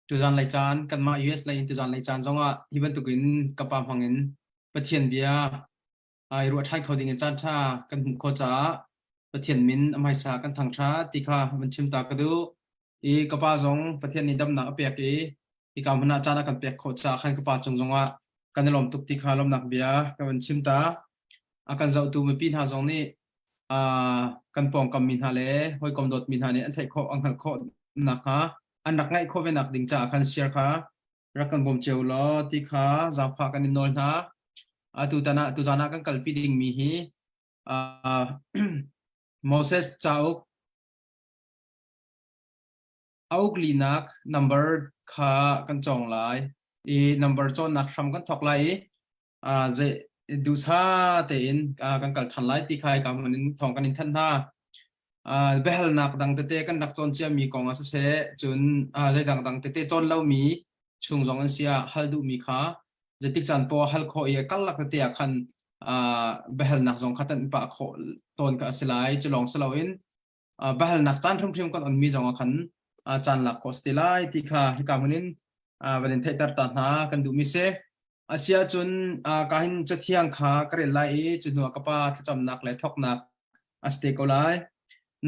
Tuzan lei caan kanmah US lei in tuzan lei caan zongah hi bantukin ka pa hmangin Pathian bia ai ruah ṭhan kho ding in caan ṭha kan hmuh khawh caah Pathian min a hmaisa kan thangṭhat ti kha van chim ta ka duh. I ka pa zong Pathian nih damnak a pek i hika hmun ah caan a kan pek khawh caah khan ka pa cung zongah kan i lawm tuk ti kha lawmnak bia ka van chim ta. A kan zohtu mipi hna zong nih kan pawngkam mi hna le hawikom dawtmi hna nih an theih khawh an hngalh khawh nakhnga an rak ngaih khawh ve nak ding caah khan share kha rak kan bawm cio law ti kha zaangfah kan in nawl hna. Atu tan ah tuzan ah kan kalpi dingmi hi uh, Moses cauk a uk linak number kha kan cawng lai i number cawnnak hram kan thawk lai i uh, zei duhsa tein uh, kan kal than lai ti kha ka hmun in thawng kan in thanh hna. Uh, biahalnak dang tete kan rak cawn ciami kong ah siseh cun uh, zei dang dang tete cawn lomi chung zong an si ah hal duhmi kha zeitik caan poah hal khawh i karlak tete ah khan uh, biahalnak zong kha tan pah khawh tawn ka a si lai. Cu lawng si loin uh, biahalnak caan hrimhrim kan onmi zong ah khan uh, caan lak khawh a si te lai ti kha hika hmun in uh, van in theihter ta hna kan duhmi si. Asiahcun uh, ka hin cathiang kha ka rel lai i cu hnuah ka pa thlacamnak le thawknak a si te ko lai.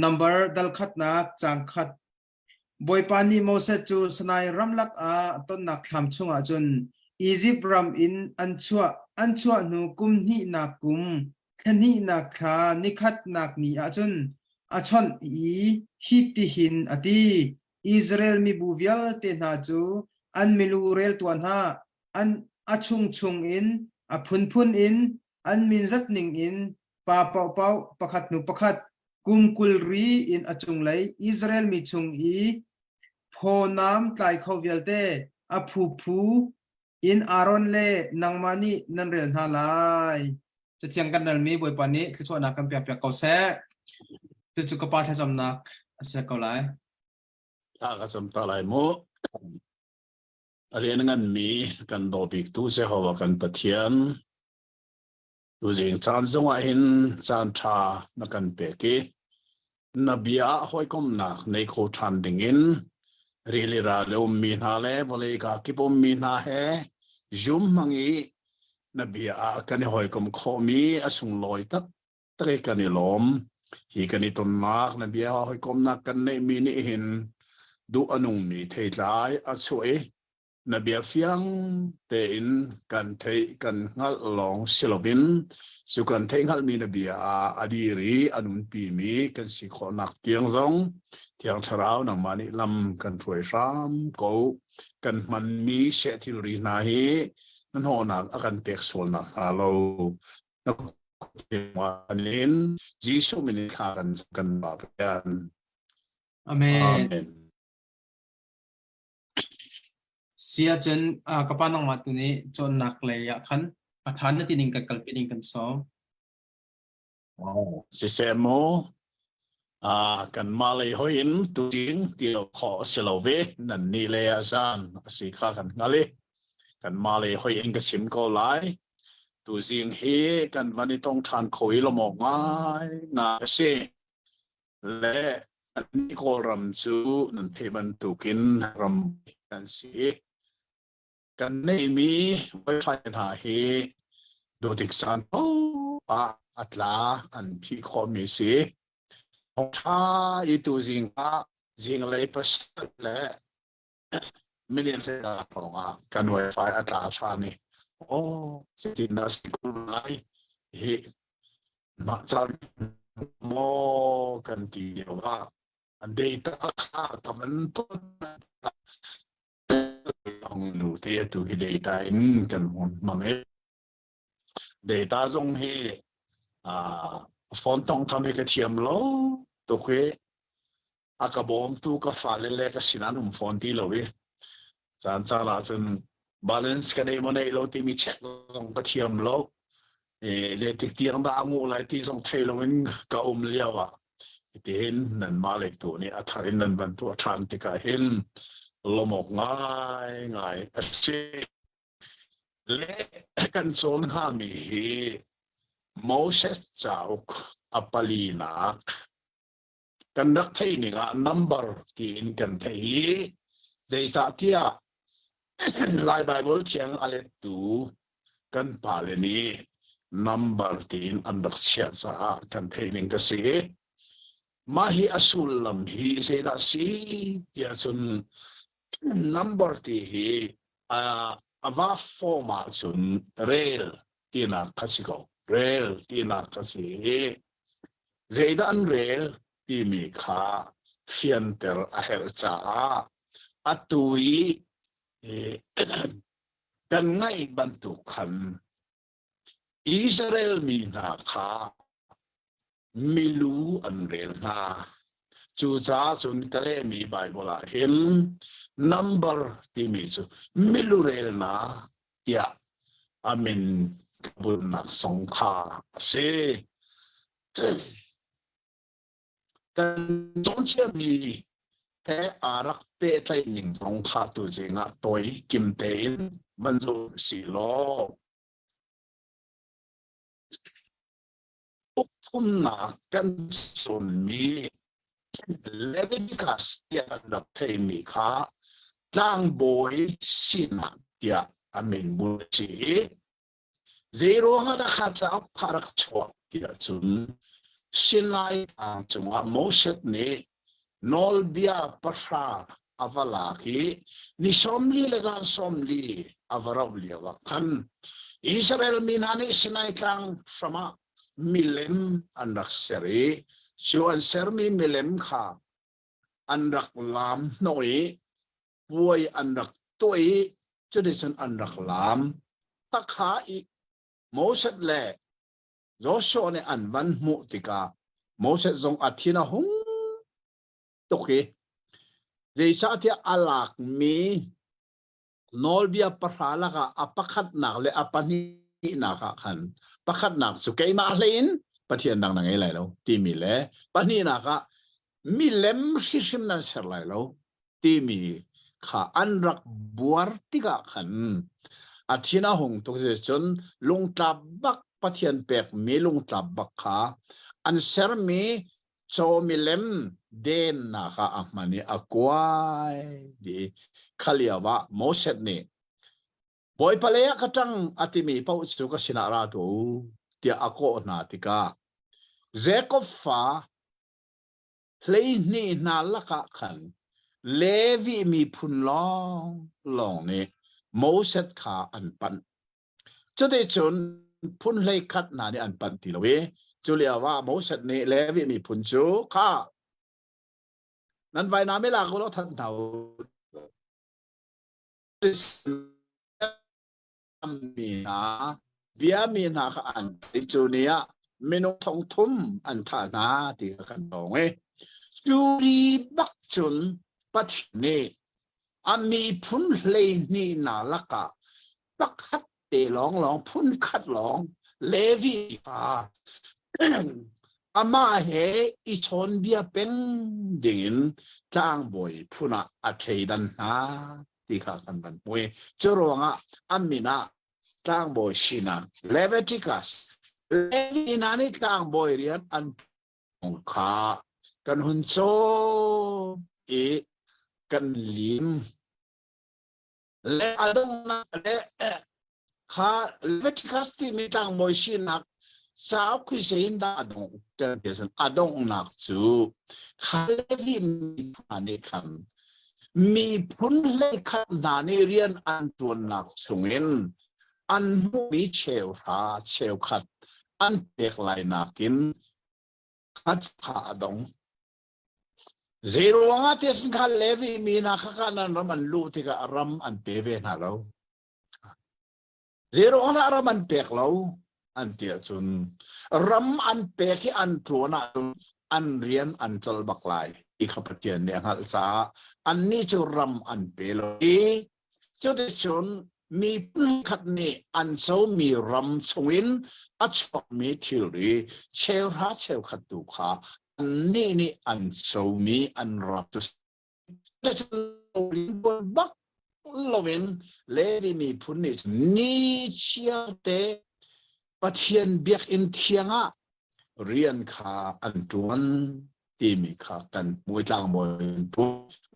Number dal khatnak caang khat Bawipa nih Moses cu Sinai ramlak ah tonnak thlam chungah cun Izipt ram in an chuah an chuah hnu kum hnihnak kum thla hnihnak thla nikhatnak ni ah cun a chawnh i hitihin a ti: Israel mibu vialte hna cu an milu rel tuah hna, an a chungchung in a phunphun in an min zat ning in pa paohpaoh pakhat hnu pakhat kum 20 ri in a cunglei Israel mi chung i phawnam tlai kho vialte a phuphu in Aaron le nangmah nih nan rel hna lai. Cathiang kan relmi Bawipa nih thluachuahnak kan pek piak ko seh. Cucu ka pa thlacamnak a si ko lai. Thla ka cam ta lai mu. A rian nganmi kan daw biktu Jehovah kan Pathian, Tuzing caan zongah hin caan ṭha na kan pek i na bia ah hawikomhnak nei kho ṭhan dingin rili ral i ummi hna le vawlei ka kip ummi hna he zum hmang i na bia ah kan i hawikom khawhmi a sunglawi taktak i kan i lawm. Hi kan i tonnak na bia hawikomhnak kan neihmi nih hin duh a nungmi theitlai a chuah i Na bia fiang tein kan theih kan hngalh lawng si loin cu kan theih hngalhmi na bia ah a dir i a nunpimi kan si khawhnak tiang zong Thiang Thlarau nangmah nih lam kan hruai hram ko. Kan hmanmi seh thilri hna hi na hnawhnak a kan pek sualnak hnga lo. Na in Jesuh min in thla kan kan ba Pathian. Amen. Amen. Si ahcun ka pa nangmah tu nih cawnnak lei ah khan a ṭha na ti ning kan kalpi ding kan sawm. Siseh mu, kanmah lei hoi in tuzing ti lo khawh a si lo ve. Nan nih lei ah zan a si kha kan hngal i kanmah lei hoi in ka chim ko lai. Tuzing hi kan van i tong ṭhan kho i lawmawk ngai ngai a si. Le annih Kawlram cu nan theih bantukin ram kan si i kan neihmi wifi hna hi duhtik caan paoh ah a tla an phih khawhmi si. Ṭha i tuzing ah zinglei pasarih le minute hlei hrawng ah kan wifi a tla ṭhan i aw zeitin dah si kun lai hi mah caan maw kan ti lio ah data kha ka van ton nu te atu hi data in kan hun hmang i data zong hi phone tong tham hi ka thiam lo tuk i a ka bawmtu ka fale le ka sin an um fawn ti lo i caan caan ah cun balance ka nei maw nei lo timi check zong ka thiam lo e zeitik tiang dah a nguh lai ti zong thei lo in ka um lio ah hitihin nanmah lei tu nih a thar in nan van tuah ṭhan tikah hin lawmawk ngai ngai a si le kan cawn hngami hi Moses cauk a palinak Kan rak theih ning ah number tiin kan theih i. Zeicahtiah Lai Baibal Thiang a lettu kan pale nih number tiin an rak chiah caah kan theih ning ka si. Mah hi a sullam hi zeidah si tiah cun number ti hi a va form ahcun rel tinak kha si ko. Rel tinak kha si i zeidah an rel timi kha fianter a herh caah atu i kan ngaih bantuk khan Israel mi hna kha milu an rel hna. Cucaah cun ka lehmi Baibal ah hin number timi cu milu relnak tiah a min ka bunnak song kha a si. Kan cawnchiami he aa rak pehtlaih ning zong kha tuzing ah tawi kim tein van zoh si law ukthumnak kan cawnmi Leviticus tiah kan rak theihmi kha tlangbawi sinak tiah a min bul a si i Zeiruangah dah kha cauk kha rak chuah tiah cun Sinai tlang cungah Moses nih nawlbia pahra a va lak i ni 40 le zan 40 a va rauh lio ah khan Israel mi hna nih Sinai tlang hram ah milem an rak ser i cu an sermi milem kha an rak laam hnawh i puai an rak tuah i cuticun an rak laam. Khakha i Moses le Joshua nih an van hmuh tikah Moses zong a thin a hung tuk i zeicahtiah a lakmi nawlbia pahra lakah a pakhatnak le a pahnihnak ah khan pakhatnak cu keimah hlei in Pathian dang na ngei lai lo timi le pahnihnak ah milem hrihrim nan ser lai lo timi kha an rak buar tikah khan a thin a hung tuk cun lungtlap bak Pathian pekmi lungtlap bak kha an sermi caw milem dennak ah a hman i a kuai dih kha lio ah Moses nih Bawipa lei ah ka ṭang a timi paoh cu ka sinah ra tuah u tiah a kawh hna tikah Jakob fa 12 hna lakah khan Levi miphun lawng lawng nih Moses kha an panh. Cuticun phun 11 hna nih an panh ti lo i cu lio ah Moses nih Levi miphun cu kha nan vainam i lak u law that hna u mi hna bia mi hna kha an thei cu ni ah minung thong thum an thah hna ti kha kan tong i cu ri bak cun Pathian nih a miphun 12 hna lakah pakhat te lawnglawng phun khat lawng Levi kha amah he i chawnbia peng dingin tlangbawi phun ah a thleidan hna ti kha kan van hmu i cu ruangah a min ah tlangbawi sinak Leviticus Levi hna nih tlangbawi rian an kha kan hun cawn i kan lim le a donghnak le kha Leviticus timi tlangbawi sinak cauk khi sein dah a dongh kan ti a donghnak cu kha Levi mi hna nih khan miphun 11 hna nih rian an ṭuannak chungin an hmuhmi cheuhra cheukhat an pek lai nakin kha kha a dong. Zeiruangah tiah cun kha Levi mi hna kha kha nan ram an luh tikah ram an pe ve hna lo. Zeiruangah ram an pek lo an ti ahcun ram an pek i an ṭuan ahcun an rian an col bak lai ti kha Pathian nih a hngalh caah annih cu ram an pe lo i cuticun miphun khat nih an comi ram chungin a chuakmi thilri cheuhra cheukhat tu kha annih nih an comi an ram cu bak loin Levi miphun nih ni chiarte Pathian biakinn thiang ah rian kha an ṭuan. timi kha kan hmu tlangbawi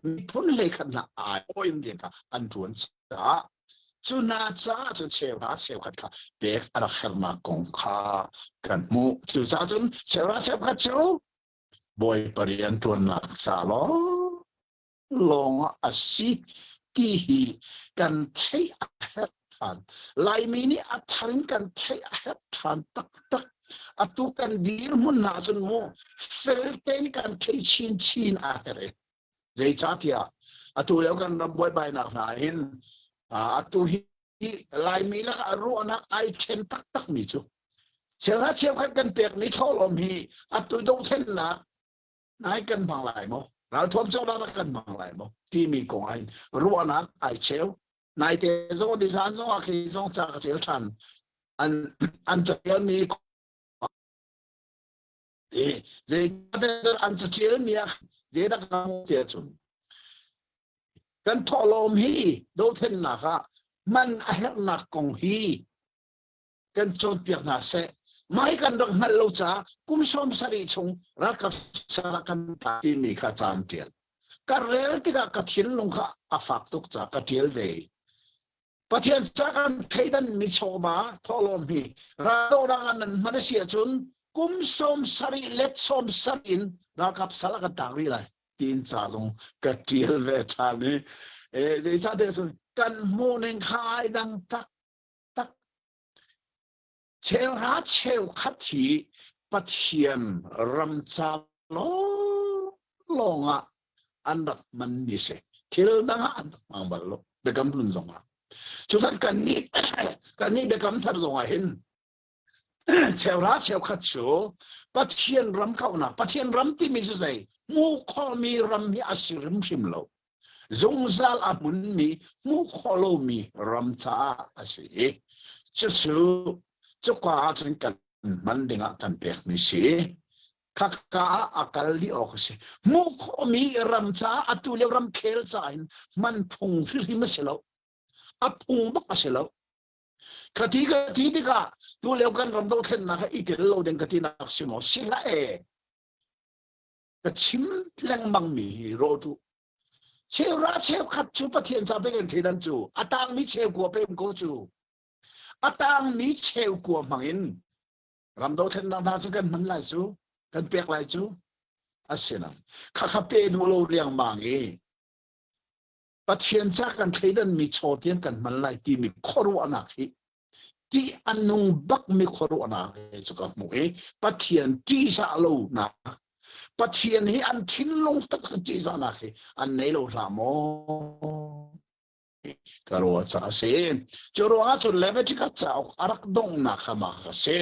miphun hlei khat hna ai awin rian kha an ṭuan caah cu hna caah cun cheuhra cheukhat kha pek a rak herhnak kong kha kan hmuh. Cucaah cun cheuhra cheukhat cu Bawipa rian ṭuannak ca lawng lawng ah a si ti hi kan theih a herh ṭhan. Laimi nih a thar in kan theih a herh ṭhan taktak. Atu kan dirhmun hna cun mu fel tein kan theih chinchin a herh i zeicahtiah atu lio kan ram buaibainak hna hin atu hi Laimi lakah ruahnak ai ṭhen taktakmi cu cheuhra cheukhat kan pekmi thawhlawm hi atu dohthlennak nai kan hmang lai maw ralthuam cawknak kan hmang lai maw timi kong ah hin ruahnak ai cheu naite zong nizan zong ah khi zong ca ka ṭial ṭhan an an caṭialmi Zeidah an caṭialmi ah zeidah ka hmuh tiah cun kan thawhlawm hi dothlennak ah hman a herhnak kong hi kan cawnpiak hna seh. Mah hi kan rak hngalh lo caah kum 70 chung ralkap sal ah kan tla timi kha ca an ṭial. Ka rel tikah ka thinlung kha a fak tuk caah ka ṭial ve. Pathian ca kan thleidan mi chawva thawhlawm hi raldohnak ah nan hman a si ahcun kum 70 let 70 in ralkap sal ah kan tang rih lai tiin ca zong ka ṭial ve ṭhan i zeicahtiah cun kan hmuhning kha ai dang taktak. Cheuhra cheukhat hi Pathian ram ca lawnglawng ah an rak hmanmi si. Thil dang ah an rak hmang bal lo. Biakam hlun zong ah. Cutan kannih kannih biakam thar zong ah hin cheuhra cheukhat cu Pathian ram kauhnak Pathian ram timi cu zei hmuh khawhmi ram hi a si hrimhrim lo. Zungzal a hmunmi hmuh khawh lomi ram caah a si i cucu cuka ah cun kan hman dingah kan pekmi si. Khaka ah a kal dih awk a si. Hmuh khawhmi ram caah atu lio ramkhel caah hin hman phung hrimhrim a si lo. A phung bak a si lo. Ka ti ka ti tikah tu lio kan ram dothlennak ah i tel lo ding ka ti nak si maw? Si hlah e. Ka chim lengmang mi hi rawh tu. Cheuhra cheukhat cu Pathian ca pek in thleidan cu a tangmi cheukua pem ko cu. A tangmi cheukua hmang in ram dothlennak hna cu kan hman lai cu kan pek lai cu asinan khakha pe duh lo riangmang i Pathian ca kan thleidan mi chaw tiang kan hman lai timi khuaruahnak hi ṭih a nung bakmi khuaruahnak he cu ka hmuh i Pathian ṭihzah lonak Pathian hi an thinlung taktak ṭihzahnak hi an nei lo hlah maw ka ruah ca a si. Cu ruangah cun Leviticus cauk a rak donghnak kha mah a si.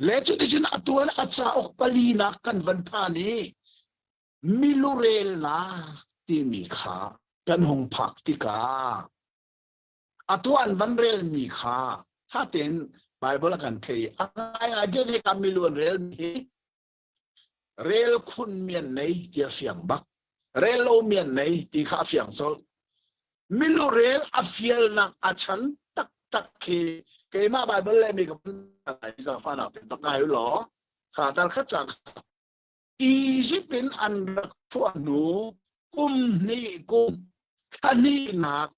Le cuticun atu in a cauk palinak kan van phan i milurelnak timi kha kan hung phak tikah atu an van relmi kha tha tein Bible a kan thei. A ngaingai bia hi ka milu an relmi hi Rel khun mi an nei ti a fiang bak. Rel lo mi an nei ti kha a fiang colh. Milu rel a fialnak a chan taktak khi keimah Bible le mi ka zaangfahnak te bak ngai law kha tal khat ca Egypt in an rak chuah hnu kum hnih kum thla hnihnak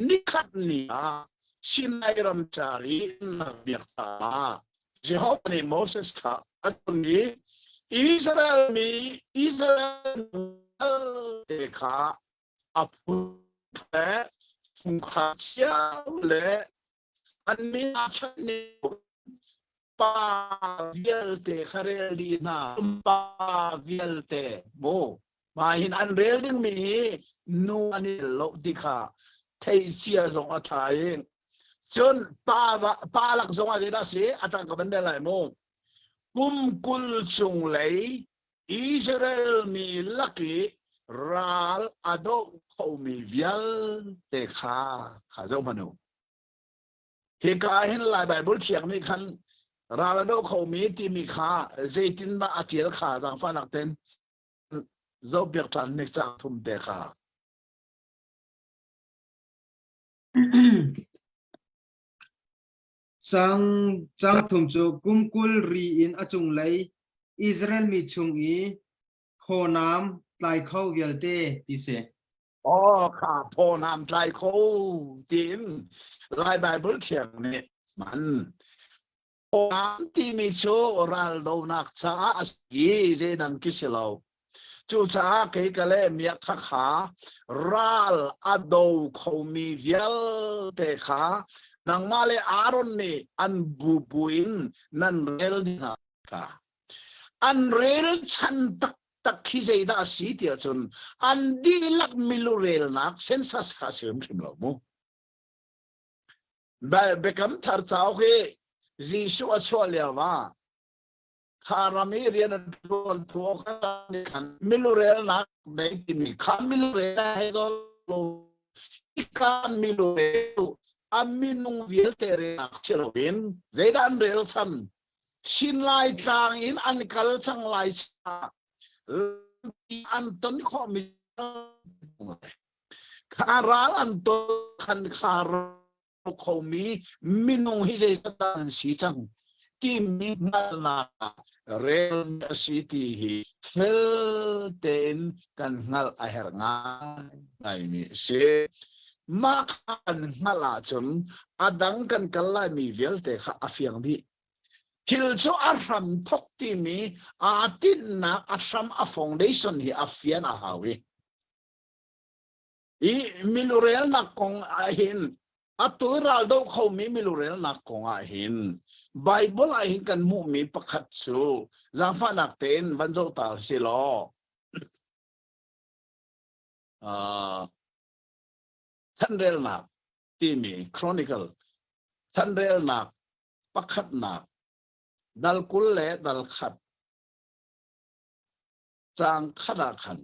Nikhat ni ah Sinai ramcar i an biak caah Jehovah nih Moses kha a chim i Israel mi Israel vialte kha a phun le chungkhar cio le an min aa chanh ning pa vialte kha rel dih hna pa vialte mu mah hin an rel dingmi hi nu an i lo ti kha thei cia zong a tha i cun pa pa lak zong ah zeidah si a tang ka van rel lai mu kum 20 cung lei Israel mi lak i ral a doh khomi vialte kha kha zoh hmanh u Hika hin Lai Baibal Thiang nih khan ral a do khomi timi kha zeitindah a ṭial kha zaangfahnak tein zohpiak ṭhan hnik caang thum te kha. Caang caang thum cu kum 20 ri in a cunglei Israel mi chung i. Phawnam tlai kho vialte ti si. Aw kha phawnam tlai kho tiin Lai Bible thiang nih man. Phawnam timi cu raldonak caah a si zeidang ki si lo. Cucaah kei ka le miak kha kha ral a do khomi vialte kha nangmah le Aaron nih an bubu in nan rel hna kha. An rel chan taktak hi zeidah a si tiah cun an dihlak milurelnak census kha a si hrimhrim lo mu. Biakam thar cauk hi Jesuh a chuah lio ah kha ram i rian a ṭuan tu khan milurelnak nei timi kha milurel he zolo ka milurel a minung vialte relnak si loin zeidah an rel chan Sin lai tlang in an kal cang lai an ton khawhmi kha ral an ton khan kha khomi minung hi zeizat dah an si cang timi hngalhnak ah rel a si ti hi fel tein kan hngalh a herh ngaingaimi a si. Mah kha kan hngalh ahcun a dang kan kal laimi vialte kha a fiang dih. Thil cu a hram thok timi aa tinhnak a hram a foundation hi a fian a hau i I milurelnak kong ahhin atu raldoh khomi milurelnak kong ahhin Bible ahhin kan hmuhmi pakhat cu zaangfahnak tein van zoh ta si law uh, chanrelnak timi chronicle chanrelnak pakhatnak dal 20 le dal khat caang khat ah khan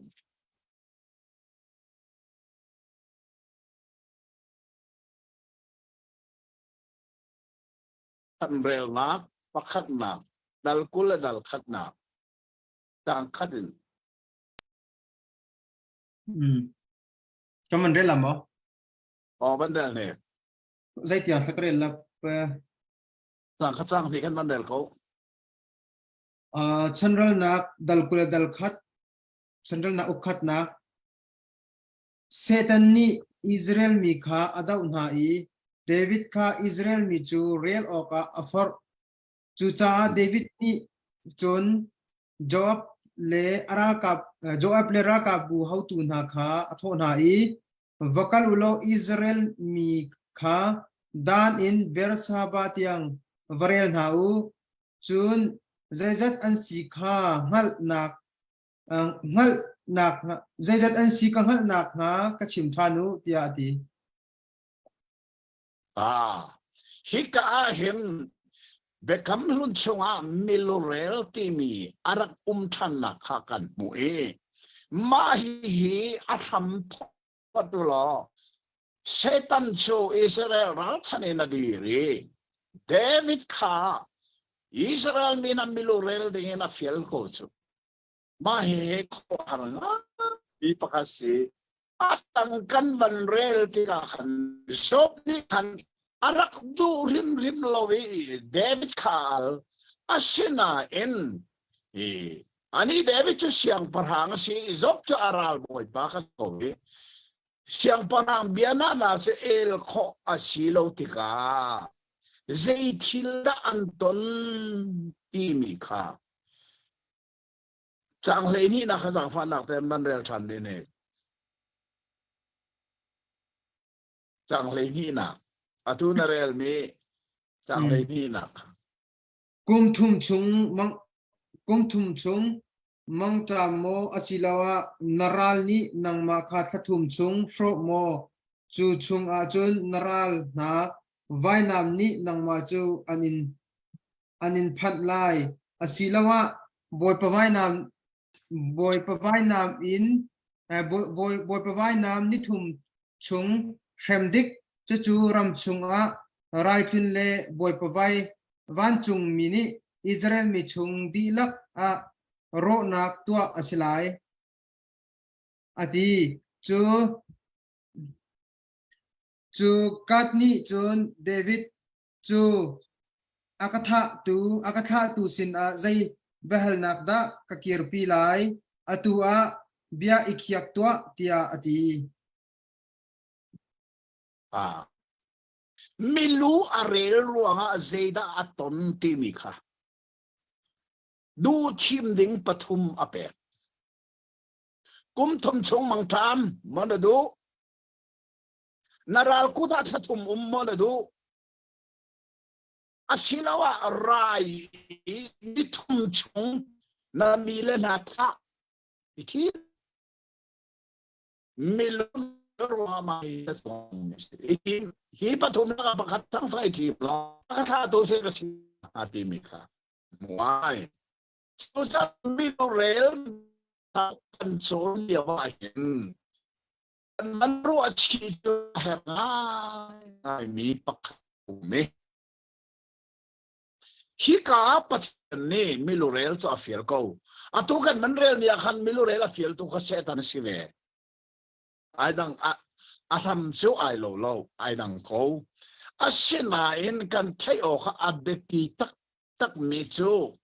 Thangrelnak pakhatnak dal 20 le dal khatnak caang khat in. Kan van rel la maw? Aw van rel ne. Zeitiang thla ka rel la? Caang khat caang hnih kan van rel ko. Uh, chanralnak dal 20 le dal khat chanralnak ukkhatnak Satan nih Israel mi kha a doh hna i David kha Israel mi cu rel awkah a forh. Cucaah David nih cun Joab le a ralkap Joab le ralkapbu haotu hna kha a thawh hna i, Va kal u law Israel mi kha Dan in Beersheba tiang va rel hna u, cun zeizat an si kha hngalhnak hngalhnak zeizat an si ka hngalhnak hnga ka chim ṭhan u tiah a ti. Ah, hika ah hin Biakam Hlun chungah milurel timi a rak um ṭhannak kha kan hmuh i mah hihi a hram thawt u law Satan cu Israel ralchan in a dir i David kha Israel mi hna milurel ding in a fial ko cu. Mah hihi khuaruahhar ngai pakhat si. A tang kan van rel tikah khan Job nih khan a rak duh hrimhrim lo i David kha al. Asinain i ani David cu siangpahrang a si i Job cu a ralbawipa kha ko i siangpahrang bia na na cu el khawh a si lo tikah zei thil dah an ton timi kha Caang 12 nak kha zaangfahnak tein van rel ṭhan ding ni. Caang 12 nak. Atu na relmi caang 12 nak. Kum thum chung mang kum thum chung mangṭam maw asiloah na ral nih nangmah kha thla thum chung hrawh maw cu chung ahcun na ral hna vainam nih nangmah cu an in an in phanh lai asiloah Bawipa vainam Bawipa vainam in Bawipa vainam nithum chung hrem dik cucu ram chungah raitlun le Bawipa vai vancungmi nih Israel mi chung dihlak ah rawhnak tuah a si lai a ti. Cu cu Gad nih cun David cu a ka thahtu a ka thlahtu sinah zei biahalnak dah ka kirpi lai? Atu ah bia i khiak tuah, tiah a ti. Ah. Milu a rel ruangah zeidah a ton timi kha duh thim ding pathum a pek. Kum thum chung mangṭam maw na duh? Na ral kut ah thla thum um maw na duh? Asiloah rai i ni thum chung na mi le hna thah i thim. Milung ruangah mah hi a cawng hi pathum lakah pakhat thang sai thim law ka thlah tu si ka si timi kha muai. Cucaah milurel kan cawn lio ah hin kan man ruah chi cu a herh ngaingaimi pakhat um i hika ah Pathian nih milurel cu a fial ko. Atu kan man relmi ah khan milurel a fialtu kha Satan a si ve. Ai dang a, a hram cu ai lo lo, ai dang ko. Asinain kan theih awk a biapi tak takmi cu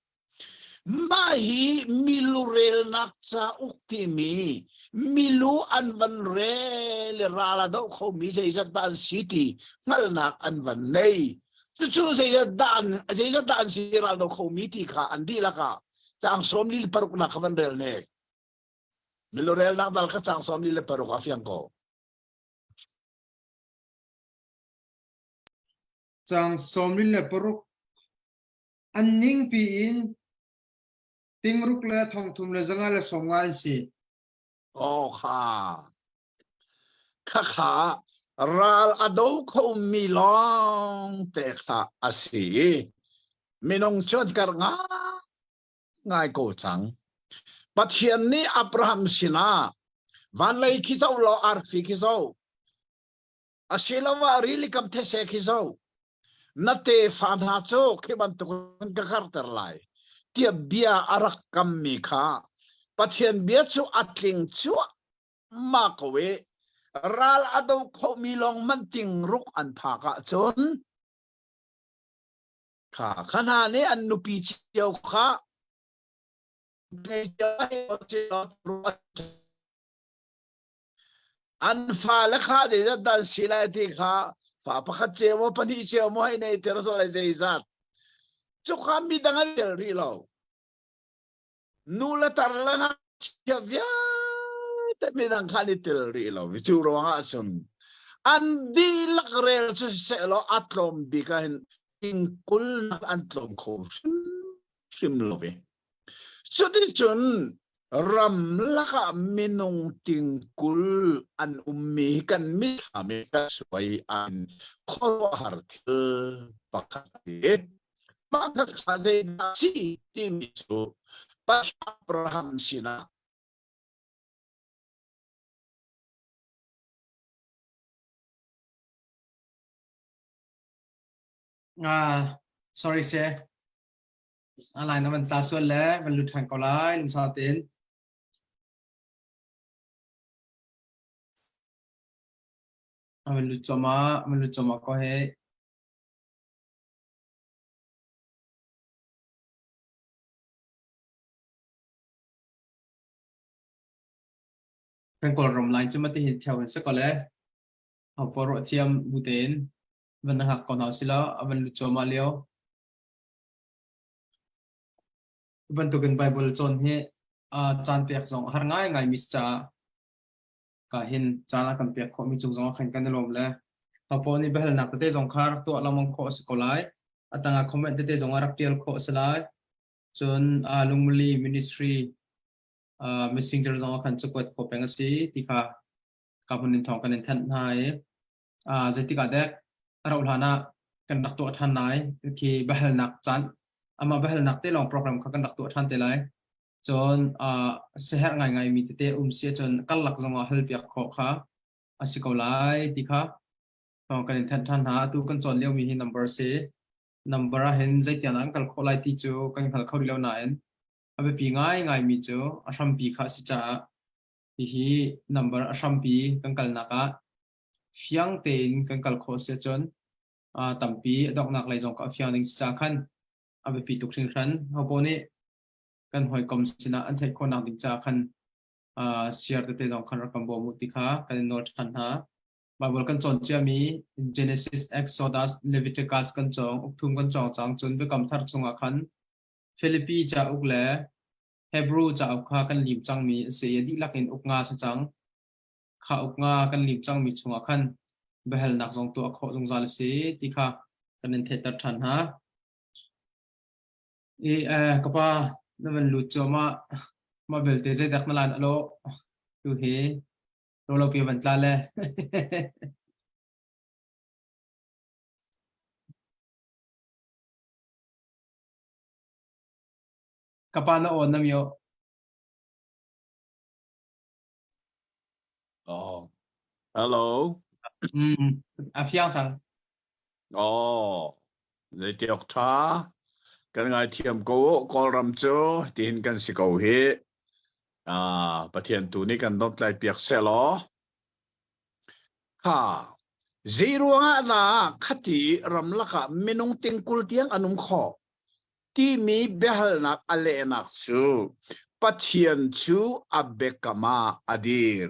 mah hi milurelnak cauk timi milu an van rel i ral a doh khomi zeizat dah an si ti hngalhnak an van nei. Cucu zeizat dah an zeizat dah an si ral do khomi ti kha an dihlak ah caang sawm li paruknak kha van rel ne. Milurelnak dal kha caang sawm li le paruk a fiang ko. Caang 46 An ningpi in tingruk le thongthum le zanga le sawmnga an si. Aw kha. Khakha ral a do khomi lawng te kha a si i minung cu an karh ngai ko cang. Pathian nih Abraham sinah vanlei khi zoh law arfi khi zoh asiloah rili kam these khi zoh na tefa hna cu khi bantukin ka karter lai tiah bia a rak kammi kha Pathian bia cu a tling cuahmah ko i ral a do khomi lawng man tingruk an phak ahcun kha kha hna nih an nupi cio kha An fale kha zeizat dah an si lai ti kha fa pakhat cio maw pahnih cio maw hei nei ter lai zeizat. Cuka midang an tel rih lo. Nu le tar le ngakchia vialte midang kha an i tel rih lo. Cu ruangah cun an dihlak rel cu siseh law a tlawm bik ah hin tingkul nak an tlawm kho hrimhrim lo ve. Cuticun ramlak ah minung tingkul an ummi hi kan mitthlam i kan suai an khuaruahhar thil pakhat a si. Mah kha zeidah a si timi cu Pathian Abraham sinah Ah, sorry sir. A lai na van tla sual le van lut ṭhan ko lai lungsau tein. A van lut cuahmah, a van lut cuahmah ko he. Kan Kawlram line cu mati hin theo in si ko le. Ho paoh ruah thiam bu tein van na hngak ko hna usih law a van lut cuahmah lio. Bantukin Baibal cawn hi caan pek zong a har ngaingaimi si caah ka hin caan a kan pek khawhmi cung zong ah khan kan i lawm le hopoah nih biahalnak tete zong kha rak tuah lengmang khawh a si ko lai. A tangah comment tete zong ah rak ṭial khawh a si lai. Cun Lungmuli Ministry messenger zong ah khan cakuat khawh peng a si ti kha ka hmun in thawng kan in thanh hna i zeitik ah dek a rauh hlan ah kan rak tuah ṭhan lai khi biahalnak caan amah biahalnak te lawng program kha kan rak tuah ṭhan te lai cun siaherh ngaingai mi tete um si ahcun karlak zong ah halpiak khawh kha a si ko lai ti kha kan in thanh ṭhan hna atu kan cawn lio mi hi number si number ah hin zeitiang an kal khawh lai ti cu kan hngal kho rih lo nain a biapi ngaingai mi cu a hrampi kha a si caah hihi number a hrampi kan kalnak ah fiang tein kan kal khawh si ahcun tampi a donghnak lei zong kha a fiang ding si caah khan a biapi tuk hringhran. Hopoah nih kan hawikom sinah an theih khawhnak ding caah khan uh, share tete zong khan rak kan bawm u ti kha kan in nawl ṭhan hna. Bible kan cawn ciami Genesis, Exodus, Leviticus kan cawng, ukthum kan cawng cang cun Biakam Thar chungah khan Philippi cauk le Hebrew cauk kha kan lim cangmi a si i dihlak in uk nga si cang. Kha uk nga kan lim cangmi chungah khan biahalnak zong tuah khawh zungzal a si ti kha kan in theihter ṭhan hna. I eh, ka pa na van lut cuahmah. Mah belte zeidak na lan a lawh. Tu hi rolo pi van tla le. Ka pa na awn na mio. Oh. Hello. Mm, a fiang cang. Oh. Zeitiok tha. Kan ngai thiam ko Kawlram cu tiin kan si ko hi. Ah, Pathian tu nih kan dawt lai piak seh law. Kha. Zei ruangah dah khati ramlak ah minung tingkul tiang an um khawh? Timi biahalnak a lehnak cu Pathian cu a biakam ah a dir.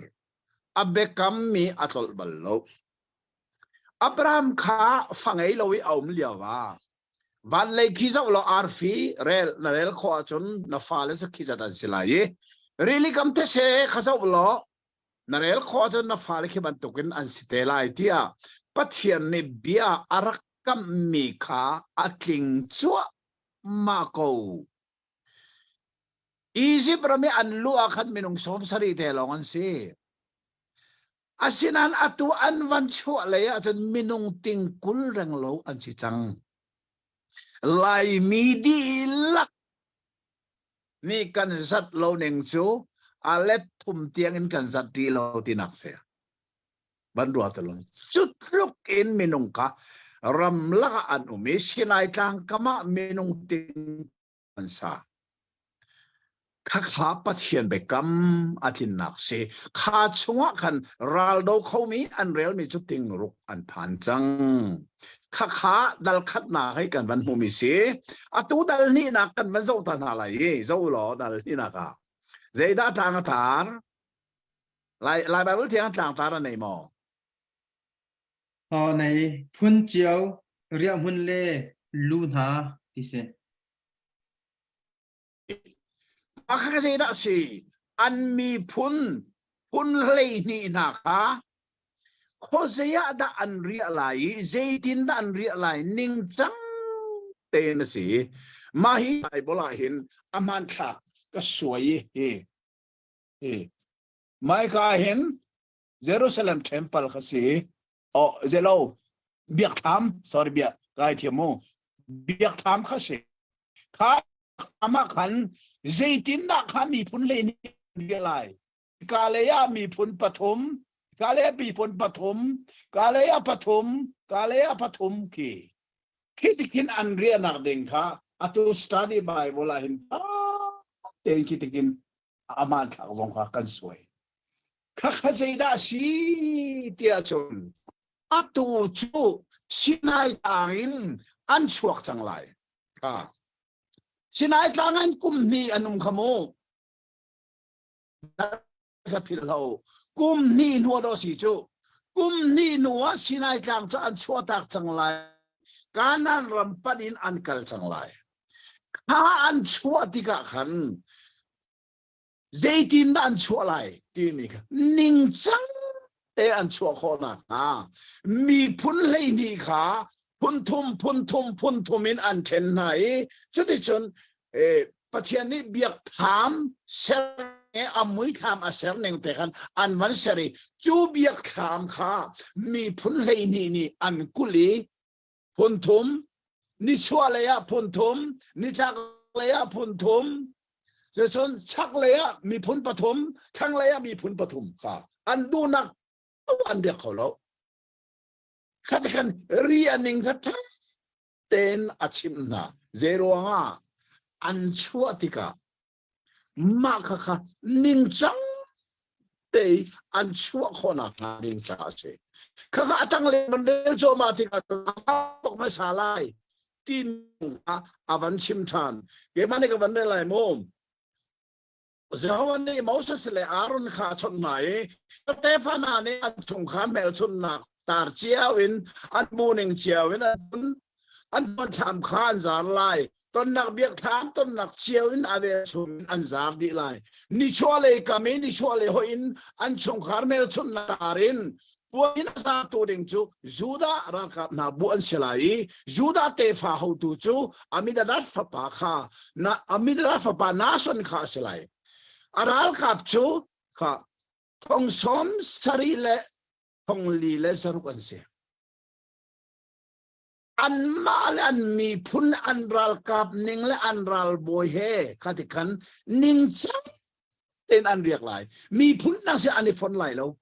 A biakammi a tlolh bal lo. Abraham kha fa ngei lo i a um lio ah van lei khi zoh law arfi rel na rel khawh ahcun na fale cu khi zat an si lai i rili kam these kha zoh law na rel khawh ahcun na fale khi bantukin an si te lai tiah Pathian nih bia a rak kamhmi kha a tling cuahmah ko. Izipt ram i an luh ah khan minung 70 te lawng an si. Asinain atu an van chuah lei ahcun minung ting 20 renglo an si cang. Laimi dihlak nih kan zat lo ning cu a let thum tiang in kan zat rih lo tinak si. Van ruat lo. Cu tluk in minung kha ramlak ah an um i Sinai tlang kam ah minung ting an sa. Khakha Pathian biakam a tlinnak si. Kha chungah khan raldo khomi an relmi cu tingruk an phan cang. Khakha dal khatnak hei kan van hmumi si. Atu dal hnihnak kan van zoh ta hna lai i zoh law dal hnihnak ah. Zeidah tlang a tar? Lai, Lai Bible thiang tlangtar a nei maw? Aw nei phun cio riahhmun le lu hna ti si. Mah kha zeidah si? An miphun phun 12 hna kha khuazei ah dah an riah lai i zeitin dah an riah lai ningcang tein a si. Mah hi Bible ah hin a hmanthlak ka suai i hi hi Maika hin Jerusalem temple kha si. Oh, zelo biakthlam sorry biak kai thiam mu biakthlam kha si. Kha amah khan zeitindah kha miphun hlei nih lai ka lei ah miphun pathum ka lei ah miphun pathum ka lei ah pathum ka lei ah pathum khi khi tikhin an riahnak ding kha atu study bible ah hin tein khi tikin aman thlak zong kha kan suai kha kha zeidah si tiah cun atu cu Sinai tlang in an chuak cang lai kha Sinai tlang an kum hnih an um kha mu ka philh lo kum hnih hnu do si cu kum hnih hnu ah Sinai tlang cu an chuahtak cang lai Kanaan ram pan in an kal cang lai kha an chuah tikah khan zeitindah an chuah lai timi kha ningcang te an chuah khawh nakhnga miphun 12 kha phun thum phun thum phun thum in an ṭhen hna i cuticun Pathian nih biakthlam ser a muithlam a ser ning te khan an van ser i cu biakthlam kha miphun 12 nih an kulh i phun thum nichuah lei ah phun thum nitlak lei ah phun thum cucun chak lei ah miphun pathum thlang lei ah miphun pathum kha an duhnak an biak kho lo khat khan ri aning kha ṭha tein a chimh hna zei ruangah an chuah tikah Mah khakha ningcang te an chuah khawhnak hnga ding caah a si. Khakha a tang le van rel cuahmah tikah bok hmasa lai ti kha a van chim ṭhan. Keimah nih ka van rel lai mu. Jehovah nih Moses le Aaron kha a chawnh hna i tefa hna nih an chungkhar hmelchunhnak tar cio in an bu ning cio in an an thlam kha an zar lai. Tonnak biakthlam tonnak cio in a velchum in an zar dih lai. Nichuahlei kam i nichuahlei hoih in an chungkhar hmelchunhnak tar in puan in a zartu ding cu Judah ralkap hna bu an si lai i Judah tefa hotu cu Amminadab fapa kha na Amminadab fapa Nahshon kha a si lai. A ralkap cu kha thong sawm sarih le thong li le zaruk an si. Anmah le an miphun an ralkap ning le an ralbawi he kha ti khan ningcang tein an riak lai. Miphun dang si an i fon lai lo.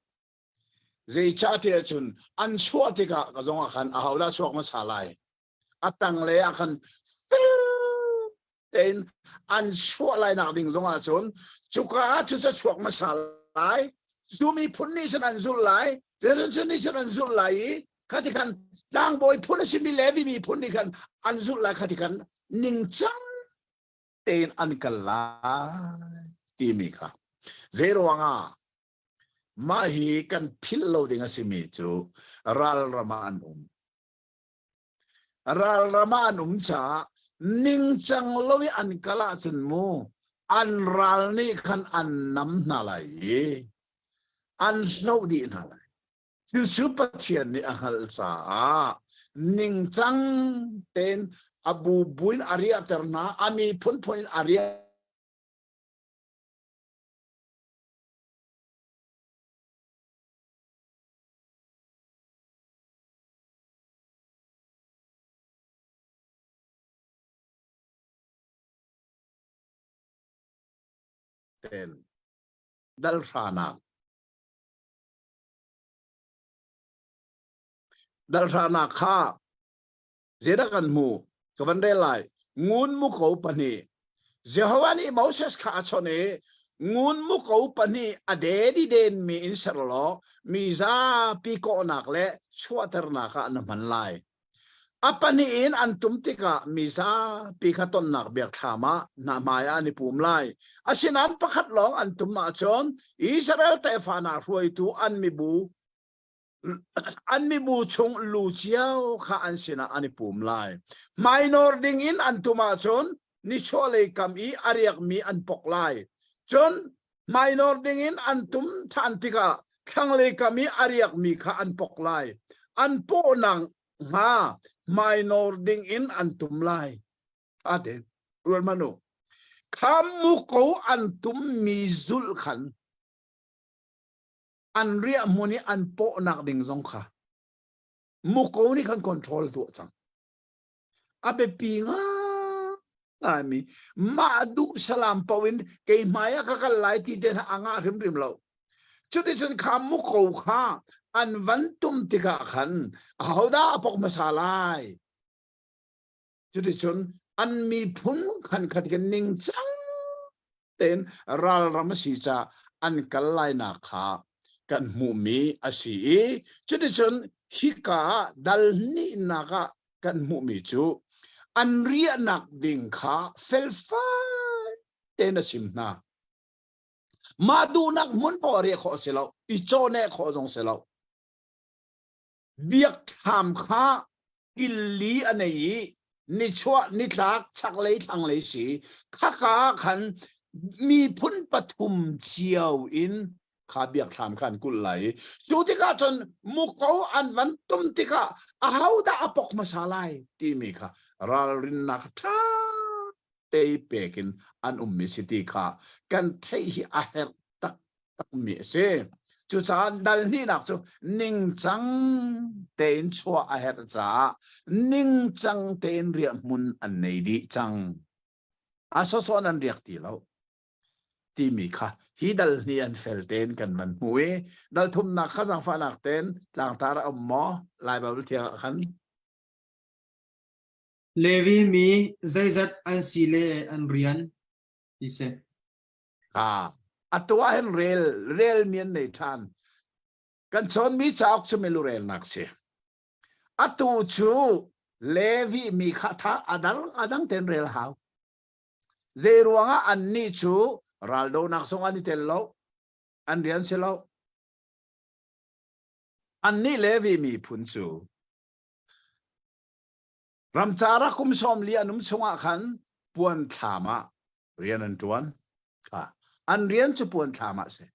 Zeicahtiah cun an chuah tikah ka zong ah khan ahodah chuak hmasa lai? A tanglei ah khan fel tein an chuah lai nak ding zong ah cun cuka ah cu ca chuak hmasa lai. Cu miphun nih cun an zulh lai. Cu nih cun an zulh lai i khati khan tlangbawi phun a simi Levi miphun nih khan an zulh lai khati khan ningcang tein an kal lai timi kha. Zeiruangah Mah hi kan philh lo ding a simi cu ralram ah an um. Ralram ah an um caah ningcang lo i an kal ahcun mu an ral nih khan an nam hna lai i an hloh dih hna lai. Cucu Pathian nih a hngalh caah ningcang tein a bubu in a riahter hna, a miphun phun in a riah Ten dal hranak dal hranak kha Zeidah kan hmuh? Ka van rel lai. Ngun muko pahnih. Jehovah nih Moses kha a chawnh i ngun muko pahnih a dedi denmi in ser law mi zapi kawhnak le chuahternak ah na hman lai. A pahnih in an tum tikah mi zapi kha tonnak biakthlam ah hna hmai ah an i pum lai. Asinain pakhat lawng an tum ahcun Israel tefa hna hruaitu an mibu an mibu chung lu cio kha an sinah an i pum lai. Hmainawr ding in an tum ahcun nichuahlei kam i a riakmi an pok lai. Cun hmainawr ding in an tum ṭhan tikah thlanglei kam i a riakmi kha an pok lai. An pawhnak hnga hmainawr ding in an tum lai. Ate ruat hmanh u. Kha muko an tummi zulh khan an riah hmun i an pawhnak ding zong kha muko nih khan control tuah cang a biapi ngaimi mah duh salam po in kei hmai ah ka kal lai ti te hna a ngah hrimhrim lo cuticun kha muko kha an van tum tikah khan ahodah a pok hmasa lai cuticun an miphun khan khat kan ningcang tein ralram a si caah an kal lainak kha kan hmuhmi a si i cuticun hika ah dal hnihnak ah kan hmuhmi cu an riahnak ding kha felfai tein a chim hna. Mah duhnak hmun poah riah khawh a si lo, i cawhneh khawh zong si lo. Biakthlam kha killi a nei i nichuah nitlak chaklei thlanglei si khaka khan miphun pathum cio in kha biakthlam kha an kulh lai i cu tikah cun muko an van tum tikah ahodah a pok hmasa lai timi kha ralrinnak ṭha te pek in an ummi si ti kha kan theih hi a herh taktakmi a si. Cucaah dal hnihnak cu ningcang tein chuah a herh caah ningcang tein riahhmun an nei dih cang. A sawsawh nan riak ti lo timi kha hi dal hnih an fel tein kan van hmu i dal thumnak kha zaangfahnak tein tlangtar a um maw Lai Baibal thiang ah khan Levi mi zeizat an si le an rian ti si. Ah, atu ah hin rel rel mi an nei ṭhan. Kan cawnmi cauk cu milu relnak si. Atu cu Levi mi kha tha adang adang ten rel hau. Zei ruangah annih cu Raldonak zong an i tel lo. An rian si lo. Annih Levi miphun cu ramcar ah kum 40 an um chungah khan puan thlam ah rian an ṭuan. An rian cu puan thlam ah si.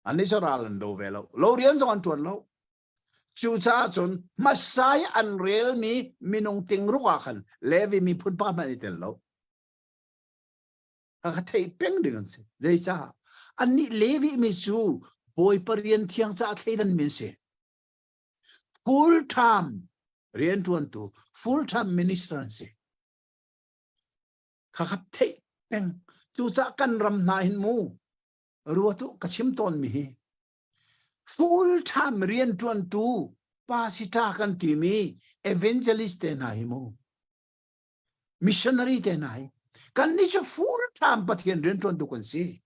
Annih cu ral an do ve lo. Lo rian zong an ṭuan lo. Cucaah cun hmasa i an relmi minung tingruk ah khan Levi miphun pa hmanh i tel lo. Ka theih peng ding an si. Zeicah? Annih Levi mi cu Bawipa rian thiang caah thleidan mi an si. Full time rianṭuantu, full time minister an si. Kha kha theih peng. Cucaah kan ram hna hin mu ruatu ka chim tawn mi hi full time rianṭuantu pastor kan timi evangelist te hna hi mu missionary te hna hi kan nih cu full time Pathian rianṭuantu kan si.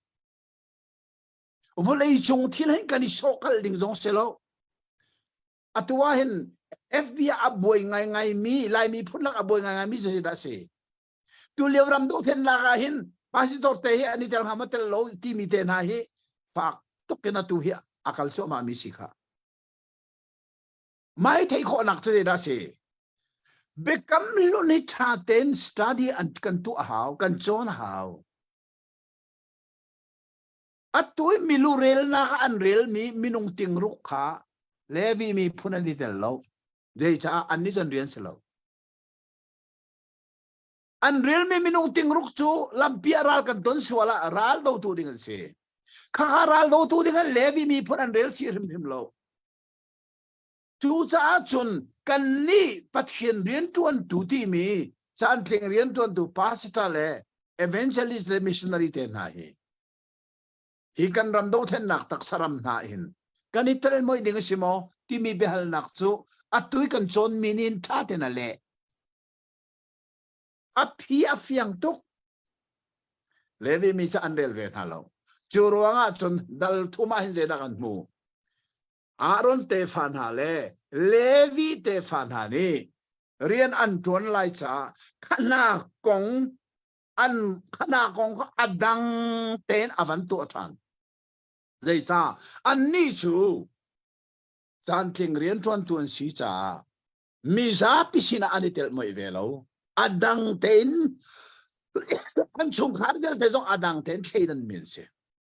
Vawlei cung thil hin kan i sawhkalh ding zong si lo. Atu ah hin FB ah a buai ngaingai mi Laimi phun lak a buai ngaingai mi cu dah si. Tu lio ram dohthlennak ah hin pastor te hi an i tel hnga maw tel lo timi te hna hi fak tuk in atu hi a kal cuahmah mi si kha. Mai theih khawhnak cu zeidah si? Biakam hlun hi ṭha tein study an kan tuah a hau, kan cawn a hau. Atu i milu relnak ah an relmi minung tingruk kha Levi miphun an i tel lo. Zeicah annih cu an rian si lo. An relmi minung tingruk cu lampi ah ral kan ton sual ah ral dotu ding an si. Khakha ral dotu ding an Levi miphun an rel chih hrimhrim lo. Cucaah cun kannih Pathian rianṭuantu timi caantling rianṭuantu pastor le evangelist le missionary te hna hi hi kan ram dothlennak taksa ram hna hin kan i tel moi ding a si maw timi biahalnak cu atu i kan cawnmi nih in ṭha tein a leh. A phi a fiang tuk. Levi mi cu an rel ve hna lo. Cu ruangah cun dal thum ah hin zeidah kan hmu? Aaron tefa hna le Levi tefa hna nih rian an ṭuan lai caah khana kong an khana kong kha a dang tein a van tuah ṭhan. Zeicah annih cu caantling rianṭuantu an si caah mizapi sinah an i telh moih ve lo. A dang tein an chungkhar vialte zong a dang tein thleidan mi an si.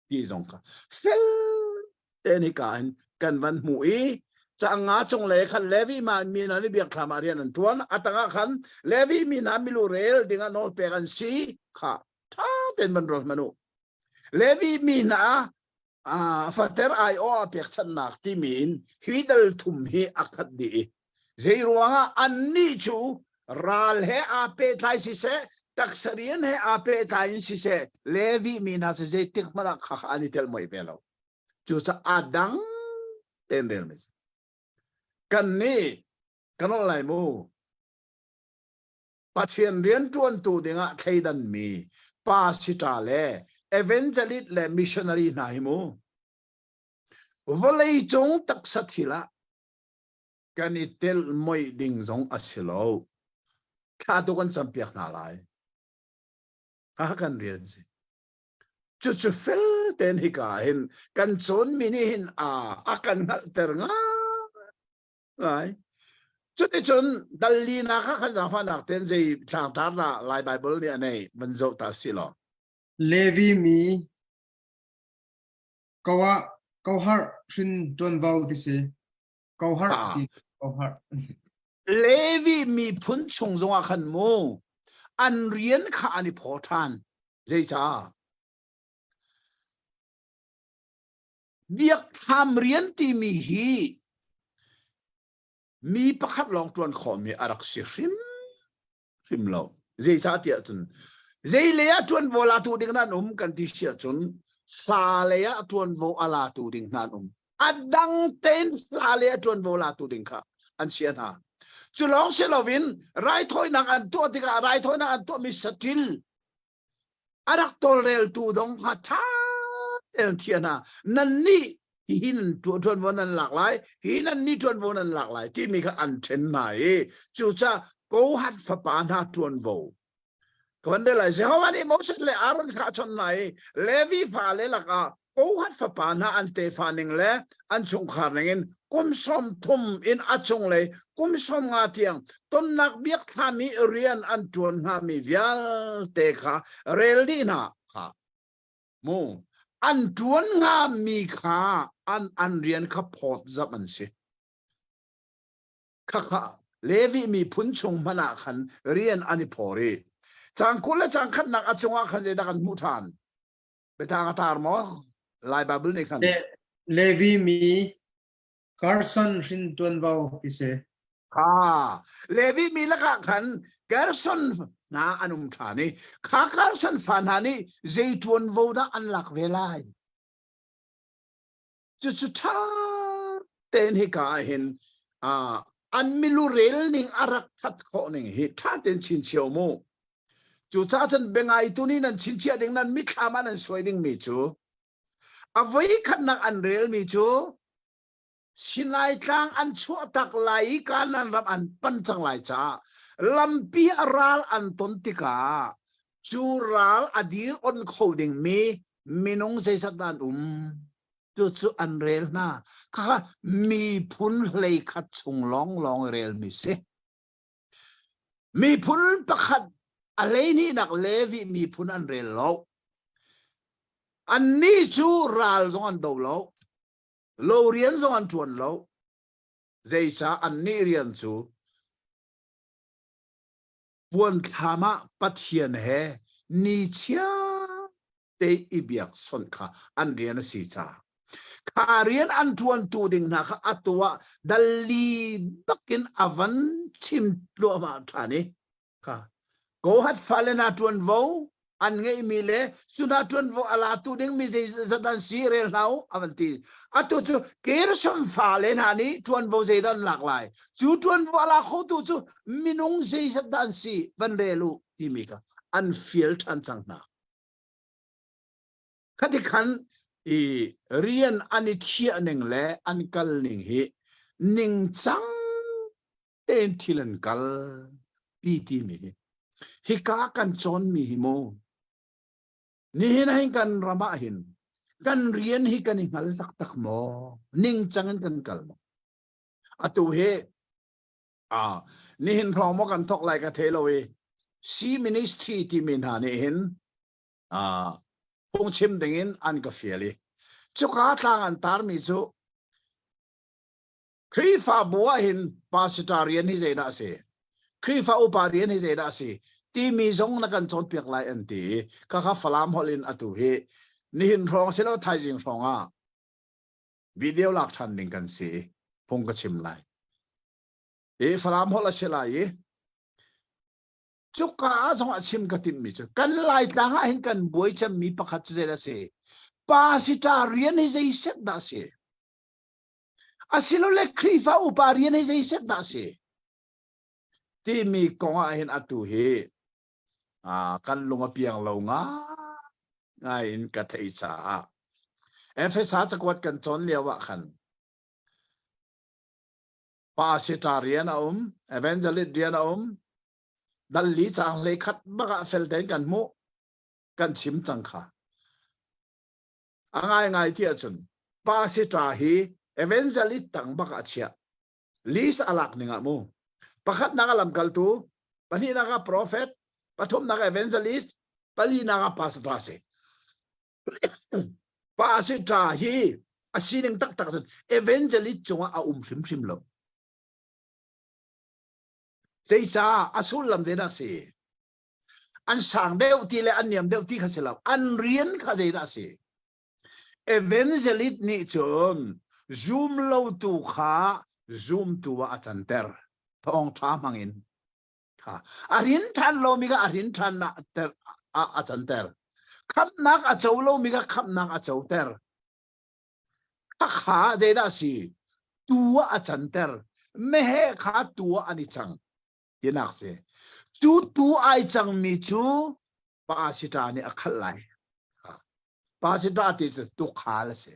Ti zong kha fel tein hika hin kan van hmuh i caang nga cung le khan Levi ma mi hna nih biakthlam ah rian an ṭuan. A tangah khan Levi mi hna milu rel dingah nawl pek an si kha ṭha tein van ruat hmanh u. Levi mi hna fater aiawh ah pekchanhnak timi in hi dal thum hi a khat dih i zei ruangah annih cu ral he aa pehtlai siseh taksa rian he aa pehtlai in siseh Levi mi hna cu zeitik hmanh ah kha an i tel moi ve lo. Cucaah a dang tein relmi si. Kan nih kan ol lai mu. Pathian rianṭuantu dingah thleidanmi pastor le evangelist le missionary hna hi mu. Vawlei cung taksa thil ah kan i tel moih ding zong a si lo. Thla tu kan campiak hna lai. Ha kan rian si. Cucu fel tein hika hin kan cawnmi nih hin a a kan hngalhter ngai. Cuticun dal linak ah khan zaangfahnak tein zei tlangtar dah Lai Baibal nih a neih van zoh ta si law. Levi mi Koah Koharh hrin ṭuanvo ti si. Koharh ti Koharh. Levi miphun chung zongah khan mu an rian kha an i phaw ṭhan. Zeicah? Biakthlam rian timi hi mi pakhat lawng ṭuan khawhmi a rak si hrim hrim lo. Zeicah tiah cun zei lei ah ṭuanvo latu ding nan um kan ti si ahcun hla lei ah ṭuanvo a latu ding hna an um. A dang tein hla lei ah ṭuanvo latu ding kha an chia hna. Cu lawng si loin raithawinak an tuah tikah raithawinak an tuahmi saṭil a rak tawlreltu dong kha ṭha tein thiah hna. Nannih hihi nan ṭuanvo nan lak lai, hi nan nih ṭuanvo nan lak lai timi kha an ṭhen hna i cucaah Kohath fapa hna ṭuanvo. Ka van rel lai. Jehovah nih Moses le Aaron kha a chawnh hna i Levi fale lakah Kohath fapa hna an tefa ning le an chungkhar ningin kum 30 in a cunglei kum 50 tiang tonnak biakthlam i rian an ṭuan hngami vialte kha rel dih hna kha mu an ṭuan hngami kha an an rian kha phawt zamh an si. Khakha Levi miphun chung hmanh ah khan rian an i phawr i cang 20 le cang khatnak a cungah khan zeidah kan hmuh ṭhan? Biatlang a tar maw? Lai Bible nih khan. Levi mi Gerson hrin tuanvo ti si. Kha Levi mi lakah khan Gerson hna an um ṭhan i kha Gerson fa hna nih zei ṭuanvo dah an lak ve lai? Cucu ṭha tein hika ah hin an milu rel ning a rak that khawh ning hi ṭha tein chinchiah mu. Cucaah cun biangaitu nih nan chinchiah ding nan mithlam ah nan suai dingmi cu a voi khatnak an relmi cu Sinai tlang an chuah tak lai i Kanaan ram an pan cang lai caah lampi a ral an ton tikah cu ral a dir on kho dingmi minung zeizat dah an um cucu an rel hna khakha miphun 11 chung lawnglawng relmi si Miphun pakhat a hleihnihnak Levi miphun an rel lo. Annih cu ral zong an do lo. Lo rian zong an ṭuan lo. Zeicah annih rian cu puanthlam ah Pathian he nichiar te i biakchawnh kha an rian a si caah kha rian an ṭuantu ding hna kha atu ah dalli bakin a van chim tluahmah ṭhan i kha Kohath fale hna ṭuanvo an ngeihmi le cu hna ṭuanvo a latu dingmi zeizat an si rel hna u a van ti. Atu cu Gershon fale hna nih ṭuanvo zeidah an lak lai? Cu ṭuanvo a la khotu cu minung zeizat dah an si van rel u timi kha an fial ṭhan cang hna. Khati khan i rian an i thiah ning le an kal ning hi ningcang tein thil an kal pi timi hi hika kan cawnmi hi mu nihin ah hin kan ram ah hin kan rian hi kan i hngal taktak maw ningcang in kan kal maw atu hi ah nihin hrawng maw kan thok lai ka thei lo i C ministry timi hna nih hin ah phungchim dingin an ka fial i cuka tlang an tarmi cu Khrihfabu ah hin pastor rian hi zeidah a si? Khrihfa upa rian hi zeidah a si? Timi zong na kan cawnpiak lai an ti i khakha Falam holh in atu hi nihin hrawng silo thaizing hrawng ah video lak ṭhan ding kan si i phung ka chim lai. I Falam holh a si lai i cuka ah zong ah chim ka timhmi cu kan Laitlang ah hin kan buai cemmi pakhat cu zeidah a si? Pastor rian hi zei set dah a si? Asilole Khrihfa upa rian hi zei set dah a si? Timi kong ah hin atu hi kan lung a piang lo ngai in ka theih caah Efesa cakuat kan cawn lio ah khan pastor rian a um, evangelist rian a um, dal li cang hlei khat bak ah fel tein kan hmuh, kan chim cang kha. A ngaingai ti ahcun pastor hi evangelist tang bak ah chiah. List a lak ning ah mu. Pakhatnak a lamkaltu, pahnihnak ah prophet, pathumnak evangelist, palinak ah pastor si. Pastor hi a sining taktak cun evangelist cungah a um hrimhrim lo. Zeicah a sullam zeidah a si? An sang deuh ti le an niam deuh ti kha si lo. An rian kha zeidah a si? Evangelist nih cun zum lotu kha zumtu ah a canter. Thawngṭha hmangin. Kha a rin ṭhan lomi kha a rin ṭhan a canter. Khamhnak a co lomi kha khamhnak a coter. Khakha zeidah a si? Tu ah a canter. Meheh kha tu ah an i cang. Tinak si. Cu tu ai cangmi cu pasita nih a khalh lai. Pasita ti cu tukhal a si.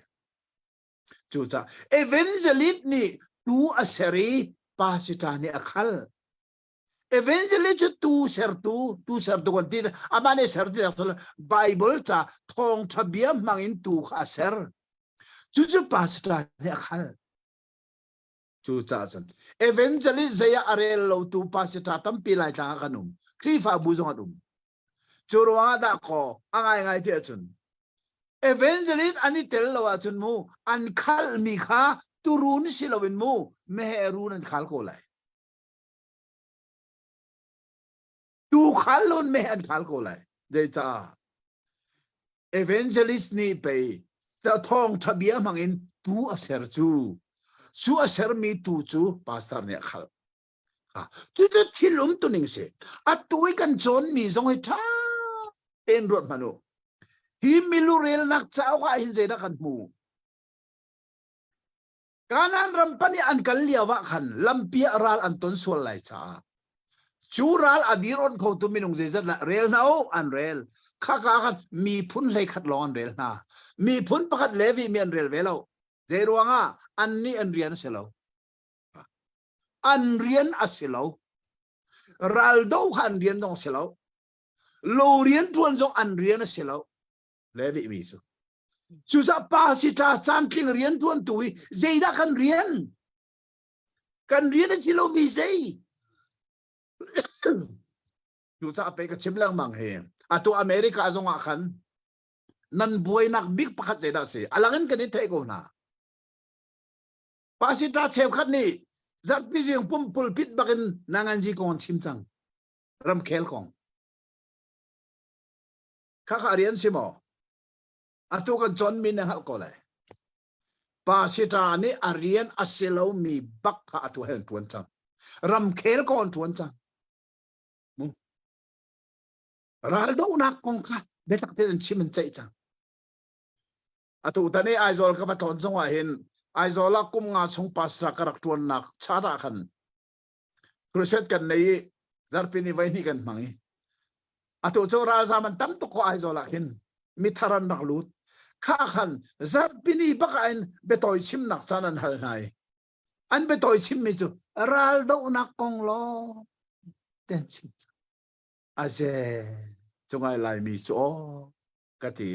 Cucaah evangelist nih tu a ser i pasita nih a khal. Evangelist cu tu sertu, tu sertu kan ti. Amah nih ser ti Bible ca thawngtha bia hmang in tu kha a ser. Cucu pastor nih a khal. Cucaah cun evangelist zei ah a rel lo tu pastor tampi Laitlang ah kan um. Khrihfabu zong an um. Cu ruangah dah kaw a ngaingai ti ahcun evangelist an i tel lo ahcun mu an khalmi kha turun si loin mu meheh run an khal ko lai. Tu khal lun meh an khal ko lai. Zeicah? Evangelist nih pei thawng tha bia hmang in tu a ser cu. Cu a sermi tu cu pastor nih a khal. Cucu thil um tuning si. Atu i kan cawnmi zong hi ṭha tein ruat hmanh u. Hi milu relnak cauk ah hin zeidah kan hmu? Kanaan ram pan i an kal lio ah khan lampi ah ral an ton sual lai caah cu ral a dir on khotu minung zeizat lah rel hna u an rel. Khaka khan miphun 11 lawng an rel hna. Miphun pakhat Levi mi an rel ve lo. Zei ruangah annih an rian a si lo. An rian a si lo. Raldo kha an rian zong a si lo. Lo rian ṭuan zong an rian a si lo. Levi mi cu. Cucaah pa si ṭa caantling rian ṭuantu hi zeidah kan rian? Kan rian a si lomi zei? Cucaah pei ka chim lengmang hi. Atu America zong ah khan nan buainak bik pakhat zeidah a si? A lang in kan i theih ko hna. Pasita cheukhat nih zarhpi zing pum pulpit bakin nanganzi kong an chim cang. Ramkhel kong. Khakha rian si maw? Atu kan cawnmi na hngalh ko lai. Pasita nih a rian a si lomi bak kha atu he an ṭuan cang. Ramkhel kong an ṭuan cang. Raldohnak kong kha biatak tein an chim an ceih cang. Atu tan i Aizawl ka va tlawn zong ah hin Aizawl ah kum nga chung pastor ka rak ṭuannak chan ah khan crusade kan nei i zarhpi ni voi hnih kan hmang i atu cu ralzam an tam tuk ko Aizawl ah khin mithar an rak lut kha khan zarhpi ni bak ah in biatawi chimnak caan an hal hna i an biatawi chimmi cu raldohnak kong law ten chim aze cungai laimi cu aw ka ti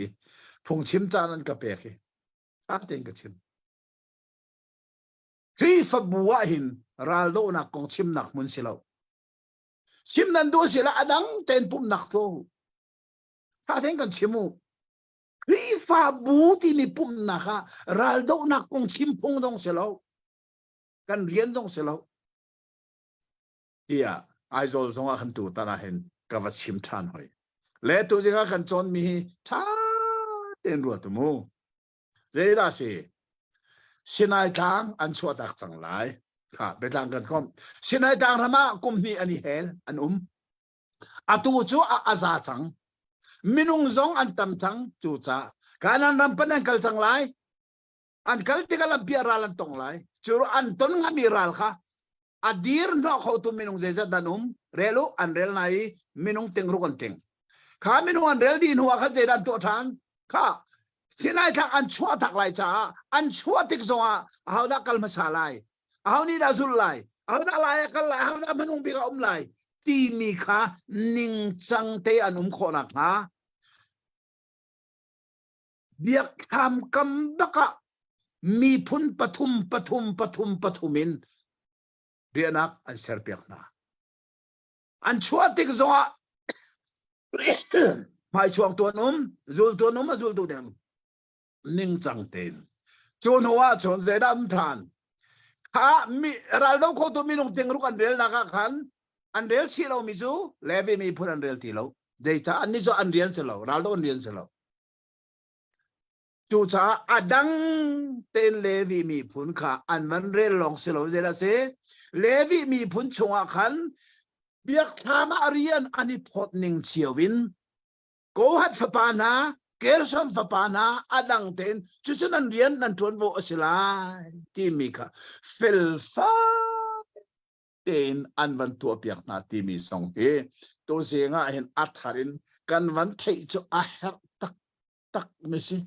phungchim caan an ka pek i ṭha tein ka chim Khrihfabu ah hin raldohnak kong chimnak hmun si lo chim nan duh si la a dang tein pumhnak tu ṭha tein kan chim u Khrihfabu timi pumhnak ah raldohnak kong chim phung zong si lo kan rian zong si lo tiah Aizawl zong ah kan tu tan ah hin ka va chim ṭhan hoi. Le tu zing ah kan cawnmi hi ṭha tein ruat mu. Zeidah si? Sinai tlang an chuahtak cang lai. Kha biatlang kan komh. Sinai tlang ram ah kum hnih an i hel, an um. Atu cu a, a za cang. Minung zong an tam cang cu ca. Kanan ram pan an kal cang lai. An kal tikah lampi ah ral an tong lai. Cu an ton ngami ral kha a dir hnawh khotu minung zeizat dan um rel u an rel na i minung tingruk an ting kha minung an rel dih hnu ah khan zeidah an tuah ṭhan kha Sinai tlang an chuah tak lai caah an chuah tik zongah ahodah kal hmasa lai aho nih dah zulh lai ahodah lai ah kal lai ahodah hmanung bik ah um lai timi kha ningcang te an um khawh nakhnga biakthlam kam bak ah miphun pathum pathum pathum pathum in riahnak an serpiak hna. An chuah tik zongah hmaichuangtu an um, zultu an um, a zultu ding ningcang tein. Cu hnu ah cun zeidah um ṭhan? Kha mi raldo khotu minung tingruk an relnak ah khan an rel chih lomi cu Levi miphun an rel ti lo. Zeicah annih cu an rian si lo, raldo an rian si lo. Cucaah a dang tein Levi miphun kha an van rel lawng si lo zeidah si Levi miphun chungah khan biakthlam ah rian an i phawt ning cio in Kohath fapa hna Gershon fapa hna a dang tein cucu nan rian nan ṭuanvo a si lai timi kha felfai tein an van tuahpiak hna timi zong hi tuzing ah hin a thar in kan van theih cu a herh taktak mi si.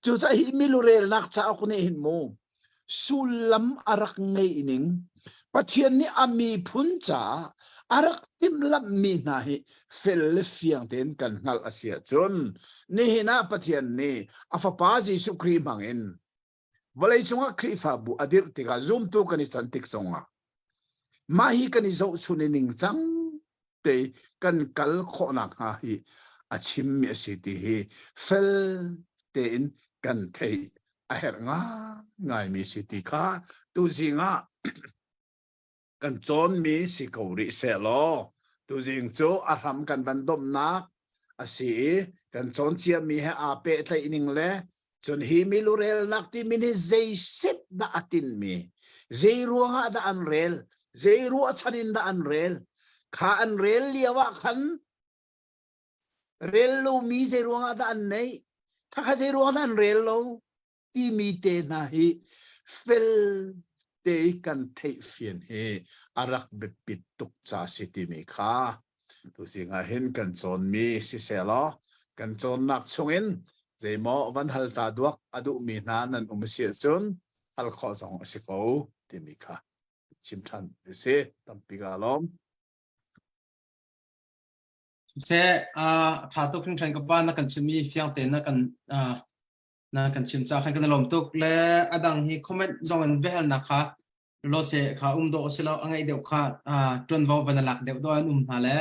Cucaah hi milurelnak cauk nih hin mu sullam a rak ngeih ning Pathian nih a miphun caah A rak timhlamhmi hna hi fel le fiang tein kan hngalh a si ahcun nihin ah Pathian nih a Fapa Jesuh Khrih hmangin vawleicung ah Khrihfabu a dirh tikah zumtu kan i can tik zongah mah hi kan i zohchun i ningcang te kan kal khawh nakhnga hi a chimmi a si ti hi fel tein kan theih a herh ngaingaimi si ti kha tuzing ah kan cawnmi si ko rih sehlaw tuzing cu a hram kan van domhnak a si i kan cawn ciami he aa pehtlaih ning le cun hi milurelnak timi hi zei set dah a tinmi zei ruangah dah an rel zei ruahchan in dah an rel kha an rel lio ah khan rel lomi zei ruangah dah an neih kha kha zei ruangah dah an rel lo timi te hna hi fel te i kan theih fian hi a rak biapit tuk ca si timi kha tuzing ah hin kan cawnmi sisehlaw kan cawnnak chungin zeimaw van hal ta duak a duhmi hna nan um si ahcun hal khawh zong a si ko timi kha chim ṭhan a si tampi ka lawm. Siseh, a ṭha tuk hringhran ka pa na kan chimmi fiang tein na kan na kan chim ca khan kan i lawm tuk le a dang hi comment zong in biahalnak kha lo se kha um dawh si lo a ngeih deuh kha ṭuanvo van a lak deuh dawh an um hna le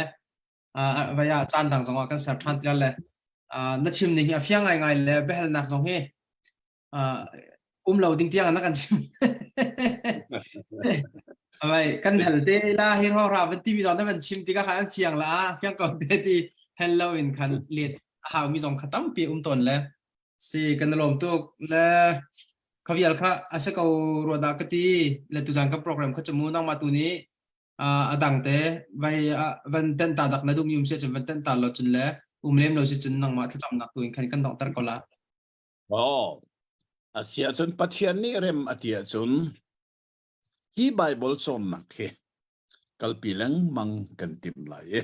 vai ah caan dang zong ah kan ser ṭhan ti le na chim ning hi a fiang ngai ngai le biahalnak zong hi um lo ding tiang na kan chim Vai kan hal te la hi ro ra van ti mi zong na van chim tikah khan an fiang la fiang ko te ti hel lo in khan let a hau mi zong kha tampi um ton le si kan lawm tuk le khavial kha a se ko rua dah ka ti le tuzan ka program kha chu mu nangmah tu nih a dang te vai van ten ta dak na dum yum se chun van ten ta lo chun le um lem lo si chun nangmah thlacamnak tu in khan kan dong ter ko la. Oh asia cun Pathian nih rem a ti ahcun hi Bible cawnnak hi kalpi lengmang kan tim lai i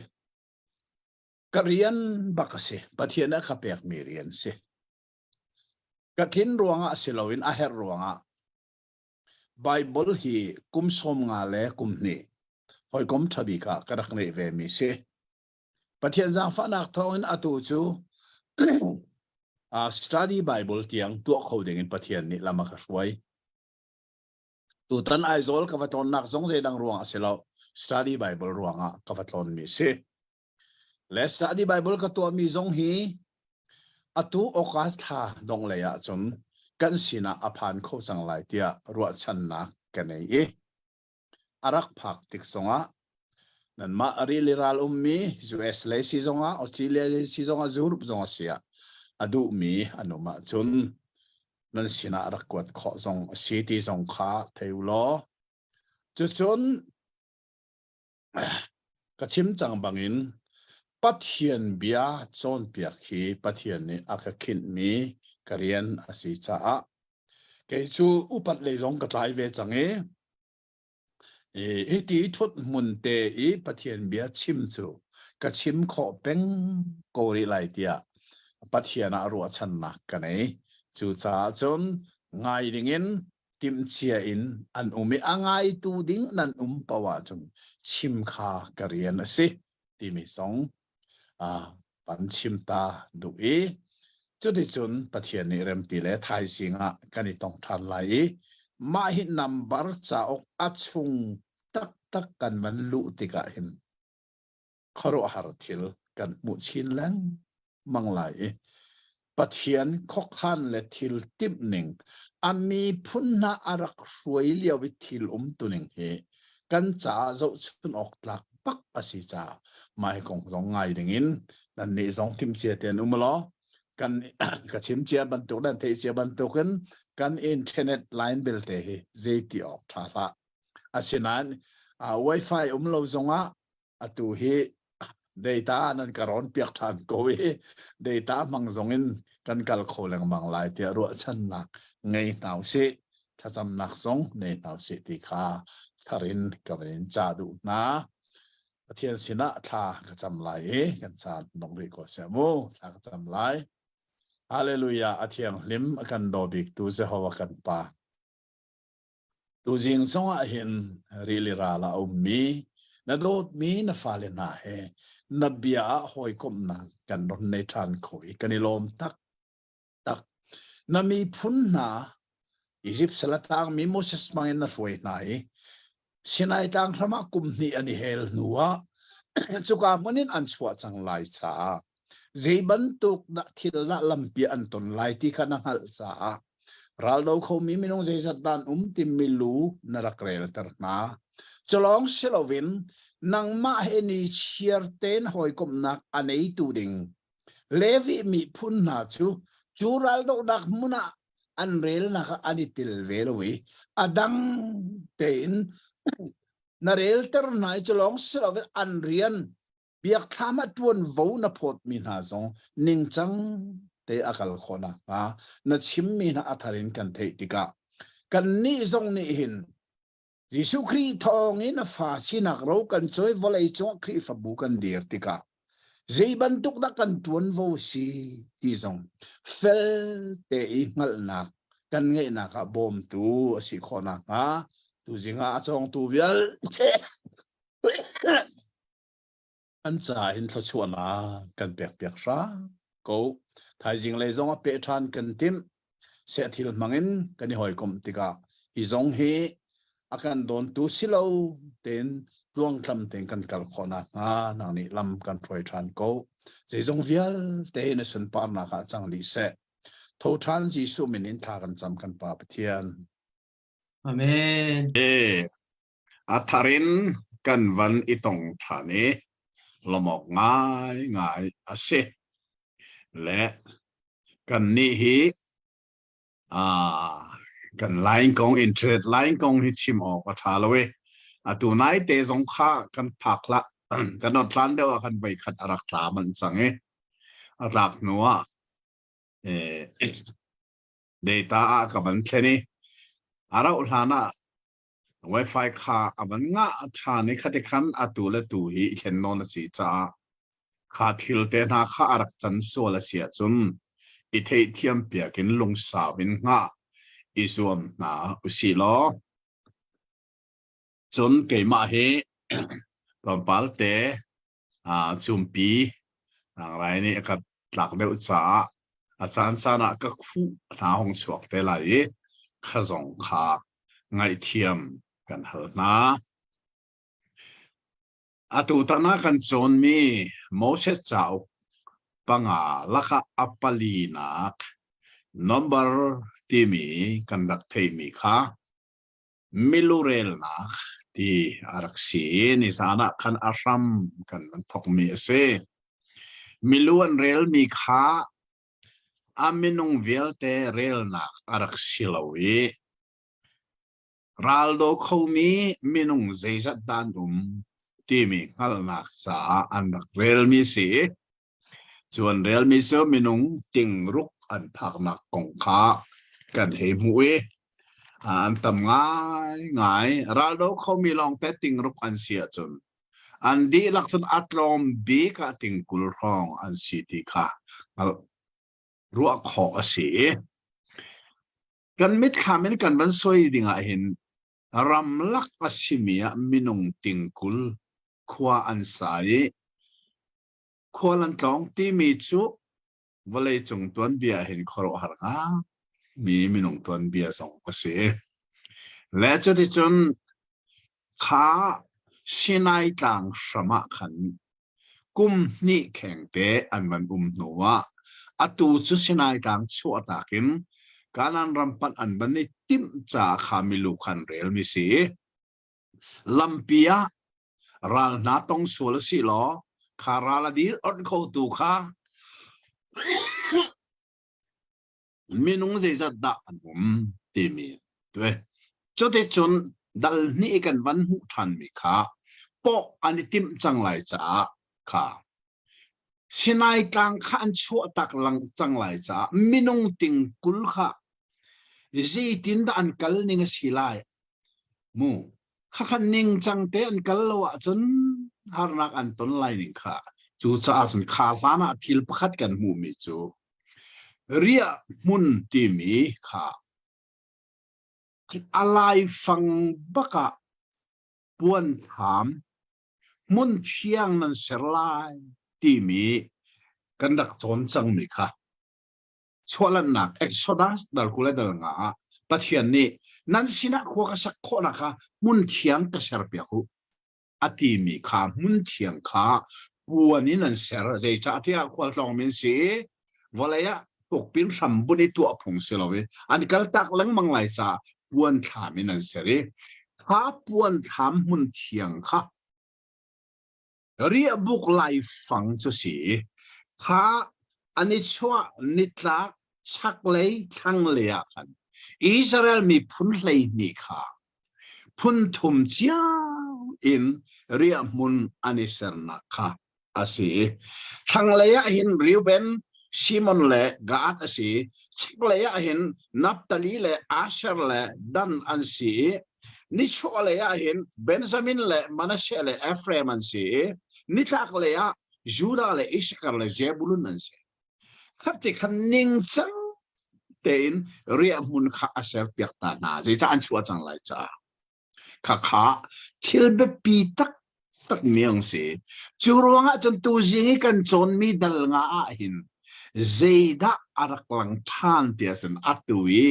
ka rian bak a si Pathian a ka pekmi rian si ka tlin ruangah si loin a herh ruangah Bible hi kum 50 le kum hnih hawikom ṭha bik ah ka rak neih ve mi si Pathian zaangfahnak thawngin atu cu study Bible tiang tuah kho dingin Pathian nih lam a ka hruai Tutan Aizawl ka va tlawnnak zong zeidang ruang a si lo. Study Bible ruangah ka va tlawnmi si. Le study Bible ka tuahmi zong hi atu August thla dong lei ahcun kan sinah a phan kho cang lai tiah ruahchannak ka nei i a rak phak tik zongah nanmah rili ral ummi US lei si zongah Australia lei si zongah Europe zong a si ah a duhmi an um ahcun nan sinah rak kuat khawh zong a si ti zong kha thei u law cucun ka chim cang bangin Pathian bia cawnpiak hi Pathian nih a ka khinhmi ka rian a si caah kei cu upat lei zong ka tlai ve cang i Hiti ṭhut hmun te i Pathian bia chim cu ka chim khawh peng ko rih lai tiah Pathian ah ruahchannak ka nei. Cucaah cun ngai dingin timhcia in an um i a ngaitu ding nan um paoh ahcun chim kha ka rian a si timi zong van chim ta duh i cuticun Pathian nih remti le thaizing ah kan i tong ṭhan lai i mah hi nambar cauk a chung taktak kan van luh tikah hin khuaruahhar thil kan hmuh chin lengmang lai i Pathian khuakhan le thil timh ning a miphun hna a rak hruai lio i thil umtuning hi kan caah zohchun awk tlak bak a si caah mah hi kong zong ngai dingin nannih zong timhcia tein um law kan ka chim cia bantuk nan theih cia bantukin kan internet line belte hi zeiti awk ṭha hlah. Asinain uh, wifi um lo zongah atu hi data nan ka rawn piak ṭhan ko i data hmang zong in kan kal kho lengmang lai tiah ruahchannak ngei hna usih thlacamnak zong nei hna usih ti kha thar in ka van in ca duh hna Pathian sinah thla ka cam lai i kan caan dong rih ko seh mu thla ka cam lai Hallelujah a thianghlim a kan daw biktu Jehovah kan pa Tuzing zongah hin rili ral ah a ummi Na dawtmi na fale hna he na bia ah hawikomhnak kan ron nei ṭhan kho i kan i lawm tak tak. Na miphun hna Izipt sal a tangmi Moses hmangin na hruai hna i Sinai tlang hram ah kum hnih an i hel hnu ah cuka hmun in an chuah cang lai caah zei bantuk dah thil dah lampi an ton lai ti kha na hngalh caah raldo khomi minung zeizat dah an um timi lu na rak relter hna. Culawng si loin nangmah he ni chiar tein hawikomhnak a neitu ding Levi miphun hna cu cu raldohnak hmun ah an relnak ah an i tel ve lo i a dang tein na relter hna i cu lawng si loin an rian biakthlam ah ṭuanvo na phawtmi hna zong ningcang te a kal khawh nakhnga na chimmi hna a thar in kan theih tikah kannih zong nih hin Jesuh Khrih thawng in a fa sinak ro kan cawi vawlei cungah Khrihfabu kan dir tikah zei bantuk dah kan ṭuanvo si ti zong fel te i hngalhnak kan ngeihnak ah bawmtu a si khawh nakhnga tuzing ah a cawngtu vialte an ca in thluachuahnak kan pekpiak hram ko. Thaizing lei zong a peh ṭhan kan timh. Seh thil hmangin kan i hawikomh tikah hi zong hi a kan dawntu si lo tein tluangtlam tein kan kal khawh nakhnga nang nih lam kan hruai ṭhan ko. Zeizong vialte na sunparnak ah cang dih seh. Tho ṭhan Jesuh min in thla kan cam kan Pa Pathian. Amen. E, A thar in kan van i tong ṭhan i lawmh ngaingai a si. Le kannih hi aa kan line kong internet line kong hi chim awk a ṭha lo i atu nai te zong kha kan phak hlah kan ot hlan deuh ah khan voi khat a rak tla manh cang i a tlak hnu ah eh, data ah ka van thlen i a rauh hlan ah Wi-Fi kha a van ngah ṭhan i khati khan atu le tu hi i thlen nawn a si caah kha thil te hna kha a rak can sual a si ahcun i theihthiam piak in lungsau in hngah i zuam hna usih law cun keimah hi tlawmpal te cumpi tlangrai nih a ka tlak deuh caah a caan caan ah ka khuh hna hong chuak te lai i kha zong kha ngaihthiam kan hal hna. Atu tan ah kan cawnmi Moses cauk panga lakah a palinak number timi kan rak theihmi kha milurelnak ti a rak si i nizan ah khan a hram kan van thokmi a si. Milu an relmi kha a minung vialte relnak a rak si lo i raldo khomi minung zeizat dan um timi hngalhnak caah an rak relmi si. Cu an relmi cu minung tingruk an phaknak kong kha kan hei hmuh i an tam ngaingai. Raldo khomi lawngte tingruk an si ahcun an dihlak cun a tlawm bik ah tingkul hrawng an si ti kha ruah khawh a si i kan mitthlam in kan van soi ding ah hin ramlak a simi ah minung tingkul khua an sa i Khual an tlawng timi cu vawleicung tuanbia hin khuaruahhar mi minung tuanbia zong a si. Le cuticun kha Sinai tlang hram ah khan kum hnih khengte an van um hnu ah atu cu Sinai tlang chuahtak in Kanaan ram panh an van i timh caah kha milu khan relmi si. Lampi ah ral hna tong sual a si law kha ral a dir onh khotu kha minung zeizat dah an um timi tue cuticun dal hnih kan van hmuh ṭhanmi kha pawh an i timh cang lai caah kha Sinai tlang kha an chuah tak lang cang lai caah minung ting kul kha zeitin dah an kal ning a si lai Mu, khakha ningcang te an kal lo ahcun harnak an ton lai ning kha. Cucaah cun kha hlan ah thil pakhat kan hmuhmi cu riah hmun timi kha a laifang bak ah puanthlam. Hmun thiang nan ser lai timi kan rak cawn cangmi kha chuahlannak Exodus dal 20 le dal nga ah Pathian nih nan sinah khua ka sak khawhnak kha hmun thiang ka serpiak u a timi kha hmun thiang kha puan in an ser. Zeicahtiah khualtlawng min si i vawlei ah pukpin hram bun i tuah phung si lo i an kaltak lengmang lai caah puan thlam in an ser i kha puan thlam hmun thiang kha riahbuk laifang cu si i kha an i chuah nitlak chaklei thlanglei ah khan Israel miphun 12 kha phun thum cio in riahhmun an i sernak kha a si. Thlanglei ah hin Reuben, Simon le Gad a si. Chaklei ah hin Naphtali le Asher le Dan an si i nichuahlei ah hin Benjamin le Manasseh le Ephraim an si i nitlaklei ah Judah le Issachar le Zebulun an si. Khat ti khan ningcang tein riahhmun kha a serpiak ta hna. Zeicah an chuah cang lai caah. Khakha thil biapi taktak mi an si. Cu ruangah cun tuzing i kan cawnmi dal nga ah hin zeidah a rak lang ṭhan ti ahcun atu i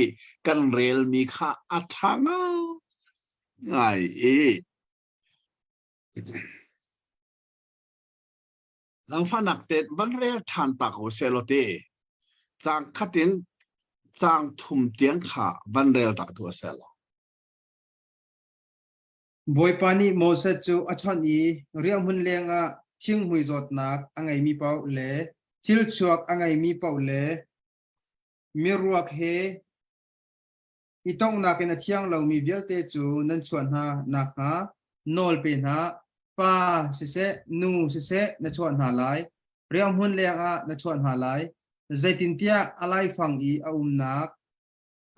kan relmi kha a ṭha ngai i Zaangfahnak te van rel ṭhan ta ko sehlaw ti caang khat in caang thum tiang kha van rel ta tuah sehlaw. Bawipa nih Moses cu a chawnh i riahhmun lengah thinghmui zawtnak a ngeimi paoh le thilchuak a ngeimi paoh le miruak he i tonghnak in a thiang lomi vialte cu nan chuah hna nakhnga nawl pe hna. Pa siseh, nu siseh na chuah hna lai. Riahhmun lengah na chuah hna lai. Zeitintiah a laifang i a umnak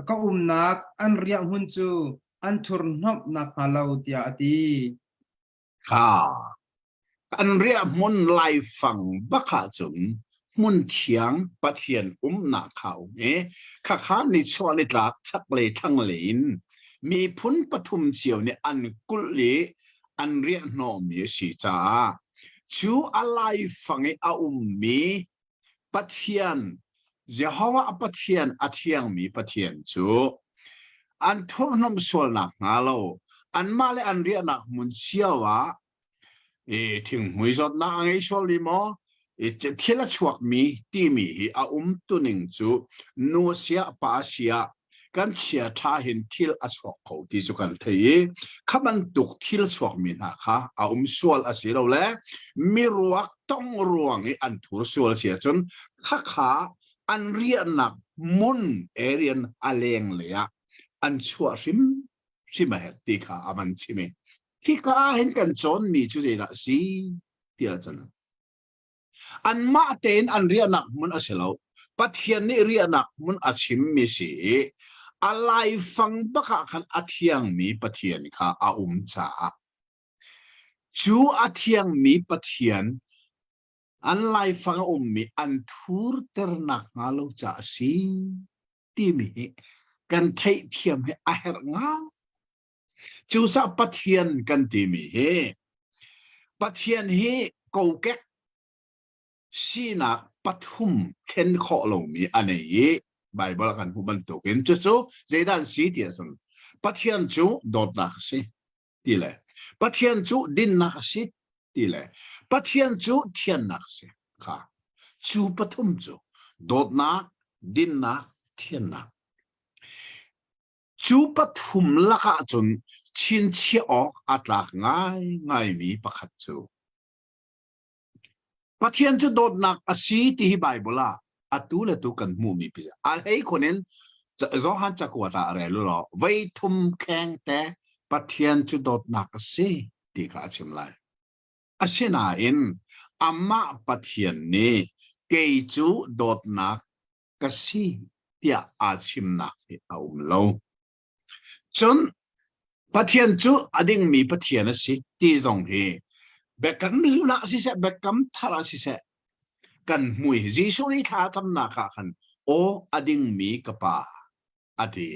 ka umnak an riahhmun cu an thurhnawmh nakhnga lo tiah a ti. Kha an riahhmun laifang bak ahcun hmun thiang Pathian umnak kha um i khakha nichuah nitlak chaklei thlanglei in miphun pathum cio nih an kulh i an riahhnawhmi a si caah cu a laifang i a ummi Pathian Jehovah Pathian a thiangmi Pathian cu an thurhnawmh sual nakhnga lo anmah le an riahnak hmun cio ah i thinghmui zawtnak a ngei sual ni maw thil a chuakmi timi hi a umtuning cu nu a siah pa a siah kan chia ṭha hin thil a chuak kho ti cu kan thei i kha bantuk thil chuakmi hna kha a um sual a si lo le miruak tong ruang i an thur sual si ahcun khakha an riahnak hmun area a leng lei ah an chuah hrim hrim a herh ti kha a van chim i hika ah hin kan cawnmi cu zeidah a si ti ahcun Anmah tein an riahnak hmun a si lo. Pathian nih riahnak hmun a chimmi si i a laifang bak ah khan a thiangmi Pathian kha a um caah cu a thiangmi Pathian an laifang a ummi an thurter nakhnga lo caah a si timi hi kan theihthiam hi a herh ngai. Cucaah Pathian kan timi hi Pathian hi kokek sinak pathum thlen khawh lomi a nei i Baibal kan hmuh bantukin cucu zeidah an si ti ahcun Pathian cu dawtnak a si ti le Pathian cu dinnak a si ti le Pathian cu thiannak a si kha cu pathum cu dawtnak, dinnak, thiannak. Cu pathum lakah cun chinchiah awk a tlak ngaingaimi pakhat cu Pathian cu dawtnak a si ti hi Baibal ah atu le tu kan hmuhmi pi a hlei khun in Johan cakuat ah rel u law voi thum kheng te Pathian cu dawtnak a si ti kha a chim lai. Asinain amah Pathian nih kei cu dawtnak ka si tiah aa chimnak hi a um lo. Cun Pathian cu a dingmi Pathian a si ti zong hi biakam hlun ah siseh biakam thar ah siseh kan hmui Jesuh nih thla camnak ah khan aw a dingmi ka pa a ti.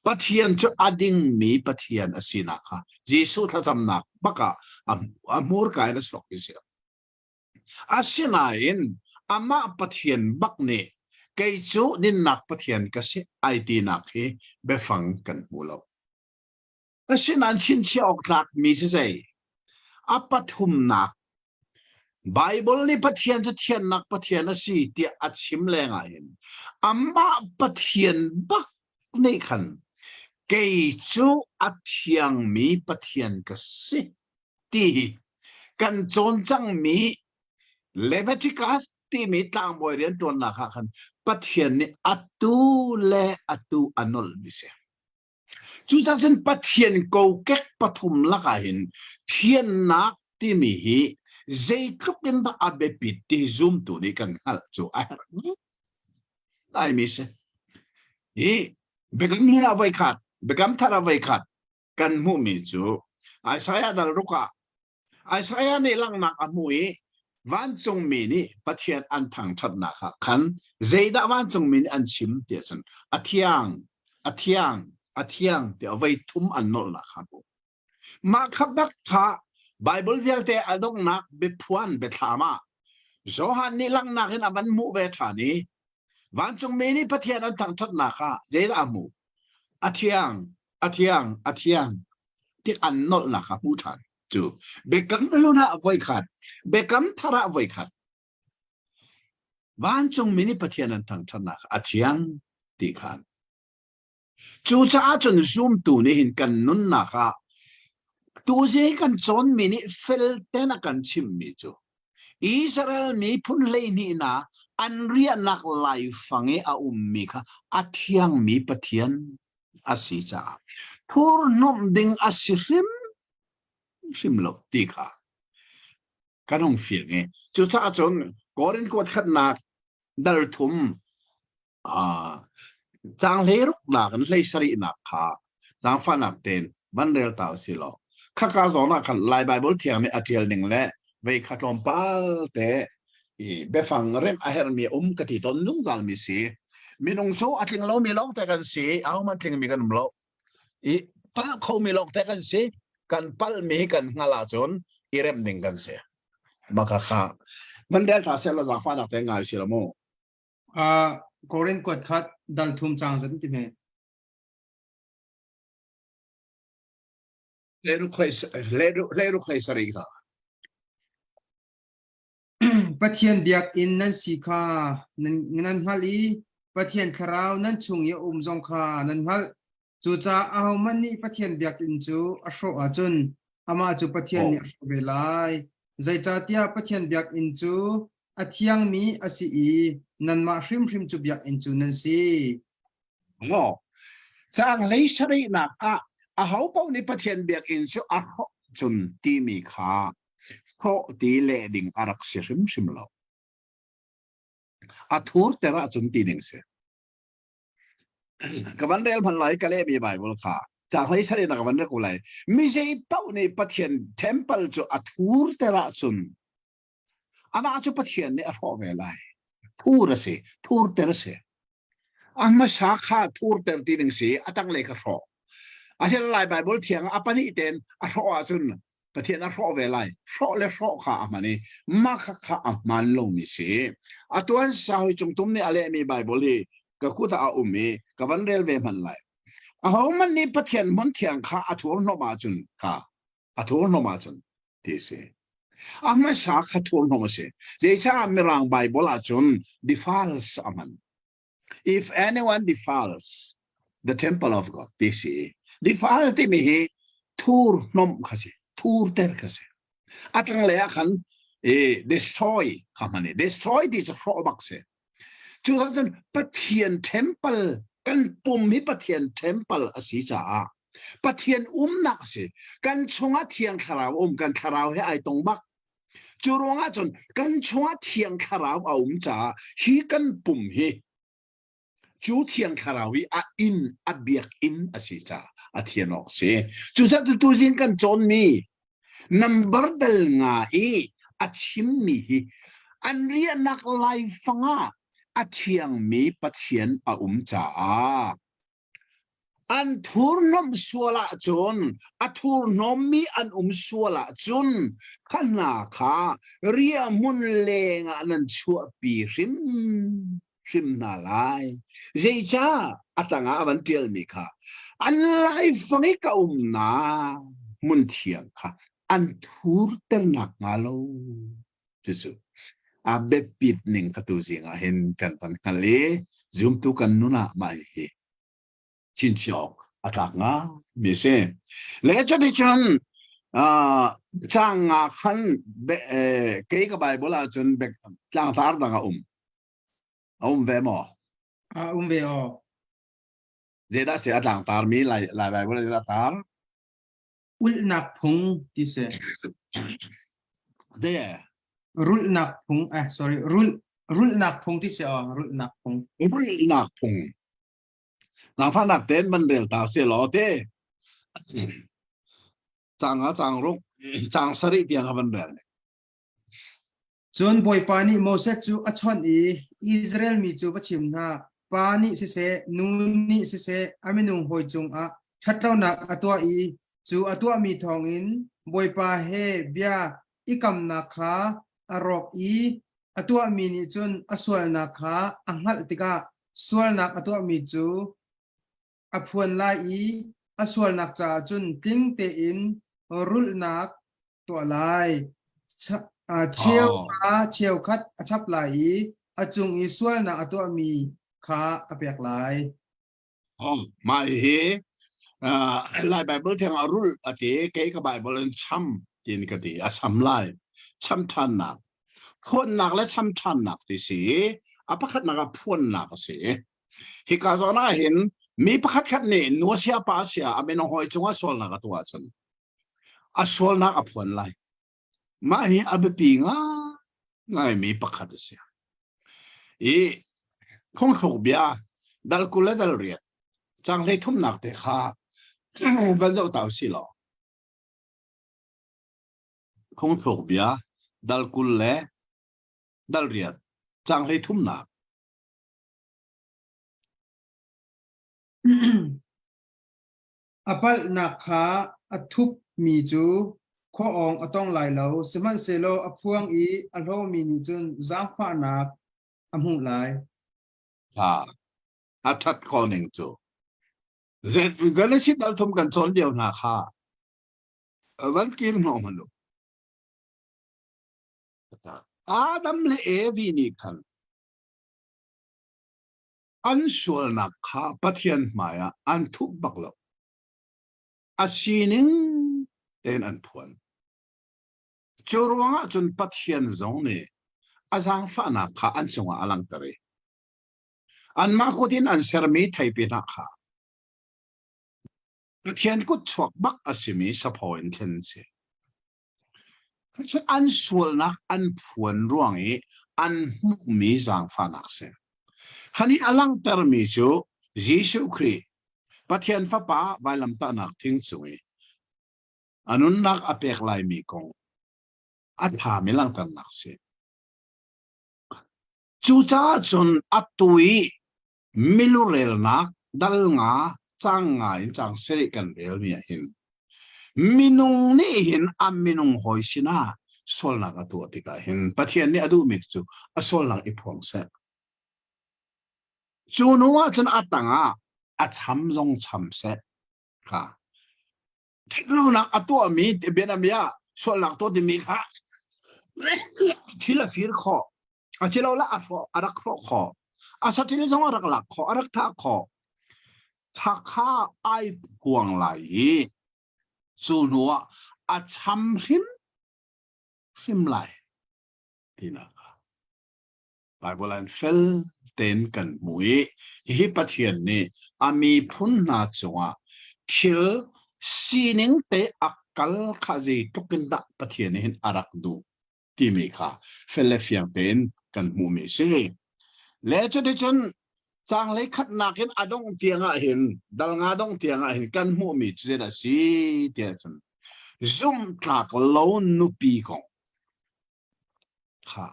Pathian cu a dingmi Pathian a sinak kha Jesuh thlacamnak bak ah a hmurka in a chuak ti si. Asinain amah Pathian bak nih kei cu dinnak Pathian ka si ai tinak hi biafang kan hmu lo. Asinain chinchiah awk tlakmi cu zei? A pathumnak Baibal nih Pathian cu thiannak Pathian a si tiah a chim lengah hin amah Pathian bak nih khan kei cu a thiangmi Pathian ka si ti hi kan cawn cangmi Leviticus timi tlangbawi rianṭuannak ah khan Pathian nih atu le atu a nolhmi si. Cucaah cun Pathian kokek pathum lakah hin thiannak timi hi zeitluk in dah a biapit ti zumtu nih kan hngalh cu a herh ngaimi si. Hi Biakam Hlun ah voikhat, Biakam Thar ah voikhat kan hmuhmi cu Isaiah dal ruk ah Isaiah nih langhnak a hmuh i vancungmi nih Pathian an thangṭhatnak ah khan zeidah vancungmi nih an chim ti ahcun a thiang, a thiang, a thiang tiah voi thum an nolhnak kha hmuh. Mah kha bak kha Baibal vialte a donghnak biaphuan biathlam ah Johan nih langhnak in a van hmuh ve ṭhan i vancungmi nih Pathian an thangṭhatnak ah zeidah a hmuh? A thiang, a thiang, a thiang ti an nolhnak a hmu ṭhan cu biakam hlun ah voikhat biakam thar ah voikhat vancungmi nih Pathian an thangṭhatnak a thiang ti khan cucaah cun zumtu nih hin kan nunnak ah tuzi kan cawnmi nih fel ten a kan chimmi cu Israel miphun 12 hna an riahnak laifang i a ummi kha a thiangmi Pathian a si caah thurhnawmh ding a si hrim hrim lo ti kha kan hung fiang i cucaah cun Korin kuat khatnak dal thum caang hleiruknak in hleisarihnak kha zaangfahnak tein van rel ta usih law khaka zawn ah khan Lai Baibal thiang nih a ṭial ning le vei kha tlawmpal te i biafang remh a herhmi um ka ti tawn zungzalmi si. Minung cu a tling lomi lawngte kan si, ahohmanh tlingmi kan um lo. I palh khomi lawngte kan si, kan palhmi kan hngalh ahcun i remh ding kan si. Maka kha van rel ta seh law zaangfahnak te ngai si lo mu. Korin kuat khat dal thum cang zan ti hme. Hleiruk hlei sarih kha. Pathian biakinn nan si kha nan, nan hngalh i Pathian thlarau nan chung i a um zong kha nan hngalh. Cucaah ahohmanh nih Pathian biakinn cu a hrawh ahcun amah cu Pathian nih a hrawh ve lai. Zeicahtiah Pathian biakinn cu a thiangmi a si i nanmah hrimhrim cu biakinn cu nan si. Maw caang hlei sarihnak ah aho paoh nih Pathian biakinn cu a hrawh cun timi kha hrawh ti leh ding a rak si hrimhrim lo. A thurter ahcun ti ding si. Ka van rel hman lai ka lehmi Bible kha caang hlei sarih na ka van rel ko lai. Mi zei paoh nih Pathian temple cu a thurter ahcun amah cu Pathian nih a hrawh ve lai. Thur a si, thurter a si. A hmasa kha thurter ti ding si, a tanglei kha hrawh. Asinain Lai Baibal thiang a pahnih tein a hrawh ahcun Pathian a hrawh ve lai. Hrawh le hrawh kha a hman i mah kha kha a hmaan lomi si. Atuan saui cungtum nih a lehmi Baibal hi ka kut ah a um i ka van rel ve hmanh lai. Ahohmanh nih Pathian hmun thiang kha a thurhnawmh ahcun kha a thurhnawmh ahcun ti si. A hmasa kha thurhnawm a si. Zeicah Mirang Bible ahcun defiles a hman. If anyone defiles the temple of God ti si. Defile timi hi thurhnawmh kha si. Thurter kha si. A tanglei ah khan e, destroy kha hman i destroy ti cu hrawh bak si. Cu cun Pathian temple kan pum hi Pathian temple a si caah Pathian umnak a si. Kan chungah Thiang Thlarau um, kan thlarau he ai tong bak. Cu ruangah cun kan chungah Thiang Thlarau a um caah hi kan pum hi cu Thiang Thlarau hi a inn a biakinn a si caah a thian awk si. Cucaah tuzing kan cawnmi Nambar dal nga i a chimmi hi an riahnak laifang ah a thiangmi Pathian a um caah. An thurhnawmh sual ahcun, a thurhnawmmi an um sual ahcun, kha hna kha riahhmun lengah nan chuahpi hrim hrim hna lai. Zeicah a tangah a van ṭialmi kha an laifang i ka umnak hmun thiang kha an thurter nakhnga lo. Cucu a biapit ning kha tuzing ah hin kan van hngal i zumtu kan nun ah mah hi chinchiah awk a tlak nga mi si. Le cuticun caang nga khan kei ka Bible ahcun tlangtar dang a um. A um ve maw? A um ve aw. Zeidah si a tlangtar mi Lai, Lai Bible ah zeidah tar? Ulhnak phung ti si. Zei? Rulhnak phung, eh sorry, rulh rulhnak phung ti si aw, rulhnak phung. Rulhnak phung. Zaangfahnak tein van rel ta se law te. Caang nga caang ruk, caang sarih tiang kha van rel. Cun Bawipa nih Moses cu a chawnh i Israel mi cu va chim hna, pa nih siseh, nu nih siseh, a minung hawi cungah ṭhatlonak a tuah i cu a tuahmi thawngin Bawipa he bia i kamnak kha a rawk i a tuahmi nih cun a sualnak kha a hngalh tikah sualnak a tuahmi cu a phuan lai i a sualnak caah cun tling tein rulhnak tuah lai. Cheu kha cheukhat a chap lai i a cung i sualnak a tuahmi kha a pek lai. Oh, mah hi Lai Bible thiang ah rulh a ti, kei ka Bible in cham tiin ka ti, a cham lai. Cham ṭhannak. Phuannak le cham ṭhannak ti si. A pakhatnak ah phuannak a si. Hika zawn ah hin mi pakhat khat nih nu sia pa sia a minung hawi cungah sualnak a tuah ahcun a sualnak a phuan lai. Mah hi a biapi ngaingaimi pakhat a si. I phungthluk bia dal 20 le dal riat cang hlei thumnak te kha van zoh ta usih law. Phungthluk bia dal 20 le dal riat cang hlei thumnak. A palhnak kha a thupmi cu khua awng a tong lai lo, sihmanhsehlaw a phuang i a hlawmi nih cun zaangfahnak a hmuh lai. Ha, a ṭhat khawh ning cu. Genesis dal thum kan cawn lio hna kha van kir hnawh hmanh u. Adam le Evi nih khan an sualnak kha Pathian hmaiah an thup bak lo. A sining tein an phuan. Cu ruangah cun Pathian zong nih a zaangfahnak kha an cungah a langhter i anmah kut in an sermi theipi hna kha Pathian kut chuak bak a simi saphaw in thlen an si. An sualnak an phuan ruang i an hmuhmi zaangfahnak si. Kha nih a langhtermi cu Jesuh Khrih, Pathian Fapa vailamtahnak thing cung i a nunnak a pek laimi kong a ṭhami langhternak si. Cucaah cun atu i milurelnak dal nga cang nga in cang sarih kan relmi ah hin minung nih hin a minung hawi sinah sualnak a tuah tikah hin Pathian nih a duhmi cu a sualnak i phuang seh. Cu hnu ah cun a tangah a cham zong cham seh kha ṭhatlonak a tuahmi bianabia sualnak tuah timi kha thil a fir khawh Asiloah a hrawh a rak hrawh khawh. A saṭil zong a rak lak khawh, a rak thah khawh. Hakha ai phuang lai i cu hnu ah a cham hrim hrim lai tinak kha Bible an fel tein kan hmu i hihi Pathian nih a miphun hna cungah thil sining te a kal kha zeitluk in dah Pathian nih hin a rak duh timi kha fel le fiang tein kan hmuhmi a si. Le cuticun caanglei khatnak in a dongh tiang ah hin dal nga dongh tiang ah hin kan hmuhmi cu zeidah a si tiah cun zumhtlak lo nupi kong kha.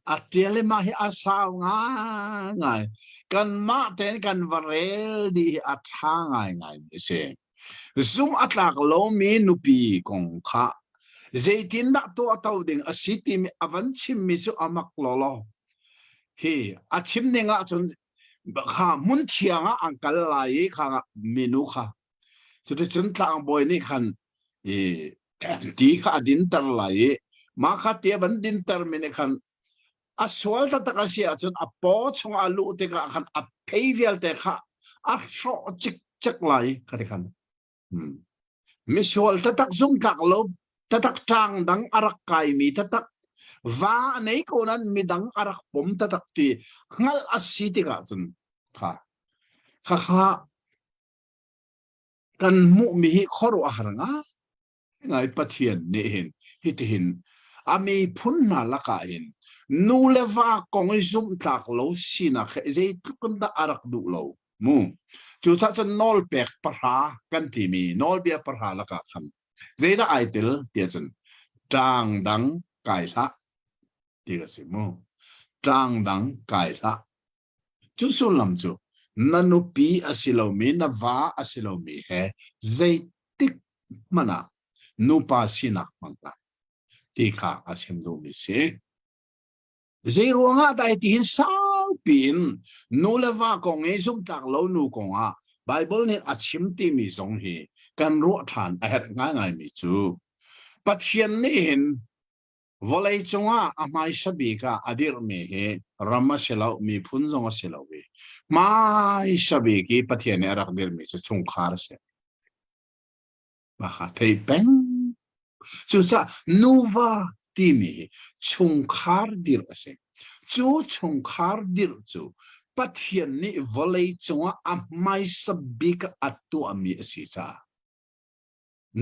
A ṭial i mah hi a sau ngaingai. Kanmah tein kan va rel dih hi a ṭha ngaingai mi a si. Zumh a tlak lomi nupi kong kha zeitindah tuahto ding a si timi a van chimmi cu a mak lawlaw. Hi a chim ning ahcun kha hmun thiang ah an kal lai i kha minu kha cuticun tlangbawi nih khan i ti kha a dinter lai i mah kha ti a van dinter mi nih khan a sual taktak a si ahcun a paw chung a luh tikah khan a phei vialte kha a hrawh cikcek lai kha ti khan hmm. misual tatak zungtlak lo tatak ṭang dang a rak kaimi tatak va a nei ko nan midang a rak pom tatak ti hngalh a si tikah cun kha kha kha kan hmuhmi hi khuaruahhar ngai Pathian nih hin hitihin a miphun hna lakah hin nu le va kong i zumhtlak lo sinak he zeitluk in dah a rak duh lo mu cucaah cun nawlpek pahra kan timi nawlbia pahra lakah khan zeidah ai tel tiah cun ṭang dang kai hlah ti a si mu ṭang dang kai hlah Cu sullam cu na nupi a si lomi na va a si lomi he zeitik hmanh ah nupa sinak hmang hlah ti kha a chim duhmi si. Zei ruangah dah tihin saupi in nu le va kong i zumhtlak lo nu kong ah Bible nih a chim timi zong hi kan ruah ṭhan a herh ngaingaimi cu Pathian nih hin Vawlei cungah a hmaisa bik ah a dirhmi hi ram a si lo, miphun zong a si lo i hmaisa bik i Pathian nih a rak dirhmi cu chungkhar a si. Mah kha thei peng. Cucaah nuva timi hi chungkhar dirh a si. Cu chungkhar dirh cu Pathian nih vawlei cungah a hmaisa bik a tuahmi a si caah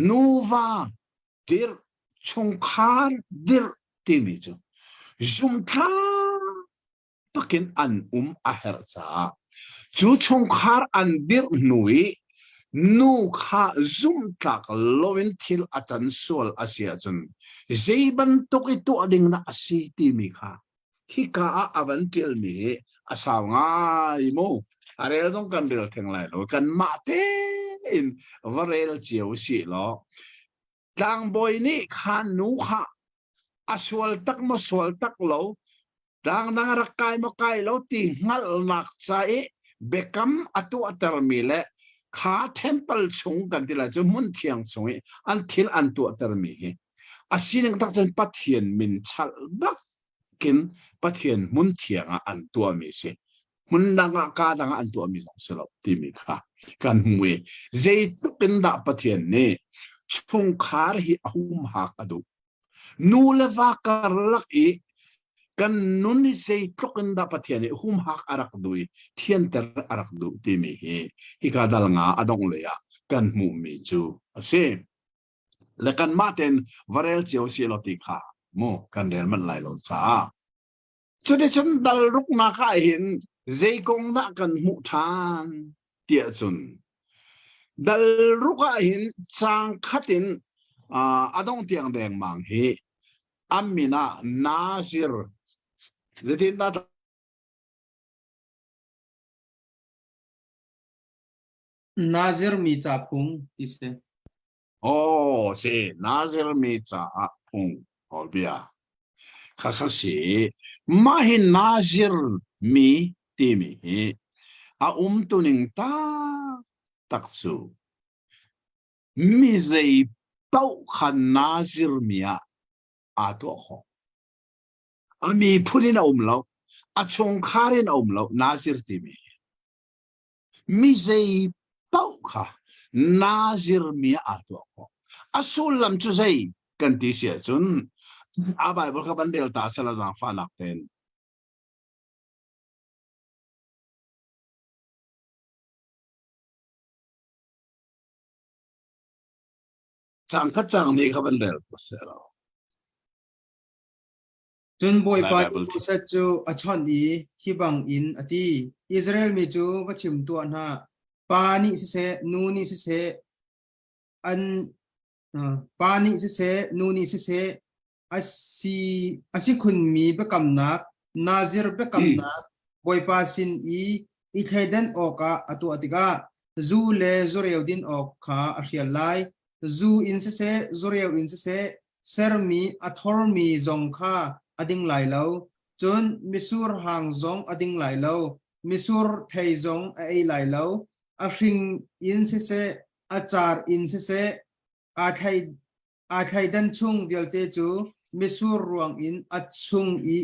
nuva dirh chungkhar dirh timi cu zumthlak takin an um a herh caah cu chungkhar an dirh hnu i nu kha zumhtlak loin thil a can sual a si ahcun zei bantuk i tuah ding dah a si timi kha hika ah a van ṭialmi hi a sau ngai mu a rel zong kan rel theng lai lo kanmah tein va rel cio si law tlangbawi nih khan nu kha a sual tak maw sual tak lo tlang dang a rak kai maw kai lo ti hngalhnak ca i biakam a tuahtermi le kha temple chung kan ti lai cu hmun thiang chung i an thil an tuahtermi hi a sining tak cun Pathian min chalh bak kin Pathian hmun thiang ah an tuahmi si hmun dang ah ka dang ah an tuahmi zong si lo timi kha kan hmu i zeitluk in dah Pathian nih chungkhar hi a humhak a duh nu le va karlak i kan nun hi zeitluk in dah Pathian nih humhak a rak duh i thianter a rak duh timi hi hika dal nga a dongh lei ah kan hmuhmi cu a si. Le kanmah tein va rel cio si lo ti kha mu kan rel manh lai lo caah cuticun dal ruknak ah hin zei kong dah kan hmuh ṭhan tiah cun dal ruk ah hin caang khat in a dong tiang dengmang hi a min ah Nazir zeitin dah Nazir mi ca phung ti si. Aw si, Nazir mi caah phung bia kha kha si. Mah hi Nazir mi timi hi a umtuning taktak cu mi zei paoh kha Nazir mi ah aa tuah khawh. A miphun in a um lo, a chungkhar in a um lo, Nazir timi hi. Mi zei paoh kha Nazir mi ah aa tuah khawh. A sullam cu zei kan ti si ahcun a Bible kha van rel ta sela zaangfahnak tein. Cang khat cang nih kha van rel ko seh law. Cun Bawipa nih Moses cu a chawnh i hi bangin a ti, Israel mi cu va chim tuah hna, pa nih siseh, nu nih siseh, an pa nih siseh, nu nih siseh, a si, a si khunmi biakamnak. Nazir biakamnak Bawipa sin i i thleidan awkah a tuah tikah zu le zureu din awk kha a hrial lai. Zu in siseh, zureu in siseh, sermi a thormi zong kha a ding lai lo. Cun mitsur hang zong a ding lai lo, mitsur thei zong a ei lai lo. A hring in siseh, a car in siseh, aa thlei Aa thleidan chung vialte cu mitsur ruang in a chung i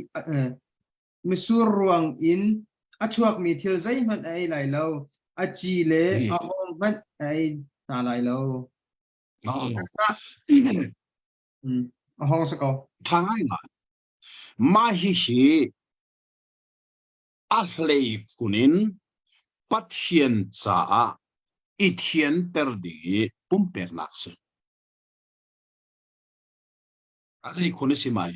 mitsur ruang in a chuakmi thil zeihmanh a ei lai lo, a ci le a hawng hmanh a ei hna lai lo. A hawng si ko. Ṭha ngaingai. Mah hihi a hlei phun in Pathian caah i thianter ding i pumpeknak si. A hlei khun a si mai.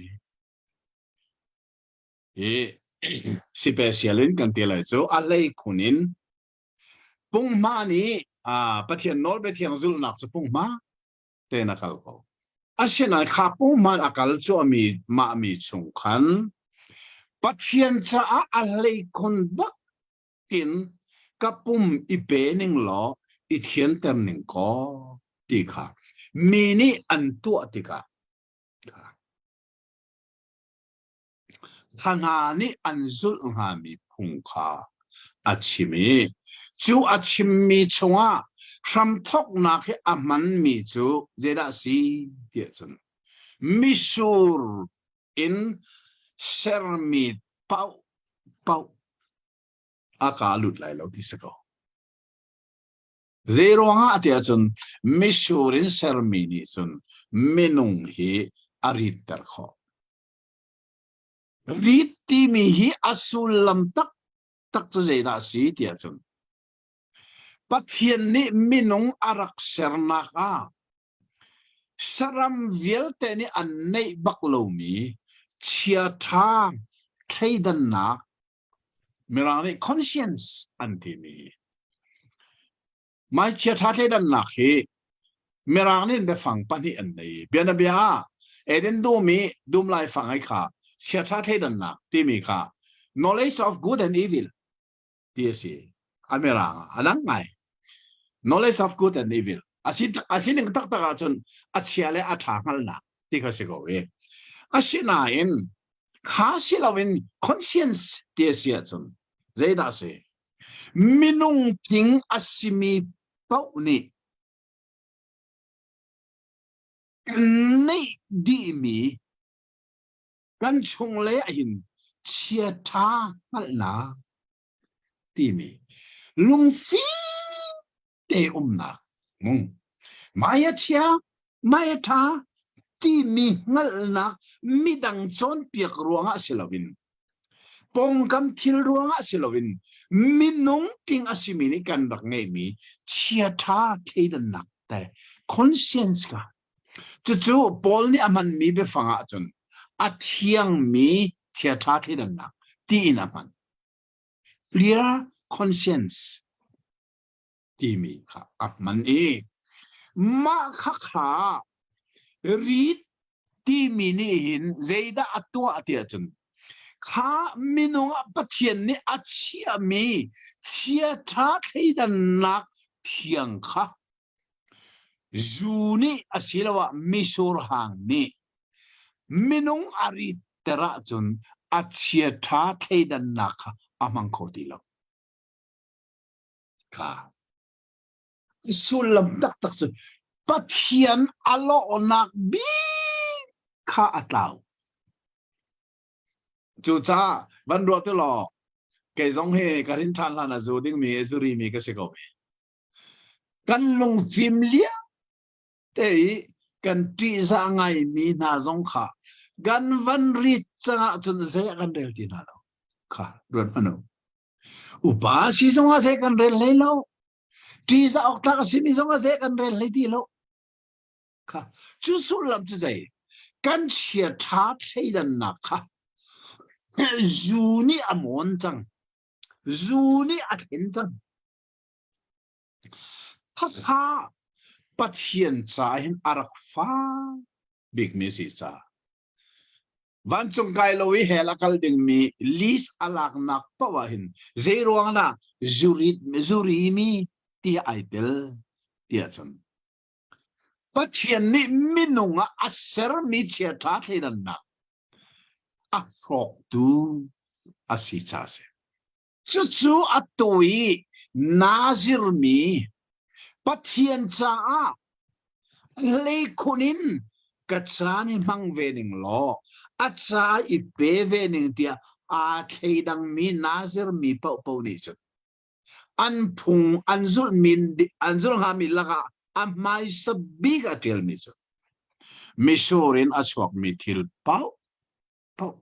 Hi special in kan ti lai cu a hlei khun in punghma nih Pathian nawlbia thiang zulhnak cu punghma tein a kal ko. Asinain kha punghman a kal cuahmi mah mi chung khan Pathian caah a hlei khun bak in ka pum i pe ning law i thianter ning kaw ti kha mi nih an tuah tikah kha hna nih an zulh hngami phung kha a chim i cu a chimmi chungah hramthawknak hi a hmanmi cu zeidah si tiah cun misur in sermi paoh paoh a ka lut lai lo ti si ko. Zei ruangah tiah cun misur in sermi nih cun minung hi a ritter khawh. Rit timi hi a sullam taktak cu zeidah a si tiah cun Pathian nih minung a rak sernak ah saram vialte nih an neih bak lomi chiaṭha thleidannak Mirang nih conscience an timi mai chiaṭha thleidannak hi Mirang nih biafang pahnih an nei. Bianabia ah Eden dum i dum laifang ai kha chiaṭha thleidannak timi kha knowledge of good and evil ti a si. A mirang ah a dang ngai. Knowledge of good and evil. A sining taktak ahcun a chia le a ṭha hngalhnak ti kha si ko i. Asinain kha si loin conscience ti a si ahcun zeidah a si? Minung tling a simi paoh nih kan neih dihmi kan chunglei ahhin chiaṭha hngalhnak timi lungfim te umnak mung mai a chia mai a ṭha timi hngalhnak midang cawnpiak ruangah si loin pawngkam thil ruangah si loin minung tling a simi nih kan rak ngeihmi chiaṭha thleidannak te conscience ka cucu Paul nih a hmanmi biafang ahcun a thiangmi chiaṭha thleidannak tiin a hman clear conscience timi kha a hman i mah kha kha rit timi nih hin zeidah a tuah tiah cun kha minung ah Pathian nih a chiahmi chiaṭha thleidannak thiang kha zu nih asiloah misur hang nih minung a ritter ahcun a chiaṭha thleidannak kha a hmang kho ti lo. Kha sullam taktak cu Pathian a lawhnak bik kha a tlau. Cucaah van ruah tu law kei zong hi ka rin ṭhan hlan a zu dingmi zu rimi ka si ko. Kan lungfim liam te i kan ṭihzah ngaimi hna zong kha kan van rit cang ahcun zei ah kan rel ti hna lo. Kha ruat hmanh u. Upa si zong ah zei kan rel hlei lo. Ṭihzah awk tlak a simi zong ah zei kan rel hlei ti lo. Kha cu sullam cu zei? Kan chiaṭha thleidannak kha zu nih a mawn cang. Zu nih a thlen cang. Khakha Pathian ca hin a rak fa bikmi si ca. Vancung kai lo i hell a kal dingmi list a laknak paoh ah hin zei ruang dah zuri zuri mi ti ai tel tiah cun Pathian nih minung ah a sermi chiaṭha thleidannak a hrawktu a si ca a si. Cucu atu i Nazir mi Pathian caah hleikhun in ka caan hi hmang ve ning law a ca i pe ve ning tiah aa thleidangmi Nazir mi paohpaoh nih cun an phung an zulhmi an zulh hngami lakah a hmaisa bik a ṭialmi cu mitsur in a chuakmi thil paoh paoh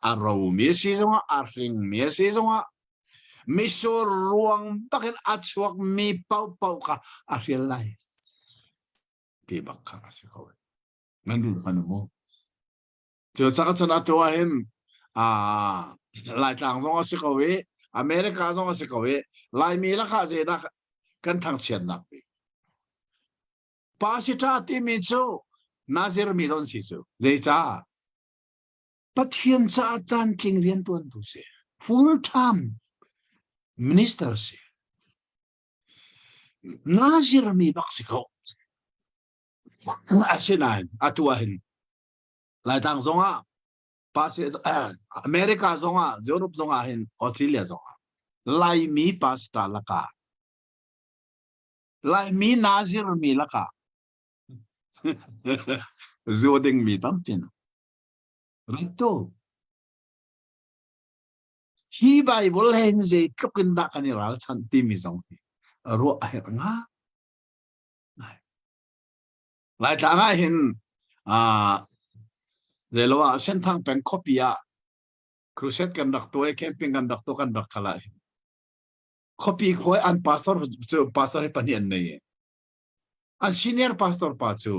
a romi a si zongah a hringmi a si zongah mitsur ruang bakin a chuakmi paohpaoh kha a hrial lai ti bak kha a si ko nan run hman mu cu cak cun atu ah hin Laitlang zong a si ko i America zong a si ko i Laimi lakah zeidah kan thangchiatnak bik Pasita timi cu Nazir mi don si cu zeicah Pathian caah caantling riantuantu si full time minister si Nazir mi bak si ko asinain atu ah hin Laitlang zongah America zongah Europe zongah hin Australia zongah Laimi pastor lakah Laimi Nazir mi lakah zu ding mi tampi na Rito hi Bible he hin zeitluk in dah kan i ralchanh timi zong hi ruah a herh nga Laitlang ah hin zeilo ah Senthang peng khuapi ah crusade kan rak tuah i camping kan rak tuah kan rak kal ah hin khuapi khua an pastor cu pastor hi pahnih an nei an senior pastor pa cu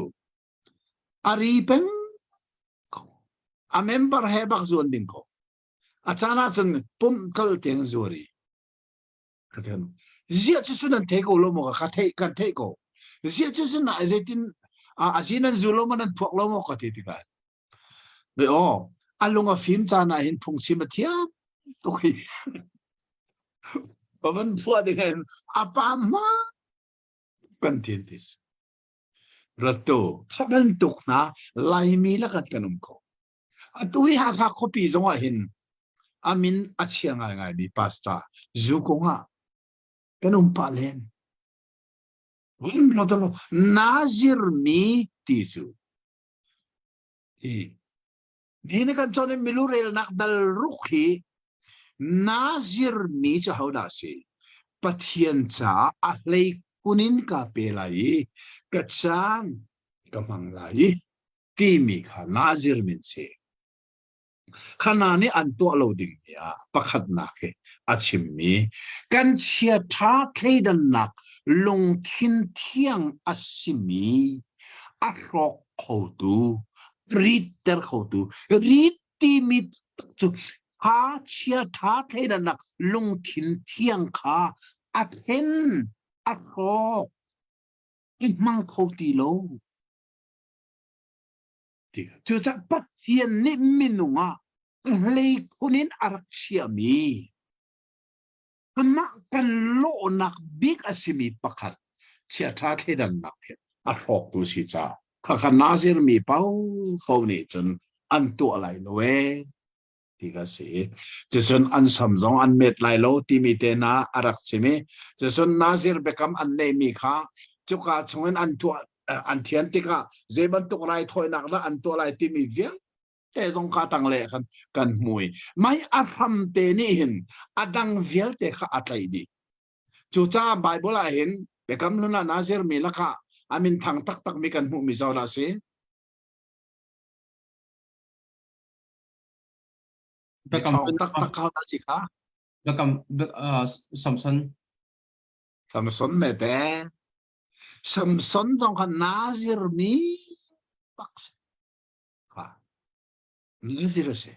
a ri peng ko a member he bak zuan ding ko a caan ah cun pum kal tiang zuari Ziah cu nan thei ko lo maw ka theih kan theih ko. Ziah cu na zeitin a si nan zu lo maw nan phuak lo maw ka ti tikah. Ve aw a lung a fim caan ah hin phungchim a thiam tuk hi. Ka van phuah ding hin a pa hma kan thin tis. Rattu kha bantuk hna Laimi lakat kan um ko. Atu hi Hakha khuapi zong ah hin a min a chia ngaingaimi pastor zu kong ah kan um pah len. Nazir mi ti cu hi ni kan cawn in milu relnak dal ruk hi Nazir mi cu hodah si? Pathian caah a hlei kunin ka pe lai i ka caan ka hmang lai i timi kha Nazir min si. Khana nih an tuah lo dingmi ah pakhatnak hi a chimmi kan chiaṭha thleidannak lungthin thiang a simi a hrawk khotu ritter khotu rit timi cu tha chiaṭha thleidannak lungthin thiang kha a thlen a hrawk i hmang kho ti lo Cucaah Pathian nih minung ah hleikhun in a rak chiahmi amah kan lawhnak bik a simi pakhat chiaṭha thleidannak hi a hrawktu si caah khakha Nazir mi paohpaoh nih cun an tuah lai lo ee ti ka si. Cucun an sam zong an met lai lo timi te hna a rak chim i cucun Nazir biakam an neihmi kha cuka chungin an tuah an thian tikah zei bantuk raithawinak dah an tuah lai timi vialte zong kha tang le kan kan hmui mai a hram te nih hin a dang vialte kha a tlaih dih cucaah Bible ah hin biakam hlun ah Nazir mi lakah a min thang taktak mi kan hmuh mi zawn ah si Biakam taktak kha ta si kha. Biakam Samson. Samson me te. Samson zong kha Nazir mi bak si. Kha. Nazir a si.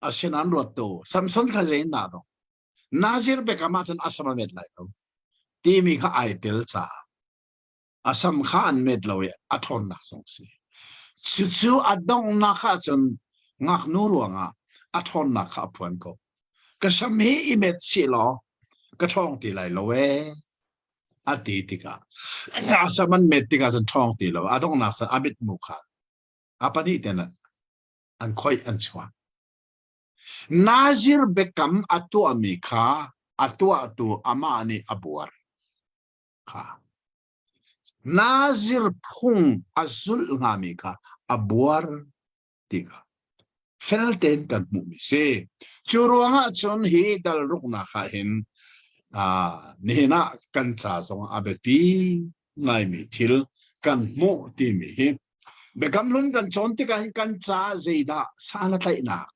Asinain ruat tu Samson kha zei na do. Nazir biakam ah cun asam a met lai lo. Timi kha ai tel caah. A sam kha an met lo i a ṭhawnnak zong si. Cucu a donghnak ahcun ngaknu ruangah a ṭhawnnak kha a phuan ko. Ka sam hi i met sih law ka ṭhawng ti lai lo ee a ti tikah a sam an met tikah cun ṭhawng ti lo a donghnak cun a mitmu kha a pahnih ten an khoih an chuak. Nazir biakam a tuahmi kha a tuahtu amah nih a buar kha. Nazir phung a zulh hngami kha a buar ti kha fel tein kan hmuhmi si. Cu ruangah cun hi dal ruknak ah hin nihin ah kan ca zong a biapi ngaimi thil kan hmuh timi hi Biakam hlun kan cawn tikah hin kan ca zeidah san a tlaihnak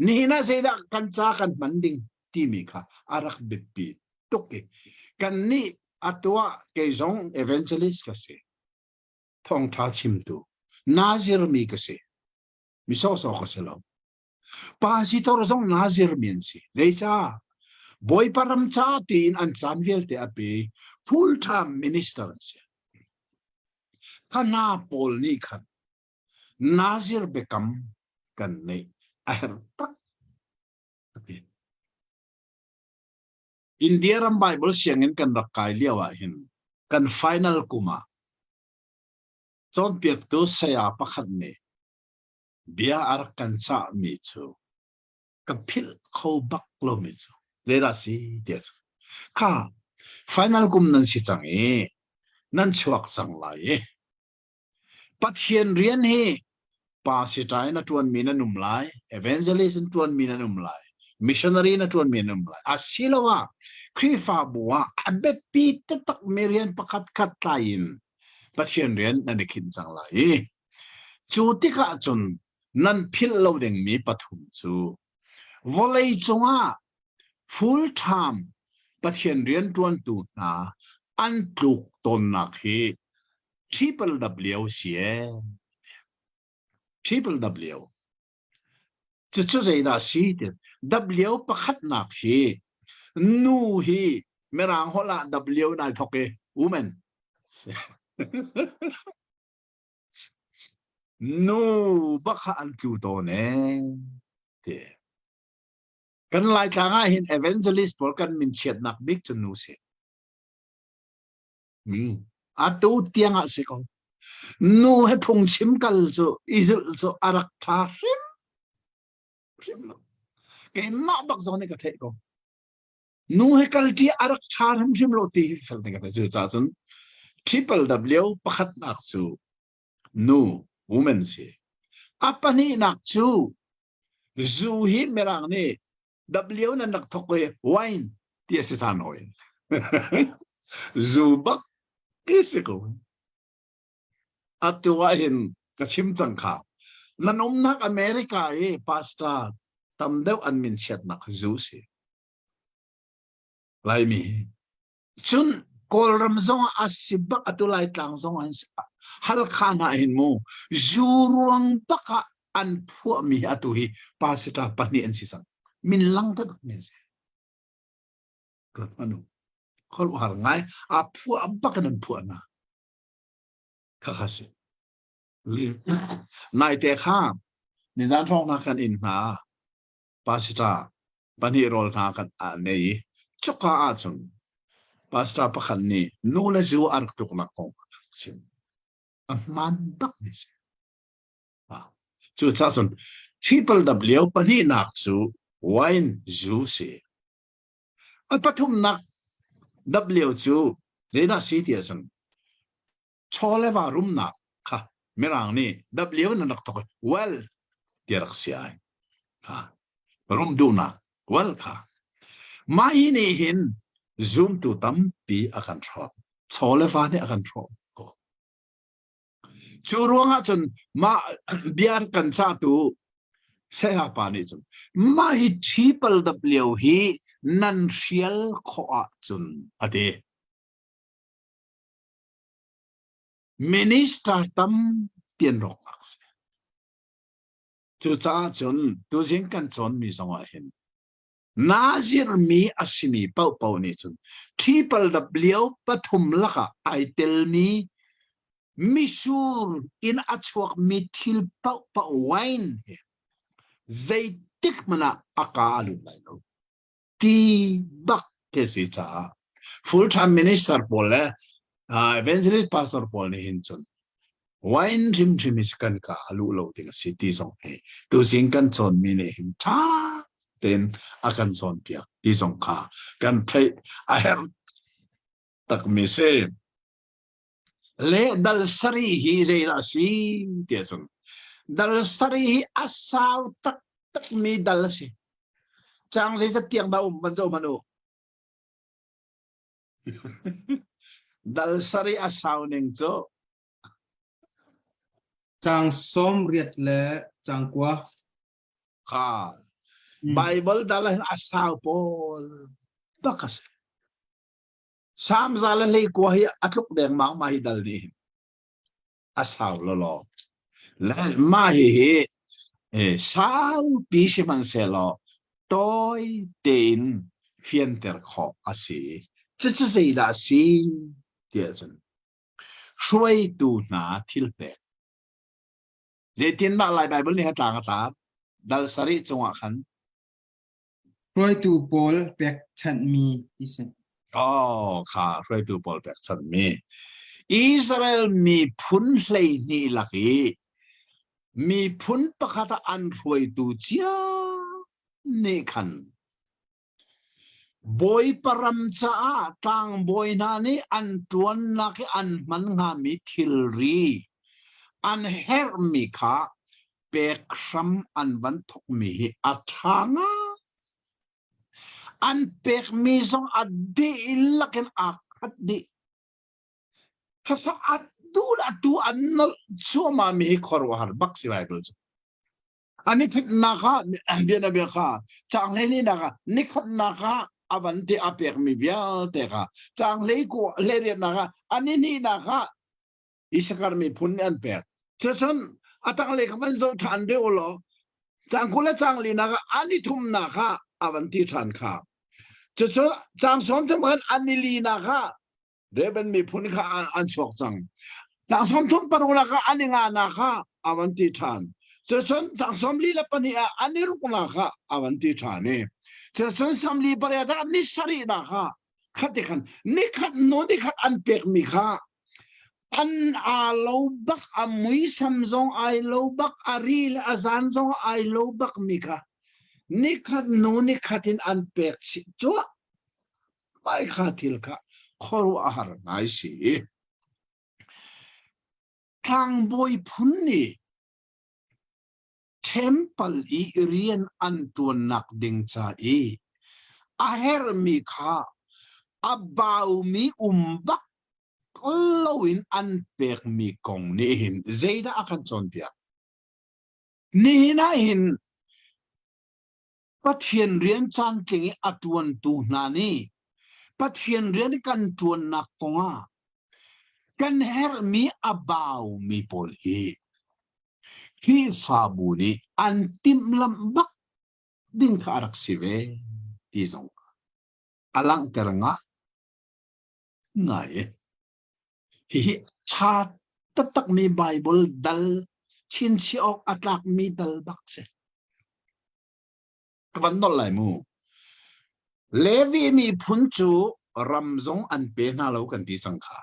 nihin ah zeidah kan ca kan hman ding timi kha a rak biapi tuk i kannih atu ah kei zong evangelist ka si thawngṭha chimtu Nazir mi ka si mi sawsawh ka si lo Pasitor zong Nazir mi an si zeicah Bawipa ram ca tiin an caan vialte a pe full time minister an si Hana pawl nih khan Nazir biakam kan neih a herh tak a ti. India ram Bible sianginn kan rak kai lio ah hin kan final kum ah cawnpiaktu saya pakhat nih bia a rak kan cahmi cu ka philh kho bak lomi cu zeidah si tiah cu kha final kum nan si cang i nan chuak cang lai i Pathian rian hi pastor na ṭuanmi nan um lai evangelist in ṭuanmi nan um lai missionary na ṭuanmi nan um lai asiloah Khrihfabu ah a biapi taktak mi rian pakhat khat tlai in Pathian rian nan i khinh cang lai i cu tikah cun nan philh lo dingmi pathum cu vawlei cungah full time Pathian rianṭuantu hna an tluk tawnnak hi triple W si ee. Triple W. Cucu zeidah si ti W pakhatnak hi nu hi mirang holh ah W nai thok i woman. Nu bak kha an tlu tawn ee. Ti. Kan Laitlang ah hin evangelist pawl kan min chiatnak bik cu nu si. Mm. Atu tiang ah si ko. Nu he phungchim kal cu i zulh cu a rak ṭha hrim hrim lo. Keimah bak zong nih ka theih ko. Nu he kal ṭi a rak ṭha hrimhrim lo ti hi fel ka theih. Cucaah cun triple W pakhatnak cu nu woman si. A pahnihnak cu zu hi Mirang nih W nan rak thok i wine ti a si than hoi. Zu bak ti si ko. Atu ah hin ka chim cang kha. Nan umnak America i pastor tam deuh an min chiatnak zu si. Laimi. Cun Kawlram zong ah a si bak atu Laitlang zong an Halkha hna hin mu zu ruang bak ah an phuahmi atu hi pastor pahnih an si cang. Min lang taktak mi an si. Rat manu. Khuaruahhar ngai a phuah bak in an phuah hna. Khakha si. Naite kha nizan hrawng hna kan inn hna pastor pahnih rawl hna kan nei i cuka ahcun pastor pakhat nih nu le zu a rak tuknak kong chim. A hmaan bak mi si. Cucaah cun triple W pahnihnak cu wine zu si. A pathumnak W cu zeidah si ti ahcun chaw le va rumnak kha Mirang nih W nan rak thok wealth ti rak si ai. Ha. Rum duhnak wealth kha. Mah hi nih hin zumtu tampi a kan hrawk. Chaw le va nih a kan hrawk ko. Cu ruangah cun mah bia kan cahtu saya pa nih cun mah hi triple W hi nan hrial khawh ahcun a ti. Minister tampi an rawk nak si. Cucaah cun tuzing kan cawnmi zongah hin Nazir mi a simi paohpaoh nih cun triple W pathum lakah ai telmi. Misur in a chuakmi thil paohpaoh wine hi zeitik hmanh ah a ka a lut lai lo. Ti bak ke si caah full time minister pawl le evangelist pastor pawl nih hin cun wine hrimhrim hi kan ka a luh lo ding a si ti zong hi tuzing kan cawnmi nih hin ṭha tein a kan cawnpiak ti zong kha kan theih a herh takmi si. Le dal sarih hi zeidah a si ti ahcun dal sarih hi a sau taktakmi dal a si. Cang zeizat tiang dah um van zoh hmanh u. Dal sarih a sau ning cu Cang 18 le cang 9. Kha Bible dal ah a sau pawl bak a si. Salm 121 hi a tluk dengmang mah hi dal nih hin a sau lawlaw. Le mah hihi saupi sihmanhsehlaw tawi tein fianter khawh a si. Cucu zeidah a si tiah cun hruaitu hna thil pek. Zeitindah Lai Baibal nih a tlang a tlar? Dal sarih cungah khan Hruaitu pawl pekchanhmi ti si. Oh, kha hruaitu pawl pekchanhmi. Israel miphun 12 lak i miphun pakhat ah an hruaitu cio nih khan Bawipa ram caah tlangbawi hna nih an ṭuannak i an hman hngami thilri an herhmi kha pek hram an van thawkmi hi a ṭha ngai. An pekmi zong a dihlak in aa khat dih. Khafa a tu le atu an nolh cuahmahmi hi khuaruahhar bak si Bible cu. A nikhatnak ah bianabia kha caang hleihnih ah nikhatnak ah a van ti a pekmi vialte kha caang hlei riatnak ah a nihnihnak ah Isakar miphun nih an pek. Cucun a tanglei kha van zoh ṭhan rih u law caang 20 le caang linak ah an i thumnak ah a van ti ṭhan kha. Cucun caang 30 khan an i linak ah Reuben miphun kha an chuak cang. Caang 36 ah an i nganak ah a van ti ṭhan. Cucun caang 42 ah an i ruknak ah a van ti ṭhan i cucun 48 ah ni sarihnak ah khati khan nikhat hnu nikhat an pekmi kha an aa lo bak a muisam zong ai lo bak a ri le a zan zong ai lo bak mi kha nikhat hnu nikhat in an pek chih cuah mai kha thil kha khuaruah a har ngai si tlangbawi phun nih Temple i rian an ṭuannak ding ca i a herhmi kha a baumi um bak loin an pekmi kong nih hin zeidah a kan cawnpiak? Nihin ah hin Pathian rian caantling i a ṭuantu hna nih Pathian rian kan ṭuannak kongah kan herhmi a baumi pawl hi Khrihfabu nih an timhlamh bak ding kha a rak si ve ti zong a langhter nga ngai. Hihi ṭha taktakmi Baibal dal chinchiah awk a tlakmi dal bak si. Ka van nolh lai mu. Levi miphun cu ram zong an pe hna lo kan ti cang kha.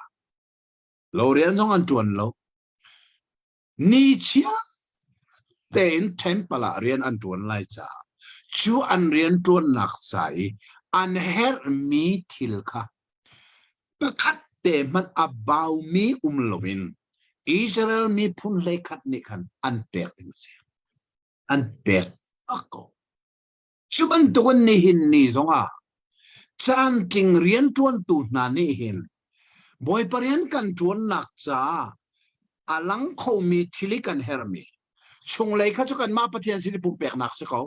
Lo rian zong an ṭuan lo. Ni chia tein temple ah rian an ṭuan lai caah cu an rian ṭuannak ca i an herhmi thil kha pakhat te hmanh a baumi um loin Israel miphun hleikhat nih khan an pek ding a si. An pek bak ko. Cu bantukin nihin ni zongah caantling rianṭuantu hna nih hin Bawipa rian kan ṭuannak caah a lang khomi thil i kan herhmi chunglei kha cu kanmah Pathian sin i pumpeknak si ko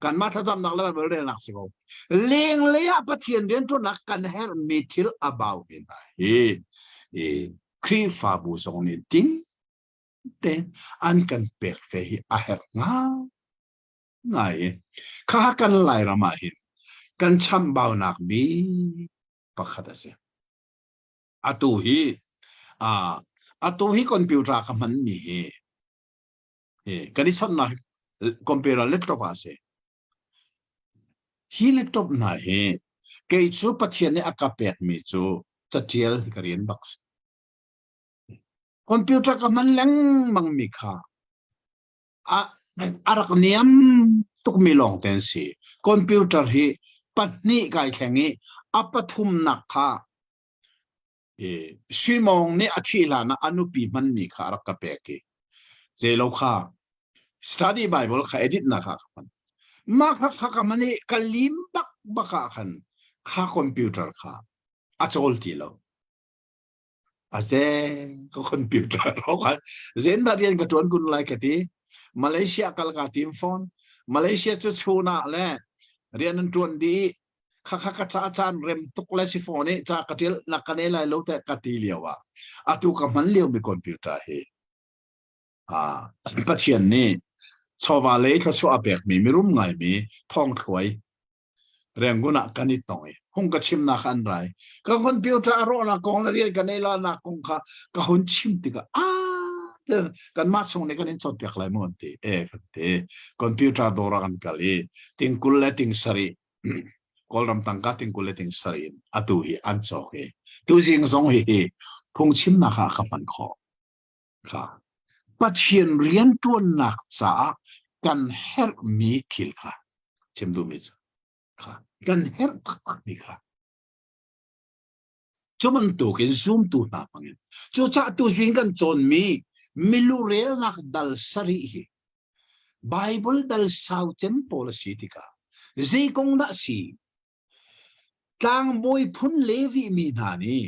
kanmah thlacamnak le Baibal relnak si ko lenglei ah Pathian rianṭuannak kan herhmi thil a baumi hna hi Khrihfabu zong nih ding tein an kan pek ve hi a herh ngai ngai i kha kan Lairam ah hin kan chambaunak bik pakhat a si. Atu hi. Atu hi computer ka hman mi hi hi kan i chonhnak computer laptop ah si. Hi laptop hna hi kei cu Pathian nih a ka pek mi cu catial hi ka rian bak si. Computer ka hman lengmang mi kha a a rak niam tukmi lawng te an si. Computer hi pahnih kai thleng i a pathumnak kha Simong nih a thih hlan ah a nupi hmanmi kha a rak ka pek i zeilo kha study Bible kha edit nak ah ka hman. Mah kha kha ka hman i ka lim bak bak ah khan kha computer kha a cawl ti lo. A ze ka computer ro zen dah rian ka tuan kun lai ka ti. Malaysia kal ka tim phone. Malaysia cu chun ah le rian an tuan dih kha kha ka ca caan rem tuk le si phone i ca ka tial nak ka nei lai lo te ka ti lio ah atu ka hman lio mi computer hi a Pathian nih chawva lei thluachuah a pek mi mirum ngai mi thong thluai Rangoon ah kan i tong i hung ka chimnak an rai ka computer a rawhnak kong le rian ka nei la nak kong kha ka hun chim tikah a kan mah chung nih kan in cawnpiak lai mu an ti e kan ti computer dawr ah kan kal i tingkul le ting sarih Kawlram tangka tingkul le ting sarih in atu hi an cawk i tuzing zong hi hi phungchimnak ah ka hman khawh kha Pathian rianṭuannak caah kan herhmi thil kha chim duhmi cu kha kan herh taktakmi kha cu bantukin zumtu hna hmangin cucah tuzing kan cawnmi milurelnak dal sarih hi Bible dal sau cem pawl a si tikah zei kong dah si tlangbawi phun Levi mi hna nih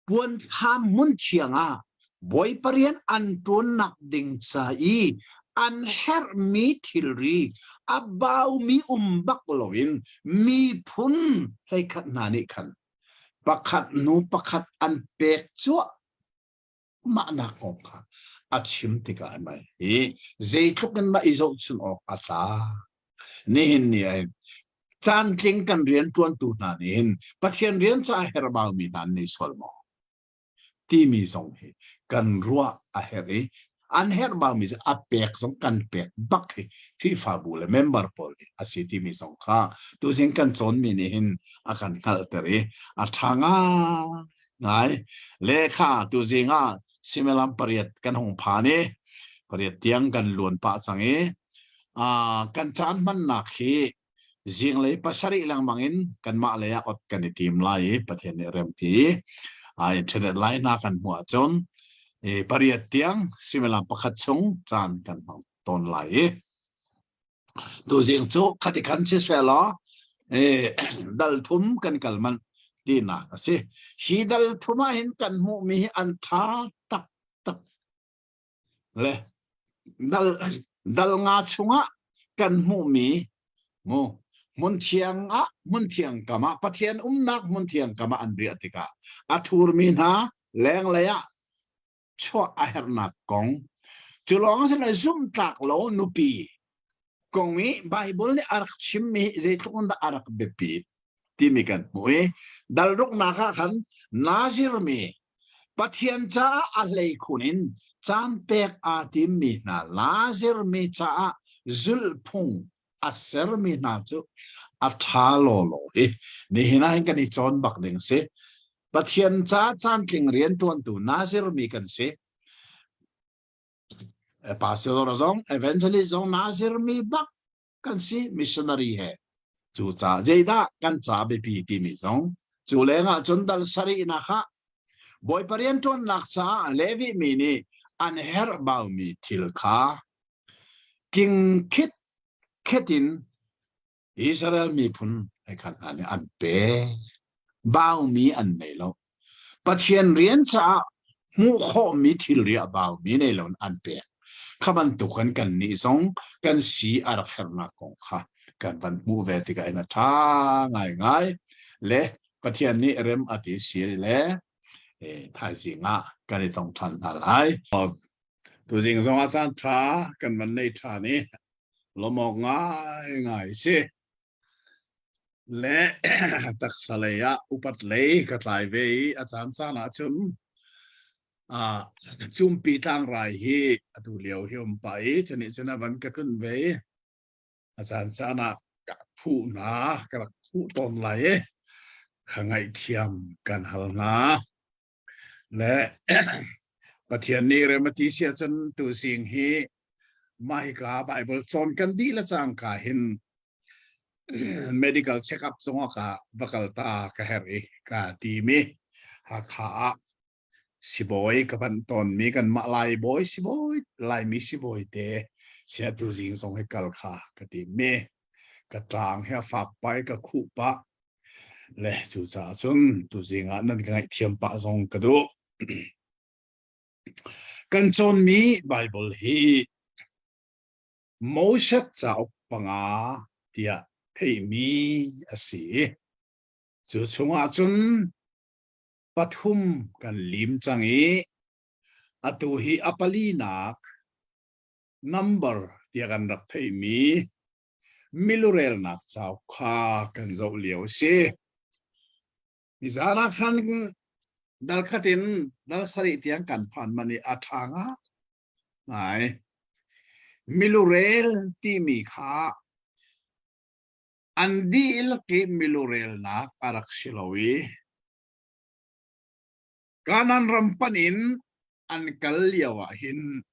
puanthlam hmun thiang ah Bawipa rian an ṭuannak ding ca i an herhmi thilri a baumi um bak loin miphun hleikhat hna nih khan pakhat hnu pakhat an pek cuahmahnak kong kha a chim tikah mei hi zeitluk in dah i zohchun awk a tlak. Nihin ni ah hin caantling kan rian ṭuantu hna nih hin Pathian rian ca herhbaumi hna an nei sual maw? Timi zong hi kan ruah a herh i an herhbaumi cu a pek zong kan pek bak hi Khrihfabu le member pawl hi a si timi zong kha tuzing kan cawnmi nih hin a kan hngalhter i a ṭha ngai. Le kha tuzing ah suimilam pariat kan hung phan i pariat tiang kan luan pah cang i kan caan hmannak hi zinglei pasarih lengmang in kanmah lei ah ot kan i tim lai i Pathian nih rem ti internet lai hna kan hmuh ahcun pariat tiang suimilam pakhat chung caan kan hmang tawn lai i tuzing cu khati khan si selaw dal thum kan kal manh tinak a si hi dal thum ah hin kan hmuhmi hi an tha tak tak le dal dal nga chungah kan hmuhmi mu hmun thiang ah hmun thiang kam ah Pathian umnak hmun thiang kam ah an riah tikah a thurmi hna lenglei ah chuah a herhnak kong cu lawng si lo zumhtlak lo nupi kong i Bible nih a rak chimmi zeitluk in dah a rak biapit timi kan hmuh i dal ruknak ah khan Nazir mi Pathian caah a hleikhun in caan pek aa timmi hna Nazir mi caah zulhphung a sermi hna cu a ṭha lawlaw hi nihin ah hin kan i cawn bak ding si Pathian ca caantling rian ṭuantu Nazir mi kan si pastor zong evangelist zong Nazir mi bak kan si missionary he cu ca zeidah kan ca biapi timi zong cu lengah cun dal sarihnak ah Bawipa rian ṭuannak caah Levi mi nih an herh baumi thil kha king khit khet in Israel miphun hei khan hna nih an pe baumi an nei lo Pathian rian caah hmuh khawhmi thilri a baumi nei lo an pek kha bantuk kan kan nih zong kan si a rak hernak kong kha kan van hmuh ve tikah in a ṭha ngaingai le Pathian nih rem a ti si le thaizing ah kan i tong ṭhan hna lai. Tuzing zong ah caan ṭha kan van nei ṭhan i lawmawk ngaingai si. Le taksa lei ah upat lei ka tlai ve i a caan caan ah cun. Cumpi tlangrai hi atu lio hi um pah i cunih cun a van ka tlun ve i a caan caan ah ka phuh hna ka rak phuh tawn lai i ka ngaihthiam kan hal hna. Le Pathian nih rem a ti si ahcun tuzing hi mah hika Bible cawn kan dih le cangka hin medical check-up zong ka va kal ta ka herh i ka tim i Hakha ah sibawi ka panh tawnmi kanmah Lai bawi sibawi Laimi sibawi te sia tuzing zong hi kal kha ka tim mi ka ṭang hi a fak pah i ka khuh pah le cucaah cun tuzing ah nan ka ngaihthiam pah zong ka duh. Kan cawnmi Bible hi Moses cauk panga tiah theihmi a si. Cu chungah cun pathum kan lim cang i atu hi a palinak number tiah kan rak theihmi milurelnak cauk kha kan zoh lio a si. Nizan ah khan dal khat in dal sarih tiang kan phan man i a ṭha nga ngai. Milurel timi kha an dihlak i milurelnak a rak si lo i Kanan ram pan in an kal lio ah hin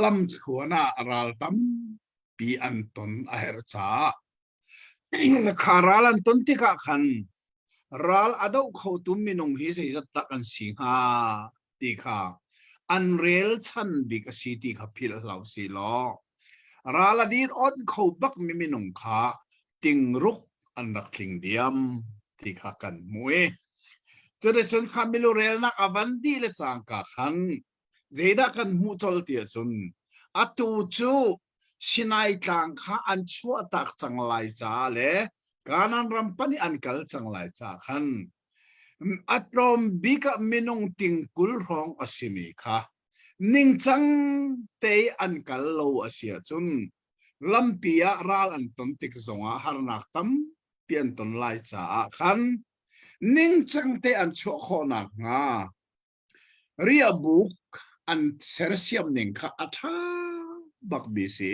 lamthluan ah ral tampi an ton a herh caah kha ral an ton tikah khan ral a doh khotu minung hi zeizat tak an si hnga ti kha an rel chan bik a si ti kha philh hlah si law ral a dir on kho bak mi minung kha tingruk an rak tling diam ti kha kan hmu i cuticun kha milurelnak a van dih le cangka khan Zeidah kan hmuh colh ti ahcun atu cu Sinai tlang kha an chuahtak cang lai caah le Kanaan ram pan i an kal cang lai caah khan a tlawm bik ah minung tingkul hrawng a simi kha ningcang te i an kal lo a si ahcun lampi ah ral an ton tik zongah harnak tampi an ton lai caah khan ningcang te an chuah khawh nakhnga Riahbuk an sersiam ning kha a ṭha bakmi si.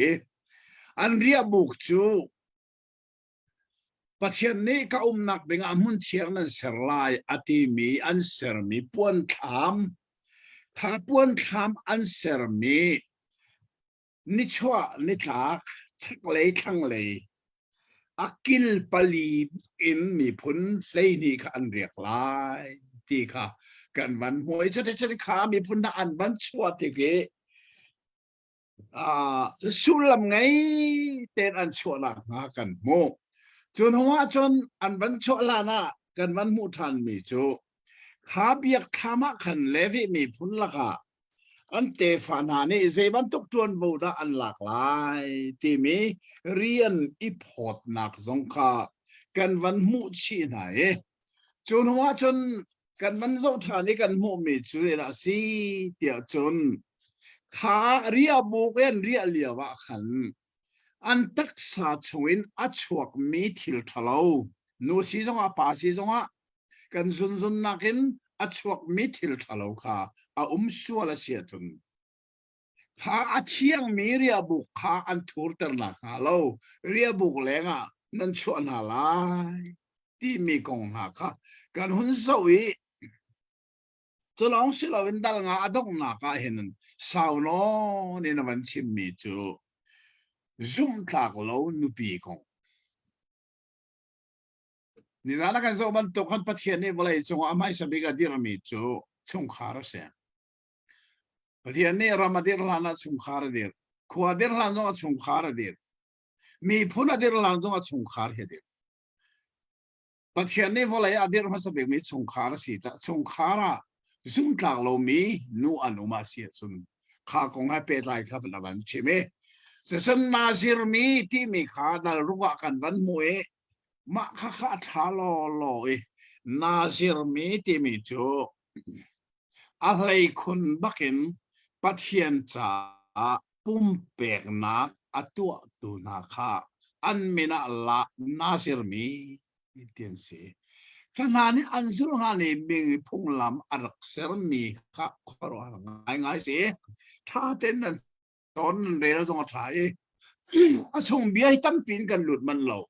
An riahbuk cu Pathian nih ka umnak dingah hmun thiang nan ser lai a timi an sermi puanthlam, kha puanthlam an sermi nichuah nitlak chaklei thlanglei a kil pali in miphun 12 kha an riak lai ti kha kan van hmu i cuticun kha miphun hna an van chuah tik i sullam ngei tein an chuahnak hnga kan hmuh. Cu hnu ah cun an van chuah hlan ah kan van hmuh ṭhanmi cu kha biakthlam ah khan Levi miphun lakah an tefa hna nih zei bantuk ṭuanvo dah an lak lai timi rian i phawtnak zong kha kan van hmuh chih hna i cu hnu ah cun kan van zoh ṭhan i kan hmuhmi cu zeidah a si tiah cun kha riahbuk in riah lio ah khan an taksa chungin a chuakmi thil ṭhalo nu si zongah pa si zongah kan zunzunnak in a chuakmi thil ṭhalo kha a um sual a si ahcun kha a thiangmi riahbuk kha an thurter nakhnga lo riahbuk lengah nan chuah hna lai timi kong hna kha kan hun zoh i cu lawng si loin dal nga a donghnak ah hin sau nawn in a van chimmi cu zumhtlak lo nupi kong. Nizan a kan zoh bantuk khan Pathian nih vawlei cungah a hmaisa bik a dirhmi cu chungkhar a si. Pathian nih ram a dirh hlan ah chungkhar a dirh. Khua a dirh hlan zongah chungkhar a dirh. Miphun a dirh hlan zongah chungkhar hi a dirh. Pathian nih vawlei a dirh hmasa bikmi chungkhar a si caah chungkhar ah zumtlak lomi nu an um ah si ahcun kha kong he pehtlai kha van van chim i cucun Nazir mi timi kha dal ruk ah kan van hmu i Mah khakha a ṭha lawlaw i Nazir mi timi cu a hleikhun bakin Pathian caah pumpeknak a tuahtu hna kha an min ah Nazir mi ti an si. Kha hna nih an zulh hnga le ming phunglam a rak sermi kha khuaruahhar ngaingai si. Ṭha tein nan cawn nan rel zong a ṭha i a chung bia hi tampi in kan lut manh lo.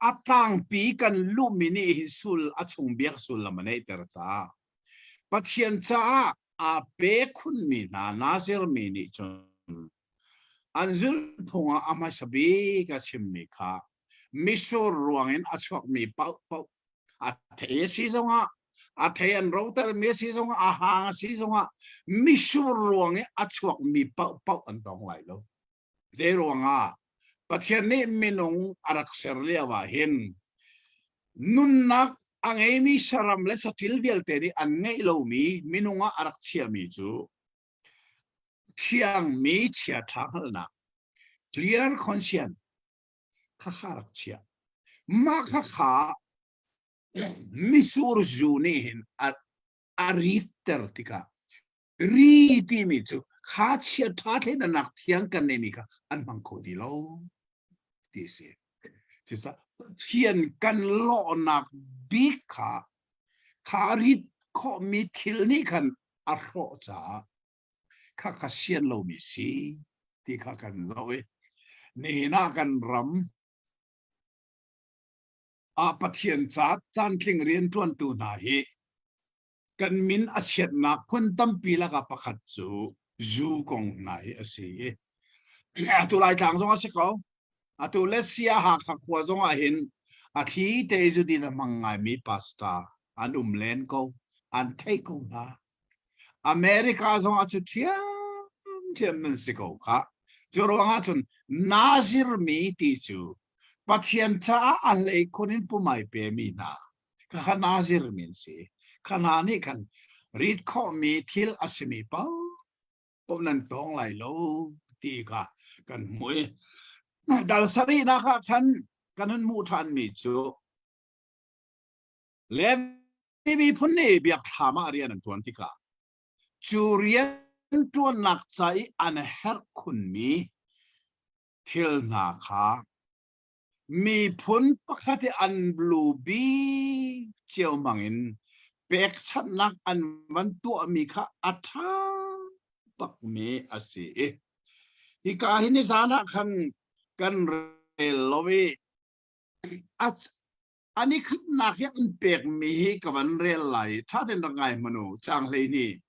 A tlangpi kan luhmi nih hin sul a chung biak sullam a neihter caah Pathian caah aa pe khunmi hna Nazir mi nih cun an zulhphung ah a hmasa bik a chimmi kha misur ruangin a chuakmi paohpaoh a thei a si zongah a thei an rotermi a si zongah a hang a si zongah misur ruang i a chuakmi paohpaoh an tong lai lo. Zei ruangah Pathian nih minung a rak ser lio ah hin nunnak a ngeimi saram le saṭil vialte nih an ngeih lomi minung ah a rak chiahmi cu thiangmi chiaṭha hngalhnak clear conscience kha kha rak chiah. Mah kha kha misur zu nih hin a ritter tikah ri timi cu kha chiaṭha thleidannak thiang kan neimi kha an hmang kho ti lo ti si. Cucaah Pathian kan lawhnak bik kha kha rit khawhmi thil nih khan a hrawh caah kha kha sian lomi si ti kha kan zoh i nihin ah kan ram ah Pathian ca caantling rianṭuantu hna hi kan min a chiatnak phun tampi lakah pakhat cu zu kong hna hi a si i atu Laitlang zong a si ko. Atu le Sia Hakha khua zong ah hin a thli te zudin a hmang ngaimi pastor an um len ko, an theih ko hna. America zong ah cu ṭhiamṭhiam nan si ko khah. Cu ruangah cun Nazir mi ti cu Pathian caah a hleikhun in pumai pemi hna kha Nazir mi an si. Kha hna nih khan rit khawhmi thil a simi paoh nan tawng lai lo ti kha kan hmuh i dal sarihnak ah khan kan hun hmuh ṭhanmi cu Levi miphun nih biakthlam ah rian an ṭuan tikah cu rian ṭuannak ca i an herh khunmi thil hna kha miphun pakhat i an lu bik cio hmangin pekchanhnak an van tuahmi kha a ṭha bakmi a si i hika hi nizan ah khan kan rel lo i an i khatnak hi an pekmi hi ka van rel lai. Ṭha tein rak ngai hmanh u. Caang 12,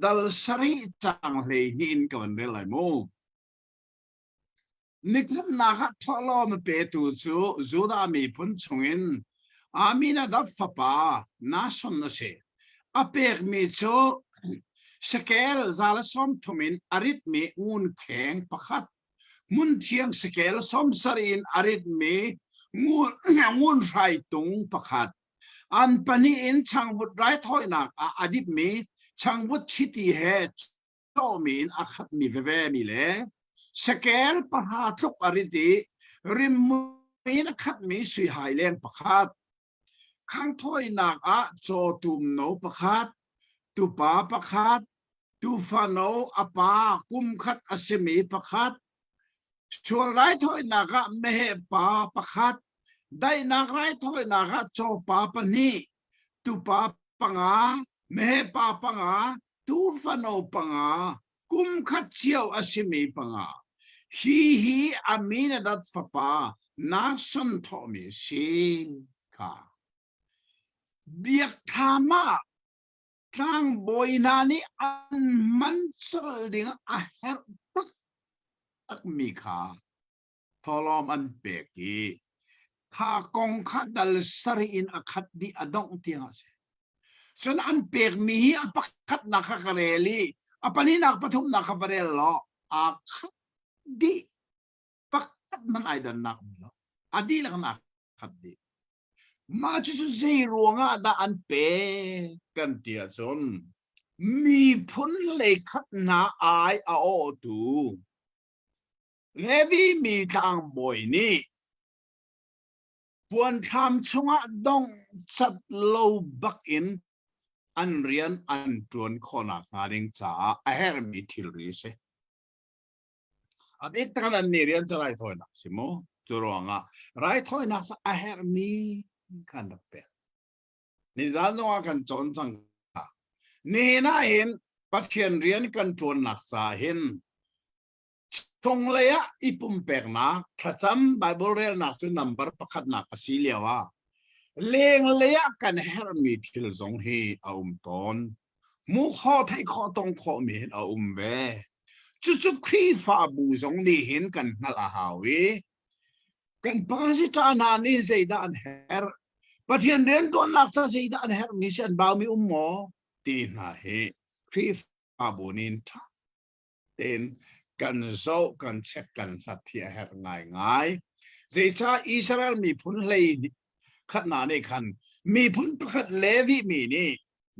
dal 7 caang 12 in ka van rel lai mu. Nikhatnak ah thawhlawm a petu cu Judah miphun chungin Aminadab fapa Nahshon a si. A pekmi cu shekel 130 in a ritmi ngun kheng pakhat, hmunthiang shekel 70 in a ritmi ngun hrai tung pakhat, an pahnih in changvut raithawinak ah a dipmi changvut chiti he cawhmi in a khatmi veve mi le shekel 10 tluk a rit i rimmui in a khatmi sui hai leng pakhat, khanghthawinak ah cawtum no pakhat, tupa pakhat, tuufa no a pa kum khat a simi pakhat, sual raithawinak ah meheh pa pakhat, daihnak raithawinak ah cawpa pahnih, tupa panga, meheh pa panga, tuufano panga, kum khat cio a simi panga. Hi hi Aminadab fapa Nahshon thawhmi a si kha. Biakthlam ah tlangbawi hna nih an hman colh ding a herh taktakmi kha thawhlawm an pek i kha kong kha dal sarih in a khat dih a dongh tiang a si. Cun an pekmi hi a pakhatnak kha ka rel i a pahnihnak pathumnak kha va rel law aa khat dih. Pakhat man ai dannak um lo. A dihlak in aa khat dih. Mah cucu zei ruangah dah an pek kan ti ahcun miphun leikhat hna ai a awhtu Levi mi tlangbawi nih puanthlam chungah dongcat lo bakin an rian an ṭuan khawhnak hnga ding caah a herhmi thilri a si. A bik tak an nih rian cu raithawinak si mu. Cu ruangah raithawinak a herhmi khan rak pek. Nizan zong ah kan cawn cang. Nihin ah hin Pathian rian kan ṭuannak ca hin chunglei ah i pumpeknak thlacam Bible relnak cu number pakhatnak a si lio ah lenglei ah kan herhmi thil zong hi a um tawn. Hmuh khawh theih khawh tong khawh mi hin a um ve. Cucu Khrihfabu zong nih hin kan hngalh a hau i kan pastor hna nih zeidah an herh Pathian rianṭuannak ca zeidah an herhmi si an baumi um maw ti hna hi Khrihfabu nih ṭha tein kan zoh kan check kan hlat hi a herh ngaingai. Zeicah Israel miphun hlei khatna nih khan miphun pakhat Levi mi nih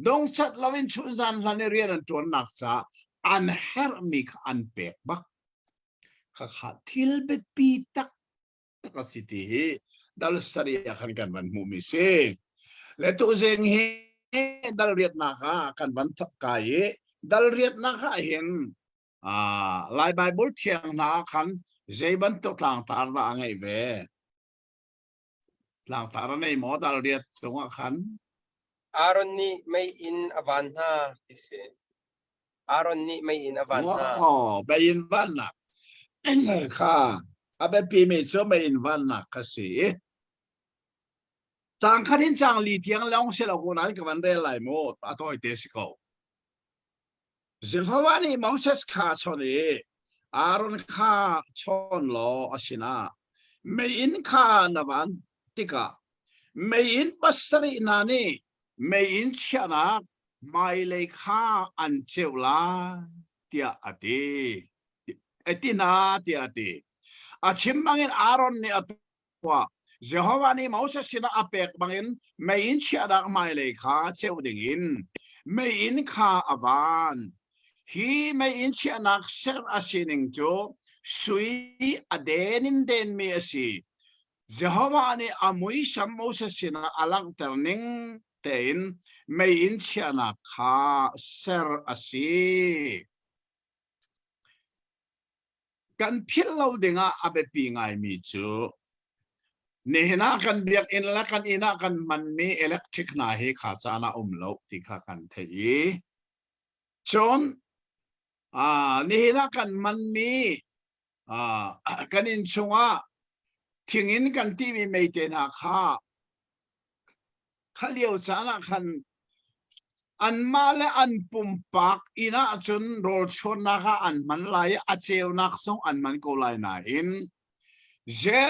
dongcat loin chunzan hlan i rian an ṭuannak caah an herhmi kha an pek bak. Khakha thil biapi tak tak a si ti hi dal sarih ah khan kan van hmuhmi si. Le tuzing hi dal riatnak ah kan van thok kai i dal riatnak ah hin Lai Bible thiang hna khan zei bantuk tlangtar dah a ngeih ve? Tlangtar a nei maw dal riat cungah khan? Aaron nih meiinn a van hna ti si. Aaron nih meiinn a van hna. Oh, meiinn vannak kha a biapimi cu meiinn vannak kha si. Cang khat in cang li tiang lawng si lo ko nain ka van rel lai mu a tawi te si ko. Jehovah nih Moses kha chawn i Aaron kha chawn law a sinah meiinn kha na van tikah meiinn pasarih hna nih meiinn chiahnak hmailei kha an ceuh lai tiah a ti. A ti hna tiah a ti. A chim bangin Aaron nih a tuah. Jehovah nih Moses sinah a pek bangin meiinn chiahnak hmailei kha ceuh dingin meiinn kha a van. Hi meiinn chiahnak ser a sining cu sui a den in denmi a si. Jehovah nih a muisam Moses sinah a langhter ning tein meiinn chiahnak kha ser a si. Kan philh lo dingah a biapi ngaimi cu nihin ah kan biakinn le kan inn ah kan hmanmi electric hna hi kha caan ah um lo ti kha kan theih i cun nihin ah kan hmanmi kan inn chungah thing in kan timi meite hna kha Kha lio caan ah khan anmah le an pumpak inn ah cun rawlchuannak ah an hman lai i a ceunak zong an hman ko lai nain je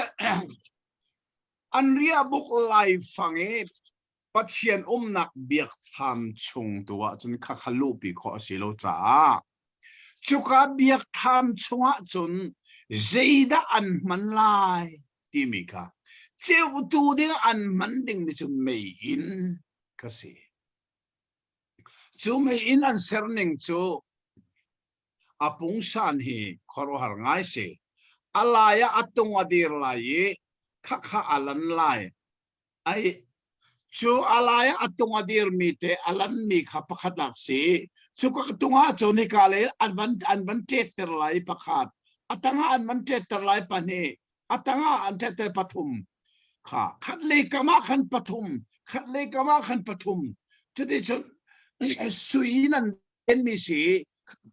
an riahbuk laifang i Pathian umnak biakthlam chung tu ah cun khakha luhpi khawh a si lo caah cuka biakthlam chungah cun zeidah an hman lai timi kha ceutu ding an hman dingmi cu meiinn ka si. Cu meiinn an ser ning cu a pungsan hi khuaruahhar ngai si. A lai ah a tung a dir lai i khakha a lan lai. Ai cu a lai ah a tung a dirmi te a lanmi kha pakhat nak si. Cu ka tung ah cun hika lei an van an van ṭetter lai pakhat. A tangah an van ṭetter lai pahnih. A tangah an ṭetter pathum. Kha khat lei kam ah khan pathum, khat lei kam ah khan pathum. Cuti cun sui in an denmi si.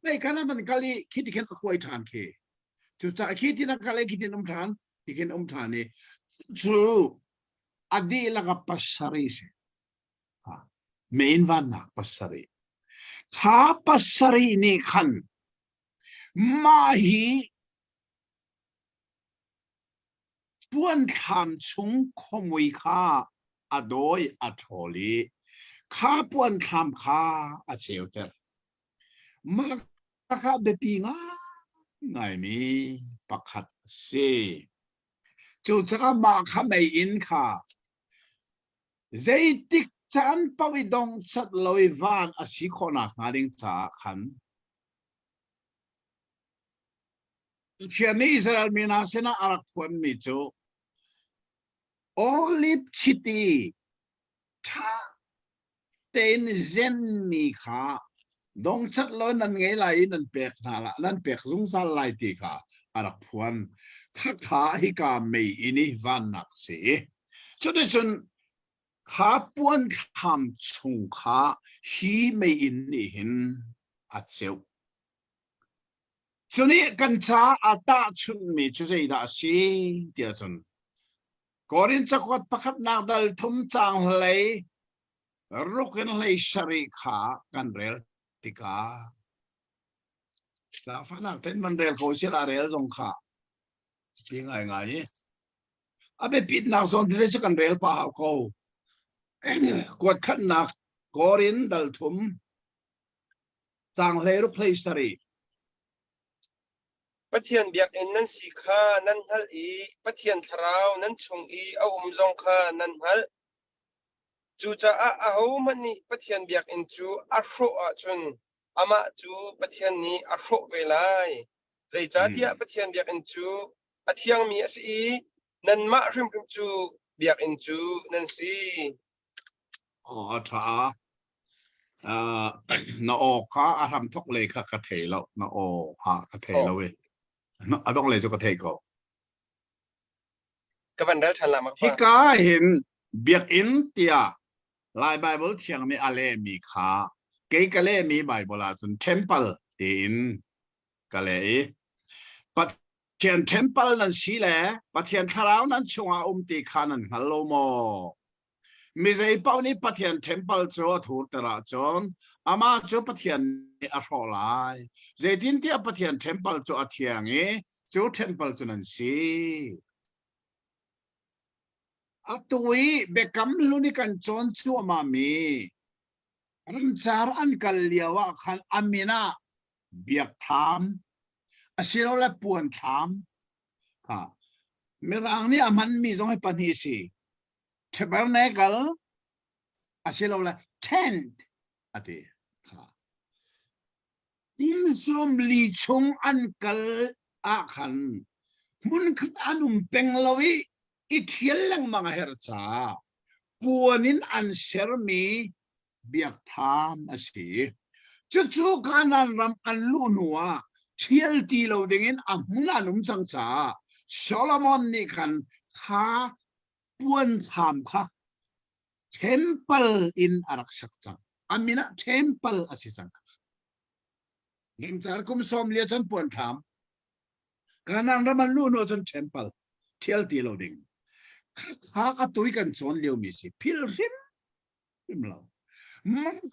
Lei khan an van kal i khi ti khin a kuai ṭhan khi. Cucaah khi tin a kal i khi tin um ṭhan, ti khin um ṭhan i cu a dihlak a pasarih si. Main vannak pasarih. Kha pasarih nih khan mah hi puanthlam chung khuamui kha a dawi a ṭhawl i kha puanthlam kha a ceuter. Mah kha biapi ngaingaimi pakhat a si. Cucaah mah kha meiinn kha zeitik caan paoh i dongcat lo i van a si khawh nakhnga ding caah khan Pathian nih Israel mi hna sinah a rak phuanmi cu oliv chiti ṭha tein zenmi kha dongcat lo nan ngei lai i nan pek hna la nan pek zungzal lai ti kha a rak phuan. Khakha hika mei in i vannak si. Cuticun Kha puan thlam chung kha hi meiinn nih hin a ceuh. Cunih kan ca a tahchunhmi cu zeidah a si tiah cun Korin cakuat pakhatnak dal thum caang hlei ruk in hlei sarih kha kan rel tikah Zaangfahnak tein man rel ko sila rel zong kha pi ngaingai i a biapitnak zawn tete cu kan rel pah hau ko. Kuat khatnak Korin dal thum caang hlei ruk hlei sarih. Pathian biakinn nan si kha nan hngalh i Pathian Thlarau nan chung i a um zong kha nan hngalh. Cucaah ahohmanh nih Pathian biakinn cu a hrawh ahcun amah cu Pathian nih a hrawh ve lai. Zeicahtiah Pathian biakinn cu a thiangmi a si i nanmah hrimhrim cu biakinn cu nan si. Aw a ṭha. Uh, na aw kha a hram thok lei kha ka thei lo. Na aw kha ka thei lo i. A dong lei cu ka thei ko. Ka van rel ṭhan la mak pa. Hika hin biakinn tiah Lai Bible thiang nih a lehmi kha kei ka lehmi Bible ahcun temple tiin ka leh i Pathian temple nan si le Pathian thlarau nan chungah um ti kha nan hngal lo maw? Mi zei paoh nih Pathian temple cu a thurter ahcun amah cu Pathian nih a hrawh lai. Zeitintiah Pathian temple cu a thiang i cu temple cu nan si. Atu i biakam hlun i kan cawn cuahmahmi ramcar an kal lio ah khan a min ah biakthlam asilole puanthlam kha Mirang nih a hmanmi zong hi pahnih si. Tabernacle asilole tent a ti. Kha. Kum sawm li chung an kal ah khan hmunkhat an um peng lo i i ṭhial lengmang a herh caah puan in an sermi biakthlam a si. Cucu Kanaan ram an luh hnu ah ṭhial ti lo dingin a hmun an um cang caah Solomon nih khan kha puanthlam kha temple in a rak sak cang. A min ah temple a si cang. Rimcar kum sawm lia cun puanthlam. Kanaan ram an luh hnu cun temple thial ti lo ding. Kha a tui kan cawn lio mi si. Phil hrim hrim lo.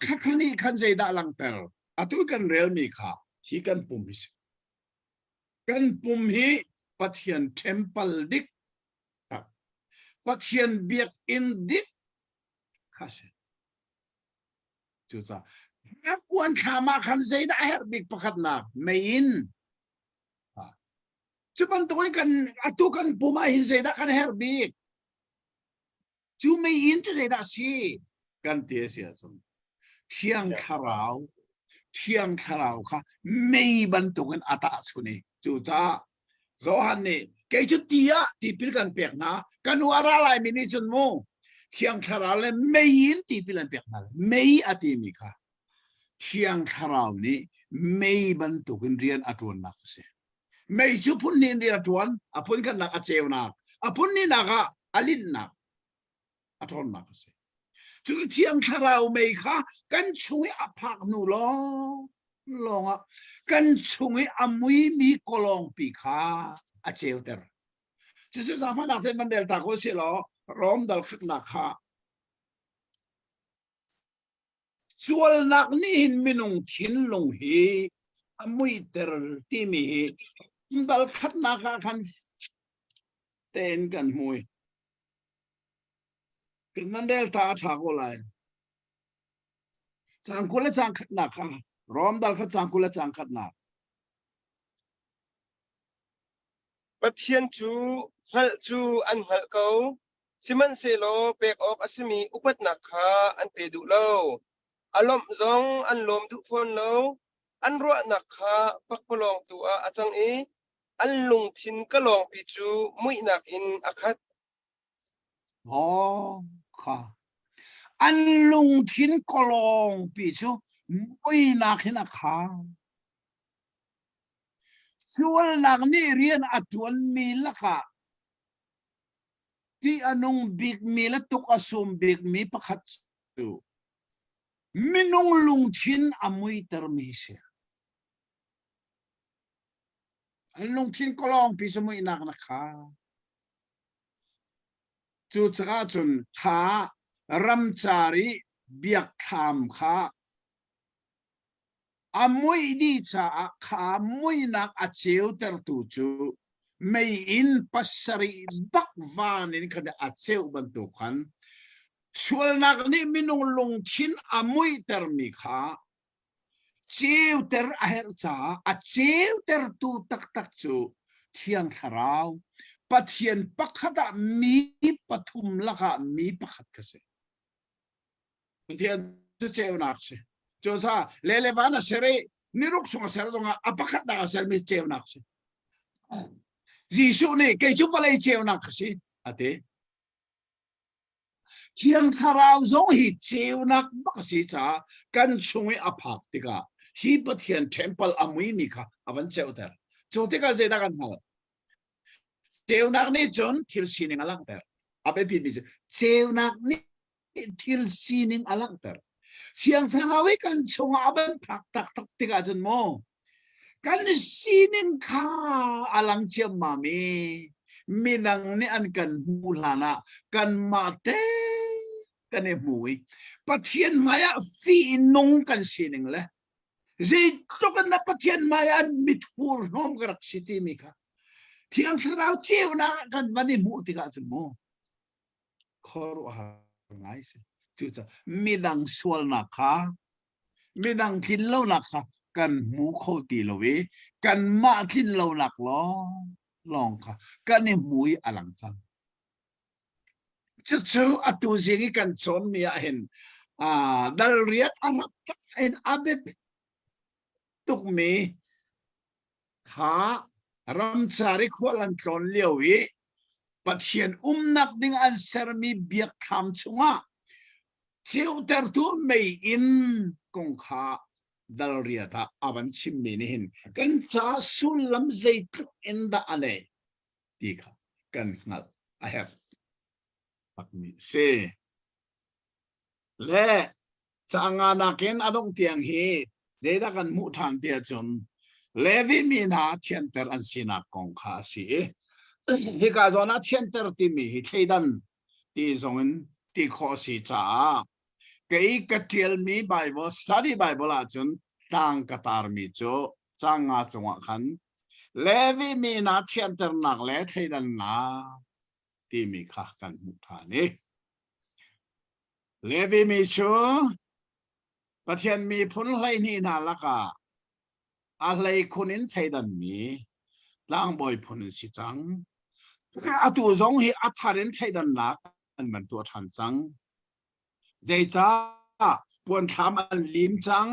Kha kha nih khan zeidah langhter? Atu kan rel mi kha hi kan pum hi si. Kan pum hi Pathian temple dik Pathian biakinn dik kha si. Cucaah puan thlam ah khan zeidah a herh bik pakhatnak meiinn. Cu bantuk in kan atu kan pum ah hin zeidah kan herh bik? Cu meiinn cu zeidah a si? Kan ti a si ahcun Thiang Thlarau Thiang Thlarau kha mei bantukin a tahchun i cucaah Johan nih kei cu ti ah tipil kan pek hna ka nu a ra laimi nih cun mu Thiang Thlarau le mei in tipil an pek hna mei a timi kha Thiang Thlarau nih mei bantukin rian a ṭuannak a si. Mei cu phun hnih in rian a ṭuan a phun khatnak a ceunak a phun hnihnak ah a linhnak a ṭhawnnak a si. Cu Thiang Thlarau mei kha kan chung i a phak hnu lawng lawngah kan chung i a muimi kawlawngpi kha a ceuter. Cucu zaangfahnak tein van rel ta ko sih law Rom dal khatnak kha sualnak nih hin minung thinlung hi a muihter timi hi dal khatnak ah khan tein kan hmui. Nan rel ta a ṭha ko lai. Caang 20 le caang khatnak kha Rom dal kha caang 20 le caang khatnak. Pathian cu hngalh cu an hngalh ko, sihmanhsehlaw pek awk a simi upatnak kha an pe duh lo. A lawmh zong an lawm duh fawn lo. An ruahnak kha pakpalawng tu ah a cang i an lungthin kalawngpi cu muihnak in a khat. Aw kha an lungthin kawlawngpi cu muihnak hin a khar. Sualnak nih rian a ṭuanmi lakah. Ti a nung bikmi le tuk a sum bikmi pakhat cu minung lungthin a muitermi si. An lungthin kolawngpi cu muihnak na kha. Cucaah cun kha ramcar i biakthlam kha a muih dih caah kha muihnak a ceutertu cu meiinn pasarih bak van in khan a ceuh bantuk khan sualnak nih minung lungthin a muihtermi kha ceuter a herh caah a ceutertu taktak cu Thiang Thlarau Pathian pakhat ah mi pathum lakah mi pakhat kha si. Pathian cu ceunak si. Cucaah le le van a ser i niruk chung a ser zongah a pakhatnak a sermi ceunak si. Jesuh nih kei cu vawlei ceunak ka si a ti. Thiang Thlarau zong hi ceunak bak a si caah kan chung i a phak tikah hi Pathian temple a muimi kha a van ceuter. Cu tikah zeidah kan hngalh? Ceunak nih cun thil sining a langhter. A biapimi cu ceunak nih thil sining a langhter. Thiang Thlarau i kan chungah a van phak taktak tikah cun maw kan sining kha a lang ciammam i midang nih an kan hmuh hlan ah kanmah te kan i hmu i Pathian hmaiah fih nung kan sining le zeitluk in dah Pathian hmaiah mithur hnawm ka rak si timi kha Thiang Thlarau ceunak kan van i hmuh tikah cun mu khuaruahhar ngai si. Cucaah midang sualnak kha midang tlinlonak kha kan hmu kho ti lo i kanmah tlinlonak lawng lawng kha kan i hmu i a lang cang. Cucu atu zing i kan cawnmi ah hin dal riat a rak in a biapi tukmi kha ramcar i khual an tlawn lio i Pathian umnak ding an sermi biakthlam chungah ceutertu meiinn kong kha dal riat ah a van chimmi nih hin kan ca sullam zeitluk in dah a neih ti kha kan hngalh a herh bakmi a si. Le Caanga nakin a dongh tiang hi zeidah kan hmuh ṭhan ti ahcun Levi mi hna thianter an sinak kong kha a si i hika zawn ah thianter timi hi thleidan ti zongin ti khawh a si caah kei ka ṭialmi Bible study Bible ahcun tlang ka tarmi cu caang nga cungah khan Levi mi hna thianternak le thleidannak timi kha kan hmuh ṭhan i Levi mi cu Pathian miphun 12 hna lakah a hleikhun in thleidanmi tlangbawi phun an si cang. Atu zong hi a thar in thleidannak an van tuah ṭhan cang. Zeicah puanthlam an lim cang.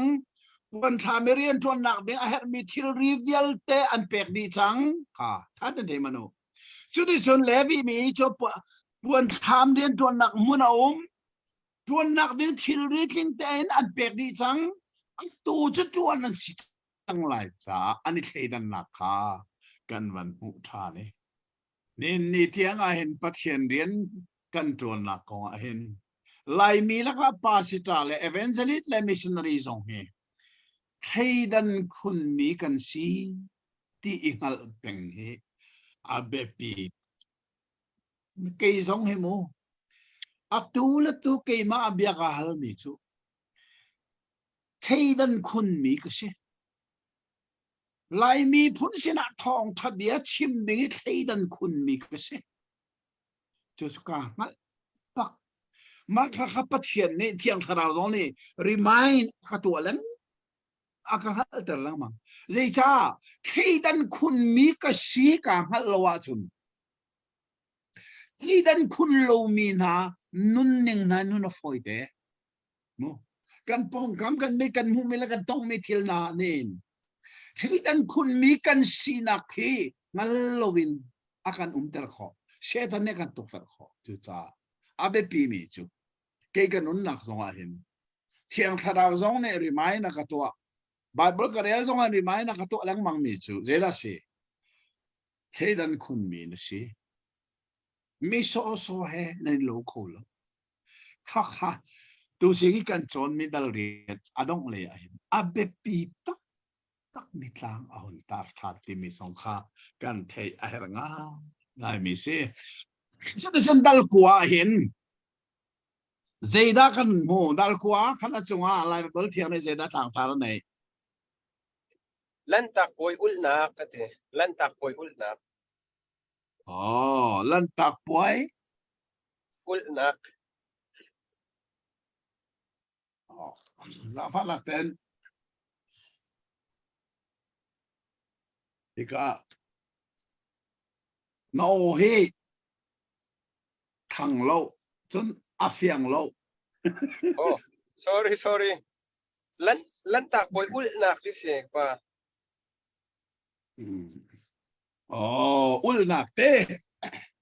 Puanthlam i rianṭuannak ding a herhmi thilri vialte an pek dih cang. Kha ṭha ten thei manu. Cuticun Levi mi cu puanthlam rianṭuannak hmun a um. Ṭuannak ding thilri tling tein an pek dih cang. Atu cu ṭuan an si cang lai caah an i thleidannak kha kan van hmuh ṭhan i Nihin ni tiang ah hin Pathian rian kan ṭuannak kong ah hin Laimi lakah pastor le evangelist le missionary zong hi thleidan khunmi kan si ti i hngalh peng hi a biapi. Kei zong hi mu atu le tu keimah a bia ka halmi cu thleidan khunmi ka si. Laimi phun sinah thawngṭha bia chim ding i thleidan khunmi ka si. Cu ka hngalh bak. Mah kha Pathian nih Thiang Thlarau zong nih remind ka tuah leng a ka hngalhter lengmang. Zeicah thleidan khunmi ka si ka hngalh lo ahcun thleidan khun lomi hna nunning hna nun a fawi te. Mu kan pawngkam kan mi kan hmuhmi le kan tongmi thil hna nih thleidan khunmi kan sinak hi hngal loin a kan umter khawh. Satan nih a kan tukforh khawh. Cucaah a biapimi cu kei ka nunnak zongah hin Thiang Thlarau zong nih remind a ka tuah. Bible ka rel zong ah remind a ka tuah lengmang mi cu zeidah si? Thleidan khunmi na si. Mi sawhsawh he nan lo kho lo. Khakha tu sing i kan cawnmi dal riat a dongh lei ah hin a biapi taktak mi tlang a hun tar ṭhan timi zong kha kan theih a herh ngaingai mi si. Cuticun dal kua ah hin zeidah kan hmu? Dal kua ah khan a cungah Lai Baibal Thiang nih zeidah tlangtar a neih? Lanhtak puai ulhnak a ti. Lanhtak puai ulhnak. Oh, Lanhtak puai Ulhnak. Oh, zaangfahnak ten. Hika na aw hi thang lo cun a fiang lo. Oh, sorry, sorry. Lan lantak bawi ulhnak ti si pa. Mm. Oh, ulhnak te.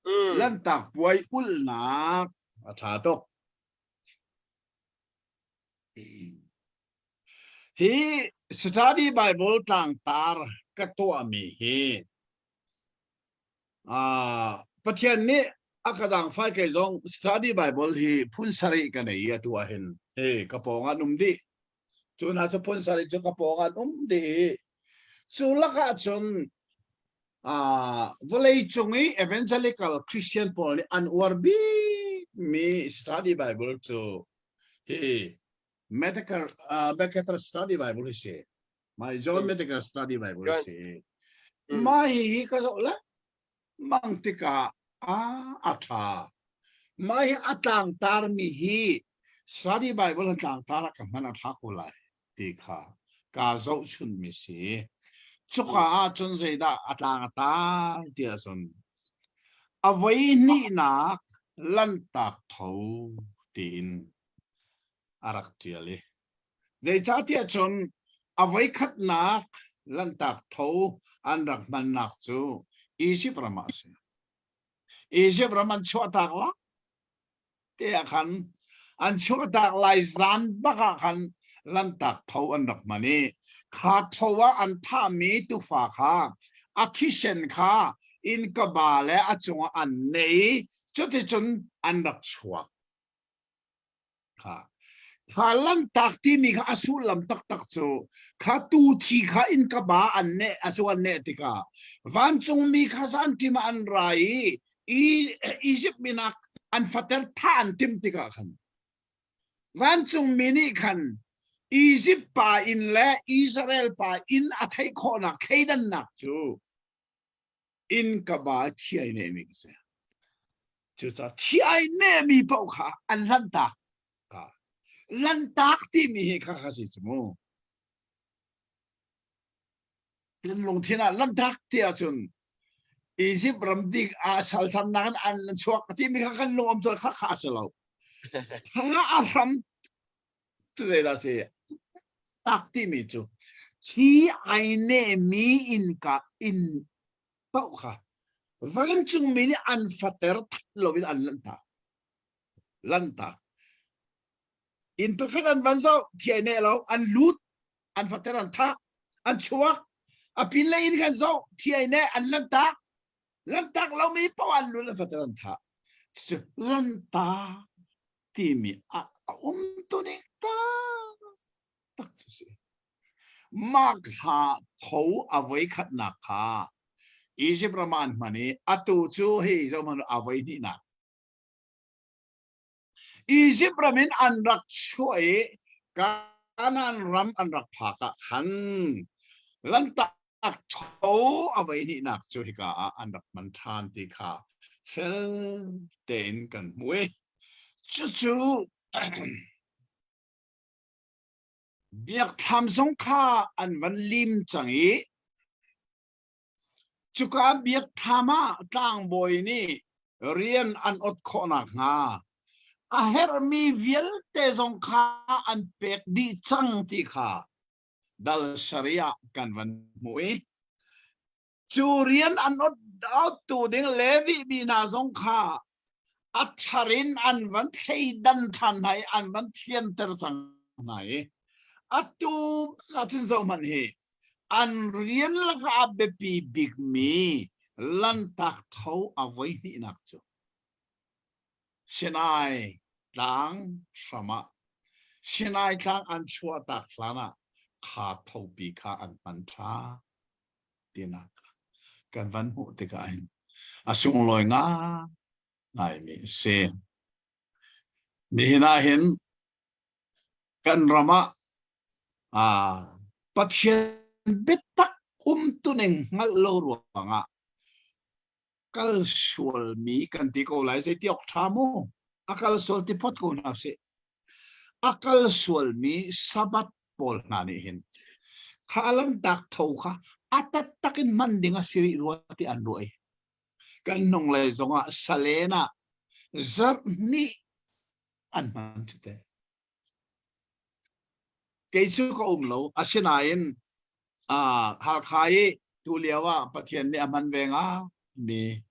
Mm. Lantak puai ulhnak a ṭha tuk. Hi study Bible tlangtar ka tuahmi hi ah Pathian nih a ka zaangfai kei zong study Bible hi phun sarih ka nei i atu ah hin hi ka pawng ah an um dih. Cu hna cu phun sarih cu ka pawng ah an um dih i cu lakah cun ah vawlei cung i evangelical Christian pawl nih an uar bikmi study Bible cu hi Medical uh, Medical Study Bible hi si. My John Medical Study Bible hi si. Mah hi ka zoh le mang tikah a a ṭha. Mah hi a tlangtarmi hi Study Bible an tlangtar ah ka hman a ṭha ko lai ti kha kaa zohchunmi si. Cuka ah cun zeidah a tlang a tar ti ahcun a voi hnihnak lanhtak tho tiin a rak ṭial i zeicahtiah cun a voikhatnak lanhtak tho an rak hmannak cu Izipt ram ah a si. Izipt ram an chuahtak la te ah khan an chuahtak lai zan bak ah khan lanhtak tho an rak hman i kha tho ah an thahmi tufa kha a thisen kha innkaba le a cungah an nei i cuticun an rak chuak. Kha kha lanhtak timi kha a sullam taktak cu kha tu thi kha innkaba an neh a cu an neh tikah vancungmi kha zanṭim ah an ra i Izipt minak an fater thah an timh tikah khan vancungmi nih khan Izipt pa inn le Israel pa inn a theih khawhnak thleidannak cu innkaba thi ai nehmi ka si. Cucaah thi ai nehmi paoh kha an lanhtak. Lanhtak timi hi kha kha si cu mu. Kan lungthin ah lanhtak ti ahcun Egypt ram dik ah salthamnak in an chuak timi kha kan lung um cun kha kha a si lo. Kha a hram cu zeidah si? Tak timi cu thi ai nehmi innka inn paoh kha vancungmi nih an fater that loin an lanhtak. Lanhtak. Inn pakhat an van zoh, thi ai neh lo, an lut, an fater an thah, an chuak. A pinlei in khan zoh, thi ai neh, an lanhtak. Lanhtak lomi paoh an lut, an fater an thah. Cucu lanhtak timi a, a um tuning tak cu si. Mah kha tho a voi khatnak kha Egypt ram ah an hman i atu cu hi zohhmanh a voi hnihnak. Egypt ram in an rak chuah i Kanaan ram an rak phak ah khan lanhtak tho a voi hnihnak cu hika ah an rak hman ṭhan ti kha fel tein kan hmu i cucu Biakthlam zong kha an van lim cang i cuka biakthlam ah tlangbawi nih rian an ot khawh nakhnga a herhmi vialte zong kha an pek dih cang ti kha dal sarih ah kan van hmuh i Cu rian an ottu ding Levi mi hna zong kha a thar in an van thleidan ṭhan hna i an van thianter cang hna i atu ahcun zohhmanh hi an rian lakah a biapi bikmi lanhtak tho a voi hnihnak cu. Sinai tlang hram ah Sinai tlang an chuahtak hlan ah kha thopi kha an hman ṭha tinak kan van hmuh tikah hin a sunglawi ngaingaimi a si. Nihin ah hin kan ram ah ah Pathian biatak umtuning hngalh lo ruangah kal sualmi kan ti ko lai zei ti awk ṭha mu a kal sual ti phot ko hna sih a kal sualmi Sabbath pawl hna nih hin kha lantak tho kha a taktak in hman ding a si rih rua ti an ruah i kan nung lei zongah salen ah zarh hnih an hman cu te Kei cu ka um lo. Asinain uh, Hakha i tu lio ah Pathian nih a hman ve nga mi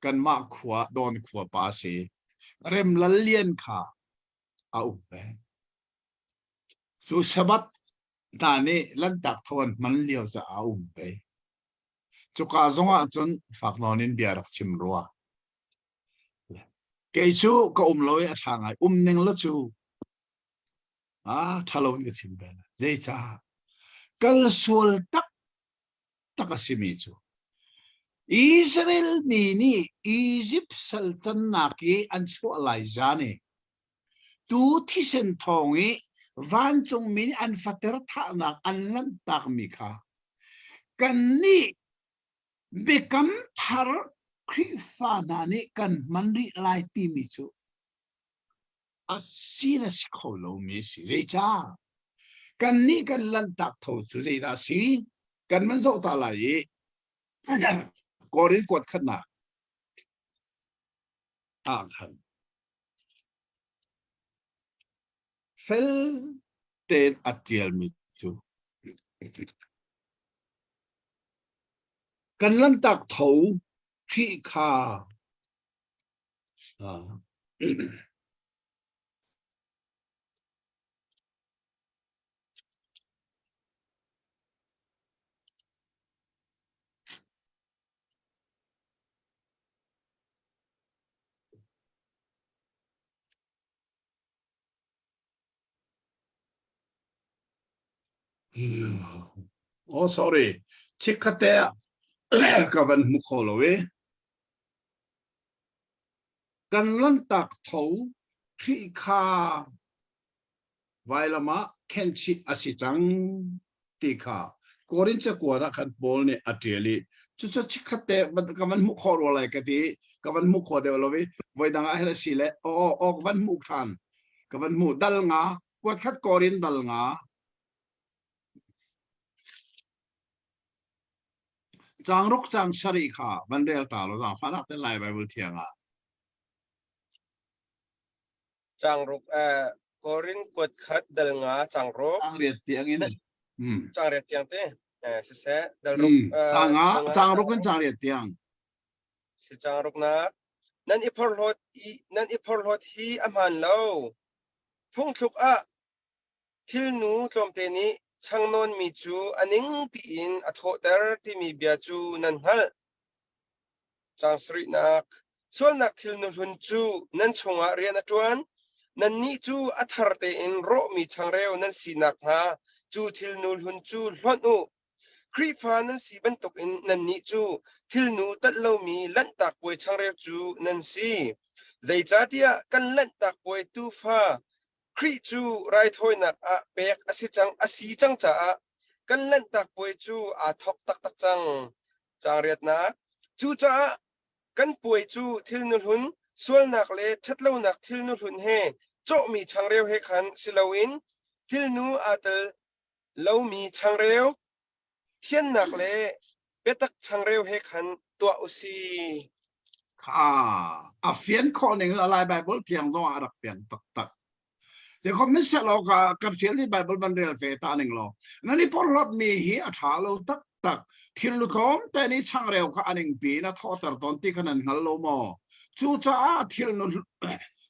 kanmah khua Dawn khua pa a si. Rem Lal Lian kha a um ve. Cu Sabbath hna nih Lanhtak tho an hman lio caah a um ve. Cuka zong ah cun fak nawn in bia rak chim rua. Kei cu ka um lo i a ṭha ngai. Um ning la cu ah ṭha lo in ka chim bel. Zeicah? Kal sual tak tak a simi cu Israel mi nih Izipt sal cannak i an chuah lai zan i tu thisen thawng i vancungmi nih an fater thahnak an lanhtakmi kha kannih Biakam thar Khrihfa hna nih kan hman rih lai timi cu a si na si kho lomi a si. Zeicah? Kannih kan lanhtak tho cu zeidah a si? Kan van zoh ta lai i Korin kuat khatnak ah khan fel tein a ṭialmi cu kan lanhtak tho Khrih kha Oh sorry, chikkhatte ah ka van hmu kho lo i. Kan lanhtak tho Khrih kha vailam ah khenhchih a si cang ti kha Korin cakuat ah khan Paul nih a ṭial i cucu chikkhat te ka van hmuh khawh rua lai ka ti ka van hmuh khawh deuh lo i voidang ah hin a si le aw aw ka van hmuh ṭhan ka van hmuh dal nga kuat khat Korin dal nga Caang ruk caang sarih kha van rel ta law zaangfahnak te Lai Baibal thiang ah. Caang ruk eh Korin kuat khat dal nga caang ruk. Caang riat tiang in. Mm. Caang riat tiang te. Eh siseh dal ruk. Mm. Caang nga caang ruk in caang riat tiang. Si caang ruk nak nan i phorhlawt i nan i phorhlawt hi a hmaan lo. Phungthluk ah Thilnu tlawmte nih changnawnmi cu a ningpi in a thawhter timi bia cu nan hngalh. Caang sarihnak Sualnak thilnu hlun cu nan chungah rian a ṭuan. Nannih cu a thar tein rawhmi changreu nan si nakhnga cu thilnu hlun cu hlonh u. Khrihfa nan si bantukin nannih cu thilnu talh lomi Lanhtak Puai changreu cu nan si. Zeicahtiah kan Lanhtak Puai tuufa Khrih cu raithawinak ah pek a si cang a si cang caah kan Lanhtak Puai cu aa thawk taktak cang. Caang riatnak Cucaah kan puai cu thilnu hlun, sualnak le ṭhatlonak thilnu hlun he cawhmi changreu he khan si loin thilnu aa tel lomi changreu, thiannak le biatak changreu he khan tuah u si. Kha a fian khawh ning a Lai Bible thiang zong ah a rak fiang taktak. Jacob nih selaw ka kan fial ni Bible van rel ve ta ning law nan i porhlawt mi hi a ṭha lo taktak thil lu tlawm te nih changreu kha a ning pi na thawhter tawn ti kha nan hngal lo maw cucaah thil nu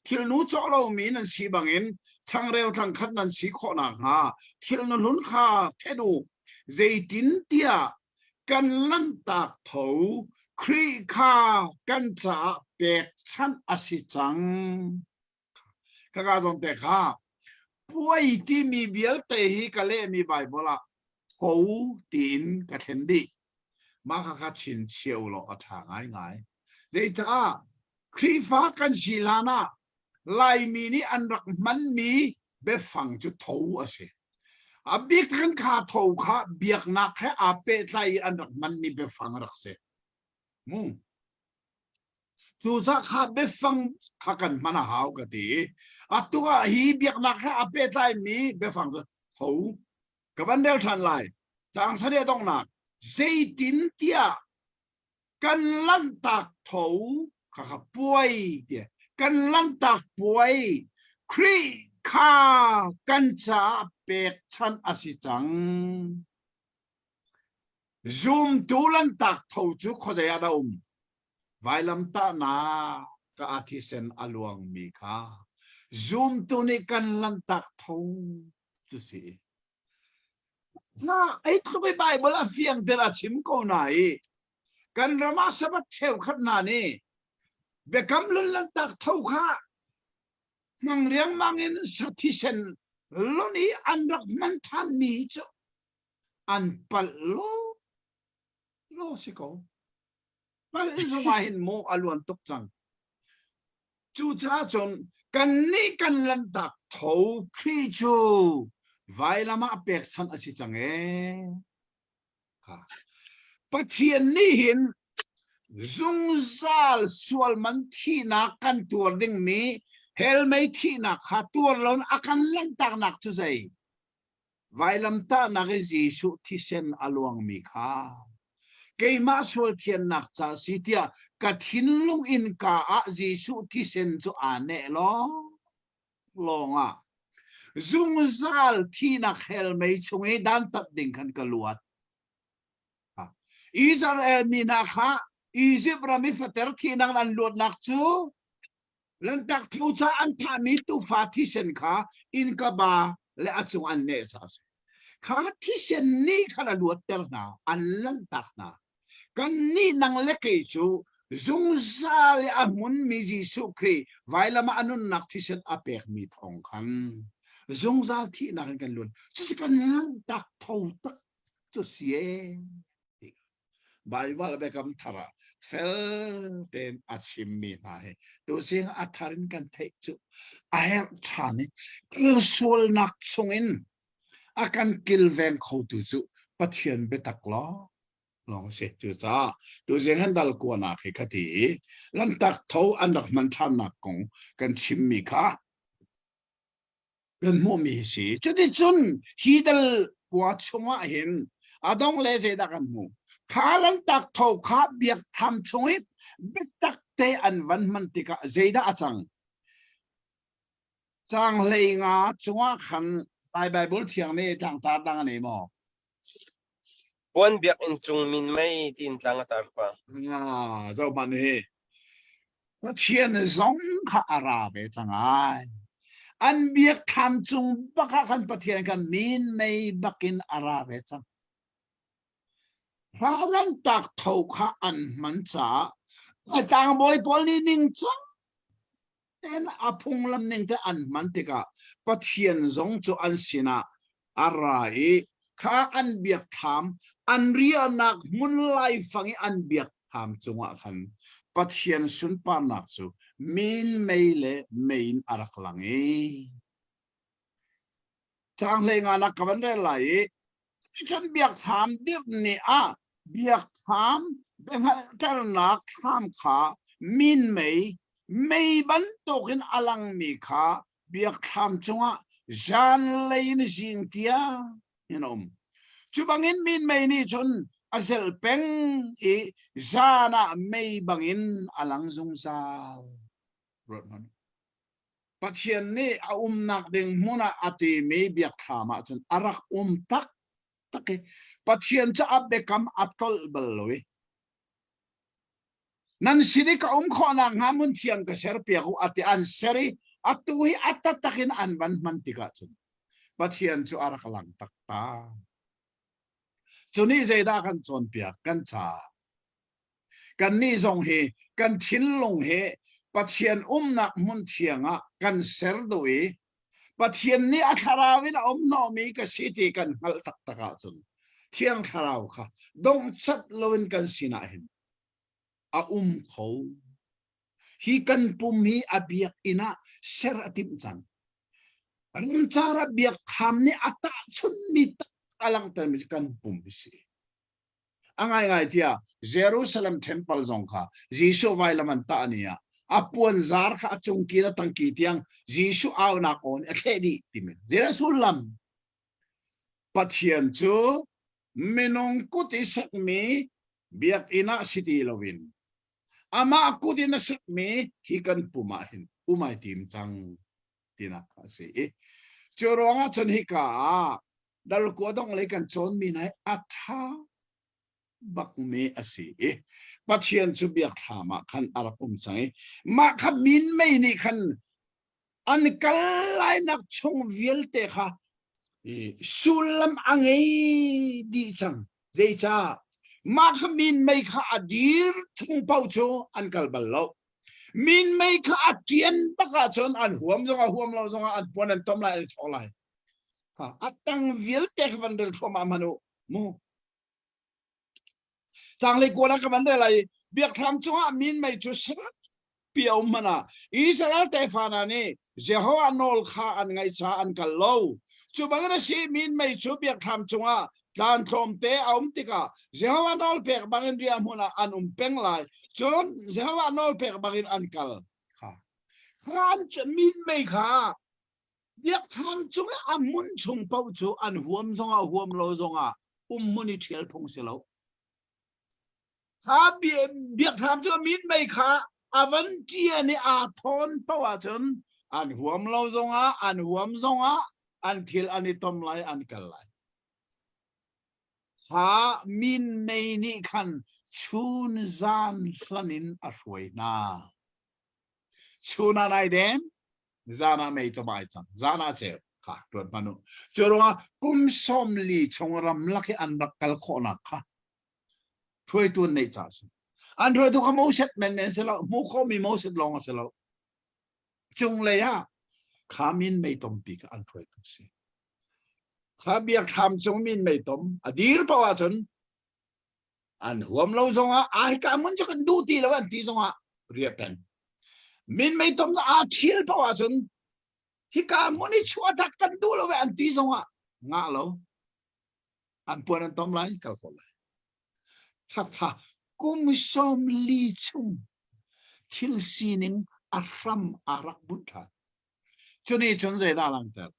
thilnu cawh lomi nan si bangin changreu tlangkhat nan si khawh nakhnga thilnu hlun kha then u zeitintiah kan lanhtak tho. Khrih kha kan caah pekchanh a si cang. Kaka zawn te kha puai timi vialte hi ka lehmi Baibal ah tho tiin ka thlen dih. Mah kha kha chinchiah u law a ṭha ngaingai. Zeicah Khrihfa kan si hlan ah Laimi nih an rak hmanmi biafang cu tho a si. A bik kan kha tho kha biaknak he aa pehtlai i an rak hmanmi biafang a rak si. Mu. Cucaah kha biafang kha kan hman a hau ka ti. Atu ah hi biaknak he aa pehtlaimi biafang cu tho ka van rel ṭhan lai. Caang sariah donghnak zeitin tiah kan lanhtak tho kha kha puai tiah kan lanhtak puai Khrih kha kan caah pekchanh a si cang. Zumtu lanhtak tho cu khuazei ah dah um? Vailamtahnak ka a thisen a luangmi kha zumtu nih kan lanhtak tho cu si. Na ei tluk i Bible a fiang tel a chim ko na i kan ram ah Sabbath cheukhat hna nih biakam lun lanhtak tho kha hmang riangmang in sa thisen lun i an rak hman ṭhanmi cu an palh law law si ko. Palh zong ah hin maw a luan tuk cang. Cucaah cun kannih kan lanhtak tho Khrih cu vailam ah pekchanh a si cang ee. Pathian nih hin zungzal sual man thihnak kan tuar dingmi hell mei thihnak kha tuar loin a kan lanhtaknak cu zei? Vailamtahnak i Jesuh thisen a luangmi kha keimah sual thiannak ca si tiah ka thinlung innka ah Jesuh thisen cu aa neh lawng lawngah zungzal thihnak hell mei chung i dantat ding khan ka luat. Israel mi hna kha Izipt ram i fater thihnak an luatnak cu Lantak tho ca an thahmi tuufa thisen kha innka ba le a cung an neh sa si. Kha thisen nih khan a luatter hna, an lanhtak hna. Kannih nang le kei cu zungzal i a hmunmi Jesuh Khrih vailam ah a nunnak thisen a pekmi thawng khan zungzal thihnak in kan luat. Cucu kan lanhtak tho tak cu si ee. Baibal biakam thar ah fel tein a chimmi hna hi tuzing a thar in kan theih cu a herh ṭhan i kalsualnak chungin a kan kilveng khotu cu Pathian biatak lawng lawng a si. Cucaah tuzing han dal kuanak hi ka ti i lantak tho an rak hman ṭhannak kong kan chimmi kha kan hmuhmi hi si. Cuticun hi dal kua chungah hin a dong le zeidah kan hmuh? Kha lantak tho kha biakthlam chung i biatak te an van hman tikah zeidah a cang? Caang hlei nga cungah khan Lai Baibal thiang nih tlangtar dang a nei maw? Puan biakinn cung minmei tiin tlang a tar pa. Ah, zohhmanh hi. Pathian zong kha a ra ve cang ai. An biakthlam cung bak ah khan Pathian kha minmei bakin a ra ve cang. Hralantak tho kha an hman caah a tlangbawi pawl nih ningcang tein a phunglam ning te an hman tikah Pathian zong cu an sinah a ra i kha an biakthlam an riahnak hmun laifang i an biakthlam cungah khan Pathian sunparnak cu minmei le mei in a rak lang i Caang hlei nganak ka van rel lai i cun biakthlam dirh ni ah biakthlam biahngalhternak thlam kha minmei mei bantukin a langmi kha biakthlam cungah zanlei in zing tiang in a um. Cu bangin minmei nih cun a zelh peng i zan ah mei bangin a lang zungzal. Ruat hmanh. Pathian nih a umnak ding hmun ah a timi biakthlam ah cun a rak um taktak i Pathian cu a biakam a tlolh bal lo i nan sin i ka um khawhnak hnga hmun thiang ka ser piak u a ti an ser i atu hi a taktak in an van hman tikah cun Pathian cu a rak lang taktak. Cu nih zeidah kan cawnpiak kan caah? Kannih zong hi kan thinlung hi Pathian umnak hmun thiang ah kan ser duh i Pathian nih a thlarau in a um hnawhmi ka si ti kan hngalh taktak ahcun Thiang Thlarau kha dongcat loin kan sinah hin a um kho. Hi kan pum hi a biakinn ah ser a timh cang. Ramcar ah biakthlam nih a tahchunhmi tak a langhtermi cu kan pum hi si. A ngaingai tiah Jerusalem temple zong kha Jesuh vailam an tah ni ah a puanzar kha a cungki le tangki tiang Jesuh aunak aw nih a thleh dih timi. Zeidah sullam? Pathian cu minung kut i sakmi biakinn ah si ti loin amah kut in a sakmi hi kan pum ah hin um ai tim cang tinak a si i cu ruangah cun hika ah dalkua dong lei kan cawnmi hna hi a ṭha bakmi a si i Pathian cu biakthlam ah khan a rak um cang i mah kha minmei nih khan an kal lainak chung vialte kha sullam a ngei dih cang. Zeicah? Mah kha minmei kha a dir chung paoh cu an kal bal lo. Minmei kha a ṭian bak ahcun an huam zongah huam lo zongah an puan an tom lai an i thawk lai. A tang vialte kha van rel thluahmah hmanh u mu. Canglei kuan ah ka van rel lai biakthlam cungah minmei cu pi a um hmanh ah Israel tefa hna nih Jehovah nawl kha an ngaih caah an kal lo. Cu bangin a si minmei cu biakthlam cungah tlan tlawmte a um tikah Jehovah nawl pek bangin riahhmun ah an um peng lai. Cun Jehovah nawl pek bangin an kal. Kha kha an minmei kha biakthlam cung i a hmun chung paoh cu an huam zongah huam lo zongah um hmun i ṭhial phung si lo. Kha biakthlam cu minmei kha a van ṭian i aa thawn paoh ahcun an huam lo zongah an huam zongah an thil an i tom lai an kal lai. Kha minmei nih khan chun zan hlan in a hruai hna. Chun ah nai den, zan ah mei tom ai cang, zan ah ceu kha ruat hmanh u. Cu ruangah kum 40 chung ramlak i an rak kal khawhnak kha hruaitu an neih caah a si. An hruaitu kha Moses menmen si lo, hmuh khawhmi Moses lawng a si lo. Cunglei ah kha min mei tompi kha an hruaitu a si. Kha biakthlam cung min mei tom a dir paoh ahcun an huam lo zongah ai ka mun cu kan duh ti lo an ti zongah riah peng. Min mei tom aa ṭhial paoh ahcun hika hmun i chuahtak kan duh lo ve an ti zongah ngah lo. An puan an tom lai kal ko lai. Khakha kum 40 chung thil sining a hram a rak bunh ṭhan. Cuni cun zeidah langhter?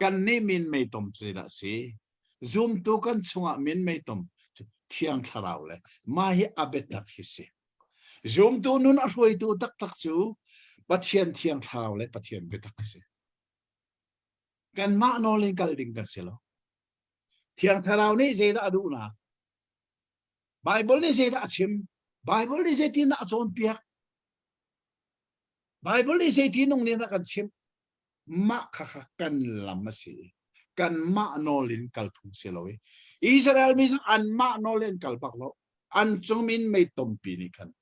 Kannih min mei tom cu zeidah si? Zumtu kan chungah min mei tom cu Thiang Thlarau le mah hi a biatak hi si. Zumtu nun a hruaitu taktak cu Pathian Thiang Thlarau le Pathian biatak hi si. Kanmah nawl in kal ding kan si lo. Thiang Thlarau nih zeidah a duhnak? Bible nih zeidah a chim? Bible nih zeitin dah a cawnpiak? Bible nih zeitin nung nih a kan chimh? Mah kha kha kan lam a si. Kanmah nawl in kal phung si lo i Israel mi zong anmah nawl in kal bak lo. An cung min mei tompi nih khan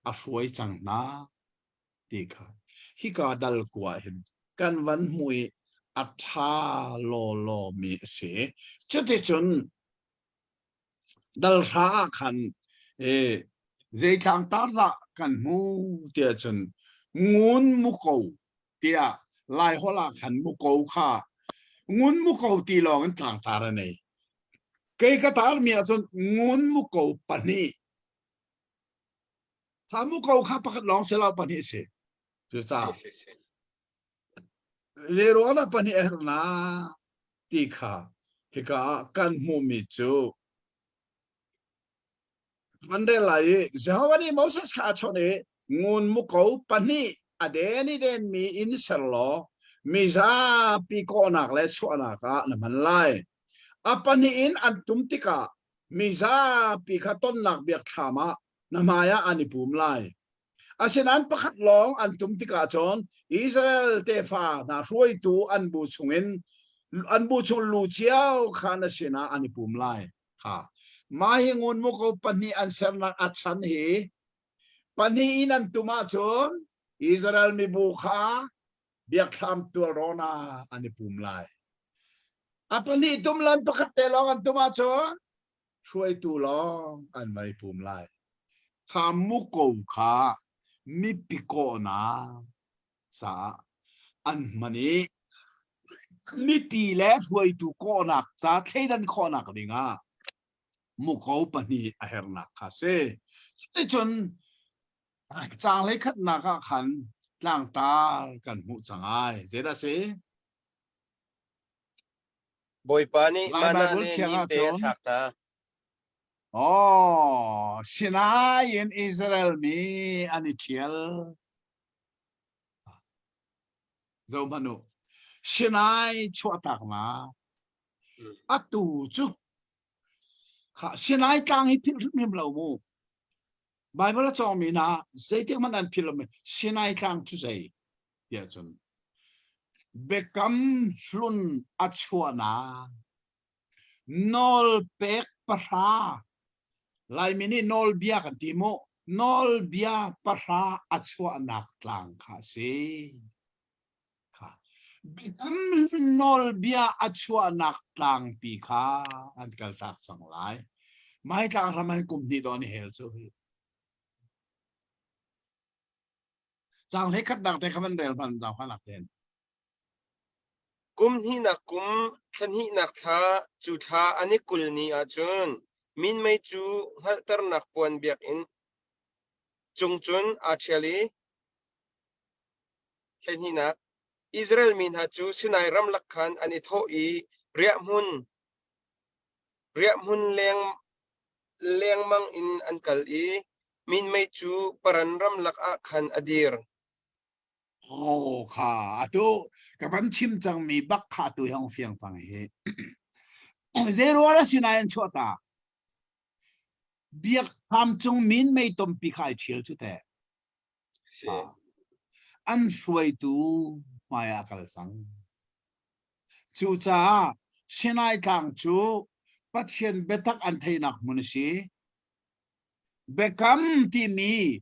a hruai cang hna ti kha hika dal kua hin kan van hmu i a ṭha lawlaw mi a si. Cuticun dal hra ah khan zei tlangtar dah kan hmu tiah cun ngun muko tiah Laiholh ah khan muko kha ngun muko ti lawng in tlangtar a nei. Kei ka tar mi ahcun ngun muko pahnih Kha muko kha pakhat lawng si lo pahnih si. Cucaah leruang ah pahnih a herh na ti kha hika ah kan hmuhmi cu kan rel lai i Jehovah nih Moses kha a chawnh i ngun muko pahnih a den i denmi in ser law mi zapi kawhnak le chuahnak ah na hman lai. A pahnih in an tum tikah mi zapi kha tonnak biakthlam ah na hmaiah an i pum lai. Asinain pakhat lawng an tum tikah cun Israel tefa hna hruaitu an bu chungin an bu chung lu cio kha na sinah an i pum lai. Kha mah hi ngun muko pahnih an sernak a chan hi Pahnih in an tum ahcun Israel mibu kha biakthlam tualrawn ah an i pum lai. A pahnih tum lan pakhat te lawng an tum ahcun hruaitu lawng an van i pum lai. Kha muko kha mipi kawhnak caah an hman i mipi le hruaitu kawhnak ca thleidan khawhnak dingah muko pahnih a hernak kha si. Cuticun caang hleikhatnak ah khan tlangtar kan hmuh cang ai. Zeidah si? Bawipa nih Lai mana Bible le thiang nimte a ahcun thlak hna. Oh, Sinai in Israel mi an i ṭhial. Zohhmanh u. Sinai chuahtaknak atu cu kha Sinai tlang hi philh hrimhrim lo mu. Bible a cawngmi hna zeitik hmanh an philh lomi Sinai tlang cu zei tiah cun biakam hlun a chuahnak nawlpek pahra Laimi nih nawlbia kan ti mu nawlbia pahra a chuahnak tlang kha a si. Biakam nawlbia a chuahnak tlangpi kha an kaltak cang lai. Mai tlang ram an kum hnih dawn i hel cu hi. Cang hlei khat dang te kha van rel hman zau kha nak ten. Kum hnihnak kum, thla hnihnak thla, cu thla an i 20 ni ahcun minmei cu hngalhternak puan biakinn cung cun aa ṭhial i 12 Israel mi hna cu Sinai ramlak khan an i thawh i riahhmun riahhmun leng lengmang in an kal i minmei cu Paran ramlak ah khan a dir. Oh kha atu ka van chim cangmi bak kha atu hi hong fiang cang hi. Zeirual a sinai an chuah ta? Biakthlam cung min mei tompi kha ai ṭhial cu teh. Si. An hruaitu hmai ah kal cang. Cucaah Sinai tlang cu Pathian biatak an theihnak hmun a si. Biakam timi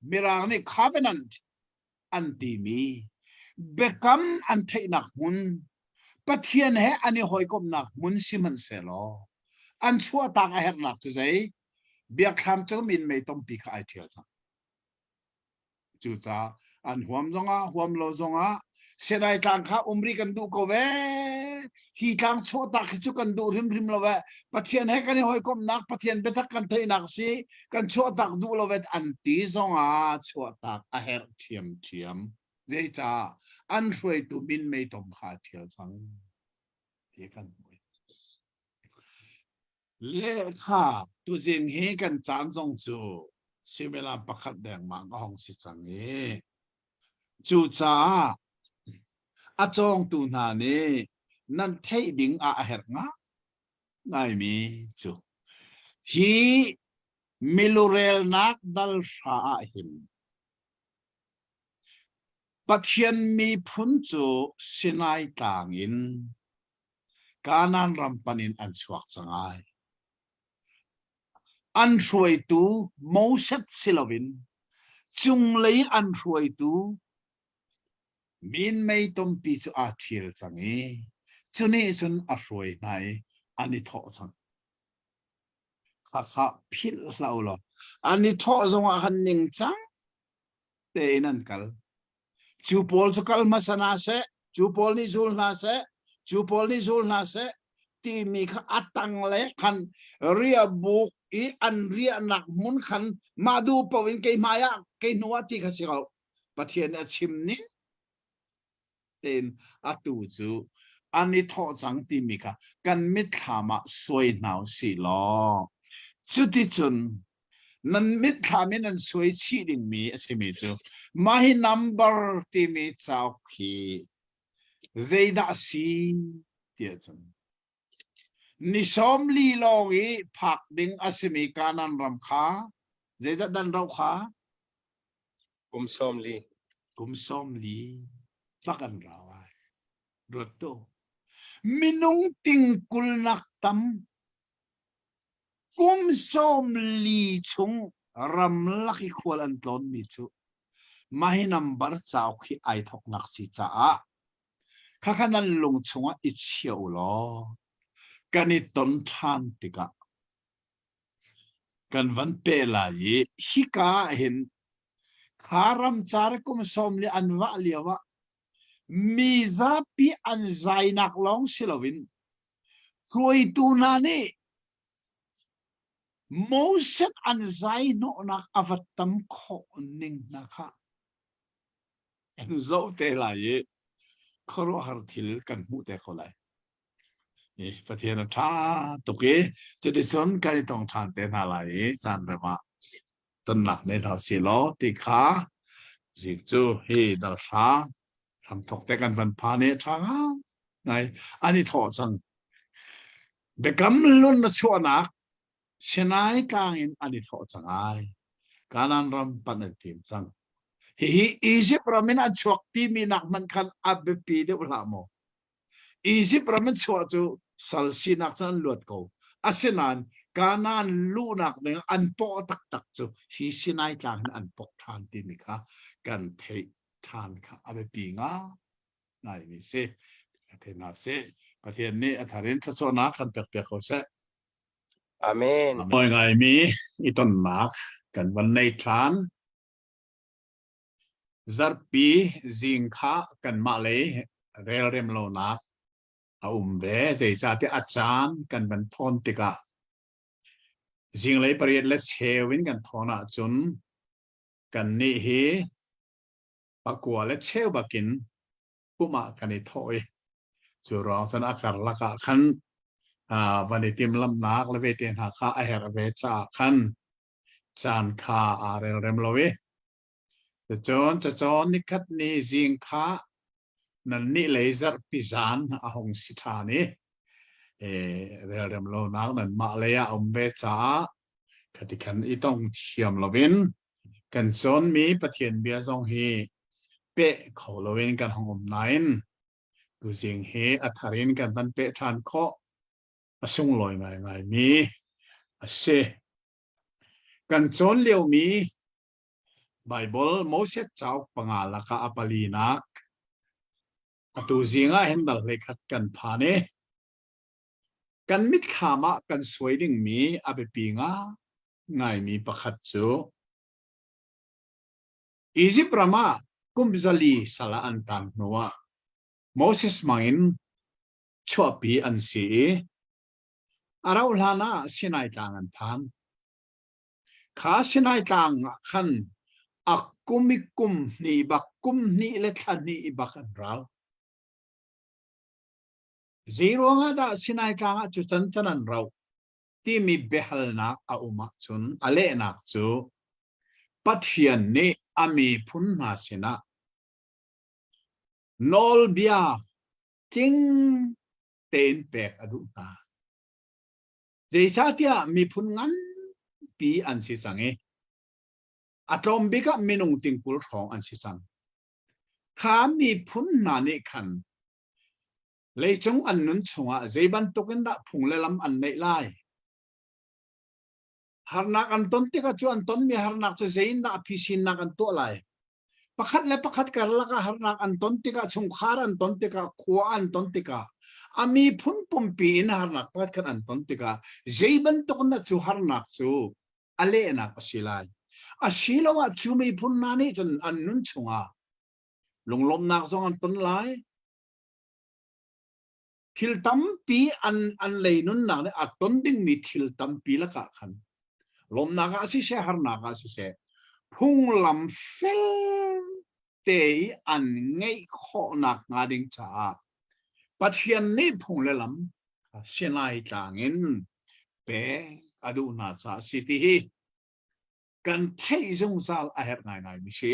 Mirang nih covenant an timi biakam an theihnak hmun Pathian he an i hawikomhnak hmun sihmanhsehlaw an chuahtak a herhnak cu zei biakthlam cu min mei tompi kha ai ṭhial cang. Cucaah an huam zongah huam lo zongah Sinai tlang kha um rih kan duh ko ve. Hi tlang chuahtak hi cu kan duh hrimhrim lo ve. Pathian he kan i hawikomhnak, Pathian biatak kan theihnak si, kan chuahtak duh lo ve an ti zongah chuahtak a herh ṭhiamṭhiam. Zeicah an hruaitu min meitom kha a ṭhial cang. Ti kan hmuh. Lehkha tuzing hi kan caan zong cu suimilam pakhat dengmang a hong si cang i cucaah a cawngtu hna nih nan theih ding ah a herh ngaimi cu hi milurelnak dal hra ah hin Pathian miphun cu Sinai tlang in Kanaan ram pan in an chuak cang ai. An hruaitu Moses si loin cunglei an hruaitu minmei tompi cu aa ṭhial cang i cu nih cun a hruai hna i an i thawh cang. Khakha philh hlah u law an i thawh zongah khan ningcang tein an kal. Cu pawl cu kal hmasa hna seh, cu pawl nih zul hna seh, cu pawl nih zul hna seh timi kha a tang le khan riahbuk i an riahnak hmun khan mah duh paoh in kei hmai ah kei hnu ah ti kha si ko. Pathian nih a chim ning tein atu cu an i thawh cang timi kha kan mitthlam ah suai hna u sih law cuticun nan mitthlam in an suai chih dingmi a simi cu mah hi number timi cauk hi zeidah a si tiah cun ni 40 lawng i phak ding a simi Kanan ram kha zeizat dan rauh kha Kum 40. Kum 40 bak an rau ai. Ruat tu. Minung ting kulnak tam kum 40 chung Ramlak i khual an tlawnmi cu mah hi nambar cauk hi ai thawknak si caah khakha nan lung chungah i chia u law kan i ton ṭhan tikah kan van pe lai i hika ah hin kha ramcar kum sawm li an vah lio ah mi zapi an zainak lawng si loin hruaitu hna nih Moses an zai hnawhnak a va tam khawh ning hna kha kan zoh te lai i khuaruahhar thil kan hmuh te ko lai. I Pathian a ṭha tuk i cuticun kan i tong ṭhan te hna lai i caan rem ah tonnak nei hna usih law ti kha zik cu hi dal hra hramthok te kan van phan i a ṭha ngai an i thawh cang. Biakam hlun na chuahnak Sinai tlang in an i thawh cang ai. Kanaan ram panh an tim cang. Hihi Egypt ram in an chuak timi nak hmanh khan a biapi deuh hlah maw? Egypt ram in chuah cu sal sinak cun an luat ko. Asinain Kanaan luhnak ding an pawh taktak cu hi Sinai tlang hin an pok ṭhan timi kha kan theih ṭhan kha a biapi ngaimi si. Thei hna sih. Pathian nih a thar in thluachuahnak kan pek piak ko seh. Amen. Mawi ngaimi i tonnak kan van nei ṭhan. Zarhpi zing kha kanmah lei relrem lonak a um ve. Zeicahtiah a caan kan van thawn tikah zinglei pariat le cheu in kan thawn ahcun kannih hi pakua le cheu bakin pumh ah kan i thawh i cu ruang cun a karlak ah khan van i timhlamhnak le ve te hna kha a herh ve caah khan caan kha aa relrem lo i Cun cacawn nikhat ni zing kha nannih lei zarhpi zan a hung si ṭhan i relrem lonak nanmah lei ah a um ve caah khati khan i tong thiam loin kan cawnmi Pathian bia zong hi peh kho loin kan hung um nain tuzing hi a thar in kan van peh ṭhan khawh a sunglawi ngaingaimi a si. Kan cawn liomi Baibal Moses cauk panga lakah a palinak atu zing ah hin dal hleikhat kan phan i kan mitthlam ah kan suai dingmi a biapi ngaimi pakhat cu Izipt ram ah kum zali sal ah an taan hnuah Moses hmangin chuahpi an si i a rauh hlan ah Sinai tlang an phan. Kha Sinai tlang ah khan a kum i kum hnih bak, kum hnih le thla hnih bak an rau. Zei ruangah dah Sinai tlang ah cu can can an rauh timi biahalnak a um ahcun a lehnak cu Pathian nih a miphun hna sinah nawlbia tling tein pek a duh hna. Zeicahtiah miphun nganpi an si cang i a tlawm bik ah minung tingkul hrawng an si cang. Kha miphun hna nih khan leicung an nun chungah zei bantuk in dah phung le lam an neih lai? Harnak an ton tikah cu an tonmi harnak cu zei in dah a phisinnak an tuah lai? Pakhat le pakhat karlak ah harnak an ton tikah, chungkhar an ton tikah, khua an ton tikah, a miphun pumpi in harnak pakhat khat an ton tikah zei bantuk na cu harnak cu a lehnak a si lai. Asiloah cu miphun hna nih cun an nun chungah lunglawmhnak zong an ton lai. Thil tampi an an lei nunnak nih a ton dingmi thil tampi lakah khan lawmnak ah siseh harnak ah siseh phunglam fel te i an ngeih khawhnak hnga ding caah Pathian nih phung le lam Sinai tlang in pek a duh hna caah si ti hi kan theih zungzal a herh ngaingai mi si.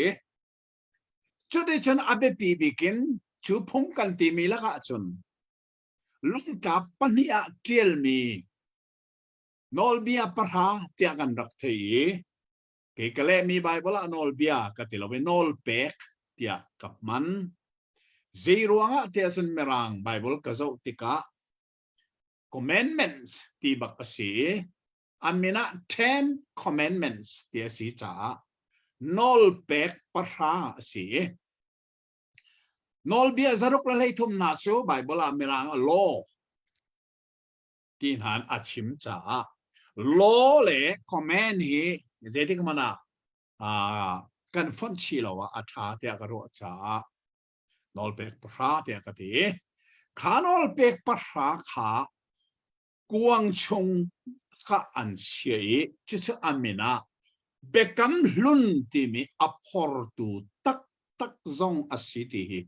Cuticun a biapi bik in cu phung kan timi lakah cun lungtlap pahnih ah ṭialmi nawlbia pahra tiah kan rak thei i kei ka lehmi Baibal ah nawlbia ka ti lo i nawlpek tiah ka hman. Zei ruangah tiah cun Mirang Baibal ka zoh tikah commandments ti bak a si i. A min ah Ten Commandments ti a si caah nawlpek pahra a si i nawlbia zaruk le 13 hna cu Bible ah Mirang a law ti hna in a chim caah law le command hi zeitik hmanh ah kan fonh chih lo ah a ṭha tiah ka ruah caah nawlpek pahra tiah ka ti. Kha nawlpek pahra kha kuang chung kha an chia i cucu a min ah Biakam Hlun timi a phortu taktak zong a si ti hi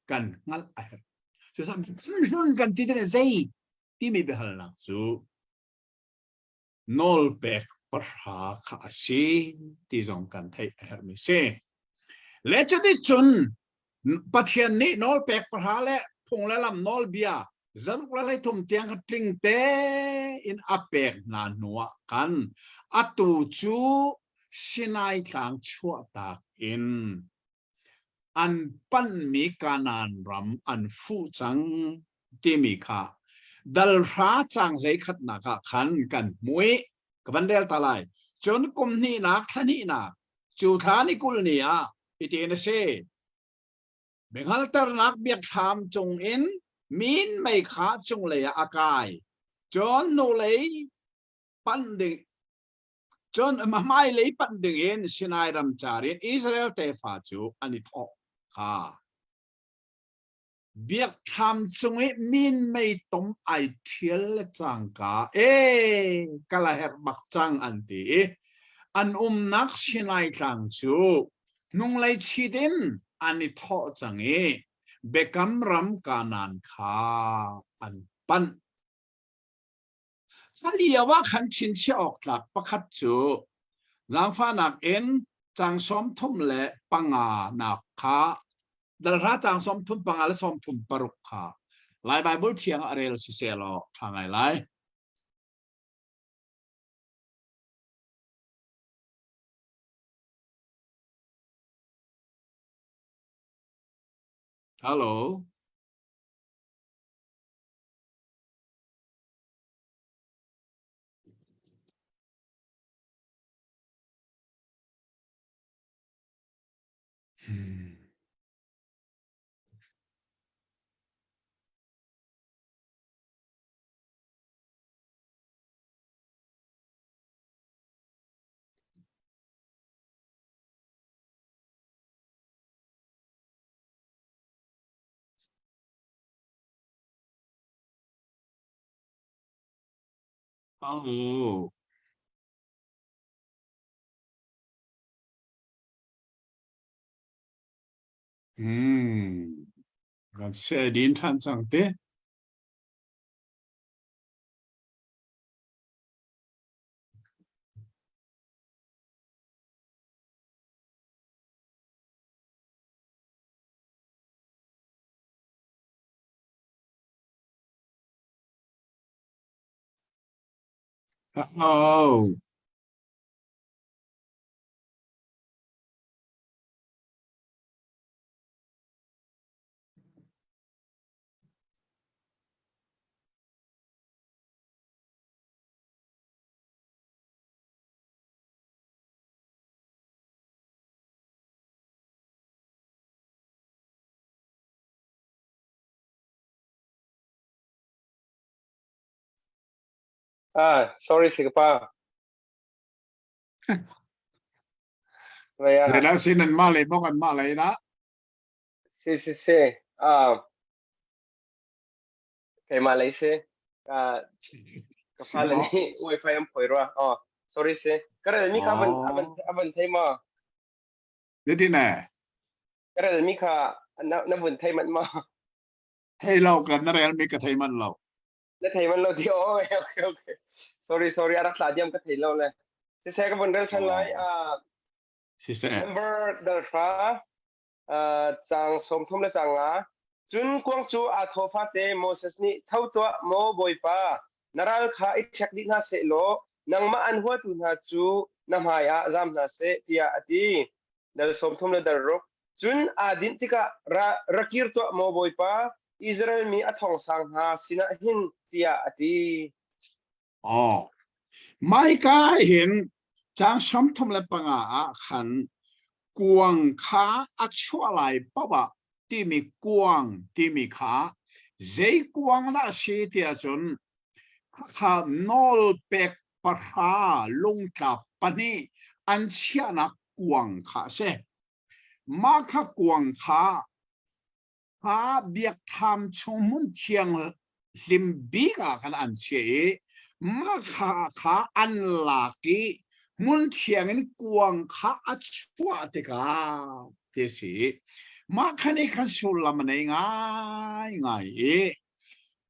kan hngalh a herh. Cucaah Biakam Hlun kan ti tikah zei timi biahalnak cu nawlpek pahra kha a si ti zong kan theih a herhmi si. Le cuticun Pathian nih nawlpek pahra le phung le lam nawlbia zaruk le 13 tiang kha tling tein a pek hna hnuah khan atu cu Sinai tlang chuahtak in an panhmi Kanaan ram an fuh cang timi kha dal hra caang 11nak ah khan kan hmu i ka van rel ta lai. Cun kum hnihnak thla hnihnak cu thla ni 20 ni ah hitin a si. Biahngalternak biakthlam cung in minmei kha cunglei ah a kai. Cun hnulei panh ding Cun hmailei panh dingin Sinai ramcar in Israel tefa cu an i thawh kha. Biakthlam cung i minmei tom ai ṭhial le cangka ee kal a herh bak cang an ti i an umnak Sinai tlang cu hnunglei chit in an i thawh cang i Biakam ram Kanaan kha an panh. Kha lio ah khan chinchiah awk tlak pakhat cu zaangfahnak in caang 35 nak kha dalhra caang 35 le 36 kha Lai Baibal Thiang ah rel siseh law ṭha ngai lai. Hello. Hmm. Oh. Hmm. Kan se din than cang te. Oh. Ah, sorry si ka pa. Vậy à. Này là xin anh ma lấy bóc anh ma lấy đó. Si si si. Ah. Keimah lei si. Ah, ka fale nih wifi an phoi rua. Oh, sorry si. Ka rel mi kha avan avan avan thei ma? Zeitin ne? Ka rel mi kha na na vun thei manh ma? Thei lo ka na rel mi ka thei manh lo. Na thei manh lo ti oh okay okay okay. Sorry sorry a rak tla diam ka thei lo le. Siseh ka vun rel than lai. Ah Siseh. Number dal hra caang 30 le caang 5. Cun kuang cu aa thaw fate Moses nih tho tuah maw Bawipa na ral kha i ṭhek dih hna seh law nangmah an huatu hna cu na hmaiah zam hna seh tiah a ti. Dal 30 le dal ruk. Cun aa dinh tikah ra, ra kir tuah maw Bawipa Israel mi a thong sang hna sinah hin tiah a ti. Oh. Maika hin caang 35 ah khan kuang kha a chuah lai paoh ah timi kuang timi kha zei kuang dah si tiah cun kha nawl pek pahra lungtlap pahnih an chiahnak kuang kha a si. Mah kha kuang kha kha biakthlam chung hmun thianghlim bik ah khan an chiah i mah kha kha an lak i hmun thiang in kuang kha a chuah tikah ti a si. Mah kha nih khan sullam a nei ngaingai i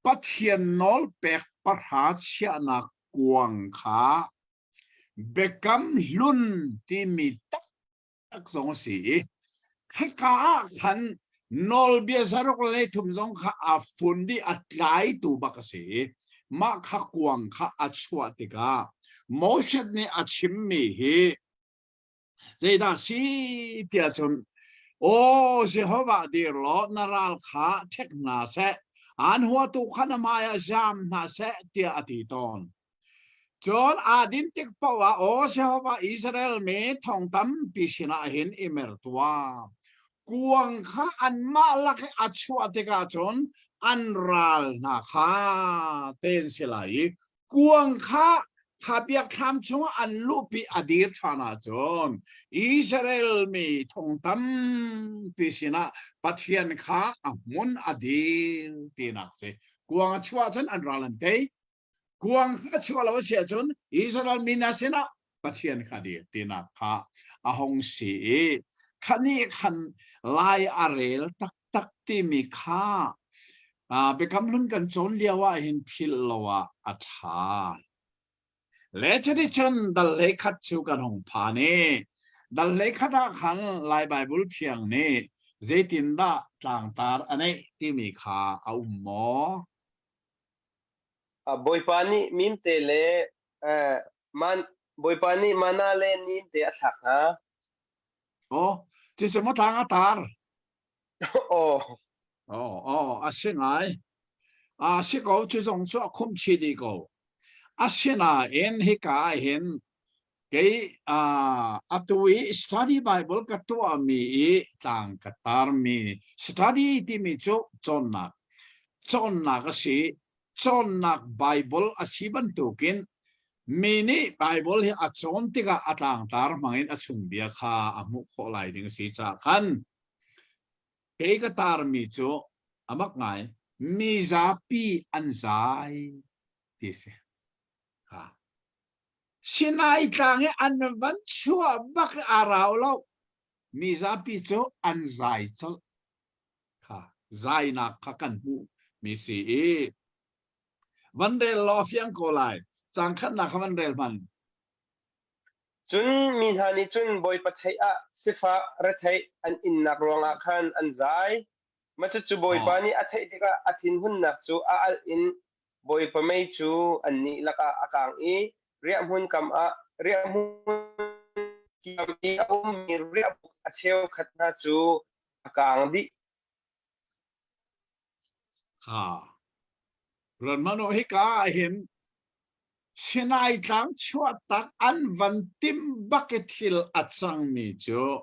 Pathian nawl pek pahra chiahnak kuang kha Biakam Hlun timi taktak zong a si i hika ah khan nawlbia zaruk le thum zong kha aa fun dih a tlaitu bak a si i mah kha kuang kha a chuah tikah Moses nih a chimmi hi Zeidah si tiah cun Aw Jehovah dir law na ral kha ṭhek hna seh, aan huatu kha na hmaiah zaam hna seh tiah a ti tawn. Cun aa din tik paoh ah Aw Jehovah Israel mi thong tampi sinah hin i mer tuah. Kuang kha anmah lak i a chuah tikah cun an ral hna kha te an si lai i kuang kha kha biakthlam chungah an luhpi a dir ṭhan ahcun Israel mi thong tampi sinah Pathian kha a hmun a dir tinak si. Kuang a chuah cun an ral an tei. Kuang kha chuah lo a si ahcun Israel mi hna sinah Pathian kha dir tinak kha a hung si i khani khan lai a rel taktak timi kha Biakam Hlun kan cawn lio ah hin philh lo ah a ṭha. Le cuticun dal hlei khat cu kan hung phan i dal hlei khat ah khan Lai Baibal Thiang nih zeitindah tlangtar a neih timi kha a um maw? Bawipa nih mimte le man Bawipa nih mana le nimte a thlak hna. Oh, cise maw tlang a tar? Aw. Oh, oh, a si ngai. A si ko, cu zong cu a khumh chih dih ko. Asinain hika ah hin kei uh, atu i study Bible ka tuahmi i tlang ka tarmi study timi cu cawnnak cawnnak a si cawnnak Bible a si bantukin mi nih Bible hi a cawn tikah a tlangtar hmangin a chung bia kha a hmuh khawh lai ding a si caah khan kei ka tarmi cu a mak ngai mi zapi an zai ti si ha Sinai tlang i an van chuah bak a rau lo mi zapi cu an zai colh kha zainak kha kan hmuh mi si i van rel law fiang ko lai cang khatnak kha van rel hman Cun mi hna nih cun Bawipa theih ah sifah retheih an innak ruangah khan an zai. Mah cucu Bawipa nih a theih tikah a thinhunnak cu a alh in Bawipa mei cu annih lakah a kang i riahhmun kam ah riahhmun kiam i a ummi riahbuk a cheukhat hna cu a kang dih. Kha. Ranmano hika ah hin Sinai tlang chuahtak an van timh bak i thil a cangmi cu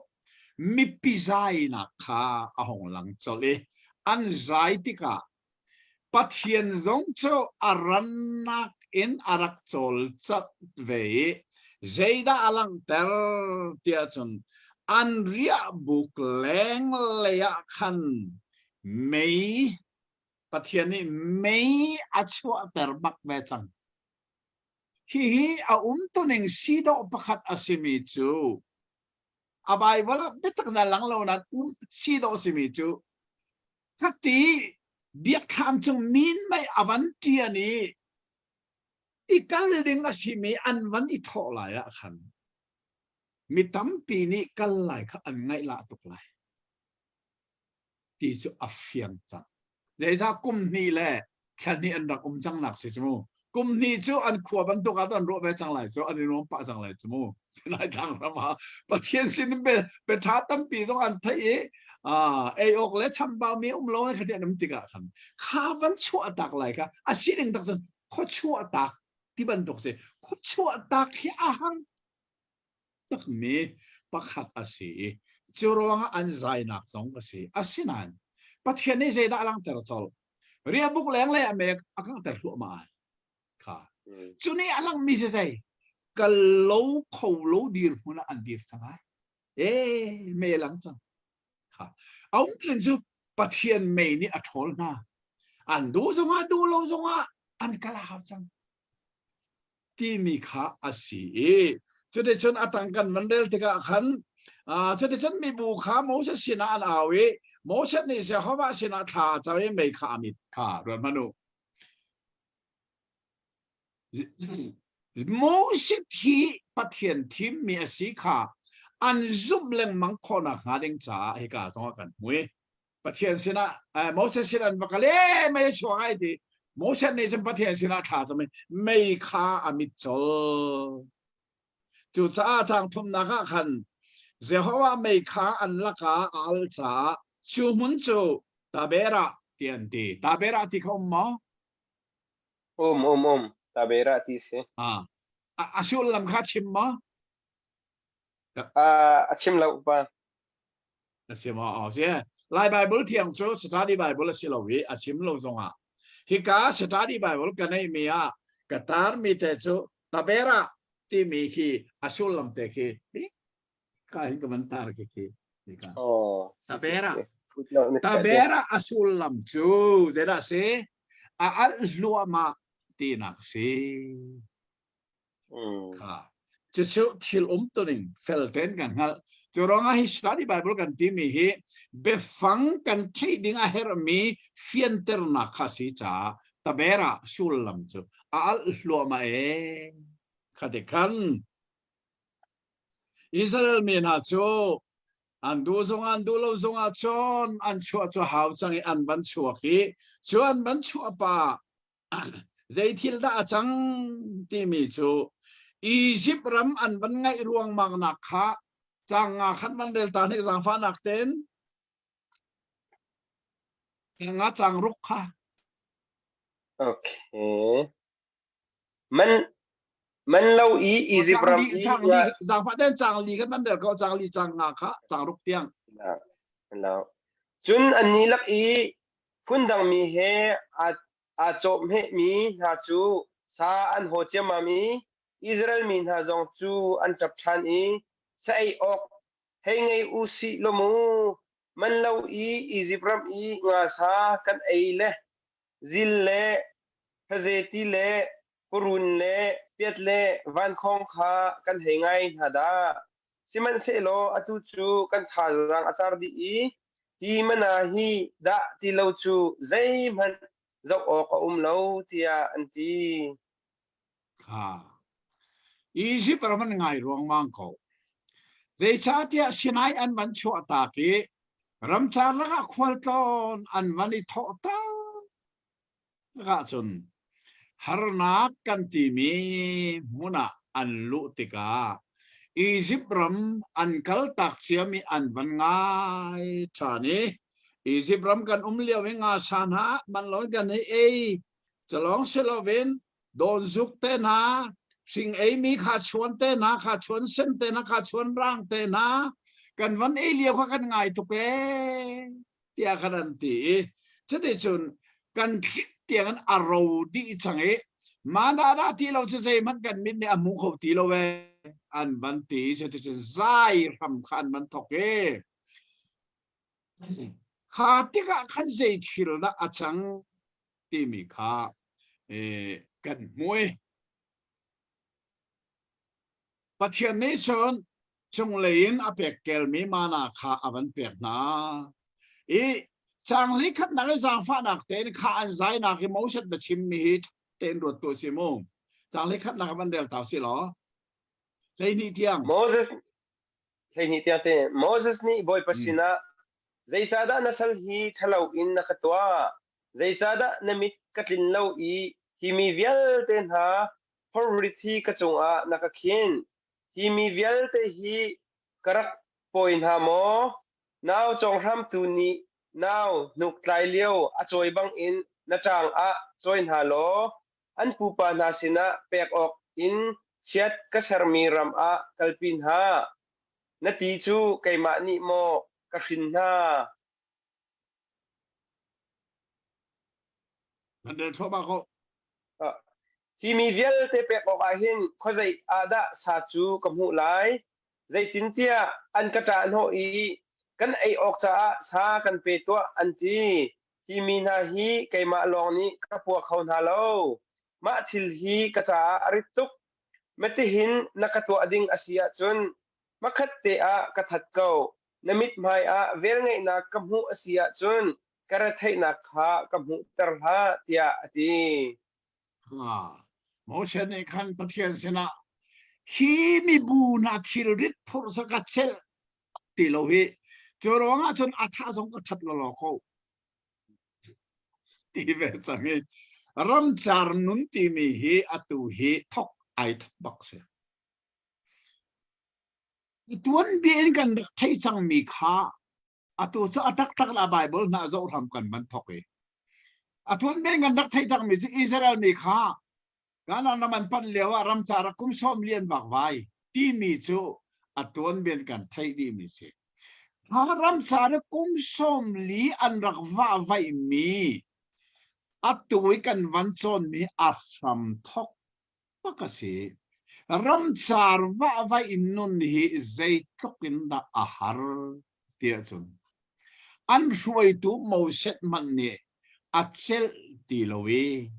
mipi zainak kha a hung lang colh i an zai tikah Pathian zong cu a rannak in a rak cawlcalh ve i zeidah a langhter tiah cun an riahbuk lenglei ah khan mei Pathian nih mei a chuahter bak ve cang. Hihi a umtuning si dawh pakhat a simi cu a Bible ah biatak na lang lo nain um si dawh simi cu khati biakthlam cung min mei a van ṭian i i kal ding a simi an van i thawh lai ah khan mi tampi nih kal lai kha an ngaih lah tuk lai. ti cu a fiang cang. Zeizah kum hnih le thla hnih an rak um cang nak si cu mu. Kum hnih cu an khua bantuk ah an ruah ve cang lai cu an i nuam pah cang lai cu mu. Sinai tlang ram ah Pathian sin be be tha tampi zong an theih i ei awk le chambau mi um lo kha ti an um tikah khan kha van chuah tak lai kha a sining tak cun khua chuah tak. Ti bantuk si. Khuachuah tak hi a har takmi pakhat a si i cu ruangah an zainak zong a si. Asinain Pathian nih zeidah a langhter colh? Riahbuk lenglei a mek a kanghter hluahmah ai. Kha. Cu nih a langmi si zei? Kal lo kho lo dirhmun ah an dir cang ai. E me lang cang. Kha. A um tlin cu Pathian mei nih a ṭhawl hna. An duh zongah duh lo zongah an kal a hau cang. Timi kha a si i cuticun a tang kan van rel tikah khan cuticun mibu kha Moses sinah an au i Moses nih Jehovah sinah thla a cam i mei kha a mit kha ruat hmanh u. Moses hi Pathian thimmi a si kha an zumh lengmang khawhnak hnga ding caah hika zongah kan hmu i Pathian sinah Moses sin an va kal e mei a chuak ai ti Moses nih cun Pathian sinah thla cam i mei kha a mit col. Cucaah caang thumnak ah khan Jehovah mei kha an lakah a al caah cu hmun cu Taberah ti an ti. Taberah ti kha um maw? Um um um. Taberah ti si. Ah. A sullam kha chim maw? A chim lo pa. A si maw? Si. Lai Bible thiang cu study Bible a si lo i a chim lo zongah hika study Bible ka neihmi ah ka tarmi te cu Tabera timi khi a sullam te khi ka hin ka van tar khi khi Oh, Tabera. Tabera a sullam cu zeidah si? A alh hluahmah tinak si. Kha. Cucu thil umtuning fel tein kan hngalh. Cu ruangah hi study Bible kan timi hi biafang kan theih ding a herhmi fianternak kha si caah tabera sullam cu a alh hluahmah e. Kha ti khan Israel mi hna cu an duh zongah an duh lo zongah cun an chuah cu hau cang i an van chuak i cu an van chuah pa Zei thil dah a cang timi cu Izipt ram an van ngaih ruangmang nak kha cang nga khan van rel ta hnik zaangfahnak ten nga cang ruk kha. Okay. Man man lo i Izipt ram i zaangfah ten cang li kan van rel ko cang li cang nga kha cang ruk tiang. Lo. Cun an ni lak i Phundangmi he aa cawhmehmi hna cu sa an haw ciammam i Israel mi hna zong cu an ṭap ṭhan i sa ei awk hei ngei u sih law mu, man lo i Izipt ram i ngasa kan ei le zil le phazeti le purun le piat le vankhawng kha kan hei ngai hna dah. Sihmanhsehlaw atu cu kan thazaang a car dih i hi mana hi dah ti lo cu zeihmanh zoh awk a um lo tiah an ti. Kha. Izipt ram an ngai ruangmang ko. Zeicahtiah Sinai an van chuah tak i ramcar lakah khualtlawn an van i thawh tak ahcun harnak kan timi hmun ah an luh tikah Izipt ram an kaltak ciami an van ngai ṭhan i Izipt ram kan um lio i ngasa hna man loin kan hei ei calawng si loin dawnzuk te hna hring eimi kha chuan te hna kha chuan sen te hna kha chuan rang te hna kan van ei lio kha kan ngai tuk ee tiah khan an ti i cuticun kan thlik tiang in a ro dih cang i mana dah ti lo cu zeihmanh kan mit nih a hmu kho ti lo e an van ti i cuticun zai hram kha an van thok i kha tikah khan zei thil dah a cang timi kha kan hmu i Pathian nih cun cunglei in a pek kelmi mana kha a van pek hna i cangli khatnak i zaangfahnak tein kha an zainak i Moses na chimmi hi tein ruat tu si mu cangli khatnak van rel tau si law 12 tiang Moses 12 tiang te Moses nih Bawipa sinah zeicahdah na sal hi ṭhalo in na ka tuah zeicahdah na mit ka tlin lo i hi mi vialte hna phorrit hi ka cungah na ka khin Hi mi vialte hi ka rak pawi hna maw? Nau cawnghramtu nih nau hnuktlai lio a cawi bangin na ṭaang ah cawi hna law. an pupa hna sinah pek awk in chiat ka sermi ram ah kalpi hna. Na ti cu keimah nih maw ka hrin hna? Nan rel thluahmah ko. Hi mi vialte pek awkah hin khuazei ah dah sa cu ka hmuh lai? Zeitintiah an ka ṭahhnawh i kan ei awk caah sa kan pe tuah, an ti. Hi mi hna hi keimah lawng nih ka pua kho hna lo. Mah thil hi ka caah a rit tuk. Matihin na ka tuah ding a si ahcun hmakhatte ah ka that ko. Na mithmai ah velngeihnak ka hmuh a si ahcun ka retheihnak kha ka hmuhter hlah, tiah a ti. Moses nih khan Pathian sinah hi mibu hna thilrit phurh cu ka celh ti lo hi cu ruangah cun a thah zong ka that lawlaw ko ti ve cang i ramcar nun timi hi atu hi thok ai thok bak si tuanbia in kan rak thei cangmi kha atu cu a taktak la Bible hna zoh hram kan van thok i a tuanbia kan rak thei cangmi cu Israel mi kha Kanaan ram an panh lio ah ramcar ah kum sawm lian vakvai timi cu a tuanbia kan theih dihmi si. Kha ramcar ah kum 40 an rak vahvaih mi atu i kan van cawnmi a hram thok bak a si. Ramcar vahvaih nun hi zeitluk in dah a har tiah cun an hruaitu Moses hmanh nih a celh ti lo i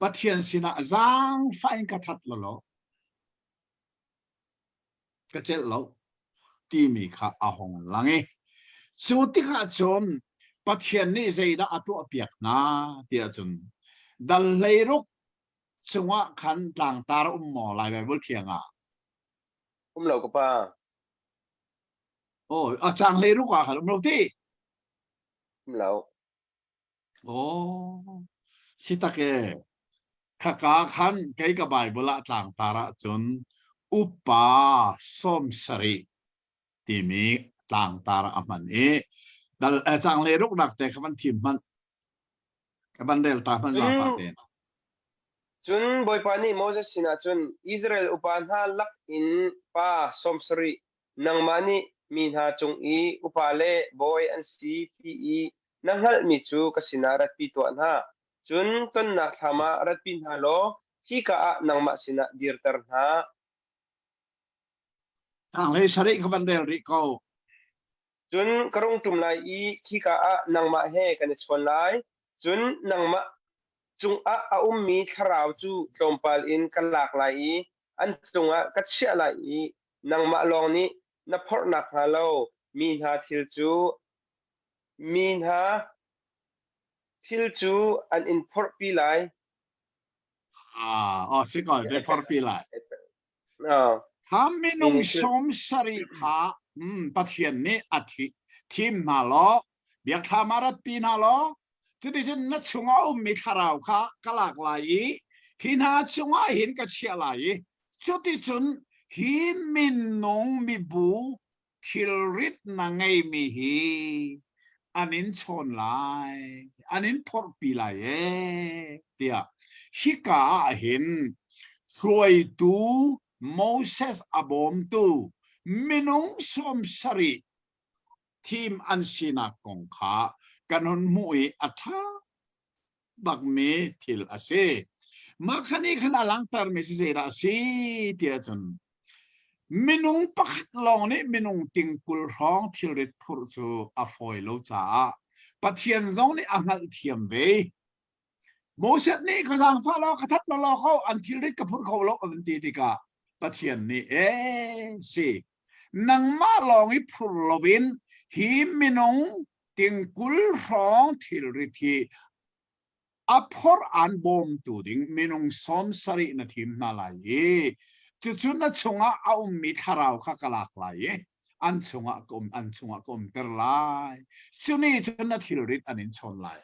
Pathian sinah zaangfah in ka that lawlaw ka celh lo timi kha a hung lang i cu tikah cun Pathian nih zeidah a tuahpiak hna tiah cun dal 16 cungah khan tlangtar um maw Lai Baibal thiang ah? Um lo ka pa. Oh, a cang 16 ah khan um lo ti? Um lo. Oh, si tak e. Khaka khan kei ka Bible ah tlangtar ahcun upa 70 timi tlangtar a hman i dal eh, cang le ruknak te kha van thim hmanh ka van rel ta hmanh zaangfah tein. Cun Bawipa nih Moses sinah cun Israel upa hna lak in pa 70 nangmah nih mi hna cung i upa le bawi an si ti i na hngalhmi cu ka sinah ratpi tuah hna. Cun tonnak thlam ah ratpi hna law hika ah nangmah sinah dirter hna. Tanglei sarih ka van rel rih ko. Cun ka rung ṭum lai i khika ah nangmah he kan i chawn lai. Cun nangmah cungah a ummi thlarau cu tlawmpal in ka lak lai i an cungah ka chiah lai i nangmah lawng nih na phorh nakhnga lo mi hna thil cu mi hna thil cu an in phorhpi lai. Ah, oh, si ko, te phorhpi lai. Kha minung 70 kha Pathian nih a thim hna law biakthlam ah ratpi hna law cuticun na chungah a ummi thlarau kha ka lak lai i hi hna cungah hin ka chiah lai i cuticun hi minung mibu thilrit na ngeimi hi an in chawn lai, an in phorhpi lai ee, tiah hika ah hin hruaitu Moses a bawmtu minung 70 thim an sinak kong kha kan hun hmuh i a ṭha bakmi thil a si. Mah kha nih khan a langhtermi cu zeidah a si tiah cun minung pakhat lawng nih minung ting 20 hrawng thilrit phurh cu a fawi lo caah Pathian zong nih a hngalhthiam ve. Moses nih ka zaangfah law ka that law ko an thilrit ka phur kho lo an ti tikah Pathian nih ee si nangmah lawng i phur loin hi minung ting 20 hrawng thilrit hi a phorh an bawmtu ding minung 70 na thim hna lai i cucu na chungah a ummi thlarau kha ka lak lai i an chungah ka um an chungah ka umter lai cu nih cun na thilrit an in chawn lai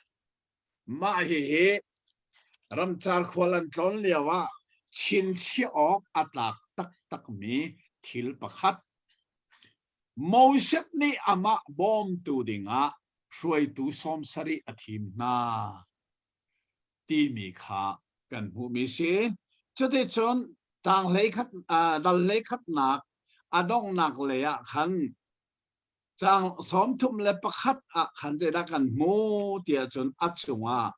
mah hihi ramcar khual an tlawn lio ah chinchiah awk a tlak taktakmi thil pakhat Moses nih amah bawmtu dingah hruaitu 70 a thim hna timi kha. kan hmuhmi si. Cuticun tanghlei khat dal hlei khatnak a donghnak lei ah khan caang 31 ah khan zeidah kan hmu tiah cun a chungah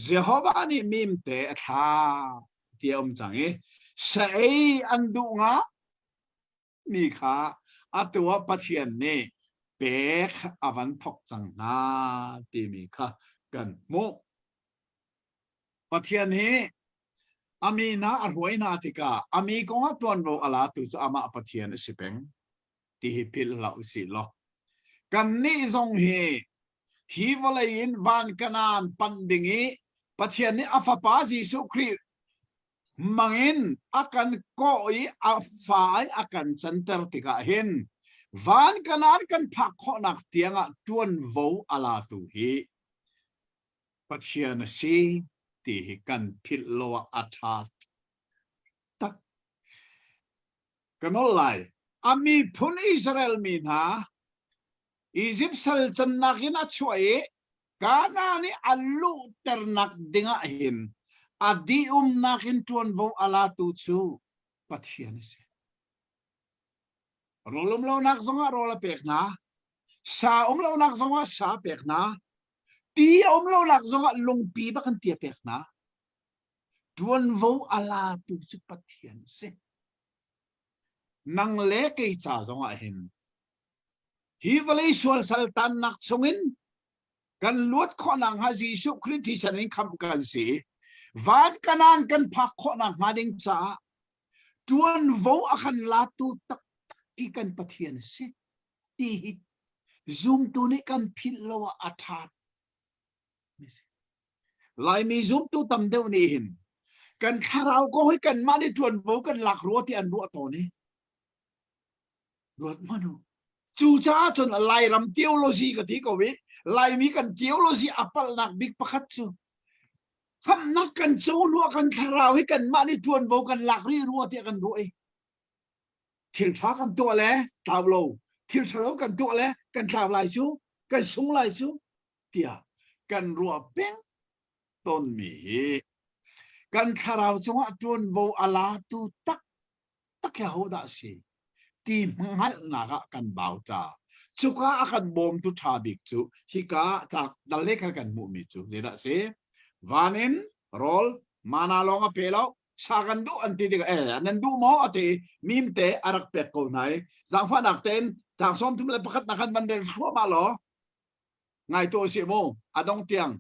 Jehovah nih mimte a thlah ti a um cang i sa ei an duh nga mi kha atu ah Pathian nih pek a van thok cang hna timi kha kan hmuh. Pathian hi a mi hna a hruai hna tikah a mi kong ah ṭuanvo a latu cu amah Pathian a si peng ti hi philh hlah usih law. Kannih zong hi hi vawlei in van Kanaan panh ding i Pathian nih a Fapa Jesuh Khrih mangin a kan kawh i a fa i a kan canter tikah hin van Kanaan kan phak khawhnak tiangah ṭuanvo a latu hi Pathian a si ti hi kan philh lo ah a ṭha tak. Ka nol lai. A miphun Israel mi hna Izipt sal cannak in a chuah i Kanaan i a luhternak dingah hin a dihumnak in ṭuanvo a latu cu Pathian a si. Rawl um lonak zongah rawl a pek hna. Sa um lonak zongah sa a pek hna. Ti a um lonak zongah lungpi bak in ti a pek hna. Ṭuanvo a latu cu Pathian a si. Nang le kei ca zongah hin hi vawlei sual saltannak chungin kan luat khawhnak hnga Jesuh Khrih thisen in khamh kan si. Van Kanaan kan phak khawhnak hnga ding caah ṭuanvo a kan latu taktak hi kan Pathian a si ti hi zumtu nih kan philh lo ah a ṭha. Laimi zumtu tam deuh nih hin kan thlarau kong hi kanmah nih ṭuanvo kan lak rua ti an ruah tawn i ruat hmanh u. Cucaah cun Lairam theology ka ti ko i Laimi kan theology a palhnak bik pakhat cu khamhnak kan co hnu ah kan thlarau hi kanmah nih ṭuanvo kan lak rih rua tiah kan ruah i thil ṭha kan tuah le tlau lo thil ṭhalo kan tuah le kan tlau lai cu kan sung lai cu tiah kan ruah peng tawnmi hi kan thlarau cungah ṭuanvo a latu taktak hi hodah a si ti hngalhnak ah kan bau ca cuka a kan bawmtu ṭha bik cu hika cak dal le khal kan hmuhmi cu zeidah a si van in rawl mana lawng a pe lo sa kan duh an ti tikah eh nan duh maw a ti mimte a rak pek ko hna i zaangfahnak tein caang 31 nak khan van rel thluahmah law ngai tuah usih mu a dong tiang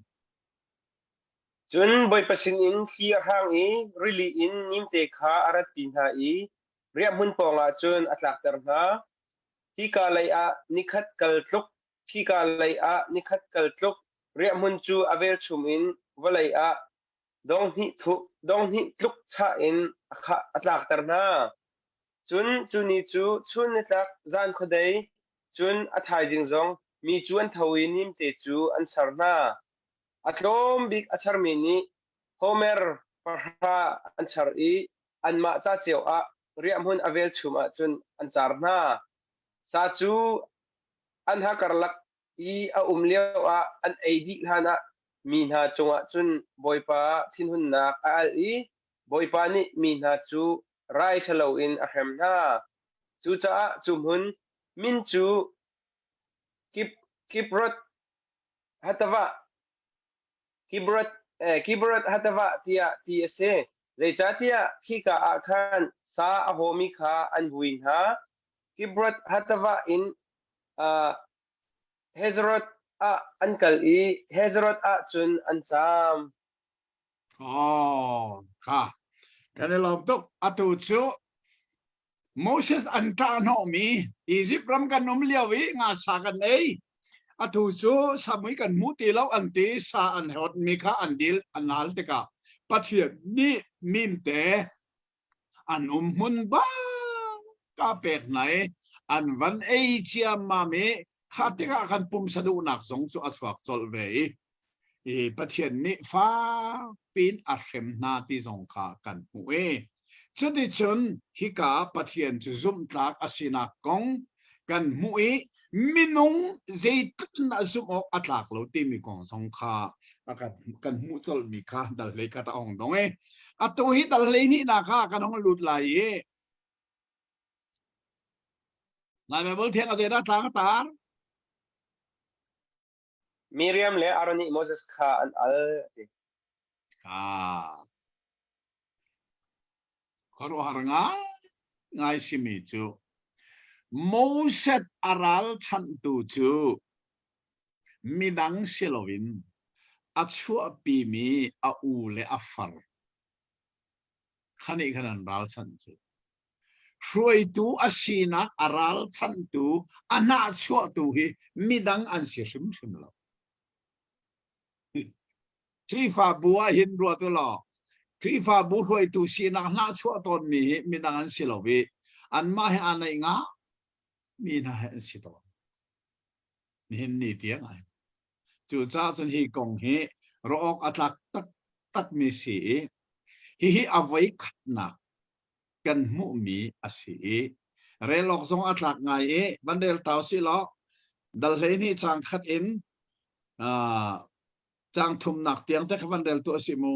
Cun Bawipa sinin thli a hrang i rili in nimte kha a ratpi hna i riahhmun pawngah cun a tlakter hna. Hika lei ah nikhat kal tluk, khika lei ah nikhat kal tluk riahhmun cu a velchum in vawlei ah donghnih tluk chah in a tlakter hna. Cun cu ni cu chun nitlak zan khuadei, cun a thaizing zong mi cu an tho i nimte cu an char hna. A tlawm bik a charmi nih Homer pahra an char i anmah ca cio ah riahhmun a velchum ah cun an car hna. Sa cu an hakarlak i a um lioah an ei dih hlanah mi hna cungah cun Bawipa thinhunnak a alh i Bawipa nih mi hna cu rai ṭhalo in a hrem hna. Cucaah cu hmun min cu Kibroth Hattavah Kibroth Kibroth Hattavah tiah ti a si. Zeicahtiah khika ah khan sa a hawmi kha an vui hna. Kibroth Hattavah in uh, Hazeroth ah an kal i Hazeroth ah cun an caam. Oh, kha. Kan i lawm tuk. Atu cu Moses an ṭahhnawhmi Izipt ram kan um lio i ngasa kan ei. Atu cu samui kan hmu ti lo an ti sa an hawtmi kha an dil an hal tikah Pathian nih mimte an um hmun bak ka pek hna i an van ei ciammam i kha tikah khan pumsa duhnak zong cu a chuak colh ve i i Pathian nih fakpiin a hrem hna ti zong kha kan hmuh i cuticun hika Pathian cu zumhtlak a sinak kong kan hmuh i. Minung zeitluk in dah zumh awk a tlak lo timi kong zong kha a kan kan hmuh colhmi kha dal hlei khat a hong dong i atu hi dal hlei hnihnak kha kan hong lut lai i Lai Bible thiang a zeidah tlang a tar? Miriam le Aaron nih Moses kha an al a ti. Ah. Khuaruahhar ngai ngai simi cu Moses a ralchanhtu cu midang si loin a chuahpimi a u le a far kha nih khan an ralchanh cu. Hruaitu a sinak a ralchanhtu a hnahchuahtu hi midang an si hrimhrim lo. Khrihfabu ah hin ruat u law Khrihfabu hruaitu sinak hnahchuah tawnmi hi midang an si lo i anmah he aa naih nga mi hna he an si tawn. Nihin ni tiang ai. Cucaah cun hi kong hi ruah awk a tlak taktakmi si i hihi a voi khatnak kan hmuhmi a si i rel awk zong a tlak ngai i van rel tau si law dal 12 caang khat in uh, caang thumnak tiang te kha van rel tu a si mu.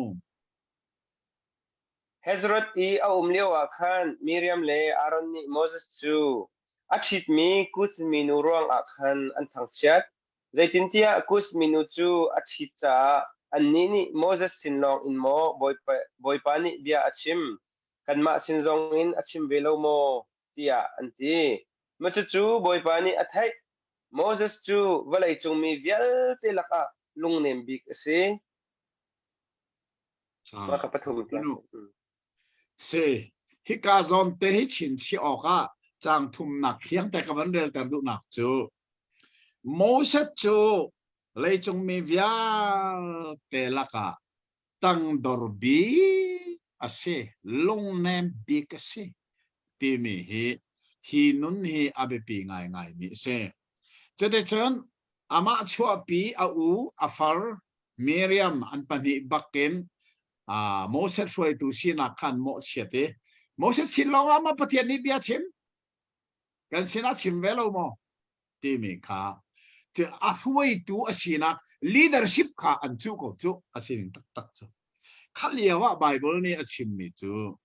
Hezrot i a um lioah khan Miriam le Aaron nih Moses cu a ṭhitmi Kush minu ruangah khan an thangchiat. Zeitintiah Kush minu cu a ṭhit caah annih nih Moses sin lawngin maw Bawipa, Bawipa nih bia a chim, kanmah sin zongin a chim ve lo maw? tiah an ti. Mah cucu Bawipa nih a theih. Moses cu vawleicung mi vialte lakah lungnem bik a si. Mah kha pathum tiang. Si, hika zawn te hi chinchiah awkah caang thumnak thiang te ka van relter duhnak cu Moses cu leicung mi vialte lakah tangdor bik a si, lungnem bik a si timi hi hi nun hi a biapi ngaingaimi a si. Cuticun amah chuahpi a u a far Miriam an pahnih bakin uh, Moses hruaitu sinak khan mawhchiat i Moses sin lawng ah maw Pathian nih bia chim? Kan sinah chim ve lo maw? Timi kha a hruaitu a sinak leadership kha an cuh ko cu a sining taktak cu. Kha lio ah Bible nih a chimmi cu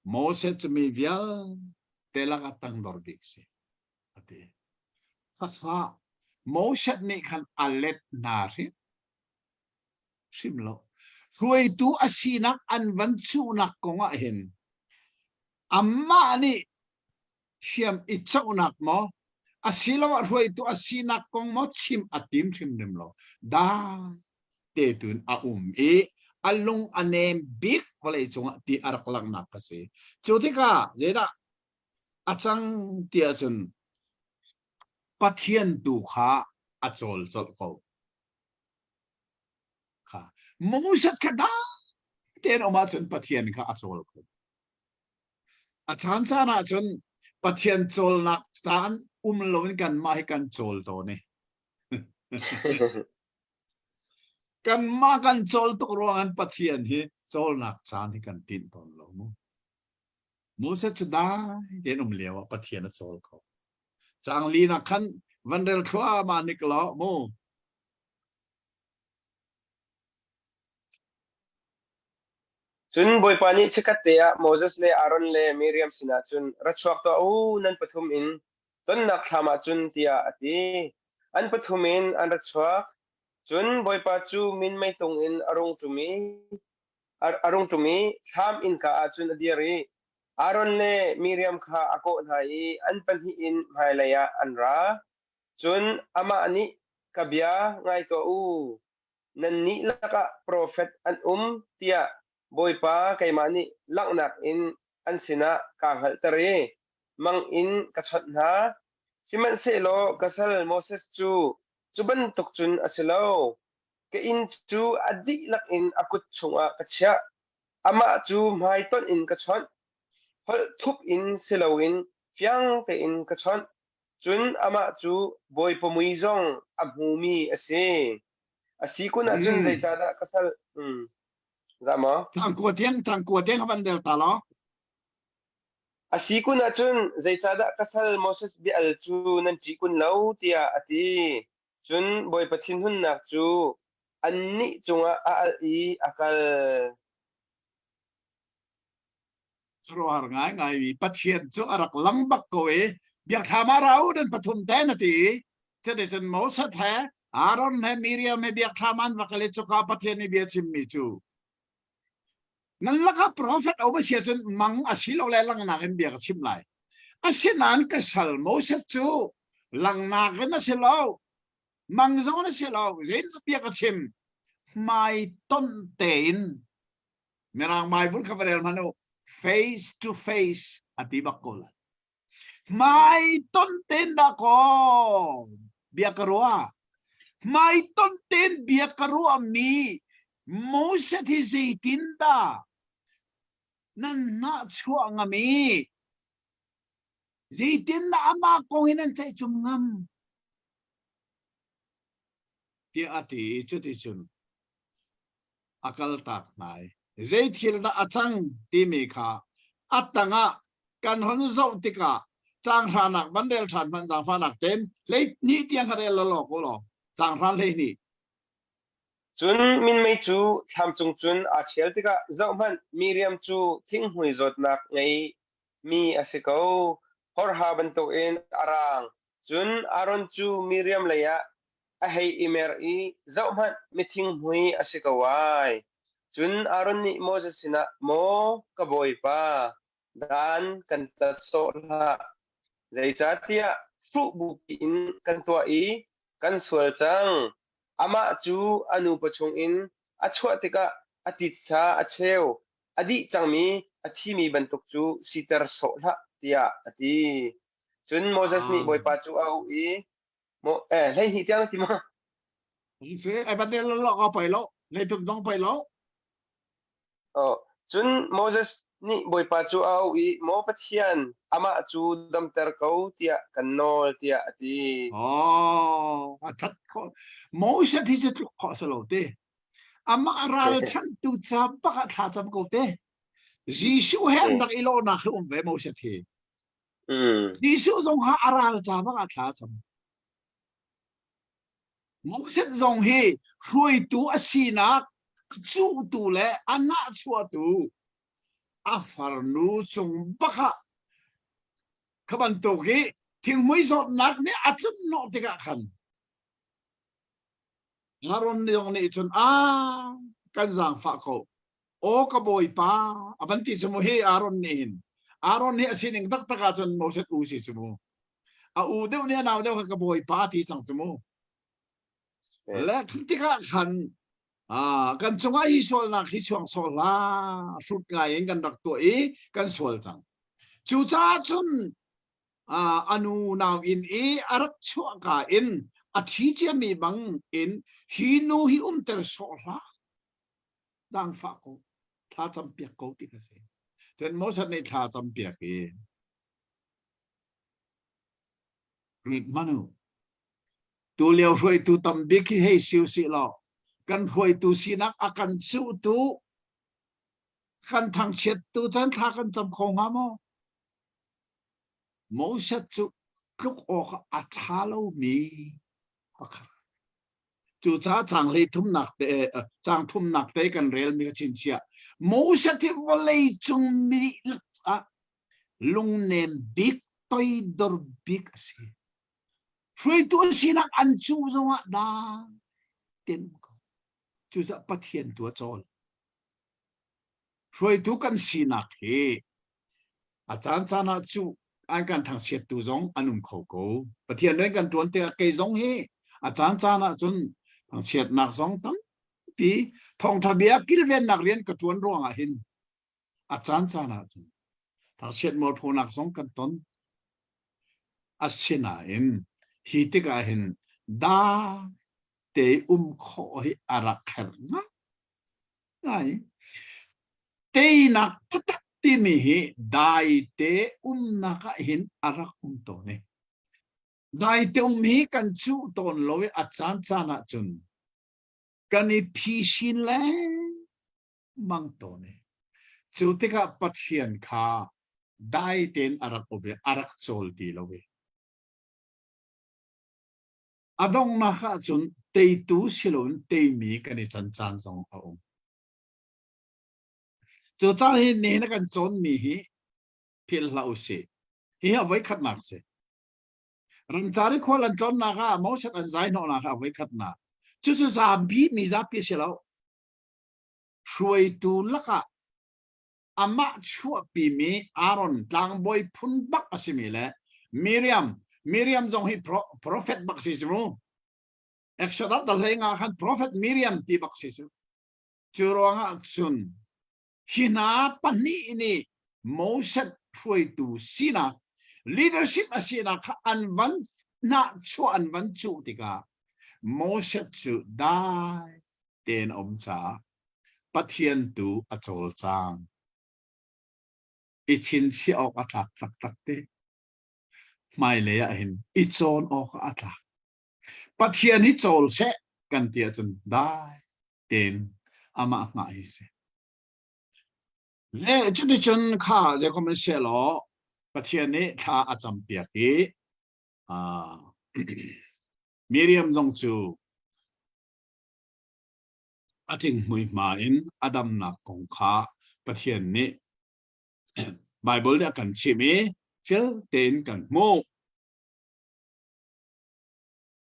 Moses cu mi vialte lakah tangdor bik si a ti. Khakha Moses nih khan a let hna hrim hrim lo. Hruaitu a sinak an van cuhnak kong ah hin amah nih thiam i cohnak maw asiloah hruaitu a sinak kong maw chim a tim hrimhrim lo. Dai te tun a um i a lung a nem bik vawlei cungah ti a rak langhnak a si. Cu tikah zeidah a cang ti ahcun Pathian tu kha a cawl colh ko. Kha Moses kha dai tein um ahcun Pathian kha a cawl ko. A caan caan ahcun Pathian cawlnak caan um loin kanmah hi kan cawl tawn i. Kanmah kan cawl tuk ruangah Pathian hi cawlnak caan hi kan tinh tawn lo mu. Moses cu dai tein um lio ah Pathian a cawl ko. Caang linak khan van rel thluahmah nik law mu. Cun Bawipa nih chikkhatte ah Moses le Aaron le Miriam sinah cun, Ra chuak tuah u, nan pathum in tonnak thlam ah cun, tiah a ti. An pathum in an ra chuak. Cun Bawipa cu minmei tung in a rung ṭum i a rung ṭum i thlam innka ah cun a dir i Aaron le Miriam kha a kawh hna i an pahnih in hmailei ah an ra. Cun amah nih, Ka bia ngai tuah u. Nannih lakah profet an um tiah Bawipa keimah nih langhnak in an sinah kaa hngalhter i mang in ka chawnh hna. Sihmanhsehlaw ka sal Moses cu cu bantuk cun a si lo. Ka inn cu a dihlak in a kut chungah ka chiah. Amah cu hmaitonh in ka chawnh, holh thup in si loin fiang tein ka chawnh. Cun amah cu Bawipa mui zong a hmumi a si. A si kun ahcun Mm. zeicahdah ka sal mm. Za maw? Cangkua tiang cangkua tiang van rel ta law. A si kun ahcun zeicahdah ka sal Moses bia al cu nan ṭih kun lo tiah a ti. Cun Bawipa thinhunnak cu annih cungah a alh i a kal. Khuaruahhar ngaingaimi Pathian cu a rak lang bak ko i biakthlam ah ra u nan pathum te na ti i cuticun Moses he Aaron he Miriam he biakthlam an va kal i cuka Pathian nih bia chimmi cu nan lakah profet a um a si ahcun mang asilole langnak in bia ka chim lai. Asinain ka sal Moses cu langnak in a si lo, mang zong in a si lo, zeitindah bia ka chim? Hmaitonh tein Mirang Bible kha va rel hmanh u face to face a ti bak ko lai. Hmaitonh tein dah kaw bia ka ruah. Hmaitonh tein bia ka ruahmi Moses hi zeitindah nan hnahchuah ngam i zeitindah amah kong hi nan ceihcum ngam tiah a ti i cuticun a kaltak hna i zei thil dah a cang timi kha a tangah kan hon zoh tikah caang hranak van rel ṭhan hmanh zaangfahnak tein 12 tiang kha rel law ko law caang hra 12. Cun minmei cu thlam cung cun aa ṭhial tikah zohhmanh, Miriam cu thinghmui zawtnak ngeimi a si ko, horha bantukin a raang. Cun Aaron cu Miriam leiah a hei i mer i, Zohhmanh, mithinghmui a si ko ai. Cun Aaron nih Moses sinah, Maw ka bawipa, dan kan tat sawh hlah, zeicahtiah hruh bupi in kan tuah i kan sual cang. Amah cu a nupa chungin a chuah tikah a titsa a cheu, a dih cangmi a thimi bantuk cu siter sawh hlah, tiah a ti. Cun Moses nih Bawipa cu a auh i, 12 tiang na ti maw? Si, ai van lo lo ka poi lo, nei tum zong poi lo. Oh, cun Moses nih Bawipa cu a auh i, Maw Pathian, amah cu damter ko tiah kan nawl tiah a ti. Oh, a that kho. Moses hi cu tluk khawh si lo te. Amah ralchanhtu ca bak ah thla cam ko te. Jesuh he an rak i lawhnak hi um ve Moses hi. Jesuh zong ha a ral ca bak ah thla a cam. Moses zong hi hruaitu a sinak a cuhtu le a nahchuahtu a farnu cung bak ah kha bantuk hi thinghmui zawtnak nih a tlun hnawh tikah khan Aaron zong nih cun a kan zaangfah ko Aw ka bawipa a van ti cu mu hi Aaron nih hin Aaron hi a sining taktak ahcun Moses u si cu mu a u deuh nih a nau deuh kha ka bawipa ti cang cu mu le tikah khan kan cungah hi sualnak hi chuang sawh hlah hrut ngai in kan rak tuah i kan sual cang cucaah cun a nu nau inn i a rak chuahka in a thi ciami bang in hi nu hi umter sawh hlah zaangfah ko thla campiak ko ti kha si cun Moses nih thla campiak i rit manu tu lio hruaitu tam bik hi hei siu si law kan hruaitu sinak a kan cuhtu kan thangchiattu chan thla kan cam kho hnga maw Moses cu tluk awk a ṭha lomi pakhat Cucaah caang hlei thumnak te caang thumnak te kan relmi ka chinchiah. Moses hi vawlei cung mi ah lungnem bik toidor bik a si. Hruaitu a sinak an cuh zongah dah ten ko. Cucaah Pathian tu a cawl. Hruaitu kan sinak hi a caan caan ah cu an kan thangchiattu zong an um kho ko. Pathian rian kan ṭuan tikah kei zong hi a caan caan ah cun thangchiatnak zong tampi thawngṭha bia kilvennak rian ka ṭuan ruangah hin a caan caan ah cun thangchiat mualphonak zong kan ton. Asinain hi tikah hin da te um khawh hi a rak herh ngai. Ngai. Teinak taktak timi hi daite umnak ah hin a rak um tawn i daite um hi kan cuh tawn lo i a caan caan ah cun kan i phisin lengmang tawn i cu tikah Pathian kha. dai tein a rak um i a rak cawl ti lo i a donghnak ahcun teitu si loin teimi kan i can caan zong a um. Cucaah hi nihin a kan cawnmi hi philh hlah usih. Hi a voikhatnak si. Ramcar i khual an tlawnnak ah Moses an zai hnawhnak ah a voikhatnak. Cucu zapi mi zapi si lo. Hruaitu lakah amah chuahpimi Aaron tlangbawi phun bak a simi le Miriam Miriam zong hi prophet bak si cu Exodus dal hlei nga khan prophet Miriam ti bak si cu cu ruangah cun hi hna pahnih nih Moses hruaitu sinak leadership a sinak kha an van hnahchuah an van cuh tikah Moses cu dai tein a um caah Pathian tu a cawlcang. I chinchiah awk a tlak taktak te. Hmailei ah hin i cawn awk a tlak. Pathian hi cawl seh kan ti ahcun dai tein amah hngah hi si. Le cuticun kha zeikom in seh law Pathian nih thla a campiak i Miriam zong cu A thinghmui hma in a damnak kong kha Pathian nih Baibal nih a kan chimh i fel tein kan hmuh.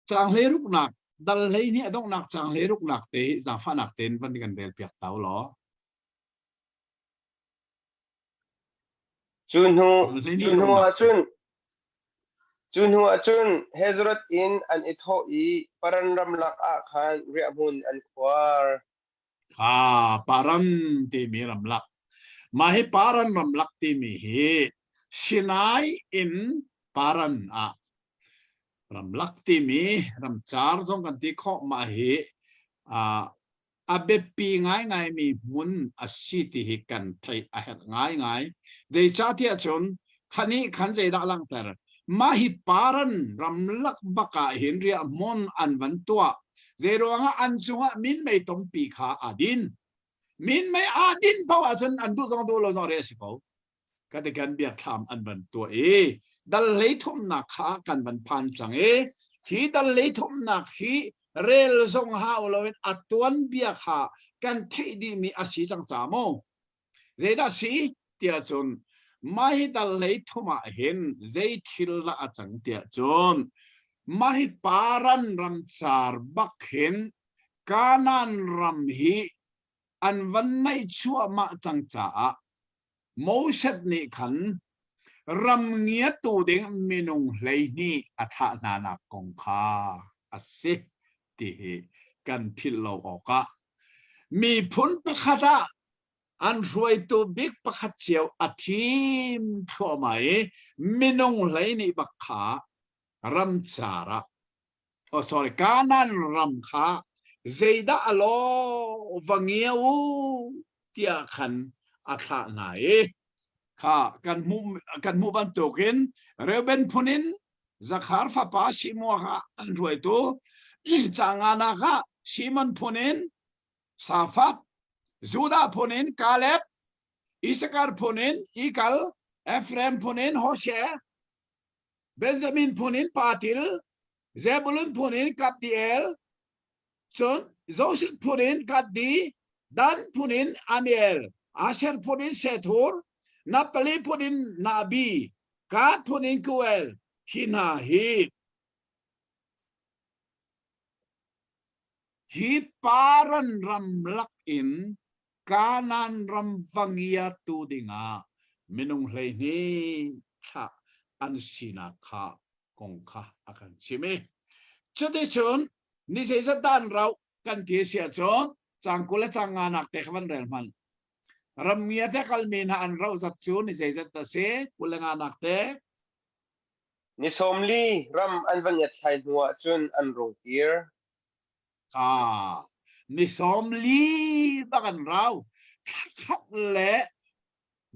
Caang hleiruknak dal 12 a donghnak caang hleiruknak te hi zaangfahnak tein van kan rel piak ta u law. Cu hnu, cu hnu ahcun Cu hnu ah cun Hezron in an i thawh i Paran ramlak ah khan riahhmun an khuar. Kha Paran timi ramlak. Mah hi Paran ramlak timi hi Sinai in Paran ah ramlak timi ramcar zong kan ti khawh. Mah hi a biapi ngaingaimi hmun a si ti hi kan theih a herh ngaingai. Zeicahtiah cun khan nih khan zeidah langhter? Mah hi Paran ramlak bak ah hin riahhmun an van tuah. Zeiruangah an cungah minmei tompi kha aa din. Minmei aa din paoh ahcun an duh zong duh lo zong re a si ko. Kati kan biakthlam an van tuah i dal hlei thumnak kha kan van phan cang i hi dal hlei thumnak hi rel zong hau loin a tuanbia kha kan theih dihmi a si cang ca mu zeidah si tiah cun mah hi dal hlei thum ah hin zei thil dah a cang tiah cun mah hi Paran ramcar bak hin Kanaan ram hi an van naih chuahmah cang caah Moses nih khan ram ngiatu ding minung 12 a thlah hnanak kong kha a si ti hi kan philh lo awkah miphun pakhat ah an hruaitu bik pakhat cio a thim thluahmah i minung 12 bak kha ramcar ah oh sorry Kanaan ram kha zeidah a law va ngia u tiah khan a thlah hna i kha kan hmuh kan hmuh bantukin Reuben phun in Zakhar fapa Simua kha an hruaitu Canganak ah Simon phun in Safat Judah phun in Kaleb Isakar phun in Ikal Ephraim phun in Hoshea Benjamin phun in Patil, Zebulun phun in Kaddiel, cun Josef phun in Gaddi, Dan phun in Amiel, Asher phun in Sethur, Naphtali phun in Nabi, Gad phun in Kuel, hi hna hi hi Paran ramlak in Kanaan ram va ngiatu dingah minung 12 thlah an sinak kha kong kha a kan chim i cuticun ni zeizat dah an rauh kan ti si ahcun cang 20 le cang nga nak te kha van rel hmanh ram ngia te kalmi hna an rauh zat cu ni zeizat a si 25 nak te Ni 40 ram an va ngiatthlai hnuah cun an rung kir. Ah, ni 40 bak an rau. Thla khat le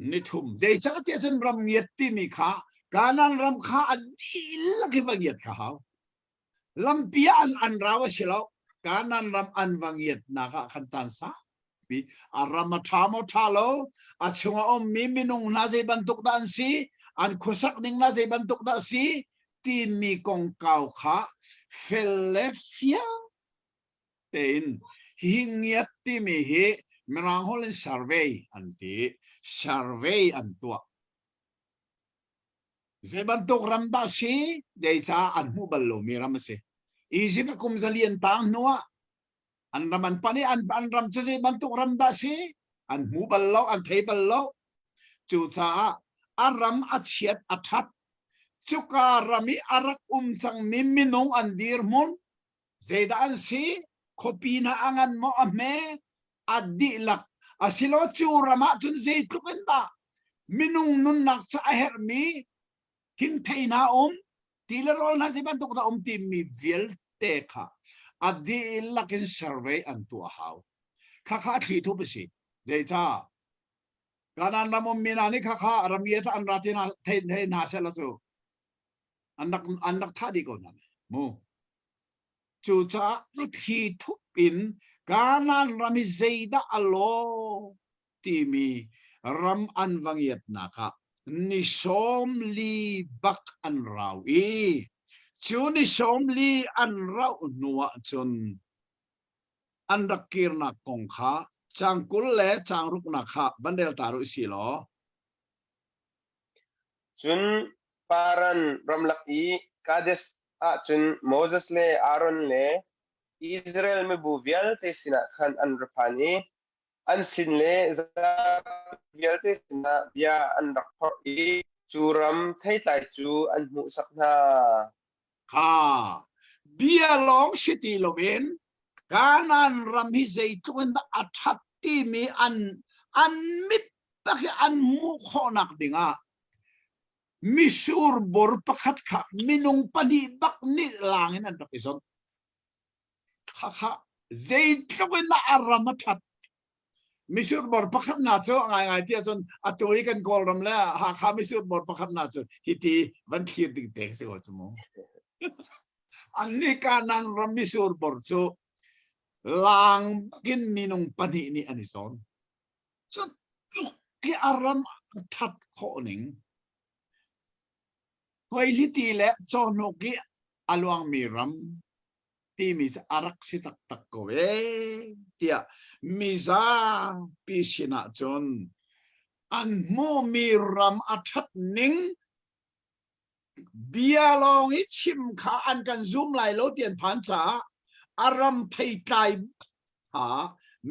ni thum. Zeicahtiah cun ram ngiat timi kha Kanaan ram kha an dihlak i va ngiat kha hau. Lampi ah an, an rau a si lo. Kanaan ram an va ngiatnak ah khan caan saupi. biapi. A ram a ṭha maw ṭha lo, a chung a ummi minung hna zei bantuk dah an si, an khuasak ning hna zei bantuk dah a si, timi kongkau kha fel le fiang tein hihi ngiat timi hi Mirang holh in survey an ti. Survey an tuah. Zei bantuk ram dah si? Zeicah an hmuh bal lomi ram a si. Egypt a kum zali an tang hnu ah an ram an pan i an, an ram cu zei bantuk ram dah si? An hmu bal lo, an thei bal lo. Cucaah a ram a chiat a that. Cuka ram i a rak um cangmi minung an dirhmun zeidah an si? Khuapi hna a ngan maw a hme? A dihlak asilo cu ram ah cun zeitluk in dah minung nunnak ca a herhmi thingthei hna um ti le rawl hna zei bantuk dah um timi vialte kha a dihlak in survey an tuah hau. Khakha a thli thup a si. Zeicah? Kanan ram ummi hna nih khakha rami an ra ti hna thei hna seh la cu an rak an rak thah dih ko hna mu. Cucaah a thli thup in Kanaan ram hi zeidah a lawh timi ram an va ngiatnak ah ni 40 bak an rau i cu ni 40 an rauh hnu ah cun an rak kirnak kong kha caang 20 le caang ruknak kha van rel ta rih si law. Cun Paran ramlak i Kadesh ah cun Moses le Aaron le Israel mibu vialte sinah khan an ra phan i an sin le zapi vialte sinah bia an rak phorh i cu ram theitlai cu an hmuhsak hna. Kha bia lawng si ti loin Kanaan ram hi zeitluk in dah a ṭhat timi an an mit tak i an hmuh khawhnak dingah misur bor pakhat kha minung pahnih bak nih lang in an rak i zonh. Khakha zeitluk in dah a ram a ṭhat. Misur bor pakhat na cu ngaingai ti ahcun atu i kan Kawlram le Hakha misur bor pakhat na cu hiti van thlir ding te si ko cu mu. Annih Kanaan ram misur bor cu lang bakin minung pahnih nih an i zawn. Cu tluk khi a ram a ṭhat khawh ning. Khuaihliti le cawhnuk i a luangmi ram timi cu a rak si taktak ko ee tiah mizapi sinah cun an hmuhmi ram a ṭhat ning bia lawng i chim kha an kan zum lai lo ti an phan caah a ram theitlai kha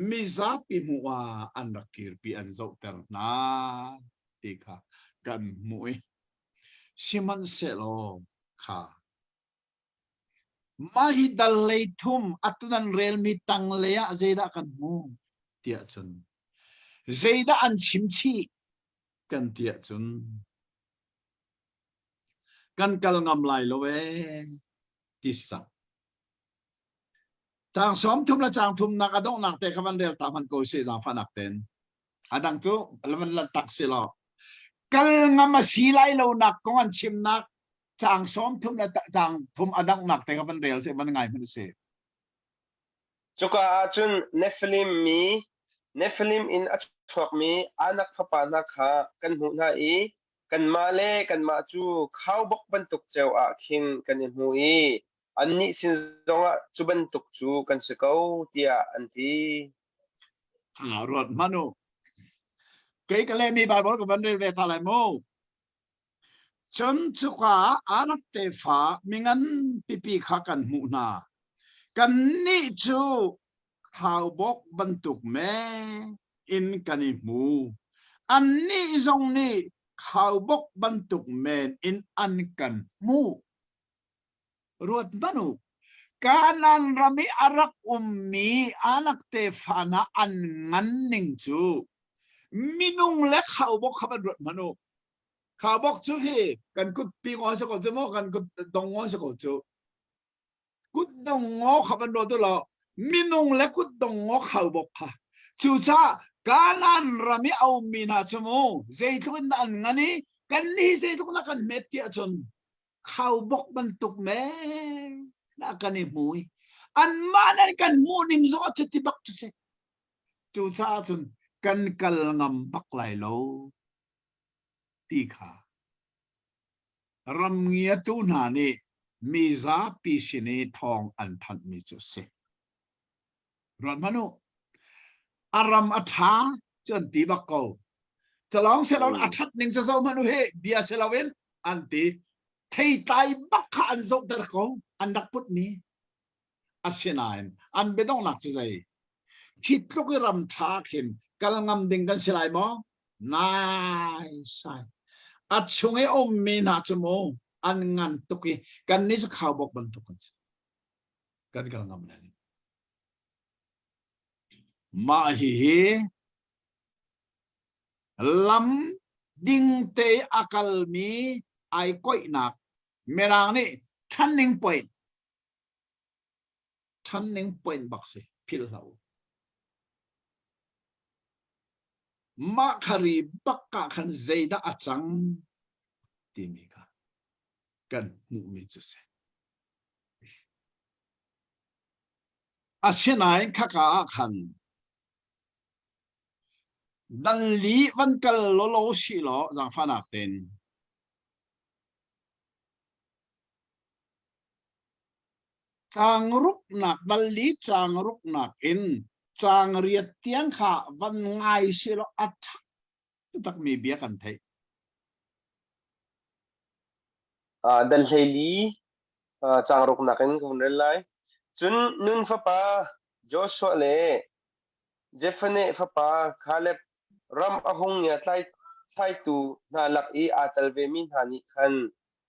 mizapi hmuh ah an rak kirpi an zohter hna ti kha kan hmuh i sihmanhsehlaw kha mah hi dal lei thum atu nan relmi tanglei ah zeidah kan hmu tiah cun zeidah an chim chih kan tiah cun kan kal ngam lai lo ee ti sak Caang 30 le caang thumnak a donghnak te kha van rel ta hman ko si zaangfahnak ten. A dang cu van lan tak si law. Kal ngam a si lai lo nak kong an chimnak caang 30 le caang thum a donghnak te kha van rel si van ngai hmanh si. Cuka ah cun Nephilim mi Nephilim in a chuakmi Anak fapa hna kha kan hmuh hna i kanmah le kanmah cu khaubawk bantuk ceo ah khin kan i hmu i annih sin zongah cu bantuk cu kan si ko tiah an ti. Ah, ruat hmanh u. Kei ka lehmi Baibal ka van rel ve ta lai mu. Cun cuka ah Anak tefa mingan pipi kha kan hmuh hna. Kannih cu khaubawk bantuk men in kan i hmu. Annih zong nih khaubawk bantuk men in an kan hmuh. Ruat hmanh u. Kanaan ram i a rak ummi Anak tefa hna an ngan ning cu minung le khaubawk kha van ruat hmanh u. Khaubawk cu hi kan kut pi ngaw si ko cu maw kan kut dong ngaw si ko cu. Kut dong ngaw kha van ruat u law minung le kut dong ngaw khaubawk kha. Cucaah Kanaan ram i a ummi hna cu mu zeitluk in dah an ngan i kannih zeitluk in dah kan hmet ti ahcun khaubawk bantuk men ah kan i hmu i anmah nih an kan hmuh ning zong a cuti bak cu si. Cucaah cun kan kal ngam bak lai lo ti kha ram ngiatu hna nih mi zapi sin i thawng an thanhmi cu a si. Ruat hmanh u. A ram a ṭha cu an ti bak ko. Calawng selon a ṭhat ning cu zoh hmanh u he bia si loin an ti. Theitlai bak kha an zohter ko an rak putmi. Asinain an biadonghnak cu zei? Khi tluk i ram ṭha khin kal ngam ding kan si lai maw? Nai sai. A chung i ummi hna cu mu an ngan tuk i kannih cu khaubawk bantuk kan si. Kan kal ngam lai. Mah hihi lam dingte a kalmi ai koihnak Mirang nih turning point turning point bak si philh hlah u. Mah khari bak ah khan zeidah a cang timi kha kan hmuhmi cu si. Asinain khaka ah khan dal li van kal lawlaw si law zaangfahnak tein caang ruknak dal li caang ruknak in caang riat tiang kha van ngai si law a ṭha takmi bia kan theih. Dal 14 caang ruknak in ka vun rel lai. Cun Nun fapa Joshua le Jephunneh fapa Kaleb ram a hung ngiathlaitu hna lak i aa tel vemi hna nih khan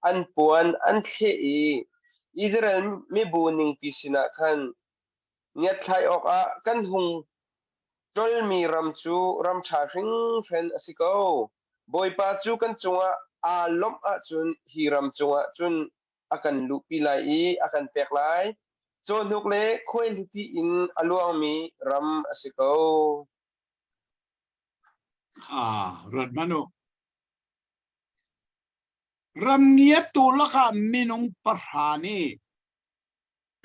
an puan an thleh i Israel mibu ningpi sinah khan ngiatthlai awkah kan hung ṭolmi ram cu ram ṭha hringhran a si ko. Bawipa cu kan cungah aa lawmh ahcun hi ram cungah cun a kan luhpi lai i a kan pek lai. Cawhnuk le khuaihliti in a luangmi ram a si ko. Ah, ruat hmanh u. Ram ngiattu lakah minung pahra nih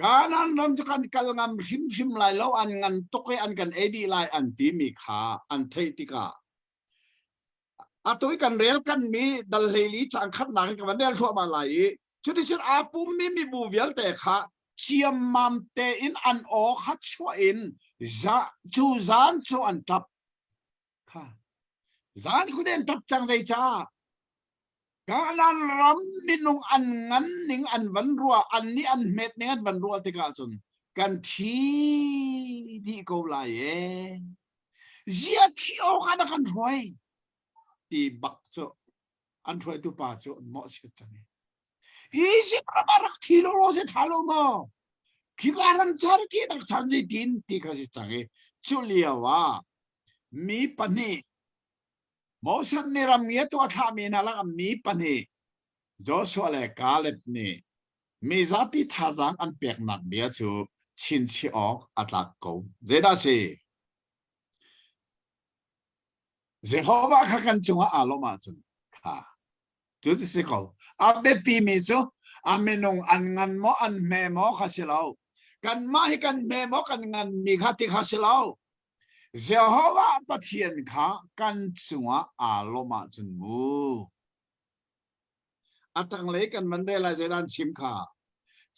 Kanaan ram cu kan kal ngam hrimhrim lai lo, an ngan tuk i an kan ei dih lai an timi kha an theih tikah atu i kan rel kan mi dal hleili cang khatnak in ka van rel thluahmah lai i cuticun aa pummi mibu vialte kha ciammam tein an aw kha chuah in za cu zan cu an ṭap kha zan khude an ṭap cang zei caah Kanaan ram minung an ngan ning an van ruah an nih an hmet ning an van ruah tikah cun kan thi dih ko lai e zia thi awk ah na kan hruai ti bak cu an hruaitu pa cu an mawhchiat cang i Egypt ram ah rak thi lo lo se tha lo maw khika ram char ki nak chan zei tin ti kha si cang i cu lio ah mi pahnih Moses nih ram ngia tu a thlahmi hna lakah mi pahnih Joshua le Caleb nih mi zapi thazaang an peknak bia cu chinchiah awk a tlak ko. Zeidah a si? Jehovah kha kan cungah aa lawmh ahcun kha cu cu si ko. A biapimi cu a minung an ngan maw an hme maw kha si lo. Kanmah hi kan hme maw kan nganmi kha ti kha si lo. Jehovah Pathian kha kan cungah aa lawmh ahcun mu. A tanglei kan van rel lai zeidah an chim kha.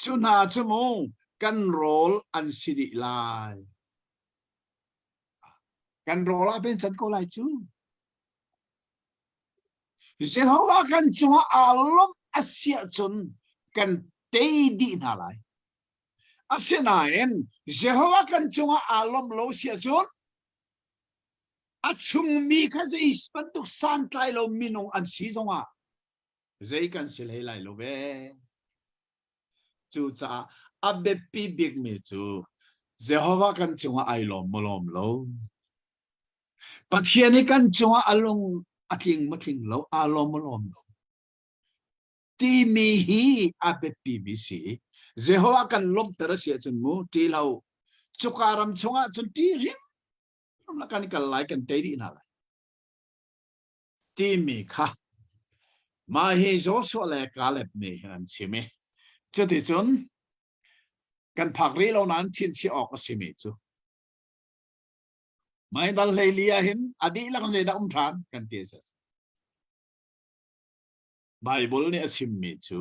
Cu hna cu mu kan rawl an si dih lai. Kan rawl ah pen can ko lai cu. Jehovah kan cungah aa lawmh a si ahcun kan tei dih hna lai. Asinain Jehovah kan cungah aa lawmh lo si ahcun a chungmi kha zei bantuk santlai lo minung an si zongah zei kan si hlei lai lo ve. Cucaah a biapi bikmi cu Jehovah kan cungah ai lawm maw lawm lo. Pathian i kan cungah a lung a tling maw tling lo, aa lawm maw lawm lo. Timi hi a biapimi si. Jehovah kan lawmhter a si ahcun mu ṭih lo. Cuka ram chungah cun ṭih hrimhrim la kan kal lai kan tei dih hna lai. Timi kha mah hi Joshua le Caleb nih hin an chim i cuticun kan phak rih lo nain chinchiah awk a simi cu. Mai dal 14 ah hin a dihlak zeidah um ṭhan kan ti a si. Bible nih a chimmi cu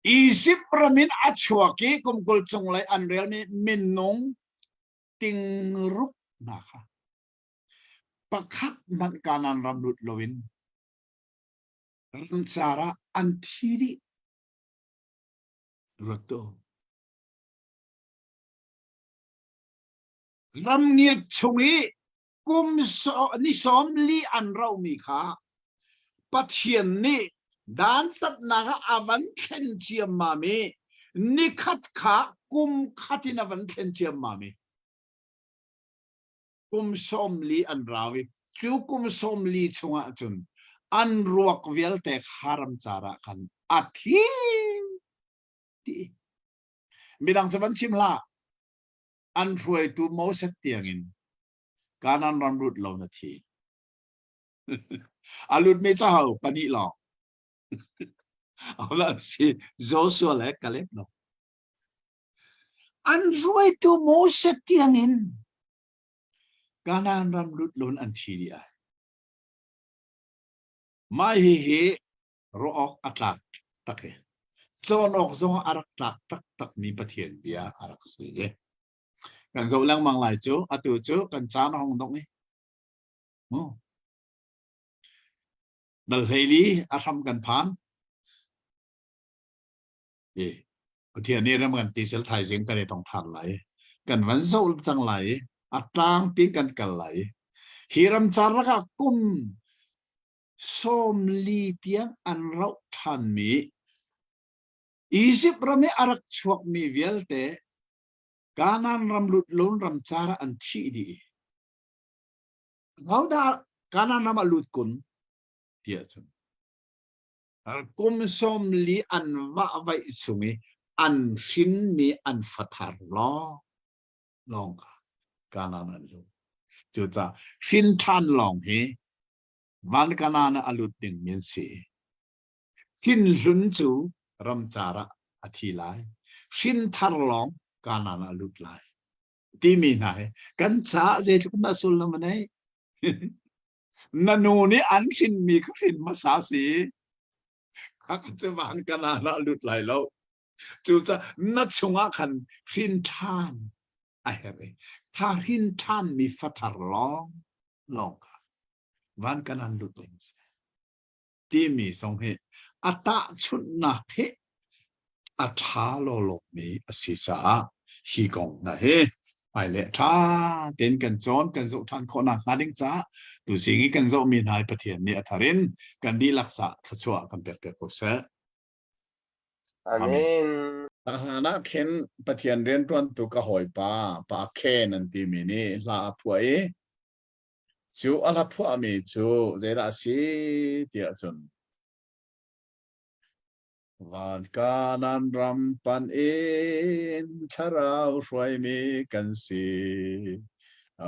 Izipt ram in a chuak i kum 20 cunglei an relmi minung tingruk hna kha pakhat hmanh Kanaan ram lut loin ramcar ah an thi dih. Ruat tu. Ramngiat chung i kum ni 40 an rohmi kha Pathian nih dantatnak ah a van thlen ciammam i nikhat kha kum khat in a van thlen ciammam i kum 40 an rau i cu kum 40 chungah cun an ruak vialte kha ramcar ah khan a thi ti midang cu van chim hlah an hruaitu Moses tiangin Kanaan ram lut lo na thi. A lutmi cu ho pahnih lawng. Ahodah si Joshua le Caleb lawng. An hruaitu Moses tiangin Kanaan ram lut loin an thi dih ai. Mah hihi ruah awk a tlak tak i cawn awk zong a rak tlak taktak mi Pathian bia a rak si. Kan zoh lengmang lai cu atu cu kan caan a hong dong i mu dal 14 a hram kan phan i Pathian nih ram kan ti sel thaizing kan i tong than lai kan van zoh cang lai i a tlang pin kan kal lai hi ramcar lakah kum 40 tiang an rauh ṭhanmi Izipt ram i a rak chuakmi vialte Kanaan ram lut loin ramcar ah an thih dih. Hodah Kanaan ram ah lut kun tiah cun kum 40 an vahvaih chung i an hrinmi an fathar lawng lawng kha Kanaan an lut. Cucaah hrin ṭhan lawng hi van Kanaan ah a lut dingmi an si. Thinhlun cu ramcar ah a thi lai. Hrinthar lawng Kanaan ah a lut lai. Timi hna hi kan caah zeitluk dah sullam a neih? Na nu nih an hrinmi kha hrin hmasa si. Kha cu van Kanaan ah a lut lai lo. Cucaah na chungah khan hrin ṭhan a herh i kha hrin ṭhanmi fathar lawng lawng kha van Kanaan lut ding a si. Timi zong hi a tahchunhnak hi a ṭha lawlawmi a si caah hi kong hna hi hmailei ṭha tein kan cawn kan zoh ṭhan khawh nakhnga ding caah tuzing i kan zohmi hna hi Pathian nih a thar in kan dihlak sa thluachuah kan pek piak ko seh. Amen. Hlan ah khin Pathian rianṭuantu ka hawipa Pa Ken an timi nih hla a phuah i Cu a hla phuahmi cu zeidah a si tiah cun Van Kanaan ram pan in thlarau hruaimi kan si.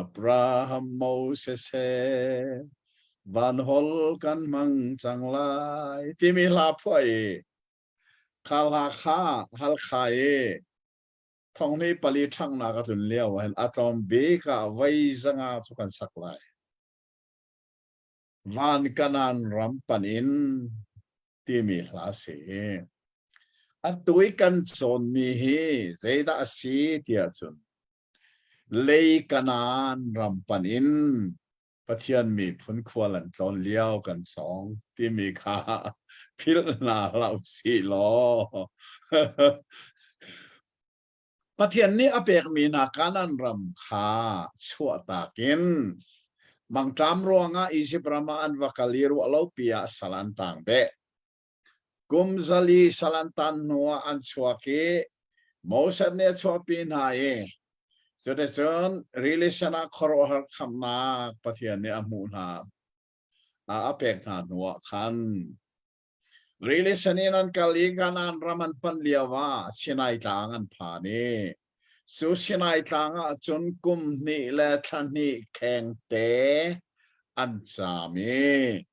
Abraham Moses he van hol kan hmang cang lai timi hla phuah i kha hla kha Halkha i 2004 ṭhanghnak a tlun lio ah hin a tlawm bik ah voi 500 cu kan sak lai. Van Kanaan ram pan in timi hla a si. Atu i kan cawnmi hi zeidah a si tiah cun lei Kanaan ram pan in Pathian miphun khual an tlawn lio kan cawng timi kha philh hna hlah usih law Pathian nih a pekmi hna Kanaan ram kha chuahtak in mangṭam ruangah Izipt ram ah an va kal i ruahlopi ah sal an tang beh. Kum 400 sal an tan hnuah an chuak i Moses nih a chuahpi hna i cuticun rili sen ah khuaruahhar khamhnak Pathian nih a hmuh hna a pek hna hnuah khan rili sen in an kal i Kanaan ram an panh lio ah Sinai tlang an phan i cu Sinai tlang ah cun kum hnih le thla hnih khengte an caam i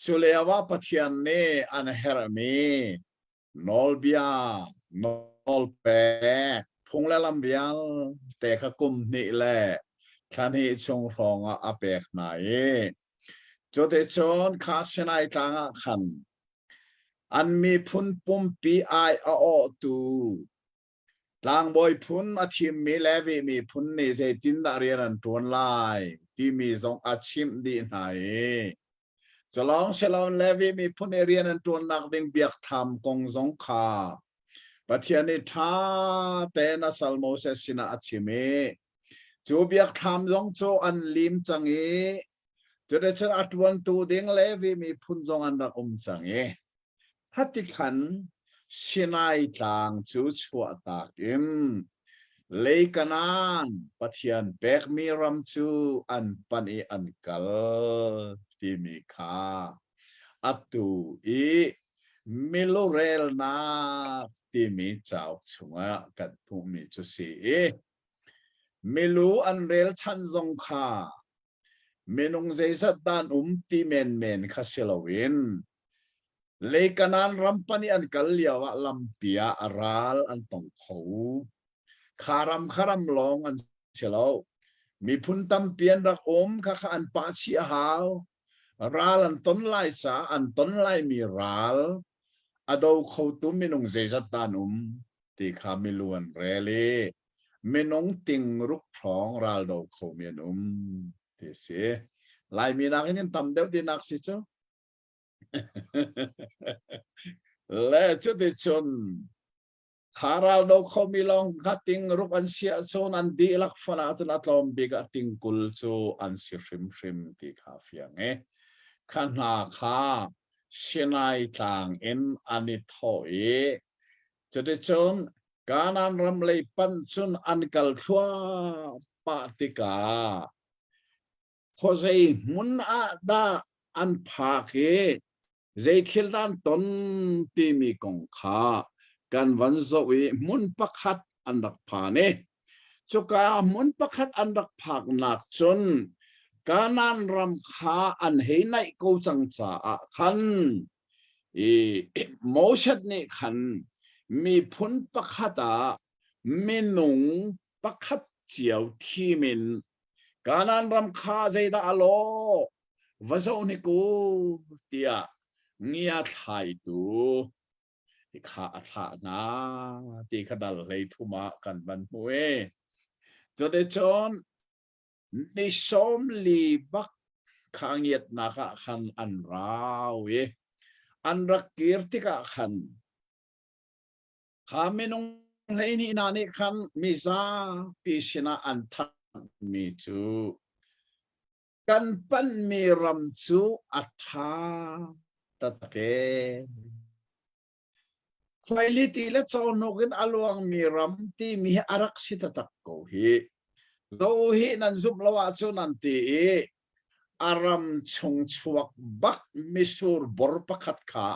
cu lio ah Pathian nih an herhmi nawlbia, nawlpek, Phung le lam vialte kha kum hnih le thla hnih chung hrawng ah a pek hna i cuticun kha Sinai tlang ah khan an miphun pumpi ai a awhtu tlangbawi phun a thimmi Levi miphun nih zeitindah rian an ṭuan lai timi zong a chimh dih hna i Culawng siloin Levi miphun i rian an ṭuannak ding biakthlam kong zong kha Pathian nih ṭha tein a sal Moses sinah a chim i cu biakthlam zong cu an lim cang i cuticun a ṭuantu ding Levi miphun zong an rak um cang i Khatikhan Sinai tlang cu chuahtak in lei Kanaan Pathian pekmi ram cu an panh i an kal timi kha atu i milurelnak timi cauk chungah kan hmuhmi cu si i milu an rel chan zong kha minung zeizat dah an um ti menmen kha si loin lei Kanaan ram pan i an kal lio ah lampi ah ral an tong kho. Kha ram kha ram lawng an si lo. Miphun tampi an rak um kha kha an pah chih a hau. Ral an ton lai caah an ton laimi ral a do khotu minung zeizat dah an um ti kha milu an rel i minung tingruk hrawng ral do khomi an um ti a si. Laimi nakin in tam deuh tinak si cu. Le cuticun kha ral do khomi lawng kha tingruk an si ahcun an dihlak fon ahcun a tlawm bik ah tingkul cu an si hrimhrim ti kha fiang i kha hna kha Sinai tlang in an i thawh i cuticun Kanaan ram lei panh cun an kal thluahmah tikah khuazei hmun ah dah an phak i zei thil dah an ton timi kong kha kan van zoh i hmun pakhat an rak phan i cuka hmun pakhat an rak phaknak cun Kanaan ram kha an hei naih ko cang caah khan i Moses nih khan miphun pakhat ah minung pakhat cio thim in Kanaan ram kha zeidah a lawh va zoh hnik u tiah ngia thlaitu kha a thlah hna ti kha dal hlei thum ah kan van hmu i cuticun ni 40 bak kha ngiatnak ah khan an rau i an rak kir tikah khan kha minung 12 hna nih khan mizapi sinah an thanhmi cu kan panhmi ram cu a ṭha taktak ee. Khuailiti le cawhnuk in a luangmi ram timi hi a rak si taktak ko hi. Zo hi nan zumh lo ahcun an ti i a ram chung chuak bak misur bor pakhat kha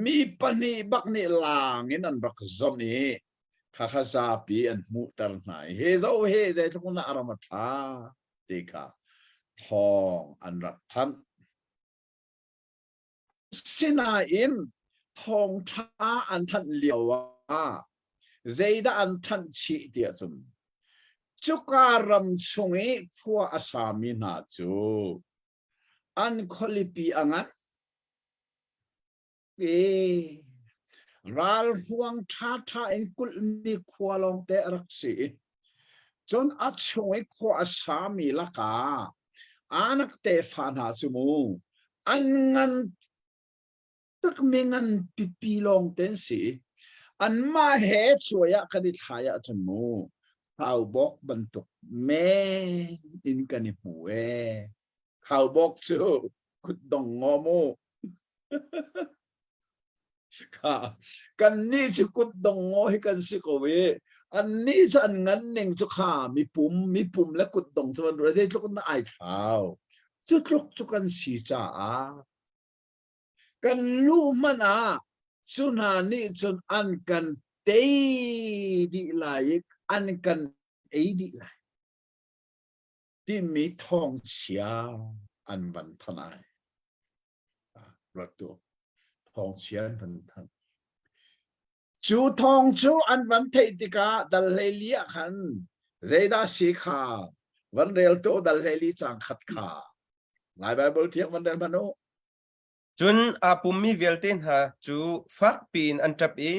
mi pahnih bak nih laang in an rak zonh i khakha zapi an hmuhter hna i hi zo hi zeitluk in dah a ram a ṭha ti kha thawng an rak thanh. Sinain thawngṭha an thanh lio ah zeidah an thanh chih tiah cun cuka ram chung i khua a sami hna cu an khualipi a ngan i ralhruang ṭhaṭha in kulhmi khua lawngte a rak si. Cun a chung i khua a sami lakah Anak tefa hna cu mu an ngan takmi ngan pipi lawngte an si. Anmah he cuai ah kan i thlai ahcun mu khaubawk bantuk men in kan i hmu ee. Khaubawk cu kutdong ngaw mu. Kha kannih cu kutdong ngaw hi kan si ko i annih cu an ngan ning cu kha mipum mipum le kutdong cu an ruah zeitluk in ai thlau cu tluk cu kan si caah kan lu hmanh ah cu hna nih cun an kan tei dih lai i an kan ei dih lai timi thawngchia an van than ai ruat tu thawngchia an van than. Cu thawng cu an van theih tikah dal 14 ah khan zeidah si kha van rel tu dal 14 cang khat kha Lai Baibal thiang van rel hmanh u. Cun aa pummi vialte hna cu fak piin an ṭap i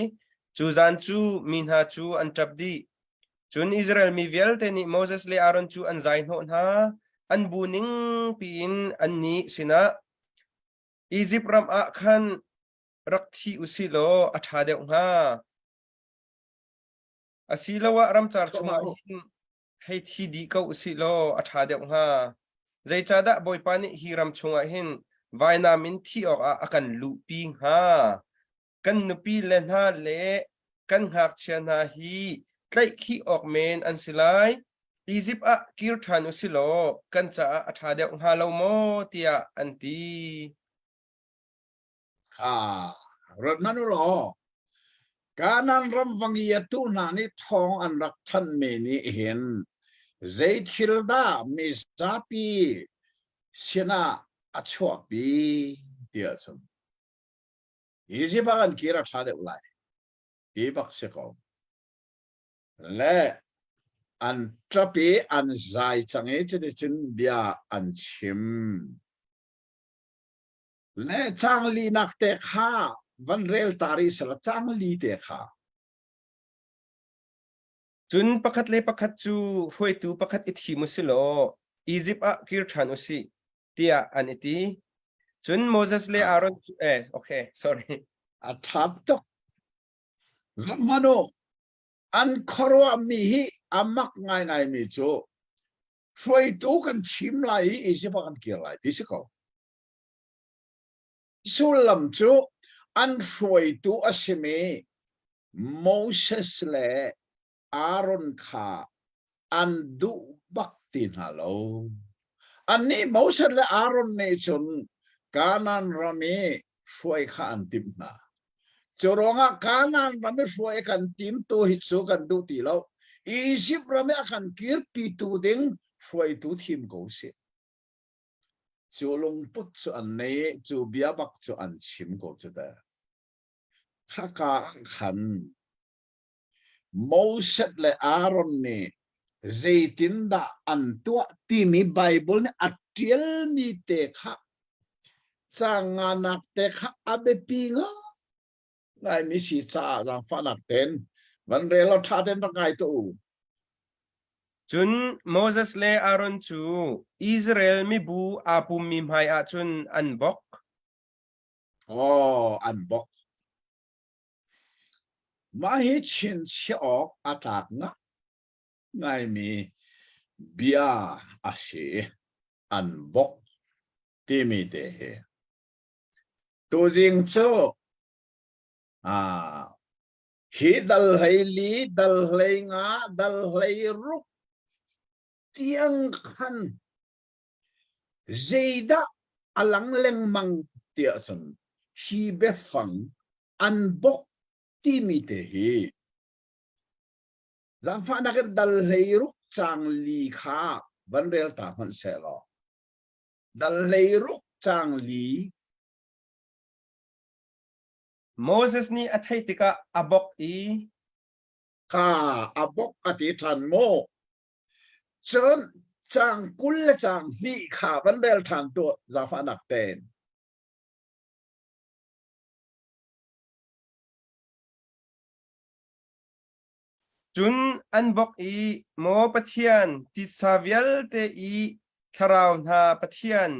cu zan cu mi hna cu an ṭap dih. Cun Israel mi vialte nih Moses le Aaron cu an zai hnawh hna. An bu ning piin annih sinah Izipt ram ah khan rak thi u sih law a ṭha deuh hnga. Asiloah ramcar chungah hin hei thi dih ko u sih law a ṭha deuh hnga. Zeicahdah Bawipa nih hi ram chungah hin vainam in thi awkah a kan luhpi hnga? Kan nupi le hna le kan ngakchia hna hi tlaihkhih awk men an si lai. Izipt ah kir ṭhan u si law kan caah a ṭha deuh hnga lo maw? tiah an ti. Kha rat hmanh u law Kanaan ram va ngiatu hna nih thawng an rak thanhmi nih hin zei thil dah mizapi sinah a chuahpi tiah cun Izipt ah kan kir a ṭha deuh lai ti bak si ko. Le an ṭap i an zai cang i cuticun bia an chim. Le cang linak te kha van rel ta rih sela cang li te kha. Cun pakhat le pakhat cu hruaitu pakhat i thim u si law Izipt ah kir ṭhan u sih tiah an i ti. Cun Moses le Aaron cu eh okay sorry. A ṭha tuk. Zohhmanh u, an khuaruahmi hi a mak ngaingaimi cu hruaitu kan thim lai i Izipt ah kan kir lai ti si ko. Sullam cu an hruaitu a simi Moses le Aaron kha an duh bak ti hna lo. Annih Moses le Aaron nih cun Kanaan ram i hruai kha an timh hna. Cu ruangah Kanaan ram i hruai a kan timtu hi cu kan duh ti lo. Izipt ram i a kan kirpitu ding hruaitu thim ko usih. Cu lungput cu an nei i cu bia bak cu an chim ko cu teh. Khaka ah khan Moses le Aaron nih zeitindah an tuah timi Baibal nih a ṭialmi te kha caang nganak te kha a biapi ngaimi si caah zaangfahnak tein van rel law ṭha tein rak ngai tuah u. Cun Moses le Aaron cu Israel mibu aa pummi hmaiah cun an bok. Oh, an bok. Mah hi chinchiah awk a tlak ngaimi bia a si. An bok timi te hi. Tuzing cu ah, hi dal 14, dal 15, dal 16 tiang khan zeidah a lang lengmang tiah cun hi biafang an bok timi te hi zaangfahnak in dal 16 cang li kha van rel ta hmanh seh law dal 16 cang li Moses nih a theih tikah a bok i kha a bok a ti ṭhan maw Cun caang 20 le caang hnih kha van rel ṭhan tuah zaangfahnak tein. Cun an bok i, Maw Pathian, titsa vialte i thlarau hna Pathian,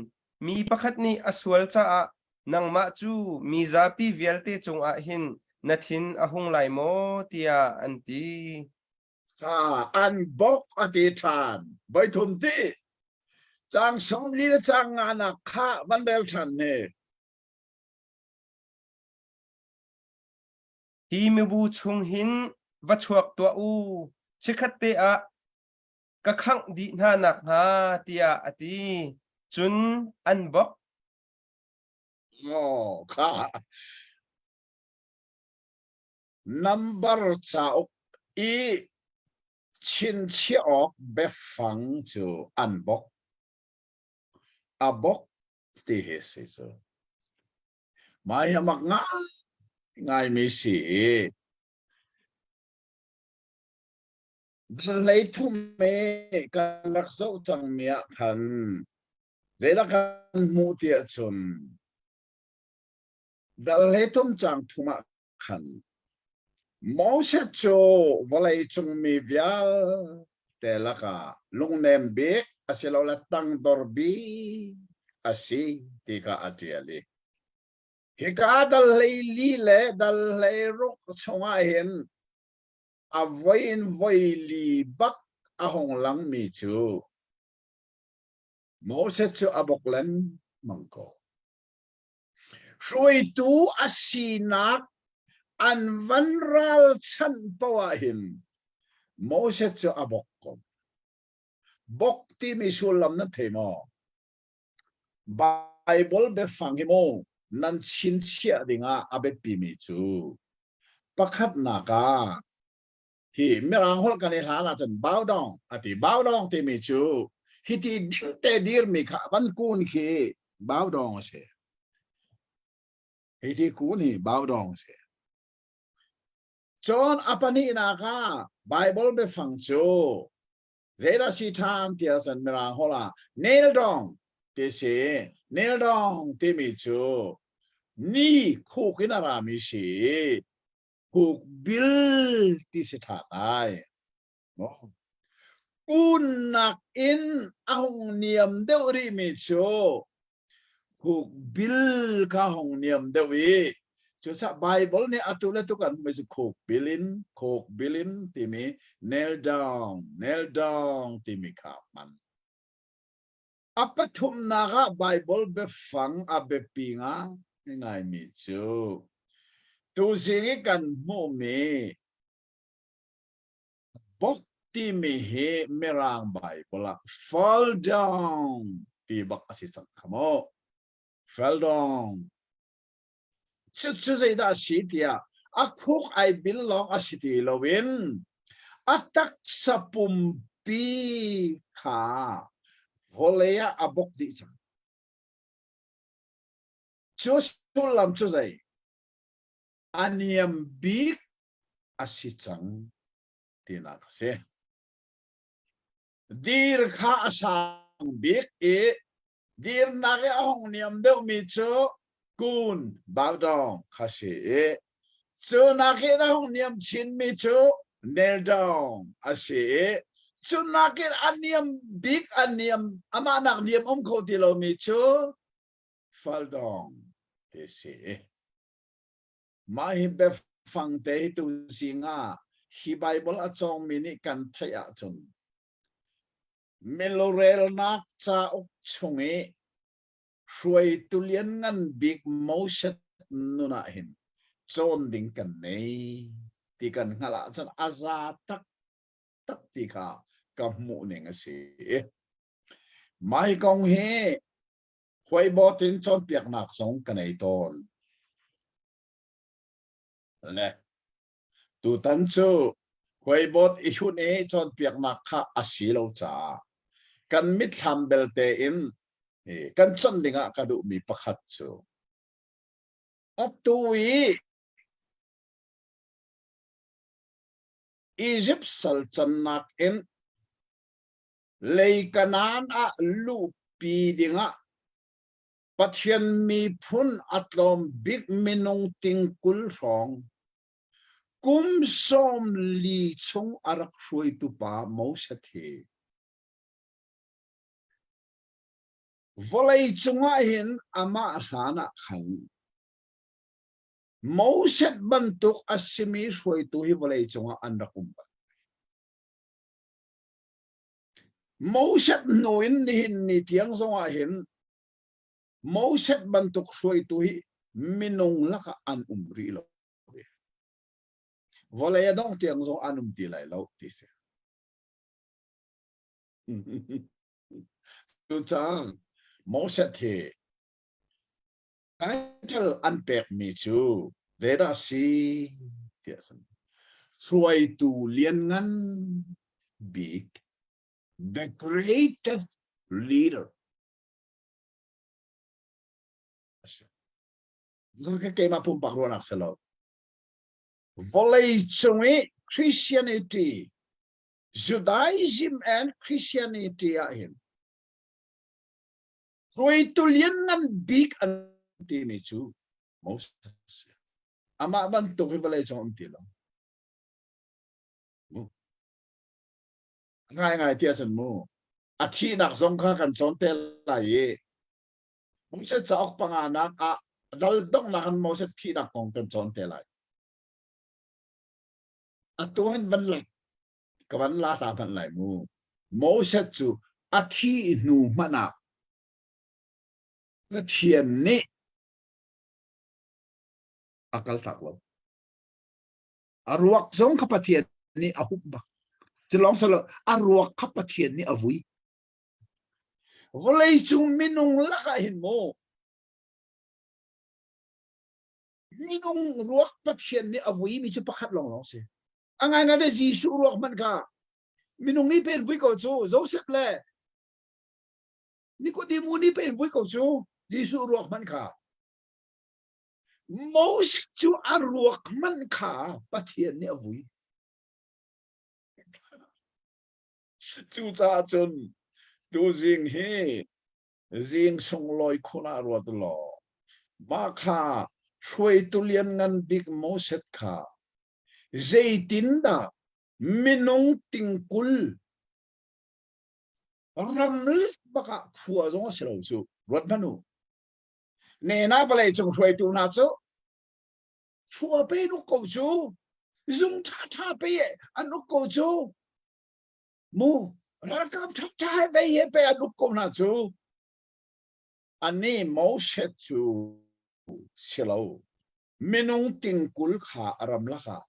mi pakhat nih a sual caah nangmah cu mi zapi vialte cungah hin na thin a hung lai maw? tiah an ti. Kha an bok a ti ṭhan. Voithum ti. Caang 40 le caang nganak kha van rel ṭhan ne. Hi mibu chung hin va chuak tuah u, chikkhat te ah ka khangh dih hna nakhnga, tiah a ti. Cun an bok. Oh, kha. Nambar cauk i chinchiah awk biafang cu an bok. A bok ti hi si cu. Mah hi a mak ngai ngaimi si i. Dal thum i kan rak zoh cangmi ah khan zeidah kan hmuh ti ahcun dal 13 caang thum ah khan Moses cu vawleicung mi vialte lakah lungnem bik asilole tangdor bik a si ti kha a ṭial i hika dal 14 le dal 16 chungah hin a voi in voi li bak a hung langmi cu Moses cu a bok lengmang ko. Hruaitu a sinak an van ralchanh poah hin Moses cu a bok ko. Bok timi sullam nan thei maw? Bible biafang hi mu nan chinchiah dingah a biapimi cu pakhatnak ah hi Mirang holh kan i hlan ahcun bow down a ti. Bow down timi cu hiti dingte dirmi kha van kun khi bow down a si. Hiti kun hi bow down a si. Cun a pahnihnak ah Bible biafang cu zeidah si ṭhan tiah cun Mirang holh ah kneel down ti si. Kneel down timi cu ni khuk in a rami si i khuk bil ti si ṭhan ai. Kunnak in a hung niam deuh rihmi cu khuk bil kha hung niam deuh i cucaah Bible nih atu le tu kan hmuh cu khuk bil in khuk bil in timi kneel down kneel down timi kha hman. A pathumnak ah Bible biafang a biapi ngaingaimi cu tuzing i kan hmuhmi bok timi hi Mirang Bible ah fall down ti bak a si cang kha mu. Fall down. Cucu zeidah a si tiah a khuk ai bil lawng a si ti loin a taksa pumpi kha vawlei ah a bok dih cang. Cu sullam cu zei? A niam bik a si cang tinak a si. Dir kha a sang bik i dirnak i a hung niam deuhmi cu kun bow down kha si i cu nakin a hung niam chinmi cu kneel down a si i cu nakin a niam bik a niam amah nak niam um kho ti lomi cu fall down ti si. Mah hi biafang te hi tuzing ah hi Bible a cawngmi nih kan theih ahcun milurelnak cauk chung i hruaitu lianngan bik Moses nun ah hin cawn ding kan nei ti kan hngalh ahcun a za taktak ti kha ka hmuh ning a si. Mah hi kong hi huaibawt in cawnpiaknak zong ka nei tawn. Le tutan cu huaibawt i hun i cawnpiaknak kha a si lo caah kan mitthlam belte in kan conh dingah ka duhmi pakhat cu atu i Egypt sal cannak in Lei Kanaan ah luhpi dingah Pathian miphun a tlawm bik minung ting 20 hrawng kum 40 chung a rak hruaitu pa Moses hi vawlei cungah hin amah hlan ah khan Moses bantuk a simi hruaitu hi vawlei cungah an rak um bal. Moses hnu in nihin ni tiang zongah hin Moses bantuk hruaitu hi minung lakah an um rih lo. Vawlei a dongh tiang zong an um ti lai lo ti si. Cucaah Moses hi title an pekmi cu zeidah a si tiah cun hruaitu lianngan bik the greatest leader a si. Keimah pumpak ruahnak si lo. Vawlei cung i Christianity. Judaism and Christianity ah hin hruaitu lianngan bik an timi cu Moses amah bantuk hi vawlei cung um ti lo. Ngai ngai ti ahcun mu a thihnak zong kha kan cawn te lai i Moses cauk panganak ah dal donghnak in Moses thihnak kong kan cawn te lai. Atu hin van la ka van la ta hmanh lai mu. Moses cu a thih hnu hmanh ah Pathian nih a kaltak lo. A ruak zong kha Pathian nih a humh bak. Cu lawng si lo, a ruak kha Pathian nih a vui. Vawleicung minung lakah hin mu minung ruak Pathian nih a vuimi cu pakhat lawnglawng si. A ngaingai te Jesuh ruak hmanh kha minung nih pen vui ko cu Joseph le Nikodemu nih pen vui ko cu Jesuh ruak hmanh kha. Moses cu a ruak hmanh kha Pathian nih a vui. Cucaah cun tuzing hi zing sunglawi khun ah ruat law mah kha hruaitu lianngan bik Moses kha zeitindah minung tingkul ramlik bak ah khua zong a si lo cu ruat hmanh u. Nena vawlei cung hruaitu hna cu khua pe in uk ko cu zung ṭhaṭha pe an uk ko cu mu ralkap ṭhaṭha he vei he pe an uk ko hna cu ani Moses cu si lo minung tingkul kha a ramlak ah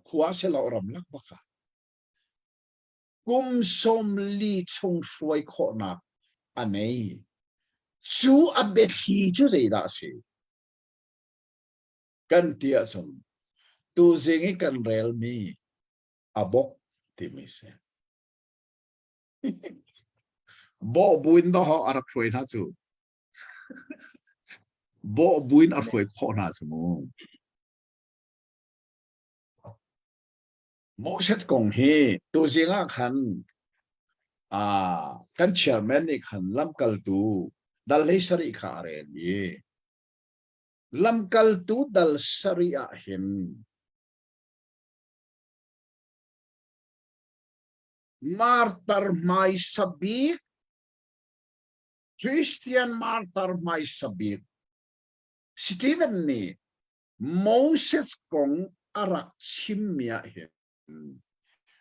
khua si lo ramlak bak ah kum 40 chung hruai khawhnak a nei cu a biathli cu zeidah a si Kan ti ahcun tuzing i kan relmi a bok timi si. Bawh buin dawh a rak hruai hna cu. Bawh buin a hruai khawh hna cu mu. Moses kong hi tuzing ah khan kan chairman nih khan lamkaltu dal hlei sarih kha a rel i Lamkaltu dal sarih ah hin martar hmaisa bik Christian martar hmaisa bik Stephen nih Moses kong a rak chimmi ah hin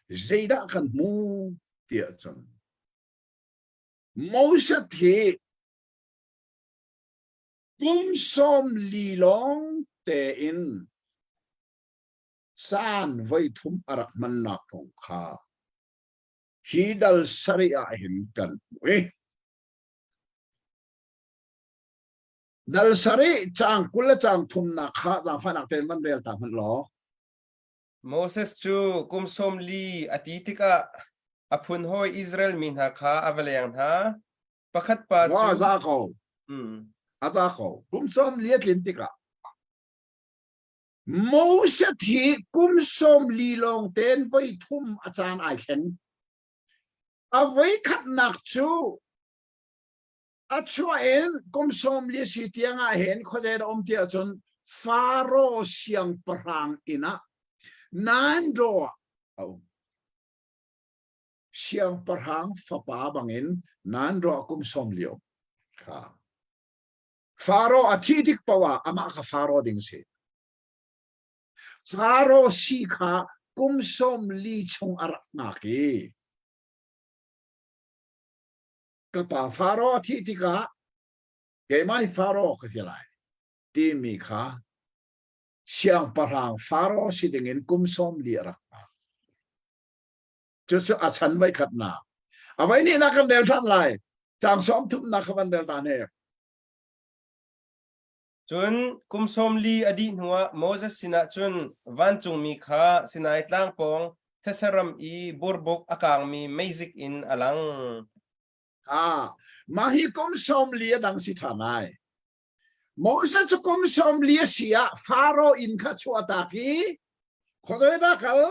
zeidah kan hmu tiah cun Moses hi Kum 40 lawng tein caan voithum a rak hmannak kong kha hi dal sarih ah hin kan hmuh i dal sarih caang 20 le caang thumnak kha zaangfahnak tein van rel ta hmanh law. Moses cu kum 40 a ti tikah a phun hawi Israel mi hna kha a va leng hna. Pakhat pa cu a za ko. A za ko. Kum 40 a tlin tikah Moses hi kum 40 lawng ten voi thum a caan ai thleng. A voi khatnak cu a chuah in kum 40 si tiang ah hin khuazei dah um ti ahcun Faro siangpahrang inn ah Nando ah a um. Siangpahrang fapa bangin nan ruah kum sawm lio kha Faro a thih tik paoh ah amah kha Faro ding si. Faro si kha kum 40 chung a rak ngak i ka pa Faro a thih tikah keimah hi Faro ka ti lai timi kha siangpahrang Faro si dingin kum 40 a rak ngak. Cucu a chan voi khatnak. A voi hnihnak kan rel ṭhan lai. Caang sawm thumnak kha van rel ta hnek. Cun kum 40 a dih hnuah Moses sinah cun vancungmi kha Sinai tlang pawng these ram i burbuk a kangmi meizik in a lang. Ah, mah hi kum 40 a dang si ṭhan ai. Moses cu kum 40 a si ah Faro inn kha chuahtak i khuazei dah kal?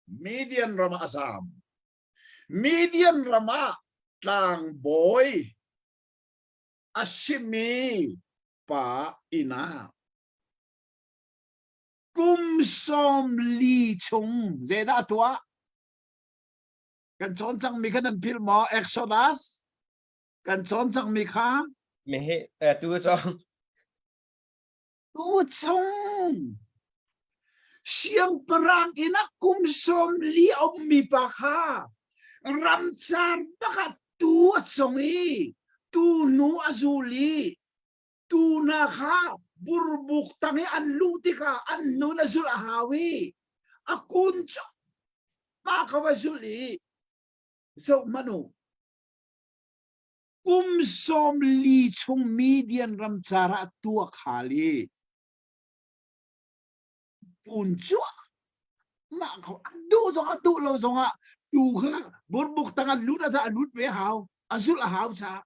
Midian ram ah a zaam. Midian ram ah tlangbawi a simi pa inn ah kum 40 chung zeidah a tuah? Kan cawn cangmi kha nan philh maw? Exodus kan cawn cangmi kha Meheh eh, tu cawng. Tu chung siangpahrang inn ah kum 40 a ummi pa kha ramcar bakah tu a cong i tu nu a zul i tu hna kha burbuk tang i an luh tikah an nun a zulh a hau i a kun cu pa kha va zulh i zoh hmanh u Kum 40 chung Midian ramcar ah tua khal i pun cuah mah kho a duh zong a duh lo zong ah tu kha burbuk tang an lut a lut ve hau a zulh a hau caah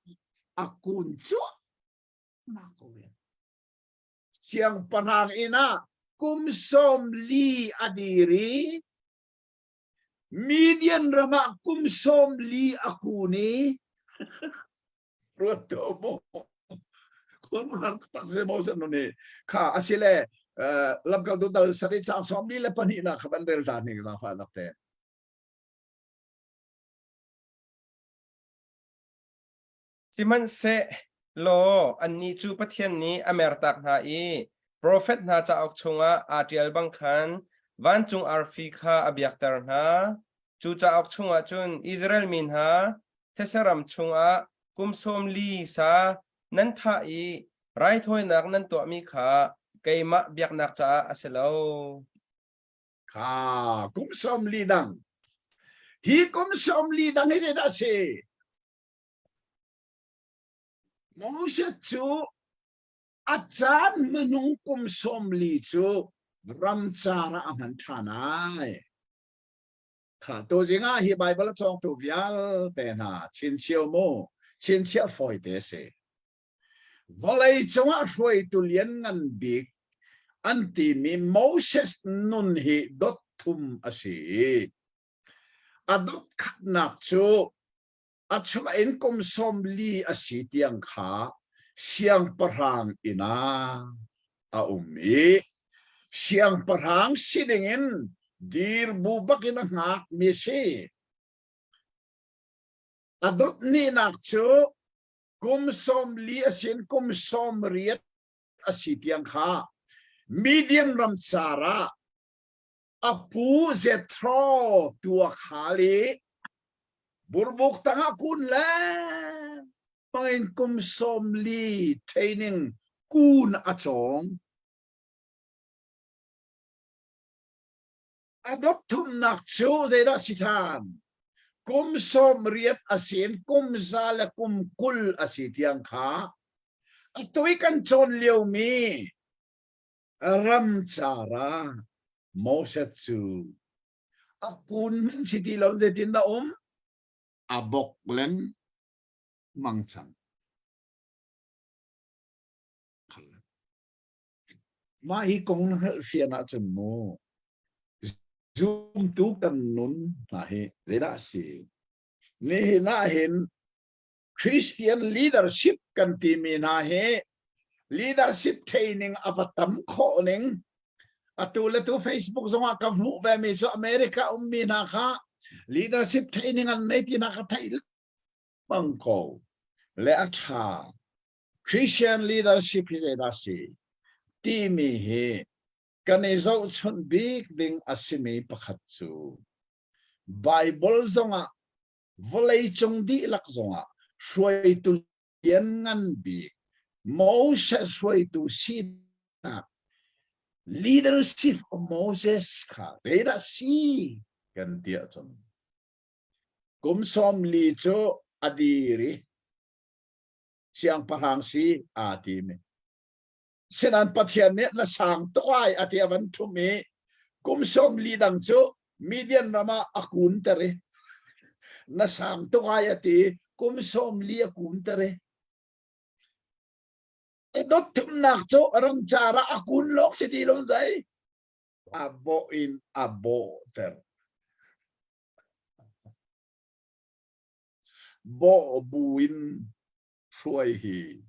a kun cuah mah ko ve siangpahrang inn ah kum 40 a dir i Midian ram ah kum 40 a kun i ruat to mo kun ran tak se mo sen ni kha asile lamkaltu dal sari chang 42 na kha ban rel ta ning za fa nak te. Sihmanhsehlaw annih cu Pathian nih a mertak hna i profet hna cauk chungah aa ṭial bang khan vancung arfi kha a biakter hna. Cu cauk chungah cun Israel mi hna these ram chungah kum 40 sa nan thah i raithawinak nan tuahmi kha keimah biaknak caah a si lo. Kha kum 40 dang. Hi kum 40 dang hi zeidah a si? Moses cu a caan hmanung kum 40 cu ramcar ah a hman ṭhan ai. Kha tuzing ah hi Baibal a cawngtu vialte hna chinchiah mu, chinchiah fawi te si. Vawlei cungah hruaitu lianngan bik an timi Moses nun hi dot thum a si i a dot khatnak cu a chuah in kum 40 a si tiang kha siangpahrang inn ah a um i siangpahrang si dingin dirbu bakin a hngakmi si. A dot hnihnak cu kum 40 a sin kum 80 a si tiang kha Midian ram car ah a pu Jethro tuakhal i burbuk tangah kun le bangin kum 40 training kun a cawng. A dot thumnak cu zeidah si ṭhan? Kum 80 a si in kum 120 a si tiang kha atu i kan cawn liomi ramcar ah Moses cu a kun hmanh si ti lo zeitin dah um? A bok len mang cang. Mah hi kong na hngalh fian ahcun mu zumtu kan nun hna hi zeidah a si? Nihin ah hin Christian leadership kan timi hna hi leadership training a va tam khawh ning atu le tu Facebook zongah ka hmuh ve mi cu America ummi hna kha leadership training an nei ti na ka theih bang ko le a tha Christian leadership hi zeidah si timi hi kan i zohchunh bik ding a simi pakhat cu Bible zongah vawleicung dihlak zongah hruaitu lianngan bik Moses hruaitu sinak leadership of Moses kha zeidah si kan ti ahcun kum 40 cu a dir i siangpahrang si aa tim i Sinan Pathian nih na sang tuk ai a ti a van ṭhum i kum 40 dang cu Midian ram ah a kunter i na sang tuk ai a ti kum 40 a kunter i i dot thumnak cu ramcar ah a kun lawk si ti lo zai a bawh in a bawhter. Bawh bu in hruai hi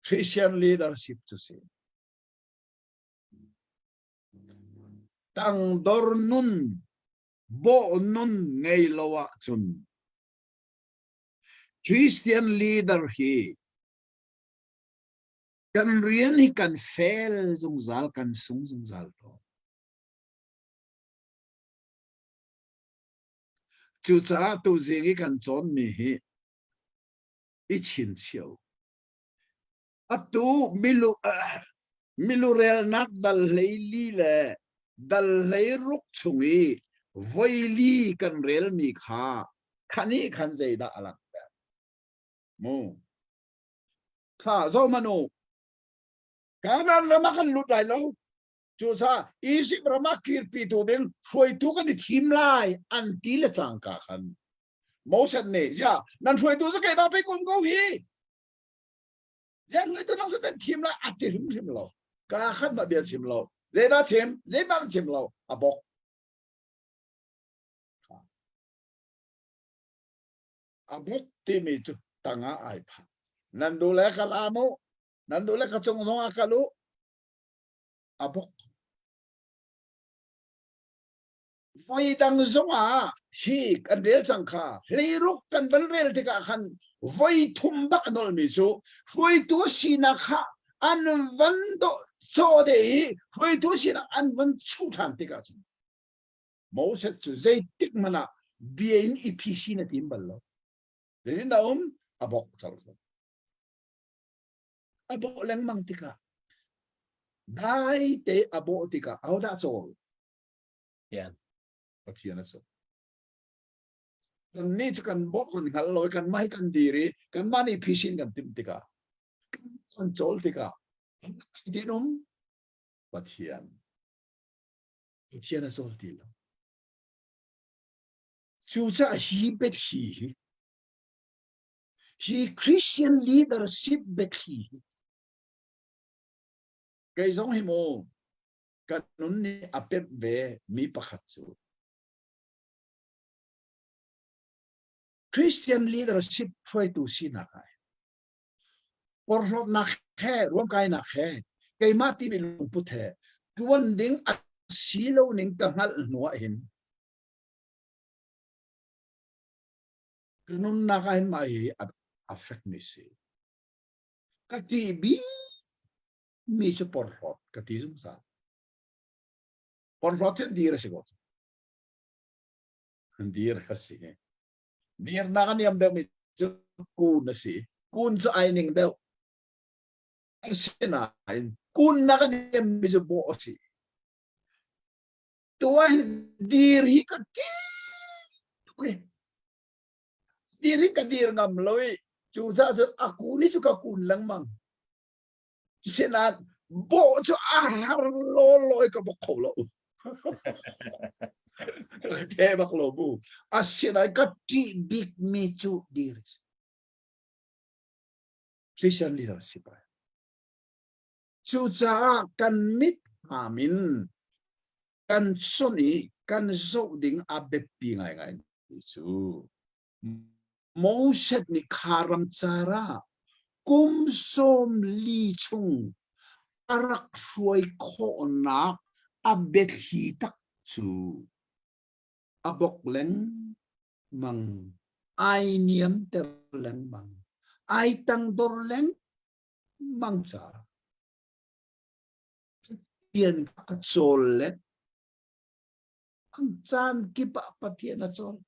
Christian leadership cu si. Tangdor nun, bawh nun ngei lo ahcun Christian leader hi kan rian hi kan fel zungzal, kan sung zungzal tawn. Cucaah tuzing i kan cawnmi hi i chinchiah. Atu milu milurelnak dal hleili le dal hleiruk chung i voili kan relmi kha khani khan zeidah a langhter? Mu. Kha zohhmanh u. Kanaan ram ah kan lut lai lo. Cucaah Izipt ram ah kirpitu ding hruaitu kan i thim lai an ti le cangka khan Moses nih ziah nan hruaitu cu keimah pei kum ko hi ziah hruaitu nang nan thim lai a ti hrimhrim lo ka khat mah bia chim lo zeidah chim zeibang chim lo a bok a bok timi cu tangah ai phah nan duh le ka lam u nan duh le ka cung zong ah kal u a bok voi dang zongah hi kan rel cang kha hleiruk kan van rel tikah khan voi thum bak a nolmi cu hruaitu sinak kha an van do chaw de i hruaitu sinak an van chuh ṭhan tikah cun Moses cu zeitik hmanh ah bia in i phisi na tim bal lo zeitin dah um a bok col ko a bawh lengmang tikah dai te a bawh tikah ahodah cawl Yeah. Pathian a cawl kan nih cu kan bawh kan hngal lo i kan mah hi kan dir i kan mah nih phisin kan timh tikah kan cawl tikah din um Pathian Pathian a cawl ti lo cucaah hi biathli hi Hi Christian leadership biathli hi kei zong hi mu ka nun nih a pemh ve mi pakhat cu Christian leadership hruaitu sinak ah porhlawtnak he ruamkainak he keimah timi lungput he tuan ding a si lo ning ka hngalh hnu ah hin Ka nunnak ah hin mah hi a fekmi si. Ka ṭih bikmi cu porhlawt ka ti zungzal. Porhlawt cu dir a si ko. Dir a si. Dirnak a niam deuhmi cu kun a si. Kun cu ai ning deuh. Asinain kunnak a niammi cu bawh a si. Tuan dir hi ka ṭih tuk i dir hi ka dir ngam lo i cucaah cun a kun hi cu ka kun lengmang. Sinain bawh cu a har lawlaw i ka bawk kho lo. Ka the bak lo bu. Asinain ka ṭih bikmi cu dir a si. Christian leadership ai. Cucaah kan mit hngam in kan chawnh i kan zoh ding a biapi ngaingai mi cu Moses nih kha ramcar ah kum 40 chung a rak hruai khawhnak a biathli tak cu a bok lengmang, ai niamter lengmang, ai tangdor lengmang mangca Pathian ka cawl le caan kip ah Pathian a cawl.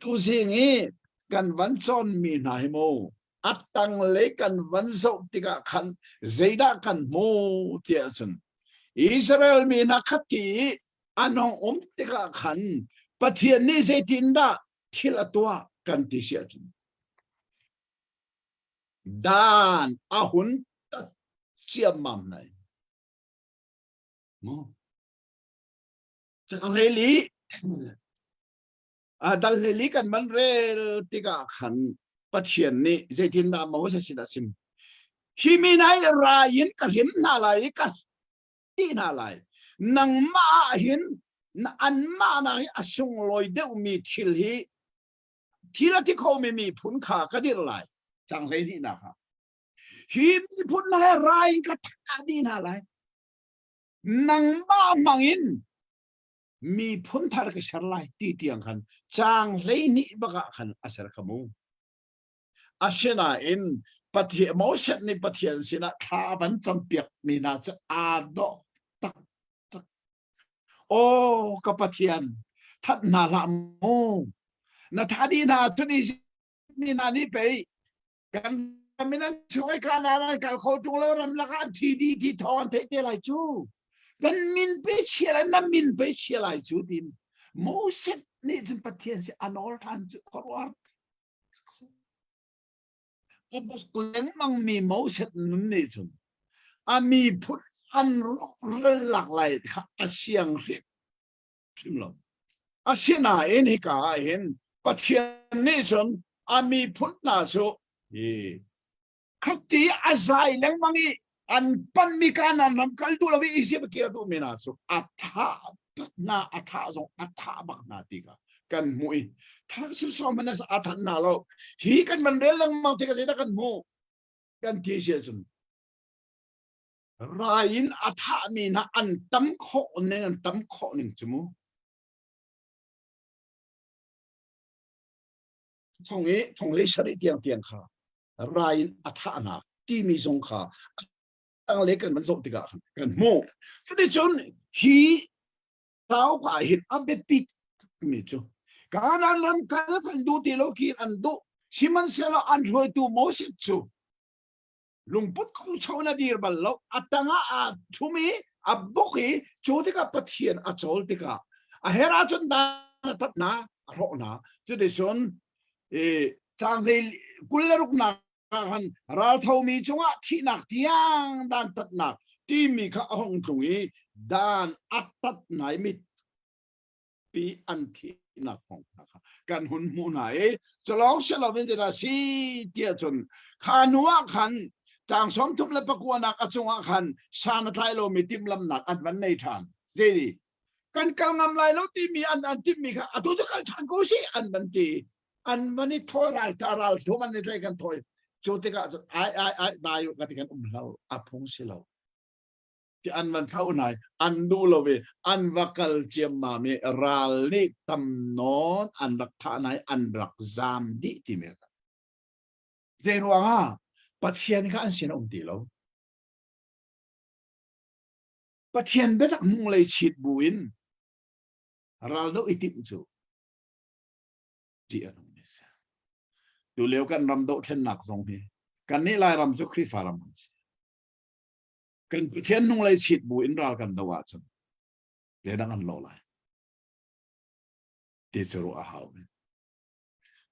Tuzing i kan van cawn mi hna hi mu a tanglei kan van zoh tikah khan zeidah kan hmu tiah cun Israel mi hna kha ti i an hong um tikah khan Pathian nih zeitindah thil a tuah kan ti si ahcun Dan a hun tat ciammam nai. Mu. Hleli dal hleli kan man rel tikah khan Pathian nih zeitindah Moses sin a sim. Hi mi nai rai in ka hrim hna lai i ka ti hna lai. Nangmah ah hin anmah nak hi a sunglawi deuhmi thil hi Thil a ti khomi miphun kha ka dirh lai. Cang 12nak ah. Hi miphun hna he rai in ka thah dih hna lai. Nangmah hmang in miphun thar ka ser lai ti tiang khan caang 12 bak ah khan a ser kha mu. Asinain Pathian Moses nih Pathian sinah thla a van campiak mi hna cu aa dawh taktak. Aw ka Pathian, that hna hlah mu. Na thah dih hna cun Izipt mi hna nih pei kan ram in an chuak i Kanaan an kal kho ṭung lo ramlak ah an thi dih ti thawng an theih te lai cu. Kan min pe chia lai, na min pe chia lai cu tiin Moses nih cun Pathian si a nawl ṭhan cu khuaruahhar A buk lengmangmi Moses nun nih cun a miphun an rawhral lak lai kha a siang hrimhrim lo. Asinain hika ah hin Pathian nih cun a miphun hna cu hi Khati a zai lengmang i an panmi Kanaan ram kal duh lo i Izipt a kir duhmi hna cu a thah bak hna, a thah zong a thah bak hna ti kha kan hmuh i thah sawsawh hmanh a thanh hna lo. Hi kan van rel lengmang tikah zeidah kan hmuh? Kan ti si ahcun rai in a thahmi hna an tam khawh ning an tam khawh ning cu mu. Thong i thong le sarih tiang tiang kha rai in a thah hna timi zong kha le kan van zoh tikah khan kan hmuh. Cuticun hi cauk ah hin a biapi mi cu Kanaan ram kal kan duh ti lo khi an duh sihmanhsehlaw an hruaitu Moses cu lungput kho na dir bal lo a tangah aa thum i a buk i cu tikah Pathian a cawl tikah a her ahcun dan a tat hna a hrawh hna cuticun i caang hlei 26nak ah khan ralthomi cungah thihnak tiang dan tatnak timi kha a hung tlung i dan a tat hna i mit pi an thihnak kong hna kha kan hun hmuh hna i culawng si loin zeidah si tiah cun kha hnu ah khan caang 39 nak a cungah khan san a tlai lomi timhlamnak an van nei ṭhan zei kan kal ngam lai lo timi an an timhmi kha atu cu kal ṭhan ko sih an van ti an van i thawi ral ta ral thum an i tlai kan thawi cu tikah cun ai ai ai dai ka ti kan um hlo a phung si lo ti an van thlau nai an duh lo i an va kal ciammam i ral nih tam nawn an rak thah nai an rak zam dih ti mi zei ruangah Pathian kha an sin a um ti lo Pathian biatak hnunglei chit bu in ral do i timh cu ṭih a nung mi si tu lio kan ram dohthlennak zong hi kan nih Lairam cu Khrihfa ram kan si kan Pathian hnunglei chit bu in ral kan do ahcun ledang an lo lai ti cu ruah a hau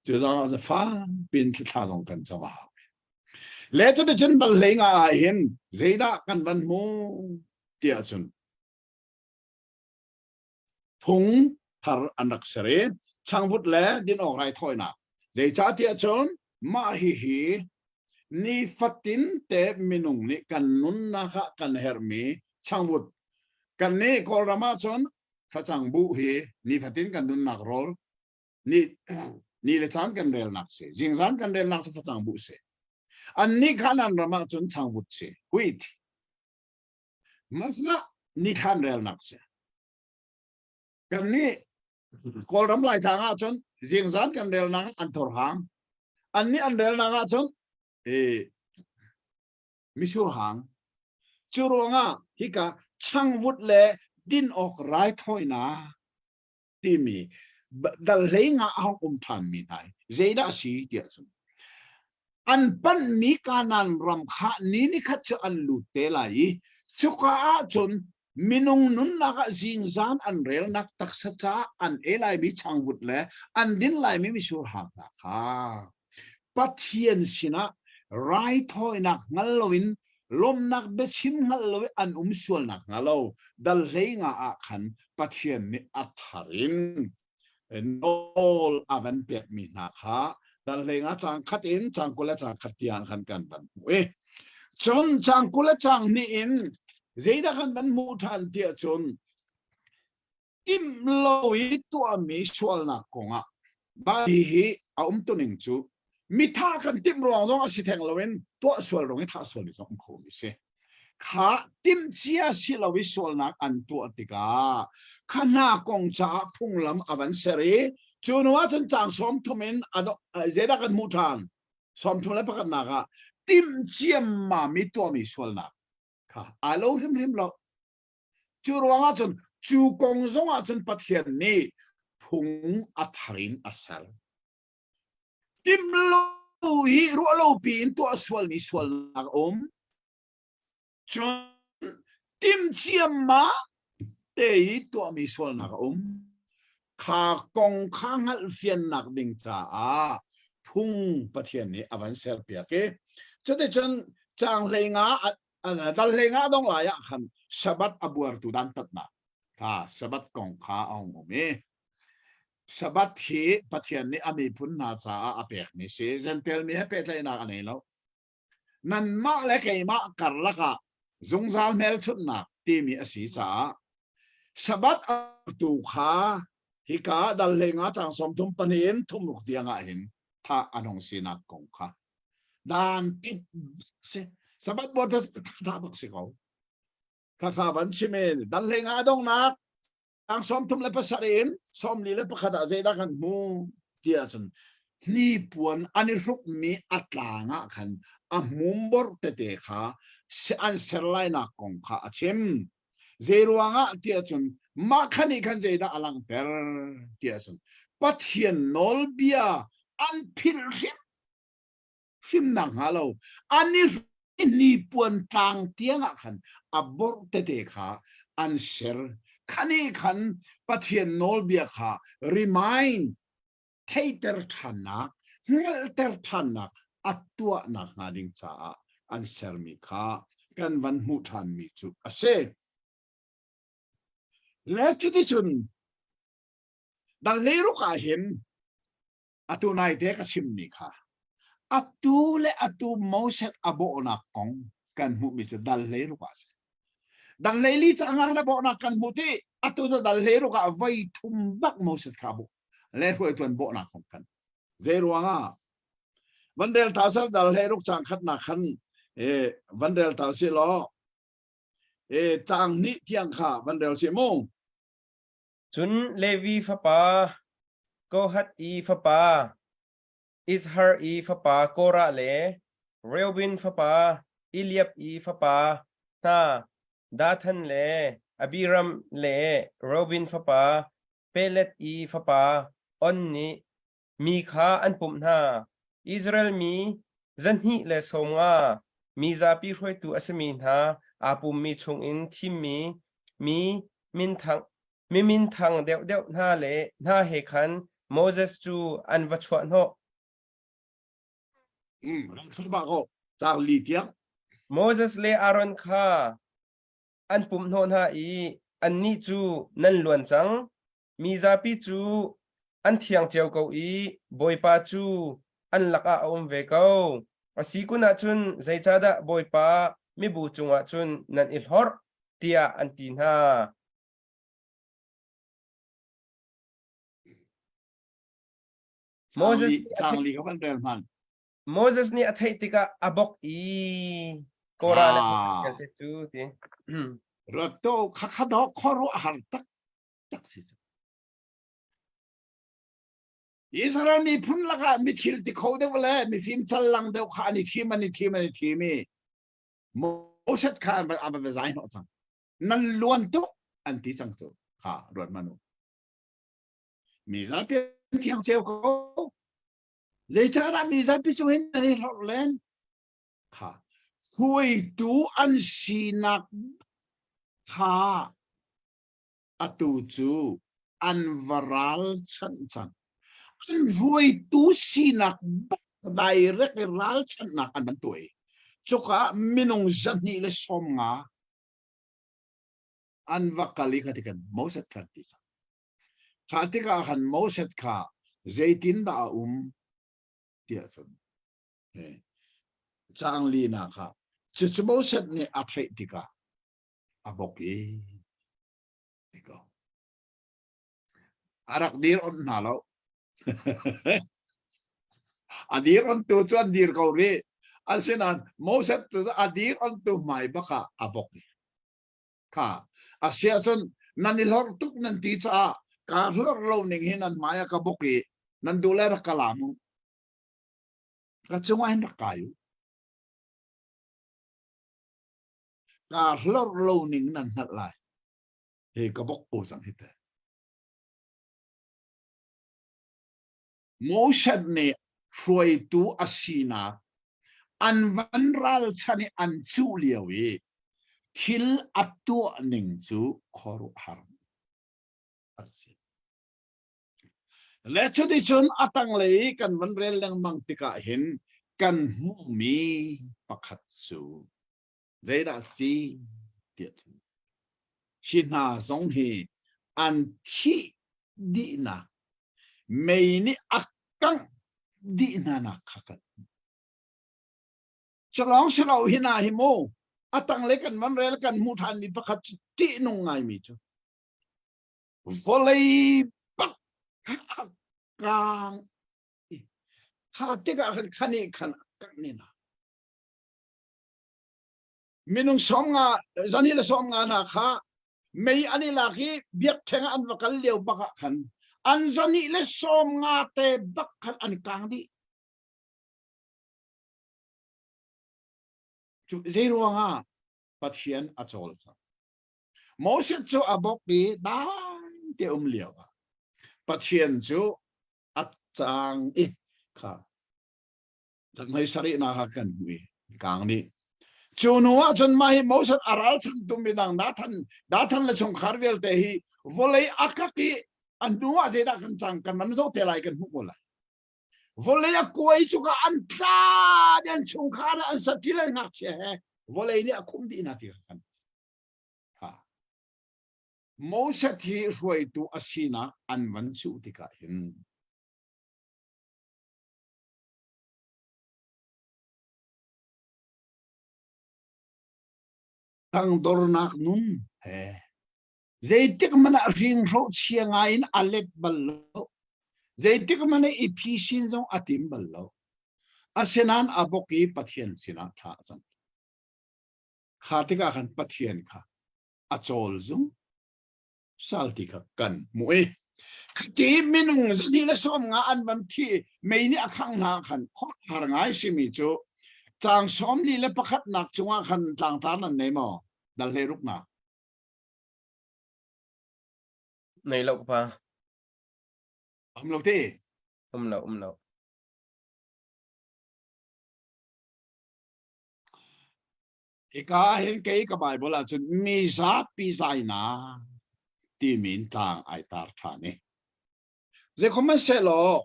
cu zong ah fa pin thla zong kan cam a hau le cu cun bal hlei nga ah hin zeidah kan van hmu tiah cun phung thar an rak ser i changvut le din awk raithawinak zeicahtiah cun mah hihi nifatin te minung nih kan nunnak ah kan herhmi changvut kan nih Kawlram ah cun facang buh hi nifatin kan nunnak rawl ni ni le caan kan relnak si zingzan kan relnak cu facang buh si an nih khan an ram ah cun changvut si wheat Masla nithlan relnak si. Kan nih Kawlram Laitlang ahcun zingzan kan relnak an thor hang. An nih an relnak ahcun e misur hang. Cu ruangah hika changvut le din awk raithawinak timi dal hlei nga a hong um ṭhan mi hna hi zeidah a si tiah cun an panhmi Kanaan ram kha ni nikhat cu an lut te lai i cuka ah cun minung nunnak ah zingzan an relnak taksa caah an ei laimi changvut le an din laimi mitsur hang hna kha Pathian sinah raithawinak hngal loin lawmhnak biachim hngal lo i an um sualnak hnga lo dal 15 ah khan Pathian nih a thar in nawl a van pekmi hna kha dal 15 caang khat in caang 20 le caang khat tiang khan kan van hmuh i cun caang 20 le caang hnih in zeidah kan van hmuh ṭhan tiah cun timh lo i tuahmi sualnak kongah mah hi. A umtuning cu mitha kan timh ruang zong a si theng loin tuah sual ruang i thah sual mi zong um kho mi si. Kha timh cia si lo i sualnak an tuah tikah kha hna kong caah phunglam a van ser i cu hnu ah cun caang 30 in zeidah kan hmuh ṭhan? 31 nak ah timh ciammam i tuahmi sualnak kha aa lo hrimhrim lo. Cu ruangah cun cu kong zongah cun Pathian nih phung a thar in a ser. Timh lo hi ruah lo piin tuah sualmi sualnak a um. Cun tim ciammam te i tuahmi sualnak a um. Kha kong kha hngalhfiannak ding caah phung Pathian nih a van serpiak i cuticun caang hlei nga dal hlei nga dong lai ah khan Sabbath a buartu dantatnak kha Sabbath kong kha a hung um i Sabbath hi Pathian nih a miphun hna caah a pekmi si. Jentail mi he pehtlaihnak a nei lo. Nanmah le keimah karlak ah zungzal hmelchunhnak timi a si caah Sabbath tu kha hika dal hlei nga cang 34 in 36 tiang ah hin thah an hung sinak kong kha dan tit si Sabbath buar cu tha bak si ko. Khakha van chim in dal hlei nga dongnak Tang 37 in 41 ah zeidah kan hmu ti ahcun hnipuan an i hrukmi a tlang ah khan a hmumbor tete kha an ser lainak kong kha a chim. Zei ruangah ti ahcun mah khan nih khan zeidah a langhter ti ahcun Pathian nawlbia an philh hrim hrim nakhnga lo an i hnipuan tlang tiangah khan a borh tete kha an ser khani khan Pathian nawlbia kha remind theiter ṭhannak hngalhter ṭhannak a tuah nakhnga ding caah an sermi kha kan van hmuh ṭhanmi cu a si. Le cuticun dal leiruk ah hin atu naite ka chimmi kha atu le atu Moses a bawhnak kong kan hmuhmi cu dal 16 ah a si. Dal 14 ca ngar na bawhnak kan hmuh ti atu cu dal 16 ah voi thum bak Moses kha bawh le hruaitu an bawhnak kong kan zei ruangah van rel ta sal dal 16 cang khatnak khan e van rel ta si law e cang ni tiang kha van rel si mu Cun Levi fapa Kohath i fapa Izhar i fapa Korah le Reuben fapa Eliab i fapa hna Dathan le Abiram le Reuben fapa Pelet i fapa On nih mi kha an pumh hna. Israel mi 250 mi zapi hruaitu a simi hna aa pummi chungin thimmi mi minthang mi minthang deuhdeuh hna le hna he khan Moses cu an va chuah hnawh. Moses le Aaron kha an pumh hnawh hna i annih cu nan luan cang. Mi zapi cu an thiang cio ko i Bawipa cu an lakah a um ve ko. A si kun ahcun zeicahdah Bawipa mibu cungah cun nan i hlorh tiah an ti hna. Moses Cangli ka van rel hman. Moses nih a theih tikah a bok i Korah le vialte cu ti. Ruat to khakha dok khuaruah har tak tak si cu. Israel miphun lakah mithil ti kho deuh le mifim challang deuh kha an i thim an i thim an i thim i Moses kha an an va zai hnawh cang. Nan luan tuk an ti cang cu kha ruat manu. Mi zapi thiang ceu ko. Zeicahdah mi zapi cung hin nan i hlorh len? Kha hruaitu an sinak kha atu cu an va ralchanh cang. An hruaitu sinak bak direct i ralchanhnak an van tuah i cuka minung 250 an va kal i kha ti kan Moses kha an ti cang. Kha tikah khan Moses kha zeitindah a um tiah cun caang linak ah cucu Moses nih a theih tikah a bok i ti ko. A rak dir on hna lo. A dir on tu cu an dir ko rih. Asinain Moses cu a dir on tu hmai bak ah a bok. Kha a si ahcun nan i hlorh tuk nan ti caah kaa hlorh lo ning hi nan hmai ah ka bok i nan duh le rak ka lam u. Ka cungah hin rak kai u. Kaa hlorh lo ning nan hngalh lai. Hi ka bok ko cang hi te. Moses nih hruaitu a sinak an van ralchan i an cuh lio i thil a tuah ning cu khuaruahhar a si. Le cuticun a tanglei i kan van rel lengmang tikah hin kan hmuhmi pakhat cu zeidah si tiah cun hi hna zong hi an thih dihnak mei nih a kangh dih hna nak kha kan Culawng si lo hi hna hi mu a tanglei kan van rel kan hmuh ṭhanmi pakhat cu ṭihnung ngaimi cu vawlei bak a kang i kha tikah khan khan i khan a kangh ni hna minung 50 zani le 50 hna kha mei an i lak i biakṭheng ah an va kal lio bak ah khan an zani le 50 te bak khan an kang dih cu zei ruangah Pathian a cawl cang Moses cu a bok i dai te um lio ah Pathian cu a cang i kha Hlei sarih na kha kan hmu i kang dih. Cu hnu ah cun mah hi Moses a ralchantu midang Dathan Dathan le chungkhar vialte hi vawlei a kak i a hnu ah zeidah kan cang kan man zoh te lai kan hmuh ko lai. Vawlei a kuai cu ka an tla an chungkhar an satil an ngakchia he vawlei nih a khum dih hna ti kan kha Moses hi hruaitu a sinak an van chuh tikah hin Tangdornak nun he zeitik hmanh ah hringhro chia ngai in a let bal lo. Zeitik hmanh ah i phisin zong a tim bal lo. Asinain a bok i Pathian sinah thla a cam. Kha tikah khan Pathian kha a cawl zung sal ti kha kan hmuh i khati minung 250 an van thi mei nih a khang hna khan har ngai simi cu caang 41 nak cungah khan tlangtar nan nei maw dal hlei ruk nak Nei lo pa. Um lo te. Um lo um lo. Hika hin kei ka Bible ahcun mi zapi zainak timi in tlang ai tar ṭhan i Zekhawhmanhsehlaw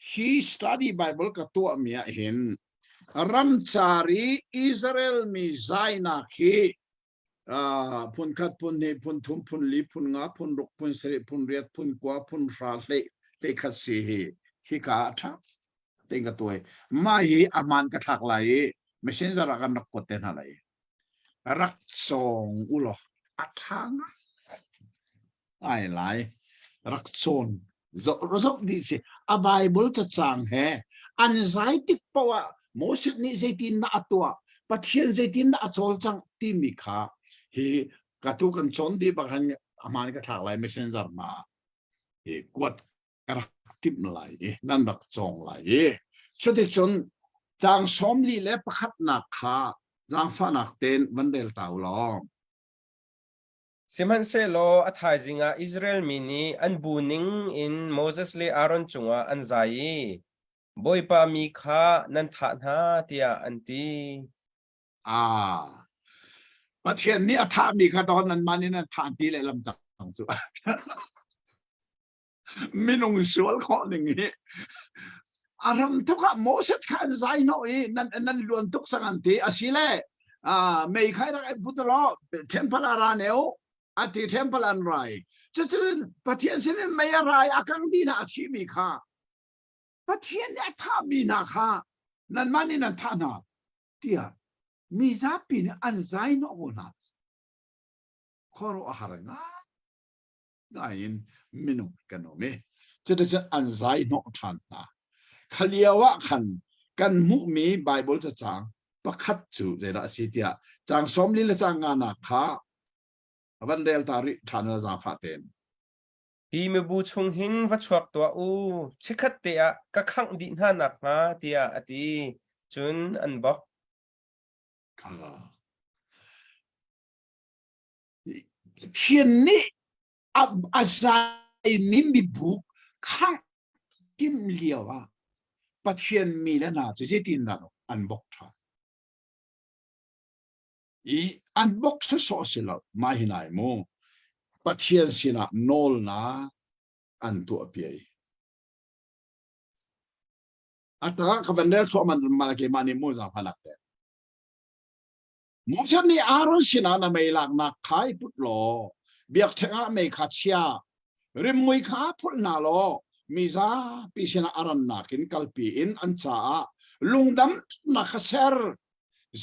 hi study Bible ka tuahmi ah hin ramcar i Israel mi zainak hi phun khat, phun hnih, phun thum, phun li, phun nga, phun ruk, phun sarih, phun riat, phun kua, phun hra, hlei, hlei khat si hi hika ah ṭha tein ka tuai. Mah hi a hmaan ka thlak lai i messenger ah kan rak kuat te hna lai. Rak cawng u law a ṭha ngai lai. Rak cawn zoh zoh dih si. A Bible cacang he an zai tik paoh ah Moses nih zeitin dah a tuah, Pathian zeitin dah a cawlcangh timi kha hi ka tu kan cawn dih bak han a hmaan ka thlak lai messenger hna hi kuat ka rak timh lai i nan rak cawng lai i cuticun caang sawmli le pakhatnak kha zaangfahnak tein van rel ta u law Sihmanhsehlaw a thaizing ah Israel mi nih an bu ning in Moses le Aaron cungah an zai i Bawipa mi kha nan thah hna tiah an ti. Ah, Pathian nih a thahmi kha dawn nanmah nih nan thah ti lehlam cang cu. Minung sual khawh ning hi a ram tuk ah Moses kha an zai hnawh i nan nan luan tuk sang an ti asile mei khai rak put law temple a ra neu ati temple an rai cucun Pathian sin in mei a rai a kang dih hna a thi mi kha Pathian nih a thah mi hna kha nanmah nih nan thah hna tiah mi zapi nih an zai hnawh ko hna khuaruah a har ngai ngai in minung kan um i cuticun an zai hnawh ṭhan hna. Kha lio ah khan kan hmuhmi Bible cacang pakhat cu zeidah a si tiah caang 40 le caang nganak kha van rel ta rih ṭhan la zaangfah tein. Hi mibu chung hin va chuak tuah u, chikkhat te ah ka khangh dih hna nakhnga, tiah a ti. Cun an bok. Pathian nih a zaimi mibu khangh timh lio ah Pathian mi le hna cu zeitindah an bok ṭhan? I an bok sawsawh si lo, mah hi nai mu. Pathian sinah nawlnak an tuah piai. Ata ka van rel thluahmah mal keimah nih mu zaangfahnak te. Moses nih Aaron sinah na mei laknak kha i put law biakṭheng ah mei kha chia rimmui kha phulh hna law mi zapi sinah a rannak in kalpi in an caah lungdamnak kha ser.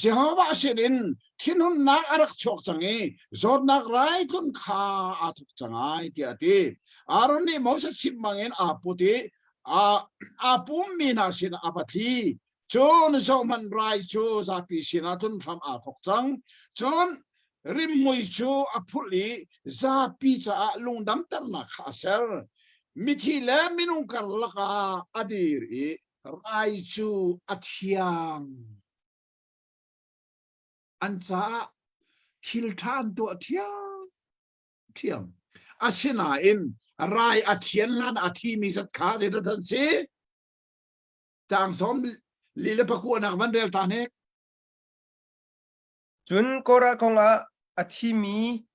Jehovah sinin thinhunnak a rak chuak cang i zawtnak rai tlun kha aa thawk cang ai tiah a ti. Aaron nih Moses chimh bangin aa put i aa pummi hna sinah a va thli. Cun zohhmanh rai cu zapi sinah tlun hram aa thawk cang. Cun rimhmui cu a phulh i zapi caah lungdamternak kha a ser. Mithi le minung karlak ah a dir i rai cu a thiang. An caah thil ṭha an tuah ṭhiamṭhiam. Asinain rai a thian hlan a thimi zat kha zeidah an si? Caang 44 nak van rel ta hnek. Cun Korah kongah a thimi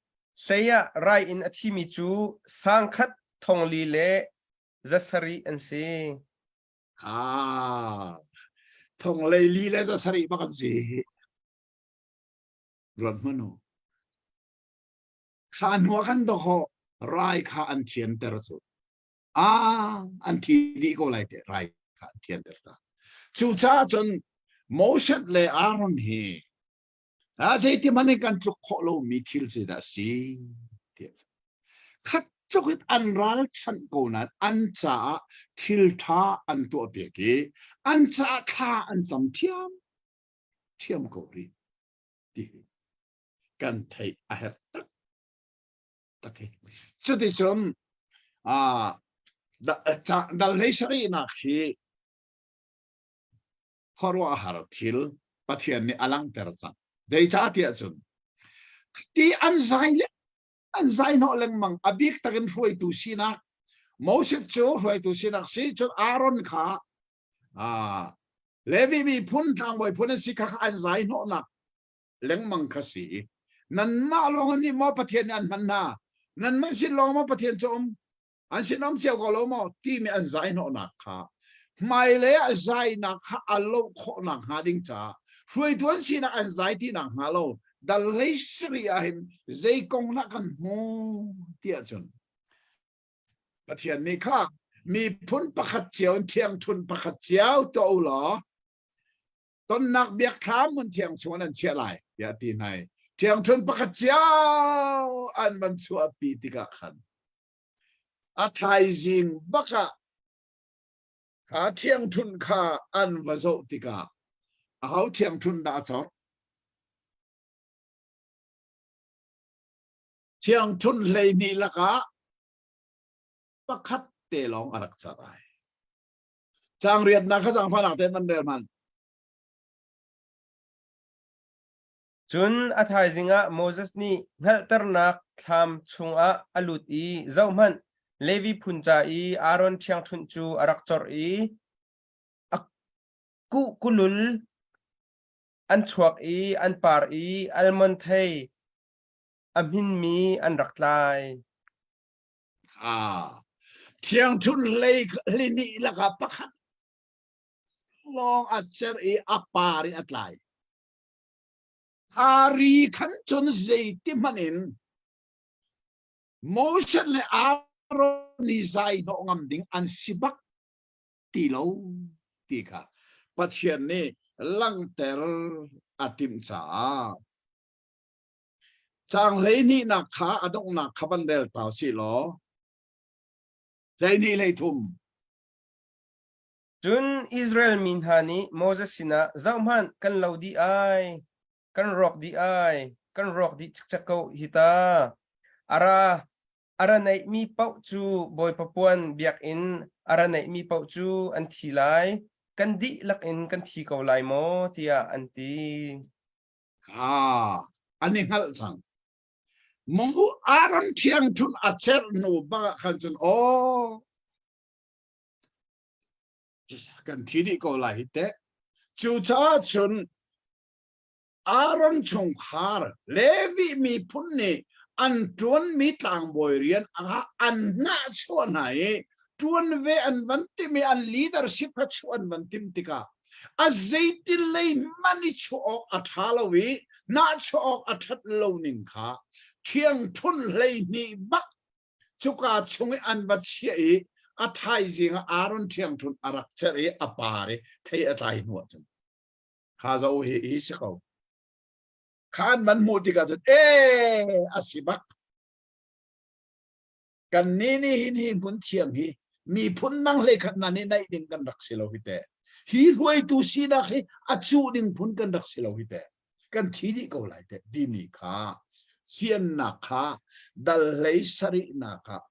hlei ah rai in a thimi cu sangkhat thongli le 700 an si. Ah, thong lei li le 700 bak an si. Ruat hmanh u. Kha hnu ah khan dawkaw rai kha an thianter cu. Ah, an thi dih ko lai te rai kha an thianter ta. Cucaah cun Moses le Aaron hi a zeiti hmanh in kan tluk khawh lomi thil cu dah si tiah khat tluk in an ralchanh ko nain an caah thil ṭha an tuah piak i an caah thla an cam ṭhiam ṭhiam ko rih ti kan theih a herh tak tak hi. Cuticun dal hlei sarihnak hi khuaruahhar thil Pathian nih a langhter cang. Zeicahtiah cun ti an zai le an zai hnawh lengmang a bik takin hruaitu sinak Moses cu hruaitu sinak si cun Aaron kha Levi miphun tlangbawi phun an si kha an zai hnawhnak lengmang kha si. Nanmah lawng nih maw Pathian nih an hman hna? Nanmah sin lawng maw Pathian cu um? An sin um cio ko lo maw? Timi an zai hnawhnak kha hmailei ah zainak kha a loh khawhnak hnga ding caah hruaitu an sinak an zai tinak hnga lo dal hlei siri ah hin zei kong dah kan hmu tiah cun Pathian nih kha miphun pakhat cio in ṭhiangṭhun pakhat cio tuah u law tonnak biakthlam hmun thiang chung an chiah lai tiah ti hna i ṭhiangṭhun pakhat cio an van chuahpi tikah khan a thaizing bak ah kha ṭhiangṭhunh kha an va zoh tikah aho ṭhiangṭhunh dah a cawk? Ṭhiangṭhunh 12 lakah pakhat te lawng a rak car ai. Caang riatnak kha zaangfahnak tein van rel hmanh. Cun a thaizing ah Moses nih hngalhternak thlam chungah a lut i, zohhmanh, Levi phun ca i Aaron ṭhiangṭhunh cu a rak corh i a kuhkulul an chuak i an par i almond thei a hminmi an rak tlai. Ah, ṭhiangṭhunh hlei hlihnih lakah pakhat lawng a cer i a par i a tlai. Ari khan cun zeiti hmanh in Moses le Aaron nih zai hnawh ngam ding an si bak ti lo ti kha Pathian nih langhter a timh caah Caang 12nak kha a donghnak kha van rel ta sih law 12 13. Cun Israel mi hna nih Moses sinah, Zohhmanh, kan lo dih ai, kan rawk dih ai, kan rawk dih cikcek ko hi ta. A ra a ra neihmi paoh cu Bawipa puan biakinn a ra neihmi paoh cu an thi lai. Kan dihlak in kan thi ko lai maw? tiah an ti. Kha an i hngalh cang. Mu Aaron ṭhiangṭhunh a cerh hnu bak ah khan cun aw kan thi dih ko lai hi teh. Cucaah cun Aaron chungkhar Levi miphun nih an ṭuanmi tlangbawi rian ah an hnahchuah hna i ṭuan ve an van tim i an leadership kha chuah an van tim tikah a zeitin lei hmanh i chuah awk a ṭha lo i nahchuah awk a ṭhat lo ning kha ṭhiangṭhunh 12 bak cuka chung i an va chiah i a thaizing ah Aaron ṭhiangṭhunh a rak cerh i a par i thei a tlai hnu ahcun kha zo hi hi si ko kha an van hmuh tikah cun ee a si bak kan ni nih hin hi hmun thiang hi miphun nang hlei khat na nih naih ding kan rak si lo hi te hi hruaitu sinak hi a cuh ding phun kan rak si lo hi te kan thi dih ko lai te timi kha fiannak kha dal hlei sarihnak ah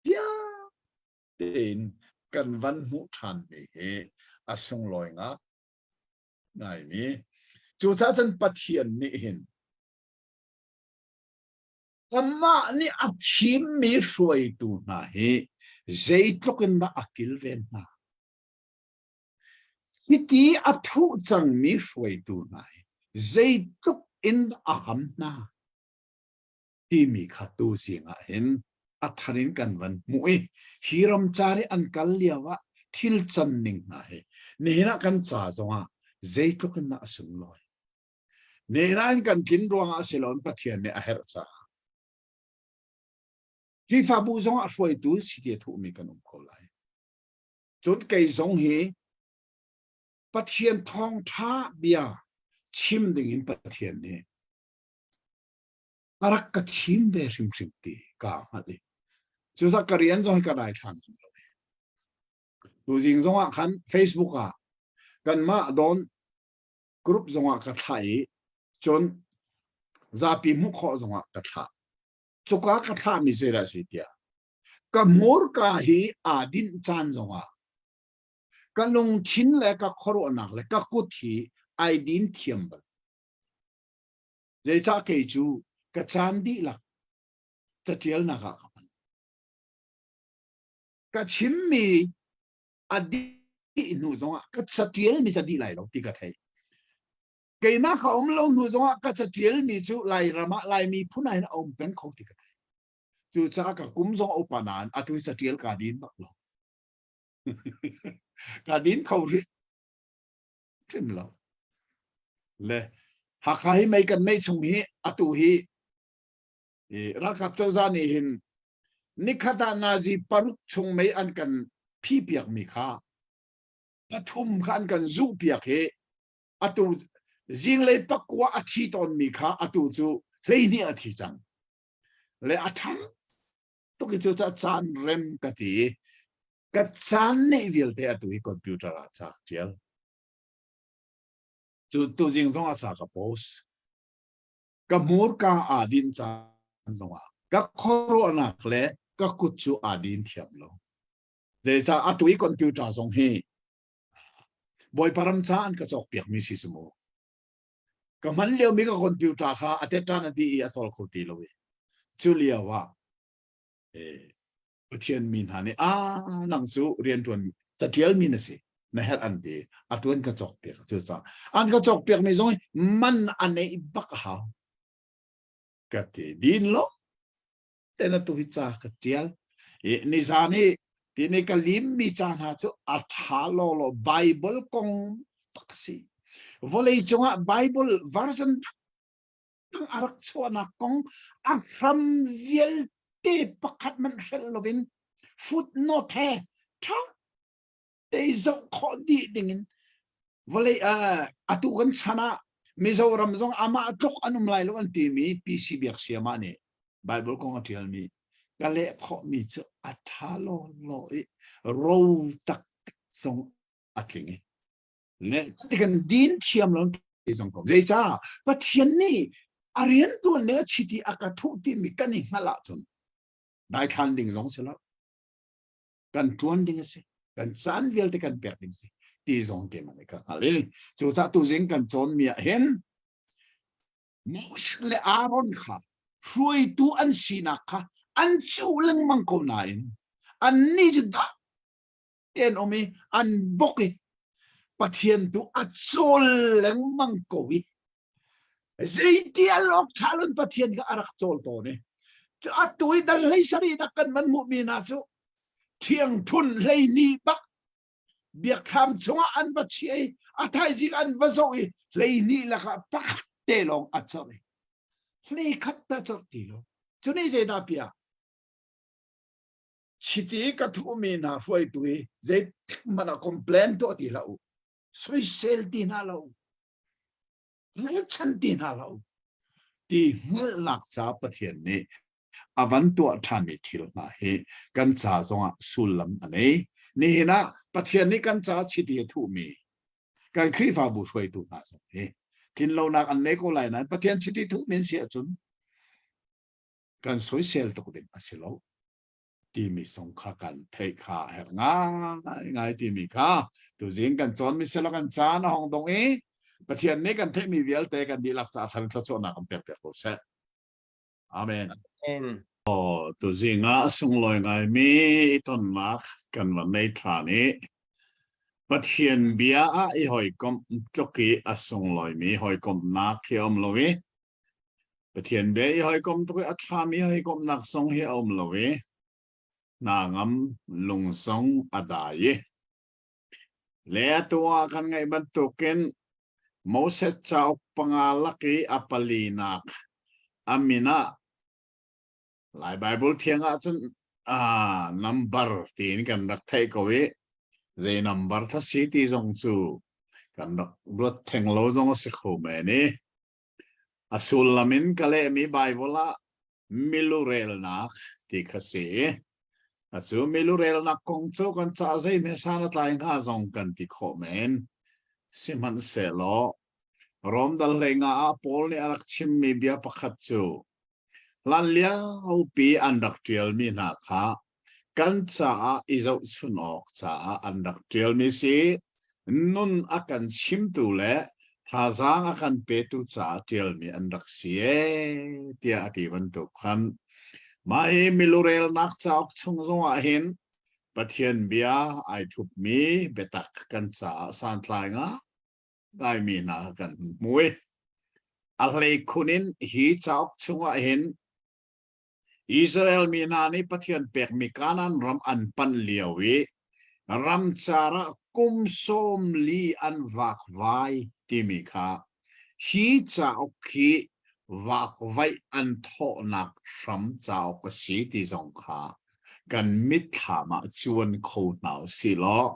fiang tein kan van hmuh ṭhan mi hi a sunglawi nga ngaimi cucaah cun Pathian nih hin amah nih a thimmi hruaitu hna hi zeitluk in dah a kilven hna hiti a thuh cangmi hruaitu hna hi zeitluk in dah a ham hna timi kha tu zing ah hin a thar in kan van hmuh i hi ramcar i an kal lio ah thil can ning hna hi nihin ah kan ca zongah zeitluk in dah a sunglawi nihin ah in kan tlin ruangah a si loin Pathian nih a herh caah Khrihfabu zongah hruaitu si ti a thuhmi kan um ko lai cun kei zong hi Pathian thawngṭha bia chim dingin Pathian nih a rak ka thim ve hrimhrim ti kaa hngalh i cucaah ka rian zong hi ka daithlan ngam lo. Tuzing zong ah khan Facebook ah kanmah dawn group zong ah ka thlah i cun zapi hmuh khawh zong ah ka thlah. Cuka ka thlahmi zeidah a si tiah ka hmurka hi aa dinh caan zong ah ka lungthin le ka khuaruahnak le ka kut hi ai din thiam bal. Zeicah kei cu ka caan dihlak catialnak ah ka hman. Ka chimmi a dih hnu zongah ka catialmi ca dih lai lo ti ka theih. Keimah ka um lo hnu zongah ka catialmi cu Lairam ah Laimi phun ah hin a um peng kho ti ka theih. Cucaah ka kum zong a upa nain atu hi catial kaa din bak lo. Kaa din kho rih. Hrim lo. Le Hakha hi mei kan neih chung hi atu hi ralkap cozah nih hin nikhat ah nazi paruk chung mei an kan phi piak mi kha pathum kha an kan zuh piak hi atu zinglei pakua a thi tawn mi kha atu cu 12 a thi cang le a ṭhang tuk i cu caan rem ka ti ka caan neih vialte atu hi computer ah ca ka ṭial. Cu tuzing zong ah ca ka post. Ka hmurka aa din caan zongah ka khuaruahnak le ka kut cu aa din thiam lo. Zeicah atu i computer zong hi Bawipa ram ca an ka cawk piakmi si cu mu. Ka hman liomi ka computer kha a teṭan a dih i a sol kho ti lo i cu lio ah Pathian mi hna nih a nang cu rianṭuan catial mi na si na herh an ti a tuan ka cawk piak cu ca an ka cawk piak mi zong man a neih bak a hau ka ti din lo ten atu hi ca ka tial i nizan i tini ka lim mi ca hna cu a tha lo lo Bible kong bak si vawlei cungah Bible version a rak chuahnak kong a hram vialte pakhat hmanh hrelh loin footnote he ṭha te zoh khawh dih dingin vawlei atu kan chan ah Mizoram zong amah tluk an um lai lo an timi PC Biaksiama nih Bible kong a ṭialmi ka leh khawhmi cu a ṭha law law i ro taktak zong. a tling i le kan din thiam lo ti zong ko zeica Pathian nih a rian tuan le a chiti a ka thuh timi kan i hngalh ahcun daithlan ding zong si lo kan tuan ding a si kan caan vialte kan pek ding si ti zong ke man ka hngal i cucaah tuzing kan cawn mi ah hin Moses le Aaron kha hruaitu an sinak kha an cuh lengmang ko nain annih cu dah an um i an bok i Pathian tu a cawl lengmang ko i zeiti al awk ṭha lun Pathian kha a rak cawl tawn i atu i dal hlei sarih nak kan van hmuhmi hna cu ṭhiangṭhun hlei ni bak biakthlam chungah an va chiah i a thaizing an va zoh i 12 lakah pakhat te lawng a corh i hlei khat ta corh ti lo cu nih zeidah pia chiti ka thuhmi hna hruaitu hi zeitik hmanh ah complain tuah ti hlah u soisel ti hna lo ralchan ti hna lo ti hngalhnak ca Pathian nih a van tuah ṭhanmi thil hna hi kan ca zongah sullam a nei. Nihin ah Pathian nih kan ca chiti a thuhmi kan Khrihfabu hruaitu hna zong hi tlinlonak an nei ko lai nain Pathian chiti thuhmi an si ahcun kan soisel tuk ding a si lo timi zong kha kan theih kha a herh ngaingai timi kha tuzing kan cawnmi selaw kan caan a hong dong i Pathian nih kan theihmi vialte kan dihlak caah thar thluachuahnak kan pek piak ko seh. Amen. Amen. Oh, tuzing ah sunglawi ngaimi tonnak kan van nei ṭhan i Pathian bia ah i hawikomh tluk i a sunglawimi hawikomhnak hi a um lo i Pathian bia i hawikomh tluk i a ṭhami hawikomhnak zong hi a um lo i hna ngam lung zong a dai i Le atu ah kan ngaih bantukin Moses cauk panga lak i a palinak a min ah Lai Baibal thiang ahcun ah number tiin kan rak theih ko i zei number tha si ti zong cu kan rak ruat theng lo zong a si kho men i A sullam in ka lehmi Baibal ah milurelnak ti kha si. Acu milurelnak kong cu kan ca zeihme san a tlai hnga zong kan ti khawh men. Sihmanhsehlaw, Rom dal hleinga ah Paul nih a rak chimmi bia pakhat cu hlanliopi an rak ṭialmi hna kha kan caah i zohchun awk caah an rak ṭialmi si. Nun a kan chimtu le thazaang a kan petu caah ṭialmi an rak si ee tiah a ti bantuk khan mah hi milurelnak cauk chung zongah hin Pathian bia ai thupmi biatak kan caah santlai ngaimi hna kan hmu i a hleikhun in hi cauk chungah hin Israel mi hna nih Pathian pekmi Kanaan ram an panh lio i ramcar ah kum 40 an vakvai timi kha hi cauk hi vakvaih an thawhnak hram cauk a si ti zong kha kan mitthlam ah cuan kho hna u sih law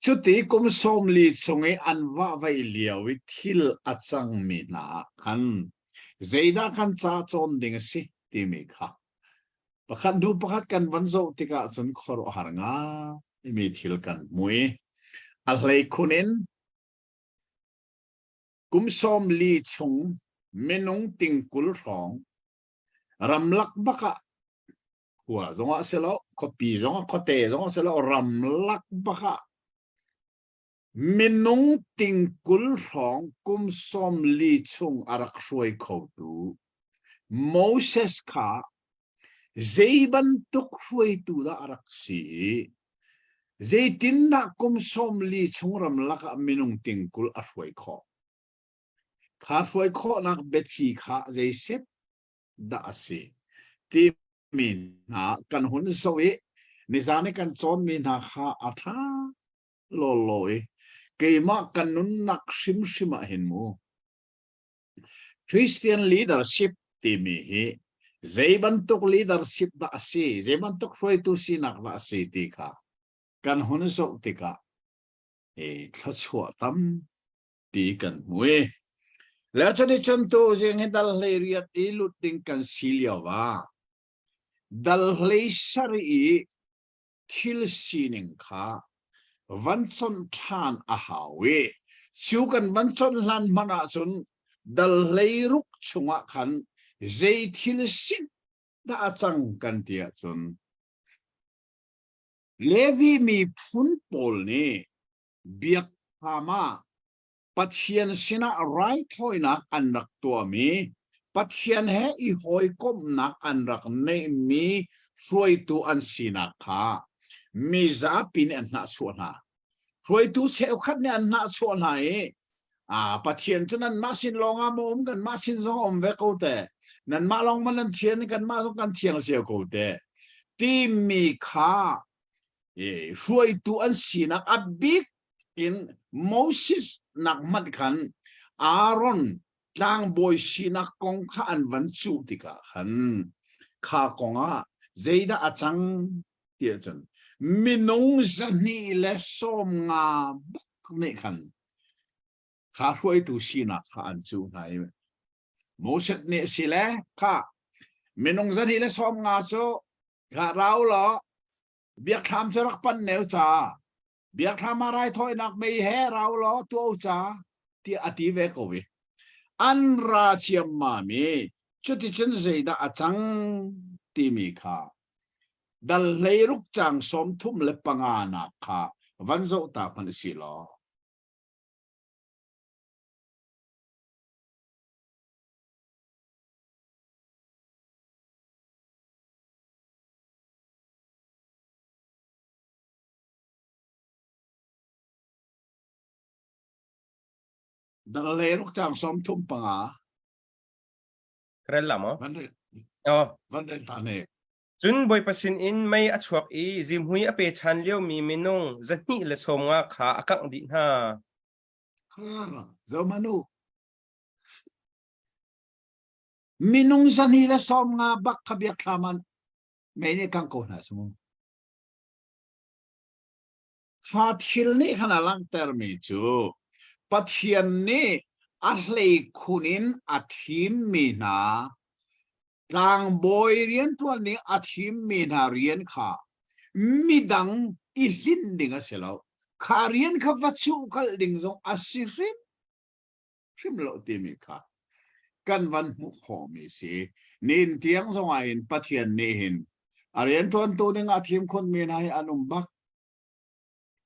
cuti kum 40 chung i an vahvaih lio i thil a cangmi hna ah khan Zeidah kan ca cawn ding a si timi kha pakhat hnu pakhat kan van zoh tikah cun khuaruahhar ngaimi thil kan hmu i a hleikhun in kum 40 chung minung ting 20 hrawng ramlak bak ah khua zongah si lo khuapi zongah khuate zongah si lo ramlak bak ah Minung ting 20 hrawng kum 40 chung a rak hruai khotu Moses kha zei bantuk hruaitu dah a rak si i zeitindah kum 40 chung ramlak ah minung ting 20 a hruai khawh? Kha hruai khawhnak biathli kha zeiset dah a si timi hna kan hun zoh i nizan i kan cawnmi hna kha a ṭha lawlaw i keimah ka nunnak hrimhrim ah hin mu Christian leadership timi hi zei bantuk leadership dah a si zei bantuk hruaitu sinak dah a si ti kha kan hun zoh tikah i thluachuah tampi kan hmu i le cun cun tu zing hi dal 18 i lut ding kan si lio ah dal 17 i thil sining kha. van chawnh ṭhan a hau i cu kan van chawnh hlan hmanh ahcun dal hleiruk chungah khan zei thil sin dah a cang kan ti ahcun Levi miphun pawl nih biakthlam ah Pathian sinah raithawinak an rak tuahmi, Pathian he i hawikomhnak an rak neihmi hruaitu an sinak kha mizapi nih an hnahchuah hna. Hruaitu cheukhat nih an hnahchuah hna i ah Pathian cu nanmah sin lawng ah maw um kanmah sin zong a um ve ko te nanmah lawng ma nan thian kanmah zong kan thiang cio ko te timi kha hruaitu an sinak a bik in Moses nak hmanh khan Aaron tlangbawi sinak kong kha an van cuh tikah khan kha kong ah zeidah a cang ti ahcun minung 250 bak nih khan kha hruaitu sinak kha an cuh hna i Moses nih si le kha minung 250 cu kha rau law biakthlam cu rak pan neu ca biakthlam ah raithawinak mei he rau law tuah u ca tiah a ti ve ko i an ra ciammam i cuticun zeidah a cang timi kha dal 16 cang 35 nak kha van zoh ta hmanh si law. Dal 16 cang 35. Rel la maw? Van rel. Oh. Van rel ta ne. Cun Bawipa sinin mei a chuak i zihmui a pe ṭhan liomi minung 250 kha a kangh dih hna. Zomanu. Minung 250 bak kha biakthlam an mei nih kangh ko hna su. Kha thil nih khan a langhtermi cu Pathian nih a hleikhun in a thimmi hna tlangbawi rianṭuan ning a thimmi hna rian kha midang i hlinh ding a si lo. Kha rian kha va cuhkalh ding zong a si hrim hrim lo timi kha kan van hmuh khawhmi si. Nihin tiang zong ah hin Pathian nih hin a rianṭuantu ding a thim khunmi hna hi an um bak.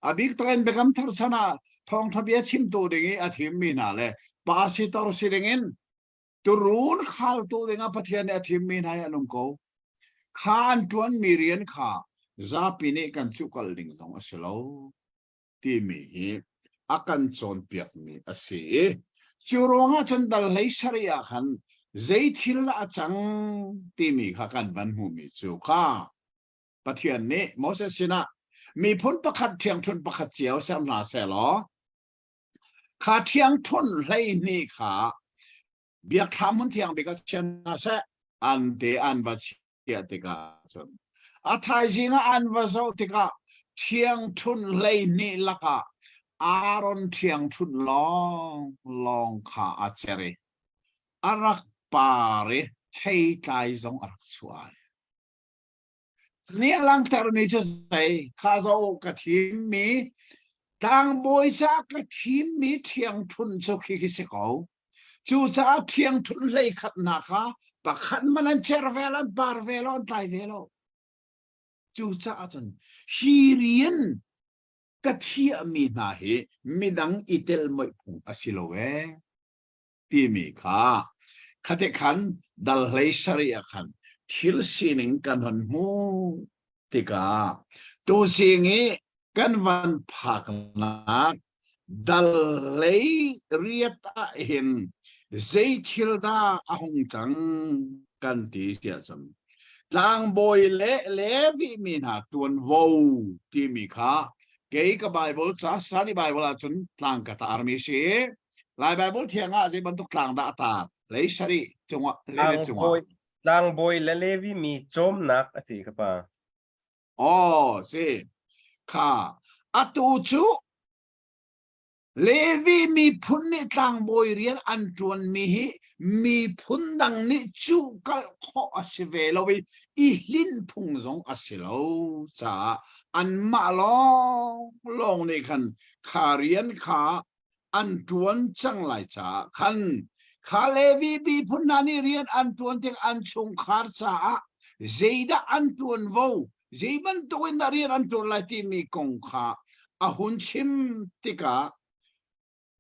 A bik takin Biakam Thar chan ah thawngṭha bia chimtu ding i a thimmi hna le pastor si ding in turuun khaltu ding ah Pathian nih a thimmi hna hi an um ko. Kha an ṭuanmi rian kha zapi nih kan cuhkalh ding zong a si lo. timi hi a kan cawnpiakmi a si i cu ruangah cun dal 17 ah khan zei thil dah a cang timi kha kan van hmuhmi cu kha Pathian nih Moses sinah miphun pakhat ṭhiangṭhunh pakhat cio ser hna seh law kha ṭhiangṭhunh 12 kha biakthlam hmun thiang bik ah chia hna seh an te an va chiah tikah cun a thaizing ah an va zoh tikah ṭhiangṭhunh 12 lakah Aaron ṭhiangṭhunh lawng lawng kha a cer i a rak par i theitlai zong a rak chuah. Nih a langhtermi cu zei kha zoh ka thimmi tlangbawi ca ka thimmi ṭhiangṭhunh cu khi khi si ko. Cucaah ṭhiangṭhunh 11 hna kha pakhat man an cer ve lo, an par ve lo, an tlai ve lo. Cucaah cun hi rian ka thiahmi hna hi midang i tel moih phung a si lo ee timi kha khate khan dal 17 ah khan thil sining kan hon hmuh tikah tuzing i kan van phaknak dal 18 ah hin zei thil dah a hung cang kan ti siah cun tlangbawi le Levi mi hna ṭuanvo timi kha kei ka Bible ca Sani Bible ahcun tlang ka tarmi si Lai Bible thiang ah zei bantuk tlang dah a tar 17 cungah 18 cungah Tlangbawi le Levi mi cawmnak a ti ka pa. Oh, si. Kha atu cu. Levi miphun nih tlangbawi rian an ṭuanmi hi miphun dang nih cuhkalh khawh a si ve lo i i hlinh phung zong a si lo caah anmah lawnglawng nih khan kha rian kha an ṭuan cang lai caah khan kha Levi miphun hna nih rian an ṭuan tik an chungkhar caah zeidah an ṭuanvo zei bantuk in dah rian an ṭuan lai timi kong kha a hun chim tikah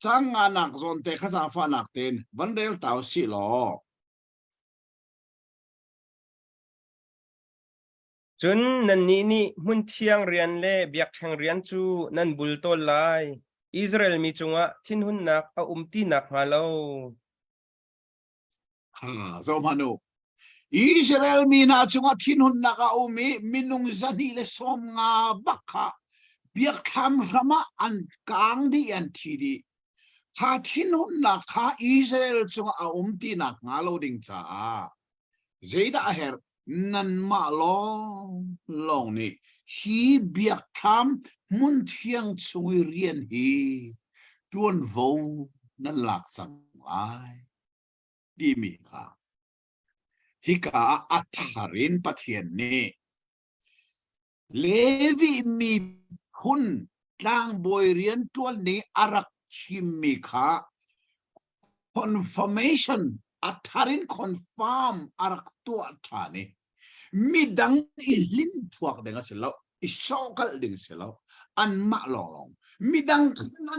cang nganak zawn te kha zaangfahnak tein van rel ta u sih law. Cun nannih nih hmunthiang rian le biakṭheng rian cu nan bultawl lai, Israel mi cungah thinhunnak a um ti nakhnga lo. Kha zohhmanh u. Israel mi hna cungah thinhunnak a um i minung 250 bak kha biakthlam hram ah an kaang dih an thi dih. Kha thinhunnak kha Israel cungah a um ti nakhnga lo ding caah zeidah a herh? Nanmah lawng lawng nih hi biakthlam hmunthiang chung i rian hi ṭuanvo nan lak cang lai. Timi kha hika ah a thar in Pathian nih Levi miphun tlangbawi rianṭuan nih a rak chimmi kha confirmation a thar in confirm a rak tuah ṭhan i midang i hlin phuak ding a si lo i sawhkalh ding si lo anmah lawnglawng midang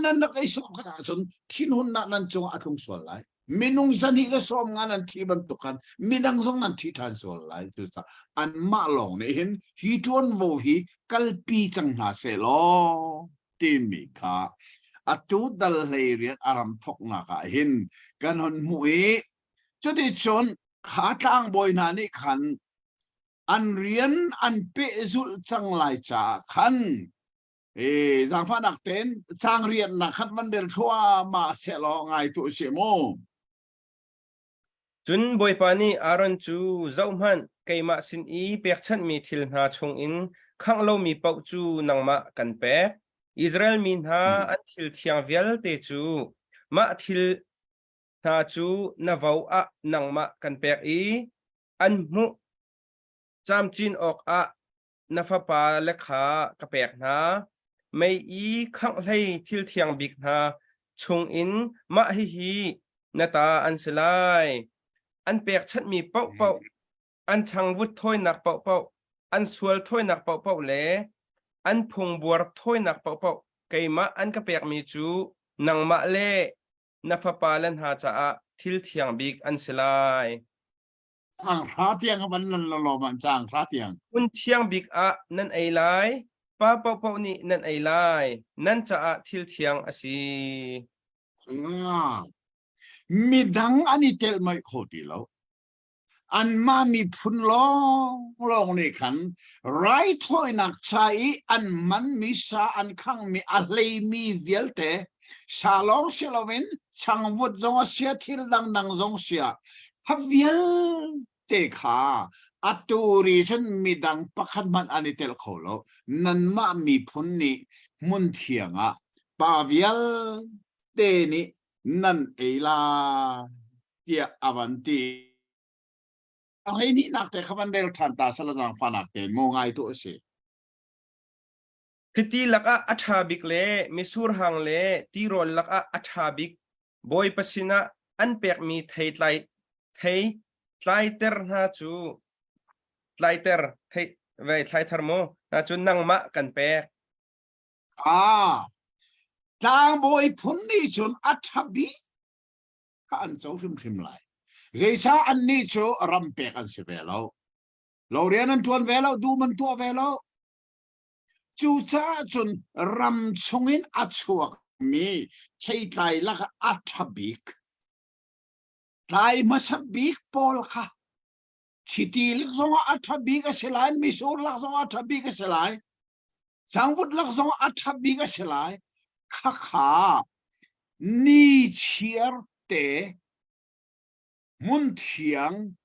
nan rak i sawhkalh ahcun thinhunnak nan cungah a tlung sual lai minung zahnih le 50 nan thi bantuk khan midang zong nan thi ṭhan sual lai cucaah anmah lawng nih hin hi ṭuanvo hi kalpi cang hna seh law timi kha atu dal hlei riat a ram thoknak ah hin kan hun hmuh i cuticun kha tlangbawi hna nih khan an rian an pehzulh cang lai caah khan e zaangfahnak tein caang riannak khan van rel thluahmah sehlaw ngai tu si mu. Cun Bawipa nih Aaron cu, Zohhmanh, keimah sin i pekchanhmi thil hna chungin khangh lomi paoh cu nangmah kan pek. Israel mi hna an thil thiang vialte cu mah thil hna cu na vo ah nangmah kan pek i an hmuh camcin awkah na fapale kha ka pek hna. Mei i khangh hlei thil thiang bik hna chungin mah hihi na ta an si lai. An pekchanhmi paohpaoh, an changvut thawinak paohpaoh, an sual thawinak paohpaoh le an phungbuar thawinak paohpaoh keimah an ka pekmi cu nangmah le na fapale hna caah thil thiang bik an si lai. Caang hra tiang van lan lo man caang hra tiang. Hmun thiang bik ah nan ei lai. Pa paohpaoh nih nan ei lai. Nan caah thil thiang a si. Ah, midang an i telh mai kho ti lo. Anmah miphun lawnglawng nih khan raithawinak ca i an manmi sa an khanghmi a hleimi vialte sa lawng si loin changvut zong a sia thil dangdang zong sia kha vialte kha atu ri cun midang pakhat hmanh an i tel kho lo nanmah miphun nih hmun thiang ah pa vialte nih nan ei lai tiah a van ti. Hleihnihnak te kha van rel ṭhan ta sala zaangfahnak tein maw ngai tu a si. Chiti lakah a ṭha bik le mitsur hang le tirawl lakah a ṭha bik Bawipa sinah an pekmi thei tlai thei tlaiter hna cu tlaiter thei vei thlaithar mu hna cu nangmah kan pek. Ah, tlangbawi phun nih cun a ṭha bik kha an co hrimhrim lai. Zeicah annih cu ram pek an si ve lo. Lo rian an ṭuan ve lo, dum an tuah ve lo. Cucaah cun ram chungin a chuakmi theitlai lakah a ṭha bik, tlai hmasa bik pawl kha chiti lak zongah a ṭha bik a si lai, mitsur lak zongah a ṭha bik a si lai, Changvut lak zong a ṭha bik a si lai. Khakha ni chiar te hmunthiang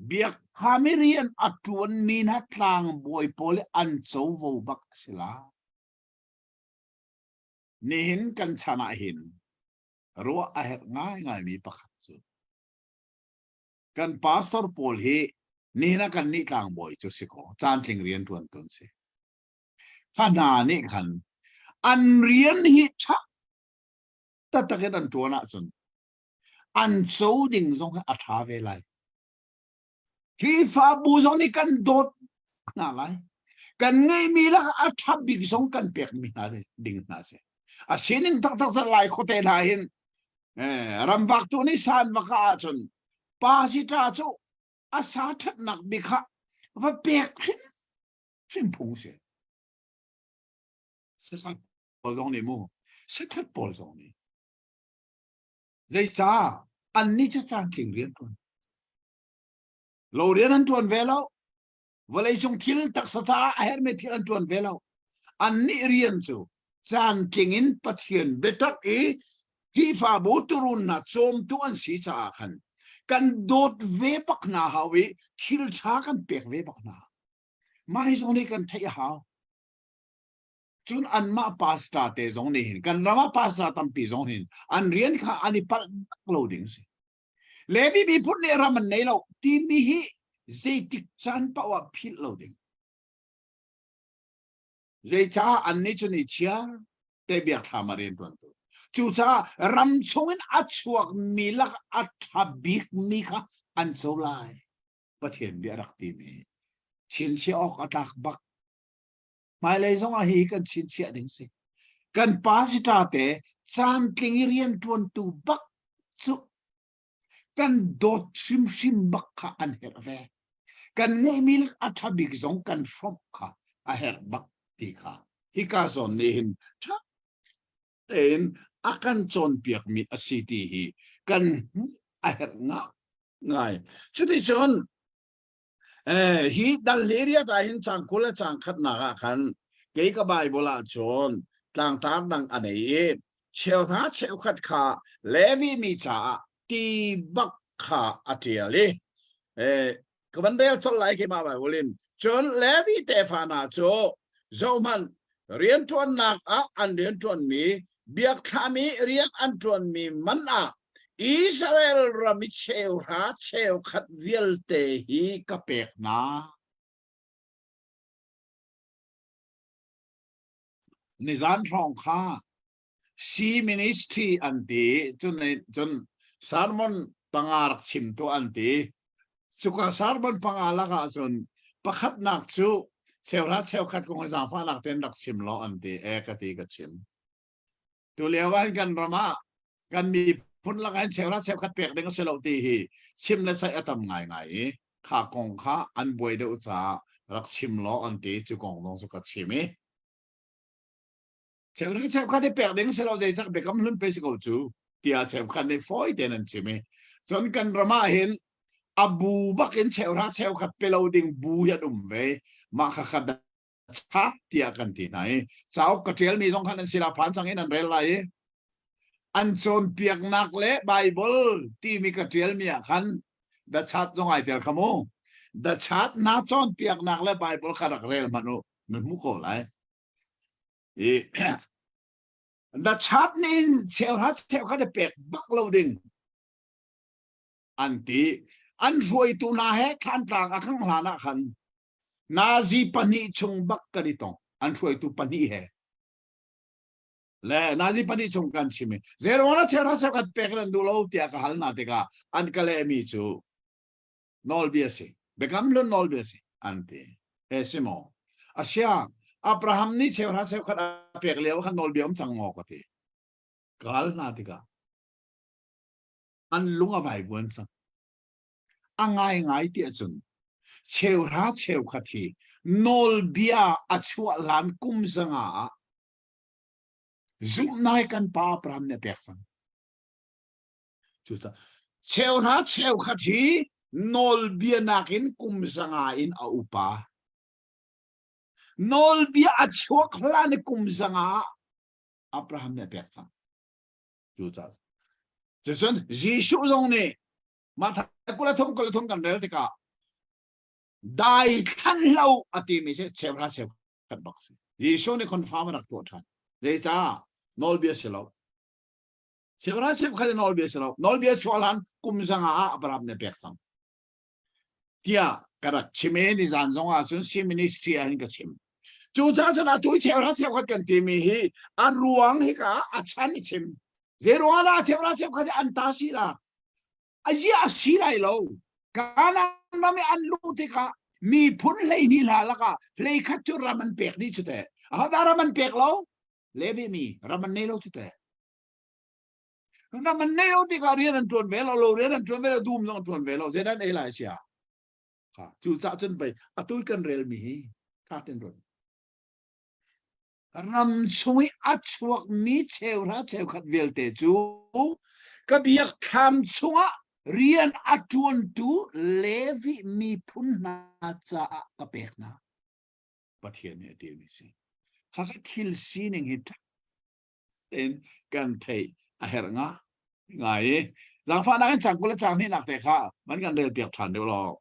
biakthlam i rian a ṭuanmi hna tlangbawi pawl i an covo bak a si lai. Nihin kan chan ah hin ruah a herh ngaingaimi pakhat cu kan pastor pawl hi nihin ah kan nih tlangbawi cu si kaw caantling rian ṭuan tu an si. Kha hna nih khan an rian hi ṭha taktak in an ṭuan ahcun an co ding zong hi a ṭha ve lai. Khrihfabu zong nih kan dawt hna lai. Kan ngeihmi lak a ṭha bik zong kan pekmi hna ding hna si. A sining taktak cu lai khuate hna hin eh, ramvak tu nih san vaka ahcun pa si ṭa cu a sa ṭhatnak bik kha va pek hrim hrim phung si. Sakhat pawl zong nih mu sakhat pawl zong nih Zeicah? Annih cu caantling rian ṭuan. Lo rian an ṭuan ve lo. Vawleicung thil taksa caah a herhmi thil an ṭuan ve lo. Annih rian cu caantling in Pathian biatak i Khrihfabu turun hna cawmtu an si caah khan kan dawt ve bak hna hau i thil ṭha kan pek ve bak hna. Mah hi zong nih kan theih a hau. Cun anmah pastor te zong nih hin kan ram ah pastor tampi zong hin an rian kha an i palh bak lo ding si. Levi miphun nih ram an nei lo timi hi zeitik caan paoh ah philh lo ding. Zeicah annih cu ni chiar te biakthlam ah rian ṭuantu. Cucaah ram chungin a chuakmi lak a ṭha bikmi kha an co lai. Pathian bia rak timi chinchiah awk a tlak bak. Hmailei zongah hi kan chinchiah ding si. Kan pastor te caantling i rianṭuantu bak cu kan dawt hrimhrim bak kha an herh ve. Kan ngeihmi a ṭha bik zong kan hrawmh kha a herh bak ti kha hika zawn nih hin ṭha tein a kan cawnpiakmi a si ti hi kan hmuh a herh ngai. Cuticun Eh, hi dal area ta hin chang kul le chang khatnak ah khan kei ka Bible ah cun tlangtar dang a nei i cheuhra cheukhat kha Levi mi caah ti bak kha a ṭial i eh, ka van rel colh lai keimah Bible in cun Levi tefa hna cu zohhmanh rianṭuannak ah an rianṭuanmi biakthlam i rian an ṭuanmi man ah Israel ram i cheuhra cheukhat vialte hi ka pek hna. Nizan hrawng kha C ministry an ti cun cun sermon panga rak chim tu an ti cuka sermon panga lakah cun pakhatnak cu cheuhra cheukhat kong hi zaangfahnak tein rak chim law an ti e ka ti ka chim Tulio ah kan ram ah kan miphun lakah in cheuhra cheukhat pek ding a si lo ti hi chim le ceih a tam ngaingai i kha kong kha an buai deuh caah rak chim law an ti cu kong zong cu ka chim i cheuhra cheukhat hi pek ding si lo zeicah biakam hlun pe si ko cu tiah cheukhat nih fawi tein an chim i cun kan ram ah hin a bu bak in cheuhra cheukhat pe lo ding bu hi an um ve mah kha kha chak tiah kan ti hna i cauk ka ṭialmi zong khan an sila phan cang in an rel lai i an cawnpiaknak le Bible timi ka ṭialmi ah khan the chat zong ai tel kha mu the chat na cawnpiaknak le Bible kha rak rel hmanh u na hmu ko lai i the chat nih cheuhra cheukhat pek bak lo ding an ti an hruaitu hna he thlantlang a khang hlan ah khan Nazi pahnih chung bak kan i tong. An hruaitu pahnih he. Le Nazi pahnih chung kan chim i zeiruang na cheuhra cheukhat pek nan duh lo tiah ka hal hna tikah an ka lehmi cu nawlbia si. Biakam hlun nawlbia si an ti. He si maw? Asia Abraham nih cheuhra cheukhat a pek lio khan nawlbia um cang maw ka ti. Ka hal hna tikah an lung a vaivuan cang. A ngaingai tiah cun cheuhra cheukhat hi nawlbia a chuah hlan kum zanga ah zumhnai kan pa Abraham nih a pek cang. Cucaah cheuhra cheukhat hi nawlbia nakin kum zanga in a upa. Nawlbia a chuak hlan i kum zanga ah Abraham nih a pek cang. Cucaah cucun Jesuh zong nih Matthai 23 23 kan rel tikah dai thlan lo a timi cu cheuhra cheukhat bak si. Jesuh nih confirm a rak tuah ṭhan. Zeicah? Nawlbia si lo. Cheuhra cheukhat nawlbia si lo. Nawlbia chuah hlan kum zanga ah Abraham nih pek cang. Tiah ka rak chim i nizan zong ah cun si ministry ah hin ka chim. Cucaah cun atu i cheuhra cheukhat kan timi hi a ruang hi ka a chan i chim. Zei ruang ah cheuhra cheukhat hi an ta si la? A zia a si lai lo. Kanaan ram i an luh tikah miphun 12 hna lakah hleikhat cu ram an pek dih cu teh. Ahodah ram an pek lo? Levi mi ram an nei lo cu teh. Ram an nei lo tikah rian an ṭuan ve lo, lo rian an ṭuan ve lo, dum zong an ṭuan ve lo. Zeidah an ei lai sia? Cucaah cun pei atu kan relmi hi ṭha tein ruat. Ram chung i a chuakmi cheuhra cheukhat vialte cu ka biakthlam chungah rian a ṭuantu Levi miphun hna caah ka pek hna. Pathian nih a timi si. Khakha thil sining hi ṭha tein kan theih a herh nga ngai i zaangfahnak in cang 20 le cang hnihnak te kha man kan rel piak ṭhan deuh law.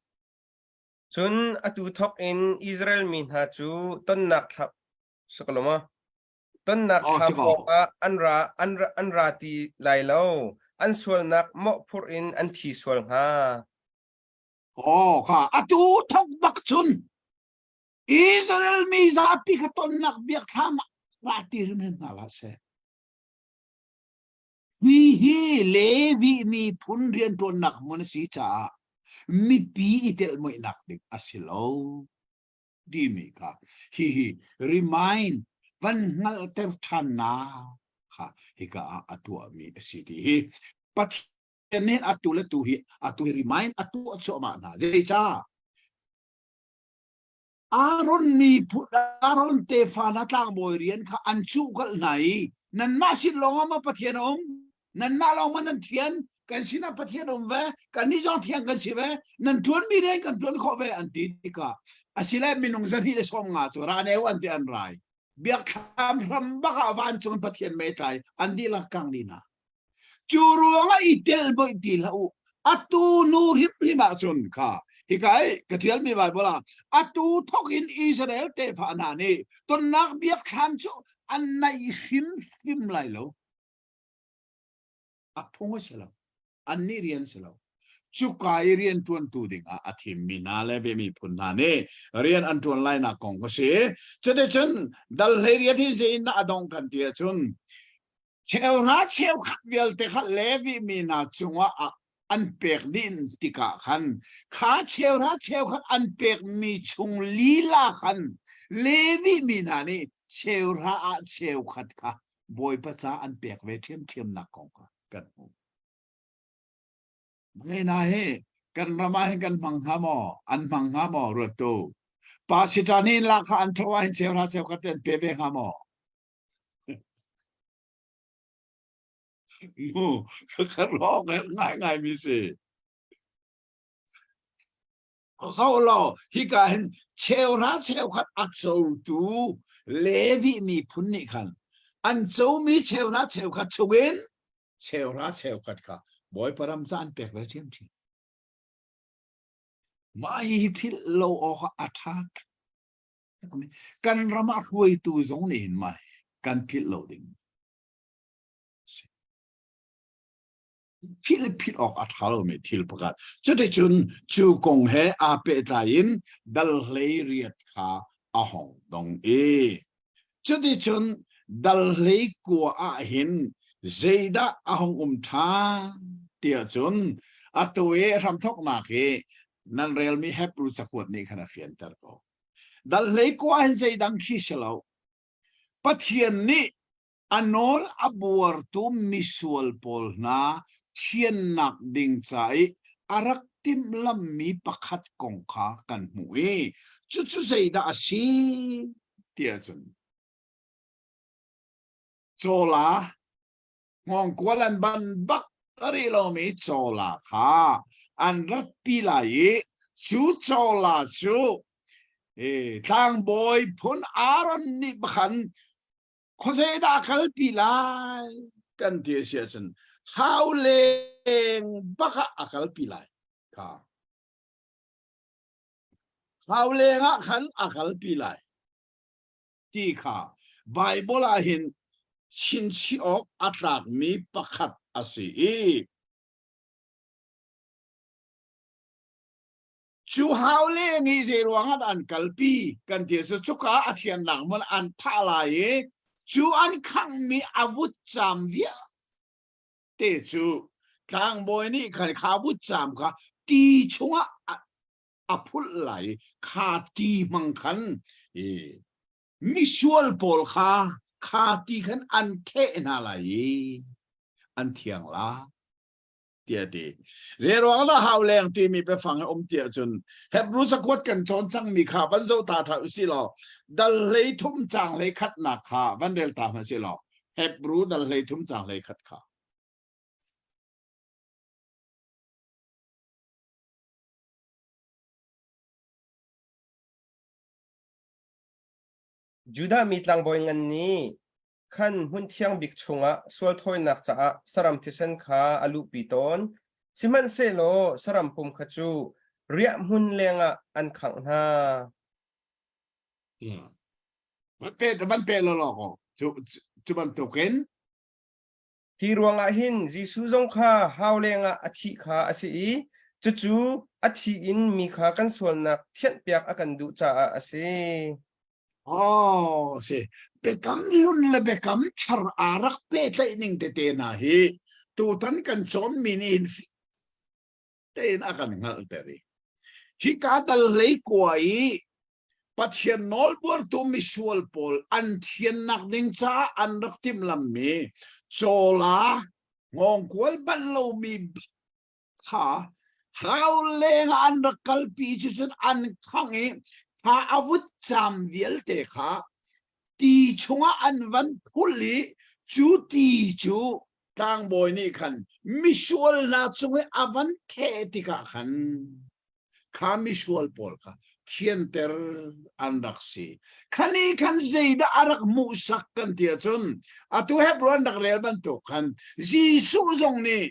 Cun atu thawk in Israel mi hna cu tonnak thla tonnak thlam pawngah an ra an ra an ra ti lai lo. An sualnak mawhphurh in an thi sual hnga. Oh, kha atu thawk bak cun Israel mi zapi kha tonnak biakthlam ah ra ti hrim hna hlah seh. Hi hi Levi miphun rianṭuannak hmun a si caah mipi i telhmoihnak ding a si lo timi kha hihi remind van hngalhter ṭhannak kha hika ah a tuahmi a si ti hi Pathian nih atu le tu hi atu hi remind a tuah cuahmah hna. Zeicah? Aaron miphun Aaron tefa hna tlangbawi rian kha an cuhkalh hna i nanmah sin lawng ah maw Pathian a um? Nanmah lawng maw nan thian? Kan sinah Pathian um ve, kannih zong thiang kan si ve, nan ṭuanmi rian kan ṭuan khawh ve an ti tikah asile minung 250 cu ra neu an ti an rai. Biakthlam hram bak ah vancung in Pathian mei tlai an dihlak kang dih hna. Cu ruangah i tel boih ti hlah u. Atu nu hrimhrim ahcun kha hika i ka ṭialmi Baibal ah atu thawk in Israel tefa hna nih tonnak biakthlam cu an naih hrimhrim lai lo. A phung a si lo. Annih rian si lo. Cuka i rian ṭuantu dingah a thimmi hna le ve miphun hna nih rian an ṭuan lainak kong a si. Cuticun dal 18 hi zei in dah a dong kan ti ahcun Cheuhra cheukhat vialte kha Levi mi hna cungah an pek dih tikah khan kha cheuhra cheukhat an pekmi chung lila khan Levi mi hna nih cheuhra ah cheukhat kha Bawipa ca an pek ve ṭhiamṭhiamnak kong kha kan hmuh. Mah hna hi kan ram ah hin kan hmang hnga maw? An hmang hnga maw? Ruat tu. Pa sita nih lahkhah an ṭho ah hin cheuhra cheukhat te an pe ve hnga maw? Mu ka rawk ngai ngai mi si. Zo lo hika hin cheuhra cheukhat a cotu Levi miphun nih khan an comi cheuhra cheukhat chungin cheuhra cheukhat kha Bawipa ram ca an pek ve ṭhiamṭhiam. Mah hi philh lo awk ah a ṭha Kan ram ah hruaitu zong nih hin mah kan philh lo ding si. Philh philh awk a ṭha lomi thil pakhat. Cuticun cu kong he aa pehtlai in dal 18 kha a hong dong i cuticun dal 19 ah hin zeidah a hong um ṭhan tiah cun atu i hramthawknak i nan relmi Hebrew cakuat nih khan a fianter ko. Dal 19 hin zeidang khi si lo. Pathian nih a nawl a buartu misual pawl hna thiannak ding ca i a rak timhlammi pakhat kong kha kan hmuh i cucu zeidah a si tiah cun cawla hngawngkual an ban bak rih lomi cawla kha an ratpi lai i cu cawla cu tlangbawi phun Aaron nih khan khuazei dah kalpi lai kan ti a si ahcun hau leng bak ah a kalpi lai kha hau leng ah khan a kalpi lai ti kha Bible ah hin. chinchih awk a tlakmi pakhat a si i cu hau leng i zei ruangah dah an kalpi kan ti cu cuka a thiannak hmun an thah lai i cu an khanghmi a vutcam vialte cu tlangbawi nih khan kha vutcam kha ti chungah a phulh lai i kha ti hmang khan i misual pawl kha kha ti khan an theh hna lai i an thiang la tiah a ti. Zeiruang dah hau leng timi biafang a um tiah cun Hebrew cakuat kan cawn cangmi kha van zoh ta ṭha usih law dal hlei thum caang hlei khatnak kha van rel ta hmanh sih law Hebrew dal hlei thum caang hlei khat kha. Judah mi tlangbawi ngan nih khan hmun thiang bik chungah sual thawinak caah saram thisen kha a luhpi tawn. Sihmanhsehlaw saram pum kha cu riahhmun lengah an khangh hna. Van pe van pe law law ko cu cu bantukin Hi ruangah hin Jesuh zong kha hau lengah a thih kha a si i cucu a thi in mi kha kan sualnak thianhpiak a kan duh caah a si. Oh, si. Biakam hlun le biakam thar aa rak pehtlaih ning tete hna hi tutan kan cawnmi nih hin tein a kan hngalhter i hika dal hlei kua i Pathian nawlbuartu misual pawl an thiannak ding caah an rak timhlammi cawla ngawngkual banh lomi kha hau leng ah an rak kalpi cu cun an khangh i kha a vutcam vialte kha ti chungah an van phul i cu ti cu tlangbawi nih khan misual hna cung i a van theh tikah khan kha misual pawl kha thianter an rak si. Khani khan zeidah a rak hmuhsak kan ti ahcun atu Hebrew an rak rel bantuk khan Jesuh zong nih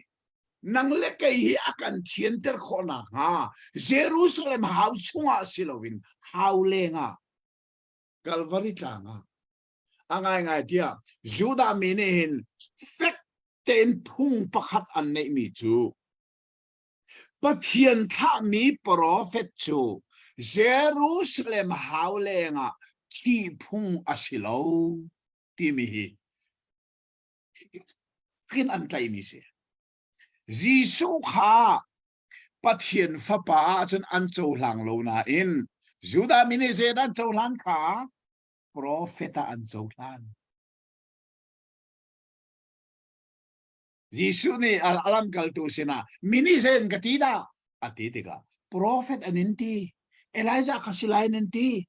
nang le kei hi a kan thianter khawh nakhnga Jerusalem hau chungah si loin hau lengah Calvary tlang ah a ngaingai tiah Judah mi nih hin fek tein phung pakhat an neihmi cu Pathian thlahmi profet cu Jerusalem hau lengah thih phung a si lo timi hi kin an tlaihmi si. Jesuh kha Pathian fapa ahcun an cohlang lo nain Judah mi nih zeidah an cohlan kha profet ah an cohlan. Jesuh nih a lamkaltu sinah mi nih zei an ka ti dah a ti tikah profet an in ti Elijah kha si lai an in ti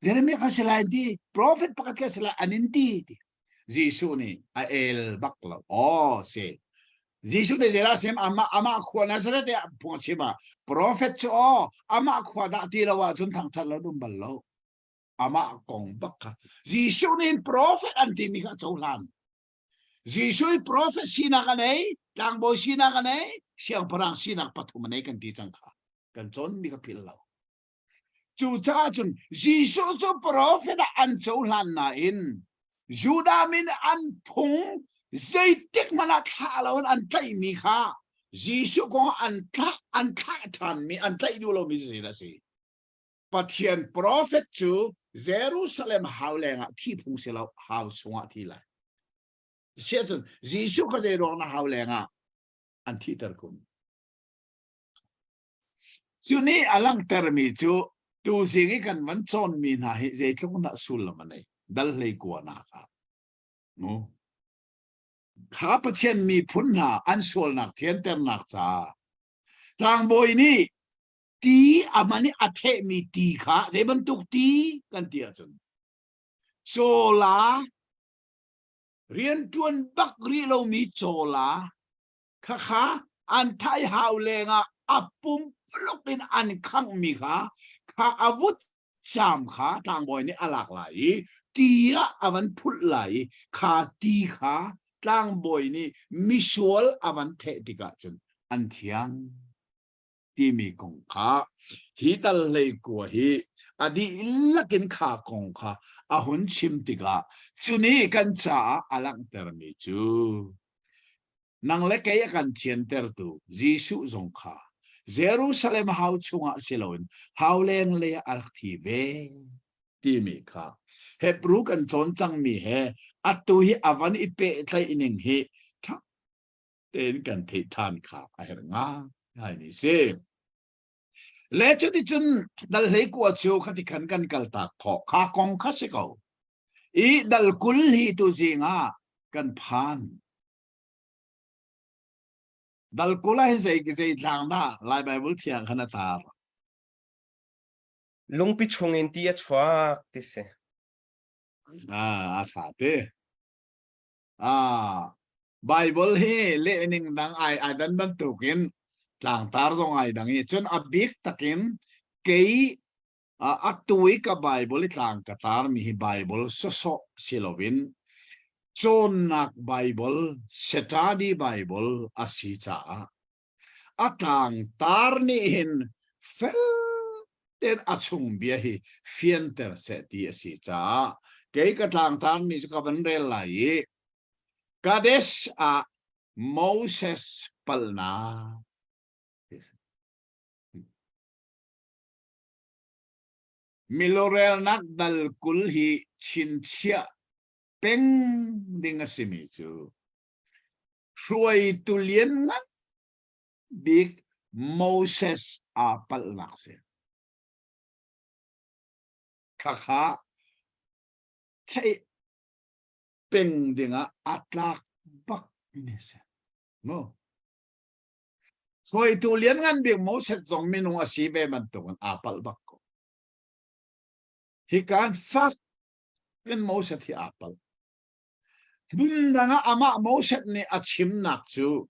Jeremiah kha si lai an ti profet pakhat kha si lai an in ti ti Jesuh nih a el bak lo aw si Jesuh nih zeidah sim amah amah khua Nazareth ah phung a chim ah profet cu aw amah khua dah ti lo ahcun thangthat lo dum bal lo amah kong bak kha Jesuh nih profet an timi kha a cohlan Jesuh i profet sinak a nei tlangbawi sinak a nei siangpahrang sinak pathum a nei kan ti cang kha kan cawnmi kha philh lo Cucaah cun Jesuh cu profet ah an cohlan nain Judah min an phung zeitik hmanh ah thlah loin an tlaihmi kha Jesuh kong an thlah an thlah ṭhanmi an tlaih duh lomi cu a si. Pathian profet cu Jerusalem hau lengah thi phung si lo hau chungah thi lai. Siahcun Jesuh kha zei ruang na hau lengah an thihter kun. Cu nih a langhtermi cu tuzing i kan van cawnmi hna hi zeitluk in dah sullam a neih dal hlei kuanak ah. Mu. Kha Pathian miphun hna an sualnak thianternak caah tlangbawi nih ti a man i a thehmi ti kha zei bantuk ti kan ti ahcun cawla rianṭuan bak rih lomi cawla Khakha an thai hau lengah a pumpuluk in an khanghmi kha kha a vut caam kha tlangbawi nih a lak lai i ti ah a van phulh lai i kha ti kha tlangbawi nih misual a van theh tikah cun an thiang timi kong kha hi tal hlei kua hi. A dihlak in kha kong kha a hun chim tikah cu nih kan caah a langhtermi cu nang le kei a kan thiantertu Jesuh zong kha Jerusalem hau chungah si loin hau leng lei ah a rak thi ve timi kha Hebrew kan cawn cangmi he atu hi a van i pehtlaih ning hi ṭha tein kan theih ṭhan kha a herh ngaingai si. Le cuticun dal hlei kua cu khati khan kan kaltak khawh kha kong kha si ko. I dal 20 hi tu zing ah kan phan. Dal 20 ah hin zei zei tlang dah Lai Bible thiang khan a tar. Lungpi chungin ti a chuak ti si. Ah, a ṭha te. Ah, Bible hi lehning dang ai ai dan bantukin tlangtar zong ai dang i cun a bik takin kei atu i ka Bible i tlang ka tar mi hi Bible sawsawh si loin cawnnak Bible study Bible a si caah a tlangtar nih hin fel tein a chung bia hi fianter seh ti a si caah kei ka tlangtar mi cu ka van rel lai i Kadesh ah Moses palnak Milorelnak dal 20 hi chinchiah peng ding a simi cu hruaitu lianngan bik Moses aa palhnak si. Khakha theih peng dingah a tlak bak mi si. Mu. Hruaitu lianngan bik Moses zong minung a si ve bantukin aa palh bak ko. Hikaan fak in Moses hi aa palh. Hmun dang ah amah Moses nih a chimnak cu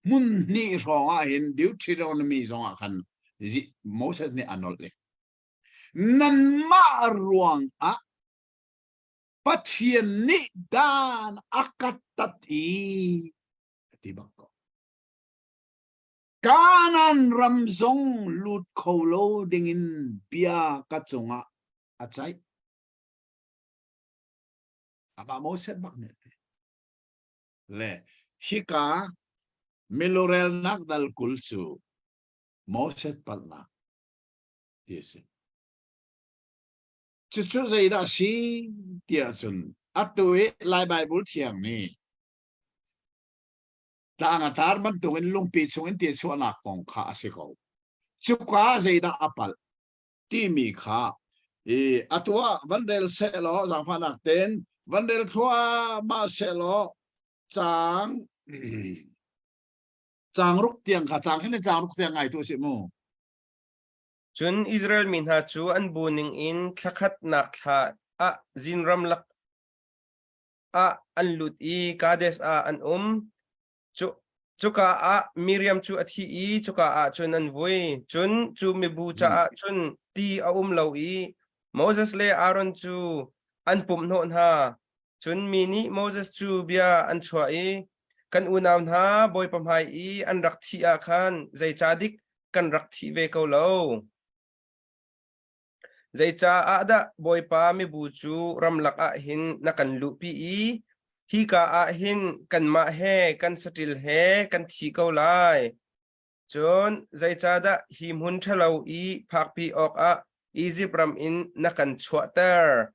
hmun hnih hrawng ah hin Deuteronomy zong ah khan Moses nih a nolh i nanmah ruang ah Pathian nih dan a ka tat i a ti bak ko. Kanaan ram zong lut kho lo dingin bia ka cungah a caih. Amah Moses bak nih le hika milurelnak dal 20 cu Moses palhnak ti a si. Cucu zeidah a si tiah cun atu i Lai Baibal thiang nih tlang a tar bantukin lungpi chungin ti chuahnak kong kha a si ko. Cuka zeidah a palh? Timi kha i atu ah van rel sehlaw zaangfahnak tein van rel thluahmah sehlaw caang caang ruk tiang kha caang khin caang ruk tiang ngai tu si mu. Cun Israel mi hna cu an bu ning in thla khatnak thla ah Zin ramlak ah an lut i Kadesh ah an um. Cu, cuka ah Miriam cu a thi i cuka ah cun an vui. Cun cu mibu caah cun ti a um lo i Moses le Aaron cu an pumhhnawh hna. Cun mi nih Moses cu bia an chuah i, Kan unau hna Bawipa hmai i an rak thih ah khan zeicahdik kan rak thih ve ko lo? Zeicaah dah Bawipa mibu cu ramlak ah hin na kan luhpi i hika ah hin kanmah he kan saṭil he kan thi ko lai? Cun zeicahdah hi hmun ṭhalo i phakpi awkah Izipt ram in na kan chuahter?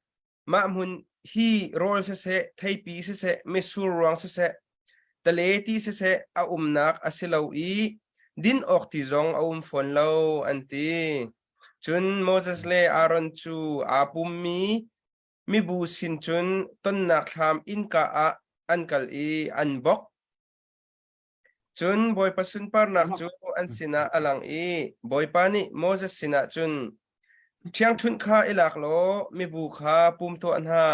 Mah hmun hi rawl siseh, theipi siseh, mitsur ruang siseh, tale ti siseh a umnak a si lo i din awk ti zong a um fawn lo, an ti. Cun Moses le Aaron cu aa pummi mibu sin cun tonnak thlam innka ah an kal i an bok. Cun Bawipa sunparnak cu an sinah a lang i Bawipa nih Moses sinah cun, Ṭhiangṭhunh kha i lak law mibu kha pum tuah hna.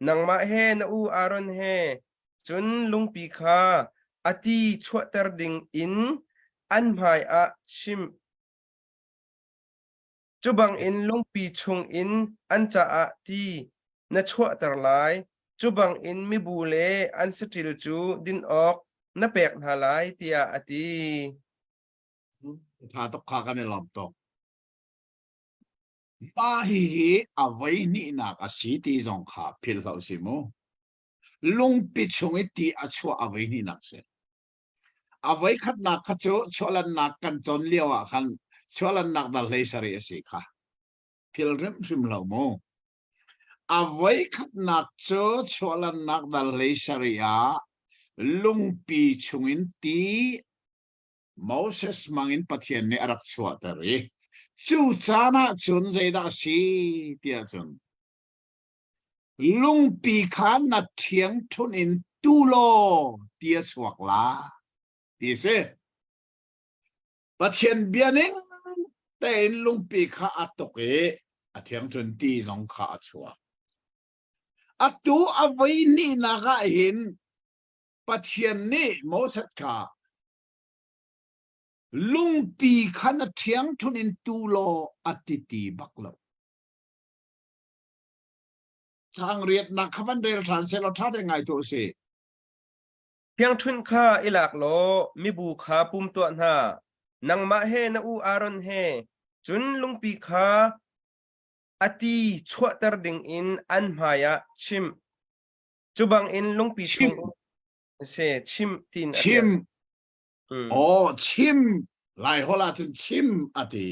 Nangmah he na u Aaron he cun lungpi kha a ti chuahter ding in an hmaiah chim. Cu bangin lungpi chungin an caah ti na chuahter lai, cu bangin mibu le an saṭil cu din awk na pek hna lai, tiah a ti. Tha tuk kha kan i lawm tuk. Mah hihi a voi hnihnak a si ti zong kha philh hlah usih mu. Lungpi chung i ti a chuah a voi hnihnak si. A voi khatnak kha cu chuahlannak kan cawn lio ah khan chuahlannak dal hlei sarih a si kha. Philh hrimhrim lo mu. A voi khatnak cu chuahlannak dal hlei sarih ah lungpi chungin ti Moses hmangin Pathian nih a rak chuahter i cu caan ah cun zeidah a si tiah cun lungpi kha na ṭhiangṭhunh in tu law ti a chuak la ti a si. Pathian bia ning tein lungpi kha a tuk i a ṭhiangṭhunh ti zong kha a chuak. Atu a voi hnihnak ah hin Pathian nih Moses kha lungpi kha na ṭhiangṭhunh in tu law a ti ti bak lo. Caang riatnak kha van rel ṭhan sehlaw ṭha te ngai tuah usih. Ṭhiangṭhunh kha i lak law mibu kha pum tuah hna. Nangmah he na u Aaron he, cun lungpi kha a ti chuahter dingin an hmaiah chim. Cu bangin lungpi Chim. chung si chim tiin a Chim. Mm. Aw, chim. Lai holh ahcun chim a ti.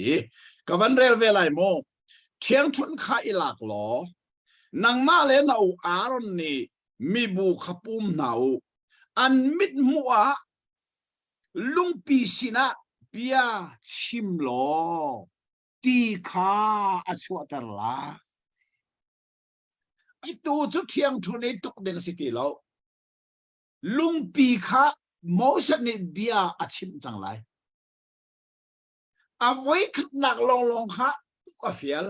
Ka van rel ve lai mu. Ṭhiangṭhunh kha i lak law, nangmah le na u Aaron nih mibu kha pum hna u. An mit hmuh ah lungpi sinah bia chim law ti kha a chuahter lai. Atu cu ṭhiangṭhunh i tuk ding si ti lo. Lungpi kha Moses nih bia a chimh cang lai. A voikhatnak lawnglawng kha tuk a fial.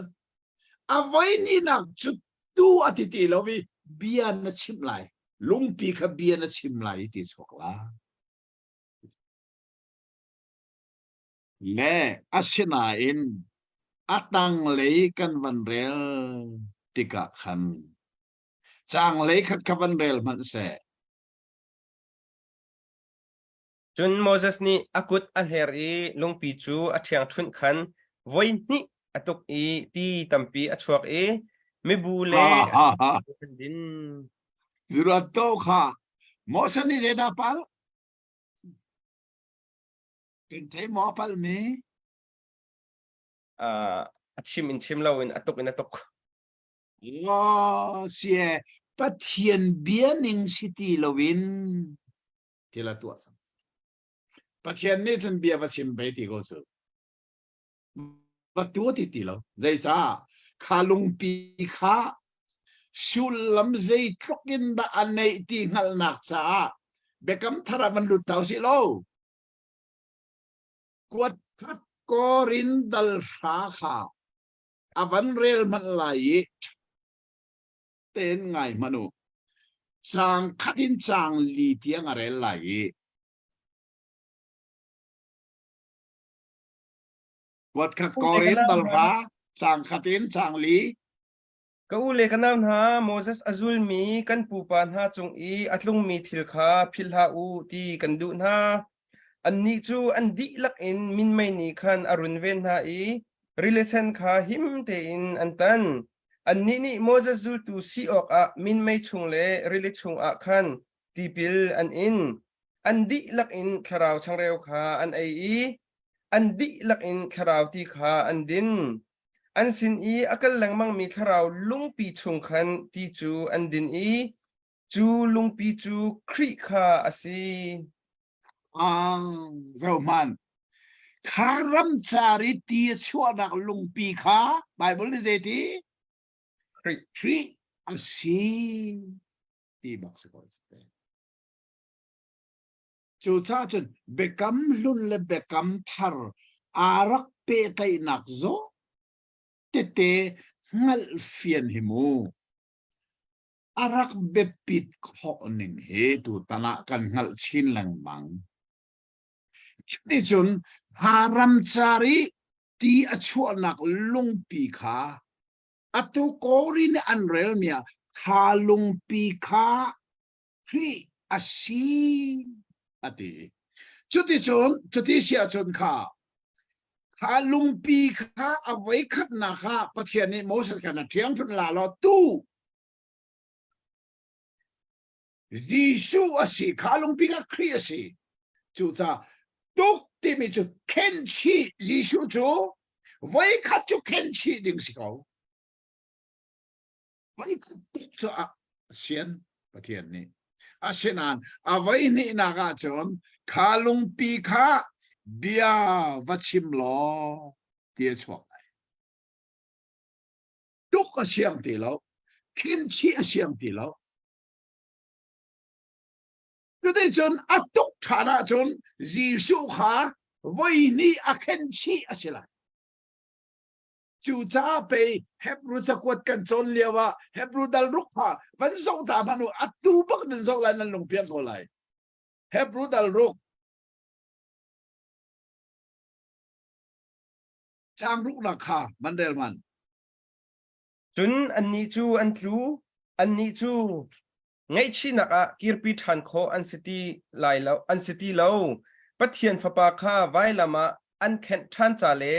A voihnihnak cu tu a ti ti lo i bia na chimh lai. Lungpi kha bia na chim lai ti chuak la. Le asinain a tanglei kan van rel tikah khan caanglei khat kha van rel hmanh seh. Cun Moses nih a kut a hler i lungpi cu a ṭhiangṭhunh khan voi hnih a tuk i ti tampi a chuak i mibu le an din. Zurat kha Moses nih zeidah palh? Kan thei maw palhmi? Uh, a chim in chim loin a tuk in a tuk. Ngaw sie Pathian bia ning si ti loin thil a tuah cang. Pathian nih cun bia va chim ve ti ko cu. Va tu ti ti lo. Zeicah kha lungpi kha sullam zeitluk in dah a neih ti hngalhnak caah biakam thar ah van lut hna usih law kuat khat korin dal hra kha a van rel hmanh lai i tein ngai hmanh u caang khat in caang li tiang a rel lai i kuat khat korin dal hra caang khat in caang li Ka u le ka nau hna, Moses a zulmi kan pupa hna cung i a tlungmi thil kha philh hlah u ti kan duh hna. Annih cu an dihlak in minmei nih khan a runven hna i rili sen kha him tein an tan. Annih nih Moses zultu si awkah minmei chung le rili chungah khan tipil an in. An dihlak in thlarau changreu kha an ei i an dihlak in thlarau ti kha an din. An sin i a kal lengmangmi thlarau lungpi chung khan ti cu an din i cu lungpi cu Khrih kha a si. Ah, zohhmanh. Kha ramcar i ti a chuahnak lungpi kha Bible nih zeiti? Khrih. Khrih a si ti bak si ko. Cucaah cun biakam hlun le biakam thar aa rak pehtlaihnak zaw tete hngalhfian hi mu. A rak biapit khawh ning hi tutan ah kan hngalh chin lengmang. Cuticun ha ramcar i ti a chuahnak lungpi kha atu Kori nih an relmi ah kha lungpi kha Khrih a si a ti. Cuticun cuti si ahcun kha. Kha lungpi kha a voi khatnak ah Pathian nih Moses kha na ṭhiangṭhunh la law tu Jesuh a si kha lungpi kha Khrih a si. Cucaah tuk timi cu khenchih Jesuh cu voikhat cu khenchih ding si ko. Voikhat tuk cu a sian Pathian nih. Asinain a voihnihnak ahcun kha lungpi kha bia va chim law ti a chuak lai. Tuk a siang ti lo, khenchih a siang ti lo. Cuticun a tuk ṭhan ahcun Jesuh kha voihnih a khenchih a si lai. Cucaah pei Hebrew cakuat kan cawn lio ah Hebrew dal ruk kha van zoh ta hmanh u atu bak nan zoh lai nan lungpiang ko lai. Hebrew dal ruk caang ruknak kha man rel man. Cun annih cu an tlu, annih cu ngaihchihnak ah kirpi ṭhan khawh an si ti lai lo an si ti lo Pathian fapa kha vailam ah an khenh ṭhan ca le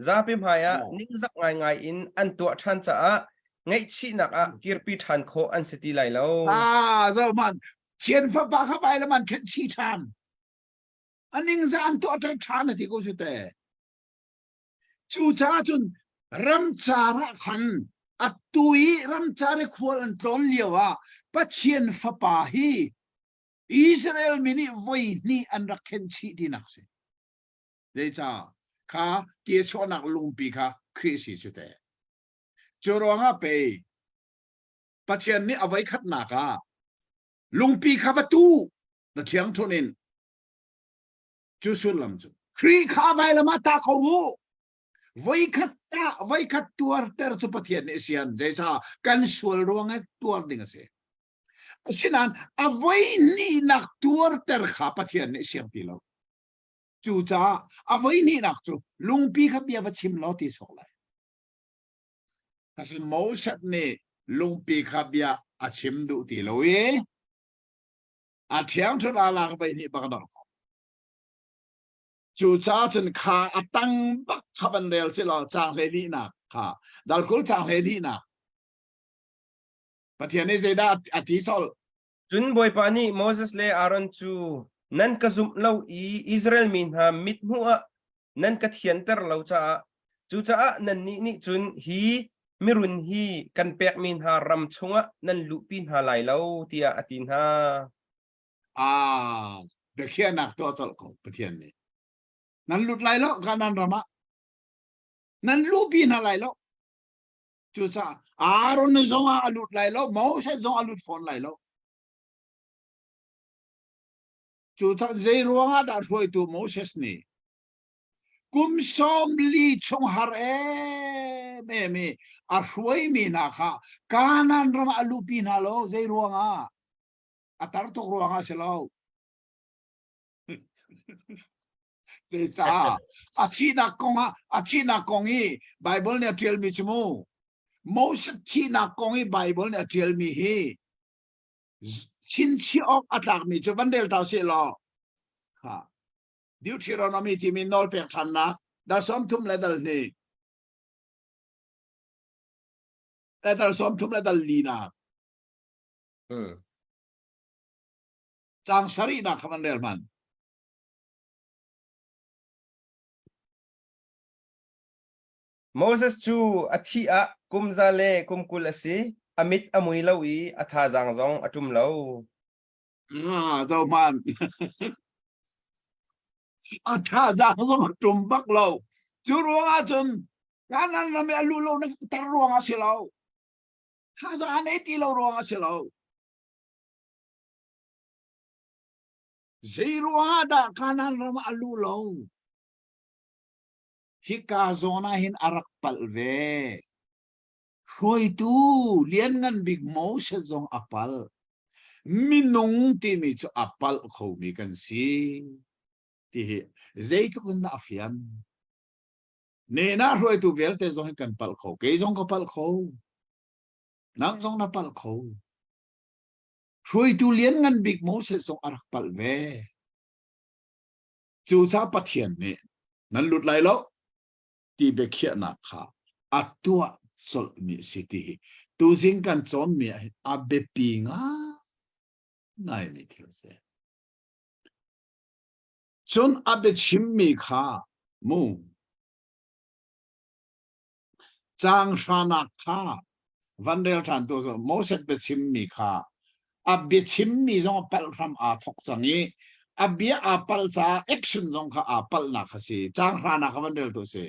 zapi hmaiah ningzak ngaingai in an tuah ṭhan caah ngaihchihnak ah kirpi ṭhan khawh an si ti lai lo. Ah, zohman Pathian fapa kha vailam an khenh chih ṭhan. A ningzah an tuah ṭhan a ti ko cu te. Cucaah cun ramcar ah khan atu i ramcar i khual an tlawn lio ah Pathian Fapa hi Israel mi nih voi hnih an rak khenh chih tinak si. Zeicah kha ti chuahnak lungpi kha Khrih si cu te. Cu ruangah pei Pathian nih a voi khatnak ah lungpi kha va tu na thiang thun in Cu sullam cu Khrih kha vailam ah tah ko u. Voikhat tah, voikhat tuarter cu Pathian nih a sian. Zeicah kan sual ruangah tuar ding a si. Asinain a voi hnihnak tuarter kha Pathian nih siang ti lo. Cucaah a voi hnihnak cu lungpi kha bia va chim law ti sawk lai. Asin Moses nih lungpi kha bia a chim duh ti lo i a ṭhiangṭhunh aa lak voi hnih bak a dor ko. Cucaah cun kha a tang bak kha van rel si law caang 12nak kha dal 20 caang 12nak Pathian nih zeidah a ti sol? Cun Bawipa nih Moses le Aaron cu nan ka zumh lo i Israel mi hna mithmuh ah nan ka thianter lo caah cucaah nannih nih cun hi mirun hi kan pekmi hna ram chungah nan luhpi hna lai lo tiah a ti hna. Ah, biakhiahnak tuah colh ko Pathian nih. Nan lut lai lo Kanaan ram ah. Nan luhpi hna lai lo. Cucaah Aaron zong ah a lut lai lo, Moses zong a lut fawn lai lo. Cucaah zei ruangah dah hruaitu Moses nih kum 40 chung har em em i a hruaimi hna kha Kanaan ram ah a luhpi hna lo zei ruangah a tar tuk ruangah si lo Zeicah a thihnak kong ah a thihnak kong i Bible nih a ṭialmi cu mu Moses thihnak kong i Bible nih a ṭialmi hi chinchiah awk a tlakmi cu van rel ta sih law kha Deuteronomy timi nawlpek ṭhannak dal 30 le dal hnih le dal 30 le dal linak caang sarihnak kha van rel hmanh. Moses cu a thih ah kum za le kum 20 a si. A mit a mui lo i a thazaang zong a ṭum lo. Ah, zohhmanh. A thazaang zong a ṭum bak lo. Cu ruangah cun Kanaan ram i a luh lo nak tar ruangah si lo. Thazaang a nei ti lo ruangah si lo. Zei ruangah dah Kanaan ram ah a luh lo? Hika zawn ah hin a rak palh ve. Hruaitu lianngan bik Moses zong a palh. Minung timi cu a palh khomi kan si ti hi zeitluk in dah a fian. Nehna hruaitu vialte zong hi kan palh kho. Kei zong ka palh kho. Nang zong na palh kho. Hruaitu lianngan bik Moses zong a rak palh ve. Cucaah Pathian nih nan lut lai lo. Ti biakhiahnak kha a tuah colhmi a si ti hi tuzing kan cawnmi ah hin a biapi ngaingaimi thil a si. Cun a biachimmi kha mu caang hranak kha van rel ṭhan tu cu Moses biachimmi kha a biachimmi zong a palh hram aa thawk cang i a bia aa palh caah action zong kha aa palhnak a si. Caang hranak kha van rel tu a si.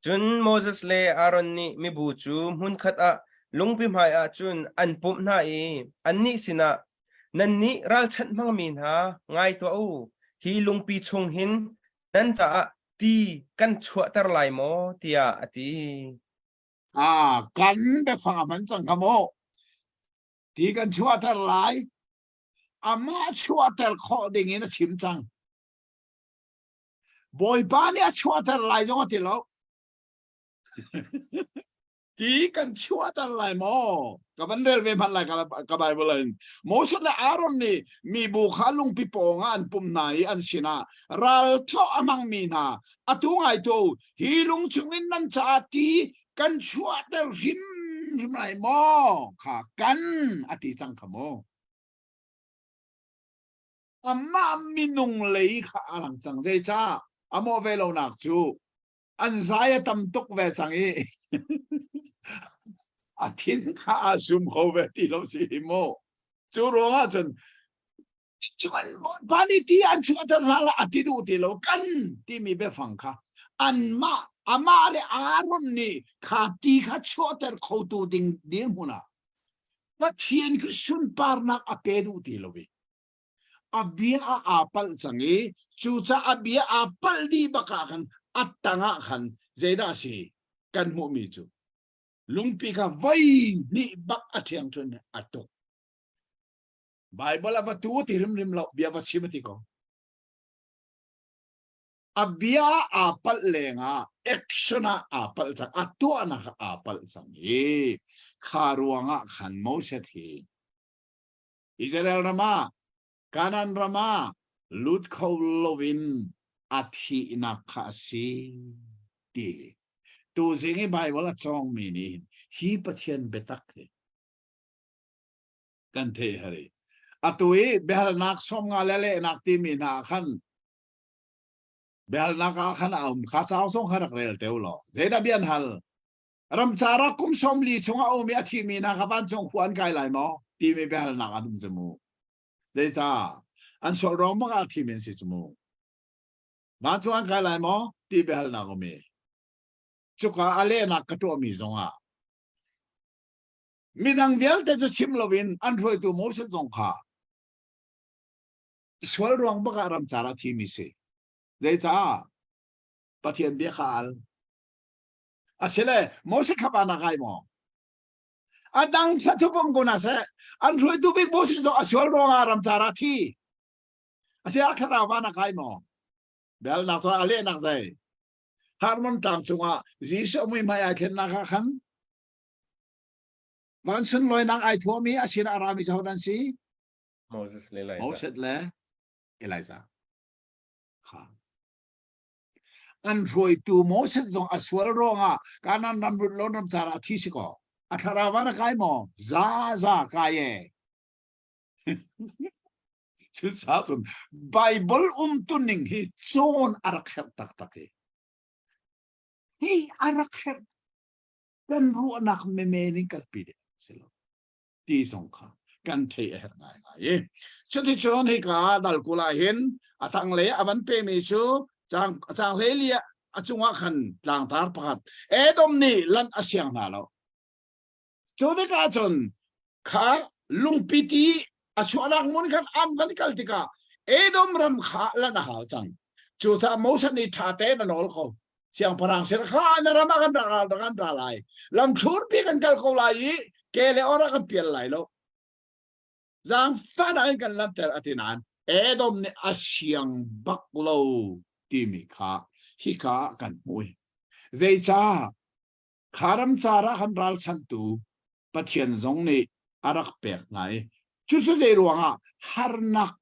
Cun Moses le Aaron nih mibu cu hmunkhat ah lungpi hmaiah cun an pumh hna i annih sinah, Nannih ralchanh hmangmi hna, ngai tuah u, hi lungpi chung hin nan caah ti kan chuahter lai maw? tiah a ti. Ah, kan biafang a hman cang kha mu. Ti kan chuahter lai. Amah chuahter khawh ding in a chim cang. Bawipa nih a chuahter lai zong a ti lo. Ti kan chuahter lai maw? Ka van rel ve hmanh lai ka, ka Bible in. Moses le Aaron nih mibu kha lungpi pawng ah an pumh hna i an sinah ral thawh a hmangmi hna atu ngai tu hi lung chungin nan caah ti kan chuahter hrimhrim lai maw kha kan a ti cang kha mu. Amah minung lei kha a lang cang zeicah a mawh ve lonak cu an zai a tam tuk ve cang i a thin kha a sum kho ve ti lo si hi mu cu ruangah cun cuan Bawipa nih ti an chuahter hna la a ti duh ti lo kan timi biafang kha anmah amah le Aaron nih kha ti kha chuahter khotu ding dirhmun ah Pathian khi sunparnak a pe duh ti lo i a bia ah aa palh cang i cucaah a bia aa palh dih bak ah khan a tang ah khan zeidah a si kan hmuhmi cu lungpi kha voi hnih bak a ṭhiang cun a tuk Bible a va tu ti hrimhrim lo bia va chim a ti ko a bia aa palh lengah action ah aa palh cang a tuahnak ah aa palh cang i kha ruangah khan Moses hi Israel ram ah Canaan ram ah lut kho loin a thihnak kha a si ti tuzing i Bible a cawngmi nih hi Pathian biatak hi kan theih hari atu i biahalnak 50 le lehnak timi hna ah khan biahalnak ah khan a um kha cauk zong kha rak rel teu law zeidah bia an hal Ramcar ah kum 40 chung a um i a thimi hna kha vancung khua an kai lai maw timi biahalnak an um cu mu. Zeicah? An sual ruang bak ah thimi an si cu mu. Vancung an kai lai maw ti biahalnak um i. Cuka a lehnak ka tuahmi zongah midang vialte cu chim loin an hruaitu Moses zong kha sual ruang bak ah ramcar ah thimi si. Zeicah? Pathian bia kha al. Asile Moses kha pa na kai maw? A dang kha cu pom ko na seh. An hruaitu bik Moses zong a sual ruangah ramcar ah thi. Asi a thlarau va na kai maw? Bel nak cu a lehnak zei? Harmon tlang cungah Jesuh mui hmai ai thlennak ah khan van sunlawinak ai thuami a sin a rami cu an si? Moses le Elijah. Moses le Elijah. Kha. An hruaitu Moses zong a sual ruangah Kanaan ram rut lo ram car ah thi si kaw a thlarau ah na kai maw? Za za kai e. Cucaah cun Bible umtuning hi cawn a rak herh taktak i hi a rak herh kan ruahnak memen in kalpi ding si lo. Ti zong kha kan theih a herh ngaingai i cuticun hika dal kul ah hin a tanglei a van pemi cu caang caang hleili a cungah khan tlangtar pakhat Edom nih lanh a siang hna lo cu tikah cun kha lungpi ti a chuahnak hmun khan an van kal tikah Edom ram kha lanh a hau cang cucaah Moses nih ṭha tein a nawl ko Siangpahrang sin kha na ram ah kan ra kan ra lai. Lamthlurpi kan kal ko lai i ke le or ah kan pial lai lo. Zaangfahnak in kan lanter a ti nain Edom nih a siang bak lo timi kha hika ah kan hmu. Zeicah kha ramcar ah kan ralchanhtu Pathian zong nih a rak pek hna i cucu zei ruangah harnak.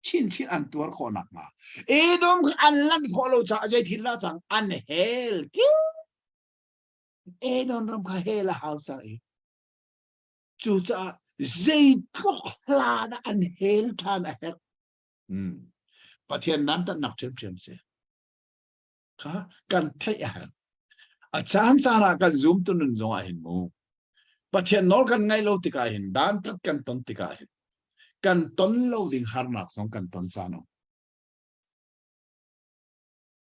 Chinchin an tuar khawh nakhnga. Edom kha an lanh khawh lo caah zei thil dah cang an hel ki. Edom ram kha hel a hau cang i cucaah zeitluk hla dah an hel ṭhan a herh. Hmm. Pathian dantatnak ṭhiamṭhiam si. Kha kan theih a herh. A caan caan ah kan zum tu nun zong ah hin mu. Pathian nawl kan ngaih lo tikah hin dantat kan ton tikah hin kan ton lo ding harnak zong kan ton caan um.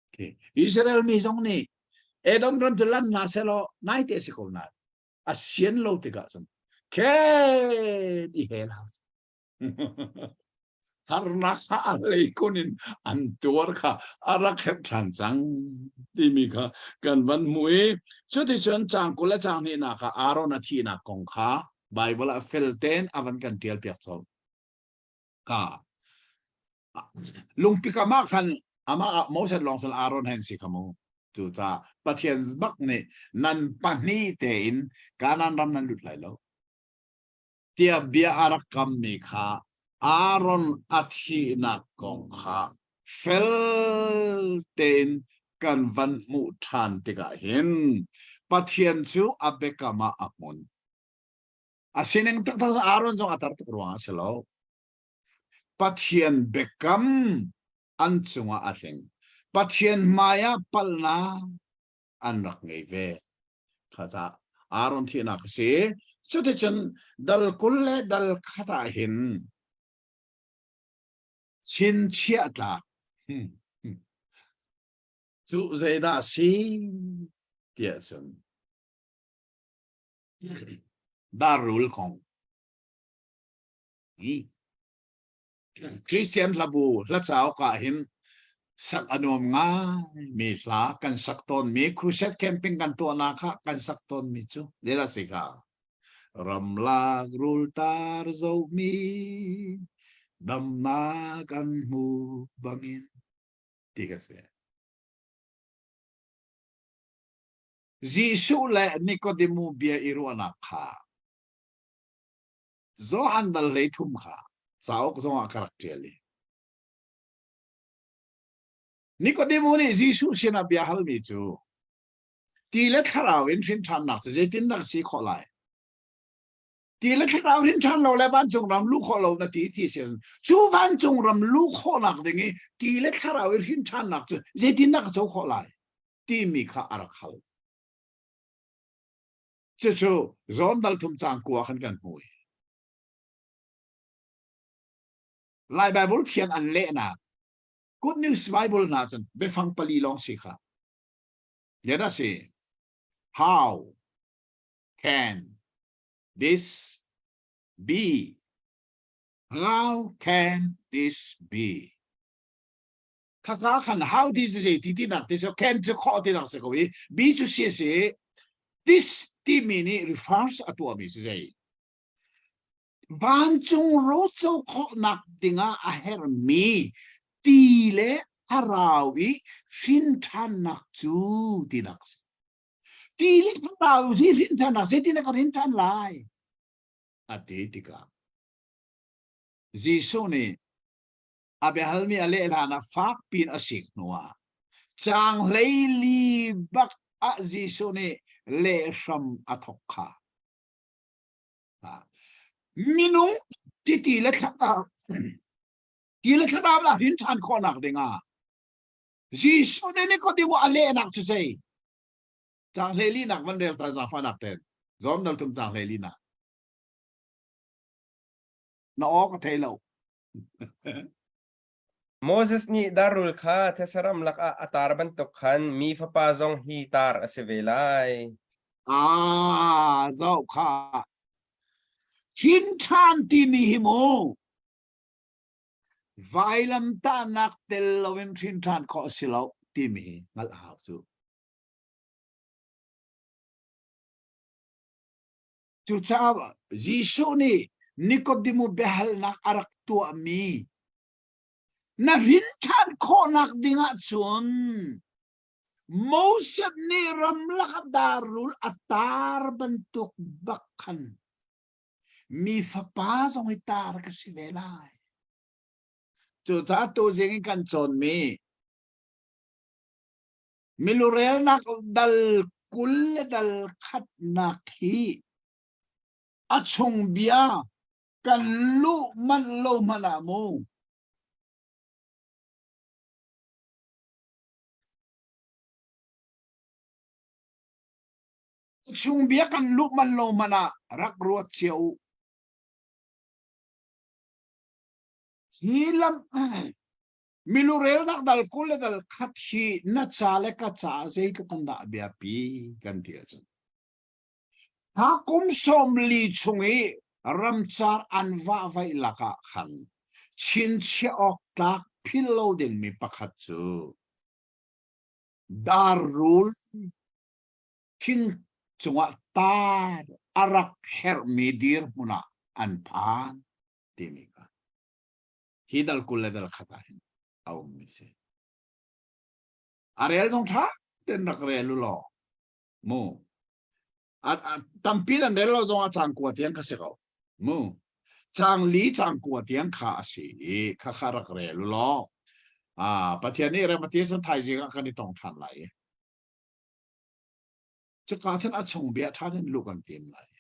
Okay. Israel mi zong nih Edom ram cu lan hna selaw naite si ko nain a sian lo tikah cun khet i hel hau harnak kha a hleikun in an tuar kha a rak herh ṭhan cang timi kha kan van hmuh i cuticun caang 20 le caang hnihnak ah Aaron a thihnak kong kha Baibal ah fel tein a van kan ṭial piak colh. Ka lungpi kam ah khan amah ah Moses lawng sal Aaron hen si kha mu. Cucaah Pathian bak nih nan pahnih tein Kanaan ram nan lut lai lo. tiah bia a rak kammi kha Aaron a thihnak kong kha fel tein kan van hmuh ṭhan tikah hin Pathian cu a biakam ah a hmun. A sining taktak Aaron zong a tar tuk ruangah a si lo. Pathian biakam an cungah a tling. Pathian hmaiah palhnak an rak ngei ve. Kha ca Aaron thihnak a si. Cuticun dal 20 le dal khat ah hin chinchiah tlak hmm, hmm. cu zeidah si tiah cun darrul kong hmm. Christian hlabu hla cauk ah hin sak a nuam ngai mi hla kan sak tawn mi crusade camping kan tuahnak ah kan sak tawn mi cu zeidah si kha ramlak rul tar zohmi damnak an hmu bangin ti ka si Jesuh le Nikodemu bia i ruahnak kha Johan dal 33 kha cauk zongah ka rak ṭial i Nikodemu nih Jesuh sinah bia halmi cu ti le thlarau in hrin ṭhannak cu zeitindah ka si khawh lai? Ti le thlarau hrin ṭhan lo le vancung ram luh khawh lo na ti ti si cu vancung ram luh khawhnak ding i ti le thlarau i hrin ṭhannak cu zeitindah ka co khawh lai timi kha a rak hal. Cucu zawn dal thum caang kua khan kan hmu. Lai Bible thiang an lehnak Good News Bible hna cun biafang pali lawng si kha. Let us see. How can this be? How can this be? Khaka khan how ti si ti ti nak ti so can cu khawh ti nak si ko i be cu si si this timi nih refers a tuahmi si zei vancung roco khawhnak dingah a herhmi ti le thlarau i hrin ṭhannak cu tinak si ti le thlarau si hrin ṭhannak zeitin ka hrin ṭhan lai a ti tikah Jesuh nih a biahalmi a leh hlan ah fak piin a sik hnuah caang 14 bak ah Jesuh nih lehhram a thawk kha. Minung ti le thlarau ti le thlarau la hrin ṭhan khawhnak dingah Jesuh nih Nikodemu a lehnak cu zei? Caang 14 nak van rel ta zaangfahnak ten. Zawm dal thum caang 14 nak. Na aw ka thei lo. Moses nih darrul kha these ram lakah a tar bantuk khan mi fapa zong hi tar a si ve lai. Ah, zoh kha. Thin ṭhan timi hi mu. Vailamtahnak tel loin hrin ṭhan khawh a si lo timi hi hngalh a hau cu. Cucaah Jesuh nih Nikodemu biahalnak a rak tuahmi na hrin ṭhan khawhnak dingah cun Moses nih ramlak darrul a tar bantuk bak khan mi fapa zong hi tar ka si ve lai. Cucaah tuzing in kan cawnmi milurelnak dal 20 le dal khatnak hi a chung bia kan luh manh lo hmanh ah mu chung bia kan luh manh lo hmanh ah rak ruat cia u. Hi lam milurelnak dal 20 le dal khat hi na ca le ka ca zeitluk in dah biapi kan ti ahcun Ha kum 40 chung i ramcar an vahvaih lakah khan chinchiah awk tlak philh lo dingmi pakhat cu dar rul thing cungah tar a rak herhmi dirhmun ah an phan timi kha hi dal 20 le dal khat ah hin a ummi si. A rel zong ṭha tein rak rel u law mu tampi nan rel lo zong ah cang kua tiang kha si ko mu cang li cang kua tiang kha a si i kha kha rak rel u law a pathian nih remati san thaizing ah kan i tong ṭhan lai cuka cun a chung bia ṭhan in lu kan tim lai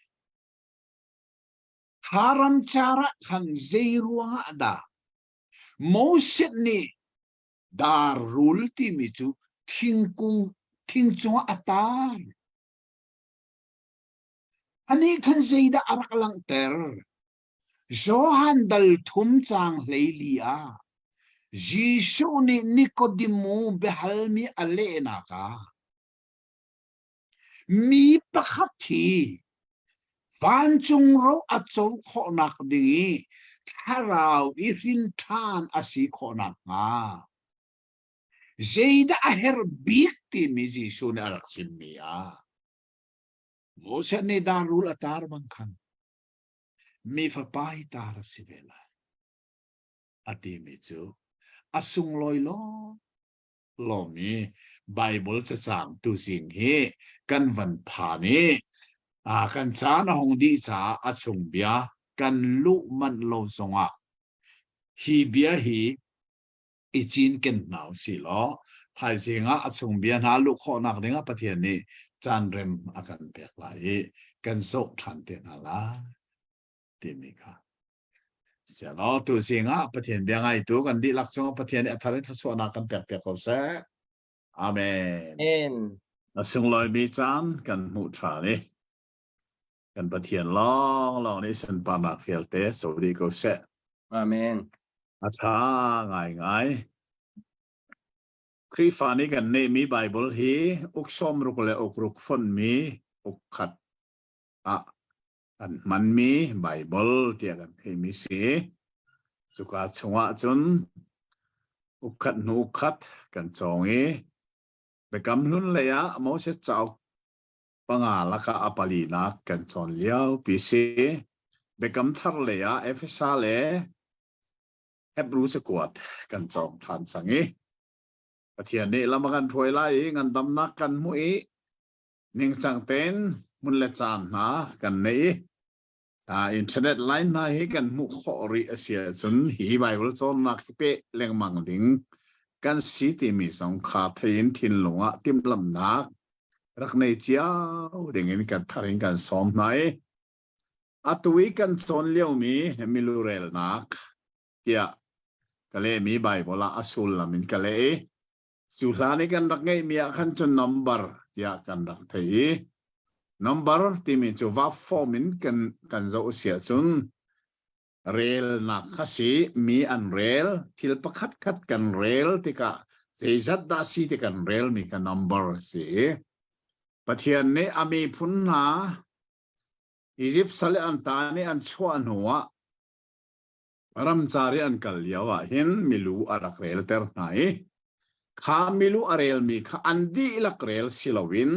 kha ram car ah khan zei ruangah dah Moses nih Dar rul timi cu thingkung thing cungah a tar. Anih khan zeidah a rak langhter? Johan dal thum caang 14 ah Jesuh nih Nikodemu biahalmi a lehnak ah Mi pakhat hi vancung ro a co khawhnak ding i thlarau i hrin ṭhan a si khawhnak hnga zeidah a herh bik timi Jesuh nih a rak chimmi ah Moses nih darrul a tar bang khan mi fapa hi tar a si ve lai a timi cu a sunglawi law lomi Bible cacang tuzing hi kan van phan i a kan caan a hung dih caah a chung bia kan luh manh lo zongah hi bia hi i cinken hna usih law thaizing ah a chung bia hna luh khawhnak dingah Pathian nih caan rem a kan pek lai i kan zoh ṭhan te hna lai timi kha Sialaw tuzing ah Pathian bia ngaitu kan dihlak cungah Pathian nih a thar in thluachuahnak kan pek piak ko seh. Amen. Amen. A sunglawimi caan kan hmuh ṭhan i kan Pathian lawnglawng nih sunparnak vialte co dih ko seh. Amen. A ṭha ngaingai. Khrihfa nih kan neihmi Bible hi uk 60 le uk ruk fonhmi uk khat ah an hmanmi Baibal tiah kan theihmi si. Cuka chungah cun ukkhat hnu ukkhat kan cawng i Biakam Hlun lei ah Moses cauk panga lakah a palinak kan cawn lio pi si. Biakam Thar lei ah Efesa le Hebru cakuat kan cawng ṭhan cang i Pathian nih lam a kan hruai lai i ngandamnak kan hmuh i Ningcang tein hmun le caan hna kan nei i internet line hna hi kan hmuh khawh rih a si ahcun hi Bible cawnnak hi peh lengmang ding kan si timi zong kha thei in thinlung ah timhlamhnak rak nei cio ding in kan thar in kan sawm hna i atu i kan cawn liomi milurelnak tiah ka lehmi Bible ah a sullam in ka leh i Cu hlan i kan rak ngeihmi ah khan cun number tiah kan rak theih i number timi cu va form in kan kan zoh si ahcun relnak kha si mi an rel thil pakhat khat kan rel tikah zeizat dah si ti kan relmi kha number a si i Pathian nih a miphun hna Egypt sal i an ta nih an chuah hnu ah ramcar i an kal lio ah hin milu a rak relter hna i kha milu a relmi kha an dihlak rel si loin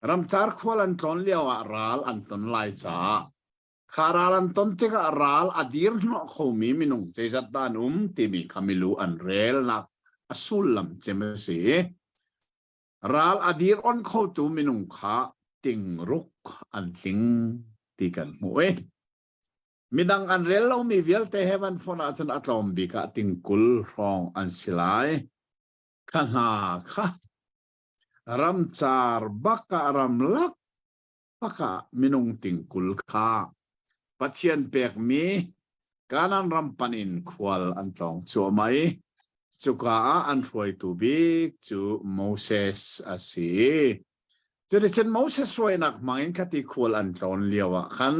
ramcar khual an tlawn lio ah ral an ton lai caah kha ral an ton tikah ral a dir hnawh khomi minung zeizat dah an um timi kha milu an relnak a sullam cem a si. Ral a dir on khotu minung kha tingruk an tling ti kan hmuh i. Midang an rel lomi vialte he van fonh ahcun a tlawm bik ah tingkul hrawng an si lai. Kha hna kha ramcar bak ah ramlak bak ah minung tingkul kha Pathian pekmi Kanaan ram panh in khual an tlawng cuahmah i cuka ah an hruaitu bik cu Moses a si. Cuticun Moses hruainak hmangin khati khual an tlawn lio ah khan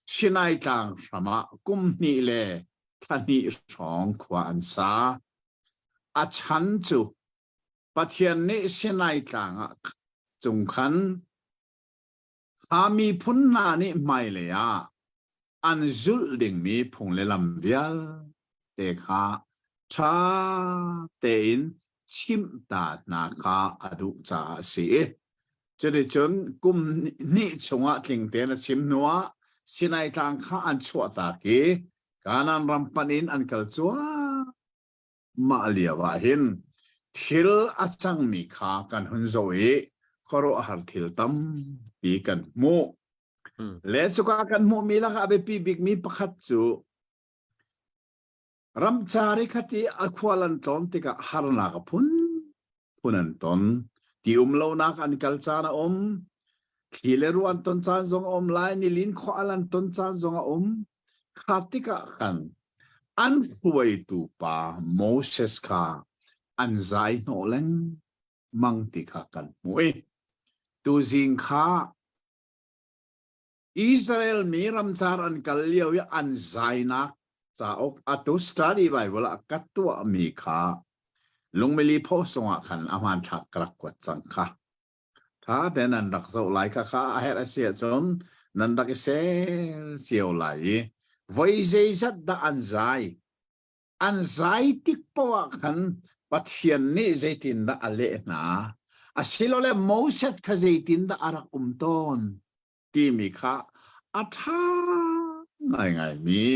Sinai tlang hram ah kum hnih le thla hnih hrawng khua an sa. A chan cu Pathian nih Sinai tlang ah cung khan kha miphun hna nih hmailei ah an zulh dingmi phung le lam vialte kha ṭha tein chimh ta hna kha a duh caah a si. Cuticun kum hnih chungah tling tein a chim hnuah Sinai Tlang kha an chuahtak i Kanaan ram panh in an kal cuahmah lio ah hin thil a cangmi kha kan hun zoh i khuaruahhar thil tampi kan hmuh. Le cuka kan hmuhmi lakah a biapi bikmi pakhat cu ramcar i khati a khual an tlawn tikah harnak a phun phun an ton. Ti um lonak an kal caan a um. Thli le ruah an ton caan zong a um lai. Nilin khual an ton caan zong a um. Kha tikah khan an hruaitu pa Moses kha an zai hnawh lengmang ti kha kan hmuh i tuzing kha Israel mi ramcar an kal lio i an zainak cauk atu study Bible ah ka tuahmi kha lungmili pho sungah khan a hmanthlak ka rak kuat cang kha. Tha tein nan rak zoh lai kha kha a herh a si ahcun nan rak i sel cio lai i voi zeizat dah an zai an zai tik poah ah khan Pathian nih zeitindah a leh hna asilole Moses kha zeitindah a rak um tawn timi kha a ṭha ngaingaimi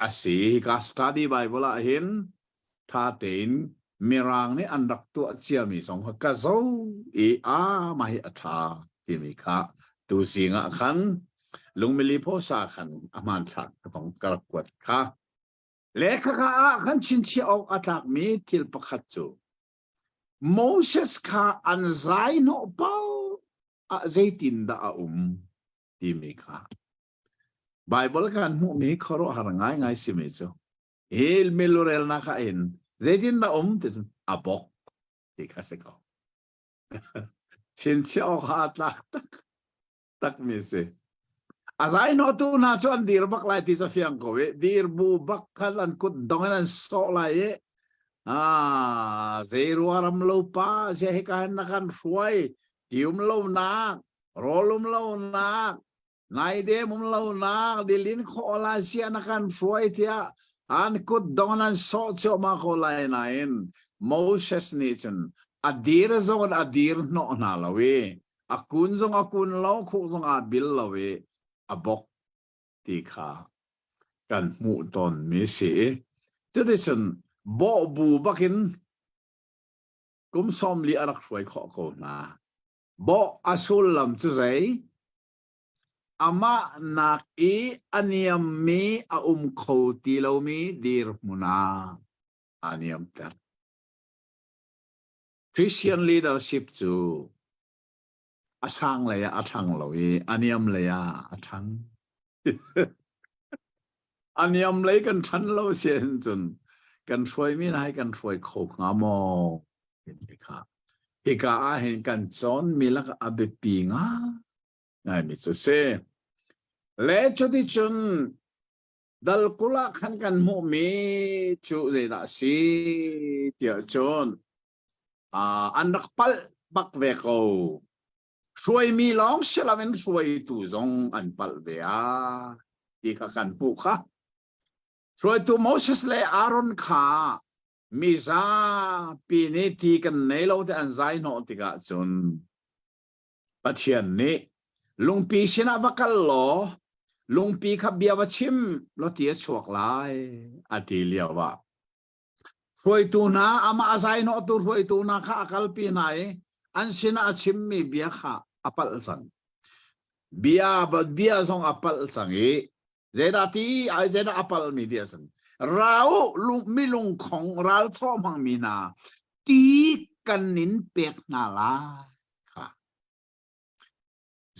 a si. Hika study Bible ah hin ṭha tein Mirang nih an rak tuah ciami zong kha ka zo i a mah hi a ṭha timi kha tuzing ah khan lungmili phosa khan a hmanthlak ka tong ka rak kuat kha. Le khakha ah khan chinchiah awk a tlakmi thil pakhat cu Moses kha an zai hnawh paoh ah zeitindah a um timi kha Bible kan hmuhmi khuaruahhar ngaingai simi cu hi milurelnak ah hin zeitindah um ti cun a bok ti kha si ko. Chinchiah awk ah tlak tak takmi si. A zai hnawhtu hna cu an dir bak lai ti cu fiang ko i dir bu bak khan an kut dong in an sawh lai i ah zei ruaram lo pa zia hika hin na kan hruai ti um lo nak rawl um lo nak naidem um lo nak dilin khawh la sia na kan hruai tiah an kut dong in an sawh cuahmah ko lai nain Moses nih cun a dir zong in a dir hnawh hna lo i a kun zong a kun lo khuh zong aa bil lo i a bok ti kha kan hmuh tawnmi si i cuticun bawhbu bakin kum 40 a rak hruai khawh ko hna. Bawh a sullam cu zei? Amah nak i a niammi a um kho ti lomi dirhmun ah aa niamter. Christian leadership cu a sang lei ah a ṭhang lo i a niam lei ah a ṭhang. A niam lei kan ṭhan lo si cun kan hruaimi hna hi kan hruai kho hnga maw? Ti kha. Hika ah hin kan cawnmi lakah a biapi ngaimi cu si. Le cuticun dal 20 ah khan kan hmuhmi cu zeidah a si tiah cun an rak palh bak ve ko. Hruaimi lawng si loin hruaitu zong an palh ve a ti kha kan hmuh kha. Hruaitu Moses le Aaron kha mizapi nih ti kan nei lo te an zai hnawh tikah cun Pathian nih lungpi sinah va kal law lungpi kha bia va chim law ti a chuak lai a ti lio ah hruaitu hna amah a zai hnawhtu hruaitu hna kha a kalpi hna i an sinah a chimmi bia kha a palh cang. Bia bia zong a palh cang i. Zeidah ti ai zeidah a palmi ti a si. Rau milung khong ral thawh hmangmi hna ti kan in pek hna lai kha.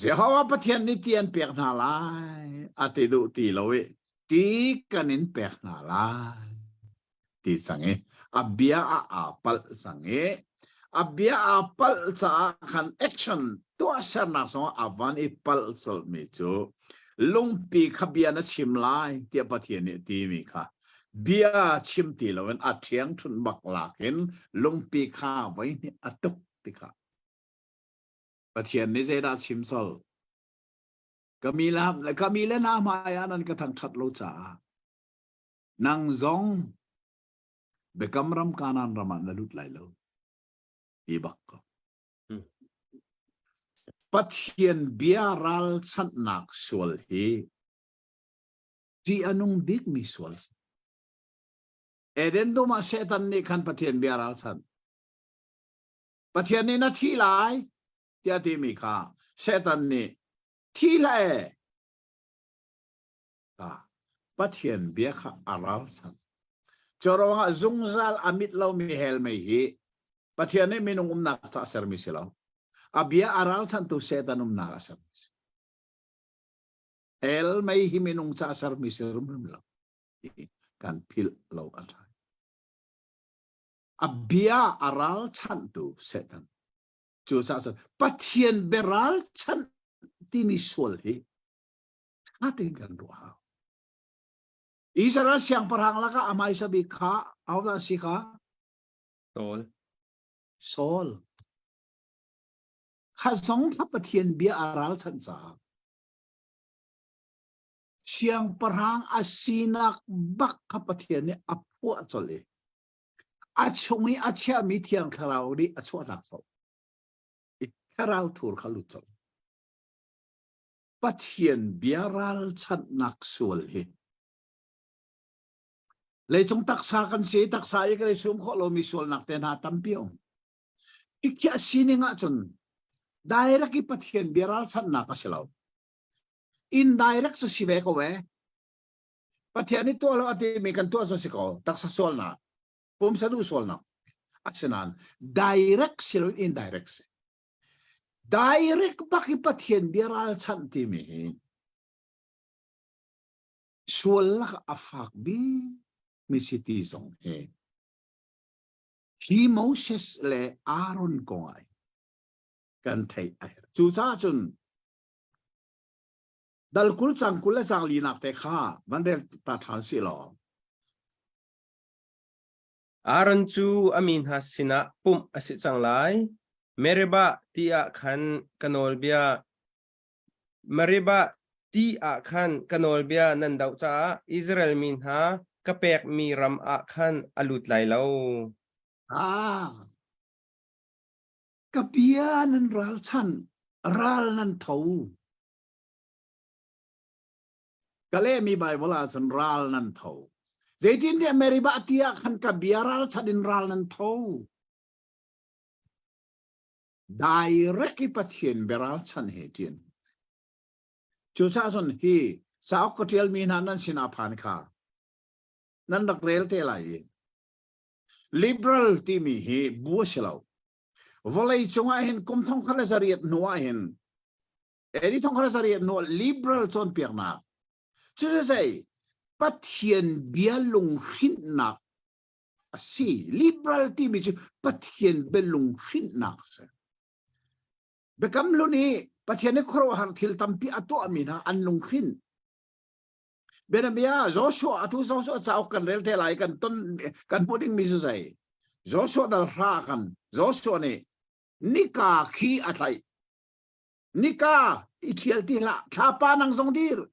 Jehovah Pathian nih ti an pek hna lai a ti duh ti lo i ti kan in pek hna lai ti cang i a bia ah aa palh cang i a bia aa palh caah khan action tuahsernak zong a van i palh colhmi cu lungpi kha bia na chim lai tiah Pathian nih a timi kha bia chim ti loin a ṭhiangṭhunh bak lakin lungpi kha voihnih a tuk tikah Pathian nih zeidah chim colh? Ka mi le ka mi le hna hmai ah nan ka thangṭhat lo caah nang zong biakam ram Kanaan ram ah na lut lai lo ti bak ko. Pathian bia ralchanhnak sual hi ṭih a nung bikmi sual si. Eden dum ah Satan nih khan Pathian bia ralchanh. Pathian nih na thi lai tiah timi kha Satan nih thi hlah e ka Pathian bia kha a ralchanh. Cu ruangah zungzal a mit lomi hell mei hi Pathian nih minung umnak ca sermi si lo. A bia a ralchanhtu Satan umnak a sermi si. Hell mei hi minung ca sermi si rimrim lo. Kan philh lo a ṭha. A bia a ralchanhtu Satan. Cucaah cun Pathian bia ralchanh timi sual hi ṭha tein kan ruah hau. Israel siangpahrang lakah a hmaisa bik kha ahodah a si kha? Saul. Saul. Kha zong kha Pathian bia a ralchanh caah siangpahrang a sinak bak kha Pathian nih a phuah colh i a chung i a chiahmi thiang thlarau nih a chuahtak colh. I thlarau thur kha lut colh. Pathian bia ralchanhnak sual hi leicung taksa kan si taksa i kan i sum khawh lomi sualnak te hna tampi a um. Ikhiah sining ahcun direct i Pathian bia ralchanhnak a si lo. Indirect cu si ve ko e. Pathian nih tuah lo a timi kan tuah cu si ko. Taksa sualnak, pumsa duh sualnak. Asinain direct si lo in indirect si. Direct bak i Pathian bia ralchanh timi hi sual lak a fak bik mi si ti zong hi hi Moses le Aaron kong ah kan theih a herh. Cucaah cun dal 20 cang 20 le cang linak te kha van rel ta ṭhan si law. Aaron cu a mi hna sinah pumh a si cang lai. Meribah ti ah khan ka nawlbia Meribah ti ah khan ka nawlbia nan doh caah Israel mi hna ka pekmi ram ah khan a lut lai lo. Ah, ka bia nan ralchan, ral nan tho. Ka lehmi Bible ahcun ral nan tho. Zeitintiah Meribah ti ah khan ka bia ralchan in ral nan tho. Direct i Pathian bia ralchan he ṭin. Cucaah cun hi cauk ka ṭialmi hna nan sinah phan kha nan rak rel te lai i liberal timi hi bu a si lo. Vawlei cungah hin kum 1800 hnu ah hin Edi thongkhat zariat hnu liberal cawnpiaknak cucu zei Pathian bia lunghrinhnak a si liberal timi cu Pathian bia lunghrinhnak a si Biakam hlun i Pathian nih khuaruahhar thil tampi a tuahmi hna an lunghrinh Bianabia Joshua atu Joshua cauk kan rel te lai kan ton kan hmuh dingmi cu zei Joshua dal hra kan Joshua nih nika khi a tlaih Nika i ṭhial ti hlah, thlapa nang zong dir.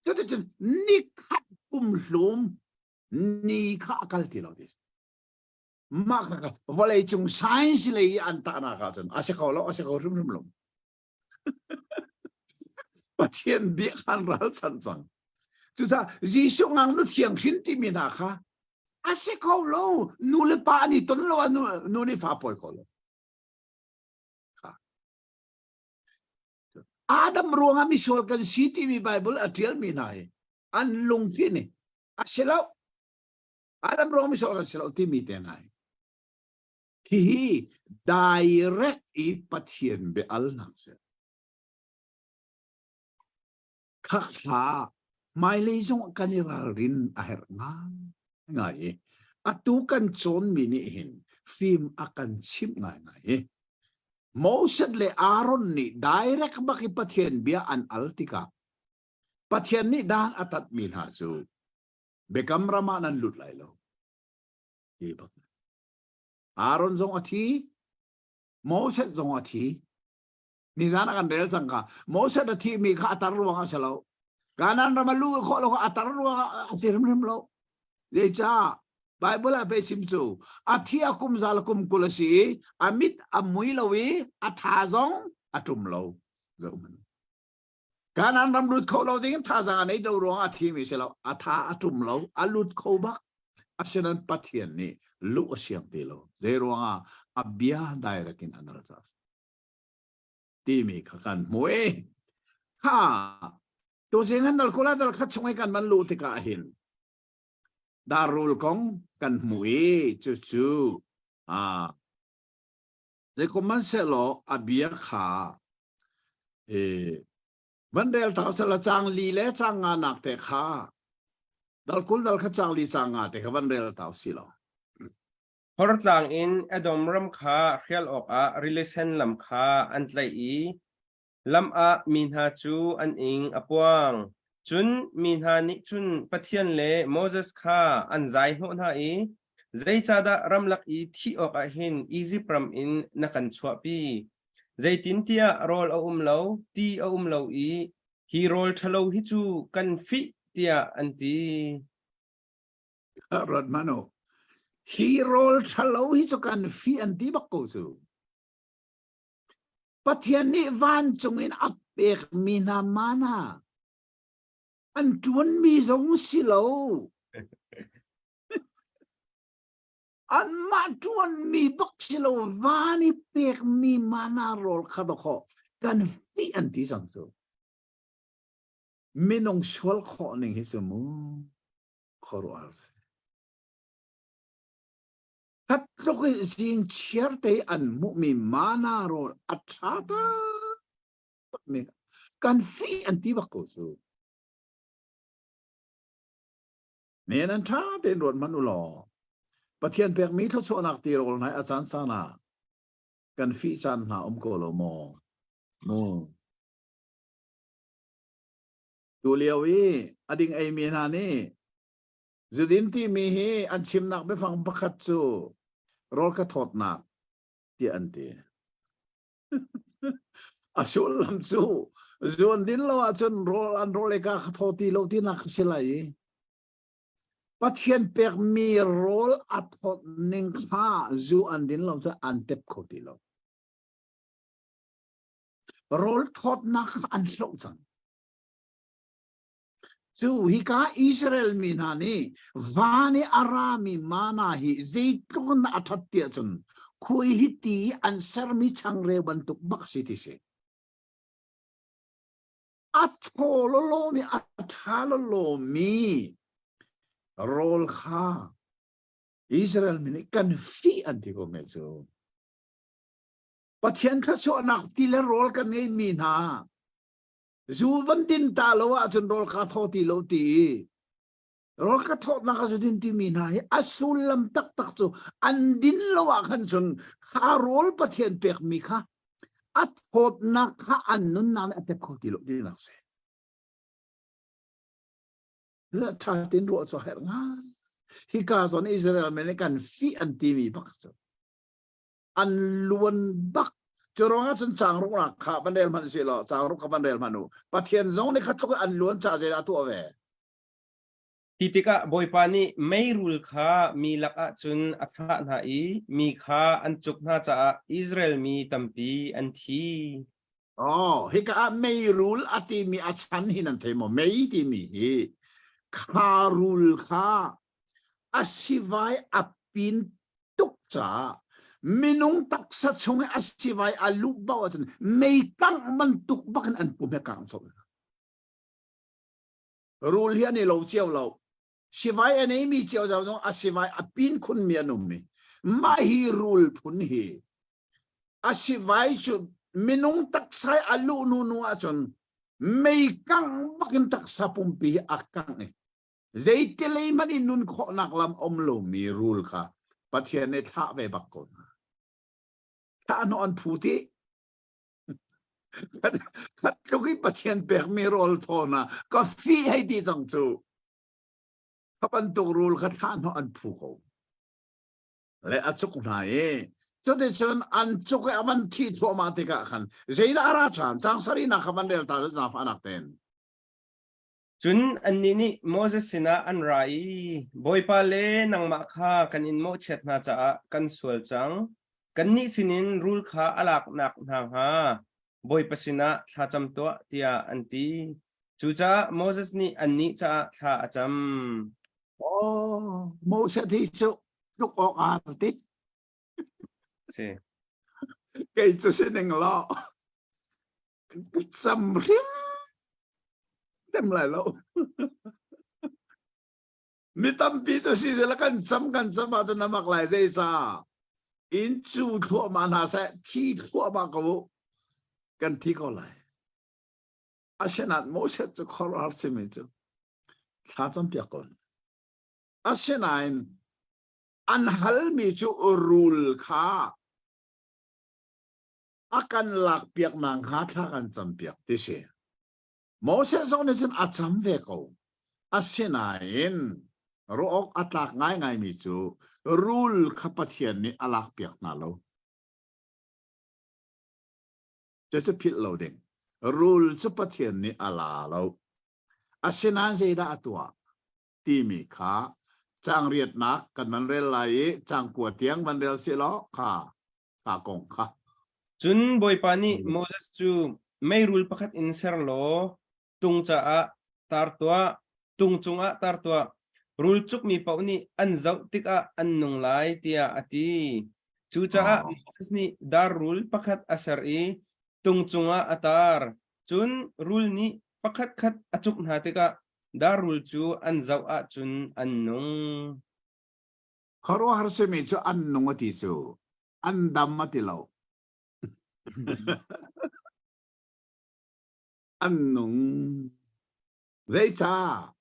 Cuticun nikhat pumhlum ni kha a kal ti lo ti. Mah kha vawlei cung science lei i an tahnak ahcun a si kho lo, a si kho hrimhrim lo. Pathian bia khan ralchan cang. Cucaah Jesuh ngaknu thiang hrin timi hna kha a si kho lo. Nu le pa an i ton lo ah nu, nu nih fa pawi kho lo. Adam ruangah misual kan si timi Bible a ṭialmi hna hi an lungthin hi a si lo. Adam ruangah misual kan si lo timi te hna hi. Hihi direct i Pathian bia alnak si. Khakha hmailei zong kan i ralrin a herh ngai i atu kan cawnmi nih hin fim a kan chimh ngaingai i Moses le Aaron nih direct bak i Pathian bia an al tikah Pathian nih dan a tatmi hna cu biakam ram ah nan lut lai lo ti bak. Aaron zong a thi, Moses zong a thi. Nizan a kan rel cang kha. Moses a thihmi kha a tar ruang a si lo. Kanaan ram a lu khawh lo a tar ruang a si hrimhrim lo. Zeicah Bible ah pei sim cu a thi a kum zal kum 20 a si i a mit a mui lo i a tha zong a ṭum lo. Kanaan ram lut kho lo ding thazaang a nei lo ruang a thimi si lo. A tha a ṭum lo, a lut kho bak. Asinain Pathian nih luh a siang ti lo. Zei ruangah a bia direct in an al ca timi kha kan hmu i kha tuzing an dal kula dal khat chung i kan van luh tikah hin darrul kong kan hmu i cucu a zeikum man sehlaw a bia kha e van rel ta sela chang li le chang nga nak te kha dal kul dal kha chang li chang nga te kha van rel ta si lo Hor tlang in Edom ram kha hrial awkah Rili Sen lam kha an tlaih i lam ah mi hna cu an ing a puang. Cun mi hna nih cun Pathian le Moses kha an zai hnawh hna i, Zeicahdah ramlak i thih awkah hin Izipt ram in na kan chuahpi? Zeitintiah rawl a um lo, ti a um lo i hi rawl ṭhalo hi cu kan fih, tiah an ti. Ruat hmanh u. Hi rawl ṭhalo hi cu kan fih an ti bak ko cu. Pathian nih vancung in a pekmi hna mana an ṭuanmi zong si lo. Anmah ṭuanmi bak si lo van i pekmi mana rawl kha dawkaw kan fih an ti cang cu. Minung sual khawh ning hi cu mu. Khuaruahhar si. Khat tluk i zing chiar te an hmuhmi mana rawl a ṭha takmi kan fih an ti bak ko cu. Men an ṭha tein ruat hmanh u law Pathian pekmi thluachuahnak ti rawl hna a caan caan ah kan fih caan hna um ko lo maw? Mu. Tu lio i a ding eimi hna nih zudin timi hi an chimnak biafang pakhat cu rawl ka thawtnak tiah an ti. A sullam cu zu an din lo ahcun rawl an rawl ei ka thaw ti lo tinak a si lai i Pathian pekmi rawl a thawt ning kha zu an din lo cu an tep kho ti lo. Rawl thawtnak kha an hloh cang. Cu hika Israel mi hna nih van i a rami mana hi zeitluk in a ṭhat tiah cun khuaihiti an sermi changreu bantuk bak si ti si. A thaw lawlawmi, a ṭha lawlawmi rawl kha Israel mi nih kan fih an ti ko me cu. Pathian thluachuahnak ti le rawl kan ngeimi hna zu van din ta lo ahcun rawl ka thaw ti lo ti i rawl ka thawtnak a zu din timi hna hi a sullam taktak cu an din lo ah khan cun kha rawl Pathian pekmi kha a thawtnak kha an nunnak nih a tep kho ti lo tinak si. La tha tin ruah cu herh ngai. Hika zawn Israel men kan fi an timi bak cu. An luan bak. Cu ruangah cun changruk nak kha van rel hmanh si law changruk kha van rel hmanh u. Pathian zong nih kha tluk an luan ca zeidah tuah ve? Hi tikah Bawipa nih meirul kha mi lakah cun a thlah hna i mi kha an cuk hna caah Israel mi tampi an thi. Oh, hika ah meirul a timi a chan hi nan thei maw? Mei timi hi kha rul kha a sivai a pin tuk caah. Minung taksa chung i a sivai a luh bau ahcun mei kangh bantuk bak in an pum he kang colh. Rul hi an i lo cio lo. Sivai a neimi cio zong a sivai a pin khunmi an um i mah hi rul phun hi a sivai cu minung taksa i a luh hnu hnu ahcun mei kangh bak in taksa pumpi hi a kangh i zeitilei hmanh in nun khawhnak lam um lomi rul kha Pathian nih thlah ve bak ko hna. Thlah hnawh an phu ti. Khat tluk i Pathian pekmi rawl thaw hna ka fi hei ti cang cu. Kha bantuk rul kha thlah hnawh an phu ko. Le a cuk hna i cuticun an cuk i a van thih thluahmah tikah khan zeidah a ra ṭhan? Caang sarihnak kha van rel ta zaangfahnak tein. Cun annih nih Moses sinah an ra i, Bawipa le nangmah kha kan in mawhchiat hna caah kan sual cang. Kannih sinin rul kha a laknak hna hnga Bawipa sinah thla cam tuah, tiah an ti. Cucaah Moses nih annih caah thla a cam. Oh, Moses hi cu tluk awk aa ti. Si. Kei cu si ning law ka cam hrim hrim lai lo. Mi tampi cu si sila kan cam kan cam ahcun na mak lai zeica in cu thluahmah hna seh thi thluahmah ko kan thi ko lai. Asinain Moses cu khuaruahhar simi cu thla campiak ko. Asinain an halmi cu rul kha a kan lakpiak nak hnga thla kan campiak ti si. Moses zong nih cun a cam ve ko. Asinain ruah awk a tlak ngaingaimi cu rul kha Pathian nih a lakpiak hna lo. Cucu philh lo ding. Rul cu Pathian nih a la lo. Asinain zeidah a tuah timi kha caang riatnak kan van rel lai i caang kua tiang van rel sih law kha kha kong kha. Cun Bawipa nih Moses cu meirul pakhat in ser law tung caah tar tuah, tung cungah tar tuah. Rul cukmi paoh nih an zoh tikah an nung lai tiah a ti. Cucaah Moses nih dar rul pakhat a ser i tung cungah a tar. Cun rul nih pakhatkhat a cuk hna tikah dar rul cu an zoh ahcun an nung. Khuaruahhar simi cu an nung a ti cu an dam a ti lo. An nung. Zeicah?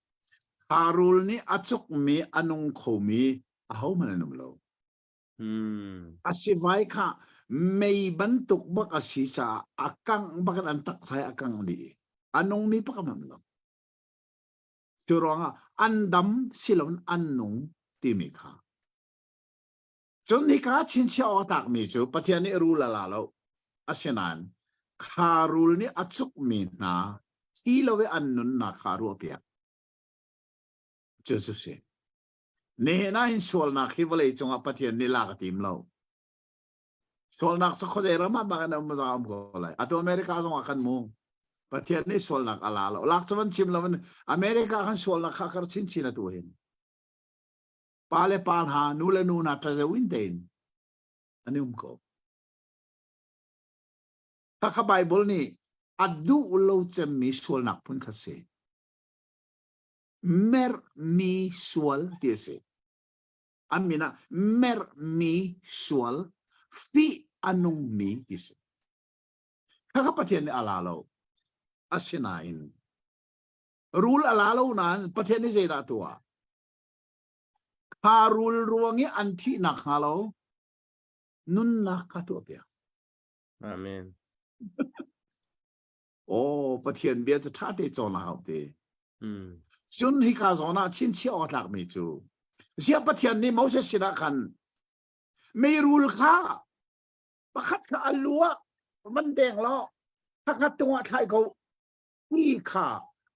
Kha rul nih a cukmi a nung khomi ahohmanh an um lo. Hmm. A sivai kha mei bantuk bak a si caah a kangh bak in an taksa hi a kang dih. A nungmi bak an um lo. Cu ruangah an dam siloin an nung timi kha. Cun hika chinchiah awk a tlakmi cu Pathian nih rul a la lo. Asinain kha rul nih a cukmi hna thi lo i an nunnak kha a ruahpiak. Cu cu si. Nihin ah hin sualnak hi vawlei cungah Pathian nih lak a tim lo. Sualnak cu khuazei ram ah bak in um um ko lai. Atu America zong ah khan mu. Pathian nih sualnak a la lo. Lak cu van chim lo in America khan sualnak kha kar chinchin atu hin. Pa le pa hna, nu le nu hna ṭazeu in tein an um ko. Khakha Bible nih a duh lo cemmi sualnak phun kha si. Merhmi sual ti a si. An min ah merhmi sual, fih a nungmi ti si. Khakha Pathian nih a la lo. Asinain rul a la lo nain Pathian nih zeidah a tuah? Kha rul ruang i an thihnak hnga lo nunnak kha tuahpiak. Amen. Oh, Pathian bia cu ṭha te cawn a hau te. Mm. Cun hika zawn ah chinchiah awk a tlakmi cu ziah Pathian nih Moses sinah khan meirul kha pakhat kha a lu ah van deng law pakhat tungah thlai ko ti kha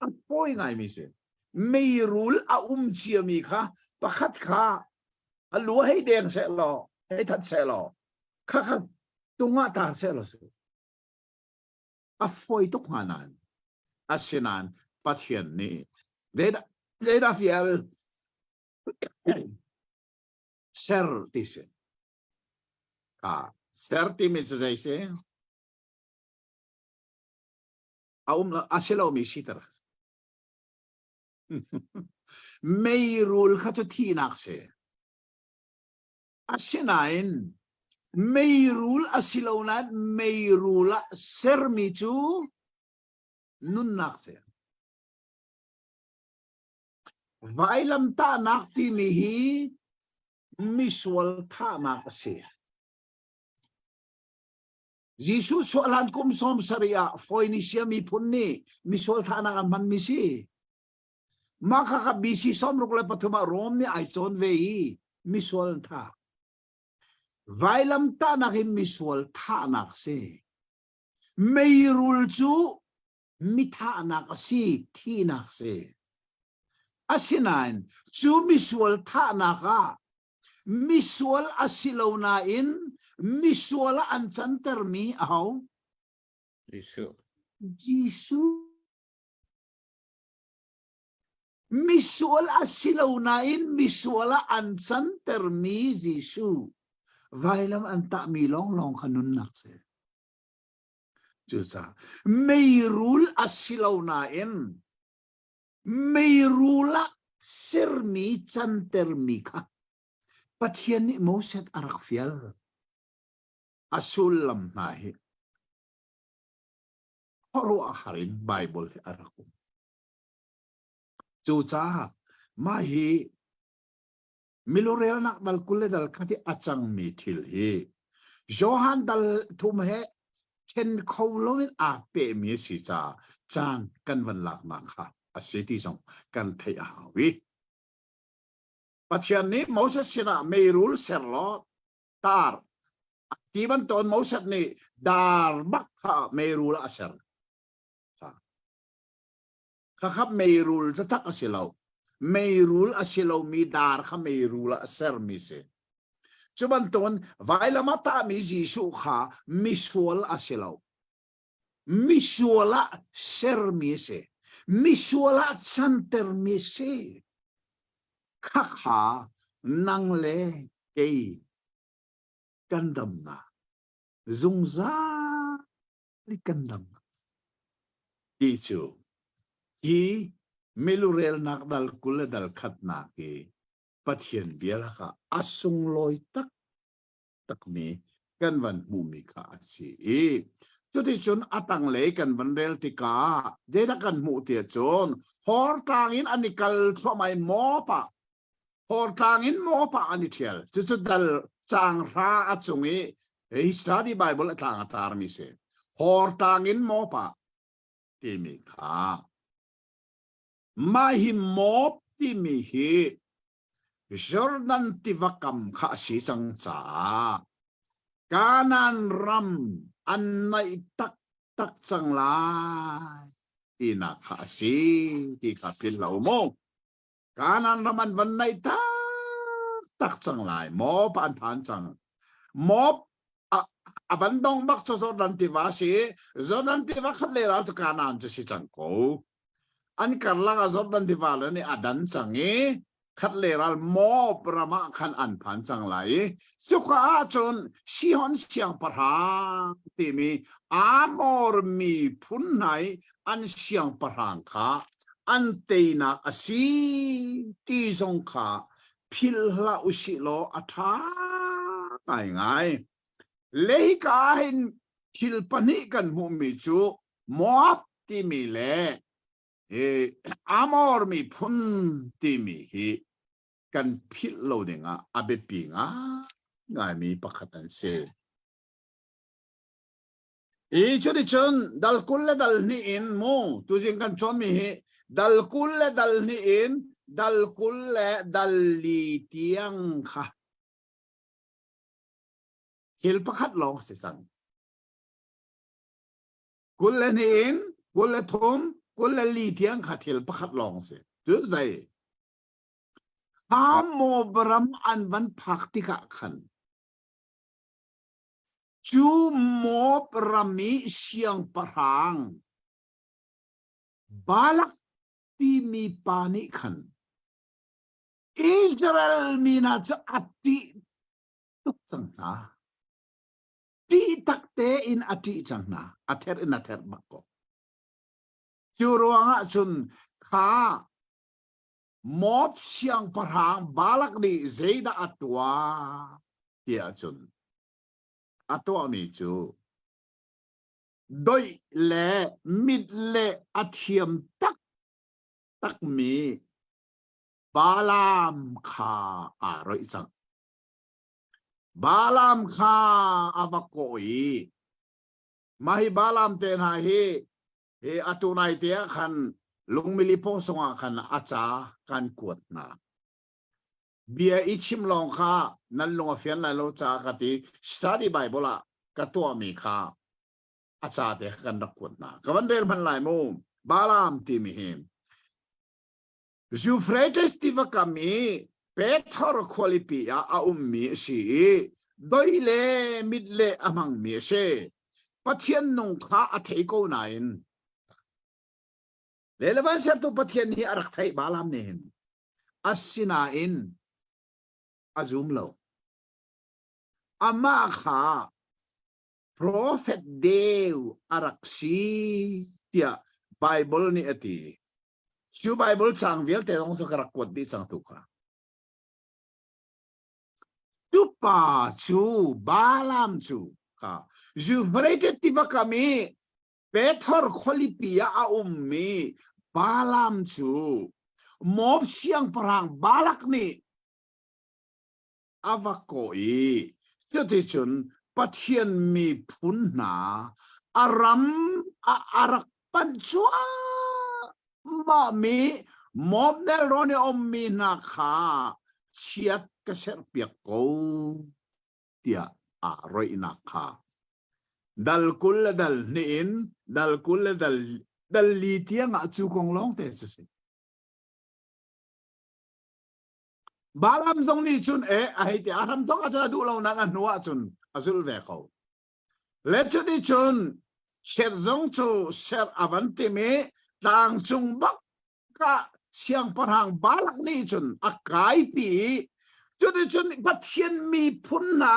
a pawi ngaimi si. Meirul a um ciami kha pakhat kha a lu hei deng seh law hei that seh law kha kha tungah tar seh law si. A fawi tuk hnga nain asinain Pathian nih zeidah zeidah fial ser ti si. Kha ser timi cu zei si? A um a si lomi siter. Meirul kha cu thihnak si. Asinain meirul a si lo nain meirul ah sermi cu nunnak si. Vailamtahnak timi hi misual thahnak a si. Jesuh chuah hlan kum 70 ah Phoenicia miphun nih misual thahnak an hmanmi si. Mah kha kha BC 63 ah Rom nih ai cawn ve i misual an thah. Vailamtahnak hi misual thahnak si. Meirul cu mithahnak a si, thihnak si. Asinain cu misual thahnak ah misual a si lo nain misual ah an cantermi aho? Jesuh. Jesuh. Misual a si lo nain misual ah an cantermi Jesuh vailam an tahmi lawnglawng kha nunnak si. Cucaah meirul a si lo nain meirul ah sermi cantermi kha Pathian nih Moses a rak fial. A sullam hna hi khuaruahhar in Baibal hi a rak um. Cucaah mah hi milurelnak dal 20 le dal khat i a cangmi thil hi Johan dal thum he then kho loin aa pehmi a si caah caan kan van laknak kha a si ti zong kan theih a hau i Pathian nih Moses sinah meirul ser law tar ti bantukin Moses nih dar bak kha meirul ah a ser. Khakha meirul taktak a si lo. Meirul a si lomi dar kha meirul ah a sermi si. Cu bantukin vailam ah tahmi Jesuh kha misual a si lo. Misual ah sermi a si. Misual ah cantermi a si. Khakha nang le kei kan damnak zungzal kan damnak ti cu hi milurelnak dal 20 le dal khatnak hi Pathian bia lakah a sunglawi taktakmi kan van hmuhmi kha a si i cuticun a tanglei kan van rel tikah zeidah kan hmuh ti ahcun hortlang in an i kal thluahmah i mawpa Hortlang in mawpa an i ṭhial. Cucu dal caang hra a cung i hi study Bible a tlang a tarmi si. Hortlang in mawpa timi kha. Mah hi mawp timi hi Jordan tiva kam kha a si cang caah Kanaan ram an naih taktak cang lai tinak kha a si ti kha philh lo mu. Kanaan ram an van naih taktak cang lai. Moab an phan cang. Moab a van dong bak cu Jordan tiva si. Jordan tiva khat le ral cu Kanaan cu si cang ko. An karlak ah Jordan tiva le nih a dan cang i khat le ral Moab ram ah khan an phan cang lai i cuka ah cun Sihon siangpahrang timi Amor miphun hna i an siangpahrang kha an teinak a si ti zong kha philh hlah usih law a ṭha ngaingai. Le hika ah hin thil pahnih kan hmuhmi cu Moab timi le Amor miphun timi hi kan philh lo dingah a biapi ngaingaimi pakhat an si. I cuticun dal 20 le dal hnih in mu tuzing kan cawnmi hi dal 20 le dal hnih in dal 20 le dal li tiang kha thil pakhat lawng si cang. 22 in 23 24 tiang kha thil pakhat lawng si. Cu zei? Hamo ram an van phak tikah khan Cu Moab ram i siangpahrang Balak timi pa nih khan Israel mi hna cu a ṭih tuk cang hna. Ṭih tak tein a ṭih cang hna. A therh in a therh bak ko. Cu ruangah cun kha Moab siangpahrang Balak nih zeidah a tuah tiah cun a tuahmi cu doih le mit le a thiam taktakmi Balaam kha aa roih cang. Balaam kha a va kawh i mah hi Balaam te hna hi hi atu nai te ah khan lungmili pawng sungah khan a ca kan kuat hna. Bia i chim lawng kha nan lung a fian lai lo caah ka ti study Bible ah ka tuahmi kha a ca te kan rak kuat hna. Ka van rel hman lai mu. Balaam timi hi Euphrates tiva kam i Pethor khualipi ah a ummi a si i doi le mit le a hmangmi a si. Pathian nung kha a thei ko nain le van sertu Pathian hi a rak theih Balaam nih hin asinain a zum lo. Amah kha profet deu a rak si tiah Bible nih a ti. Cu Bible cang vialte zong cu ka rak kuat dih cang tu kha. Cu pa cu Balaam cu kha Euphrates tiva kam i Pethor khualipi ah a ummi Balaam cu Moab siangpahrang Balak nih a va kawh i cuticun Pathian miphun hna a ram a a rak panh cuahmahmi Moab nelrawn i a ummi hna kha chiat ka serhpiak ko tiah aa roihnak kha dal 20 le dal hnih in dal 20 le dal dal li tiang ah cu kong lawng te cu si. Balaam zong nih cun e a hei ti a hram thawk ahcun a duh lo nain a hnu ahcun a zulh ve ko. Le cuti cun chiat zong cu serh a van tim i tlangcung bak ah siangpahrang Balak nih cun a kaipi i cuticun Pathian miphun hna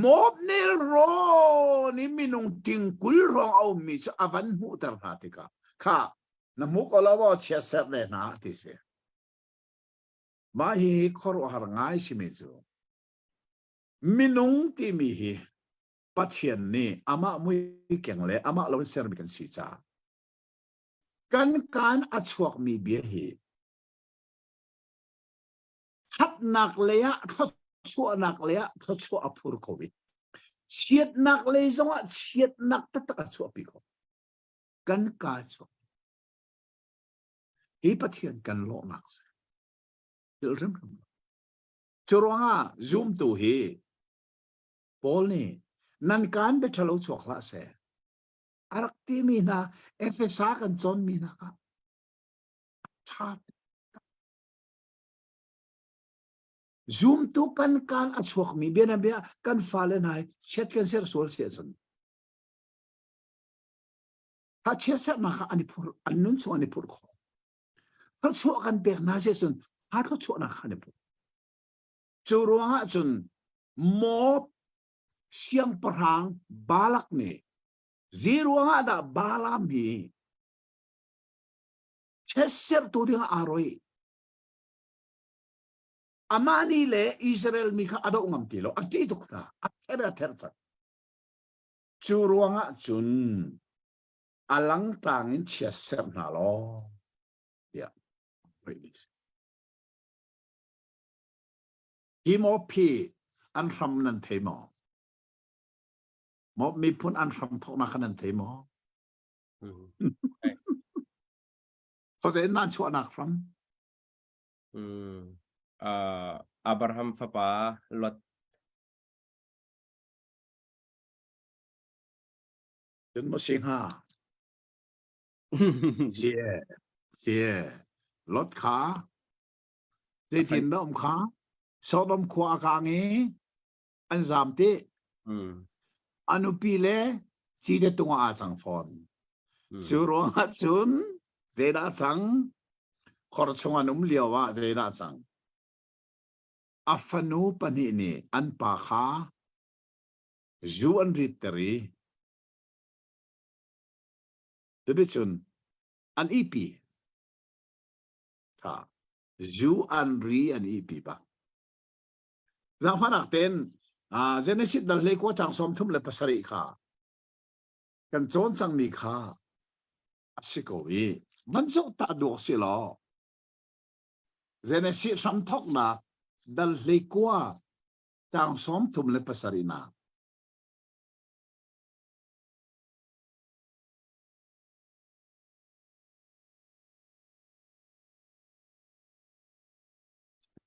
Moab nelrawn i minung tingkul hrawng a ummi cu a van hmuhter hna tikah kha na hmu ko lo maw chiat serh ve hna ti si. Mah hihi khuaruahhar ngai simi cu minung timi hi Pathian nih amah muikeng le amah lo in sermi kan si caah kan kaan a chuakmi bia hi thatnak lei ah thluachuahnak lei ah thluachuah a phur ko i chiatnak lei zongah chiatnak taktak a chuahpi ko kan kaa chuak Hi Pathian kan lawhnak si. Thil hrimhrim lo. Cu ruangah zumtu hi Paul nih nan kaan bia ṭhalo chuak hlah seh. A rak timi hna Efesa kan cawnmi hna kha ṭha Zumtu kan kaan a chuakmi bianabia kan fale hna hi chiat kan ser sual si ahcun Ha chiatserhnak kha an i phurh, an nun chung an i phurh khawh. Thluachuah kan pek hna si cun ha thluachuahnak kha an i phurh. Cu ruangah cun Moab siangpahrang Balak nih zi ruangah dah Balaam hi chiatserhtu dingah aa roi. Amah nih le Israel mi kha a doh ngam ti lo, a ṭih tuk hna, a ther a ther cang. Cu ruangah cun a langtlang in chia serh hna law tiah rih si. Hi mawphi an hram nan thei maw? Mawp miphun an hram thawknak kha nan thei maw? Khuazei in nan chuahnak hram? Uh, Abraham fapa Lot Cun maw si hnga? Sie, sie, Lot kha zeitin dah um kha? Sodom khua a kang i an zam ti. A nupi le cite tung ah aa cang fawn. Cu ruangah cun zeidah cang? Khor chung an um lio ah zeidah cang? A fanu pahnih nih an pa kha. Zu an ritter i cuticun an ihpi. Tha. Zu an ri an ihpi bak. Zaangfahnak tein Genesis dal hlei kua cang 37 kha kan cawn cangmi kha a si ko i van zoh ta duak si law Genesis hramthawknak dal hlei kua cang 37 nak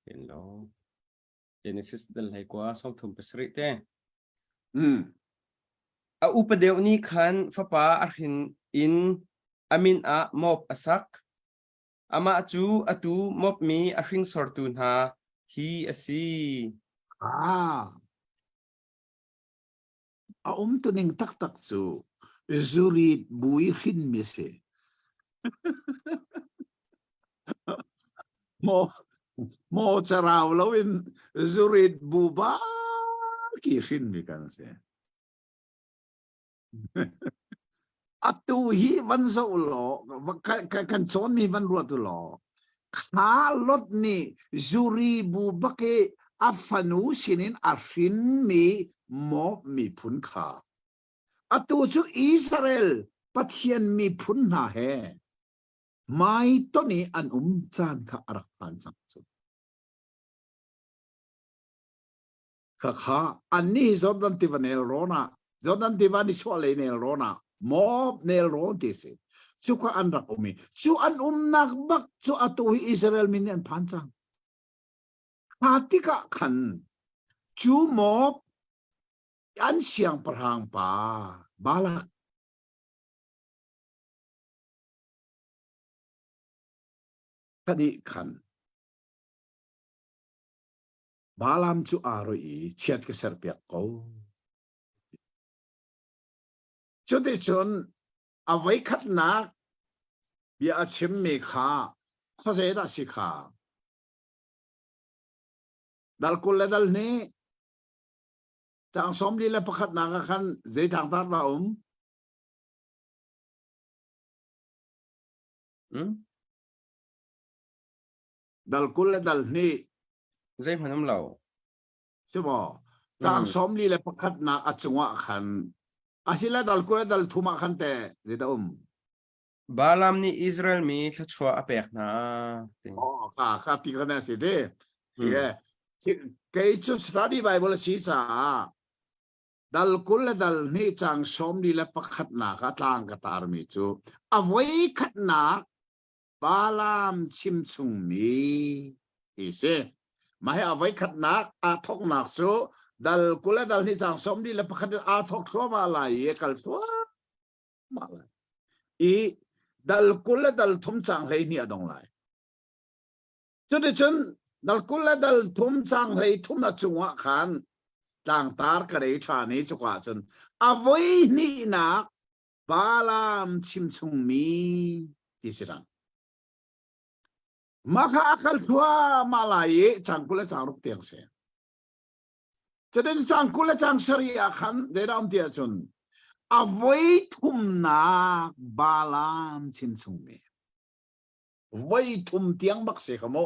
Hello. Genesis dal hlei kua 37 te. Mm. A upa deuh nih khan fapa a hrin in a min ah Moab a sak. Amah cu atu Moab mi a hringsortu hna hi a si. Ah. A umtuning taktak cu zurit bui hrinmi a si. Maw maw carau loin zurit bu ba ki hrinmi kan si. Atu hi van zoh law kan cawnmi van ruat u law kha Lot nih zuri bu bak i a fanu sinin a hrinmi Moab miphun kha atu cu Israel Pathian miphun hna he hmaiton i an um caan kha a rak phan cang cu. Khakha annih Jordan tiva nelrawn ah Jordan tiva nichuahlei nelrawn ah Moab nelrawn ti si. Cuka an rak um i cu an umnak bak cu atu hi Israel mi nih an phan cang. Kha tikah khan cu Moab an siangpahrang pa Balak nih khan Balaam cu aa roih i chiat ka serpiak ko. Cuticun a voikhatnak bia a chimmi kha khuazei dah si kha? Dal 20 le dal hnih caang 41 nak ah khan zei tlangtar dah um? Hmm? Dal 20 le dal hnih Zeihmanh um lo. Si maw? Caang 41 nak a cungah khan asile dal 20 le dal thum ah khan te zeidah um? Balaam nih Israel mi thluachuah a pek hna. Oh, ka ka ti kan si te. Kei cu study Bible a si caah dal 20 le dal hnih caang 41 nak ah tlang ka tarmi cu a voi khatnak Balaam chimchungmi ti si. Mah hi a voikhatnak aa thawknak cu dal 20 le dal hnih caang 41 in aa thawk thluahmah lai i a kal thluahmah lai. I dal 20 le dal thum caang 12 a dong lai. Cuticun dal 20 le dal thum caang 33 a cungah khan tlangtar ka rei ṭhan i cuka cun a voi hnihnak Balaam chimchungmi ti si rang. Mah kha a kal thluahmah lai i cang 20 le cang ruk tiang si. Cutin cang 20 le cang sarih ah khan zeidah um ti ahcun a voi thumnak Balaam chimchungmi. Voi thum tiang bak si kha mu.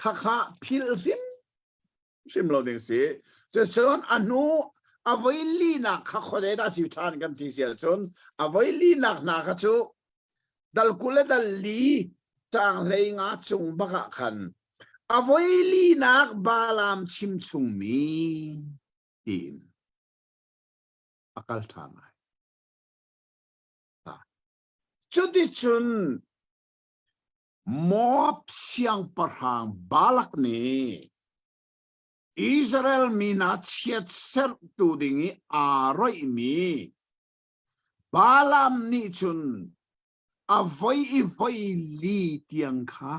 Khakha philh hrim hrim lo ding si. Cucun a hnu a voi linak kha khuazei dah si ṭhan kan ti si ahcun a voi linak hna kha cu dal 20 le dal li caang 15 cung bak ah khan a voi linak Balaam chim chungmi tiin a kal ṭhan lai. Cuticun Moab siangpahrang Balak nih Israel mi hna chiatserhtu ding i aa roihmi Balaam nih cun a voi i voi li tiang kha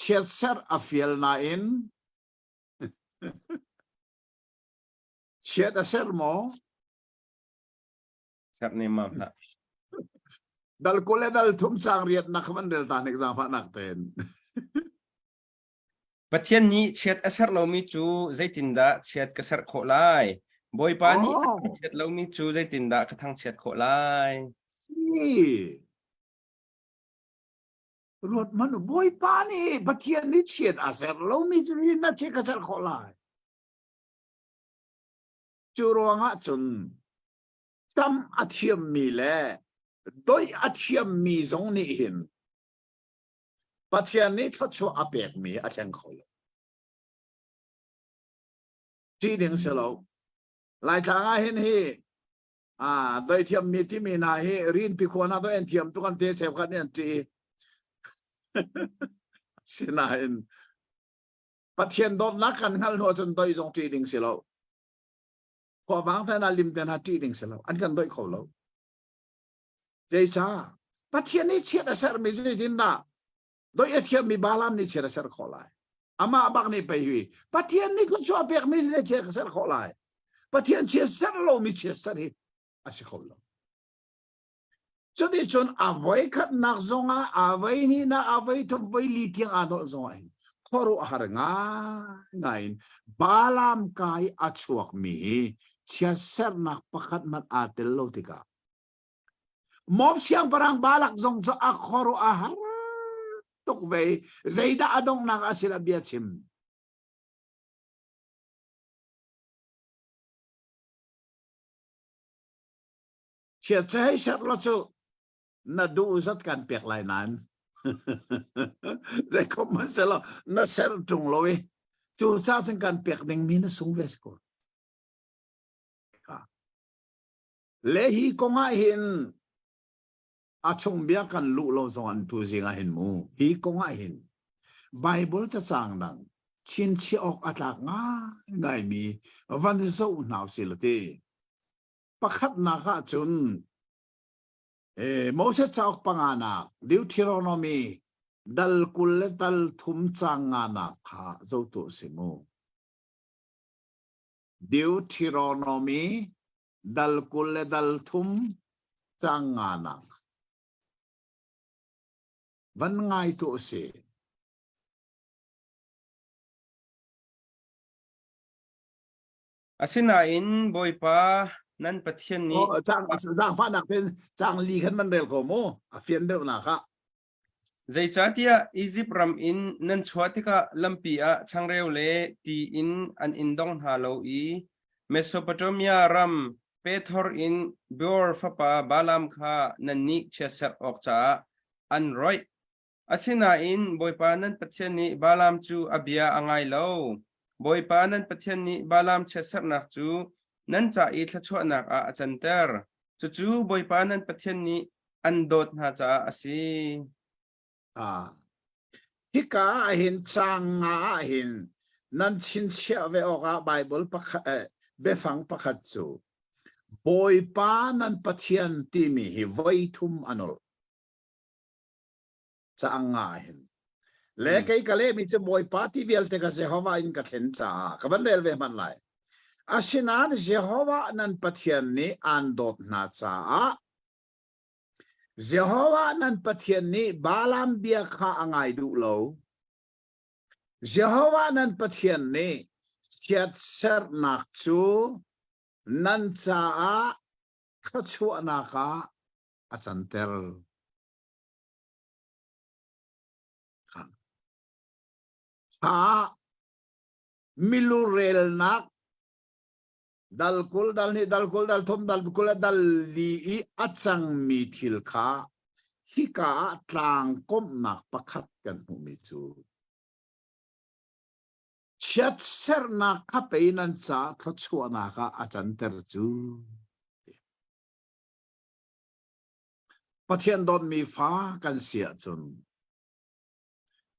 chiatserh a fial nain chiat a serh maw? Serh nemmam hlah. Dal 20 le dal thum caang riat nak van rel ta hnik zaangfahnak tein. Pathian nih chiat a serh lomi cu zeitindah chiat ka serh khawh lai? Bawipa nih a Oh. thangchiat lomi cu zeitindah ka thangchiat khawh lai? Hi. Ruat man Bawipa nih Pathian nih chiat a serh lomi cu na chiat ka serh khawh lai. Cu ruangah cun tam a thiammi le doih a thiammi zong nih hin Pathian nih thluachuah a pekmi a thleng kho lo. Ṭih ding si lo. Laitlang ah hin hi ah doi thiammi timi hna hi rinpi khua hna doi an thiam tuk an te cheukhat nih an ṭih. Sinain Pathian dawtnak kan hngalh hnu ahcun doi zong ṭih ding si lo. Khuavang te hna lim te hna ṭih ding si lo. An kan doih kho lo. Zeicah? Pathian nih chiat a sermi zeitindah doih a thiammi Balaam nih chiat a ser khawh lai? Amah bak nih pei hi Pathian nih thluachuah pekmi nih chiat ka ser khawh lai. Pathian chiat ser lomi chiat ser hi a si kho lo. Cuticun a voi khatnak zongah a voi hnihnak a voi thum voi li tiang aa nolh zongah hin khuaruahhar ngaingai in Balaam kai a chuakmi hi chiatsernak pakhat hmanh aa tel lo tikah Moab siangpahrang Balak zong cu a khuaruah a har tuk ve i zeidah a donghnak a sin ah bia chim. Chiat cu hei ser law cu na duh zat kan pek lai nain zeikom hmanhsehlaw na ser ṭung lo i cu ca cun kan pek dingmi na sung ve ko. Le hi kong ah hin a chung bia kan luh lo zong an tu zing ah hin mu hi kong ah hin Bible cacang dang chinchiah awk a tlak ngaingai mi van zoh hna usih law ti. Pakhatnak ah cun eh, Moses cauk panganak Deuteronomy dal 20 le dal thum cang nganak kha zoh tuah si mu. Deuteronomy dal 20 le dal thum cang nganak van ngai tuah si. Asinain Bawipa nan Pathian nih Oh, cang zaangfahnak ten cang li khan man rel ko mu a fian deuh nak ah Zeicahtiah Izipt ram in nan chuah tikah lampi ah changreu le ti in an in dong hna lo i Mesopotamia ram Pethor in Beor fapa Balaam kha nannih chiatserh awk caah an roih. Asinain Bawipa nan Pathian nih Balaam cu a bia a ngai lo. Bawipa nan Pathian nih Balaam chiatserhnak cu nan ca i thluachuahnak ah a canter. Cucu Bawipa nan Pathian nih an dawt hna caah a si. Ah. Hika ah hin caang nga ah hin nan chinchiah ve awkah Baibal pakhat eh, biafang pakhat cu Bawipa nan Pathian timi hi voi thum a nolh. Caang nga ah hin. Le Hmm. kei ka lehmi cu Bawipa ti vialte ka Jehovah in ka thlen caah ka van rel ve hmanh lai. Asinain Jehovah nan Pathian nih aan dawt hna caah Jehovah nan Pathian nih Balaam bia kha a ngai duh lo. Jehovah nan Pathian nih chiatserhnak cu nan caah thluachuahnak ah a canter. Kha milurelnak Dal 20, dal hnih, dal 20, dal thum, dal 20 le dal li i a cangmi thil kha hika ah tlang komhnak pakhat kan hmuhmi cu chiatserhnak kha pei nan ca thluachuahnak ah a canter cu. Pathian dawtmi fa kan si ahcun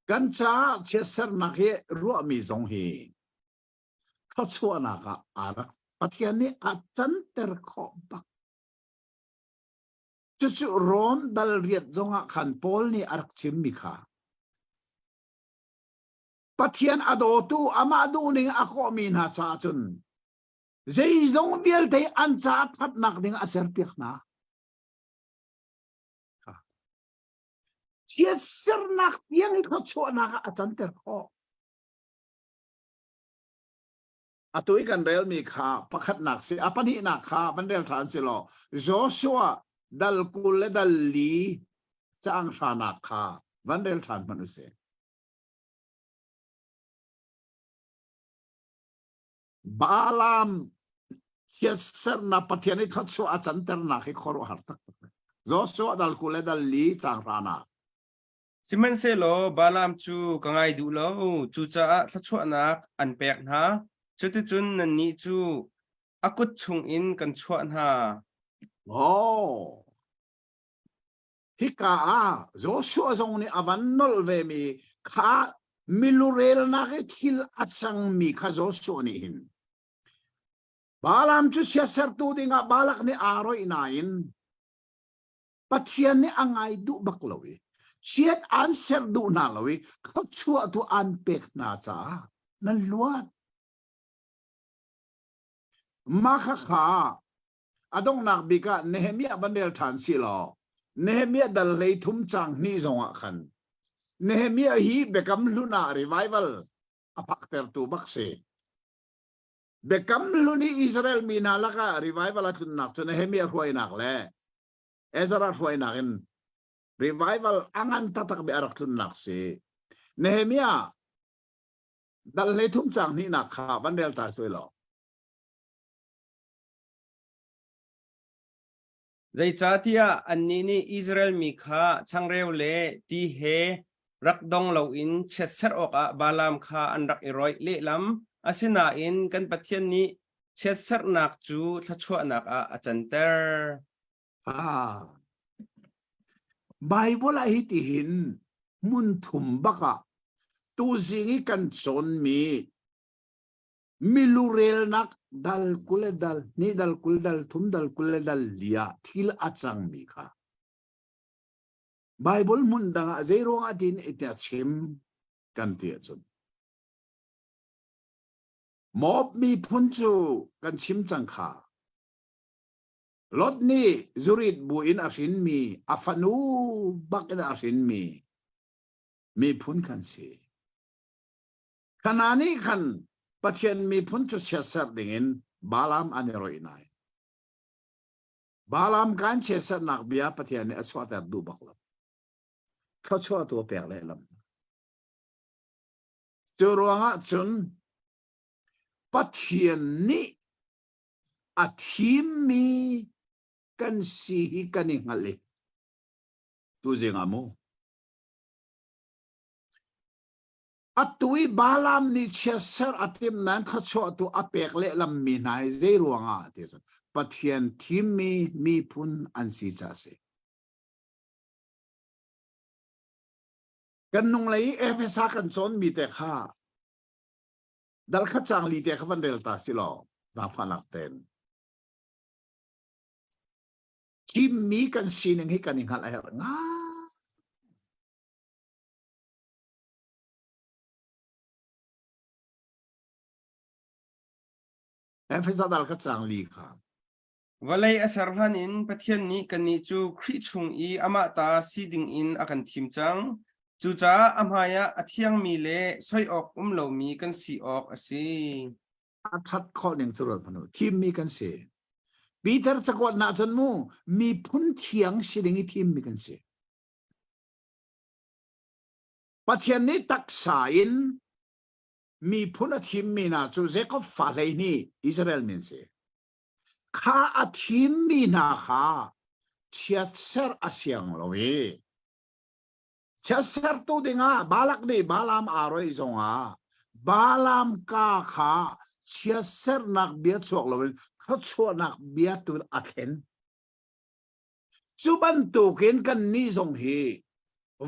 kan caah chiatserhnak hi ruahmi zong hi thluachuahnak ah aa rak Pathian nih a canter khawh bak. Cucu Rom dal riat zongah khan Paul nih a rak chimmi kha Pathian a dawtu amah duhning a kawhmi hna caah cun zeizong vialte an caah thatnak ding a serpiak hna. Chiatsernak tiang i thluachuahnak ah a canter khawh. Atu i kan relmi kha pakhatnak si, a pahnihnak kha van rel ṭhan si law Joshua dal 20 le dal li caang hranak kha van rel ṭhan hmanh usih. Balaam chiatsernak Pathian i thluachuah a canternak hi khuaruahhar taktak. Joshua dal 20 le dal li caang hranak. Sihmanhsehlaw Balaam cu ka ngai duh lo, cucaah thluachuahnak an pek hna. Cuticun nannih cu a kut chungin kan chuah hna. Oh. Hika ah Joshua zong nih a van nolh vemi kha milurelnak i thil a cangmi kha Joshua nih hin Balaam cu chiatsertu dingah Balak nih aa roih nain Pathian nih a ngai duh bak lo i chiat an serh duh hna lo i thluachuah tu an pek hna caah nan luat. Mah kha kha a donghnak bik ah Nehemiah van rel ṭhan si law Nehemiah dal hlei thum cang hnih zong ah khan Nehemiah hi biakam hlun ah revival a phaktertu bak si. Biakam hlun i Israel mi hna lakah revival a tlunnak cu Nehemiah hruainak le Ezra hruainak in revival a ngan taktak mi a rak tlunnak si. Nehemiah dal hlei thum cang hnihnak kha van rel ta suai law. Zeicahtiah annih nih Israel mi kha changreu le ti he rak dong loin chiatserh awkah Balaam kha an rak i roih lehlam. Asinain kan Pathian nih chiatserhnak cu thluachuahnak ah a canter. Ah. Bible ah hi tihin hmun thum bak ah tuzing i kan cawnmi milurelnak dal 20 le dal hnih dal 20 dal thum dal 20 le dal li ah thil a cangmi kha Bible hmun dang ah zei ruangah tin ite a chim kan ti ahcun Moab miphun cu kan chim cang kha Lot nih zurit bu in a hrinmi a fanu bak in a hrinmi miphun kan si. Kanaan nih khan Pathian miphun cu chiatserh dingin Balaam an i roih nai. Balaam kan chiatserhnak bia Pathian nih a chuahter duh bak lo. Thluachuah tu a pek lehlam. Cu ruangah cun Pathian nih a thimmi kan si hi kan i hngalh i tuzing ah mu atu i Balaam nih chiatserh a timh nain thluachuah tu a pek lehlam mi hna hi zei ruangah ti cun Pathian thimmi miphun an si ca si. Kan nung lei i Efesa kan cawn mi te kha dal khat cang li te kha van rel ta si law zaangfahnak ten thimmi kan sining hi kan i hngalh a herh nga Efesa dal khat cang li kha Vawlei a ser hlan in Pathian nih kannih cu Khrih chung i amah ta si dingin a kan thim cang. Cucaah a hmaiah a thiangmi le soi awk um lomi kan si awk a si. A ṭhat khawh ning cu ruat hmanh u. Thimmi kan si. Peter cakuat na cun mu miphun thiang si ding i thimmi kan si. Pathian nih taksa in miphun a thimmi hna cu Jacob fa 12 Israel min si. Kha a thimmi hna kha chiatser a siang lo i chiatsertu dingah Balak nih Balaam aa roih zongah Balaam ka kha chiatsernak bia chuak loin thluachuahnak bia tu a thlen. Cu bantukin kannih zong hi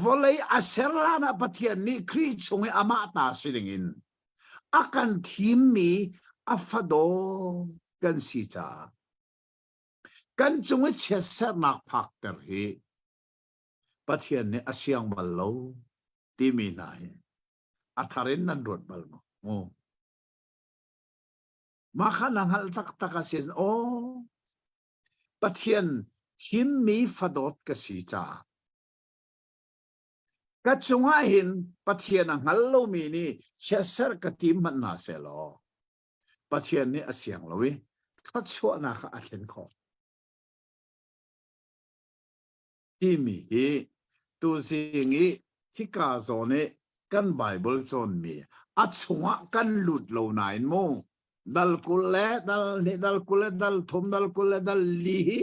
vawlei a ser hlan ah Pathian nih Khrih chung i amah ta si dingin a kan thimmi a fadaw kan si caah kan cung i chiatsernak phakter hi Pathian nih a siang bal lo timi hna hi a thar in nan ruat bal maw? Mu. Mah kha na hngalh taktak a si aw Pathian thimmi fadawt ka si caah ka cungah hin Pathian a hngal lomi nih chiatserh ka tim hmanh hna sehlaw. Pathian nih a siang lo i thluachuahnak ah a thlen khawh. Timi hi tuzing i hika zawn i kan Bible cawnmi a chungah kan lut lo nain mu dal 20 le dal hnih dal 20 le dal thum dal 20 le dal li hi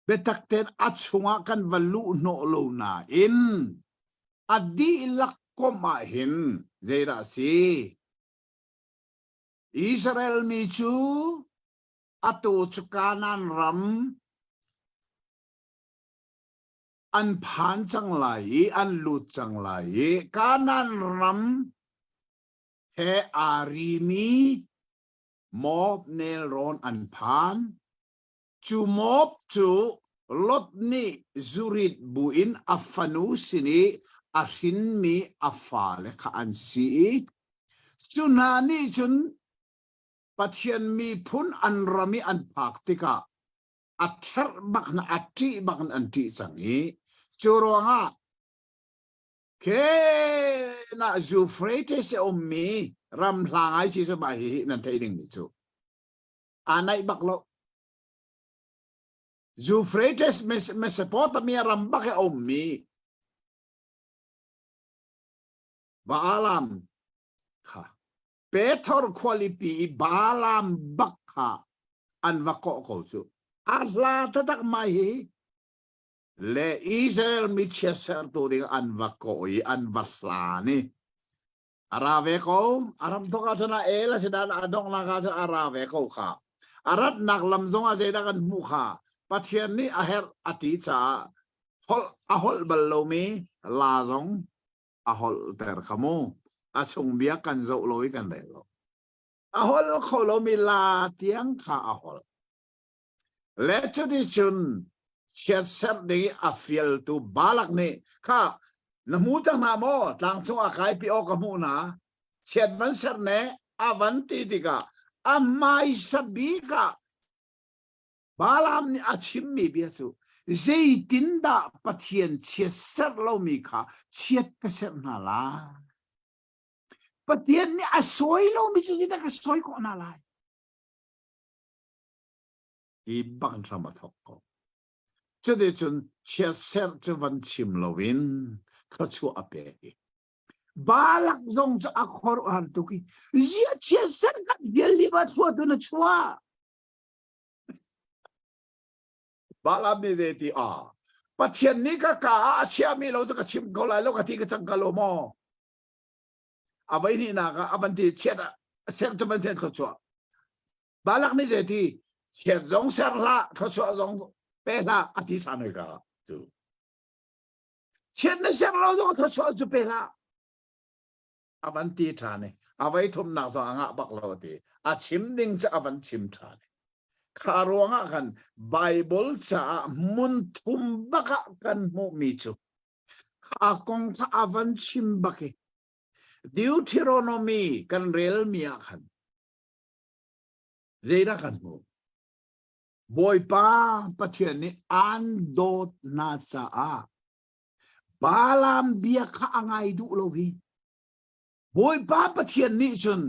biatak tein a chungah kan va luh hnawh lo nain a dihlak komh ah hin zeidah a si? Israel mi cu atu cu Kanaan ram an phan cang lai i an lut cang lai i Kanaan ram he aa rimi Moab nelrawn an phan. Cu Moab cu Lot nih zurit buin a fanu sin i a hrinmi a fale kha an si i cu hna nih cun Pathian miphun an ram i an phak tikah a therh bak na a ṭih bak in an ṭih cang i cu ruangah khenah Euphrates a ummi ram hla ngai si cu mah hihi nan theih dingmi cu aa naih bak lo. Euphrates Mesopotamia ram bak i a ummi Baalam kha Pethor khualipi i Balaam bak kha an va kawh ko cu. A hla taktak mai hi le Israel mi chiatsertu ding an va kawh i an va hlan i a ra ve ko. A ram thawk ahcun a el a si nain a donghnak ahcun a ra ve ko kha. A ratnak lam zong ah zeidah kan hmuh kha Pathian nih a herh a ti caah holh a holh bal lomi la zong a holhter kha mu. A chung bia kan zoh lo i kan rel lo. A holh kho lomi la tiang kha a holh. Le cuticun chiatserh ding i a fialtu Balak nih kha na hmu cang hna maw tlang cung ah kaipi awk ka hmuh hna chiat van serh ne a van ti tikah a hmaisa bik ah Balaam nih a chimmi bia cu zeitindah Pathian chiatserh lomi kha chiat ka serh hna lai? Pathian nih a sawi lomi cu zeidah ka sawi khawh hna lai? Hi bak hram a thawk ko. Cuticun chiatserh cu van chim loin thluachuah a pek i Balak zong cu a khuaruahhar tuk i ziah chiatserh kan vial li va chuah tu na chuah? Balaam nih zeiti a Pathian nih ka ka ah a chiahmi lo cu ka chim ko lai lo ka ti ka cang ka lo maw? A voi hnihnak ah a van ti chiat a ser cu van ser thluachuah. Balak nih zeiti chiat zong ser hlah thluachuah zong pe hlah a ti ṭhan hoi ka cu. Chiat na ser lo zong thluachuah cu pe hlah. A van ti ṭhan i a voi thumnak zong a ngah bak lo a ti. A chim ding cu a van chim ṭhan. Kha ruangah khan Bible caah hmun thum bak ah kan hmuhmi cu kha kong kha a van chim bak i Deuteronomy kan relmi ah khan zeidah kan hmuh? Bawipa Pathian nih aan dawt hna caah Balaam bia kha a ngai duh lo hi. Bawipa Pathian nih cun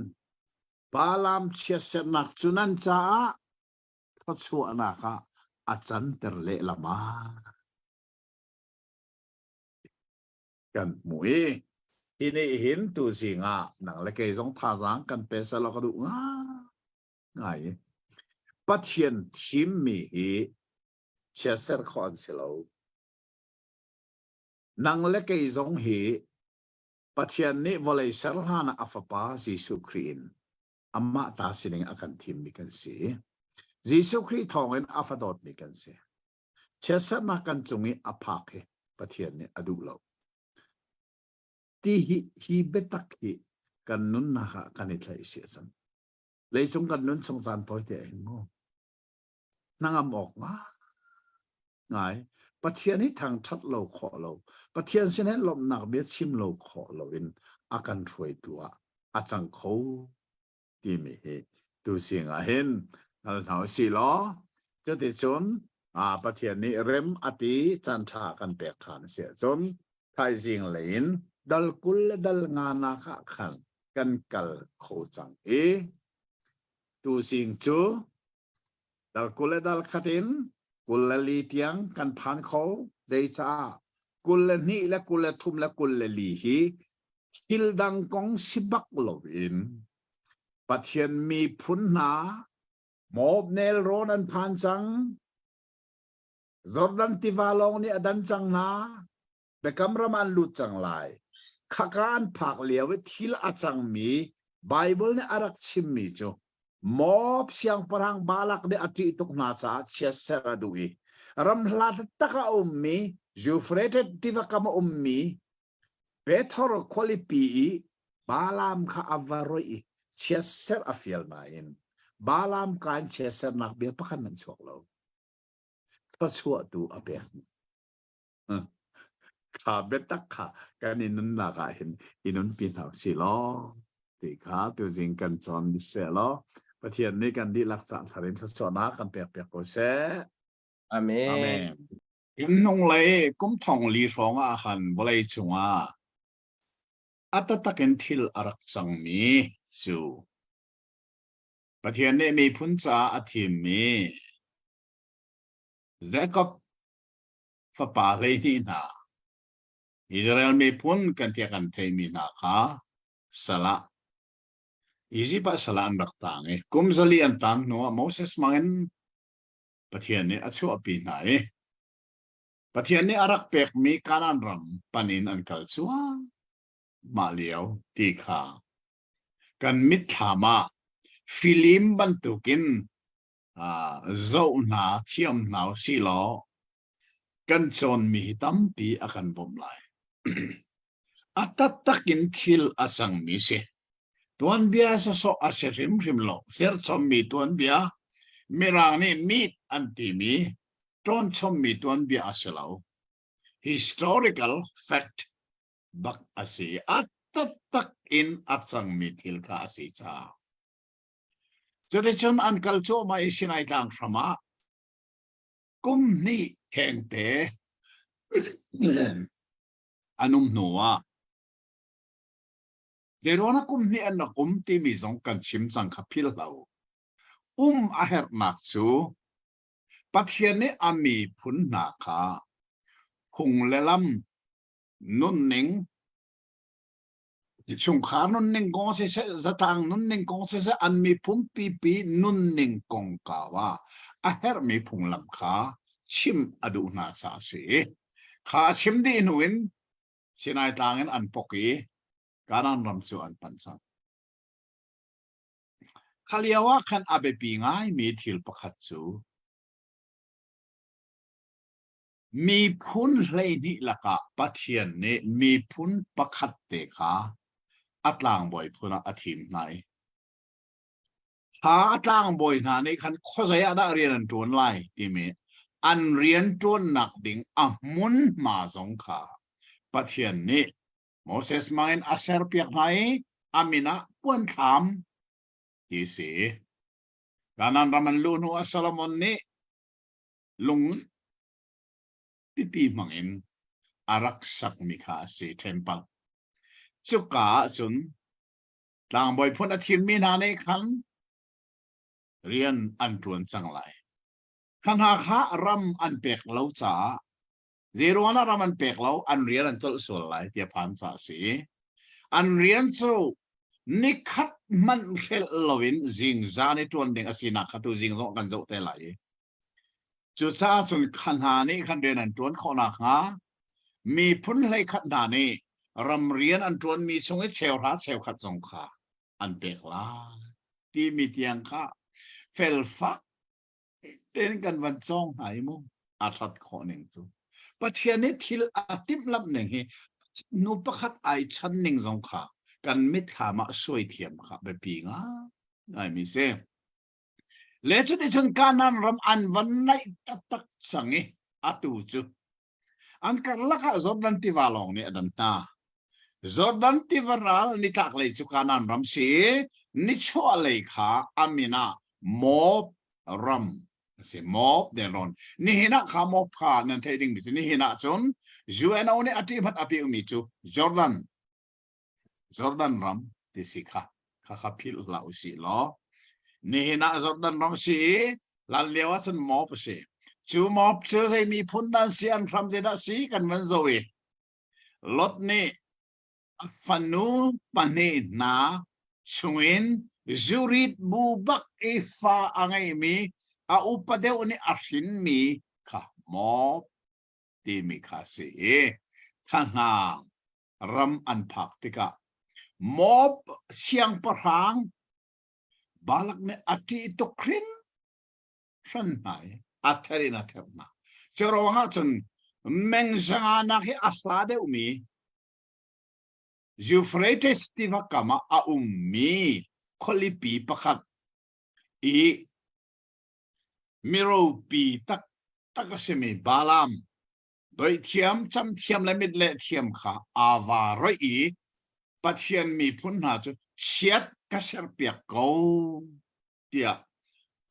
Balaam chiatsernak cu nan caah thluachuahnak ah a canter lehlam ah kan hmuh i hi nih hin tuzing ah nang le kei zong thazaang kan pe selaw ka duh ngai i Pathian thimmi hi chiatser khawh an si lo. Nang le kei zong hi Pathian nih vawlei ser hlan ah a Fapa Jesuh Khrih in amah ta sining a kan thimmi kan si. Jesuh Khrih thawngin a fa dawtmi kan si. Chiatsernak kan cung i a phak hi Pathian nih a duh lo. Ti hi, hi biatak hi kan nunnak ah kan i tlaih si a cang. Leicung kan nun chung caan tawite a hin mu. Hnangam awk ngai. Pathian hi thangṭhat lo khawh lo, Pathian sin he lawmhnak bia chim lo khawh loin a kan hruaitu ah a cang kho timi hi tuzing ah hin hngal hna usih law cuticun Pathian nih rem a ti caan ṭha kan pek ṭhan a si ahcun thaizing lei in dal 20 le dal nga nak ah khan kan kal kho cang i. Tuzing cu dal 20 le dal khat in 24 tiang kan phan kho. Zeicah 22 le 23 le 24 hi thil dang kong si bak loin Pathian miphun hna Moab nelrawn an phan cang. Jordan tiva lawng nih a dan cang hna. Biakam ram an lut cang lai. Khaka an phak lio i thil a cangmi Baibal nih a rak chimmi cu Moab siangpahrang Balak nih a ṭih tuk hna caah chiatser a duh i ram hla taktak a ummi Euphrates tiva kam a ummi Bethor khualipi i Balaam kha a va roih i chiatser a fial nain Balaam ka in chiatsernak bia pakhat nan chuak lo. Thluachuahtu a pek. Kha biatak kha kan i nunnak ah hin i nunpi hna usih law ti kha tuzing kan cawn seh law Pathian nih kan dihlak caan thar in thluachuahnak kan pek piak ko seh. Amen. Amen. Kan hnunglei kum thong li hrawng ah khan vawlei cungah a taktak in thil a rak cangmi cu Pathian nih miphun caah a thimmi Jacob fapa 12 hna Israel miphun kan tiah kan theimi hna kha sal ah Izipt ah sal ah an rak tang i kum zali an tan hnuah Moses hmangin Pathian nih a chuahpi hna i Pathian nih a rak pekmi Kanaan ram pan in an kal cuahmah lio ti kha kan mitthlam ah filim bantukin zoh hna thiam hna usih law kan cawnmi hi tampi a kan bawmh lai. A taktak in thil a cangmi si. Tuanbia sawsawh a si hrimhrim lo. Serchommi tuanbia, Mirang nih myth an timi, ṭawnchommi tuanbia a si lo. Historical fact bak a si. A taktak in a cangmi thil kha a si caah. Cuticun an kal cuahmah i Sinai tlang hram ah kum hnih khengte an um hnu ah zeiruangah kum hnih an rak um timi zong kan chim cang kha philh lo. Um a herhnak cu Pathian nih a miphun hna kha phung le lam nunning Chungkhar nunning kong siseh, zatlang nunning kong siseh, an miphun pipi nunning kongkau ah a herhmi phunglam kha chim a duh hna caah a si. Kha a chim dih hnu in Sinai tlang in an pok i Kanaan ram cu an panh cang. Kha lio ah khan a biapi ngaimi thil pakhat cu Miphun 12 lakah Pathian nih miphun pakhat te kha a tlangbawi phun ah a thim hna i kha a tlangbawi hna nih khan khuazei ah dah rian an ṭuan lai timi an rian ṭuannak ding a hmunhma zong kha Pathian nih Moses hmangin a serpiak hna i a min ah puanthlam ti a si. Kanaan ram an luh hnu ah Solomon nih lung pipi hmangin a rak sakmi kha a si temple. Cuka ahcun tlangbawi phun a thimmi hna nih khan rian an ṭuan cang lai. Kha hna kha ram an pek lo caah zeiruang ah ram an pek lo an rian an tlolh sual lai ti a phan caah a si. An rian cu nikhat hmanh hrelh loin zingzan i ṭuan ding a sinak kha tu zing zong kan zoh te lai i Cucaah cun kha hna nih khan rian an ṭuan khawh nakhnga miphun 11 hna nih ramrian an ṭuanmi chung i cheuhra cheukhat zong kha an pek lai timi tiang kha felfak tein kan van cawng hna i mu a ṭhat khawh ning cu. Pathian nih thil a timhlamh ning hi nu pakhat ai chan ning zong kha kan mitthlam ah suai thiam kha biapi ngaimi si. Le cuticun Kanaan ram an van naih taktak cang i atu cu an karlak ah Jordan tiva lawng nih a dan hna. Jordan tiva ral nitlaklei cu Kanaan ram si i nichuahlei kha a min ah Moab ram a si. Moab nelrawn. Nihin ah kha Moab kha nan theih dingmi cu nihin ah cun UNO nih a ṭih hmanh a pekmi cu Jordan Jordan ram ti si kha kha kha philh hlah usih law. Nihin ah Jordan ram si i hlan lio ah cun Moab a si. Cu Moab cu zei miphun dah an si an hram zeidah si kan van zoh i Lot nih a fanu pahnih hna chungin zurit bu bak i fa a ngeimi a upa deuh nih a hrinmi kha Moab timi kha a si i kha hna ram an phak tikah Moab siangpahrang Balak nih a ṭih tuk hringhran hna i a ther in a ther hna. Cu ruangah cun meng zanga nak hi a hla deuhmi Euphrates tiva kam ah a ummi khualipi pakhat i miropi taktak a simi Balaam doihthiam, camthiam le mitleh thiam kha aa va roih i Pathian miphun hna cu chiat ka serpiak ko tiah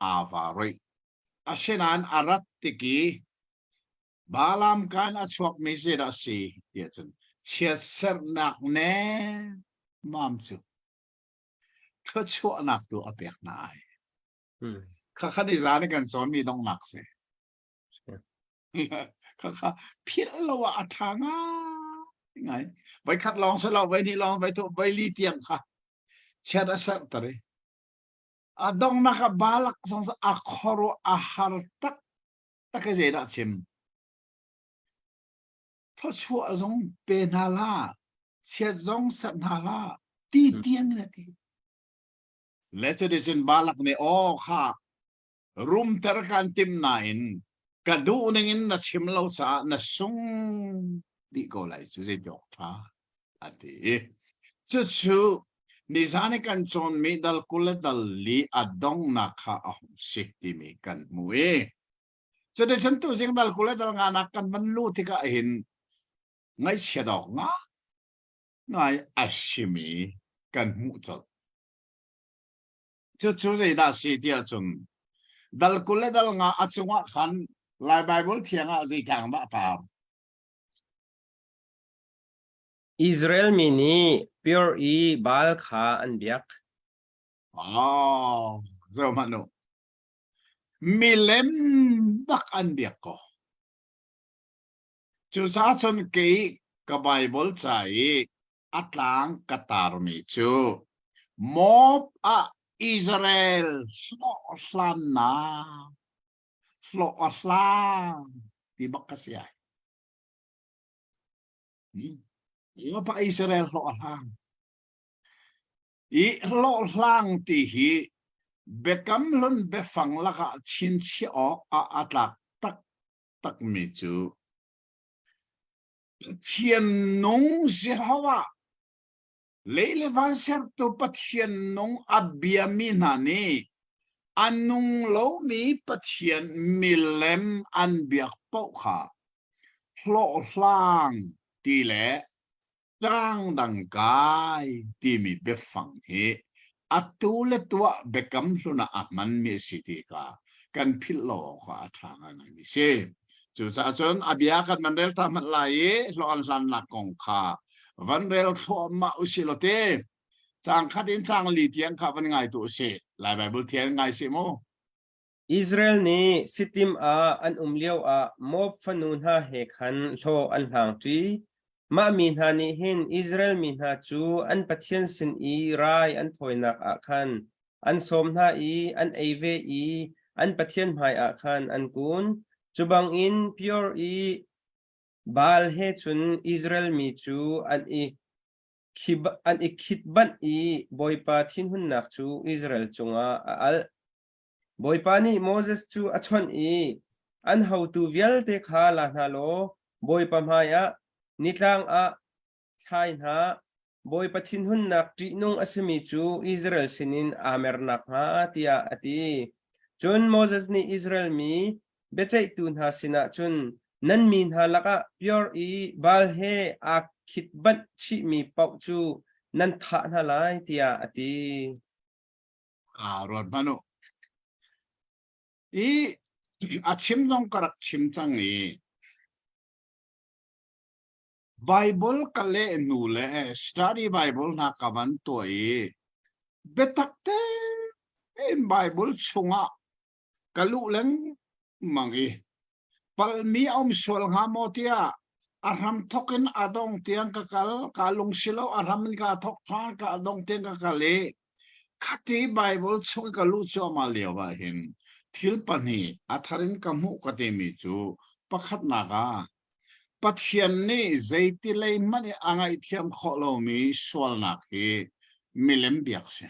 aa va roih. Asinain a rat tik i Balaam kaan a chuakmi zeidah a si tiah cun chiatserhnak nemmam cu thluachuahnak tu a pek hna ai. Khakha ni zan i kan cawnmi donghnak si. Khakha philh lo ah a ṭha ngai ngai. Voi khat lawng si lo, voi hnih lawng, voi thum, voi li tiang kha chiat a serhter i a donghnak ah Balak zong a khuaruah a har tak tak i zeidah chim. Thluachuah zong pe hna hlah, chiat zong serh hna hlah, ti tiang in a ti. Le cuticun Balak nih aw kha rumter kan tim nain ka duh ning in na chim lo caah na sung dih ko lai cu zei awk ṭha a ti i cucu nizan i kan cawnmi dal 20 le dal li a donghnak kha a hung si timi kan hmu i cuticun tuzing dal 20 le dal nganak kan van luh tikah hin ngaihchiat awk ngai a simi kan hmuh colh. Cucu zeidah si tiah cun dal 20 le dal nga a cungah khan Lai Baibal thiang ah zeitlang dah tar? Israel mi nih Peor i Baal kha an biak. Oh, zoh hmanh u. Milem bak an biak ko. Cucaah cun kei ka Baibal ca i a tlang ka tarmi cu Moab ah Israel hlawhhlannak hlawh a hlang ti bak ka si ai. Moab ah Israel hlawh a hlang. I hlawhhlang ti hi biakam hlun biafang lakah chinchiah awk ah a tlak taktakmi cu Pathian nung Jehovah lei le van sertu Pathian nung a biami hna nih a nung lomi Pathian milem an biak paoh kha hlawhhlang ti le ṭangdang kai timi biafang hi atu le tuah biakam hlun ah a hmanmi a si ti kha kan philh lo awk ah a ṭha ngaingaimi si. Cucaah cun a bia kan van rel ta hmanh lai i hlawh an hlannak kong kha van rel thluahmah usih law te caang khat in caang li tiang kha van ngai tu usih. Lai Baibal thiang ngai sih mu. Israel nih Sittim ah an um lioah Moab fanu hna he khan hlawh an hlangṭi. Mah mi hna nih hin Israel mi hna cu an Pathian sin i rai an thawinak ah khan an sawm hna i an ei ve i an Pathian hmaiah khan an kun. Cu bangin Peor i Baal he cun Israel mi cu an i an i khitbanh i Bawipa thinhunnak cu Israel cungah a alh. Bawipa nih Moses cu a chawnh i, An hotu vialte kha la hna law Bawipa hmaiah nitlang ah thlai hna. Bawipa thinhunnak ṭihnung a simi cu Israel sinin aa mer nakhnga, tiah a ti. Cun Moses nih Israel mi biaceihtu hna sinah cun, Nan mi hna lakah Peor i Baal he aa khitbanh chihmi paoh cu nan thah hna lai, tiah a ti. Aa ruat hmanh u. I a chim zong ka rak chim cang i Bible ka leh hnu le study Bible hna ka van tuah i biatak te. tein Bible chungah ka luh lengmang i palmi a um sual hnga maw tiah a hram thok in a dong tiang ka kal ka lung si lo a hram in ka thok ṭhan ka dong tiang ka kal i khati Bible chung ka luh cuahmah lio ah hin thil pahnih a thar in ka hmuh ka timi cu pakhatnak ah Pathian nih zeiti lei hmanh i a ngaihthiam khawh lomi sualnak hi milem biak si.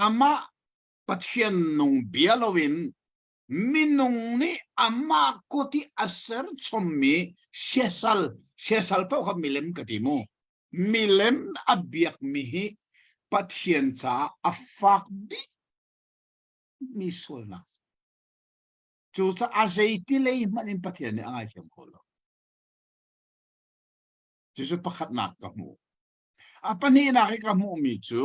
Amah Pathian nung bia loin minung nih amah kut i a ser chommi siasal siasal paoh kha milem ka ti mu milem a biakmi hi Pathian caah a fak bik mi sualnak cucaah zeiti lei hmanh in Pathian nih a ngaithiam kho lo cucu pakhatnak ka hmuh a pahnihnak i ka hmuhmi cu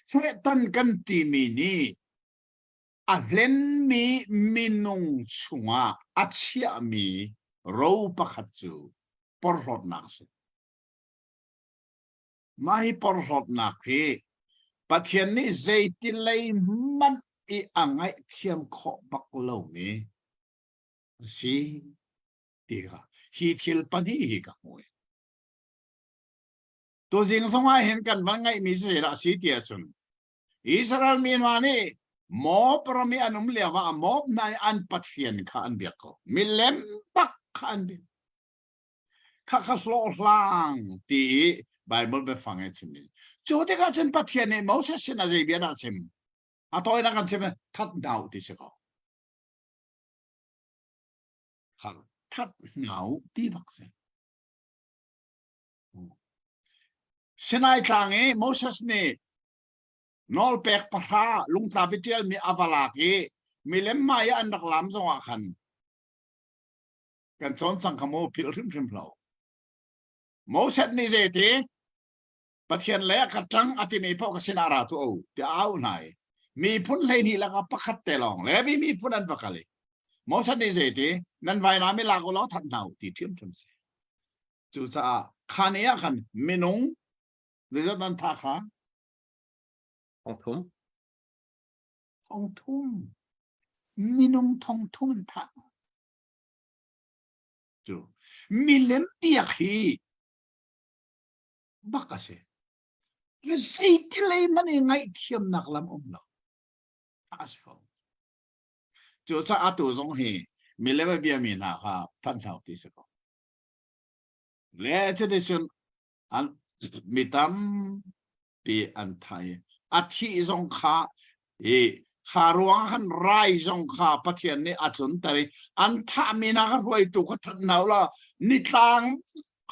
Satan kan timi nih a hlenmi minung chungah a chiahmi ro pakhat cu porhlawtnak a si. Mah hi porhlawtnak hi Pathian nih zeiti lei hmanh i a ngaihthiam khawh bak lomi a si ti kha hi thil pahnih hi ka hmu. Tuzing zong ah hin kan van ngaihmi cu zeidah a si ti ahcun Israel mi hna nih Moab ram i an um lio ah Moab hna i an pathian kha an biak ko. Milem bak kha an biak. Kha kha hlawhhlang ti i Bible biafang i chimmi. Cu tikah cun Pathian nih Moses sin a zei bia dah a chim? A tawinak kan chim that hna u ti si ko. Kha that hna u ti bak si. Sinai tlang i Moses nih nawlpek pahra lungtlap i ṭialmi a va lak i milem hmai i an rak lam zongah khan kan cawn cang kha mu philh hrimhrim hlah u. Moses nih zeiti Pathian lei ah ka ṭang a timi paoh ka sinah ra tuah u tiah a auh hna i miphun 12 lakah pakhat te lawng Levi miphun an va kal i Moses nih zeiti nan vainam i lak u law that hna u ti ṭhiamṭhiam si. Cucaah kha ni ah khan minung zeizat nan thah kha? Thong thum. Thong thum. Minung thong thum an thah. Cu milem biak hi bak a si. Zeiti lei hmanh i ngaihthiamnak lam um lo. A si ko. Cucaah atu zong hi milem a biami hna kha thanh hau ti si ko. Le cuticun an mi tampi an thai. A thih zong kha i kha ruang khan rai zong kha Pathian nih a tlunter i an thahmi hna kha hruaitu kha that hna u law nitlang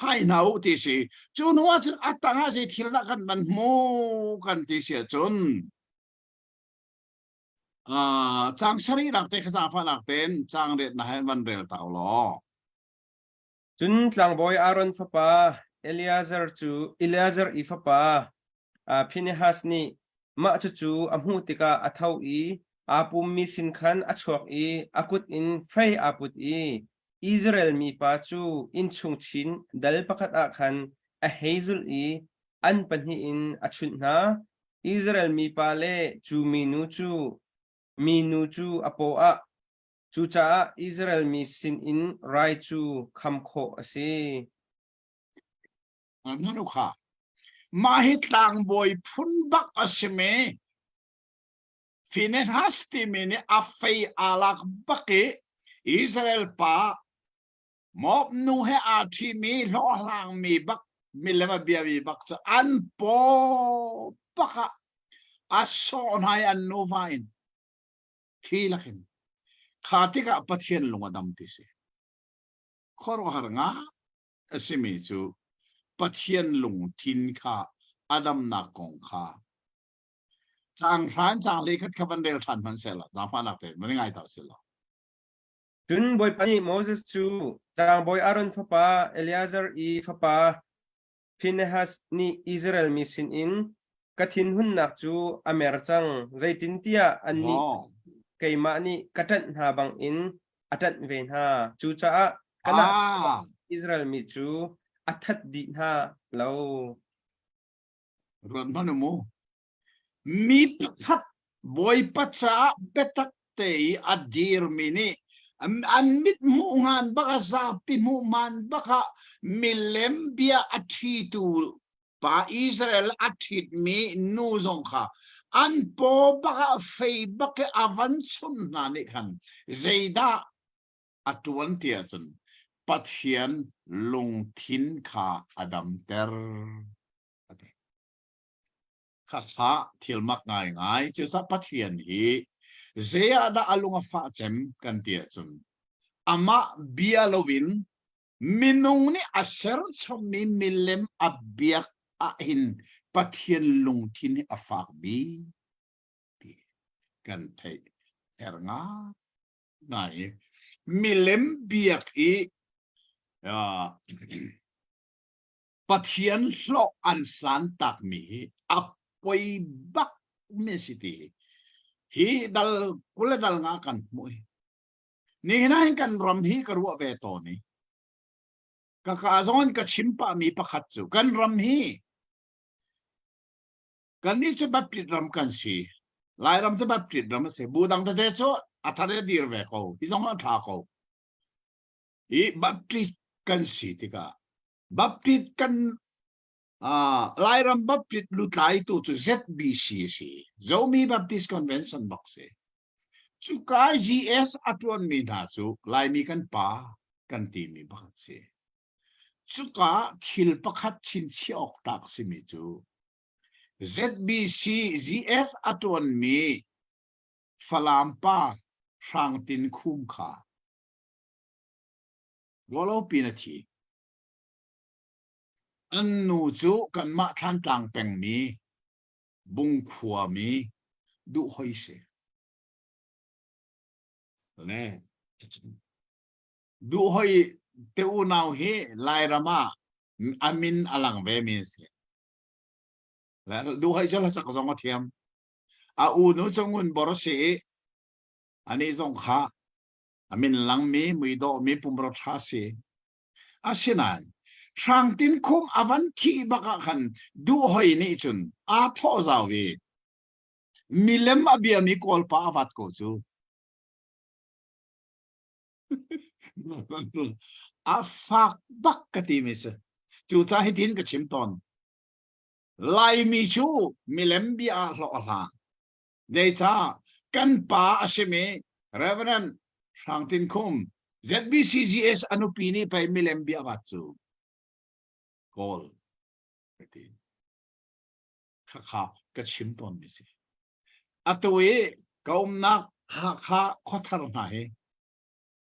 hai hna u ti si. Cu hnu ah cun a tang ah zei thil dah kan van hmu kan ti si ahcun uh, cang sarihnak te kha zaangfahnak tein cang riat na he van rel ta u law. Cun tlangbawi Aaron fapa Eleazar cu Eleazar i fapa Phinehas nih mah cucu a hmuh tikah a tho i aa pummi sin khan a chuak i a kut in fei aa put i Israel mipa cu innchung chin dal pakhat ah khan a hei zulh i an pahnih in a chunh hna. Israel mipa le cu minu cu minu cu a paw ah Cucaah Israel mi sinin rai cu kham khawh a si. Nanu kha mah hi tlangbawi phun bak a simi Phinehas timi nih a fei aa lak bak i Israel pa Moab nu he aa ṭhimi hlawhhlangmi bak milem a biami bak cu an paw bak ah a sawh hna i an nuva in thi lakin kha tikah Pathian lung a dam ti si. Khuaruahhar nga a simi cu Pathian lungthin kha a damnak kong kha caang hran caang le khat kha van rel ṭhan hmanh sehla zaangfahnak tein van ngai ta sih law. Cun Bawipa nih Moses cu tlangbawi Aaron fapa Eleazar i fapa Phinehas nih Israel mi sinin ka thinhunnak cu a mer cang, zeitintiah annih keimah nih ka ṭanh hna bangin a ṭanh ve hna. Cucaah ka nah Israel mi cu a that dih hna lo. Ruat hmanh u mu. Mi pakhat Bawipa caah biatak te i a dirmi nih an mit hmuh ngan bak a zapi hmuh man bak ah milem bia a ṭhitu pa Israel a ṭhitmi nu zong kha an paw bak ah fei bak i a van chunh hna nih khan zeidah a ṭuan ti ahcun Pathian lungthin kha a damter. Khakha thil mak ngaingai. Cucaah Pathian hi zei ah dah a lung a fah cem kan ti ahcun amah bia loin minung nih a serchommi milem a biak ahhin Pathian lungthin hi a fak bik ti kan theih her ngai. Milem biak i uh, Pathian hlawh an hlan takmi hi a poi bak mi si ti hi dal kul le dal nga kan hmuh hi. Nihin ah hin kan ram hi ka ruah ve tawn i ka ka zong in ka chim pah mi pakhat cu kan ram hi kan nih cu Baptist ram kan si. Lairam cu Baptist ram a si. Bu dang tete cu a thar i a dir ve ko. Hi zong a tha ko. Hi Baptist kan si tikah Baptist kan uh, Lairam Baptist lutlaitu cu ZBC a si. Zomi Baptist Convention bak si. Cuka GS a ṭuanmi hna cu Laimi kan pa kan timi pakhat si. Cuka thil pakhat chinchiah awk tak simi cu ZBC GS a ṭuanmi Falam pa Hrang Tin Khum kha Rualo pin a thi. An nu cu kanmah Thlantlang pengmi Bungkhua mi duhhoi si. Ne. Duhhoi te unau hi Lairam ah a min a lang ve mi si. Duhhoi cu hlasak zong a thiam. A unu cu ngun bor si i ani zong kha a min langmi muidawhmi pumro ṭha si. Asinain Hrang Tin Khum a van thih bak ah khan duhhoi nih cun aa thawh zau i milem a biami Kawlpa a vat ko cu. a fak bak ka timi si. Cucaah hitin ka chim tawn. Laimi cu milem bia ah hlawh a hlang. Zeicah kan pa a simi Reverend Hrang Tin Khum ZBCGS a nupi nih pei milem bia vat cu kawl ka ti. Khakha ka chim tawn mi si. Atu i ka umnak Hakha khuathar hna hi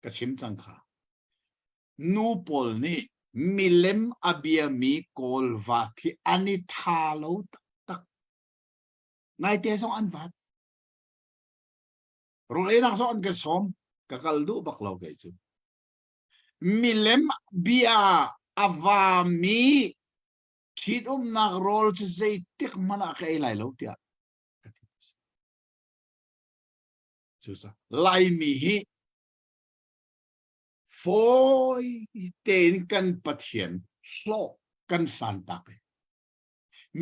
ka chim cang kha. Nu pawl nih milem a biami kawl vat hi an i tha lo taktak. Ngaite zong an vat. Rawl einak zong an ka sawm. Ka kal duh bak lo kei cu. Milem bia a vami ṭhitumnak rawl cu zeitik hmanh ah ka ei lai lo tiah ka ti. Cucaah Laimi hi fawi tein kan Pathian hlawh kan hlan tak i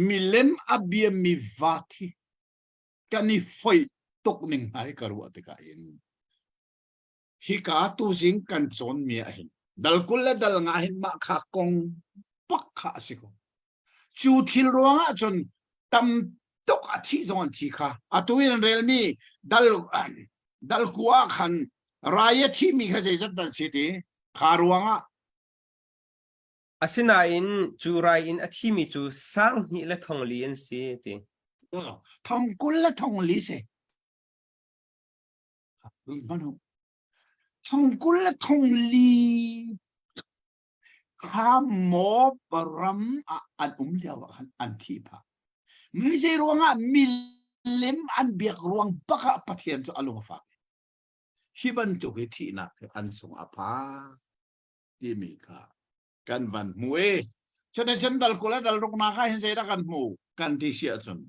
milem a biami vat hi kan i foih tuk ning hna hi ka ruah tikah hin hika tuzing kan cawnmi ah hin dal 20 le dal nga hin mah kha kong pak kha a si ko cu thil ruangah cun tam tuk a thih zong an thi kha atu in an relmi dal dal kua khan rai a thimi kha zeizat dan si ti kha ruangah Asinain cu rai in a thimi cu sang hnih le thong li an si a ti. Thong 20 le thong li si. Thong 20 le thong li kha Moab ram ah an um lio ah khan an thi phah. Mi zei ruangah milim an biak ruang bak ah Pathian cu a lung a fak. Hi bantuk hi thihnak hi an sung a phak. timi kha kan van hmu i cun cun dal 20 le dal ruknak ah hin zeidah kan hmu kan ti si ahcun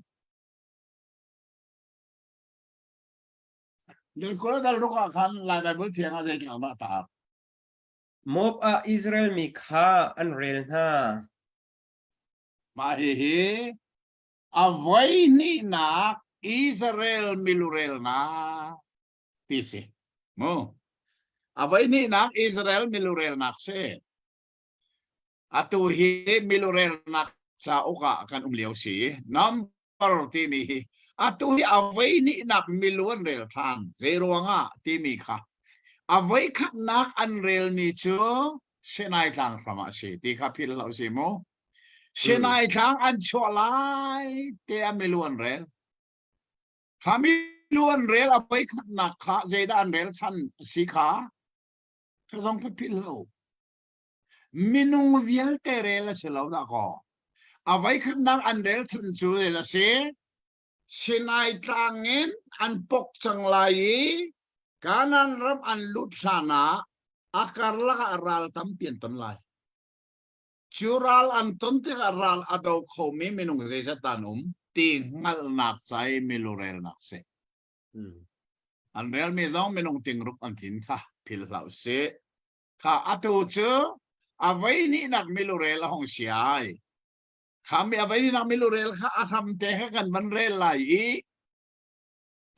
dal 20 le dal ruk ah khan Lai Baibal thiang ah zeitlak dah tar? Moab ah Israel mi kha an rel hna. Mah hihi a voihnihnak Israel milurelnak ti si. Mu. A voihnihnak Israel milurelnak si. Atu hi milurelnak cauk ah kan um lio si. Number timi hi atu hi a voihnihnak milu an rel ṭhan. Zei ruangah timi kha. A voikhatnak an relmi cu Sinai tlang hram ah si ti kha philh hlah si mu. Sinai tlang an chuah lai te a milu an rel. Kha milu an rel a voikhatnak kha zeidah an rel chan si kha kha zong ka philh lo. Minung vialte rel a si lo dah kaw. A voikhatnak an rel chan cu rel a si. Sinai tlang in an pok cang lai i Kanaan ram an lut hlan ah a karlak ah ral tampi an ton lai. Cu ral an ton tikah ral a do khomi minung zeizat dah an um ti hngalhnak ca i milurelnak si. An relmi zong minung tingruk an thin kha phil hlah usih. Kha atu cu a voi hnihnak milurel a hung si ai. Kha mi a voi hnihnak milurel kha a hramte kha kan van rel lai i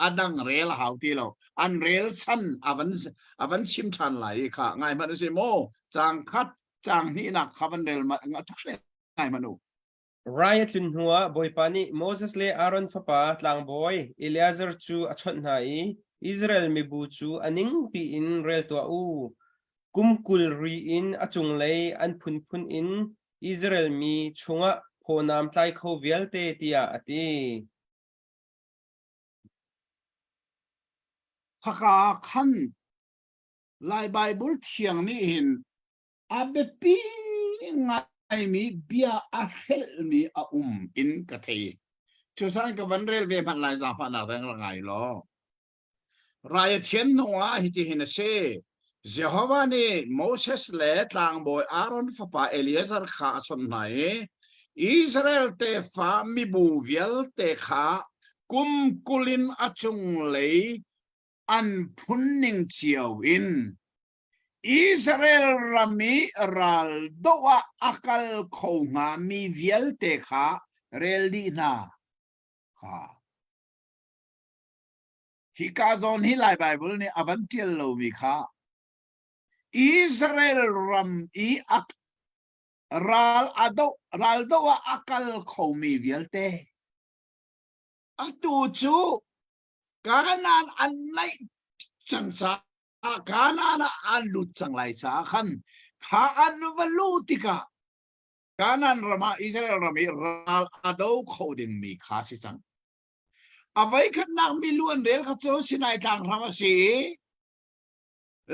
a dang rel a hau ti lo. An rel chan a van a van chim ṭhan lai i kha ngai hmanh usih mu. Caang khat caang hnihnak kha van rel ngai hmanh u. Rai a tlun hnuah Bawipa nih Moses le Aaron fapa tlangbawi Eleazar cu a chawnh hna i Israel mibu cu a ningpi in rel tuah u. Kum 20 ri in a cunglei an phunphun in Israel mi chungah phawnam tlai kho vialte tiah a ti. Haka khan Lai Baibal thiang nih hin a biapi ngaimi bia a hrelhmi a um in ka thei. Cucaah ka van rel ve hmanh lai zaangfahnak reng ra ngai law. Rai a thian hnu ah hitihin a si. Jehovah nih Moses le tlangbawi Aaron fapa Eleazar kha a chawnh hna i Israel tefa mibu vialte kha kum 20 in a cunglei an phun ning cio in Israel ram i ral doh ah a kal kho hngami vialte kha rel dih hna kha. Hika zawn hi Lai Baibal nih a van ṭial lomi kha Israel ram i a ral a doh ral doh ah a kal khomi vialte atu cu Kanaan an naih cang caah Kanaan ah an lut cang lai caah khan kha an va luh tikah Kanaan ram ah Israel ram i ral a do kho dingmi kha si cang. A voikhatnak milu an rel kha cu Sinai tlang hram a si i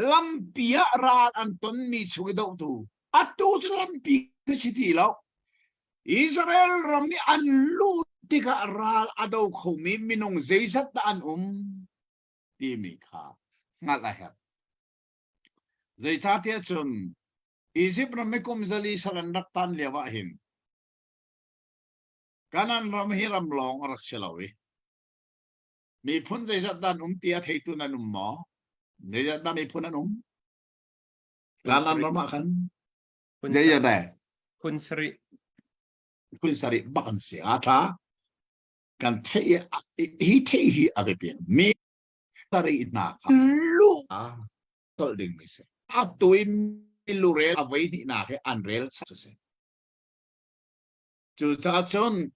lampi ah ral an tonmi chung i dohtu atu cu lampi ka si ti lo. Israel ram i an luh tikah ral a do khomi minung zeizat dah an um timi kha hngalh a herh. Zeicahtiah cun Izipt ram i kum zali sal an rak tan lio ah hin Kanan ram hi ram lawng a rak si lo i miphun zeizat dah an um ti a theitu nan um maw? Zeizat dah miphun an um? Kanan ram ah khan zeizat dah? Phun sarih. Phun sarih bak an si. A ṭha. Kan theih hi theih hi a biapi. Mi sarih hna kha lu a colh dingmi si. A tu i milurel a voi hnihnak hi an rel cu si. Cucaah cun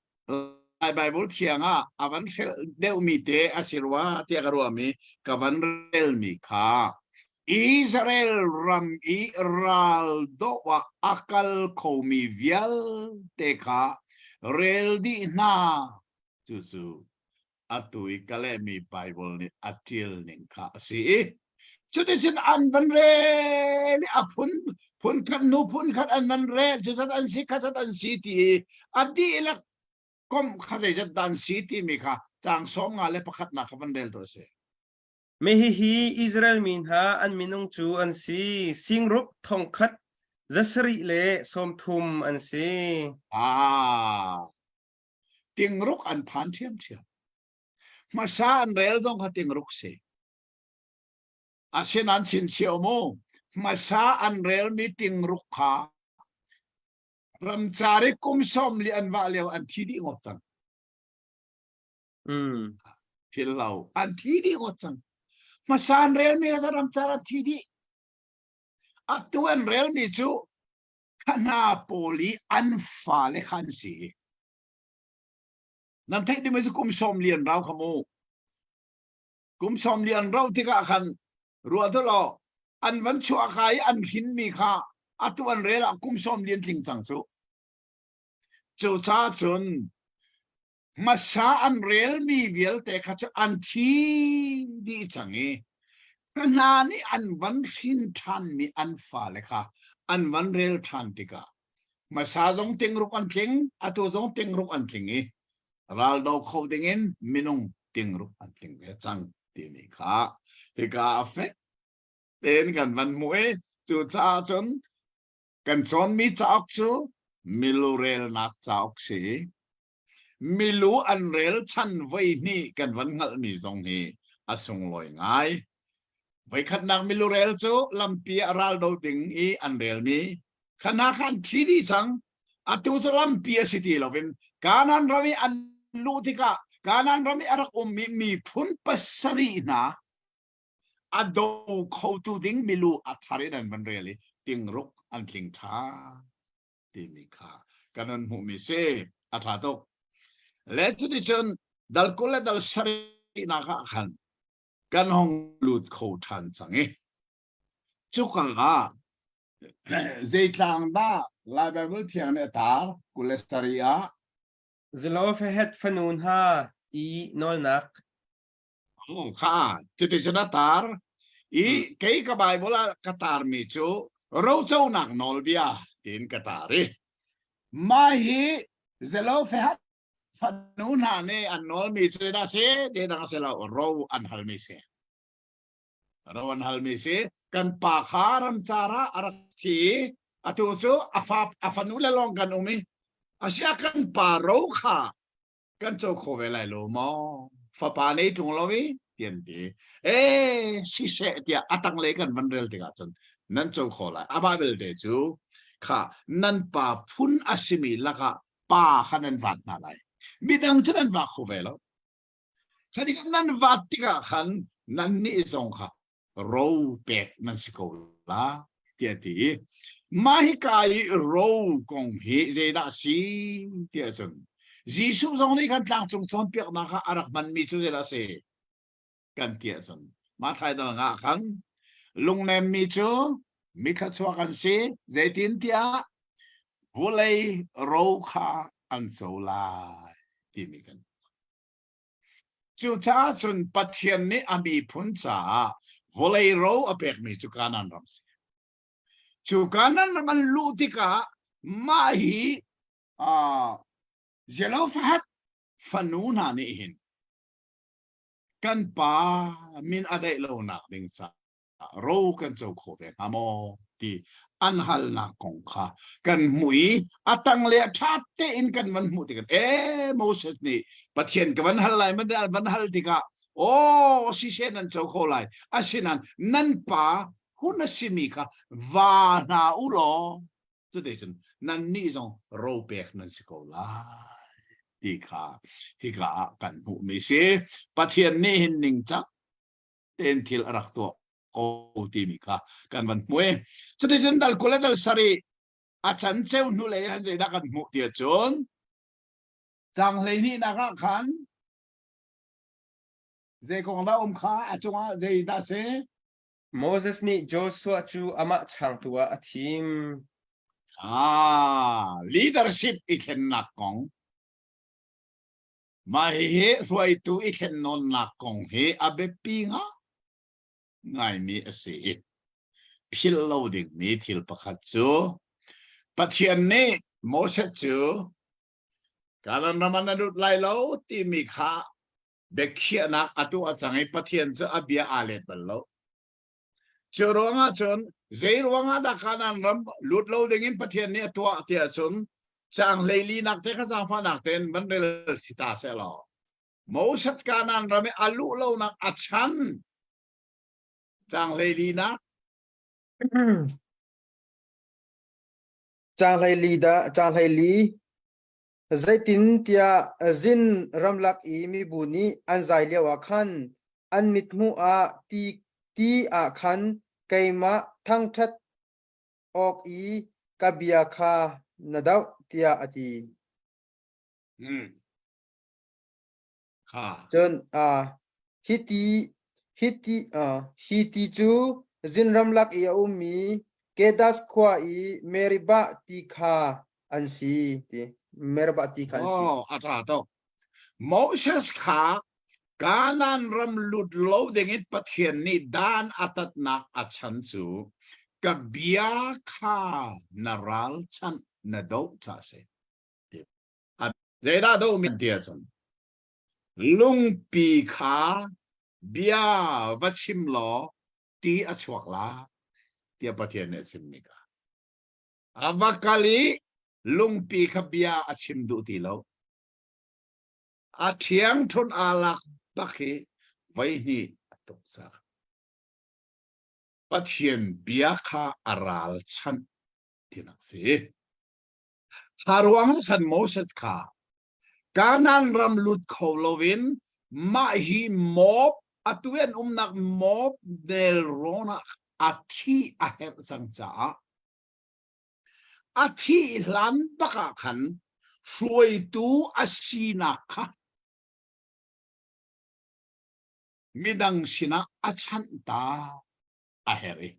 Lai Baibal thiang ah a van hrelh deuhmi te a si rua tiah ka ruahmi ka van relmi kha Israel ram i ral doh ah a kal khomi vialte kha rel dih hna. Cucu atu i ka lehmi Baibal nih a ṭial ning kha a si i cuticun an van rel i a phun phun khat nu phun khat an van rel cuzat an si khazat an si ti i a dihlak komh kha zeizat dan si timi kha caang 51 nak kha van rel tu a si. Mi hihi Israel mi hna an minung cu an si, singruk thongkhat zasarih le 30 an si. Ah, tingruk an phan ṭhiamṭhiam. Hmasa an rel zong kha tingruk si. Asinain chinchiah mu. Hmasa an relmi tingruk kha ramcar i kum 40 an vah lio an thi dih ngawt cang. Phil lo an thi dih ngawt cang. Hmasa an relmi kha ramcar an thi dih. Atu an relmi cu khana pawl i an fale kha an si. Nan theih ding cu kum 40 an rau kha mu. Kum 40 an rau tikah khan ruah tu law an van chuah ka i an hrinmi kha atu an rel ah kum 40 an tling cang cu. Cu ca cun hmasa an relmi vialte kha cu an thi dih cang i hna nih an van hrin ṭhanmi an fale kha an van rel ṭhan tikah hmasa zong tingruk an tling atu zong tingruk an tling i raldo kho dingin minung tingruk an tling ve cang timi kha hika a fek tein kan van hmuh i cucaah cun Kan cawnmi cauk cu milu relnak cauk si. Milu an rel chan voi hnih kan van hngalhmi zong hi a sunglawi ngai. Voikhatnak milu rel cu lampi ah raldo ding i an relmi khana khan thi dih cang. Atu cu lampi a si ti loin Kanaan ram i an luh tikah Kanaan ram i a rak ummi miphun pasarih hna a do khotu ding milu a thar in an van rel i tingruk an tling ṭha timi kha kan an hmuhmi si a ṭha tuk le cuticun dal 20 le dal sarihnak ah khan kan hong lut kho ṭhan cang i cuka ah zeitlang dah Lai Bible thiang nih a tar 27 ah Zelophehad fanu hna i nawlnak Kha cuticun a tar i kei ka Bible ah ka tarmi cu roconak nawlbia tiin ka tar i mah hi Zelophehad fanu hna nih an nawlmi cu zeidah a si zeidang a si lo ro an halmi si ro an halmi si kan pa kha ramcar ah a rak thi i atu cu a fa a fanu le lawng kan um i asiah kan pa ro kha kan co kho ve lai lo maw fapa nei ṭung lo i tian ti e siseh tiah a tanglei kan van rel tikah cun nan co kho lai a Bible te cu kha nan pa phun a simi lakah pa kha nan vat hna lai midang cu nan va kho ve lo kha tikah nan vat tikah khan nan nih zong kha ro pek nan si ko la tiah ti i mah hika i ro kong hi zeidah si tiah cun Jesuh zong nih khan tlangcung cawnpiaknak ah a rak hmanmi cu zeidah si kan tiah cun Matthai dal nga khan lungnemmi cu mi thluachuak an si zeitin tiah vulei ro kha an co lai timi kan Cucaah cun Pathian nih a miphun caah vawlei ro a pekmi cu Kanaan ram si. Cu Kanaan ram an luh tikah mah hi uh, Zelophehad fanu hna nih hin kan pa min a daih lonak ding caah ro kan co kho ve hnga maw ti an halnak kong kha kan hmuh i a tang le ṭha tein kan van hmuh tikah e Moses nih Pathian ka van hal lai man van hal tikah aw siseh nan co kho lai asinain nan pa hun a simi kha va hna u law cuticun nan nih zong ro pek nan si ko lai ti kha hika ah kan hmuhmi si Pathian nih hin ningcang tein thil a rak tuah ko timi kha kan van hmu i cuticun dal 20 le dal 7 a can ceu hnu lei han zeidah kan hmuh ti ahcun cang 12 nak ah khan zei kong dah um kha a cungah zeidah si Moses nih Joshua cu amah changtu ah a thim. Ah, leadership i thlennak kong. Mah hihi hruaitu i thlennawnnak kong hi a biapi ngaimi a si i philh lo dingmi thil pakhat cu Pathian nih Moses cu Kanaan ram ah na lut lai lo timi kha biakhiahnak a tuah cang i Pathian cu a bia aa let bal lo. Cu ruangah cun zei ruangah dah Kanaan ram lut lo dingin Pathian nih a tuah tiah cun caang 14 nak te kha zaangfahnak tein van rel si ta seh law Moses Kanaan ram i a luh lonak a chan caang 14 nak. Caang 14 dah caang 14 Zeitintiah Zin ramlak i mibu nih an zai lioah khan an mithmuh ah ti, ti ah khan keimah thangṭhat awk i ka bia kha na doh tiah a ti. Hmm. Kha. Cun uh, hi ti hi ti uh, hi ti cu Zin ramlak i a ummi Kedas khua i Meribah ti kha an si ti Meribah ti kha an si. Oh, a ṭha tuk. Moses kha Kanaan ram lut lo dingin Pathian nih dan a tatnak a chan cu ka bia kha na ralchanh na doh ca a si. Zeidah doh mi ti ahcun lungpi kha bia va chim law ti a chuak la tiah Pathian nih a chimmi kha. A va kal i lungpi kha bia a chim duh ti lo. A ṭhiangṭhunh aa lak bak hi voihnih a tuk cang. Pathian bia kha a ralchanh tinak si. Kha ruang khan Moses kha Kanaan ram lut kho loin mah hi Moab atu an umnak Moab nelrawn ah a thih a herh cang caah a thih hlan bak ah khan hruaitu a sinak kha midang sinah a chanh ta a herh i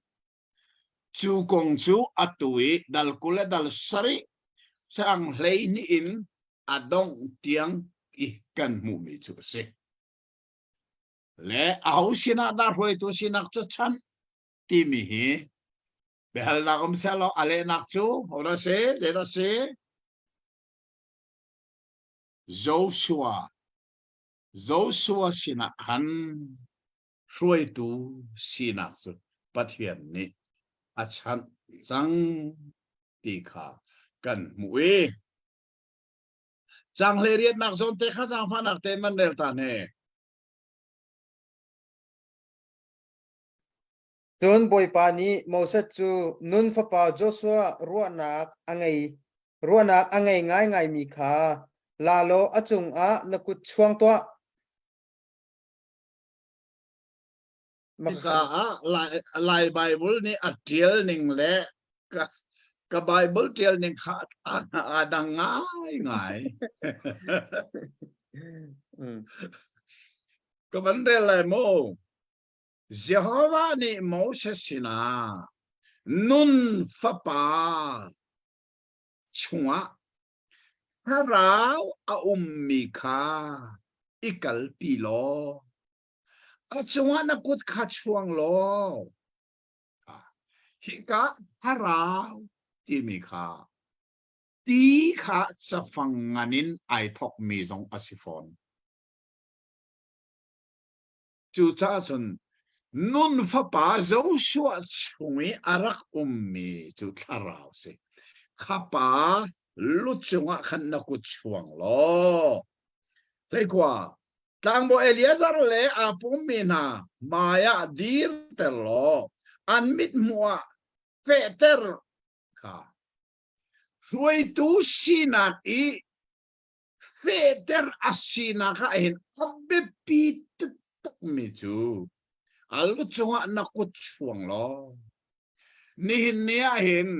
Cu kong cu atu i dal 20 le dal sarih caang 12 in a dongh tiang i kan hmuhmi cu a si. Le aho sinah dah hruaitu sinak cu chanh timi hi biahalnak um sehlaw a lehnak cu hodah si, zeidah si? Joshua Joshua sinah khan hruaitu sinak cu Pathian nih a chanh cang ti kha kan hmuh i caang 18nak zawn te kha zaangfahnak tein man rel ta ne. Cun Bawipa nih Moses cu Nun fapa Joshua ruahnak a ngei ruahnak a ngei ngaingaimi kha la law a cungah na kut chuang tuah. Hika ah Lai, Lai Bible nih a ṭial ning le ka, ka Bible ṭial ning kha aa dang ngaingai. Ka van rel lai mu. Jehovah nih Moses sinah Nun fapa chungah thlarau a ummi kha i kalpi law a cungah na kut kha chuang law hika thlarau timi kha ti kha cafang ngan in ai thawkmi zong a si fawn. Cucaah cun Nun fapa Joshua chung i a rak ummi cu thlarau si. Kha pa lu cungah khan na kut chuang law 19 tlangbawi Eleazar le aa pummi hna hmaiah dirter law an mithmuh ah fehter kha hruaitu sinak i fehter a sinak ah hin a biapi taktakmi cu a lu cungah na kut chuang law nihin ni ah hin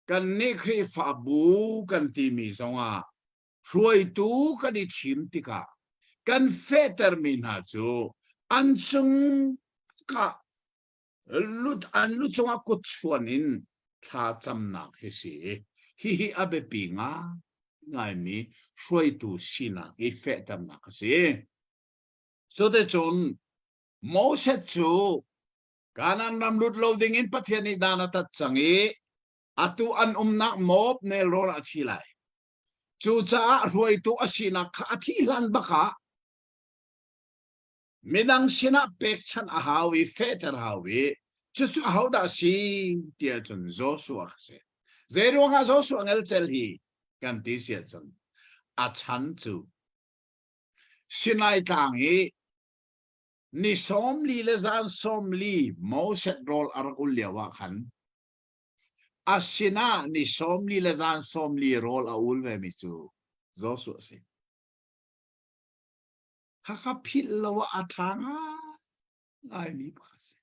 kannih Khrihfabu kan timi zongah hruaitu kan i thim tikah kan fehtermi hna cu an cung ka lut an lu cungah kut chuan in thla camnak hi si. Hihi a biapi ngaingaimi hruaitu sinak i fehternak a si. Cuticun Moses cu Kanaan ram lut lo ding in Pathian nih dan a tat cang i atu an umnak Moab nelrawn ah a thi lai. Cucaah hruaitu a sinak kha a thih hlan bak ah Midang sinah pekchanh a hau i fehter hau i cucu ahodah si ti ahcun Joshua kha si. Zeiruangah Joshua ngelcel hi kan ti si ahcun a chan cu Sinai tlang i. Ni 40 le zan 40 Moses rawl a rak ul lio ah khan a sinah ni 40 le zan 40 rawl a ul vemi cu Joshua a si. Khakha philh lo ah a ṭha ngaimi pakhat a si.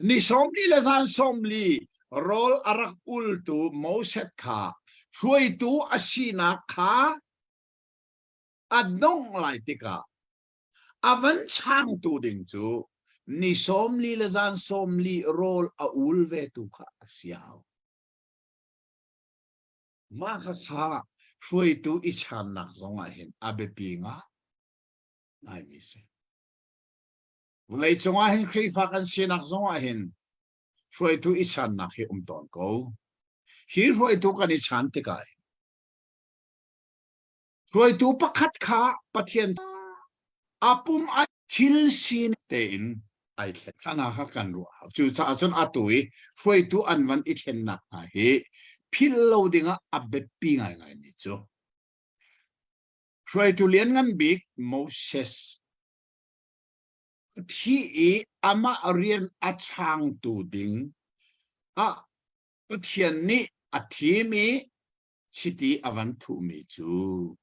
Ni 40 le zan 40 rawl a rak ultu Moses kha hruaitu a sinak kha a dongh lai tikah a van changtu ding cu ni 40 le zan 40 rawl a ul vetu kha a si hau. Mah kha hruaitu i channak zong ah hin a biapi ngaimi si. Vawlei cungah hin Khrihfa kan sinak zong ah hin hruaitu i channak hi um tawn ko. Hi hruaitu kan i chan tikah hruaitu pakhat kha Pathian a pum a thil sin tein ai thlen khana kha kan ruah hau. Cucaah cun atu i hruaitu an van i thlennak hna hi philh lo dingah a biapi ngaingai mi cu hruaitu lianngan bik Moses thi i amah rian a changtu ding ah Pathian nih a thim i chiti a van thuhmi cu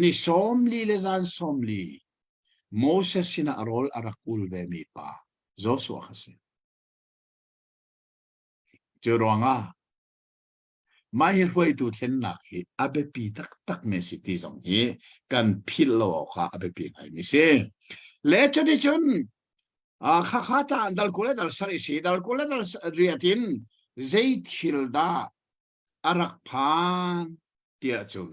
ni 40 le zan 40 Moses sinah rawl a rak ul vemi pa Joshua kha si. Cu ruangah mah hi hruaitu thlennak hi a biapi taktak mi si ti zong hi kan philh lo awk ah a biapi ngaimi si. Le cuticun khakha ca dal 20 le dal 7 si dal 20 le dal riat in zei thil dah a rak phan tiah cun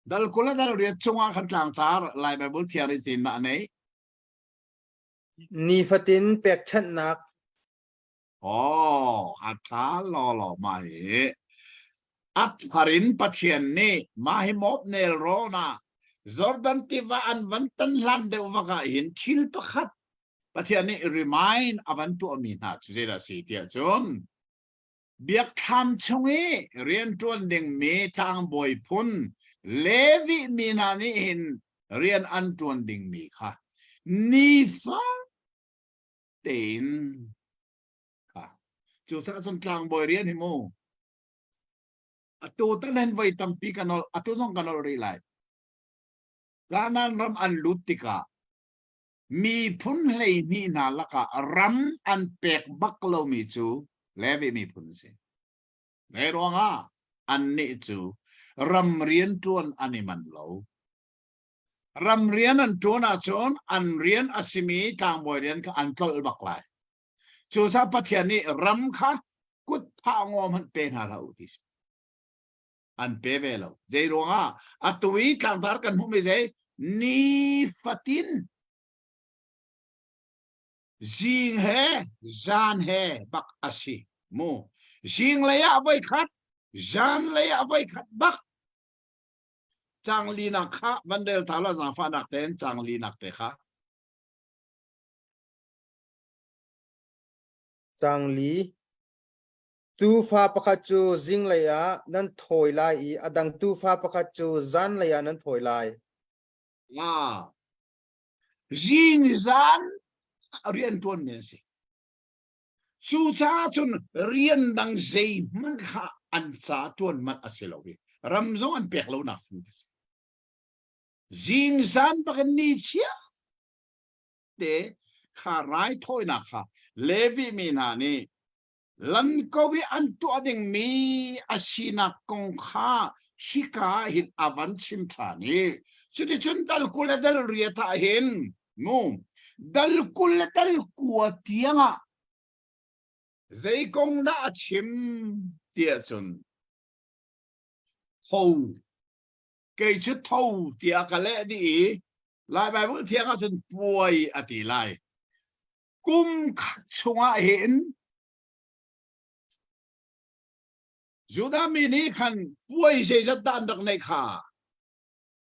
dal 20 le dal riat cungah khan tlangtar Lai Bible thiang in tin mah nei Nifatin pekchanhnak. Oh, a ṭha lawlaw mah hi. A thar in Pathian nih mah hi Moab nelrawn ah Jordan tiva an van tan hlan deuh vak ah hin thil pakhat Pathian nih remind a van tuahmi hna cu zeidah a si tiah cun biakthlam chung i rianṭuan dingmi tlangbawi phun Levi mi hna nih hin rian an ṭuan dingmi kha nifa tein kha cucaah cun tlangbawi rian hi mu atu tan hin voi tampi ka nolh atu zong ka nolh rih lai Kanaan ram an lut tikah miphun 12 hna lakah ram an pek bak lomi cu Levi miphun a si. Zei ruangah annih cu ram rian ṭuan an i manh lo. Ram rian an ṭuan ahcun an rian a simi tlangbawi rian kha an tlolh bak lai. Cucaah Pathian nih ram kha kut phah ngaw hmanh pe hna hlah u ti si. An pe ve lo. Zei ruangah atu i tlangtar kan hmuhmi zei nifatin zing he zan he bak a si mu. Zinglei ah voikhat, zanlei ah voikhat bak cang linak kha van rel ta la zaangfahnak tein cang linak te kha. Cang li. Tuufa pakhat cu zinglei ah nan thawi lai i a dang tuufa pakhat cu zanlei ah nan thawi lai. Ah. Zing zan rian ṭuan mi an si. Cucaah cun rian dang zeihmanh kha an ca ṭuan manh a si lo i ram zong an pek lonak thing a si. Zingzan bakin ni chia te kha raithawinak kha Levi mi hna nih lamko i an tuah dingmi a sinak kong kha hika ah hin a van chim ṭhan i cuticun dal 20 le dal riat ah hin mu dal 20 le dal kua tiangah zei kong dah a chim tiah cun tho kei cu tho tiah ka leh dih i Lai Baibal thiang ah cun puai a ti lai kum khat chungah hin Judah mi nih khan puai zeizat dah an rak neih kha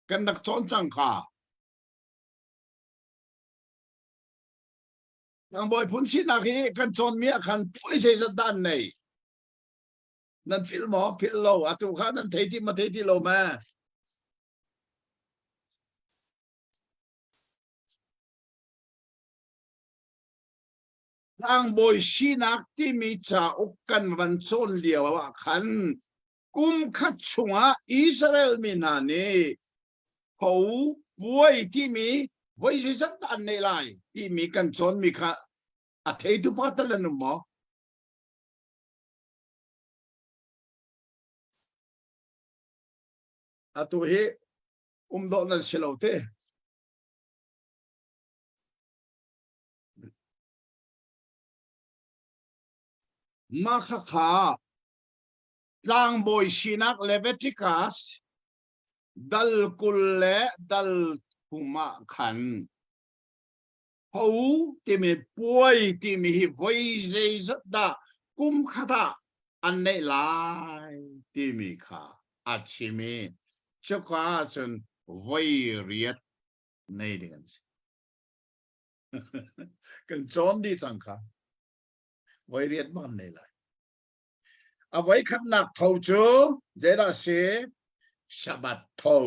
kan rak cawn cang kha Tlangbawi phun sinak hi kan cawnmi ah khan puai zeizat dah an nei nan philh maw philh lo atu kha nan thei ti ma thei ti lo ma? Tlangbawi sinak timi cauk kan van cawn lio ah khan kum khat chungah Israel mi hna nih tho puai timi voi zeizat dah an neih lai timi kan cawnmi kha a theitu pakhat tal an um maw? Atu hi um dawh nan si lo te. Mah khakha tlangbawi sinak Leviticus dal 20 le dal thum ah khan ho timi puai timi hi voi zeizat dah kum khat ah an neih lai timi kha a chim i cuka ahcun voi riat nei ding an si. Kan cawn dih cang kha. Voi riat bang an nei lai. A voi khatnak tho cu zeidah si? Sabbath tho.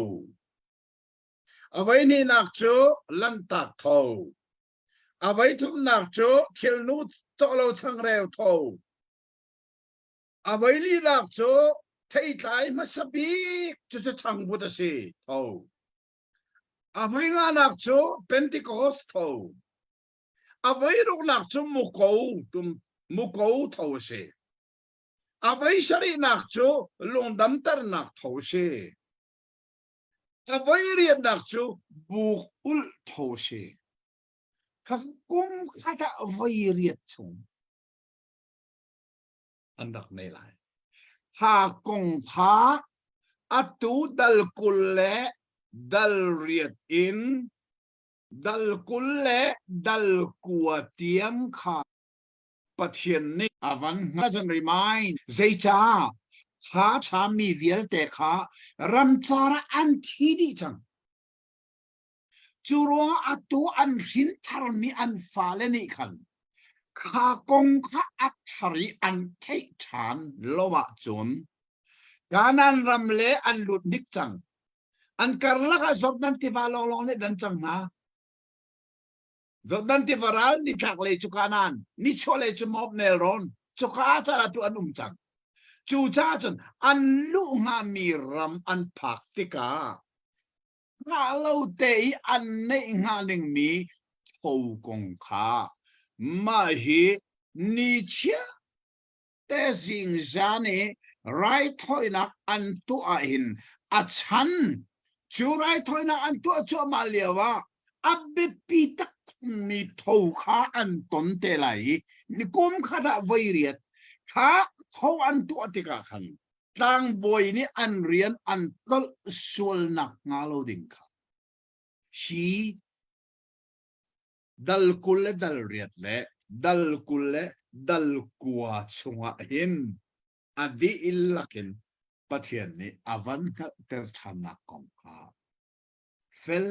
A voi hnihnak cu Lanhtak tho. A voi thumnak cu thilnu cawhlo changreu tho. A voi linak cu theitlai hmasa bik cucu changvut a si tho. A voi nganak cu Pentecost tho. A voi ruknak cu muko tum muko tho a si. A voi sarihnak cu lungdamternak tho a si. A voi riannak cu buk ulh tho a si. Kha kum khat ah voi riat chung an rak nei lai. Kha kong kha atu dal 20 le dal riat in dal 20 le dal kua tiang kha Pathian nih a van hngalh remind zeicah kha mi vialte kha ramcar ah an thi dih cang. Cu ruangah atu an hrin tharmi an fale nih khan kha kong kha a thar i an theih ṭhan lo ahcun Kanaan ram le an lut hnik cang. An karlak ah Jordan tiva lawnglawng nih dan cang hna. Jordan tiva ral nitlak lei cu Kanaan, nichuah lei cu Moab nelrawn, cuka ah caan atu an um cang. Cucaah cun an luh hngami ram an phak tikah hngah lo te i an neih hnga dingmi tho kong kha mah hi ni chia te zingzan i raithawinak an tuah ahhin a chan cu raithawinak an tuah cuahmah lio ah a biapi taktakmi tho kha an ton te lai i ni kum khat ah voi riat kha tho an tuah tikah khan tlangbawi nih an rian an tlolh sualnak hnga lo ding kha hi dal 20 le dal riat le dal 20 le dal kua chungah hin a dihlak in Pathian nih a van hngalhter ṭhannak kong kha fel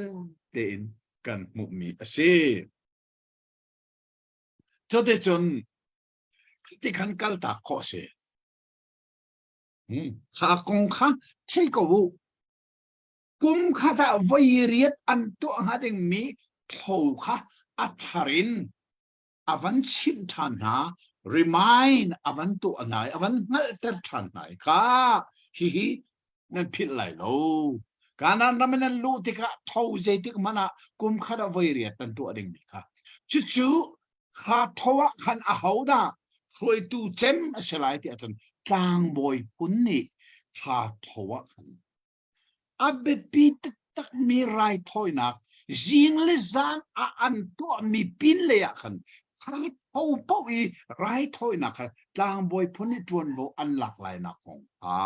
tein kan hmuhmi a si. Cuticun ti khan kaltak khawh a si. Kha kong kha thei ko u. Kum khat ah voi riat an tuah hnga dingmi tho kha a thar in a van chimh ṭhan hna, remind a van tuah hna i a van hngalhter ṭhan hna i kha hihi nan philh lai lo. Kanaan ram in nan luh tikah tho zeitik hmanh ah kum khat ah voi riat nan tuah dingmi kha. Cucu kha tho ah khan ahodah hruaitu cem a si lai ti ahcun tlangbawi phun nih kha tho ah khan a biapi taktakmi raithawinak zing le zan ah an tuahmi pin lei ah khan kha tho paoh i raithawinak kha tlangbawi phun nih ṭuanvo an lak lainak kong kha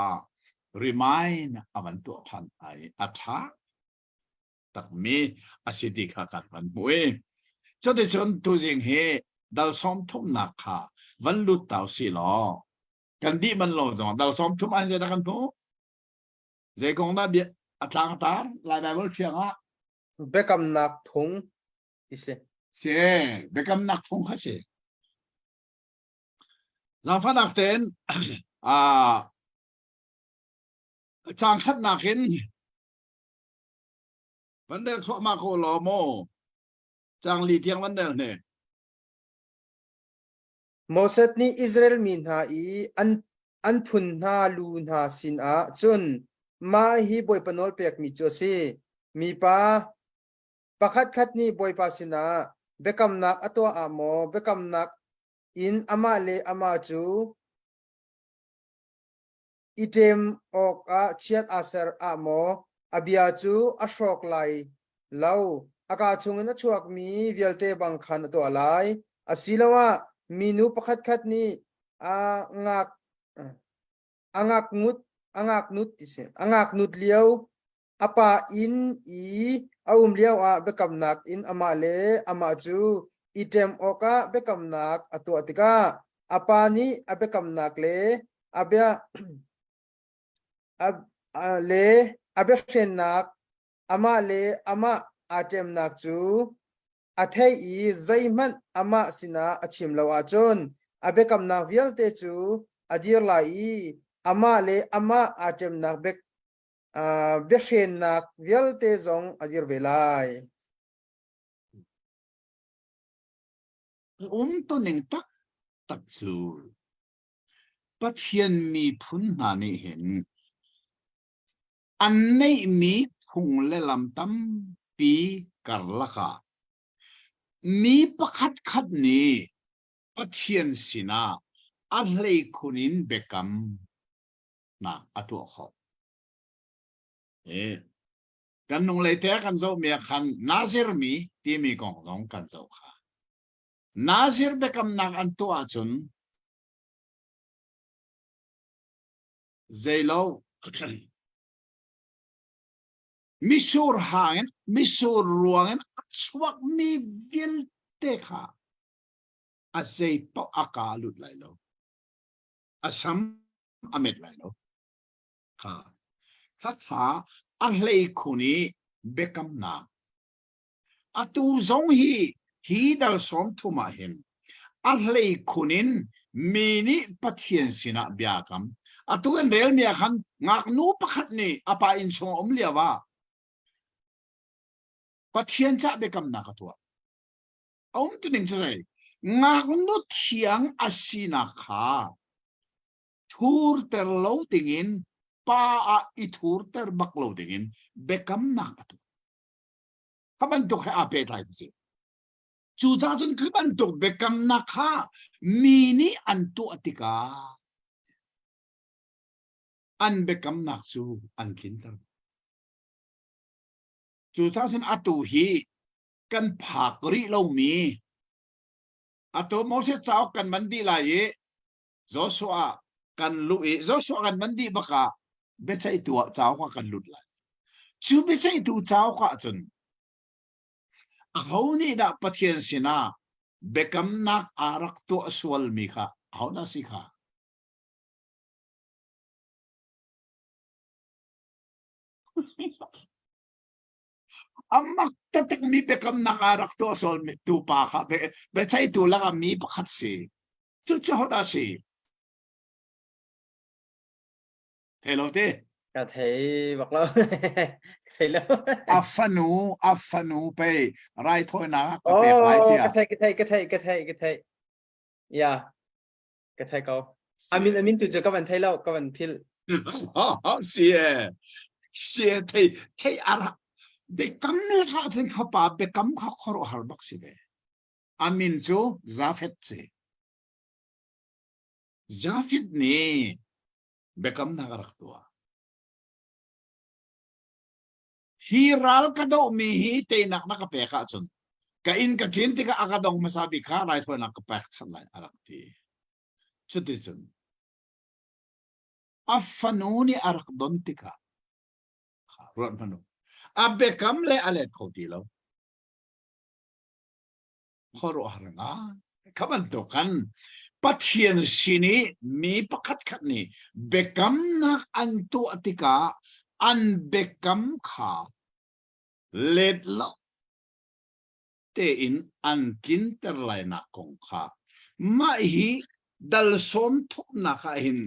remind a van tuah ṭhan ai a ṭha takmi a si ti kha kan van hmuh i cuticun tuzing hi dal sawm thumnak kha van lut tau si law kan dih man lo zong dal sawm thum an zeidah kan hmuh zei kong dah bia a tlang tar lai Bible thiang ah biakamnak phung ti si si biakamnak phung kha si zaangfahnak tein a cang khatnak in van rel thluahmah ko law maw cang li tiang van rel hne. Moses nih Israel mi hna i an an phun hna lu hna sinah cun mah hi Bawipa nawl pekmi cu a si. Mipa pakhatkhat nih Bawipa sinah biakamnak a tuah ah maw biakamnak in amah le amah cu i ṭem awkah chiat aa ser ah maw a bia cu a hrawk lai lo, a kaa chungin a chuakmi vialte bang khan a tuah lai. Asiloah minu pakhatkhat nih a ngak a ngaknut a ngaknut ti si a ngaknut lio a pa inn i a um lioah biakamnak in amah le amah cu i ṭem awkah biakamnak a tuah tikah a pa nih a biakamnak le a bia a, a le a biahrennak amah le amah aa ṭemnak cu a theih i zeihmanh amah sinah a chim lo ahcun a biakamnak vialte cu a dir lai i amah le amah aa ṭemnak bia biahrennak vialte zong a dir ve lai. Umtuning taktak cu Pathian miphun hna nih hin an neihmi phung le lam tampi karlak ah mi pakhatkhat nih Pathian sinah a hleikhun in biakam nak a tuah khawh. Kan nung lei te kan zohmi ah khan Nazir mi timi kong zong kan zoh kha. Nazir biakamnak an tuah ahcun zeilo misur hang in misur ruang in a chuakmi vialte kha a zei paoh a ka lut lai lo. A sam a met lai lo. Kha kha a hlei khun i biakamnak atu zong hi hi dal sawm thum ah hin a hlei khun in mi nih Pathian sinah bia kam atu kan rel mi ah khan ngaknu pakhat nih a pa inn chung um lio ah Pathian cah biakamnak a tuah a um tu ning cu zei ngaknu thiang a sinak kha thurter lo dingin pa ah i thurter bak lo dingin biakamnak a tuah. Kha bantuk he aa pehtlai ka si. Cucaah cun khi bantuk biakamnak kha mi nih an tuah tikah an biakamnak cu an tlinter. Cucaah cun atu hi kan phak rih lomi atu Moses cauk kan man dih lai i Joshua kan luh i Joshua kan man dih bak ah biaceihtu ah cauk ah kan lut lai. Cu biaceihtu cauk ah cun aho nih dah Pathian sinah biakamnak aa rak tuah sualmi kha aho dah si kha? Amak taktakmi biakamnak aa rak tuah sualmi tu pa kha biaceihtu lakah mi pakhat si. Cucu hodah si? Thei lo te. Ka thei bak lo. Ka thei lo. A fanu, a fanu pei raithawinak ka pek lai Oh, tiah. ka thei, ka thei, ka thei, ka thei, ka thei. Ya, ka thei ko. Amin, amin tu cu ka van thei lo, ka van phil. Si e. Si e thei thei ara. Biakam ne kha cun kha pa biakam kha khuaruahhar bak si ve. A min cu Jafet si. Jafet nih biakamnak a rak tuah. Hi ral ka dohmi hi teinak na ka pek ahcun ka inn ka ṭin tikah a ka dong hmasa bik kha raithawinak ka pek chan lai a rak ti. Cuticun a fanu nih a rak don tikah ruat hmanh u. A biakam le a let kho ti lo. Khuaruahhar ngai. Kha bantuk kan Pathian sin i mi pakhat khat nih biakamnak an tuah tikah an biakam kha let lo tein an tlinter lainak kong kha mah hi dal sawm thumnak ah hin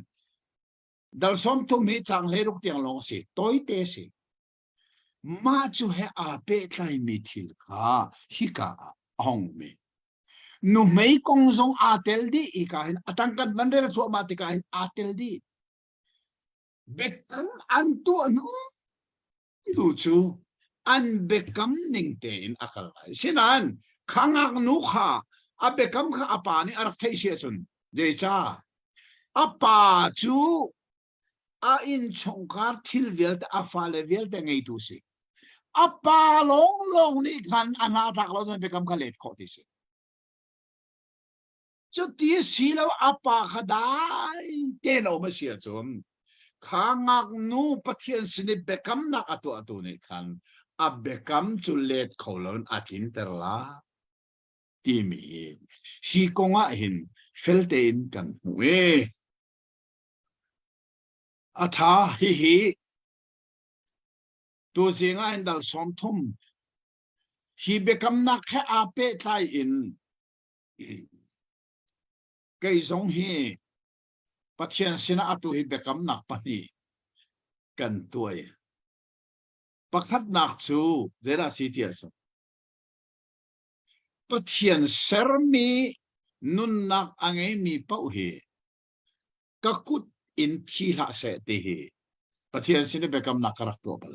dal sawm thum hi cang 16 tiang lawng a si tawite a si Mah cu he aa pehtlaimi thil kha hika ah a hongmi. Nuhmei kong zong aa tel dih i ka hin atang kan van rel cuahmah tikah hin aa tel dih. Biakam an tuah hnu tu cu an biakam ning tein a kal lai. Sinain kha ngaknu kha a biakam kha a pa nih a rak theih si ahcun zeicah a pa cu a innchungkhar thil vialte a fale vialte ngeitu si. A pa lawnglawng nih khan a hna tlak lo cun biakam kha let khawh ti si. Cuti si lo a pa kha dai tein a um a si ahcun kha ngaknu Pathian sin i biakamnak a tuahtu nih khan a biakam cu let kho loin a tlinter la timi hi kong ah hin fel tein kan hmuh i a tha hihi tuzing ah hin dal 30 hi biakamnak he aa pehtlai in Kei zong hi Pathian sinah atu hi biakamnak pahnih kan tuai. Pakhatnak cu zeidah si ti ahcun Pathian sermi nunnak a ngeimi paoh hi ka kut in thi hlah seh ti hi Pathian sin i biakamnak ka rak tuah bal.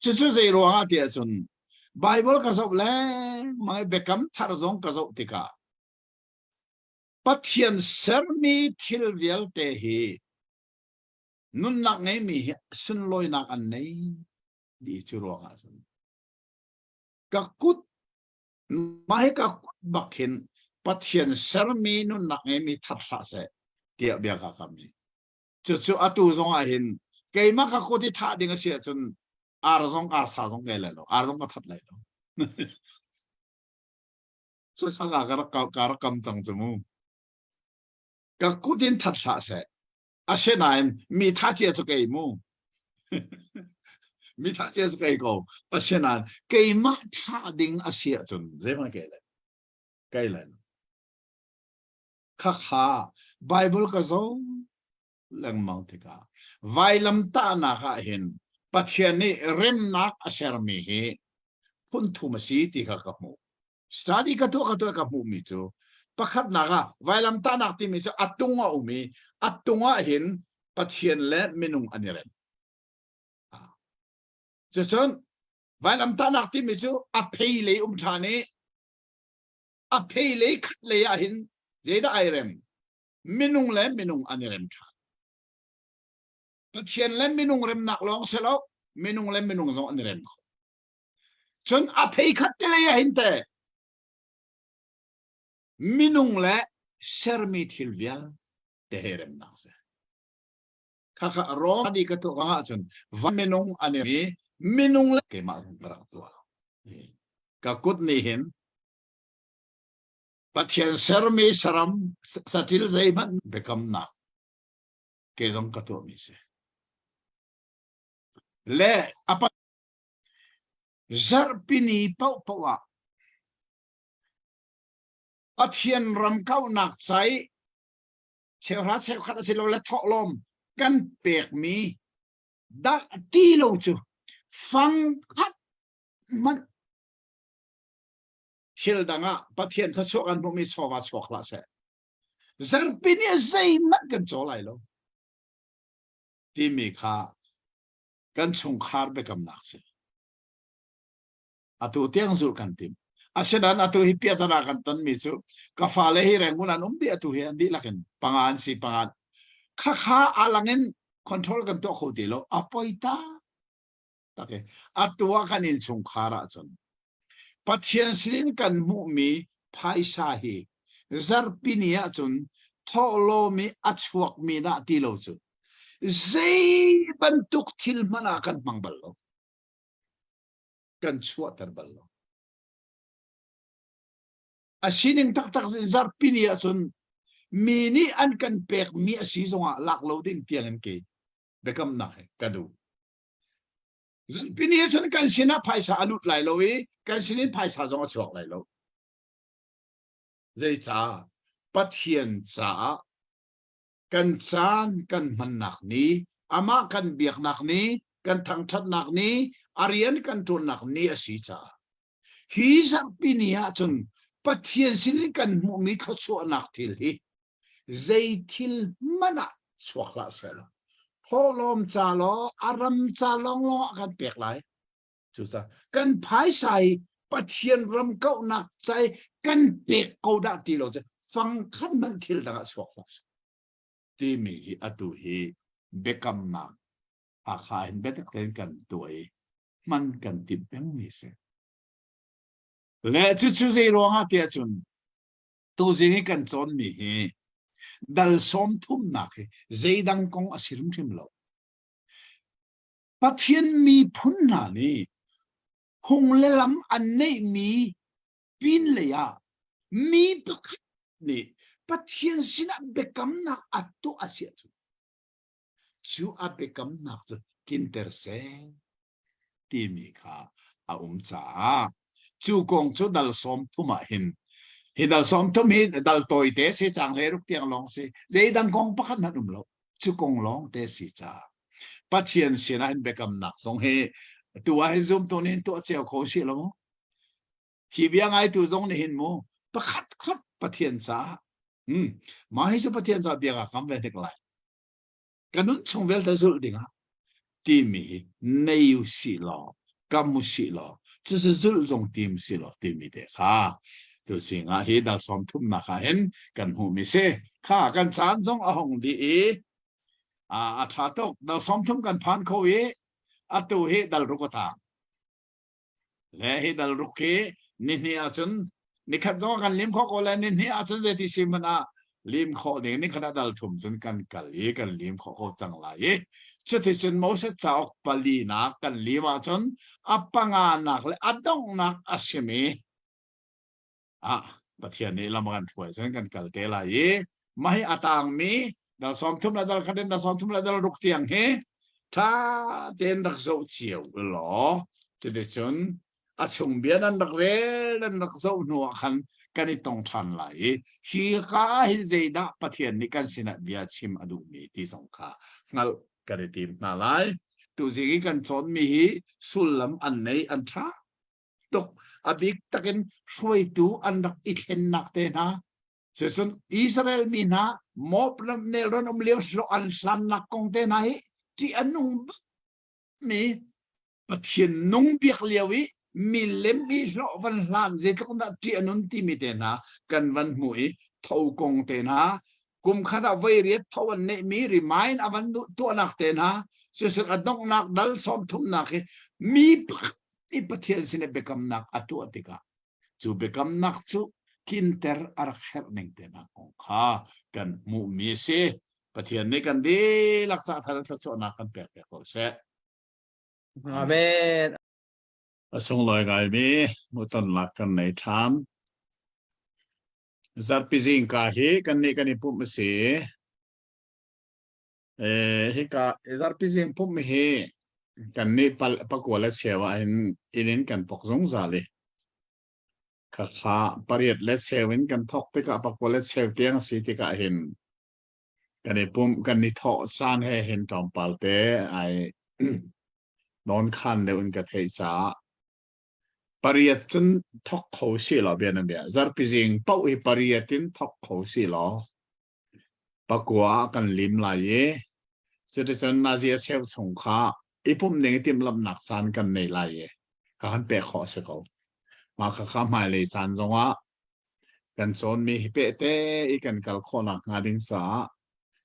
Cucu zei ruangah ti ahcun Bible ka zoh lengmang i biakam thar zong ka zoh tikah Pathian sermi thil vialte hi nunnak ngeimi hi sunlawinak an nei ti cu ruangah cun ka kut mah hi ka kut bak hin Pathian sermi nunnak ngeimi that hlah seh tiah bia ka kam i Cucu atu zong ah hin keimah ka kut i thah ding a si ahcun ar zong arsa zong ngei lai lo ar zong ka that lai lo cu sang ah ka rak ka rak kam cang cu mu ka kut in that hlah seh asinain mi tha cia cu kei mu mi tha cia cu kei ko asinain keimah thah ding a si ahcun zeihmanh kei lai kei lai lo Khakha Bible ka zoh lengmang tikah vailamtahnak ah hin Pathian nih remnak a sermi hi phun thum a si ti kha ka hmuh. Study ka tuah ka tuah ka hmuhmi cu pakhatnak ah vailamtahnak timi cu a tung a um i a tung ah hin Pathian le minung an i rem. Cucun vailamtahnak timi cu a phei lei um ṭhan i a phei lei khat lei ah hin zeidah ai rem minung le minung an i rem ṭhan Pathian le minung remnak lawng si lo minung le minung zong an i rem kho cun a phei khat te lei ah hin te minung le sermi thil vialte he remnak si khakha rom di ka tuah ahcun va minung an i minung le keimah zong ka rak tuah ka kut nih hin Pathian sermi saram satil zeihmanh biakamnak ke zong ka tuahmi si. Le apa zarhpini paohpaoh ah Pathian ram kauhnak cai cheuhra cheukhat a si lo le thawhlawm kan pekmi dah ti lo cu fang khat hmanh thil dang ah Pathian thluachuah kan hmuhmi chawva chuak hlah seh. Zarhpi ni zeihmanh kan caw lai lo timi kha kan chungkhar biakamnak si. Atu tiang zulh kan tim. Asinain atu hi piatana kan tonmi cu ka fale hi Rangoon an um dih atu hi an dihlak in panga an si panga khakha alang in control kan tuah kho ti lo a poi ta tak i atu ah kan innchungkhar ahcun Pathian sinin kan hmuhmi phaisa hi zarhpi ni ahcun thawhlawm i a chuakmi dah ti lo cu zei bantuk thil hmanh ah kan hmang bal lo kan chuahter bal lo a sining taktak in zarhpi ni ahcun mi nih an kan pekmi a si zongah lak lo ding tiang in ke biakamnak he ka duh Zarhpini cun kan sinah phaisa a lut lai lo i kan sinin phaisa zong a chuak lai lo. Zeicah? Pathian caah kan caan kan hmannak ni, amah kan biaknak ni, kan thangṭhatnak ni, a rian kan ṭuannak ni a si caah hi zarhpi ni ah cun Pathian sinin kan hmuhmi thluachuahnak thil hi zei thil hmanh ah chuak hlah sehlaw thawhlawm ca law a ram ca lawnglawng ah kan pek lai. Cucaah kan phaisa hi Pathian ram kauhnak ca i kan pek ko dah ti lo cu fangkhat hmanh thil dang ah chuak hlah seh timi hi atu hi biakamnak Hakha hin biatak tein kan tuah i hman kan timh pengmi si. Le cucu zei ruangah tiah cun tuzing i kan cawnmi hi dal sawm thumnak hi zeidang kong a si hrimhrim lo. Pathian miphun hna nih phung le lam an neihmi pin lei ah mi pakhat nih Pathian sinah biakamnak a tuah a si ahcun cu a biakamnak cu tlinter seh timi kha a um caah cu kong cu dal sawm thum ah hin hi dal sawm thum hi dal tawite si cang hle ruk tiang lawng si zeidang kong pakhat hmanh um lo cu kong lawng te si caah Pathian sinah hin biakamnak zong hi tu ah hin zumtu nih hin tuah cio kho si lo mu hi bia ngaitu zong nih hin mu pakhat khat Pathian caah hmm mah hi cu Pathian caah bia ka kam ve hnik lai ka nun chung vialte zulh dingah timi hi nei u si law kam u si law cucu zulh zong tim si law timi te kha tu singah hi dal sawm thumnak ah hin kan hmuhmi si kha kan caan zong a hong dih i a ṭha tuk dal sawm thum kan phan kho i atu hi dal ruk a tang Le hi dal ruk hi nihnih ahcun nikhat zong kan lim khawh ko le nihnih ahcun zeiti si hmanh ah lim khawh ding nikhat ah dal thum cun kan kal i kan lim khawh ko cang lai i cuticun Moses cauk palinak kan lim ahcun a panganak le a donghnak a simi ah Pathian nih lam a kan hruai cun kan kal te lai i mah hi a tangmi dal 30 le dal khat in dal 30 le dal ruk tiang hi tha tein rak zoh cio law cuticun a chung bia nan rak rel nan rak zoh hnu ah khan kan i tong ṭhan lai i hi ka ah hin zeidah Pathian nih kan sinah bia chim a duhmi ti zong kha hngalh kan i tim hna lai. Tuzing i kan cawnmi hi sullam an nei an ṭha tuk a bik takin hruaitu an rak i thlennak te hna Cucun Israel mi hna Moab ram nelrawn um lio hlawh an hlannak kong te hna hi ṭih a nung mi Pathian nung biak lio i milem i hlawh van hlan zeitluk dah ṭih a nun timi te hna kan van hmuh i tho kong te hna kum khat ah voi riat tho an neihmi remind a van tuahnak te hna cucun a donghnak dal sawm thumnak hi mi pakhat i Pathian sin i biakamnak a tuah tikah cu biakamnak cu tlinter a rak herh ning te hna kong kha kan hmuhmi a si. Pathian nih kan dihlak cah thar thluachuahnak kan pek piak ko seh. Amen. A sunglawi ngaimi hmuhtonnak kan nei ṭhan. Zarhpi zingka hi kannih kan i pumh a si. Hika zarhpi zing pumh hi kannih pakua le cheu ah hin inn in kan pok zungzal i khakha pariat le cheu in kan thawk tikah pakua le cheu tiang a si tikah hin kan i pumh kan i thawh caan he hin tlawmpal te ai nawn khan deuh in ka theih caah pariat cun thawk kho si law bia na bia zarhpi zing paoh hi pariat in thawk kho si law Pakua ah kan lim lai i cuticun nazi a cheu chung kha i pumh ding i timhlamhnak caan kan nei lai i ka kan pek khawh a si ko. Mah khakha hmailei caan zongah kan cawnmi hi pehte i kan kal khawhnak hnga ding caah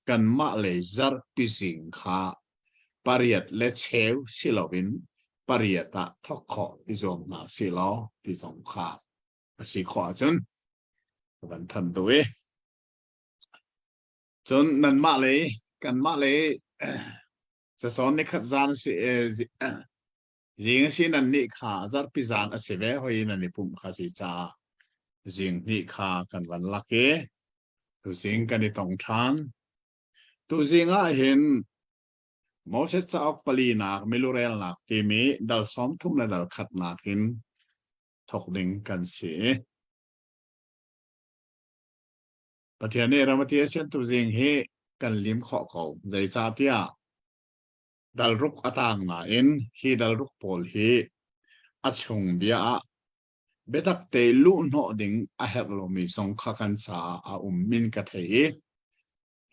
kanmah lei zarhpi zing kha pariat le cheu si loin pariat ah thawk khawh i zuam hna sih law ti zong kha a si khawh ahcun ka van thanh duh i Cun nanmah lei kanmah lei cacawn nikhat zan si zing a si nan nih kha zarhpi zan a si ve hoi nan i pumh kha si caah zing hnih kha kan van lak i tuzing kan i tong ṭhan. Tuzing ah hin Moses cauk palinak milurelnak timi dal sawm thum le dal khatnak in thawk ding kan si. Pathian nih ram a ti a sian tuzing hi kan lim khawh ko. Zeicahtiah dalruk a tang nain hi dalruk pawl hi a chung bia ah Biatak te luhhnawh ding a herh lomi zong kha kan caah a um min ka thei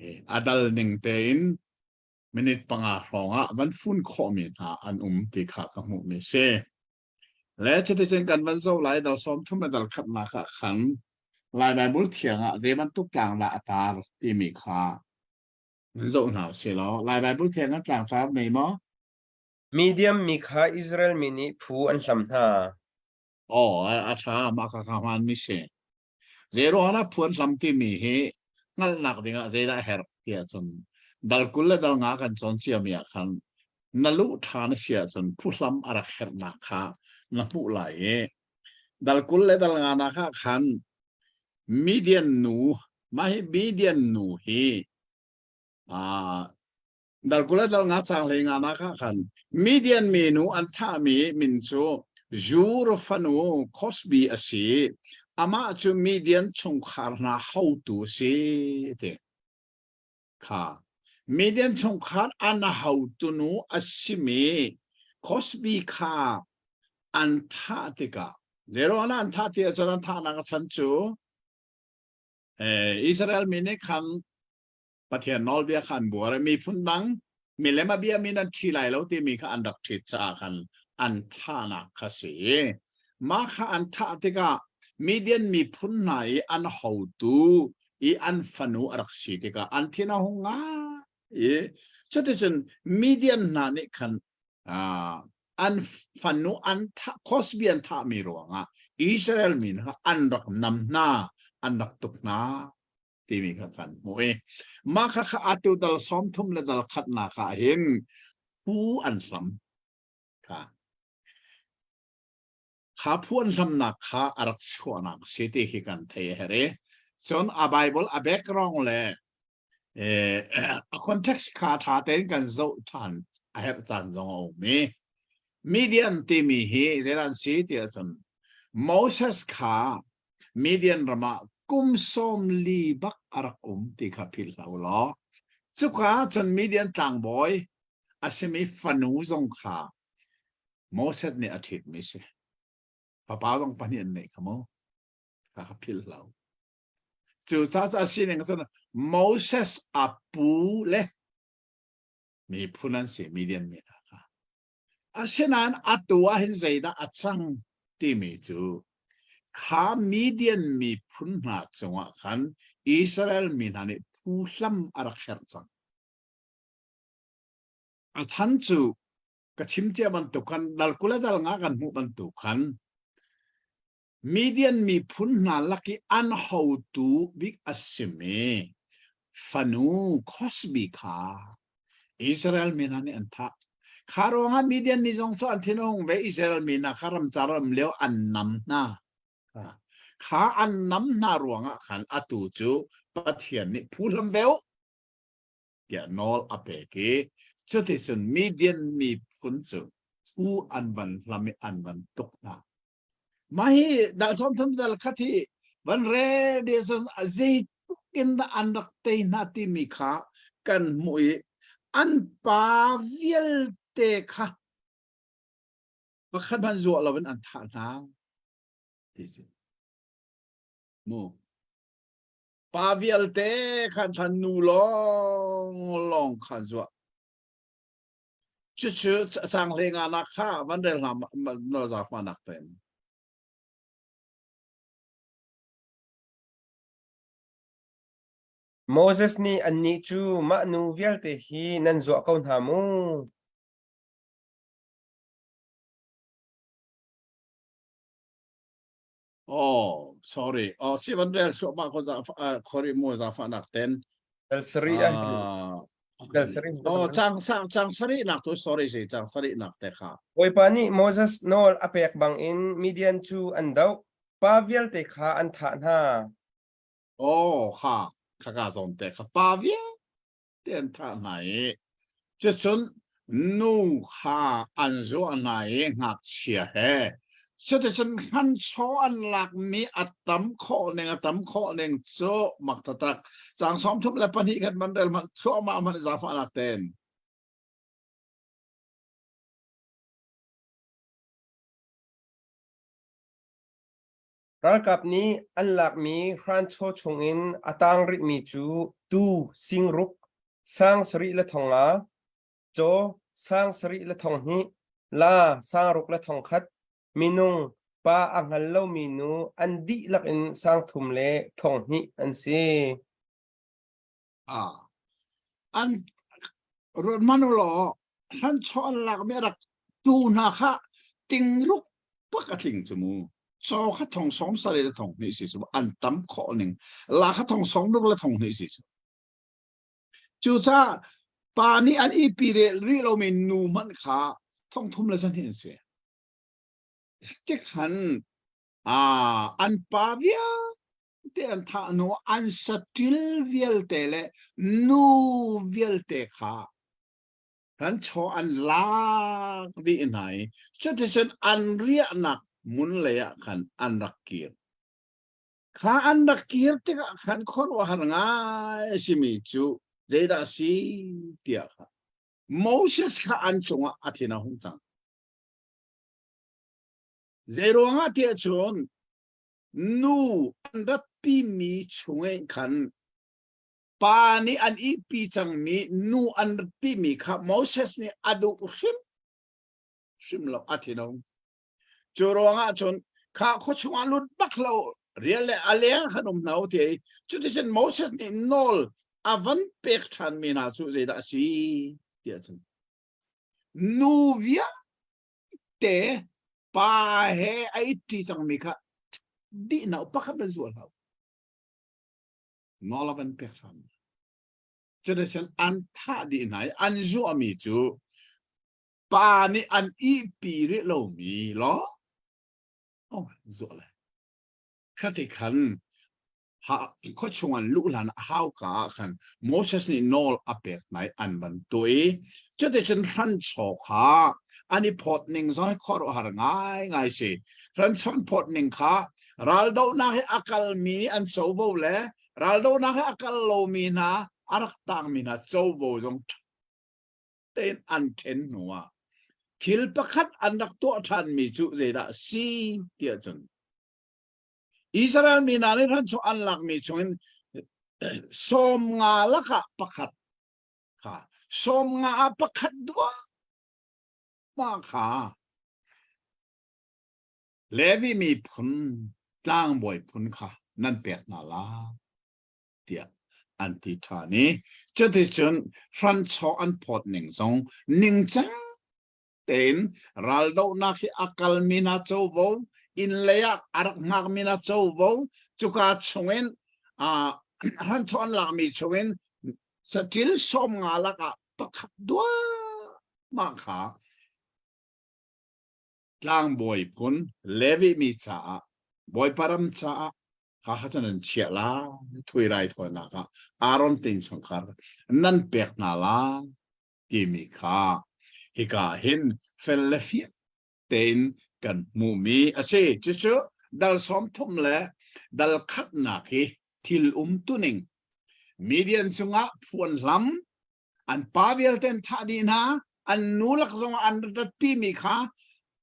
i a dal ning tein minute panga hrawng ah van fun khawhmi hna an um ti kha ka hmuhmi si. Le cuticun kan van zoh lai dal 30 le dal khatnak ah khan Lai Baibal thiang ah zei bantuk tlang dah a tar timi kha zoh hna usih law Lai Baibal thiang ah tlangtar nei maw? Midian mi kha Israel mi nih phu an hlam hna. Aw, a ṭha, mah kha kha hmaan mi si. Zeiruang ah phu an hlam timi hi hngalhnak dingah zeidah a herh ti ahcun dal 20 le dal nga kan cawn ciami ah khan na luh ṭhan a si ahcun phuhlam a rak herhnak kha na hmuh lai i dal 20 le dal nga nak ah khan Midian nu mah hi Midian nu hi aa dal 20 le dal nga cang hlei nga nak ah khan Midian minu an thahmi min cu Zur fanu Cosbi a si amah cu Midian chungkhar hna hotu a si ti kha Midian chungkhar an hotu nu a simi Cosbi kha an thah tikah Zero an thah ti ahcun an thahnak a chan cu Israel mi nih khan Pathian nawlbia kha an buar i miphun dang milem a biami nan ṭhi lai lo timi kha an rak ṭhit caah khan an thahnak kha si. Mah kha an thah tikah Midian miphun hna i an hotu i an fanu a rak si tikah an thin a hung ngai i cuticun Midian hna nih khan an fanu an thah Cosbi an thahmi ruangah Israel mi hna an rak nam hna an rak tuk hna timi kha kan hmuh i mah kha kha atu dal 30 le dal khatnak ah hin phu an hlam kha kha phu an hlamnak kha a rak chuahnak si ti khi kan thei a herh i cun a Bible a background le a context kha ṭha tein kan zoh ṭhan a herh caan zong a um i Midian timi hi zeidah an si ti ahcun Moses kha Midian ram ah kum 40 bak a rak um ti kha philh hlah u law cuka cun Midian tlangbawi a simi fanu zong kha Moses nih a ṭhitmi si. Fapa zong pahnih an neih kha mu. Kha kha philh hlah u. Cu caah sining cun Moses a pu le miphun an si Midian mi hna kha. Asinain atu ah hin zeidah a cang timi cu kha Midian miphun hna cungah khan Israel mi hna nih phuhlam a rak herh cang. A chan cu ka chim cia bantuk khan dal 20 le dal nga kan hmuh bantuk khan Midian miphun hna lak i an hotu bik a simi fanu Cosbi kha Israel mi hna nih an thah. Kha ruangah Midian mi zong cu an thin a hung ve Israel mi hna kha ramcar um lio an nam hna. Kha an nam hna ruangah khan atu cu Pathian nih phuhlam ve u tiah nawl a pek i cuticun Midian miphun cu phu an van hlam i an van tuk hna. Mah hi dal 30 dal khat hi van rel de cun zeitluk in dah an rak tei hna timi kha kan hmuh i an pa vialte kha pakhat hmanh zuah loin an thah hna ti si. Mu. Pa vialte khan khan nu lawng lawng khan zuah. Cucu cang hle nga nak kha van rel hna na zafa nak ten. Moses nih annih cu mah nu vialte hi nan zuah ko hna mu. Oh, sorry. Oh, si van rel thluahmah ko za khori mu zafa nak ten. Dal sarih ah Dal sarih. Oh, cang sang cang sarih nak tu sorry si cang sarih nak te kha. Bawipa nih Moses nawl a pek bangin Midian cu an doh. Pa vialte kha an thah hna. Oh, kha kha ka zawn te kha pa vialte te an thah hna i cucun nu kha an zuah hna i ngakchia he cuticun hranchaw an lakmi a tam khawh ning a tam khawh ning cu mak taktak caang 32 khan man rel hmanh thluahmah hmanh zaangfahnak tein. Ralkap nih an lakmi hranchaw chungin a tang rihmi cu tuu singruk, sang sarih le thong nga, caw sang sarih le thong hnih, laa sangruk le thong khat, minung pa a hngal lomi nu an dihlak in sang thum le thong hnih an si. Ah. An ruat man u law hranchaw an lakmi a rak tu hna kha tingruk pak a tling cu mu. Caw kha thong sawm sarih le thong hnih si cu an tam khawh ning. La kha thong sawm ruk le thong hnih si cu. Cucaah pa nih an ipi rih lomi nu hmanh kha thong thum le zahnih an si. Tikhan an pa vialte an thah hnu an saṭil vialte le nu vialte kha kan chaw an lak dih hna i cuticun an riahnak hmun lei ah khan an rak kir. Kha an rak kir tikah khan khuaruahhar ngai a simi cu zeidah a si tiah kha Moses kha an cungah a thin a hung cang. Zeiruangah tiah cun nu an ratpimi chungin khan pa nih an ihpi cangmi nu an ratpimi kha Moses nih a duh hrim hrim lo a thin a hung. Cu ruangah cun kha khua chungah lut bak lo rial le a leng khan um hna u ti i cuticun Moses nih nawl a van pek ṭhanmi hna cu zeidah a si tiah cun nu vialte pa he a itti cangmi kha dihna pakhat nan zual hlah nawl a van pek ṭhan cuticun an thah dih hna i an zuahmi cu pa nih an ihpi rih lomi law oh zuah le khati khan ha khua chung an luh hlan hauka ah khan Moses nih nawl a pek hna i an van tuah i cuticun hranchaw kha an i phawt ning zong hi khuaruahhar ngai ngai si hranchaw phawt ning kha raldohnak hi a kalmi nih an covo le raldohnak hi a kal lomi hna a rak tangmi hna covo zong tein an ṭhen hnuah thil pakhat an rak tuah ṭhanmi cu zeidah a si tiah cun Israel mi hna nih hranchaw an lakmi chungin sawm nga lakah pakhat kha sawm nga ah pakhat duahmah kha Levi miphun tlangbawi phun kha nan pek hna lai. tiah an ti ṭhan i cuticun hranchaw an phawt ning zong ningcang tein raldohnak hi a kalmi hna covo inn lei ah a rak hngakmi hna covo cuka chungin hranchaw an lakmi chungin saṭil 50 lakah pakhat duahmah kha tlangbawi phun Levi mi caah Bawipa ram caah kha kha cu nan chiah la thui raithawinak ah Aaron te innchungkhar nan pek hna la timi kha hika hin fel le fiang tein kan hmuhmi a si. Cucu dal 30 le dal khatnak hi thil umtuning Midian cungah phuan hlam an pa vialte an thah dih hna an nu lak zongah an ratpi mi kha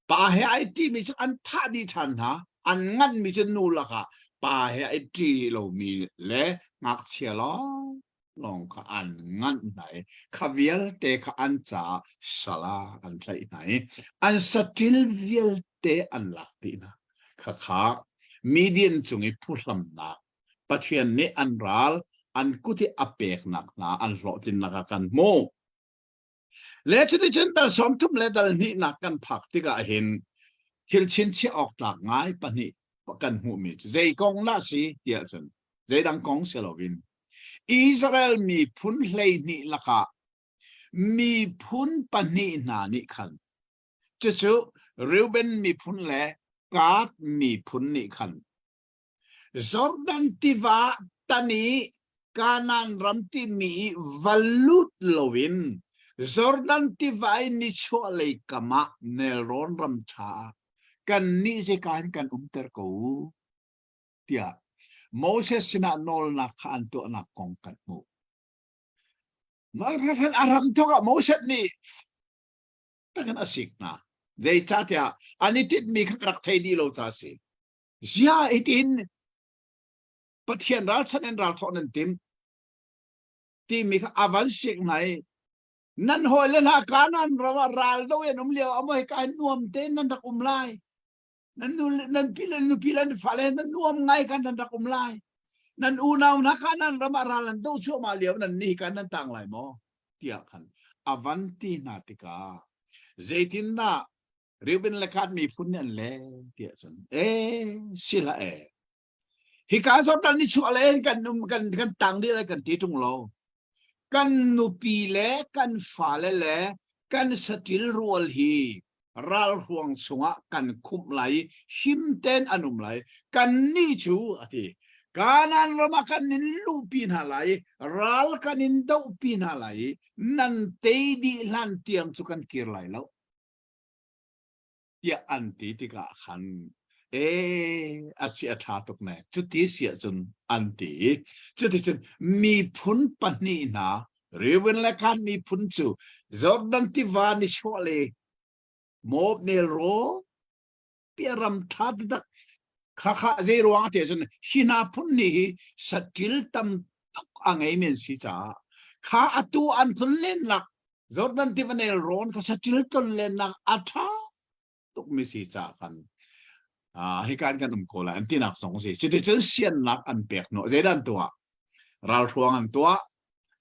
pa he ai ṭi mi cu an thah dih ṭhan hna an nganh mi cu nu lakah pa he ai ṭi lomi le ngakchia lawng lawng kha an nganh hna i kha vialte kha an caah sala an tlaih hna i an saṭil vialte an lak dih hna khakha Midian cung i phuhlamnak Pathian nih an ral an kut i a peknak hna an hlawhtlinnak ah kan hmuh. Le cuticun dal 30 le dal hnihnak kan phak tikah hin thil chinchiah awk tlak ngai pahnih kan hmuhmi cu zei kong dah si tiah cun zeidang kong si loin Israel miphun 12 lakah miphun pahnih hna nih khan cucu Reuben miphun le Gad miphun nih khan Jordan tiva tan i Kanaan ram timi i va lut loin Jordan tiva i nichuahlei kam ah nelrawn ram ṭha ah kannih zeika in kan umter ko u tiah Moses sinah nawlnak kha an tuahnak kong kan hmuh. Mah kha a ram thawk ah Moses nih takin a sik hna. Zeicahtiah an i tinhmi kha rak thei dih lo ca a si. Zia itin Pathian ralchanh in ral thawh nan tim timi kha a van sik hna i nan hawile hna Kanaan ram ah ral do in um lio ah maw hika hin nuam tein nan rak um lai. Nan nu nan pi le nupi le nan fale nan nuam ngai kan nan rak um lai. Nan unau hna Kanaan ram ah ral an do cuahmah lio nan ni hika nan tang lai maw? tiah khan a van ti hna tikah zeitindah Reuben le Gad miphun nih an leh tiah cun ee si hlah ee hika Jordan ni chuah le kan um kan kan tang dih le kan ti tung lo kan nupi le kan fale le kan satil rual hi ralhruang chungah kan khumh lai i him ten an um lai kan nih cu ati Kanaan ram ah kan in luhpi hna lai i ral kan in dohpi hna lai i nan tei dih hlan tiang cu kan kir lai lo tiah an ti tikah khan ee a si a ṭha tuk ne cuti si ahcun an ti i cuticun miphun pahnih hna Reuben le Gad miphun cu Jordan tiva nichuah le Moab nelrawn pia ram ṭha taktak khakha zei ruang ti ahcun hi hna phun nih hi saṭil tam tuk a ngeimi an si caah kha atu an tlun lennak Jordan tiva nelrawn kha saṭil tlon lennak a ṭha tukmi si caah khan hika in kan um ko lai an tinak zong si. Cuticun siannak an pek hnawh. Zeidah an tuah? Ralhruang an tuah.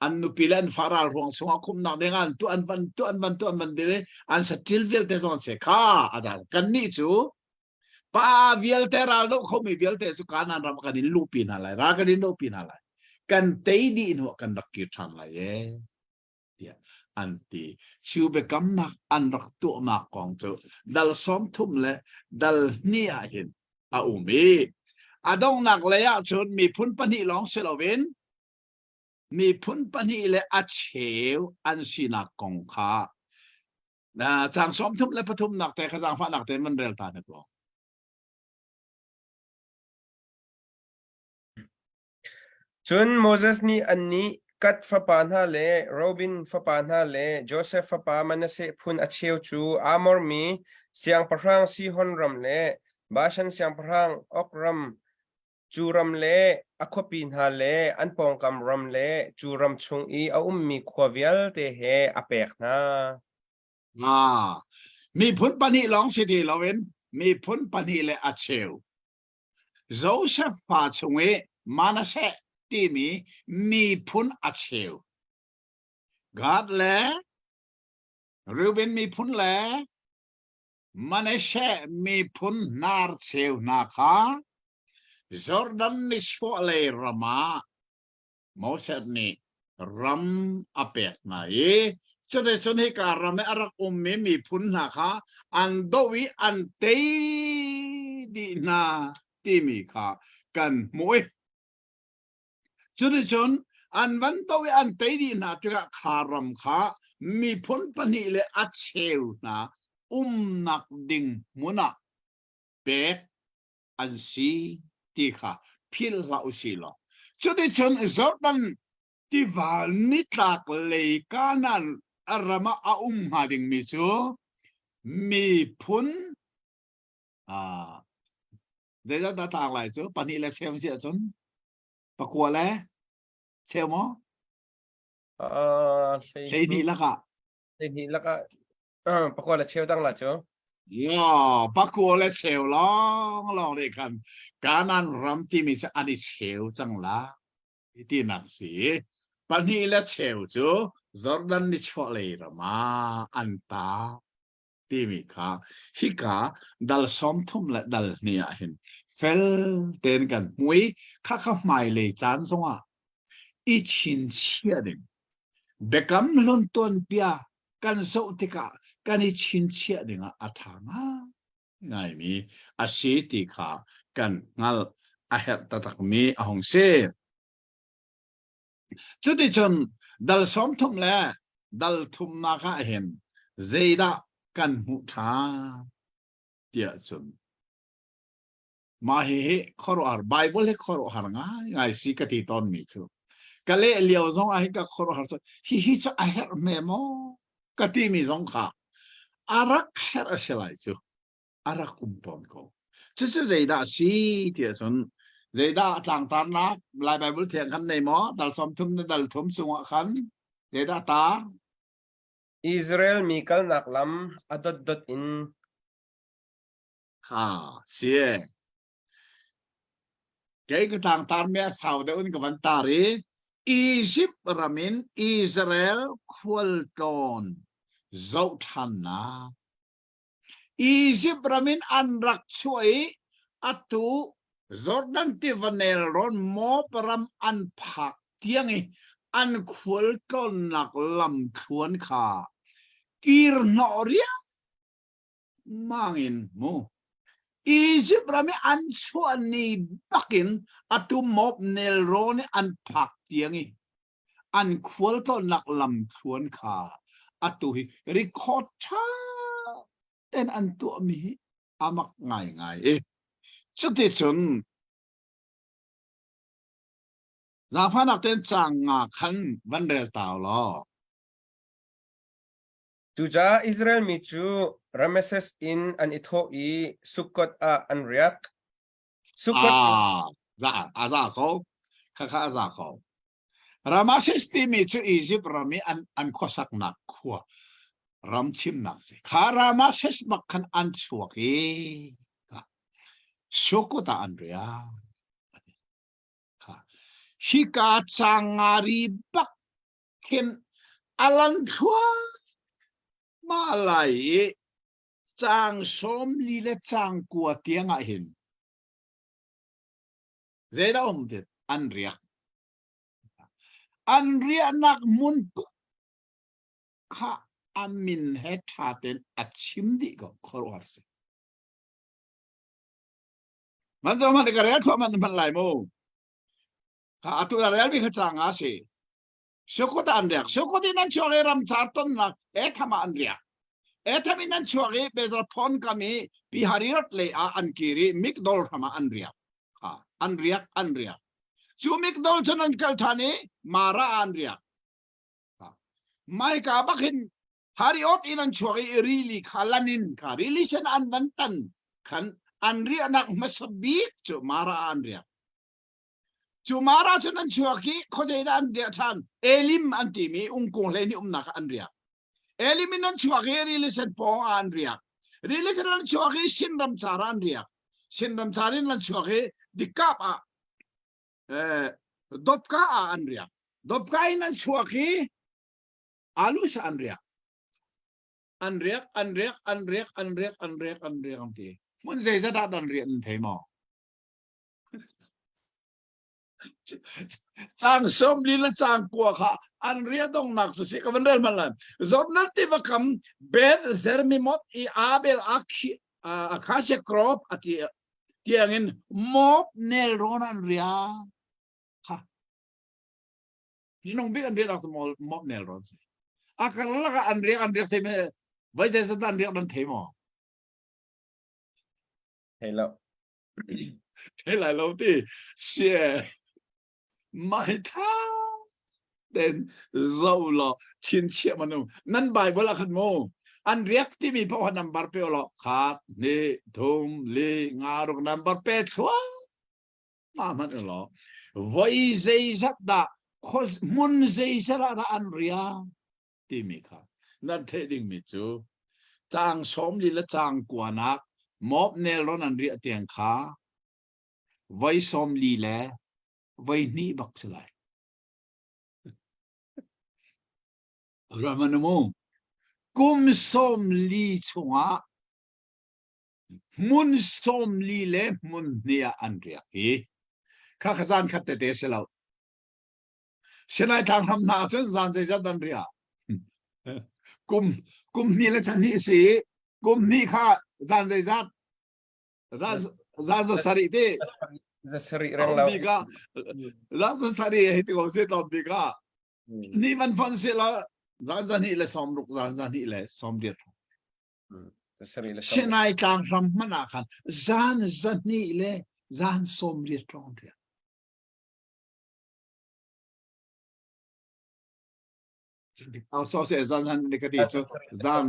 An nupi le an fa ralhruang chungah khumnak ding an tuah, an van tuah, an van tuah, an van dir i an saṭil vialte zong an se kha a za. Kannih cu pa vialte ral doh khomi vialte cu Kanaan ram kan in luhpi hna lai, ral kan in dohpi hna lai. Kan tei dih hnuah kan rak kir ṭhan lai ee. tiah an ti. Cu biakamnak an rak tuahnak kong cu dal 30 le dal hnih ah hin a um i a donghnak lei ah cun miphun pahnih lawng si loin miphun pahnih le a cheu an sinak kong kha caang 33 nak te kha zaangfahnak te man rel ta hna ko. Cun Moses nih annih Gad fapa hna le Reuben fapa hna le Josef fapa Manasseh phun a cheu cu Amor mi siangpahrang Sihon ram le Bashan siangpahrang Og ram, cu ram le a khuapi hna le an pawngkam ram le cu ram chung i a ummi khua vialte he a pek hna. Ah, miphun pahnih lawng si ti loin miphun pahnih le a cheu. Josef fa chung i Manasseh timi miphun a cheu. Gad le Reuben miphun le Manasseh miphun hnarcheu hna kha Jordan nichuahlei ram ah Moses nih ram a pek hna i cuticun hika ram i a rak ummi miphun hna kha an doh i an tei dih hna timi kha kan hmuh i cuticun an van doh i an tei dih hna tikah kha ram kha miphun pahnih le a cheu hna umnak ding hmun ah pek an si ti kha philh hlah u sih law cuticun Jordan tiva nitlak lei Kanaan ram ah a um hnga dingmi cu miphun zeizat dah tlak lai cu pahnih le cheu si ahcun pakua le cheu maw hleihnih lakah hleihnih lakah Pakua le cheu tang la cu. Yo, pakua le cheu lawng lawng nih khan Kanaan ram timi cu an i cheu cang la tinak si. Pahnih le cheu cu Jordan nichuahlei ram ah an ta timi kha hika dal 30 le dal hnih ah hin fel tein kan hmu i khakha hmailei caan zongah i chinchiah ding Biakam Hlun tuanbia kan zoh tikah kan i chinchiah dingah a ṭha ngaingaimi a si ti kha kan hngalh a herh taktakmi a hung si. Cuticun dal 30 le dal thumnak ah hin zeidah kan hmuh ṭhan tiah cun Mah hihi khuaruahhar Bible hi khuaruahhar ngaingai si ka ti tawnmi cu. Ka leh lio zong ah hin ka khuaruahhar cu hihi cu a herh hme maw ka timi zong kha a rak herh a si lai cu a rak um tawn ko. Cucu zeidah a si ti ahcun zeidah tlangtarnak Lai Bible thiang kan nei maw? Dal 30 le dal thum chungah khan zeidah tar? Israel mi kalnak lam a dotdot in Kha si e. Kei ka tlangtar mi a sau deuh in ka van tar i Egypt ram in Israel khualtlawn zoh ṭhannak Izipt ram in an rak chuah i atu Jordan tiva nelrawn Moab ram an phak tiang i an khualtlawnnak lamthluan kha kir hnawh riangmang in mu. Izipt ram i an chuah ni bakin atu Moab nelrawn i an phak tiang i an khualtlawnnak lamthluan kha atu hi record ṭha tein an tuahmi hi a mak ngaingai i cuticun zaangfahnak tein caang nga khan van rel ta law. Cucaah Israel mi cu Rameses in an i thawh i Sukkoth ah an riak. Sukkoth ah za a za ko kha kha a za ko Rameses timi cu Egypt ram i an an khuasaknak khua ram thimnak si kha Rameses bak khan an chuak i Sukkoth ah an riak kha hika cangari bak khin alan thua ma lai i Caang 40 le caang 9 tiang ah hin zeidah um ti an riak. An riahnak hmun kha a min he ṭha tein a chim dih ko khuaruahhar si. Man zo man ka rel thluahmah hman lai mu. Kha atu na rel mi kha caang a si. Sukot an riak. Sukot in an chuak i ramcar tonnak Etham ah an riak. Etham in an chuak i Bezraphon kam i Pihariot lei ah an kir i Migdol hram ah an riak. An riak, an riak. Cu Migdol cun an kal ṭhan i Mara ah an riak. Maika bak hin Hariot in an chuak i rili kha lan in kha rili sen an van tan khan an riahnak hmasa bik cu Mara ah an riak. Cu Mara cun an chuak i khuazei dah an riah ṭhan? Elim an timi ungkung hlei umnak ah an riak. Elim in an chuak i Rilisen pawng ah an riak. Rilisen an chuak i Sin ramcar ah an riak. Sin ramcar in an chuak i Dikap ah eh, Dopka ah an riak. Dopka in an chuak i Alus ah an riak. An riak, an riak, an riak, an riak, an riak, an riak, an ti. Hmun zeizat ah an riah nan thei maw? Caang 40 le caang 9 kha an riah donghnak cu si ka van rel hmanh lai. Jordan tiva kam Beth Zermimoth i Abel Acacia Grove a ti tiangin Moab nelrawn an ria kha minung bik an riah cu Moab nelrawn si. A karlak ah an riak an riak thei me voi zeizat an riak nan thei maw? Thei lo. Thei lai lo ti sie mai tha ten zo law chinchiah manu nan bible ah khan mu an riak timi paoh number pe law khat ni thum li nga ruk number pe thluah ma hmanh law voi zeizat dah hmun zeizat ah dah an ria timi kha nan theih dingmi cu caang 40 le caang kuanak Moab nelrawn an riah tiang kha voi 40 le voi hnih bak si lai. Ramanamu kum 40 chungah hmun 40 le hmun hnih ah an riak i kha kha zan khat tete si lo Sinai tlang hram hna ahcun zan zeizat an riah. Kum kum hnih le thla hnih si kum hnih kha zan zeizat zan zan za sarih ti za sarih reng lo bik ah zan za sarih hei ti ko si tlawm bik ah ni van fon si la zan za hnih le sawm ruk zan za hnih le sawm riat Sinai tlang hram hmanh ah khan zan za hnih le zan sawm riat rong riat Au so se zan han ni ka ti cu zan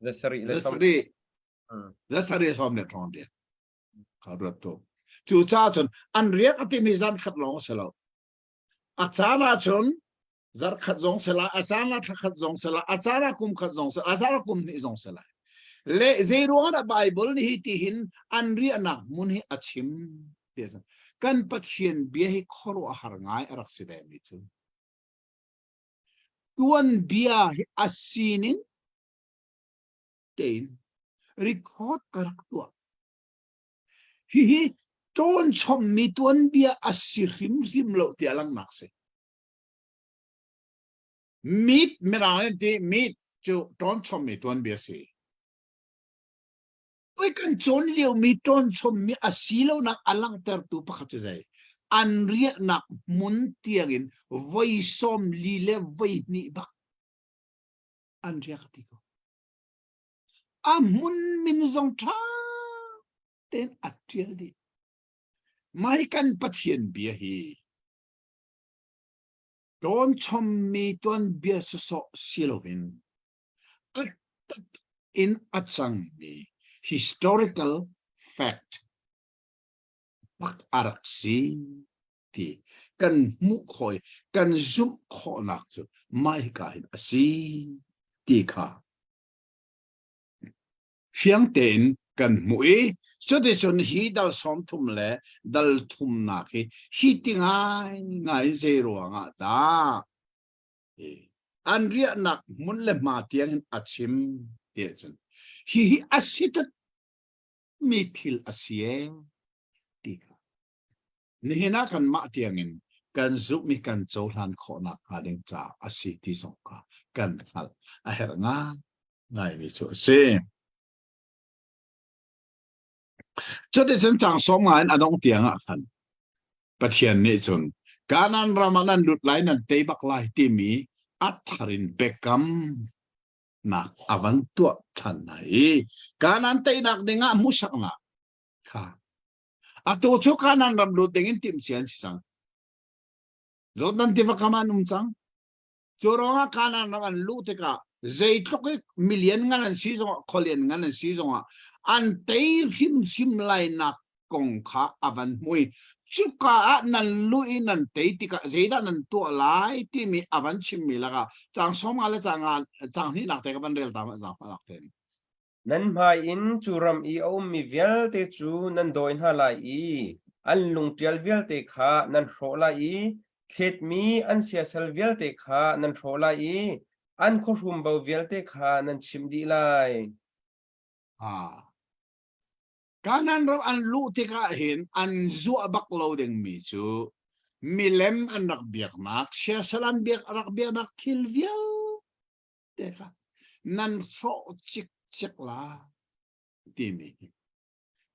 zasarih zasarih zasarih som le thong de. Kha ruat tu. Cu caah cun an riak a timi zan khat lawng a si lo. A caan ah cun zarh khat zong si lai, a caan ah thla khat zong si lai, a caan ah kum khat zong si lai, a caan ah kum hnih zong si lai. Le zei ruang dah Bible nih hi ti hin an riahnak hmun hi a chim ti a si. Kan Pathian bia hi khuaruahhar ngai a rak si ve mi cu. Tuan bia hi a sining tein record ka rak tuah. Hihi ṭawn chommi tuanbia a si hrimhrim lo tiah langhnak si. Meat mirang an ti meat cu ṭawn chommi tuanbia si. Oi kan cawn liomi ṭawn chommi a si lonak a langhtertu pakhat cu zei? An riahnak hmun tiangin voi sawm li le voi hnih bak an riak ti ko. A hmun min zong ṭha tein a ṭial dih. Mai kan Pathian bia hi ṭawn chommi tuanbia sawsawh si loin a tak in a cangmi historical fact bak a rak si ti kan hmuh khawh i kan zumh khawhnak cu mah hika hin a si ti kha fiang tein kan hmuh i cuticun hi dal 30 le dal thumnak hi hi ti ngai ngai zei ruangah dah an riahnak hmun le hma tiang in a chim ti ahcun hi hi a si mi thil a si e ti kha Nihin ah kanmah tiangin kan zumh i kan cohlan khawhnak hnga ding caah a si ti zong kha kan hngalh a herh ngaingaimi cu a si. Cuticun cang sawm nga in a dongh tiang ah khan Pathian nih cun Kanaan ram ah nan lut lai nan tei bak lai timi a thar in biakam nak a van tuah ṭhan hna i Kanaan teinak ding ah hmuhsaknak kha Atu cu Kanaan ram lut ding in timhcia an si cang. Jordan tiva kam ah an um cang. Cu ruangah Kanaan ram an luh tikah zeitluk i million ngan an si zongah khualian ngan an si zongah an tei hrimhrim lainak kong kha a van hmui. Cuka ah nan luh i nan tei tikah zeidah nan tuah lai timi a van chimmi lakah caang sawm nga le caang nga caang hnihnak te ka van rel ta ma zaangfah tein. Nan hmai in cu ram i a ummi vialte cu nan dawi hna lai i an lungṭial vialte kha nan hrawh lai i thletmi an siasal vialte kha nan hrawh lai i an khuahrumbo vialte kha nan chimh dih lai. Ah. Kanaan ram an luh tikah hin an zuah bak lo dingmi cu milem an rak biaknak, siasal an biak rak biaknak thil vialte kha nan hrawh cikcek la timi hi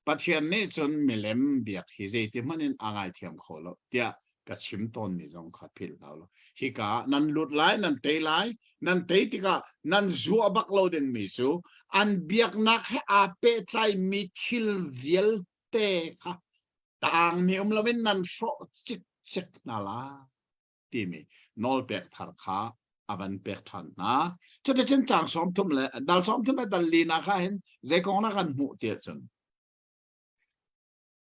Pathian nih cun milem biak hi zeiti hmanh in a ngaithiam kho lo tiah ka chim tawnmi zong kha philh hlah law hika ah nan lut lai nan tei lai nan tei tikah nan zuah bak lo dingmi cu an biaknak he aa pehtlaimi thil vialte kha tangmi um loin nan hrawh cikcek hna lai timi nawlpek thar kha a van pek ṭhan hna. Cuticun caang 30 le dal 30 le dal linak ah hin zei kong dah kan hmuh ti ahcun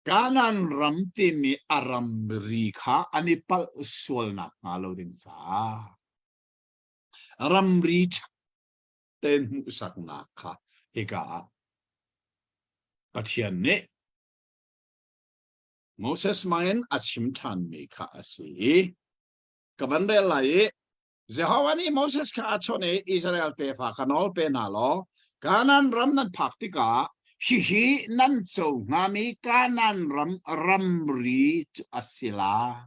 Kanaan ram timi a ramri kha an i palh sualnak hnga lo ding caah ramri ṭha tein hmuhsaknak kha hika ah Pathian nih Moses hmangin a chim ṭhanmi kha a si i ka van rel lai i Jehovah nih Moses kha a chawnh i Israel tefa kha nawl pe hna law Kanaan ram nan phak tikah hihi nan co hngami Kanaan ram ramri cu a si lai.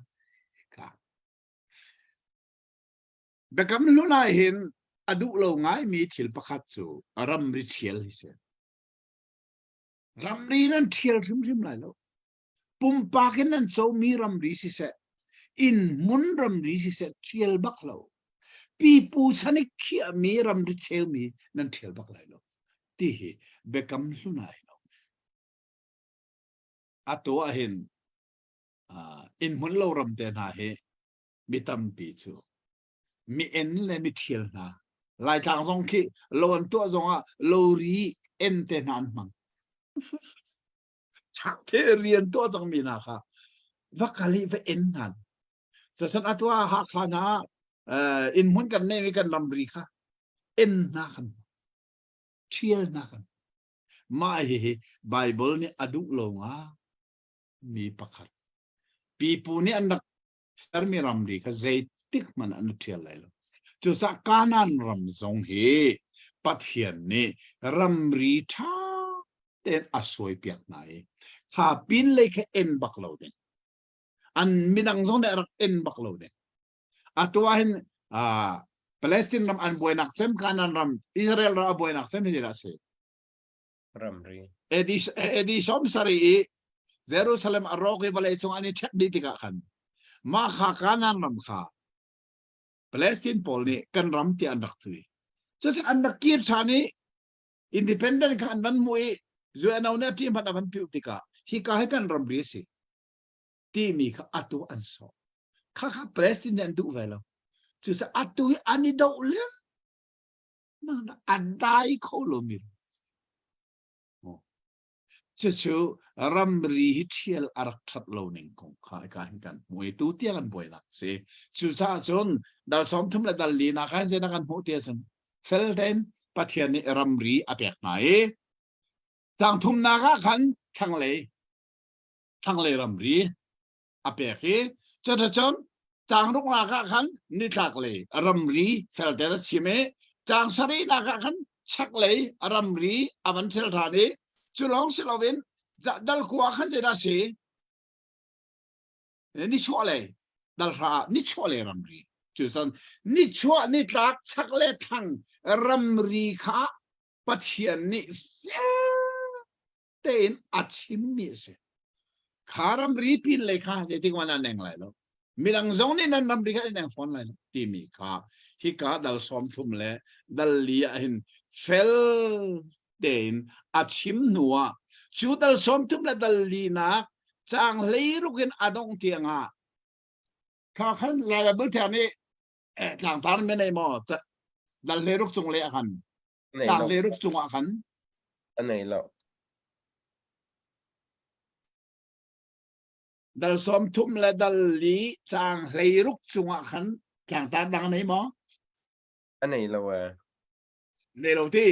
Biakam hlun ah hin a duh lo ngaimi thil pakhat cu ramri ṭhial hi si. Ramri nan ṭhial hrimhrim lai lo. Pumpak in nan comi ramri siseh, inn hmun ramri siseh ṭhial bak lo. Pipu chan i khiahmi ramri cheumi nan ṭhial bak lai lo. Ti hi biakam hlun ah hin Atu ah hin inn hmun lo ram te hna hi mi tampi cu mi en le mi ṭhial hna. Laitlang zong khi lo an tuah zongah lori en te hna an hmang. Chak te rian tuah cangmi hna kha va kal i va en hna. Casan atu ah Hakha hna inn hmun kan nei i kan ramri kha en hna kan ṭhial hna kan mah hihi Bible nih a duh lo nga mi pakhat pipu nih an rak sermi ramri kha zeitik hmanh an ṭhial lai lo. Cucaah Kanaan ram zong hi Pathian nih ramri ṭha tein a suaipiak hna i kha pin lei kha en bak lo ding. An midang zong nih a rak en bak lo ding. Atu ah hin Palestine ram an buainak cem Kanaan ram Israel ram a buainak cem hi zeidah a si? Ramri. AD AD 70 i Jerusalem a rawk i vawlei cung an i ṭhek dih tikah khan mah kha Kanaan ram kha Palestine pawl nih kan ram tiah an rak tui. Cucu an rak kir ṭhan i independent kha an van hmuh i UNO nih a ṭih hmanh a van piuh tikah hika hi kan ramri a si timi kha atu an sawh. Kha kha Palestine nih an duh ve lo. Cucaah atu hi an i doh leng a dai kho lomi cucu ramri hi ṭhial a rak ṭhat lo ning kong kha ka hin kan hmu i tu tiang an buainak si cucaah cun dal 30 le dal li nak ah zeidah kan hmuh ti ahcun fel tein Pathian nih ramri a pek hna i tlang thumnak ah khan thlanglei thlanglei ramri a pek i cuticun caang ruknak ah khan nitlaklei ramri felter a chim i caang sarihnak ah khan chaklei ramri a van thil ṭhan i cu lawng si loin dal khua khan zeidah si nichuahlei dalhra ah nichuahlei ramri cucun nichuah nitlak chak le thlang ramri kha Pathian nih fel tein a chimmi a si. Kha ramri pin lei kha zeitik hmanh ah neng lai lo. Midang zong nih nan ramri kha an neng fawn lai lo timi kha hika dal 30 le dal li ah hin fel tein a chim hnu ah cu dal 30 le dal li nak caang hleiruk in a dongh tiang ah kha khan Lai Bible thiang nih tlangtar men ei maw dal hleiruk cung le ah khan Caang le ruk cungah khan a nei lo. Dal 30 le dal li caang 16 cungah khan tlangtar dang a nei maw? A nei lo ee. Nei lo ti.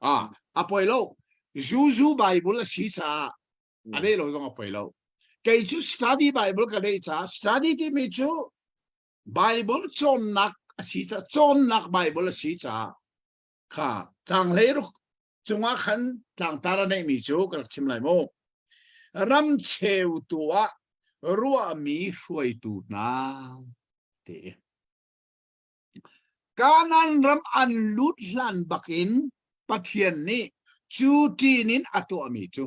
Ah, a poi lo. Zuzu Bible a si caah a nei lo zong a poi lo. Kei cu study Bible ka nei caah study timi cu Bible cawnnak a si caah cawnnak Bible a si caah kha caang hleiruk cungah khan tlangtar a neihmi cu ka rak chim lai mu. Ram cheutu ah ruahmi hruaitu hna ti. Kanaan ram an lut hlan bakin Pathian nih cu ṭin in a tuahmi cu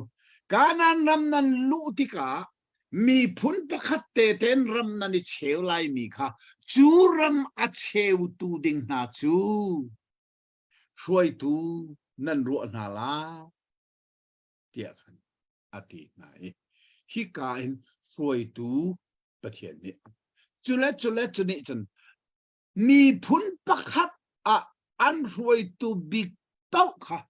Kanaan ram nan luh tikah miphun pakhat te ten ram nan i cheu laimi kha cu ram a cheutu ding hna cu hruaitu nan ruah hna la tiah khan a ti hna i hika in hruaitu Pathian nih cule cule cu nih cun miphun pakhat ah an hruaitu bik paoh kha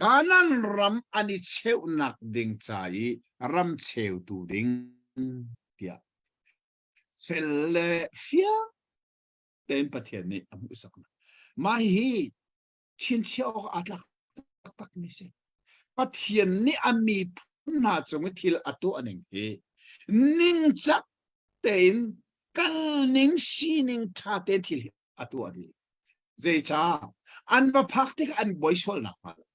Kanaan ram an i cheuhnak ding ca i ram cheutu ding tiah fel le fiang tein Pathian nih a hmuhsak hna. Mah hi chinchiah awk aa tlak taktak mi si. Pathian nih a miphun hna cung i thil a tuah ning hi ningcak tein kal ning sining ṭha tein thil hi a tuah dih. Zeicah? An va phak tik an buai sual nak hnga lo.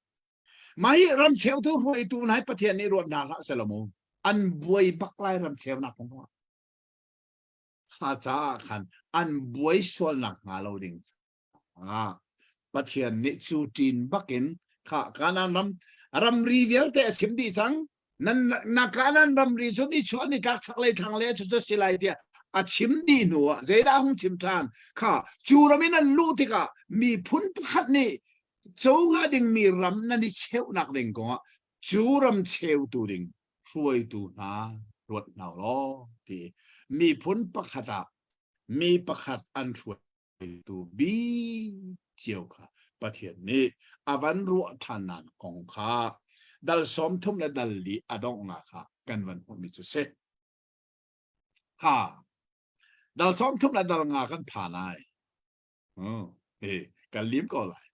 Mah hi ram cheutu hruaitu hna hi Pathian nih ruat hna hlah selaw mu. An buai bak lai ram cheunak kong ah. Kha caah khan an buai sual nak hnga lo ding caah Pathian nih cu ṭin bakin kha Kanaan ram ramri vialte a chim dih cang. Nan na Kanaan ramri cu nichuah nitlak chaklei thlanglei cu cu si lai tiah a chim dih hnu ah zeidah a hung chim ṭhan kha cu ram in an luh tikah miphun pakhat nih co hnga dingmi ram nan i cheuhnak ding kongah cu ram cheutu ding hruaitu hna ruat hna law ti miphun pakhat ah mi pakhat an hruai tu bi cio kha Pathian nih a van ruah ṭhannak kong kha. Dal 30 le dal li a donghnak ah kan van hmuhmi cu si. Ha dal 30 le dal nga kan phan ai. Oh, eh, kan lim ko lai.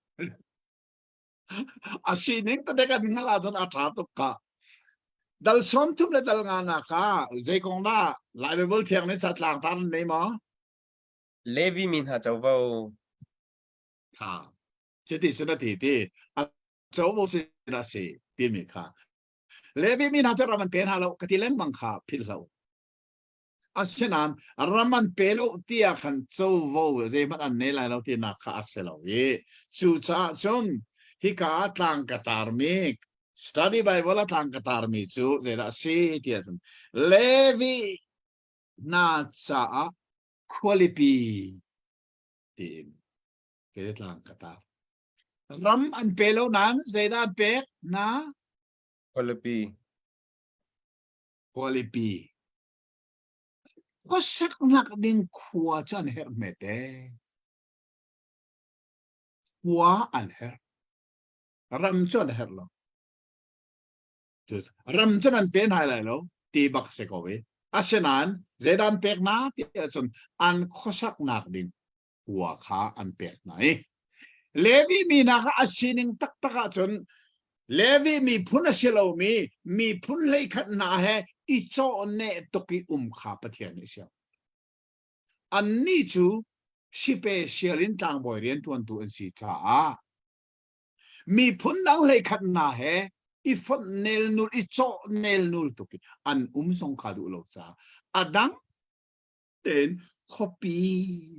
A sining tete kan hngalh ahcun a ṭha tuk ka. Dal 30 le dal nga nak ah zei kong dah Lai Bible thiang nih ca tlangtar an nei maw? Levi mi hna covo. Kha. Cuti sin a ti ti. A covo sin a si timi kha. Levi mi hna cu ram an pe hna lo ka ti lengmang kha philh hlah u. Asinain ram an pe lo tiah khan covo zeihmanh an nei lai lo tinak kha a si lo i cucaah cun hika ah tlang ka tarmi study Bible a tlang ka tarmi cu zeidah a si tiah cun Levi hna caah khualipi tiin ke tlang ka tar. Ram an pe lo nain zeidah an pek hna? Khualipi. Khualipi. Khuasaknak ding khua cu an herh hmete. Khua an herh. Ram cu an herh lo. Ram cu nan pe hna lai lo ti bak si ko i. Asinain zeidah an pek hna ti ahcun an khuasaknak ding khua kha an pek hna i Levi mi hna kha a sining taktak ahcun Levi miphun a si lomi miphun hleikhat hna he i cawhneh tuk i um kha Pathian nih a siang. Annih cu sipesial in tlangbawi rianṭuantu an si caah miphun dang hleikhat hna he i fonh nelnul i cawh nelnul tuk i an um zong kha duh lo caah a dang tein khuapi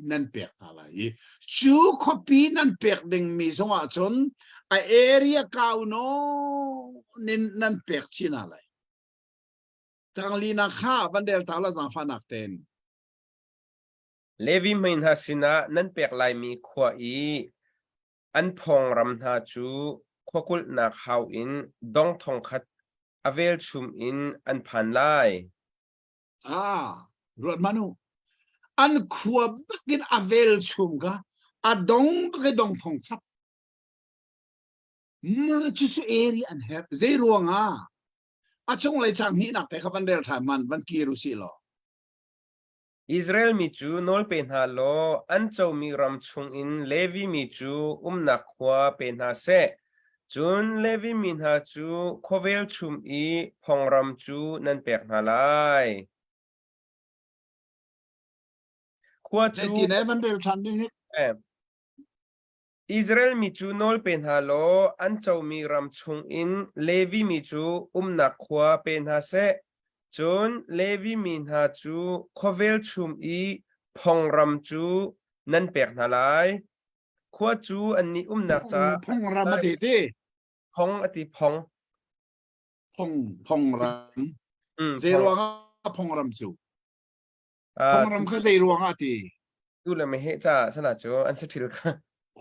nan pek hna lai i cu khuapi nan pek dingmi zongah cun a area kau nawn in nan pek chin hna lai. Canglina kha van rel ta la zaangfahnak tein. Levi hmei hna sinah nan pek laimi khua i an phawng ram hna cu khuakulhnak hau in dong thong khat a velchum in an phan lai. Ah, ruat hmanh u. An khua bakin a velchum kha a dong bak i dong thong khat. Mah cu su area an herh. Zei ruangah? A cunglei cang hnihnak te kha van rel ṭhan man van kir u sih law. Israel mi cu nawl pe hna law an comi ram chungin Levi mi cu umnak khua pe hna seh. Cun Levi mi hna cu khua velchum i phongram cu nan pek hna lai. Khua cu Zeitin eh van rel ṭhan ding hi? Eh. Israel mi cu nawl pe hna law an comi ram chungin Levi mi cu umnak khua pe hna seh. Cun Levi mi hna cu khua velchum i phongram cu nan pek hna lai. Khua cu annih umnak caah Phung ram a ti ti. Phong a ti phong. Phong phong ram. Mm, Zei phong. ruang ah phong ram cu? Phong ram kha zei ruang ah ti? Tu le meheh caah sana cu an si thil kha.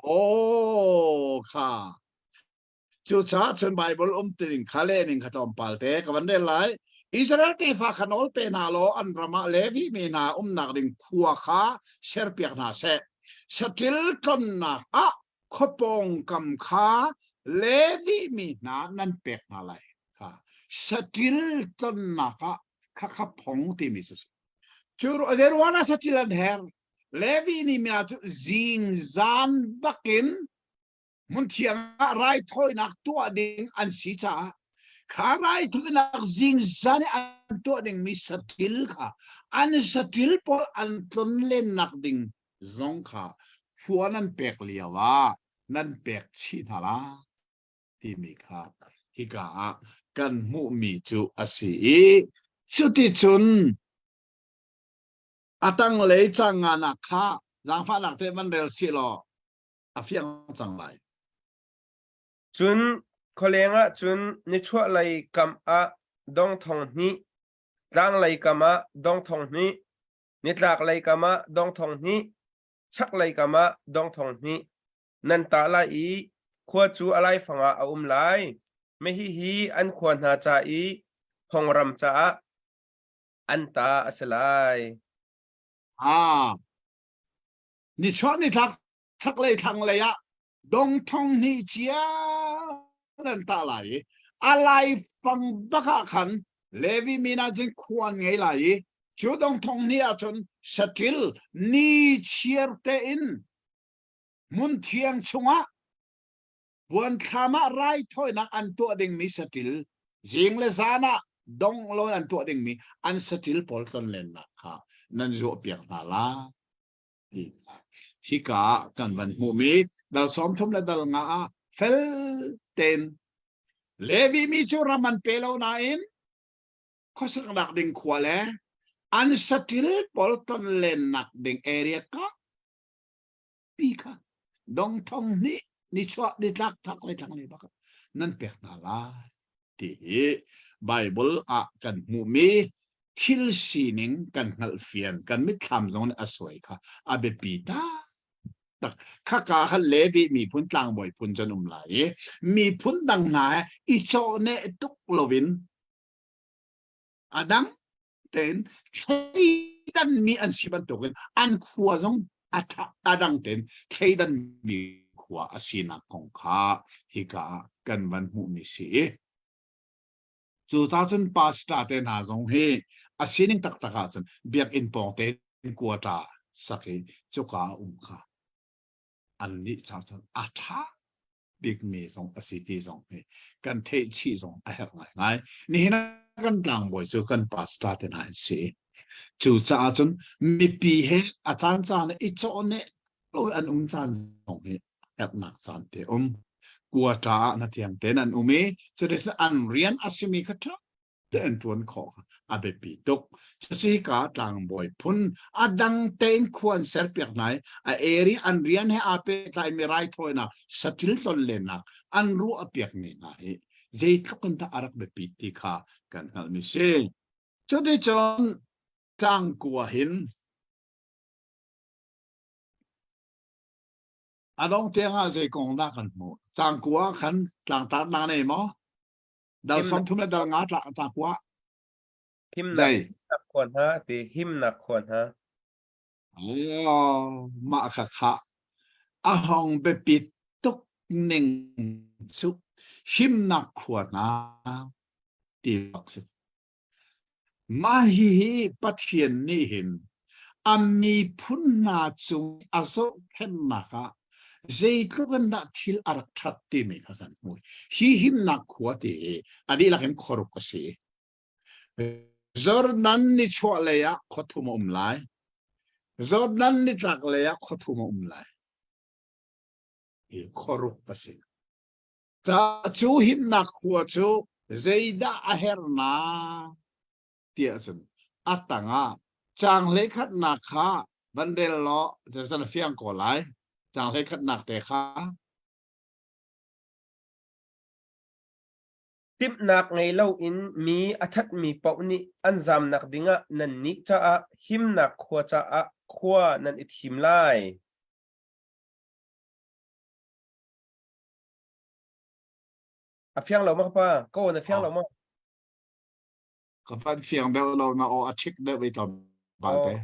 Oh kha. Cucaah cun Baibal umtuning kha le ning kha tlawmpal te ka van rel lai. Israel tefa kha nawl pe hna law an ram ah Levi mi hna umnak ding khua kha serpiak hna seh. Saṭil tlonnak ah khuapawngkam kha Levi mi hna nan pek hna lai. Kha saṭil tlonnak ah khakha phong timi cu si. Cu zeiruang ah saṭil an her? Levi nih mi cu zingzan bakin hmunthiang ah raithawinak tuah ding an si caah kha raithawinak zingzan i an tuah dingmi satil kha an satil pawl an tlonlennak ding zong kha khua nan pek lio ah nan pek chih hna la timi kha hika ah kan hmuhmi cu a si i cuticun a tanglei cangnganak kha zaangfahnak te van rel sih law a fiang cang lai. Cun khualeng ah cun nichuahlei kam ah dong thong hnih, tlanglei kam ah dong thong hnih, nitlaklei kam ah dong thong hnih, chaklei kam ah dong thong hnih nan tah lai i khua cu a laifang ah a um lai. Hihi an khua hna ca i phongram caah an ta a si lai. Ah, nichuah nitlak chaklei thlanglei ah dong thong hnih cia nan tah lai i. A laifang bak ah khan Levi mi hna cun khua an ngei lai i cu dong thong hnih ah cun saṭil ni chiar tein hmun thiang chungah puanthlam ah raithawinak an tuah dingmi saṭil zing le zan ah dong lo an tuah dingmi an saṭil pawl tlonlennak kha nan zuahpiak hna lai. Hika ah kan van hmuhmi dal 30 le dal nga ah fel tein Levi mi cu ram an pe lo nain khuasaknak ding khua le an saṭil pawl tonlennak ding area ka pi kha dong thong hnih nichuah nitlak thak le thlang le bak nan pek hna lai ti hi Bible ah kan hmuhmi thil sining kan hngalhfian kan mitthlam zong nih a suai kha a biapi tak khaka khan Levi miphun tlangbawi phun cun um lai i miphun dang hna he i cawhneh tuk loin a dang tein thleidanmi an si bantukin an khua zong a a dang tein thleidanmi khua a sinak kong kha hika ah kan van hmuhmi si i cu ta cun pastor te hna zong hi a sining taktak ah cun biakinn pawng te quota sak i cuka a um kha an nih ca cun a ṭha bikmi zong a si ti zong hi kan theih chih zong a herh ngaingai. Nihin ah kan tlangbawi cu kan pastor te hna an si. Cu caah cun mipi he a caan caan i cawhneh lo an um caan zong hi herhnak caan te um. Quota ah na tiang tein an um i cuticun an rian a simi kha ṭha te an ṭuan khawh kha a biapi tuk. Cuci ka tlangbawi phun a dang tein khua an serpiak hna i a eri an rian he aa pehtlaimi raithawinak saṭil tlonlennak an ruahpiakmi hna hi zeitluk in dah a rak biapit ti kha kan hngalhmi si. Cuticun tlangkua hin a dong tiang ah zei kong dah kan hmuh? Cangkua khan tlangtarnak nei maw? Dal 30 le dal nga tla ta kua. Himnak khua hna ti himnak khua hna. Oh, mah kha kha a hong biapi tuk ning cu himnak khua hna ti bak si. Mah hihi Pathian nih hin a miphun hna cung a zohkhenhnak ah zeitluk in dah thil a rak ṭhat timi kha kan hmuh. Hi himnak khua ti hi a dihlak in khuaruk a si. Jordan nichuah lei ah khua thum a um lai. Jordan nitlak lei ah khua thum a um lai. Hi khuaruk a si. Ca cu himnak khua cu zeidah a herhnak tiah cun a tangah caang hleikhatnak kha van rel law cun a fiang ko lai. Caang hleikhatnak te kha. Timhnak ngei loin mi a thatmi paoh nih an zamnak dingah nannih caah himnak khua caah khua nan i thim lai. A fiang lo ma ka pa? Ka aw na fiang lo ma? Ka van fiang deuh lo na aw a ṭhik deuh i tlawmpal te.